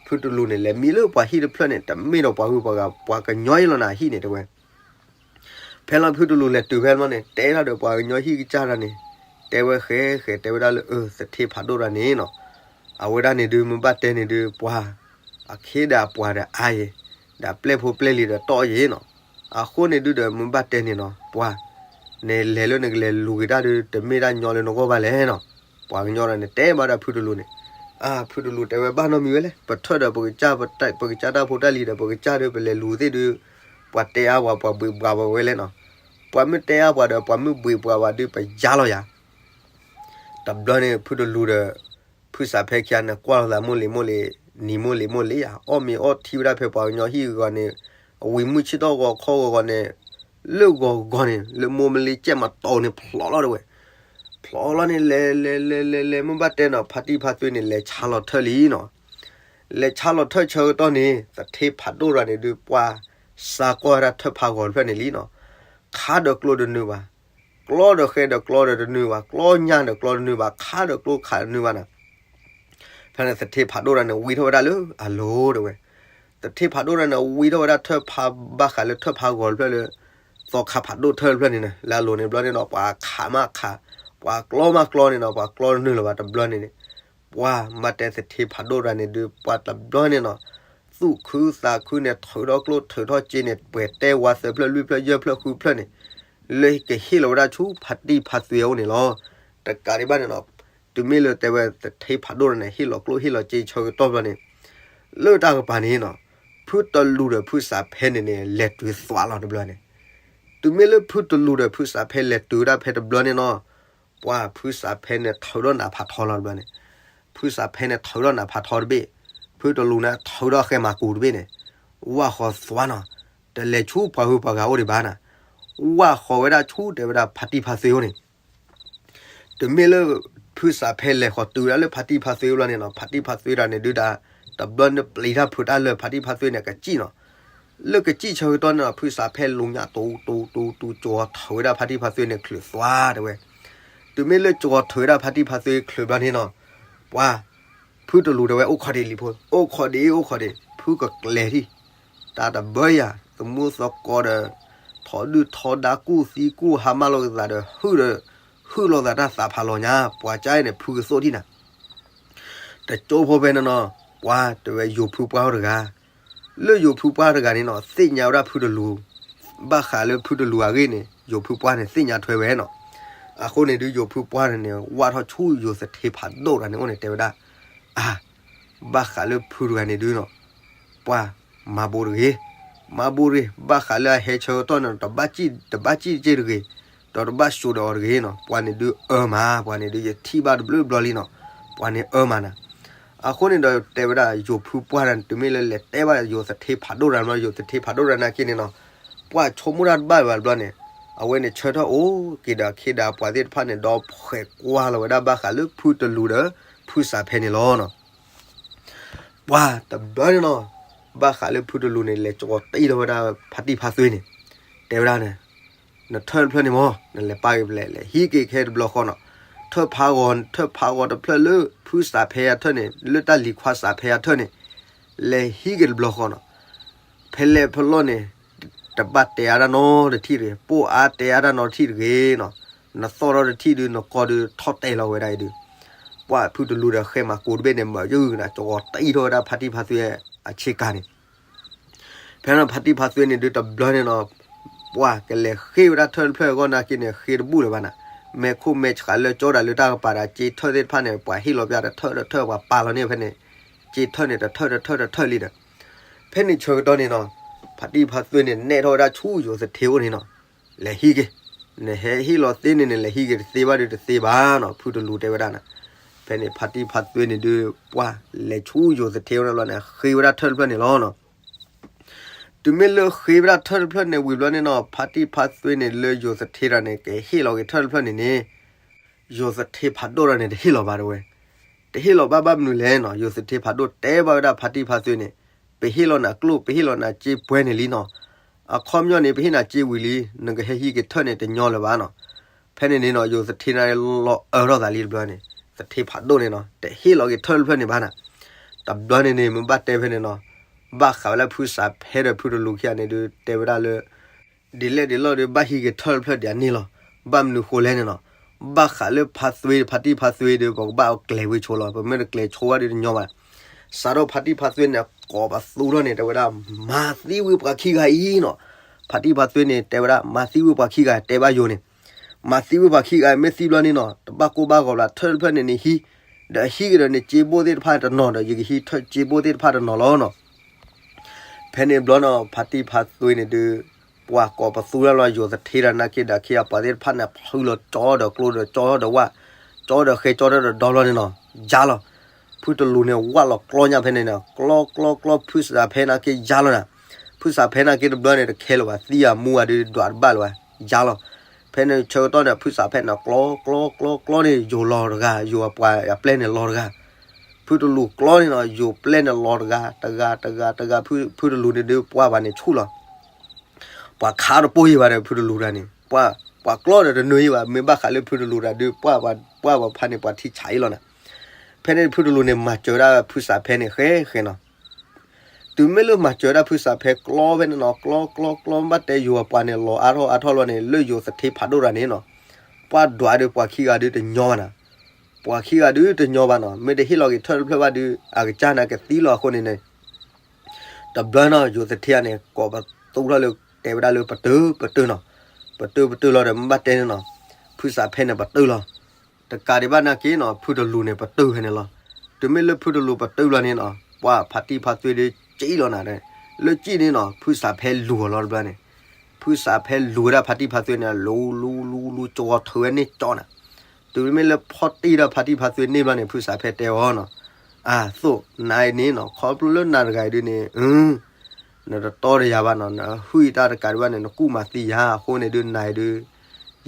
ဖုတလူးန့ၣ် လဲၤမံလၢပှၤဟံၣ်တဖျၢၣ်န့ၣ် တမ့ၢ်ဒီးပှၤဂုၤပှၤဂၤ ပှၤကညီအံၤလီၤနၤ ဟံၣ်န့ၣ်တဲဝဲ. ဖဲလီၤဖုတလူးလဲၤတုၤဖဲလီၤန့ၣ် တဲဒၣ်ဒီးပှၤကညီဟံၣ်ကစၢ်တဂၤန့ၣ် တဲဝဲဃဲဃဲ တဲဝဲဒၣ်လၢ အၢ သထ့ဖးဒိၣ်တဂၤန့ၣ်နီၤ, အဝဲဒၣ်န့ၣ်ဒုး မ့ၢ်ဘၣ်တဲန့ၣ်ဒုး ပှၤ အခ့ဒီးအပှၤဒီးအါယဲၤ ဒီးပျဲၢ်ဖိပျဲၢ်လံၤဒီးတီၢ်ယဲၤနီၤ. အဃိန့ၣ်ဒုးဒီး မ့ၢ်ဘၣ်တဲန့ၣ်နီၤ ပှၤ နလဲၤလၢနကလဲၤလူၤက့ၤတၢ်ဒုး တမ့ၢ်တၢ်ညီလၢနဂီၢ်ဘၣ်လဲၣ်နီၤ. ပှၤကညီတဂၤန့ၣ် တဲဘၣ်ဒၣ်ဖုတလူးန့ၣ်, အါ ဖုတလူးတဲဝဲ ဘၣ်နီတမံၤဝဲလဲၣ်, ပထၢၣ်ဒီးပကစၢ် ပကစၢ်တၢ်ဖိတၢ်လံၤဒီး ပကစၢ်ဒုး ပလဲၤလူၤသ့ၣ်ဒုး ပှၤတဲအါပှၤ ပှၤဘှံးပှၤဝဲလဲၣ်နီၤ. ပှၤမ့ၢ်တဲအါပှၤဒီး ပှၤမ့ၢ်ဘှံးပှၤဝဲဒုး ပယါလီၤယၤ. တဘျီန့ၣ် ဖုတလူးဒီး ဖုစးဖဲခံဂၤန့ၣ် ကွၢ်လိာ်သးမိၢ်လံၤမိၢ်လံၤ နံၤမိၢ်လံၤမိၢ်လံၤယၤ အီၣ်မ့ၤအီထံဝဲဒၣ်ဖဲပှၤကညီဟံၣ်အဂီၢ်န့ၣ်, အဝံၤမုၢ်ဆ့ၣ်ထီၣ်ဂီၤခီဂီၤဂီၤန့ၣ်, လၢဂီၤဂီၤန့ၣ် လၢမိၢ်မလ့ကဲမတီၤန့ၣ် ဖျိးလီၤတဲဝဲ. ဖျိးလီၤန့ၣ် လဲၤလဲၤလဲၤလဲၤလဲၤ မ့ၢ်ဘၣ်တဲနီၤ ဖါတံၢ်ဖါသွ့န့ၣ် လဲၤဆါလီၤထၢၣ်လံနီၤ. လဲၤဆါလီၤထၢၣ်ဆၢကတီၢ်န့ၣ် သထ့ဖးဒိၣ်တဂၤန့ၣ်ဒုး ပှၤစါကွၢ်ဝဲဒၣ်ထၢၣ်ဖးဂီၤတဖျၢၣ်န့ၣ်လံနီၤ. ခါဒီးကျိတနုာ်ဘၣ်, ကျီဒီးဃဲဒီးကျီဒီးတနုာ်ဘၣ်, ကျီညါဒီးကျီတနုာ်ဘၣ်, ခါဒီးကျိခးတနုာ်ဘၣ်နီၤ. ဖဲန့ၣ်သထ့ဖးဒိၣ်တဂၤန့ၣ် ဝံထီၣ်ဝဲဒၣ်လၢအလိၤတဲဝဲ. သထ့ဖးဒိၣ်တဂၤန့ၣ် ဝံထီၣ်ဝဲဒၣ်ထၢၣ်ဖး ဘၣ်ဃးလၢထၢၣ်ဖးဂီၤတဖျၢၣ်လၢ သီခါဖးဒိၣ်ထၢၣ်တဖျၢၣ်န့ၣ်နီၤ, လၢအလိၤန့ၣ်ဘျီန့ၣ်နီၤ ပှၤခးမးခး, ပှၤကျီမးကျီန့ၣ်နီၤ, ပှၤကျီတနုာ်လၢၤဘၣ်တဘျီန့ၣ်န့ၣ်, ပှၤမ့ၢ်တဲသထ့ဖးဒိၣ်တဂၤန့ၣ်ဒုး ပှၤတဘျီန့ၣ်နီၤ, သူၣ်ခုသးခုန့ၣ် ထုးထီၣ်ကျိထုးထီၣ်စ့န့ၣ် ပှဲၤတဲဝါသၢဖျၢၣ်လွံၢ်ဖျၢၣ်ယဲၢ်ဖျၢၣ်ဃုဖျၢၣ်န့ၣ်, လၢကဟ့ၣ်လီၤဝဲဒၣ်ဆူဖါတံၢ်ဖါသွ့အအိၣ်န့ၣ်လီၤ. တကးဒံးဘၣ်န့ၣ်နီၤ, တုၤမ့ၢ်လၢတဲဝဲသထ့ဖးဒိၣ်တဂၤန့ၣ် ဟ့ၣ်လီၤကျိဟ့ၣ်လီၤစ့ဆၢကတီၢ်ဘျီန့ၣ်, လၢတၢ်ကပၤန့ၣ်နီၤ, ဖုတလူးဒီးဖုစးဖဲန့ၣ်န့ၣ် လဲၤတုၤသွးလီၤတဘျီန့ၣ်. တုၤမ့ၢ်လၢဖုတလူးဒီးဖုစးဖဲလဲၤတုၤဝဲဒၣ်ဖဲတဘျီန့ၣ်နီၤ, ပှၤဖုစးဖဲန့ၣ်ထုးထီၣ်နးဖးထီလီၤတဘျီန့ၣ်, ဖုစးဖဲန့ၣ်ထုးထီၣ်နးဖးထီတဘ့ၣ်, ဖုတလူးန့ၣ်ထုးထီၣ်ဃဲမၤကူတဘ့ၣ်န့ၣ်, ဝၢ်ဃီသွးနီၤ, တလဲၤဆူပှၤဂုၤပှၤဂၤအိၣ်ဒံးဘၣ်နီၤ, ဝၢ်ဃီဝဲဒၣ်ဆူတဲဝဲဒၣ်ဖါတံၢ်ဖါသွ့အိၣ်န့ၣ်. တုၤမ့ၢ်လၢ ဖုစးဖဲလဲၤဃီၤတုၤဝဲဒၣ်လၢဖါတံၢ်ဖါသွ့ဘျီန့ၣ်နီၤ, ဖါတံၢ်ဖါသွ့တဂၤန့ၣ်ဒုးဒၣ်, တဘျီန့ၣ်ပျံၤတၢ်ဖုးတၢ်လၢာ် ဖါတံၢ်ဖါသွ့န့ၣ် ကစံၣ်နီၤ, လၢကစံၣ်ဆၢကတီၢ်န့ၣ်နီၤ ဖုစးဖဲလူၤညါတူၤတူၤတူၤတူၤ ကၠီၤထၢးဝဲဒၣ်ဖါတံၢ်ဖါသွ့န့ၣ်ချုးသွးတဲဝဲ. တုၤမ့ၢ်လၢကၠီၤထၢးဝဲဒၣ်ဖါတံၢ်ဖါသွ့ချုးဘျီန့ၣ်နီၤ, ပှၤ ဖုတလူးတဲဝဲ အိၣ်ခိးဒံးလံဖိ, အိၣ်ခိးဒံး အိၣ်ခိးဒံး ဖုကကျဲၤထံၣ်, တၢ်တဘၢယၤ သမူသကိးဒီး ထီဒုၣ်ထီဒါကူၣ်သံကူၣ်ဟါမၢ်လိာ်သးဒီး ဟုၣ်ဒီး ဟုၣ်လိာ်သးတၢ်သးဖးလီၤညါ ပှၤကၢ်အံၤန့ၣ် ဖုကသိၣ်ထံၣ်နၤ တကၠိဖိဖဲန့ၣ်နီၤ, ပှၤတဲဝဲယိၤဖုပှၢ်အိၣ်တဂၤ, လၢယိၤဖုပှၢ်တဂၤန့ၣ်နီၤ သ့ၣ်ညါဝဲဒၣ်ဖုတလူး, ဘၣ်ဃးလၢဖုတလူးအဂ့ၢ်န့ၣ် ယိၤဖုပှၢ်န့ၣ် သ့ၣ်ညါထွဲဝဲနီၤ. အဃိန့ၣ်ဒုး ယိၤဖုပှၢ်န့ၣ်န့ၣ် ဝၢ်ထီၣ်ဆူယိၤသထ့ဖးဒိၣ်တဂၤန့ၣ်အိၣ်န့ၣ် တဲဝဲဒၣ်, အါ, ဘၣ်ဃးလၢဖုတဂၤန့ၣ်ဒုးနီၤ ပှၤမၤဘိးတဂ့ၤ, မၤဘိးတဂ့ၤ, ဘၣ်ဃးလၢအဟဲဆၢကတီၢ်န့ၣ် တဘၣ်စံၣ်တက့ၢ်တဂ့ၤ, ဒီးတဘၣ်ၡိၤဒီးအီၤတဂ့ၤနီၤ. ပှၤန့ၣ်ဒုးအၢမး, ပှၤန့ၣ်ဒုးယထံၣ်ဘၣ်တဘျုးဘျီလံနီၤ, ပှၤန့ၣ်အၢမးနၤ. အဃိန့ၣ်ဒီးတဲဝဲဒၣ် ယိၤဖုပှၢ်တဂၤန့ၣ် တုၤမ့ၢ်လၢလဲၤတဲဘၣ်ယိၤသထ့ဖးဒိၣ်တဂၤန့ၣ် ယိၤသထ့ဖးဒိၣ်တဂၤန့ၣ်က့န့ၣ်နီၤ, ပှၤဆိကမိၣ်တၢ်တဘၣ်ဘၣ်တဘျီန့ၣ်, အဝဲန့ၣ်ဆၢထၢၣ်အိၣ်က့ၤဒီးအခ့ဒီးပှၤသ့ၣ်တဖၣ်န့ၣ် ဒီးဖှဲးကွၢ်လီၤဝဲဒၣ်ဘၣ်ဃးလၢဖုတလူးဒီး ဖုစးဖဲန့ၣ်လီၤနီၤ. ပှၤတဘျီန့ၣ်နီၤ, ဘၣ်ဃးလၢဖုတလူးန့ၣ် လဲၤကၠီၤတံၢ်ထီၣ်ဝဲဒၣ်ဖါတံၢ်ဖါသွ့န့ၣ်, တဲဝဲဒၣ်န့ၣ်, နထၢၣ်တဖျၢၣ်န့ၣ်မ့ၢ် နလဲၤပာ်က့ၤဖဲလဲၣ်, လဲၤဟံးက့ၤခဲတဘျီဃီနီၤ. ထၢၣ်ဖးဂီၤ, ထၢၣ်ဖးဂီၤတဖျၢၣ်လၢ ဖုစးဖဲအထၢၣ်န့ၣ်, လၢတၢ်လံၤခွါစးဖဲအထၢၣ်န့ၣ်, လဲၤဟံးက့ၤတဘျီဃီနီၤ. ဖဲလဲၣ်ဖဲလီၢ်န့ၣ် တဘၣ်တဲအါတၢ်နီတထံၣ်တဂ့ၤ, ပိၢ်အါတဲအါတၢ်နီတထံၣ်တဂ့ၤနီၤ. နသီၣ်ထီၣ်တထံၣ်ဒုး နကိးဒုးထီၣ်တဲလီၤဝဲဒၣ်အံၤဒုး, ပှၢ်ဖုတလူဒီးဃဲမၤကိတဘ့ၣ်န့ၣ် မၤယုၢ်နၤ ကဝီၤတံၢ်ထီၣ်ဝဲဒၣ်ဖါတံၢ်ဖါသွ့အဆ့ကၤန့ၣ်. ဖဲန့ၣ်ဖါတံၢ်ဖါသွ့န့ၣ်ဒုးတဘျီန့ၣ်နီၤ, ပှၢ်ကလဲၤဃ့ဝဲဒၣ်ထၢၣ်တဖျၢၣ်အဂီၢ်နာ်က့န့ၣ် ဃ့တဘူၣ်လၢၤဘၣ်နၤ. မဲာ်ခိၣ်မဲာ်ဆှးလၢကၠီဒၣ်လၢတၢ်ကပၤဒီး စ့ထၢၣ်သ့ၣ်တဖၣ်န့ၣ် ပှၤဟ့ၣ်လီၤပျၢ်တထၢၣ်တထၢၣ် ပှၤပာ်လီၤန့ၢ်ဖဲန့ၣ်, စ့ထၢၣ်န့ၣ် တထၢၣ်တထၢၣ်တထၢၣ်လံဒီး ဖဲန့ၣ်ဆၢကတီၢ်န့ၣ်နီၤ, ဖါတံၢ်ဖါသွ့န့ၣ် နဲၣ်ထီၣ်ဝဲဒၣ်ဆူယိၤသထ့အိၣ်န့ၣ်နီၤ, လဲၤဟံးက့ၤ, နဟဲဟ့ၣ်လီၤသ့န့ၣ်န့ၣ် လဲၤဟံးက့ၤတသ့ဘၣ်ဒုးတသ့ဘၣ်နီၤ, ဖုတလူတဲဝဲဒၣ်နၤ. ဖဲန့ၣ်ဖါတံၢ်ဖါသွ့န့ၣ်ဒုး ပှၢ်လဲၤဆူယိၤသထ့အိၣ်န့ၣ်လီၤန့ၣ် ဃ့ဝဲဒၣ်ထၢၣ်တဖျၢၣ်န့ၣ်လီၤနီၤ. တုၤမ့ၢ်လၢဃ့ဝဲဒၣ်ထၢၣ်တဖျၢၣ်န့ၣ်ဝံၤဘျီန့ၣ်နီၤ, ဖါတံၢ်ဖါသွ့န့ၣ် လၢယိၤသထ့တၢ်န့ၣ် ကဟ့ၣ်လီၤက့ၤထၢၣ်တဖျၢၣ်န့ၣ်န့ၣ်, ယိၤသထ့ဖးဒိၣ်တၢ်န့ၣ် တဟ့ၣ်လီၤဘၣ်တဲဝဲ. တဟ့ၣ်လီၤဘၣ်ဘၣ်မနုၤလဲၣ်နီၤ, ယိၤသထ့ဖးဒိၣ်တဲဘၣ်ဝဲဒၣ်ဖါတံၢ်ဖါသွ့န့ၣ်, ပဟ့ၣ်လီၤနၤကျိၣ် ပဟ့ၣ်လီၤနၤစ့ပှဲၤန့ၣ်လံနီၤ. အခီပညီန့ၣ် ပဟ့ၣ်နၤစ့ဝံၤလံ, နကဟဲဟံးက့ၤထၢၣ်န့ၣ်တညီလၢၤဘၣ်နီၤ. ဖဲန့ၣ်န့ၣ်နီၤ ယိၤသထ့န့ၣ်လီၤအၢထီၣ်သးလံတဘျီန့ၣ်, သထ့ဖးဒိၣ်န့ၣ်နီၤ တဟ့ၣ်လီၤက့ၤထၢၣ်တဖျၢၣ်န့ၣ်ဘၣ်နၤ. တဘျီန့ၣ်န့ၣ် မ့ၢ်ဘၣ်တဲဖဲန့ၣ်နီၤ, ဘၣ်ဃးဝဲလၢဖုစးဖဲဒီးဖုတလူခံဂၤန့ၣ်ဒုးတဲဝဲဒၣ်လၢ ဒ်လဲၣ်ဒ်လဲၣ်ဒီး ဘၣ်ဟံးက့ၤထၢၣ်တဖျၢၣ်ဒ်အန့ၣ်လီၤ. ဘၣ်မနုၤဃိလဲၣ်န့ၣ်နီၤ, ဘၣ်ဃးလၢဖါသွ့ ဖါတံၢ်ဖါသွ့ဒီး ပကဘၣ်အီၤကျဲၤဝဲဆိလီၤ. ပမ့ၢ်တကျဲၤဆိဘၣ်ဒီးတညီဘၣ်. စးထီၣ်ဖါတံၢ်ဖါသွ့န့ၣ် ကိးပသူထီၣ်န့ၣ် တဲဝဲဒၣ် မၤသံဝံၤပှၤခံဂၤအံၤနီၤ. ဖါတံၢ်ဖါသွ့န့ၣ် တဲဝဲဒၣ် မၤသံဝံၤပှၤခံဂၤ တဲဘၣ်ယိၤန့ၣ်, မၤသံဝံၤပှၤခံဂၤ မ့ၢ်သံဘျီန့ၣ်နီၤ တဘၣ်ကိၢ်ဘၣ်ဂီၤဘၣ် ထၢၣ်တဖျၢၣ်န့ၣ်န့ၣ်ဟံး, ဒီးဟံးက့ၤဒီးန့ၣ် စ့ဘိၣ်သ့ၣ်တဖၣ်တနီၤဒီး ယကဟံးထၢၣ်စ့ဘိၣ်သ့ၣ်တဖၣ်တနီၤလီၤနီၤ. ဖဲန့ၣ်ဘျီနီၤ ဖါတံၢ်ဖါသွ့န့ၣ်ဒုး ပှၤကိးပသူထီၣ်လီၤ ယိၤသထ့တၢ်နာ်က့ဒီး ခံဂၤပှၤသ့ၣ်တဖၣ်န့ၣ် ဖုလီၤကၠီဒီးကျိဒီးကၠီဒီးဝၣ်, ကၠီဒီးဃဲကၠီဒီးဒီဘျီန့ၣ်နီၤ, ယါလီၤ. ဖုတလူန့ၣ် ဝၣ်လီၤကျီညါဖဲန့ၣ်နီၤ, ကျီကျီကျီ ဖုစးဖဲနာ်က့ယါလီၤနၤ. ဖုစးဖဲနာ်က့တဘျီန့ၣ် တခဲလၢာ်ဘၣ် သံအမူအဒုးဒွးတဘၣ်လၢၤဘၣ်, ယါလီၤ. ဖဲန့ၣ်ဆၢကတီၢ်န့ၣ် ဖုစးဖဲန့ၣ် ကျီကျီကျီကျီန့ၣ် ယိၤလီၤတဂၤ ယိၤအပှၤအပျဲၢ်န့ၣ်လီၤတဂၤ. ဖုတလူကျီန့ၣ်နီၤ ယိၤပျဲၢ်န့ၣ်လီၤတဂၤ တဂၤ တဂၤ တဂၤ ဖုတလူန့ၣ်ဒုးပှၢ်ဘၣ်န့ၣ်ဆူၣ်လီၤ. ပှၤခးတပိၢ်ယံၤဘၣ်ဒီး ဖုတလူတၢ်န့ၣ် ပှၤကျီဒီးတနုာ်ယံၤဘၣ် မ့ၢ်ဘၣ်ဃးလၢဖုတလူတၢ်ဒုး ပှၢ်ပှၤဖါန့ၣ် ပှၤထံဆးအံၤလီၤနၤ. ဖဲန့ၣ်ဖုတလူန့ၣ် မၤစၢၤဝဲဒၣ်ဖုစးဖဲန့ၣ် ဃဲဃဲနီၤ. တုၤမ့ၢ်လၢမၤစၢၤဝဲဒၣ်ဖုစးဖဲကျီဖဲန့ၣ်နီၤ ကျီကျီကျီ ဘၣ်တဲယိၤအပှၤန့ၣ် လီၤအါထီၣ်အါထီၣ်လီၤန့ၣ် လၢယိၤသထ့ဖးဒိၣ်တၢ်န့ၣ်နီၤ ပှၢ်ဒွးဒုးပှၤခံဂၤဒုးတညီဘၣ်နၤ. ပှၤခံဂၤဒုးတညီဘၣ်နီၤ မ့ၢ်တဟ့ၣ်လီၤက့ၤထၢၣ်တဖျၢၣ်ဘၣ်ဒုး အကစၢ်န့ၣ်ကသံလီၤအဃိန့ၣ်န့ၣ် တဘျီနီၤ ယိၤသထ့န့ၣ် ကိးပသူထီၣ်လၢ တဲဝဲဒၣ်လၢပတုာ် ပတုာ်နီၤ. ပတုာ် ပတုာ်လီၤဒီး မ့ၢ်ဘၣ်တဲန့ၣ်နီၤ ဖုစးဖဲန့ၣ်ပတုာ်လီၤ. တကးဒံးဘၣ်နာ်က့နီၤ ဖုတလူန့ၣ် ပတုာ်ဖဲန့ၣ်လီၤ. တုၤမ့ၢ်လၢဖုတလူပတုာ်လီၤန့ၣ်နီၤ ပှၢ်ဖါတံၢ်ဖါသွ့ဒုးစံၣ်လီၤနၤ. လၢစံၣ်န့ၣ်နီၤ ဖုစးဖဲလူၤအီၤလီၤတဘျီန့ၣ် ဖုစးဖဲလူၤဝဲဒၣ်ဖါတံၢ်ဖါသွ့န့ၣ် လူၤလူၤလူၤလူၤ ကဝီၤထုးဝဲန့ၢ်ကၠီနၤ. တုၤမ့ၢ်လၢဖီၣ်တံၢ်ဒီးဖါတံၢ်ဖါသွ့န့ၢ်ဘျီန့ၣ် ဖုစးဖဲတဲအီၤနီၤ အသိး နၤအံၤန့ၣ်နီၤ ခီဖျိလၢနၤတဂၤအံၤဒုးန့ၣ် နတတီတယၤဘၣ်နီၤ နဟုၣ်အံၤတၢ်တကးဒံးဘၣ်န့ၣ် နကူၣ်မၤသံယၤအဃိန့ၣ်ဒုး နၤအံၤဒုး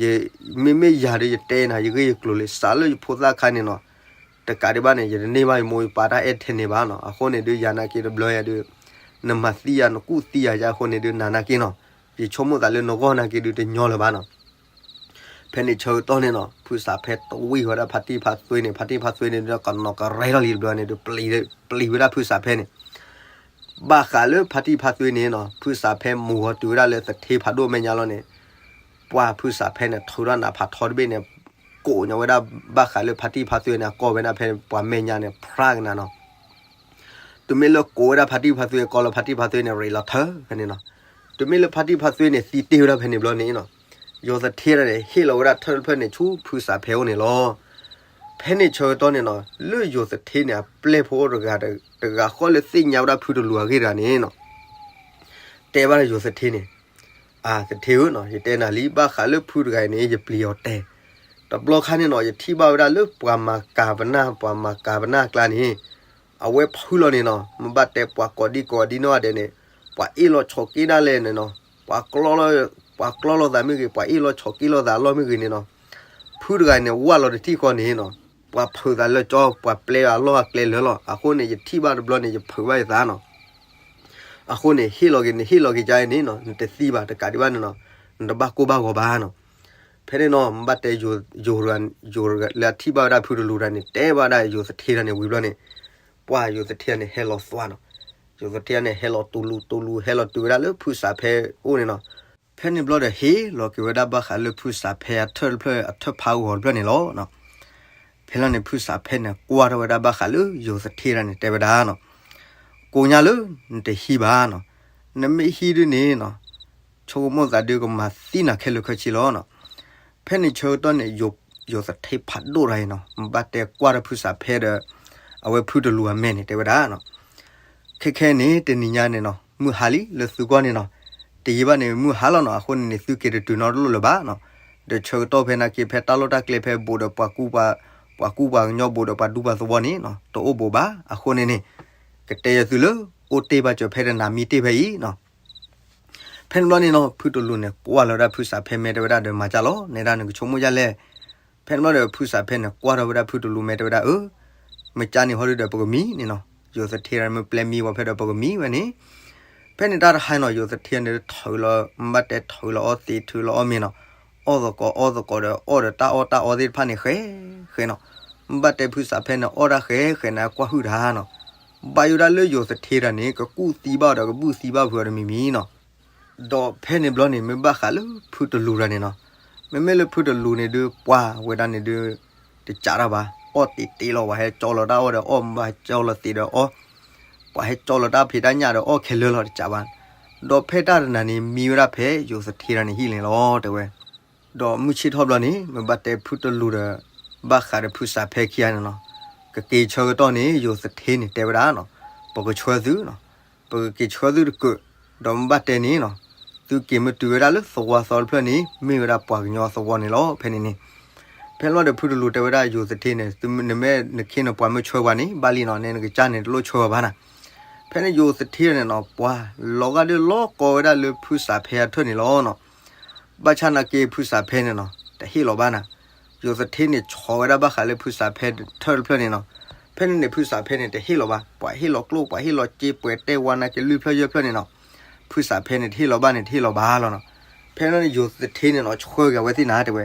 ယ မ့မ့ၢ်ယၤဒုး ယတဲနၤ ယဂ့ၢ်ယကျိၤလံ စးလၢယဖိသၣ်ခါန့ၣ်နီၤ တကးဒံးဘၣ်န့ၣ် ယတန့ၢ်ဘၣ်ယမိၢ်ယပၢ်တၢ်အဲၣ်ထဲန့ၣ်ဘၣ်နီၤ အဃိန့ၣ်ဒုး ယၤနာ်က့တဘျီယၤဒုး နမၤသံယၤ နကူၣ်သံယၤယါအဃိန့ၣ်ဒုး နၤနာ်က့နီၤ ယဆိကမိၣ်သးလၢနဂီၢ်နာ်က့ဒုးတညီလၢၤဘၣ်နီၤ. ဖဲန့ၣ်ဆၢကတီၢ်န့ၣ်နီၤ ဖုစးဖဲတဝံၣ်ဝဲဒၣ်ဖါတံၢ်ဖါသွ့န့ၣ် ဖါတံၢ်ဖါသွ့န့ၣ်ဒုး ကနီၤကရဲထီၣ်လံတဘျီန့ၣ်ဒုး ပျံၤဝဲဒၣ်ဖုစးဖဲန့ၣ် ဘၣ်ဃးလၢဖါတံၢ်ဖါသွ့န့ၣ်နီၤ ဖုစးဖဲမူၤဟီတုၤဝဲဒၣ်လၢသထ့ဖးဒိၣ်မဲာ်ညါလီၤန့ၣ် ပှၢ်ဖုစးဖဲန့ၣ် ထုးထီၣ်နးဖးထီတဘ့ၣ်န့ၣ် ကိးညီဝဲဒၣ်ဘၣ်ဃးလၢဖါတံၢ်ဖါသွ့န့ၣ် အကီၢ်ဝဲဒၣ်ဖဲပှၤမဲာ်ညါန့ၣ် ဖျါကနၤနီၤ. တုၤမ့ၢ်လၢကိးဝဲဒၣ်ဖါတံၢ်ဖါသွ့အကီၢ်လီၤ ဖါတံၢ်ဖါသွ့န့ၣ် ရ့လီၤထၢဖဲန့ၣ်နီၤ. တုၤမ့ၢ်လၢဖါတံၢ်ဖါသွ့န့ၣ် သံတ့ၢ်ဝဲဒၣ်ဖဲန့ၣ်ဘျီန့ၣ်နီၤ ယိၤသထ့တၢ်န့ၣ် ဟ့ၣ်လီၤဝဲဒၣ်ထၢၣ်တဖျၢၣ်န့ၣ် ဆူဖုစးဖဲအိၣ်န့ၣ်လီၤ. ဖဲန့ၣ်ဆၢကတီၢ်န့ၣ်နီၤ လၢယိၤသထ့န့ၣ် အပျဲၢ်ဖိတဂၤ တဂၤဃီလၢသ့ၣ်ညါဝဲဒၣ်ဖုတလူၤအဂ့ၢ်တဂၤန့ၣ်နီၤ တဲဘၣ်ယိၤသထ့န့ၣ် အသထ့ဧၢနီၤ ယတဲနၤလံ ဘၣ်ဃးလၢဖုတဂၤအံၤန့ၣ် ယပျံၤအီၤတဲာ် တဘျီခါန့ၣ်နီၤ ယထံၣ်ဘၣ်ဝဲဒၣ်လၢပှၤမၤကၤပနၢ် ပှၤမၤကၤပနၢ်အကျါန့ၣ် အဝဲဖုလီၤန့ၣ်နီၤ မ့ၢ်ဘၣ်တဲပှၤကိးဒံကိးဒံနီၢ်ဒဲးန့ၣ် ပှၤအ့ၣ်လိာ်ဆိးက့ဒၣ်လဲာ်န့ၣ်နီၤ ပှၤကျီလိာ်သးမ့ၢ်ဂ့ၤ ပှၤအ့ၣ်လိာ်ဆိးက့လိာ်သးအလီၢ်မ့ၢ်ဂ့ၤန့ၣ်နီၤ ဖုတဂၤန့ၣ် ဝၢ်လီၤတထံၣ်ဃီန့ၣ်နီၤ ပှၤဖုးသးလၢကၠီ ပှၤပျဲအလီၢ်အကျဲလၢာ်လီၤ. အဃိန့ၣ် ယထံၣ်ဘၣ်တဘျီန့ၣ် ယဖုးဘၣ်ယသးနီၤ အဃိန့ၣ် ဟ့ၣ်လီၤက့ၤန့ၣ် ဟ့ၣ်လီၤက့ၤကါအံၤန့ၣ်နီၤ နတသံဘၣ် တကးဒံးဘၣ်န့ၣ်နီၤ နတဘၣ်ကိၢ်ဘၣ်ဂီၤဘၣ်နီၤ. ဖဲန့ၣ်နီၤ မ့ၢ်ဘၣ်တဲယိၤ ယိၤတဂၤ ယိၤတဂၤလၢအထံၣ်ဘၣ်ဝဲဒၣ်ဖုတလူၤတဂၤန့ၣ် တဲဘၣ်ဝဲဒၣ်ယိၤသထ့တဂၤန့ၣ်ဝံၤဘျီန့ၣ်, ပှၤယိၤသထ့တဂၤန့ၣ်ဟဲလီၤသွါနီၤ. ယိၤသထ့တဂၤန့ၣ် ဟဲလီၤတူၤလူၤတူၤလူၤ ဟဲလီၤတုၤဝဲဒၣ်လၢဖုစးဖဲအိၣ်န့ၣ်နီၤ. ဖဲန့ၣ်ဘျီဒီးဟ့ၣ်လီၤက့ၤဝဲဒၣ်ဘၣ်ဃးလၢဖုစးဖဲအထၢၣ်တဖျၢၣ်အထၢၣ်ဖးဂီၤတဖျၢၣ်န့ၣ်လီၤ. ဖဲလီၤန့ၣ် ဖုစးဖဲန့ၣ် ကွၢ်ထီၣ်ဝဲဒၣ်ဘၣ်ဃးလၢယိၤသထ့တဂၤန့ၣ် တဲဝဲဒၣ်နီၤ, ကိးညါလၢ နတဟံးဘၣ်နီၤ, နမ့ၢ်ဟံးဒုန့ၣ်နီၤ, ဆိကမိၣ်သးဒုကမၤသံနၤခဲလၢာ်ခဲဆ့လီၤနီၤ. ဖဲန့ၣ်ဆၢကတီၢ်န့ၣ် ယိၤသထ့ဖးဒိၣ်တဂၤအံၤနီၤ မ့ၢ်ဘၣ်တဲကွၢ်ထီၣ်ဖုစးဖဲဒီး အဝဲဖုတလူၤအမဲာ်န့ၣ် တဲဝဲဒၣ်နီၤ, ခဲခဲန့ၣ် တနံၤညါန့ၣ်နီၤ မုၢ်ဟါလံလၢသုဂီၢ်န့ၣ်နီၤ, တယံာ်ဘၣ်န့ၣ် မုၢ်ဟါလီၤနီၤ, အဃိန့ၣ်န့ၣ် သုက့ၤတတုၤနီတလိၣ်လၢၤဘၣ်နီၤ. ဒီးဆၢကတီၢ်ဖဲနာ်က့ ဖဲတၢ်လီၢ်တၢ်ကျဲဖဲဘိးဒီးပှၤကူ ပှၤကူပှၤကညီဘိးဒီးပှၤဒူပှၤသဝီန့ၣ်နီၤ တအိၣ်ဘိးဘၣ်. အဃိန့ၣ်န့ၣ် ကတဲယသုလၢ အိၣ်တ့ၢ်ဘၣ်စၢၤဖဲတနၤမံတ့ၢ်ဖဲအံၤနီၤ. ဖဲန့ၣ်ဘျီန့ၣ်နီၤ ဖုတလူၤန့ၣ် ကွၢ်လီၤဝဲဒၣ်ဖုစးဖဲမဲာ် တဲဝဲဒၣ်ဒီး မၤကၢ်လီၤ နဲဒၣ်နကဆိကမိၣ်ဒ်လဲၣ်. ဖဲန့ၣ်ဘျီဒီး ဖုစးဖဲန့ၣ် ကွၢ်ထီၣ်ဝဲဒၣ်ဖုတလူၤမဲာ် တဲဝဲဒၣ်အၢ, မ့ၢ်ကၢ်န့ၣ်ဟီဒုဒီးပကမံန့ၣ်နီၤ, ယိၤသထ့တဂၤမ့ၢ်ပျဲမံဝဲဖဲဒီးပကမံဝဲန့ၣ်. ဖဲန့ၣ်တၢ်တဟါနီၤ ယိၤသထ့န့ၣ်ထုးလီၤ မ့ၢ်ဘၣ်တဲထုးလီၤအီသံးထုးလီၤအီမ့ၤနီၤ, အီၣ်သကိးအီသကိးဒီး အီၣ်ဒီးတၢ်အီၣ်တၢ်အီသ့ၣ်တဖၣ်န့ၣ်ဃဲဃဲနီၤ. မ့ၢ်ဘၣ်တဲဖုစးဖဲန့ၣ် အီၣ်တၢ်ဃဲဃဲန့ၣ် ကွၢ်ဟုၣ်တၢ်နီၤ, ဘၣ်ယိၣ်ဒၣ်လၢယိၤသထ့တဂၤန့ၣ် ကကူၣ်သံဘၣ်အီၤဒီးကဘူၣ်သံဘၣ်ဖုးအီၤတမံၤမံၤနီၤ. ဒီးဖဲန့ၣ်ဘျီန့ၣ် မ့ၢ်ဘၣ်ဃးလၢဖုတလူၤတဂၤန့ၣ်နီၤ, မ့မ့ၢ်လၢဖုတလူၤန့ၣ်ဒုး ပှၤဝဲဒၣ်န့ၣ်ဒုး တကးတၢ်ဘၣ်, အီၣ်တ့ၢ်တ့ၢ်လီၤ ပှၤဟဲကၠီလီၤတၢ်အီၣ်ဒီးအီၣ် ပှၤဟဲကၠီလီၤသံးဒီးအီၣ်, ပှၤဟဲကၠီလီၤတၢ်ဖံးတၢ်ညၣ်ဒီးအီၣ်ခဲလၢာ်လီၤ တကးဘၣ်. ဒီးဖဲတၢ်တနၤန့ၣ် မံဝဲဒၣ်ဖဲယိၤသထ့တဂၤန့ၣ်ဟံၣ်န့ၣ်လီၤ တဲဝဲ. ဒီးမုၢ်ဆ့ၣ်ထီၣ်ဘျီန့ၣ် မ့ၢ်ဘၣ်တဲဖုတလူၤဒီး ဘၣ်ဃးဒီးဖုစးဖဲခံဂၤန့ၣ်နီၤ, ကက့ၤဆၢကတီၢ်န့ၣ် ယိၤသထ့န့ၣ်တဲဝဲဒၣ်နီၤ, ပကဆှၢသုနီၤ, ပကက့ၤဆှၢသုတကၢး, ဒီးမ့ၢ်ဘၣ်တဲန့ၣ်နီၤ, သုက့ၤမ့ၢ်တုၤဝဲဒၣ်လၢသဝီသီတဖျၢၣ်န့ၣ် မ့ၢ်ဝဲဒၣ်ပှၤကညီသဝီန့ၣ်လီၤ ဖဲန့ၣ်န့ၣ်. ဖဲန့ၣ်ဘျီဒီးဖုတလူၤတဲဝဲဒၣ်ယိၤသထ့န့ၣ် နမ့ၢ်နခ့နပှၤမ့ၢ်ဆှၢပှၤန့ၣ် ဘၣ်လံနီၤ, နဲနကစၢ်န့ၣ်တလိၣ်ဆှၢပှၤဘၣ်နၤ. ဖဲန့ၣ်ယိၤသထ့န့ၣ်နီၤ ပှၤလီၤဂာ်ဒုးလီၤကီဝဲဒၣ်လၢဖုစးဖဲအထၢၣ်န့ၣ်လီၤနီၤ. ဘၣ်ဆၣ်နာ်က့ဖုစးဖဲန့ၣ်နီၤ တဟ့ၣ်လီၤဘၣ်နၤ. ယိၤသထ့န့ၣ်ဆီၣ်ဝဲဒၣ်ဘၣ်ဃးလၢဖုစးဖဲထၢၣ်တဖျၢၣ်န့ၣ်နီၤ. ဖဲန့ၣ်န့ၣ် ဖုစးဖဲန့ၣ်တဟ့ၣ်လီၤဘၣ်, ပှၤဟ့ၣ်လီၤကျိၣ် ပှၤဟ့ၣ်လီၤစ့ ပှဲၤတဲဝါနာ်က့လွံၢ်ဖျၢၣ်ယဲၢ်ဖျၢၣ်န့ၣ်နီၤ. ဖုစးဖဲန့ၣ်တဟ့ၣ်လီၤဘၣ်န့ၣ် တဟ့ၣ်လီၤဘၣ်လီၤနီၤ. ဖဲန့ၣ်ယိၤသထ့န့ၣ်နီၤ ဆှၢက့ၤဝဲသ့ၣ်နၤတဲဝဲ,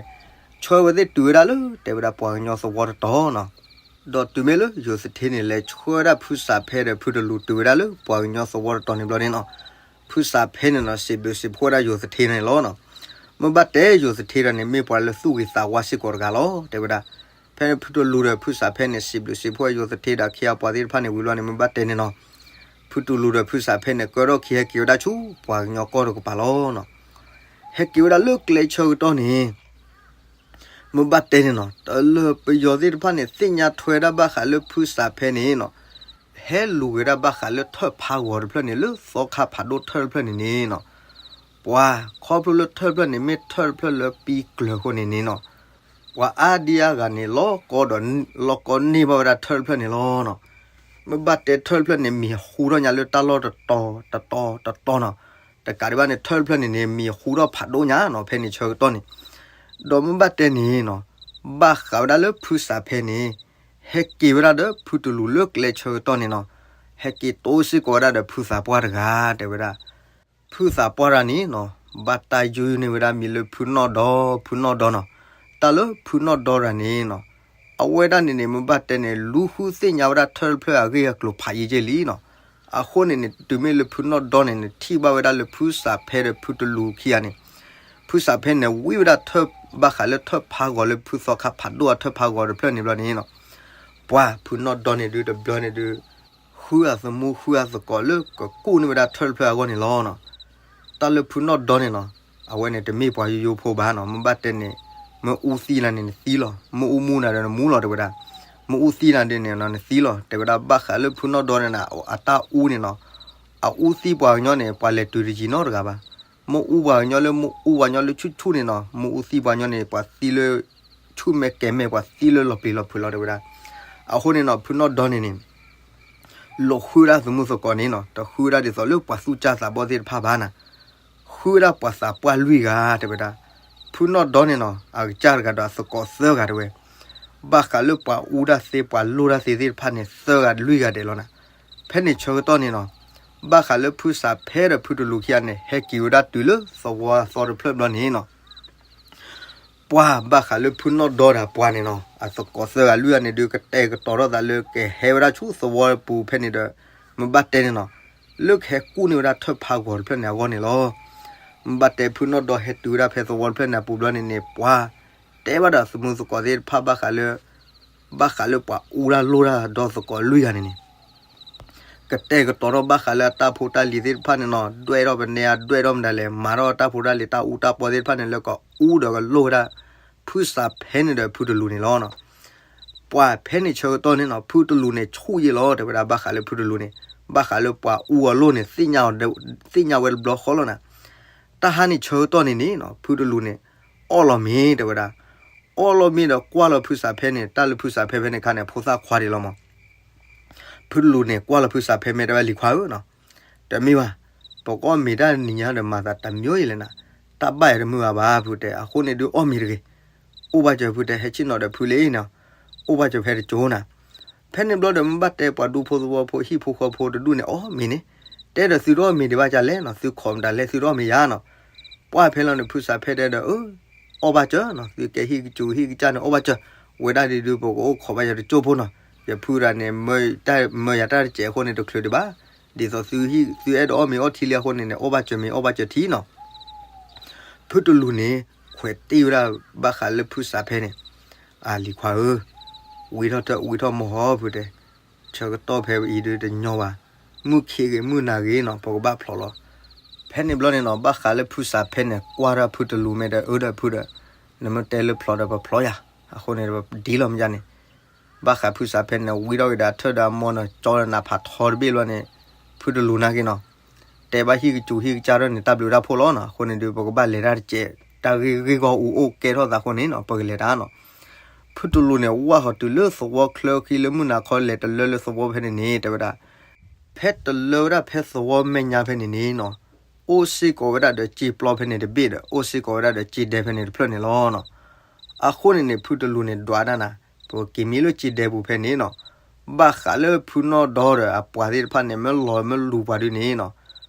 ဆှၢဝဲသ့ၣ်တုၤဝဲဒၣ်လၢ တဲဝဲဒၣ်ပှၤကညီသဝီတတီၤနီၤ. ဒီးတုၤမ့ၢ်လၢယိၤသထ့န့ၣ် လဲၤဆှၢဝဲဒၣ်ဖုစးဖဲဒီးဖုတလူၤတုၤဝဲဒၣ်လၢပှၤကညီသဝီတတီၤန့ၣ်ဘျီန့ၣ်နီၤ, ဖုစးဖဲန့ၣ်နီၤ စံးဘျုးစံးဖှိၣ်ဝဲဒၣ်ယိၤသထ့န့ၣ်လီၤနီၤ. မ့ၢ်ဘၣ်တဲယိၤသထ့တဂၤန့ၣ် မ့ၢ်ပှၤလၢသူၣ်ဂ့ၤသးဝါစ့ၢ်ကီးတဂၤလီၤ တဲဝဲဒၣ်. ဖဲန့ၣ်ဖုတလူၤဒီးဖုစးဖဲန့ၣ် စံးဘျုးစံးဖှိၣ်ယိၤသထ့ဒီးခ့အပှၤသ့ၣ်တဖၣ်န့ၣ်ဝံၤလီၤန့ၣ် မ့ၢ်ဘၣ်တဲန့ၣ်နီၤ, ဖုတလူၤဒီးဖုစးဖဲန့ၣ် ကၢထီၣ်ခံဟဲက့ၤဝဲဒၣ်ဆူပှၤကညီကီၢ်တကပၤလီၤနီၤ. ဟဲက့ၤဝဲဒၣ်လၢကျဲဆၢကတီၢ်န့ၣ် မ့ၢ်ဘၣ်တဲန့ၣ်နီၤ တၢ်လၢပယီၤသ့ၣ်တဖၣ်န့ၣ် သ့ၣ်ညါထွဲဒၣ်ဘၣ်ဃးလၢဖုစးဖဲန့ၣ်နီၤ, ဟဲလူၤက့ၤဒၣ်ဘၣ်ဃးလၢထၢၣ်ဖးဂီၤတဖျၢၣ်န့ၣ် လၢသီခါဖးဒိၣ်ထၢၣ်တဖျၢၣ်န့ၣ်န့ၣ်နီၤ, ပှၤခီဖျိလၢထၢၣ်တဖျၢၣ်န့ၣ် မ့ၢ်ထၢၣ်တဖျၢၣ်လၢပံကျၢၤအဃိန့ၣ်န့ၣ်နီၤ, ပှၤအါဒံအါဂၤန့ၣ် လီၤကီဒီး လီၤကီန့ၢ်ဘၣ်ဝဲဒၣ်ထၢၣ်တဖျၢၣ်န့ၣ်လီၤနီၤ. မ့ၢ်ဘၣ်တဲထၢၣ်တဖျၢၣ်န့ၣ် မံၤဟူထီၣ်ညါလၢတၢ်လီၢ်တတီၤတတီၤတတီၤနီၤ. တကးဒံးဘၣ်န့ၣ် ထၢၣ်တဖျၢၣ်န့ၣ်န့ၣ် မံၤဟူထီၣ်ဖးဒိၣ်ညါနီၤ ဖဲန့ၣ်ဆၢကတီၢ်န့ၣ်. ဒီးမ့ၢ်ဘၣ်တဲန့ၣ်နီၤ, ဘၣ်ဃးဝဲဒၣ်လၢဖုစးဖဲန့ၣ် ဟဲက့ၤဝဲဒၣ်ဒီးဖုတလူၤလၢကျဲဆၢကတီၢ်န့ၣ်နီၤ, ဟဲက့ၤတိစ့ၢ်ကီးဝဲဒၣ်ဒီးဖုသးပှၢ်တဂၤ တဲဝဲဒၣ်. ဖုသးပှၢ်တဂၤန့ၣ်နီၤ, ဘၣ်တၢ်ယုၢ်န့ၢ်ဝဲဒၣ်မံၤလၢဖုနီၣ်ဒီ ဖုနီၣ်ဒီနီၤ. တၢ်လၢဖုနီၣ်ဒီတဂၤန့ၣ်နီၤ, အဝဲဒၣ်န့ၣ်န့ၣ် မ့ၢ်ဘၣ်တဲန့ၣ် လူၤဃုသ့ၣ်ညါဝဲဒၣ်ထၢၣ်တဖျၢၣ်အဂ့ၢ်အကျိၤဖးယံာ်က့လံနီၤ. အဃိန့ၣ်န့ၣ် တုၤမ့ၢ်လၢဖုနီၣ်ဒီန့ၣ်န့ၣ် ထံၣ်ဘၣ်ဝဲဒၣ်လၢဖုစးဖဲဒီးဖုတလူၤခံဂၤန့ၣ်, ဖုစးဖဲန့ၣ် ဝံဝဲဒၣ်ထၢၣ်ဘၣ်ဃးလၢထၢၣ်ဖးဂီၤလၢဖုသီခါဖးဒိၣ်အထၢၣ်ဖးဂီၤတဖျၢၣ်န့ၣ်ဘျီန့ၣ်နီၤ, ပှၤဖုနီၣ်ဒီန့ၣ်ဒုးတဘျီန့ၣ်ဒုး ဃုအသမူဃုအသကိးလၢကကူၣ်န့ၢ်ဝဲဒၣ်ထၢၣ်တဖျၢၣ်အဂီၢ်န့ၣ်လီၤနီၤ. တၢ်လၢဖုနီၣ်ဒီန့ၣ်နီၤ, အဝဲန့ၣ်တမ့ၢ်ပှၤယိယိဖိဘၣ်နီၤ, မ့ၢ်ဘၣ်တဲန့ၣ် မ့ၢ်အူသံနၤန့ၣ်နသံလီၤ, မ့ၢ်အူမူနၤဒီးနမူလီၤတဲဝဲဒၣ်, မ့ၢ်အူသံနၤဒ်န့ၣ်နီၤ နသံလီၤ တဲဝဲဒၣ်. ဘၣ်ဃးလၢဖုနီၣ်ဒီန့ၣ်နီၤ အတၢ်အူန့ၣ်နီၤ, အအူသံပှၤကညီန့ၣ် ပှၤလဲၤတုၤတယံာ်နီတဂၤဘၣ်. မ့ၢ်အူပှၤကညီလၢမ့ၢ်အူပှၤကညီလၢဆူၣ်ဆူၣ်န့ၣ်နီၤ, မ့ၢ်အူသံပှၤကညီန့ၣ် ပှၤသံလၢ ဆူၣ်မဲာ်ကဲၤမဲာ် ပှၤသံလၢလီၤပျံၤလီၤဖုးလီၤတဲဝဲဒၣ်. အဃိန့ၣ်နီၤ ဖုနီၣ်ဒီန့ၣ်န့ၣ် လိာ်ဃုဝဲဒၣ်သမူသကိးန့ၣ်နီၤ, တဃုဝဲဒၣ်ဒ်သိးလၢပှၤသူၣ်ကၢ်သးဘီၣ်သ့ၣ်တဖၣ်ဘၣ်နၤ, ဃုဝဲဒၣ်ပှၤသးပှၢ်လွံၢ်ဂၤတဲဝဲဒၣ်. ဖုနီၣ်ဒီန့ၣ်နီၤ အကစၢ်တဂၤဒီးအသကိးသၢဂၤတဲဝဲ. ဘၣ်ဃးလၢပှၤအူတၢ်သ့ပှၤလိၢ်တၢ်သ့သ့ၣ်တဖၣ်န့ၣ် သၢဂၤလွံၢ်ဂၤဒဲးလီၤနၤ. ဖဲန့ၣ်ဆၢကတီၢ်န့ၣ်နီၤ, ဘၣ်ဃးလၢဖုစးဖဲဒီးဖုတလူးခံဂၤန့ၣ် ဟဲက့ၤဝဲဒၣ်တုၤလၢသဝီသီတဖျၢၣ်ဘျီန့ၣ်နီၤ ပှၤဘၣ်ဃးလၢဖုနီၣ်ဒီဒီးပှၤန့ၣ်နီၤ အသကိးသၢဂၤလွံၢ်ဂၤန့ၣ်ဒုး ကတဲာ်ကတီၤထီၣ်သးလၢကဟဲဝဲဒၣ်ဆူသဝီပူၤဖဲန့ၣ်ဒီး မ့ၢ်ဘၣ်တဲန့ၣ်နီၤ လၢကဟဲကူၣ်န့ၢ်ဝဲဒၣ်ထၢၣ်ဖးဂီၤတဖျၢၣ်န့ၣ်အဂီၢ်န့ၣ်လီၤ. မ့ၢ်ဘၣ်တဲဖုနီၣ်ဒီဟဲတုၤဝဲဒၣ်ဖဲသဝီတဖျၢၣ်န့ၣ်အပူၤဘျီန့ၣ်န့ၣ် ပှၤတဲဘၣ်ဒီးသမူသကိးသ့ၣ်တဖၣ်ဘၣ်ဃးလၢ ဘၣ်ဃးလၢပှၤအူတၢ်လိၣ်တၢ်ဒီသကိးလွံၢ်ဂၤန့ၣ်န့ၣ် ကတဲာ်ကတီၤထီၣ်ဘၣ်ဃးလၢအတၢ်ဖိတၢ်လံၤသ့ၣ်တဖၣ်န့ၣ်နီၤ ဒွဲၣ်ထီၣ်ပနဲအဒွဲၣ်ထီၣ်မတၤလဲၣ် မၤထီၣ်တၢ်ဖိတၢ်လံၤတၢ်အူတၢ်ပီသ့ၣ်တဖၣ်န့ၣ် လၢကအူဒီးကလိၣ်ဝဲဒၣ် ဖုစးဖဲန့ၣ်ဒီးဖုတလူးန့ၣ်လီၤ. ပှၤဖဲန့ၣ်ဆၢကတီၢ်န့ၣ်နီၤ ဖုတလူးန့ၣ်ဆူၣ်ယ့ၢ်လီၤ တဲဝဲဒၣ်ဘၣ်ဃးလၢဖုတလူးန့ၣ် ဘၣ်ဃးလၢပှၤအူအလိၣ်န့ၣ် သ့ၣ်ညါဝဲတဘျီဃီလီၤနၤ. တၢ်ဟါန့ၣ်ဆၢကတီၢ်န့ၣ်န့ၣ်နီၤ ဖုတလူးန့ၣ် အီၣ်လီၤမ့ၤ တဲဝဲဒၣ် အီၣ်လီၤမ့ၤဒီးကွၢ်လီၤဖုစးဖဲန့ၣ် တၢ်လၢဖုစးဖဲဖဲန့ၣ်အခါန့ၣ် အဖိသၣ်ခွါဒံးလီၤမး ဖုတလူးန့ၣ် ကွၢ်လီၤဖုစးဖဲမ့ၢ်တဲဝဲ လံၤခွါဧၢနီၤ, တမ့ၢ်ဘၣ်, ပကအီၣ်မ့ၤတၢ်နံၤညါဒီးမၤသးတမံၤယဲလဲၣ်နၤ, တၢ်ဘၣ်ယၤတမုာ်ဘၣ်ဘၣ် ဖုတဲ, အဃိန့ၣ်ဒုးအီၣ်မ့ၤတဂ့ၤ, အိၣ်ဘၣ်စၢၤဖုတဲ ဟဲဆ့ၣ်နီၤဒီးဖုလံနီၤ, အိၣ်ဘၣ်စၢၤဖဲတကၠိနၤ, ဖဲန့ၣ်ဘျီဒီးမ့ၢ်ဘၣ်တဲပှၤဒူဖိသဝီဖိဟံၣ်ဖိဃီဖိတဒူၣ်န့ၣ် အီၣ်မ့ၤန့ၣ်, တဲဒီးသုတအီၣ်မ့ၤဒံးဘၣ်ကလဲၣ်နီၤ, သုခိးမတၤလဲၣ် သုတအီၣ်မ့ၤယၤနီၤ, ပှၢ်ဖဲလီၤန့ၣ် ဖုစးဖဲတဲဒီး အီၣ်ဘၣ်စၢၤနီၤ, သုကဲဟံၣ်ကစူၤဟံၣ်ကစၢ်န့ၣ် အီၣ်ဘၣ်စၢၤ, ဝဲဒၣ်ဒ်ဒုး ပကအိၣ်ခိးဘၣ်ယၤတကၠိဖိနီၤ, ယဖုဒၣ်န့ၣ် မၢယၤတၢ်တစဲးအဃိန့ၣ် တချုးဒံးဘၣ်, ဒ်သိးသုအဲၣ်ဒိးအီၣ်မ့ၤအီၣ်ထံလံအဃိန့ၣ်န့ၣ် အီၣ်ဘၣ်စၢၤမ့ၤအီၣ်ဘၣ်စၢၤထံနီၤ, ဖုတလူၤန့ၣ် ခွဲးတ့ၢ်ဝဲဒၣ်ဘၣ်ဃးလၢဖုစးဖဲန့ၣ်, အလံၤခွါဧၢ, ဝံထီၣ်တၢ်ဝံထီၣ်မီၢ်ဟီဖုတဲ, ဆၢကတီၢ်ဖဲအံၤဒုးတညီဘၣ်, မုၢ်ခ့ဂ့ၤမုၢ်နၤဂ့ၤနီၤ ပကဘၣ်ဖျိးလီၤ, ဖဲန့ၣ်ဘျီန့ၣ်နီၤ ဘၣ်ဃးလၢဖုစးဖဲန့ၣ် ကွၢ်ဒီးဖုတလူၤမ့ၢ်ဒီး အၢဒီးဖုဒီး, နမ့ၢ်တဲလၢဖျိးဒီးပဖျိးယၤ, အဃိန့ၣ်ဒ်လီၤမ့ၢ်ယါန့ၣ်, ဘၣ်ဃးဖုစးဖဲန့ၣ် ဝံထီၣ်က့ၤဒီးအထၢၣ်ဒီးအမိၢ်နီၤ ကၠီဒီးနးဖးထီတဘ့ၣ်ဘျီန့ၣ်, ဖုတလူၤနာ်က့နီၤ, တဲဘၣ်ဟံၣ်ကစူၤဟံၣ်ကစၢ်ထီၣ်န့ၣ် တၢ်ဘျုးတၢ်ဖှိၣ်လီၤနီၤ, အဃိန့ၣ်ဒုး ပကဘၣ်လဲၤတၢ်တစဲး, တၢ်ဂ့ၢ်ဂ့ၢ်ဂီၢ်အူအိၣ်ကဲထီၣ်သးအဃိန့ၣ်နီၤ ပကလဲၤတၢ်နီၤ, ဖုတလူၤန့ၣ် ဝၢ်ဃီၤတုၤလၢသဝီချၢခံလၢမုၢ်နၤခီလဲၤတလၢလၢသဝီဖဲန့ၣ်န့ၣ် တဲဝဲဒၣ်, ဖဲတလၢဝဲဒၣ်ဖဲသဝီမဲာ်ညါဖဲန့ၣ်န့ၣ်နီၤ, အိၣ်စ့ၢ်ကီးဝဲဒၣ်ဒီးစ့ပျီဖဲန့ၣ်တဘ့ၣ်ဒီး အိၣ်စ့ၢ်ကီးဝဲဒၣ်ဒီးစ့ဒဲဖဲန့ၣ်တဖျၢၣ်န့ၣ်လီၤနီၤ, အဃိန့ၣ်န့ၣ် ဖုတလူၤန့ၣ် ဒွးဒၣ်နၤ, ပက့ၤမံလၢစ့ဒဲပူၤဖဲန့ၣ်နီၤ, ဘၣ်ဃးလၢဖုနီၢ်ဒီဒီးအပှၤသ့ၣ်တဖၣ်န့ၣ် မ့ၢ်လီၤမ့ၢ်လူၤပှၤဒုးန့ၣ်နီၤ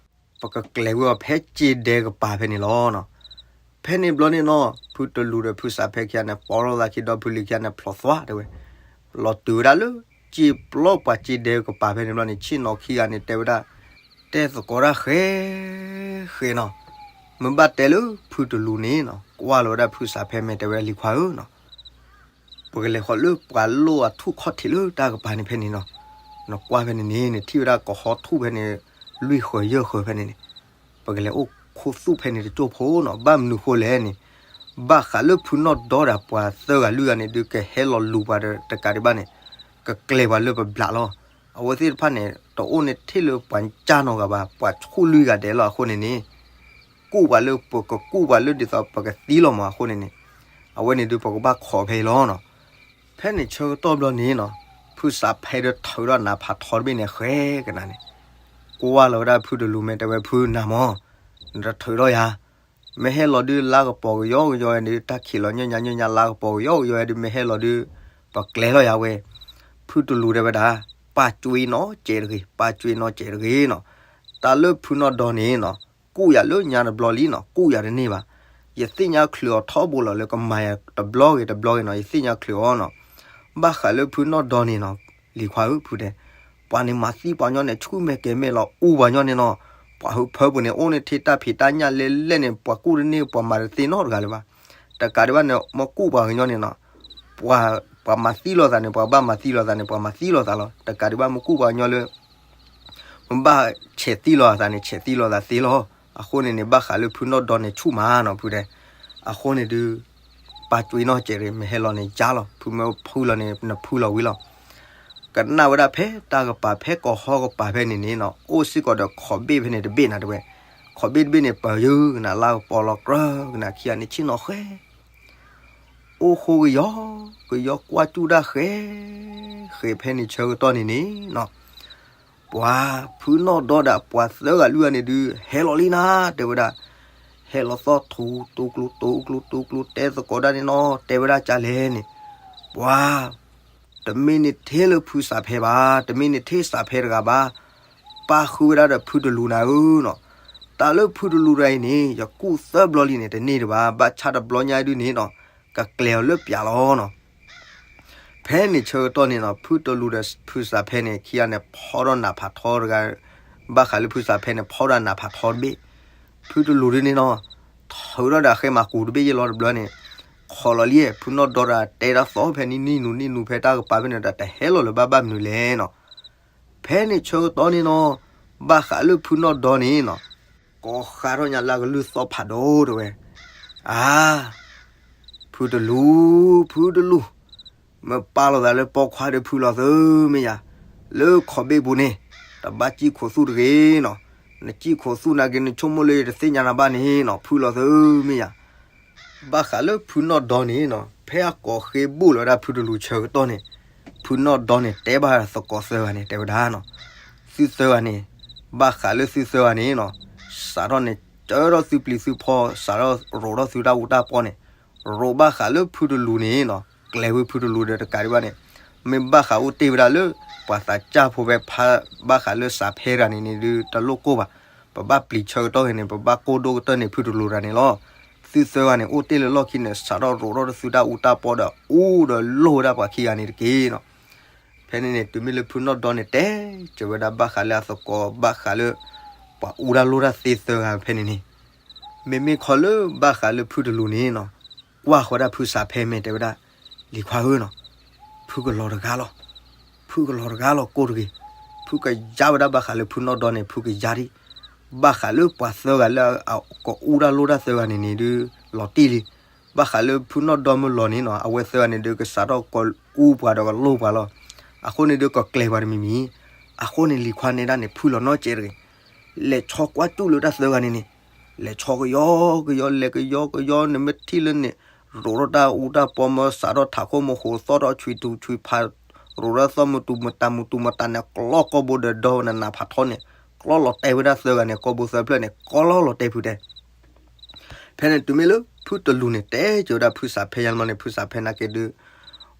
ပကကျဲၤဝဲအီၤဖဲစ့ဒဲကပၤဖဲန့ၣ်လီၤနီၤ, ဖဲန့ၣ်ဘျီန့ၣ်နီၤ ဖုတလူၤဒီးဖုစးဖဲခံဂၤန့ၣ် ပိာ်ထီၣ်သးခံဒီဖုလံၤခံဂၤန့ၣ် ဖျိးသွါတဲဝဲ, လီၤတုၤဝဲဒၣ်လၢ စ့ပျီပှၤစ့ဒဲကပၤဖဲန့ၣ်ဘျီန့ၣ် ဆ့ၣ်နီၤခံဂၤန့ၣ် တဲဝဲဒၣ်, တဲသကိးတၢ်ဃဲ ဃဲနီၤ, မ့ၢ်ဘၣ်တဲလၢဖုတလူၤန့ၣ်နီၤ ကွၢ်လီၤဝဲဒၣ်ဖုစးဖဲမ့ၢ်တဲဝဲလံၤခွါဧၢနီၤ ပကလဲၤဃီၤလၢပှၤလိၣ်အထူၣ်ခီၣ်ထံးလၢတၢ်ကပၤန့ၣ်ဖဲန့ၣ်နီၤ, နကွၢ်ဖဲန့ၣ်န့ၣ် နထံၣ်ဝဲဒၣ်ကဟီထူၣ်ဖဲန့ၣ် လွံၢ်ဃၢၤယဲၢ်ဃၢၤဖဲန့ၣ်န့ၣ်, ပကလဲၤအိၣ်ခူသူၣ်ဖဲန့ၣ်တကၠိၢ်ဖိနီၤ, ဘၣ်မနုၤဃိလဲၣ်န့ၣ်, ဘၣ်ဃးလၢဖုနီၢ်ဒီဒီးပှၤသၢဂၤလွံၢ်ဂၤန့ၣ် ဒုးကဟဲလီၤလူၤပှၤတကးဒံးဘၣ်န့ၣ်, ကကျဲၤပှၤလၢပဘျးလီၤ, အဝဲသ့ၣ်တဖၣ်န့ၣ် တအိၣ်န့ၣ်ထဲလၢပှၤကၢ်နီတဂၤဘၣ်, ပှၤဆူၣ်လွံၢ်ဂၤဒဲးလီၤအဃိန့ၣ်န့ၣ် ကူၣ်ပှၤလၢပကကူၣ်ပှၤလၢဒ်သိးပကသံလီၤမးအဃိန့ၣ်န့ၣ်, အဝဲန့ၣ်ဒုးပကဘၣ်ခိးဖဲအံၤလီၤနီၤ, ဖဲန့ၣ်ဆၢကတီၢ်ဘျီန့ၣ်နီၤ, ဖုစးဖဲဒီးထုးထီၣ်နးဖးထီတဘ့ၣ်န့ၣ် ဃဲကနၤန့ၣ်, ကွၢ်လီၤဝဲဒၣ်ဖုတလူၤမ့ၢ်တဲဝဲဖုနၤမး, နတထုးထီၣ်ယၤ, မ့ၢ်ဟဲလီၤဒုးလါကပီၤကယီကယီဒုး တၢ်ခံးလီၤညီညီညီညီလါကပီၤကယီကယီဒုး မ့ၢ်ဟဲလီၤဒုး ပကျဲၤလီၤယၤဝဲ, ဖုတလူၤတဲဝဲဒၣ်, ပာ်ကွံာ်နီၢ်ကဲးတဂ့ၤ, ပာ်ကွံာ်နီၢ်ကဲးတဂ့ၤနီၤ, တၢ်လၢဖုနီၢ်ဒီန့ၣ်နီၤ ကူၣ်ယၤလၢညါတဘျီလံနီၤ, ကူၣ်ယၤတန့ၢ်ဘၣ်, ယသ့ၣ်ညါချုးအီၤထီဘိလီၤလၢကမၤယၤတဘျီဂ့ၤတဘျီဂ့ၤနီၤ, ယသ့ၣ်ညါချုးအီၤနီၤ, ဘၣ်ဃးလၢဖုနီၢ်ဒီန့ၣ်နီၤ, လံၤခွါဧၢ ဖုတဲ, ပှၤန့ၣ်မၤသံပှၤညီန့ၣ် ဆူၣ်မဲာ်ကဲၤမဲာ်လီၤ အူပှၤညီန့ၣ်နီၤ, ပှၤဟုးဖၢပူၤန့ၣ် အိၣ်န့ၣ်ထဲတၢ်ဖံးတၢ်ညၣ်လဲလဲၣ်န့ၣ် ပှၤကူၣ်တန့ၢ် ပှၤမၤတသ့နီတဂၤလၢၤဘၣ်, တကးဒံးဘၣ်န့ၣ် မ့ၢ်ကူၣ်ပှၤကညီန့ၣ်နီၤ, ပှၤမၤသံလိာ်သးန့ၣ် ပှၤဘၣ်မၤသံလိာ်သးန့ၣ် ပှၤမၤသံလိာ်သးလီၤ, တကးဒံးဘၣ်မ့ၢ်ကူၣ်ပှၤကညီလၢ မ့ၢ်ဘၣ်ဆဲးသံလိာ်အသးန့ၣ် ဆဲးသံလိာ်သးသ့လီၤ, အဃိန့ၣ်န့ၣ် ဘၣ်ဃးလၢဖုနီၢ်ဒီန့ၣ်ဆူၣ်မးနီၤ ဖုတဲ, အဃိန့ၣ်ဒုး ပာ်ကွံာ်နီၢ်ကဲးတဂ့ၤ, မ့ၢ်ဟဲလီၤန့ၣ်ယါလီၤ, ဖုမ့ၢ်ဖုလီၤန့ၣ် နဖုလီၤဝံၤလီၤ, ကနၣ်ဝဲဒၣ်ဖဲတၢ်ကပၤဖဲကီၢ်ဟီၣ်ကပၤဖဲန့ၣ်န့ၣ်နီၤ အိၣ်စ့ၢ်ကီးဒီးခိးဘ့ၣ်ဖဲန့ၣ်တဘ့ၣ်နၤတဲဝဲ, ခိးဘ့ၣ်တဘ့ၣ်န့ၣ် ပၢၤယၢကနၤလါကပီၤလီၤကြၢးကနၤခံဂၤန့ၣ်ဆ့ၣ်နီၤဃဲ အိၣ်ဃိကယီ ကယီကွၢ်စူၣ်တၢ်ဃဲ ဃဲဖဲန့ၣ်ဆၢကတီၢ်န့ၣ်န့ၣ်နီၤ, ပှၤဖုနီၢ်ဒီဒီးပှၤသၢဂၤလွံၢ်ဂၤန့ၣ်ဒုး ဟဲလီၤလံနၤ တဲဝဲဒၣ်, ဟဲလီၤသီၣ်ထူတူကျိၤတူကျိၤတူကျိၤ တဲသကိးဒၣ်န့ၣ်နီၤ တဲဝဲဒၣ်ကလဲၣ်န့ၣ်, ပှၤ တမ့ၢ်န့ၣ်ထဲလၢဖုစးဖဲဘၣ်, တမ့ၢ်န့ၣ်ထဲစးဖဲတဂၤဘၣ်, ပ ပၢ်ဃုဝဲဒၣ်ဒီးဖုတလူၤနၤဧၢနီၤ, တၢ်လၢဖုတလူၤတဂၤအံၤန့ၣ် ယကူၣ်သၢဘျီလံန့ၣ် တန့ၢ်ဒံးဘၣ်, ဘၣ်ဆၣ်တဘျီညါဒုန့ၣ်နီၤ ကကျဲၤအီၤလၢပၠးလီၤနီၤ. ဖဲန့ၣ်ဆၢကတီၢ်န့ၣ်နီၤ ဖုတလူၤဒီးဖုစးဖဲန့ၣ် ခံဂၤန့ၣ် ဖီၣ်ထီၣ်နးဖးထီတဂၤ, ဘၣ်ဃးလၢဖုစးဖဲန့ၣ် ဖီၣ်ဒၣ်နးဖးထီတဘ့ၣ်, ဖုတလူၤဒုန့ၣ်နီၤ ထုးထီၣ်ဒီးအဃဲမၤကူၤတဘ့ၣ်ယဲလီၤတဘျီန့ၣ်, ခီလီၤလံ ဖုနီၢ်ဒီတဂၤတဲဒၣ်သီၣ်ဖဲန့ၣ် နံၣ်နူနံၣ်နူဖဲတၢ်ကပၤဖဲန့ၣ်ဒီး တဟဲလီၤလၢၤဘၣ်ဘၣ်မနုၤလဲၣ်နီၤ. ဖဲန့ၣ်ဆၢကတီၢ်န့ၣ်နီၤ ဘၣ်ဃးလၢဖုနီၢ်ဒီန့ၣ်နီၤ ကိးဃးထီၣ်ညါလၢအကလုၢ်သီၣ်ဖးဒိၣ်တဲဝဲ, အါ ဖုတလူၤ, ဖုတလူၤ, မ့ၢ်ပာ်လီၤသးလၢပိာ်ခွါဒီးဖုလီၤသုမ့ၢ်ယၤ, လၢခီၣ်ဘ့ၣ်ပူၤန့ၣ် တဘၣ်စံၣ်ခိးသူၣ်တဂ့ၤနီၤ, နစံၣ်ခိးသူၣ်နာ်က့ နဆိကမိၣ်လၢယတသ့ၣ်ညါနၤဘၣ်န့ၣ်နီၤ ဖုလီၤသုမ့ၢ်ယၤ. ဘၣ်ဃးလၢဖုနီၢ်ဒီန့ၣ်နီၤ ဖဲအကိးဃ့ဘိၣ်လီၤဝဲဒၣ်ဖုတလူၤဆၢကတီၢ်န့ၣ်, ဖုနီၢ်ဒီန့ၣ် တဲဘၣ်သကိးသၢဂၤန့ၣ် တဲဝဲဒၣ်နီၤ, သုသၢဂၤန့ၣ်, ဘၣ်ဃးလၢသုသၢဂၤန့ၣ်နီၤ, စးထီၣ်န့ၣ် ကၢထီၣ်သုပျံၤသုဖီ စးထီၣ်ရိးထီၣ်သုတၢ်အူတၢ်ပီန့ၣ်, ရိးဘၣ်ဃးလၢဖုတလူၤန့ၣ်နီၤ ကျဲၤဝဲဖုတလူၤဒီးတကးဒံးဘၣ်န့ၣ်, မ့ၢ်ဘၣ်ဃးအိၣ်တ့ၢ်ဝဲဒၣ်လၢ ပှၤသးစၢ်ဖိဖဲဖါ ဘၣ်ဃးလၢစးဖဲတဂၤန့ၣ်န့ၣ်ဒုး တလိၣ်ကိၢ်ဘၣ်, ပဘၣ်ပျံၤဆၢကတီၢ်ဂ့ၤန့ၣ် ပဘၣ်ကိၢ်ဒိၣ်ကတၢၢ်န့ၢ်ဖုတလူၤတဂၤန့ၣ်လီၤ. သုသၢဂၤန့ၣ် အိၣ်တ့ၢ်လၢလီၢ်ခံန့ၣ် စးထီၣ်ရိးထီၣ်သုတၢ်အူတၢ်ပီဒီး အူဒီးလိၢ်ဝဲဒၣ်ပှၤခံဂၤန့ၣ်တက့ၢ်နီၤ. ဖဲန့ၣ်န့ၣ် တုၤမ့ၢ်လၢဖုနီၢ်ဒီန့ၣ် တဲစၢၤဝဲဒၣ်ဘၣ်ဃးလၢအသကိး ဘၣ်ဃးလၢ ပှၤအူတၢ်လိၢ်တၢ်သ့သၢဂၤဖဲန့ၣ်န့ၣ်, မ့မ့ၢ်ခီလၢဘၣ်ဃးလၢဖုတလူၤန့ၣ်နီၤ, ကွၢ်ဃီဒၣ်ဖုစးဖဲမ့ၢ်တဲဝဲဒၣ်, လံၤခွါဧၢနီၤ, ဖုကလီၤတဂၤလီၤ, ဖုကလီၤတဂၤလီၤကိၢ်တဂ့ၤ, ဖုကယါဝဲဒၣ်ဘၣ်ဃးလၢဖုနီၢ်ဒီန့ၣ် ဖုကယါဒံး, ဘၣ်ဃးလၢပှၤသၢဂၤလၢအကအူတၢ်လိၢ်တၢ်သၢဂၤန့ၣ်န့ၣ်ဒုး လီၤတံၢ်လံ. ဘၣ်ဃးလၢဖုနီၢ်ဒီမ့ၢ်လီၤန့ၣ်နီၤ အဝဲသၢဂၤန့ၣ်ဒုး ကစးထီၣ်ကအူပှၤဒီးကလိၢ်ပှၤလီၤ. အဃိန့ၣ်ဒုး ကကျဲၤပှၤတမံၤမံၤ. အဃိန့ၣ်လံၤခွါနဲဒၣ်န့ၣ် ဖုလီၤနီတစဲးတဂ့ၤ. လဲၤဆီကွၢ်စူၣ်လၢတၢ်သၢဂၤန့ၣ်န့ၣ်, လဲၤဆီကယီကယီ လဲၤကယီကယီ နမ့ၢ်ထံၣ်လၢန့ၣ် ရိးထီၣ်တၢ်အူတၢ်ပီ မ့ၢ်စးထီၣ်ထးခိၣ်မူခိၣ် သီၣ်ထီၣ်ဆွံတူၤဆွံဖး, ရိးထီၣ်သီၣ်မုၢ်တူၤမုၢ်တၤ မုၢ်တူၤမုၢ်တၤန့ၣ် ကျီကိာ်ဘိဒီးဒီနနးဖးထီန့ၣ်, ကျီလီၤတဲာ်ဝဲဒၣ်သၢဂၤန့ၣ် ကိာ်ဘိသၢဖျၢၣ်န့ၣ် ကျီလီၤတဲာ်ဖုတဲ ဖဲန့ၣ်တုၤမ့ၢ်လၢဖုတလူၤန့ၣ် တဲစၢၤဝဲဒၣ်ဖုစးဖဲညါလီၤန့ၣ် ဖုစးဖဲနာ်က့ဒုး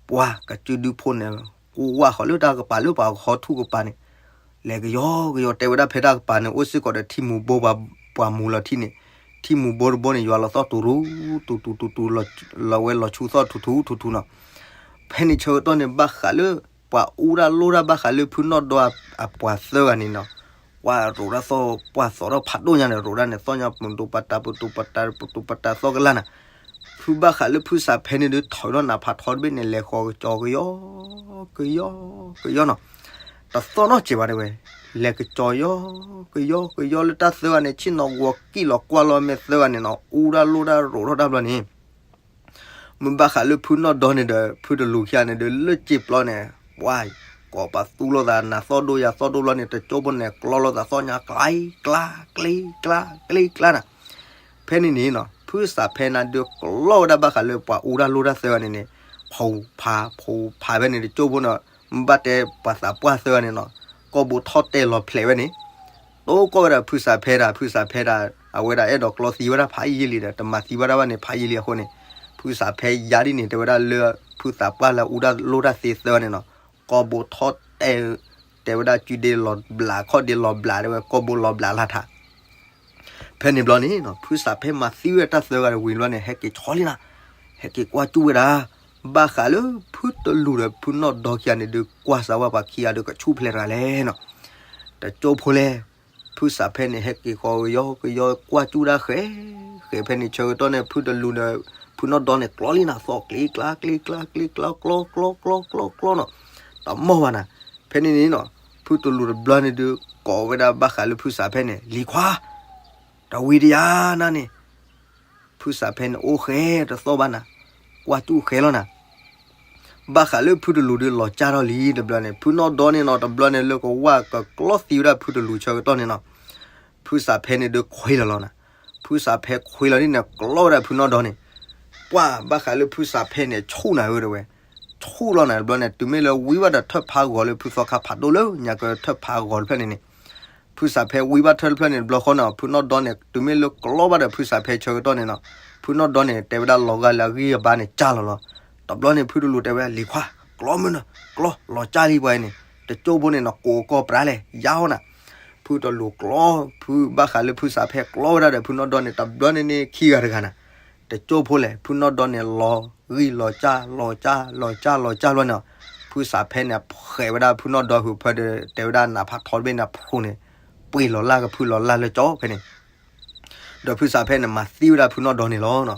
ပှၤကစုဒုဖိန့ၣ် ကူဝၣ်ဃီၤလၢတၢ်ကပၤလၢပှၤကဟီထူၣ်ကပၤန့ၣ်, လဲၤကယီကယီတဲဝဲဒၣ်ဖဲတၢ်ကပၤန့ၣ် အိၣ်စ့ၢ်ကီးဒီးထံမူၤဘိပှၤ ပှၤမူၤလီၤထံန့ၣ်, ထံမူၤဘိတဘိန့ၣ် ယွၤလီၤသီၣ်တူၤတူၤ တူၤတူၤတူၤတူၤ လီၤဝဲလီၤဆူသီၣ်ထူထူထူထူနီၤ. ဖဲန့ၣ်ဆၢကတီၢ်န့ၣ် ဘၣ်ဃးလၢ ပှၤအူတၢ်လိၣ်တၢ်ဘၣ်ဃးလၢဖုနီၢ်ဒီအပှၤသၢဂၤန့ၣ်နီၤ, ပှၤရိးတၢ်သီၣ် ပှၤသီၣ်ထီၣ်ဖးဒိၣ်ညါန့ၣ် ရိးဒၣ်န့ၣ် သီၣ်ညါပတူၤပတၤ ပတူၤပတၤပတူၤပတၤသီၣ်ကလၢ်နၤ, ဖုဘၣ်ဃးလၢဖုစးဖဲန့ၣ်ဒုး ထီၣ်ဒီးနးဖးထီတဘ့ၣ်န့ၣ် လဲၤဃီၤကစီၤကယီ ကယီ ကယီနီၤ, တသီၣ်နီၢ်စဲးဘၣ်တဲဝဲ, လဲၤကစီၤယီ ကယီ ကယီလၢတၢ်သၢဂၤန့ၣ် ဆ့ၣ်နီၤဂီၤကံၣ်လီၤကွၢ်လီၤ မ့ၢ်သၢဂၤန့ၣ်နီၤ အူတၢ်လိၣ်တၢ်ရိးထီၣ်တၢ်ဘျီန့ၣ် မ့ၢ်ဘၣ်ဃးလၢဖုနီၢ်ဒီန့ၣ်ဒီး ဖုတလူၤခံဂၤန့ၣ်ဒီး လၢစ့ပျီန့ၣ် ပှၤ ကိးပသူလိာ်သးနၤသီၣ်ဒိၣ်ယၤသီၣ်ဒိၣ်ဘျီန့ၣ် တကၠိဖိန့ၣ် ကျီလိာ်သးသီၣ်ညါ ကျါ ကျ့ ကျါ ကျ့ ကျါနၤ, ဖဲန့ၣ်န့ၣ်နီၤ ဖုစးဖဲနၤဒုးကျီဝဲဒၣ်ဘၣ်ဃးလၢပှၤအူတၢ်လိၣ်တၢ်သၢဂၤန့ၣ်န့ၣ် ဖူဖး ဖူဖးဖဲန့ၣ် တကၠိဖိန့ၣ် မ့ၢ်ဘၣ်တဲပှၤသးပှၢ်သၢဂၤန့ၣ်နီၤ ကိာ်ဘိထီၣ်တဲာ်လီၤဖျဲးဝဲန့ၣ် တိၢ်ကီၢ်ဝဲဒၣ်ဖုစးဖဲဒၣ် ဖုစးဖဲဒၣ် အဝဲဒၣ်အဲၣ်ဒိးကျီသံဝဲဒၣ်ဖးယံာ်လံဒီး တမၤသံဘၣ်ဒၣ်ဘၣ်န့ၣ် ဖးယံာ်လံအဃိန့ၣ် ဖုစးဖဲယါဒ်န့ၣ် တဲဝဲဒၣ်လၢ ဖုသးပှၢ်လၢအူတၢ်လိၣ်တၢ်သ့သၢဂၤန့ၣ်နီၤ ကိာ်ဘိထီၣ်တဲာ် တဲဝဲဒၣ်စုဒ့လီၤဘျး ခီၣ်ဒ့လီၤဘျး တဲဝဲ ကိာ်ဘိလီၤဘျးလၢထး ဖဲန့ၣ်ဘျီန့ၣ်နီၤ ဖုစးဖဲမၤသံဝဲဒၣ်တၢ်သၢဂၤဒီးဝံၤဘျီန့ၣ် ဟဲက့ၤဆီလံနၤ ဟဲက့ၤကွၢ်ကၠူၣ်ဝဲဒၣ် ဘၣ်ဃးလၢဖုတလူၤဒီးဖုနီၢ်ဒီခံဂၤန့ၣ်ဒုး ကွၢ်စးဝဲပှၤခံဂၤဒီးကဆူၣ်ဖျဲးတဂၤလဲၣ်နီၤ တကၠိဖိလဲၣ် ဖုစးဖဲန့ၣ် ဟဲက့ၤဃီၤကယီကယီကွၢ်ကၠူၣ်ဒၣ်ဃဲ ဃဲဖဲန့ၣ်ဆၢကတီၢ်န့ၣ် ဖုတလူၤဒီး ဖုနီၢ်ဒီန့ၣ် ကျီလံနၤသီၣ် ကျ့ကျါ ကျ့ကျါ ကျ့ကျါ ကျီ ကျီ ကျီ ကျီနီၤ တမီၢ်ဘၣ်နၤ ဖဲန့ၣ်န့ၣ်နီၤ ဖုတလူၤတဘျီန့ၣ်ဒုး ကိးဝဲဒၣ်ဘၣ်ဃးလၢဖုစးဖဲန့ၣ် လံၤခွါ တဝံၤတယၤနၤန့ၣ် ဖုစးဖဲန့ၣ် အိၣ်ဃဲတသီၣ်ဘၣ်နၤ ကွၢ်ကၠူၣ်ဃဲလီၤနၤ ဘၣ်ဃးလၢဖုတလူၤဒုးလီၤကၢ်ထီၣ်လံတဘျီန့ၣ် ဖုနီၢ်ဒီန့ၣ်နီၤ တဘျီန့ၣ်လၢကဝၢ်ကကျီသံဝဲဒၣ်ဖုတလူၤဆၢကတီၢ်န့ၣ်နီၤ ဖုစးဖဲန့ၣ်ဒုးခွ့လီၤလီၤနၤ ဖုစးဖဲခွ့လီၤန့ၣ် ကျီဝဲဒၣ်ဖုနီၢ်ဒီန့ၣ် ပှၢ်ဘၣ်ဃးလၢဖုစးဖဲန့ၣ် ဆူၣ်နၤဧၢတဲဝဲ ဆူၣ်လီၤနၤတဘျီန့ၣ် တုၤမ့ၢ်လၢဝံဘၣ်ဒီးထၢၣ်ဖးဂီၤလၢဖုသီခါဖးဒိၣ်လၢညါကထၢၣ်ဖးဂီၤတဖျၢၣ်န့ၣ်န့ၣ် ဖုစးဖဲဝံဘၣ်ထၢၣ်တဖျၢၣ်န့ၣ်တဘျီဃီန့ၣ် ဖုနီၢ်ဒီန့ၣ် တုၤမ့ၢ်လၢကျီဘၣ်ဒီးဖုစးဖဲဆၢကတီၢ်န့ၣ်နီၤ ဖုနီၢ်ဒီန့ၣ် တဲဝဲဒၣ်လီၤဂာ်လၢအဂံၢ်အဘါန့ၣ် ကၢ်လီၤလီၤ တဘျီန့ၣ် ဖုတလူၤတဲဝဲ လံၤခွါ ကျီမုၢ်နီၤ ကျီ လီၤကၢ်လံပှၤအံၤန့ၣ် တကၠိဖိန့ၣ်နီၤ ကိးကီၢ်ပြးလဲၣ် ယါဟီနၤ ဖုတလူၤကျီ, ဖုဘၣ်ဃးလၢဖုစးဖဲကျီဝဲဒၣ်ဒီးဖုနီၢ်ဒီန့ၣ် တဘျီန့ၣ်န့ၣ်ခံဂၤတဂၤနၤ, တကၠိဖိလဲၣ်, ဖုနီၢ်ဒီန့ၣ်လီၤဂံၢ်လီၤစၢ် လီၤစၢ် လီၤစၢ်လီၤစၢ်ဘျီန့ၣ်, ဖုစးဖဲန့ၣ်ဖှဲးဝဲဒၣ်ဖုနီၢ်ဒီဟုးဖၢဒီး တဲဝဲဒၣ်နးဖးထီတဘ့ၣ်န့ၣ်ဖှိၣ်န့ၣ်, ပှ့ၤလီၤလၢ်ကဖုလီၤလၢ်လၢကၠီဖဲန့ၣ် ဒီးဖုစးဖဲန့ၣ်မၤသံဝဲဒၣ်ဖုနီၢ်ဒီန့ၣ်လီၤ.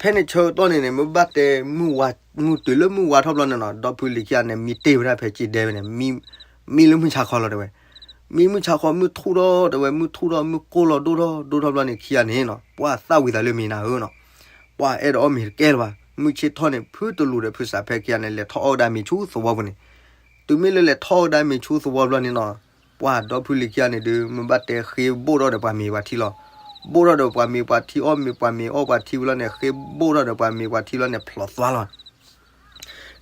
ဖဲန့ၣ်ဆၢကတီၢ်န့ၣ်န့ၣ် မ့ၢ်ဘၣ်တဲမုၢ်ဝါ, မုၢ်တုၤလၢမုၢ်ဝါထီၣ်ဘျီန့ၣ်နီၤ, ဒီဖုလံၤခံဂၤန့ၣ် မံတ့ၢ်ဝဲဒၣ်ဖဲစံးဒဲဝဲန့ၣ်, မံလၢမုၢ်ဆါခီလီၤတဲဝဲ, မံမုၢ်ဆါခီမုၢ်ထူၣ်ထီၣ်တဲဝဲ, မုၢ်ထူၣ်ထီၣ်မုၢ်ကိၢ်လီၤဒိၣ်ထီၣ်ဒိၣ်ထီၣ်ဘျီန့ၣ် ခံဂၤန့ၣ်နီၤ ပှၤသၣ်ဝံၤသးလၢမ့ၤနၤဧၢနီၤ, ပှၤအဲၣ်ဒိးအီၣ်မ့ၤတကဲလၢၤဘၣ်. မုၢ်ဆ့ၣ်ထီၣ်န့ၣ် ဖုတလူၤဒီးဖုစးဖဲခံဂၤန့ၣ် လဲၤထီၣ်အီၣ်ဝဲဒၣ်မ့ၤဆူသဝီပူၤန့ၣ် တုၤမ့ၢ်လၢလဲၤထီၣ်ဝဲဒၣ်မ့ၤဆူသဝီဘျီန့ၣ်နီၤ, ပှၤဒီဖုလံၤခံဂၤန့ၣ်ဒုး မ့ၢ်ဘၣ်တဲဃ့ဘိၣ်ထီၣ်ဒီးပှၤမ့ၤပှၤထံလီၤ. ဘိၣ်ထီၣ်ဒီးပှၤမ့ၤပှၤထံ အီၣ်မ့ၤပှၤမ့ၤအီၣ်ပှၤထံဝံၤလီၤန့ၣ် ဃ့ဘိၣ်ထီၣ်ဒီးပှၤမ့ၤပှၤထံလီၤန့ၣ် ဖျိးသွါလီၤ.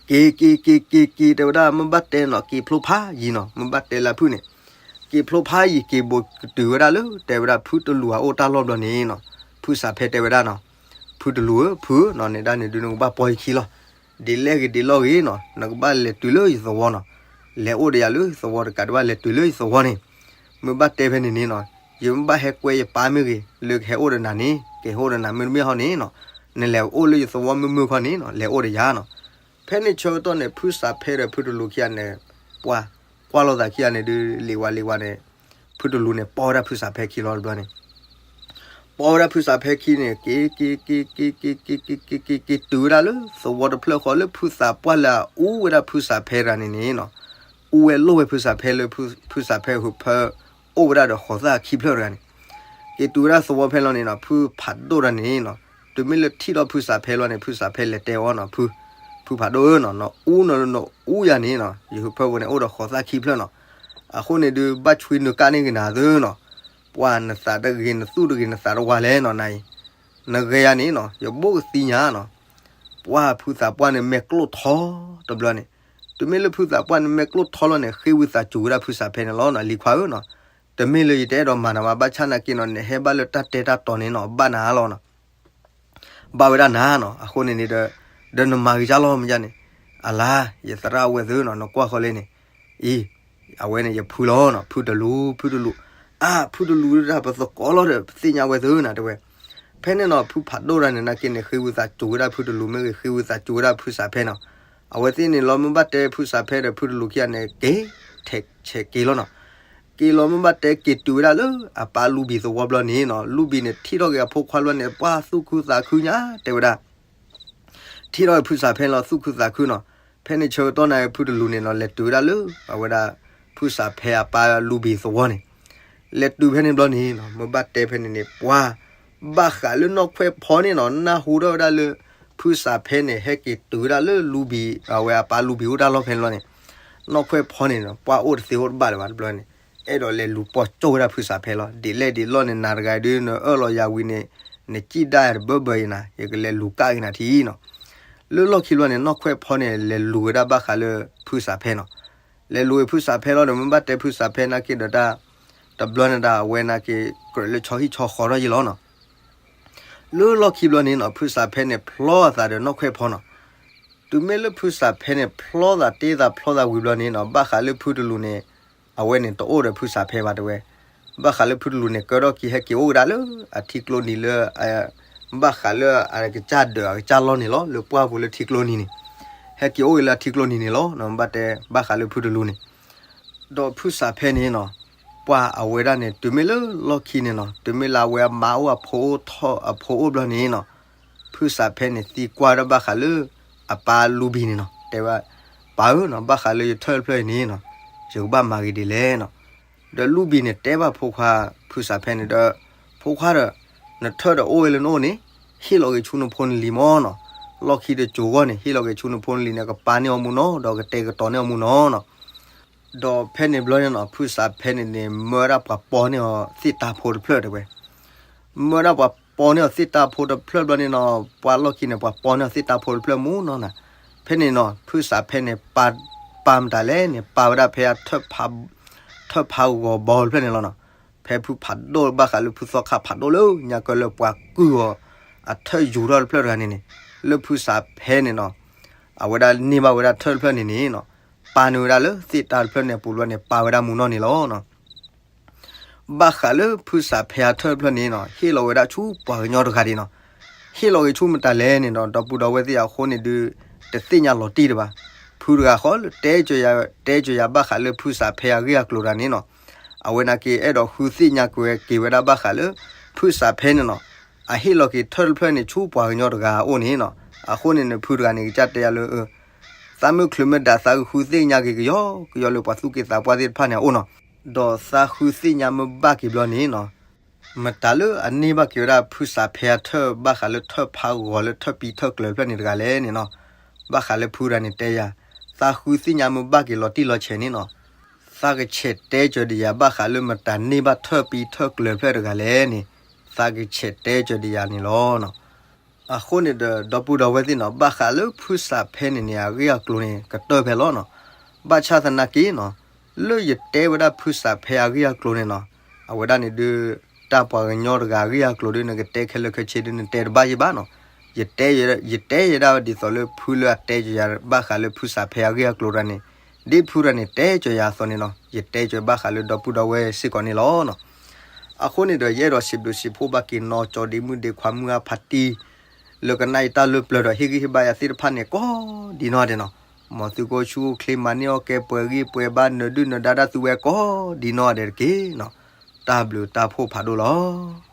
က့ၤက့ၤက့ၤက့ၤက့ၤတဲဝဲဒၣ် မ့ၢ်ဘၣ်တဲနီၤ က့ၤဖျိဖးယံၤနီၤ, မ့ၢ်ဘၣ်တဲလၢဖုန့ၣ်, က့ၤဖျိဖးယံၤ က့ၤဘိးကတုၤဝဲဒၣ်လၢ တဲဝဲဒၣ်ဖုတလူၤအအိၣ်တၢ်လီၢ်ဘျီန့ၣ်နီၤ, ဖုစးဖဲတဲဝဲဒၣ်နီၤ, ဖုတလူၤဧၢ ဖုဧၢနီၤ နဲဒၣ်န့ၣ်ဒုး နကဘၣ်ပီယခံလီၤ. ဒ်လဲၣ်ဂ့ၤဒ်လဲၣ်ဂ့ၤနီၤ နကဘၣ်လဲၤတုၤလၢယသဝီနီၤ, လဲၤအိၣ်ဒီးယၤလၢသဝီတကးဒံးဘၣ် လဲၤတုၤလၢယသဝီန့ၣ်, မ့ၢ်ဘၣ်တဲဖဲန့ၣ်န့ၣ်နီၤ, ယမ့ၢ်ဘၣ်ဟဲကွဲယပၢ်မ့ၢ်ဂ့ၤ လၢကဟဲအိၣ်ဒီးနၤန့ၣ် ကဟဲအိၣ်ဒီးနၤမုၢ်တမ့ၢ်ဟီန့ၣ်နီၤ, နလဲၤအိၣ်လၢယသဝီမုၢ်မုၢ်ခီန့ၣ်နီၤ လဲၤအိၣ်ဒီးယၤနီၤ. ဖဲန့ၣ်ဆၢကတီၢ်န့ၣ် ဖုစးဖဲဒီးဖုတလူၤခံဂၤန့ၣ် ပှၤကွၢ်လိာ်သးခံဂၤန့ၣ်ဒုး လံၤဝါလံၤဝါန့ၣ် ဖုတလူၤန့ၣ် ပီဝဲဒၣ်ဖုစးဖဲခံလီၤတဘျီန့ၣ်, ပီဝဲဒၣ်ဖုစးဖဲခံန့ၣ် က့ၤက့ၤက့ၤက့ၤက့ၤက့ၤက့ၤက့ၤက့ၤက့ၤတုၤဝဲဒၣ်လၢ သဝီတဖျၢၣ်ဃီလၢဖုသးပှၢ်လၢအအူဝဲဒၣ်ဖုစးဖဲတဂၤန့ၣ်န့ၣ်နီၤ, အူဝဲလိၣ်ဝဲဖုစးဖဲလၢ ဖုစးဖဲဟုးဖၢ အိၣ်ဝဲဒၣ်ဒီးဃိးသၣ်ခံဖျၢၣ်တဂၤန့ၣ်, က့ၤတုၤဝဲဒၣ်သဝီဖဲလီၤန့ၣ်နီၤ ဖုဖးဒိၣ်တဂၤန့ၣ်နီၤ, တုၤမ့ၢ်လၢထံၣ်ထီၣ်ဖုစးဖဲလီၤန့ၣ် ဖုစးဖဲလဲၤတဲအီၤနီၤ ဖု, ဖုဖးဒိၣ်ဧၢနီၤ နအူနီၤ နအူယၤန့ၣ်နီၤ ယဟုးဖၢပူၤန့ၣ် အိၣ်ဒီးဃိးသၣ်ခံဖျၢၣ်နီၤ, အဃိန့ၣ်ဒုး ဘၣ်ဆွံနုာ်ကၣ်န့ၢ်ဂ့ၤနၤသုနီၤ, ပှၤနသးတဂ့ၤ နသူၣ်တဂ့ၤ နသးတဝါလဲၣ်နီၤ နအံၤ, နဂဲၤယၤန့ၣ်နီၤ ယဘိၣ်ကသံညါနီၤ, ပှၤဖုသးပှၢ်န့ၣ်မဲာ်ကျိၣ်ထီတဘျီန့ၣ်, တုၤမ့ၢ်လၢဖုသးပှၢ်န့ၣ်မဲာ်ကျိၣ်ထီလီၤန့ၣ် ဃ့ဝံသးစူၤဝဲဒၣ်ဖုစးဖဲန့ၣ်လီၤနီၤ လံၤခွါဧၢနီၤ, တမ့ၢ်လၢယတအဲၣ်ဒိးမၤနၤဘၣ် ဘၣ်ဆၣ်နာ်က့နီၤ နဟဲဘၣ်လၢတၢ်တဲတၢ်တီၤန့ၣ်နီၤ ဘၣ်နၤလီၤနီၤ ဘၣ်ဝဲဒၣ်နၤနီၤ အဃိန့ၣ်န့ၣ်ဒီး, ဒီးနမၤဂ့ၤကၢ်လီၤမ့ၢ်န့ၣ်, အလါ, ယသရၣ်ဝဲသုနီၤ နကွၢ်ဃီလံန့ၣ်, အံၤ, အဝဲန့ၣ်ယဖုလီၤနီၤ ဖုတလူၤ ဖုတလူၤ, အါ ဖုတလူၤဒၣ်ပသကိးလီၤဒီး ပသ့ၣ်ညါဝဲသုနၤတဲဝဲ, ဖဲန့ၣ်နီၤ ဖုဖးဒိၣ်တဂၤန့ၣ်နာ်က့န့ၣ် ဃ့ဝံသးစူၤဝဲဒၣ်ဖုတလူၤမ့ၢ်ဂ့ၤ ဃ့ဝံသးစူၤဝဲဒၣ်ဖုစးဖဲနီၤ, အဝဲသ့ၣ်န့ၣ်လီၤမ့ၢ်ဘၣ်တဲဖုစးဖဲဒီးဖုတလူၤခံဂၤန့ၣ် က့ၤ, ထဲး, ထဲးက့ၤလီၤနီၤ က့ၤလီၤမ့ၢ်ဘၣ်တဲက့ၤတုၤဝဲဒၣ်လၢအပၢ်လူဘံၤသဝီဘျီန့ၣ်နီၤ လူဘံၤန့ၣ်ထံၣ်ထီၣ်က့ၤအဖိခွါဘျီန့ၣ် ပှၤသူၣ်ခုသးခုညါတဲဝဲဒၣ်, ထံၣ်ထီၣ်ဖုစးဖဲလီၤသူၣ်ခုသးခုနီၤ, ဖဲန့ၣ်ဆၢကတီၢ်န့ၣ် ဖုတလူၤန့ၣ်နီၤ လဲၤတုၤဝဲဒၣ်လၢ အဝဲဒၣ် ဖုစးဖဲအပၢ်လူဘံၤသဝီန့ၣ်, လဲၤတုၤဖဲန့ၣ်ဘျီန့ၣ်နီၤ မ့ၢ်ဘၣ်တဲဖဲန့ၣ်န့ၣ် ပှၤ ဘၣ်ဃးလၢနီၢ်ခွဲးဖီန့ၣ်နီၤ နၢ်ဟူထီၣ်ဝဲဒၣ်လၢ ဖုစးဖဲန့ၣ် ဟဲက့ၤတုၤဝဲဒၣ်လၢလူဘံၤ အဝဲအပၢ်လူဘံၤအိၣ်တၢ်လီၢ်ဖဲန့ၣ်လီၤန့ၣ်, နီၢ်ခွဲးဖီန့ၣ်နီၤ ပှၤအိၣ်တသ့အိၣ်တဘၣ်လၢၤဘၣ်တဘျီန့ၣ်, အဲၣ်ဒိးလဲၤလူၤပိာ်ကၠိၣ်ဝဲဒၣ်ဖုစးဖဲလီၤ ဒ်လဲၣ်ဒ်လဲၣ်န့ၣ် နၤတဂၤဒုး နအၢၣ်လီၤယၤဝံၤန့ၣ်, နစံၣ်ဒၣ်ယၤတဘၢဘၢအံၤနၤ ယကလဲၤလူၤကၣ်က့ၤနၤထံနီၤ, လၢလီၢ်ခံဘျီန့ၣ် နီၢ်ခွဲးဖီန့ၣ် လဲၤလူၤဝဲဒၣ်ဘၣ်ဃးလၢ ဖုစးဖဲနီၤ လဲၤလူၤဝဲဖုစးဖဲလီၤဒီး မ့ၢ်ဘၣ်တဲဖုစးဖဲနာ်က့ဒီးတၢ်, တဘျီန့ၣ်ဒၣ်အဝဲနာ်က့ ကြၢးလၢဆီဟံၣ်ဆီဃီထီၣ်ယံၤလီၤနီၤ, လၢလီၢ်ခံဘျီန့ၣ်နီၤ ဖုစးဖဲန့ၣ်ဖျီအသးဒီးနီၢ်ခွဲးဖီနီၤ, တုၤမ့ၢ်လၢဖုစးဖဲန့ၣ် ဖျီသးတ့သးဖျီသးဝံၤဘျီန့ၣ်နီၤ ဘၣ်ဃးလၢဖုတလူၤန့ၣ်, အဝဲန့ၣ်တအိၣ်ဒီးဖုစးဖဲဘၣ်တဲဝဲ, ဘၣ်ဃးလၢဖုတလူၤန့ၣ် ကၢထီၣ်က့ၤဟဲက့ၤအိၣ်ကဒါလၢ အထံကျိနံၤလၢ ဘၣ်ဃးလၢအကစၢ်ဒၢးအကစၢ်လီၢ်န့ၣ်လီၤ လၢပှၢ်ပူၤလၢထံကျိနံၤန့ၣ်, ဟဲက့ၤအိၣ်က့ၤလၢအထံကျိနံၤန့ၣ်လီၤ ဘၣ်တဲဘၣ်ဃးလၢဖုတလူၤန့ၣ်, ဒီးဖုစးဖဲန့ၣ်နီၤ, ပှၤအဝဲဒၣ်န့ၣ် တုၤမ့ၢ်လၢလီၢ်ခံန့ၣ်နီၤ တုၤမ့ၢ်လၢအဝဲအမါအိၣ်အဖိအိၣ်ထီၣ်အဖိအိၣ်ဘျီန့ၣ်နီၤ, ဖုစးဖဲန့ၣ်သံကွၢ်ဒၣ်ဘၣ်ဃးလၢ အပၢ်လူဘံၤန့ၣ်နီၤ တဲဝဲ, ပၢ်ဧၢနီၤ ဘၣ်ဃးလၢယထၢၣ်တဖျၢၣ်အံၤန့ၣ်နီၤ, ယကဘၣ်မၤဂ့ၤဒ်လဲၣ်နီၤ, ဒီးလူဘံၤန့ၣ်တဲဘၣ်ဖိခွါ ဖုစးဖဲန့ၣ်ဒီး, ဖိခွါဒီး, နထၢၣ်ဒီးအိၣ်ဝဲလၢနအိၣ်န့ၣ်, ဟ့ၣ်လီၤက့ၤဆူနဖိနလံၤမၢ်နီၤ, လီၢ်ခံတစိၤဂီၢ်န့ၣ် ဟ့ၣ်လီၤက့ၤဆူနဖိနလံၤန့ၣ် ကပာ်န့ၢ်အီၤမူနီၤ ဒီးကတဲာ်ကတီၤန့ၢ်အီၤမူနီၤနီၤ ဒီးဖဲန့ၣ်ဘျီန့ၣ်နီၤ ဖုစးဖဲန့ၣ်န့ၣ် မၢဝဲဒၣ်ပှၤပီန့ၢ်အီၤသ့ၣ်တၢ်ဖိတဖျၢၣ်တဲဝဲ, မၢဝဲဒၣ်ပှၤပီန့ၢ်အီၤသ့ၣ်တၢ်ဖိတဖျၢၣ်ဘျီန့ၣ်နီၤ ပှၤလီၢ်ခံန့ၣ် ပှၤပီန့ၢ်အီၤသ့ၣ်တၢ်ဖိတဖျၢၣ်မူနီၤနၤ, ဖဲန့ၣ်နီၤ ဖုစးဖဲန့ၣ် ပာ်မတၤလဲၣ်န့ၣ် ပာ်ဝဲဒၣ်ဖဲအ ထၢၣ်ဖးဂီၤဘီတဖျၢၣ်န့ၣ်လီၤနီၤ, ဖဲဖုဖးဒိၣ်ဘၣ်ဃးလၢဖုသီခါဖးဒိၣ်လၢညါကၢလၢပှၤကုၢ်အီၤ အထၢၣ်ယူၤထီၣ်တဖျၢၣ်တဂၤန့ၣ်န့ၣ်, လၢဖုစးဖဲန့ၣ်နီၤ, အဝဲဒၣ်န့ၢ်ဘၣ်ဝဲဒၣ်ထၢၣ်တဖျၢၣ်န့ၣ်န့ၣ်နီၤ, ပာ်န့ၢ်ဝဲဒၣ်လၢသ့ၣ်တၢ်တဖျၢၣ်န့ၣ်အပူၤဘျီန့ၣ် ပာ်ဝဲဒၣ်မူနီၢ်န့ၣ်လီၤနီၤ. ဘၣ်ဃးလၢဖုစးဖဲအထၢၣ်တဖျၢၣ်န့ၣ်နီၤ ဟ့ၣ်လီၤဝဲဒၣ်ဆူပှၤကညီတဂၤဒံးနီၤ. ဟ့ၣ်လီၤက့ၤဆူမတၤလဲၣ်န့ၣ်ဒီး ဒီပုၢ်ဒီဝဲၢ်သ့ၣ်အဃိန့ၣ်ဒုး တသ့ၣ်ညါလီၤတံၢ်တဘၣ်. ဖုတဂၤဃီလၢတဲကၢၤယၤ တဲကၢၤယၤဘၣ်ဃးလၢဖုစးဖဲအဂ့ၢ်အကျိၤတၢ်န့ၣ်နီၤ အဝဲနာ်က့ အဲၣ်ဒိးဃုသ့ၣ်ညါက့ၤဝဲဒၣ်ဘၣ်ဃးလၢ ဖုစးဖဲန့ၣ်နီၤ အဟ့ၣ်လီၤက့ၤထၢၣ်တဖျၢၣ်န့ၣ် ဆူပှၤကညီတဂၤအအိၣ်န့ၣ်နီၤ. အဃိန့ၣ်န့ၣ် ဖုတဂၤန့ၣ် ကစၢ်တဲယၤလၢ သးမုၢ်ချုးမ့ၢ်ဒၣ်သးကဃုသ့ၣ်ညါက့ၤကယီကယီလၢပှၤသူၣ်က့သးပှၢ်သ့ၣ်တဖၣ်န့ၣ်အအိၣ်နီၤ. ဒီးသးဃုသ့ၣ်ညါမ့ၢ်ဘၣ်က့ၤဘျီန့ၣ်နီၤ မတၤလၢအန့ၢ်ဘၣ်က့ၤဝဲဒၣ်ဖုစးဖဲအထၢၣ် ဘၣ်ဃးလၢထၢၣ်ဖးဂီၤလၢထၢၣ်ပံထၢၣ်ကျၢၤဖျၢၣ်န့ၣ်တဂၤလဲၣ်န့ၣ်နီၤ. ဘၣ်ဃးလၢဖုတဂၤန့ၣ်တဲယၤ, သးဃုသ့ၣ်ညါမ့ၢ်ဘၣ်က့ၤလီၤတံၢ်လီၤဆဲးန့ၣ်နီၤ, သးကဆဲးတဲကၢၤဒံးယၤဘၣ်ဃးလၢမတၤန့ၢ်ဘၣ်ထၢၣ်ပံထၢၣ်ကျၢၤဖျၢၣ်တဂၤလဲၣ်န့ၣ်, သးကဆဲးတဲကၢၤဒံးယၤန့ၣ်လီၤ. အဃိန့ၣ်ဒီး ဒီပုၢ်ဒီဝဲၢ်သ့ၣ်နီၤ ဘၣ်ဃးလၢဖုစးဖဲန့ၣ်န့ၣ် အဂ့ၢ်အကျိၤန့ၣ် ကတၢၢ်ဖဲလီၤနီၤ. ဘၣ်ဆၣ်သနာ်က့နီၤ, လၢယတဲဝဲဒၣ်ဖုစးဖဲအဂ့ၢ်အကျိၤန့ၣ်နီၤ, အဝဲဒၣ်န့ၣ်ဒုး တၢ်ပှၤကညီတဂၤအဂ့ၢ်အကျိၤဒုး နကတဲခဲလၢာ်ခဲဆ့ဒုး နတဲတဘၣ်ယံၤဘၣ်နီၤ. ယတဲ ယတဲယဲဒၣ်ဒ်သိးလၢဖုလၢအတဲကၢၤယၤ ဘၣ်ဃးလၢဖုစးဖဲအဂ့ၢ်အကျိၤတဂၤန့ၣ်, ဒ်ဖုတဂၤန့ၣ်တဲကၢၤယၤအသိးန့ၣ်နီၤ, ယတဲကၢၤဘၣ်ဃးလၢဒီပုၢ်ဒီဝဲၢ်စ့ၢ်ကီးန့ၣ်လီၤနီၤ. အဃိန့ၣ်ဒီး ယအဲၣ်ဒိးစံးဘျုးစံးဖှိၣ်ဘၣ်က့ၤနီၢ်ကၠီဒ့မုၣ်ဒ့ခွါမုၢ်အါဖးတံၢ် လၢကနၣ်ယတၢ်လၢပျၢၤဒီးဟ့ၣ်ဂံၢ်ဟ့ၣ်ဘါယၤသ့ၣ်တဖၣ်န့ၣ် ကိးဒံးနီၢ်ဒဲးနီၤ. မ်သုကအိၣ်ဆူၣ်အိၣ်ချ့ မၤန့ၢ်အီၣ်ကဲ ပှဲၤဂံၢ်ပှဲၤဘါ နၢၤဒုၣ်နၢၤဒါဒၣ်သုဝဲကိးဒံးနီၢ်ဒဲးတက့ၢ်နီၤ. တၢ်ဘျုးတၢ်ဖှိၣ်ဖးဒိၣ်လီၤ.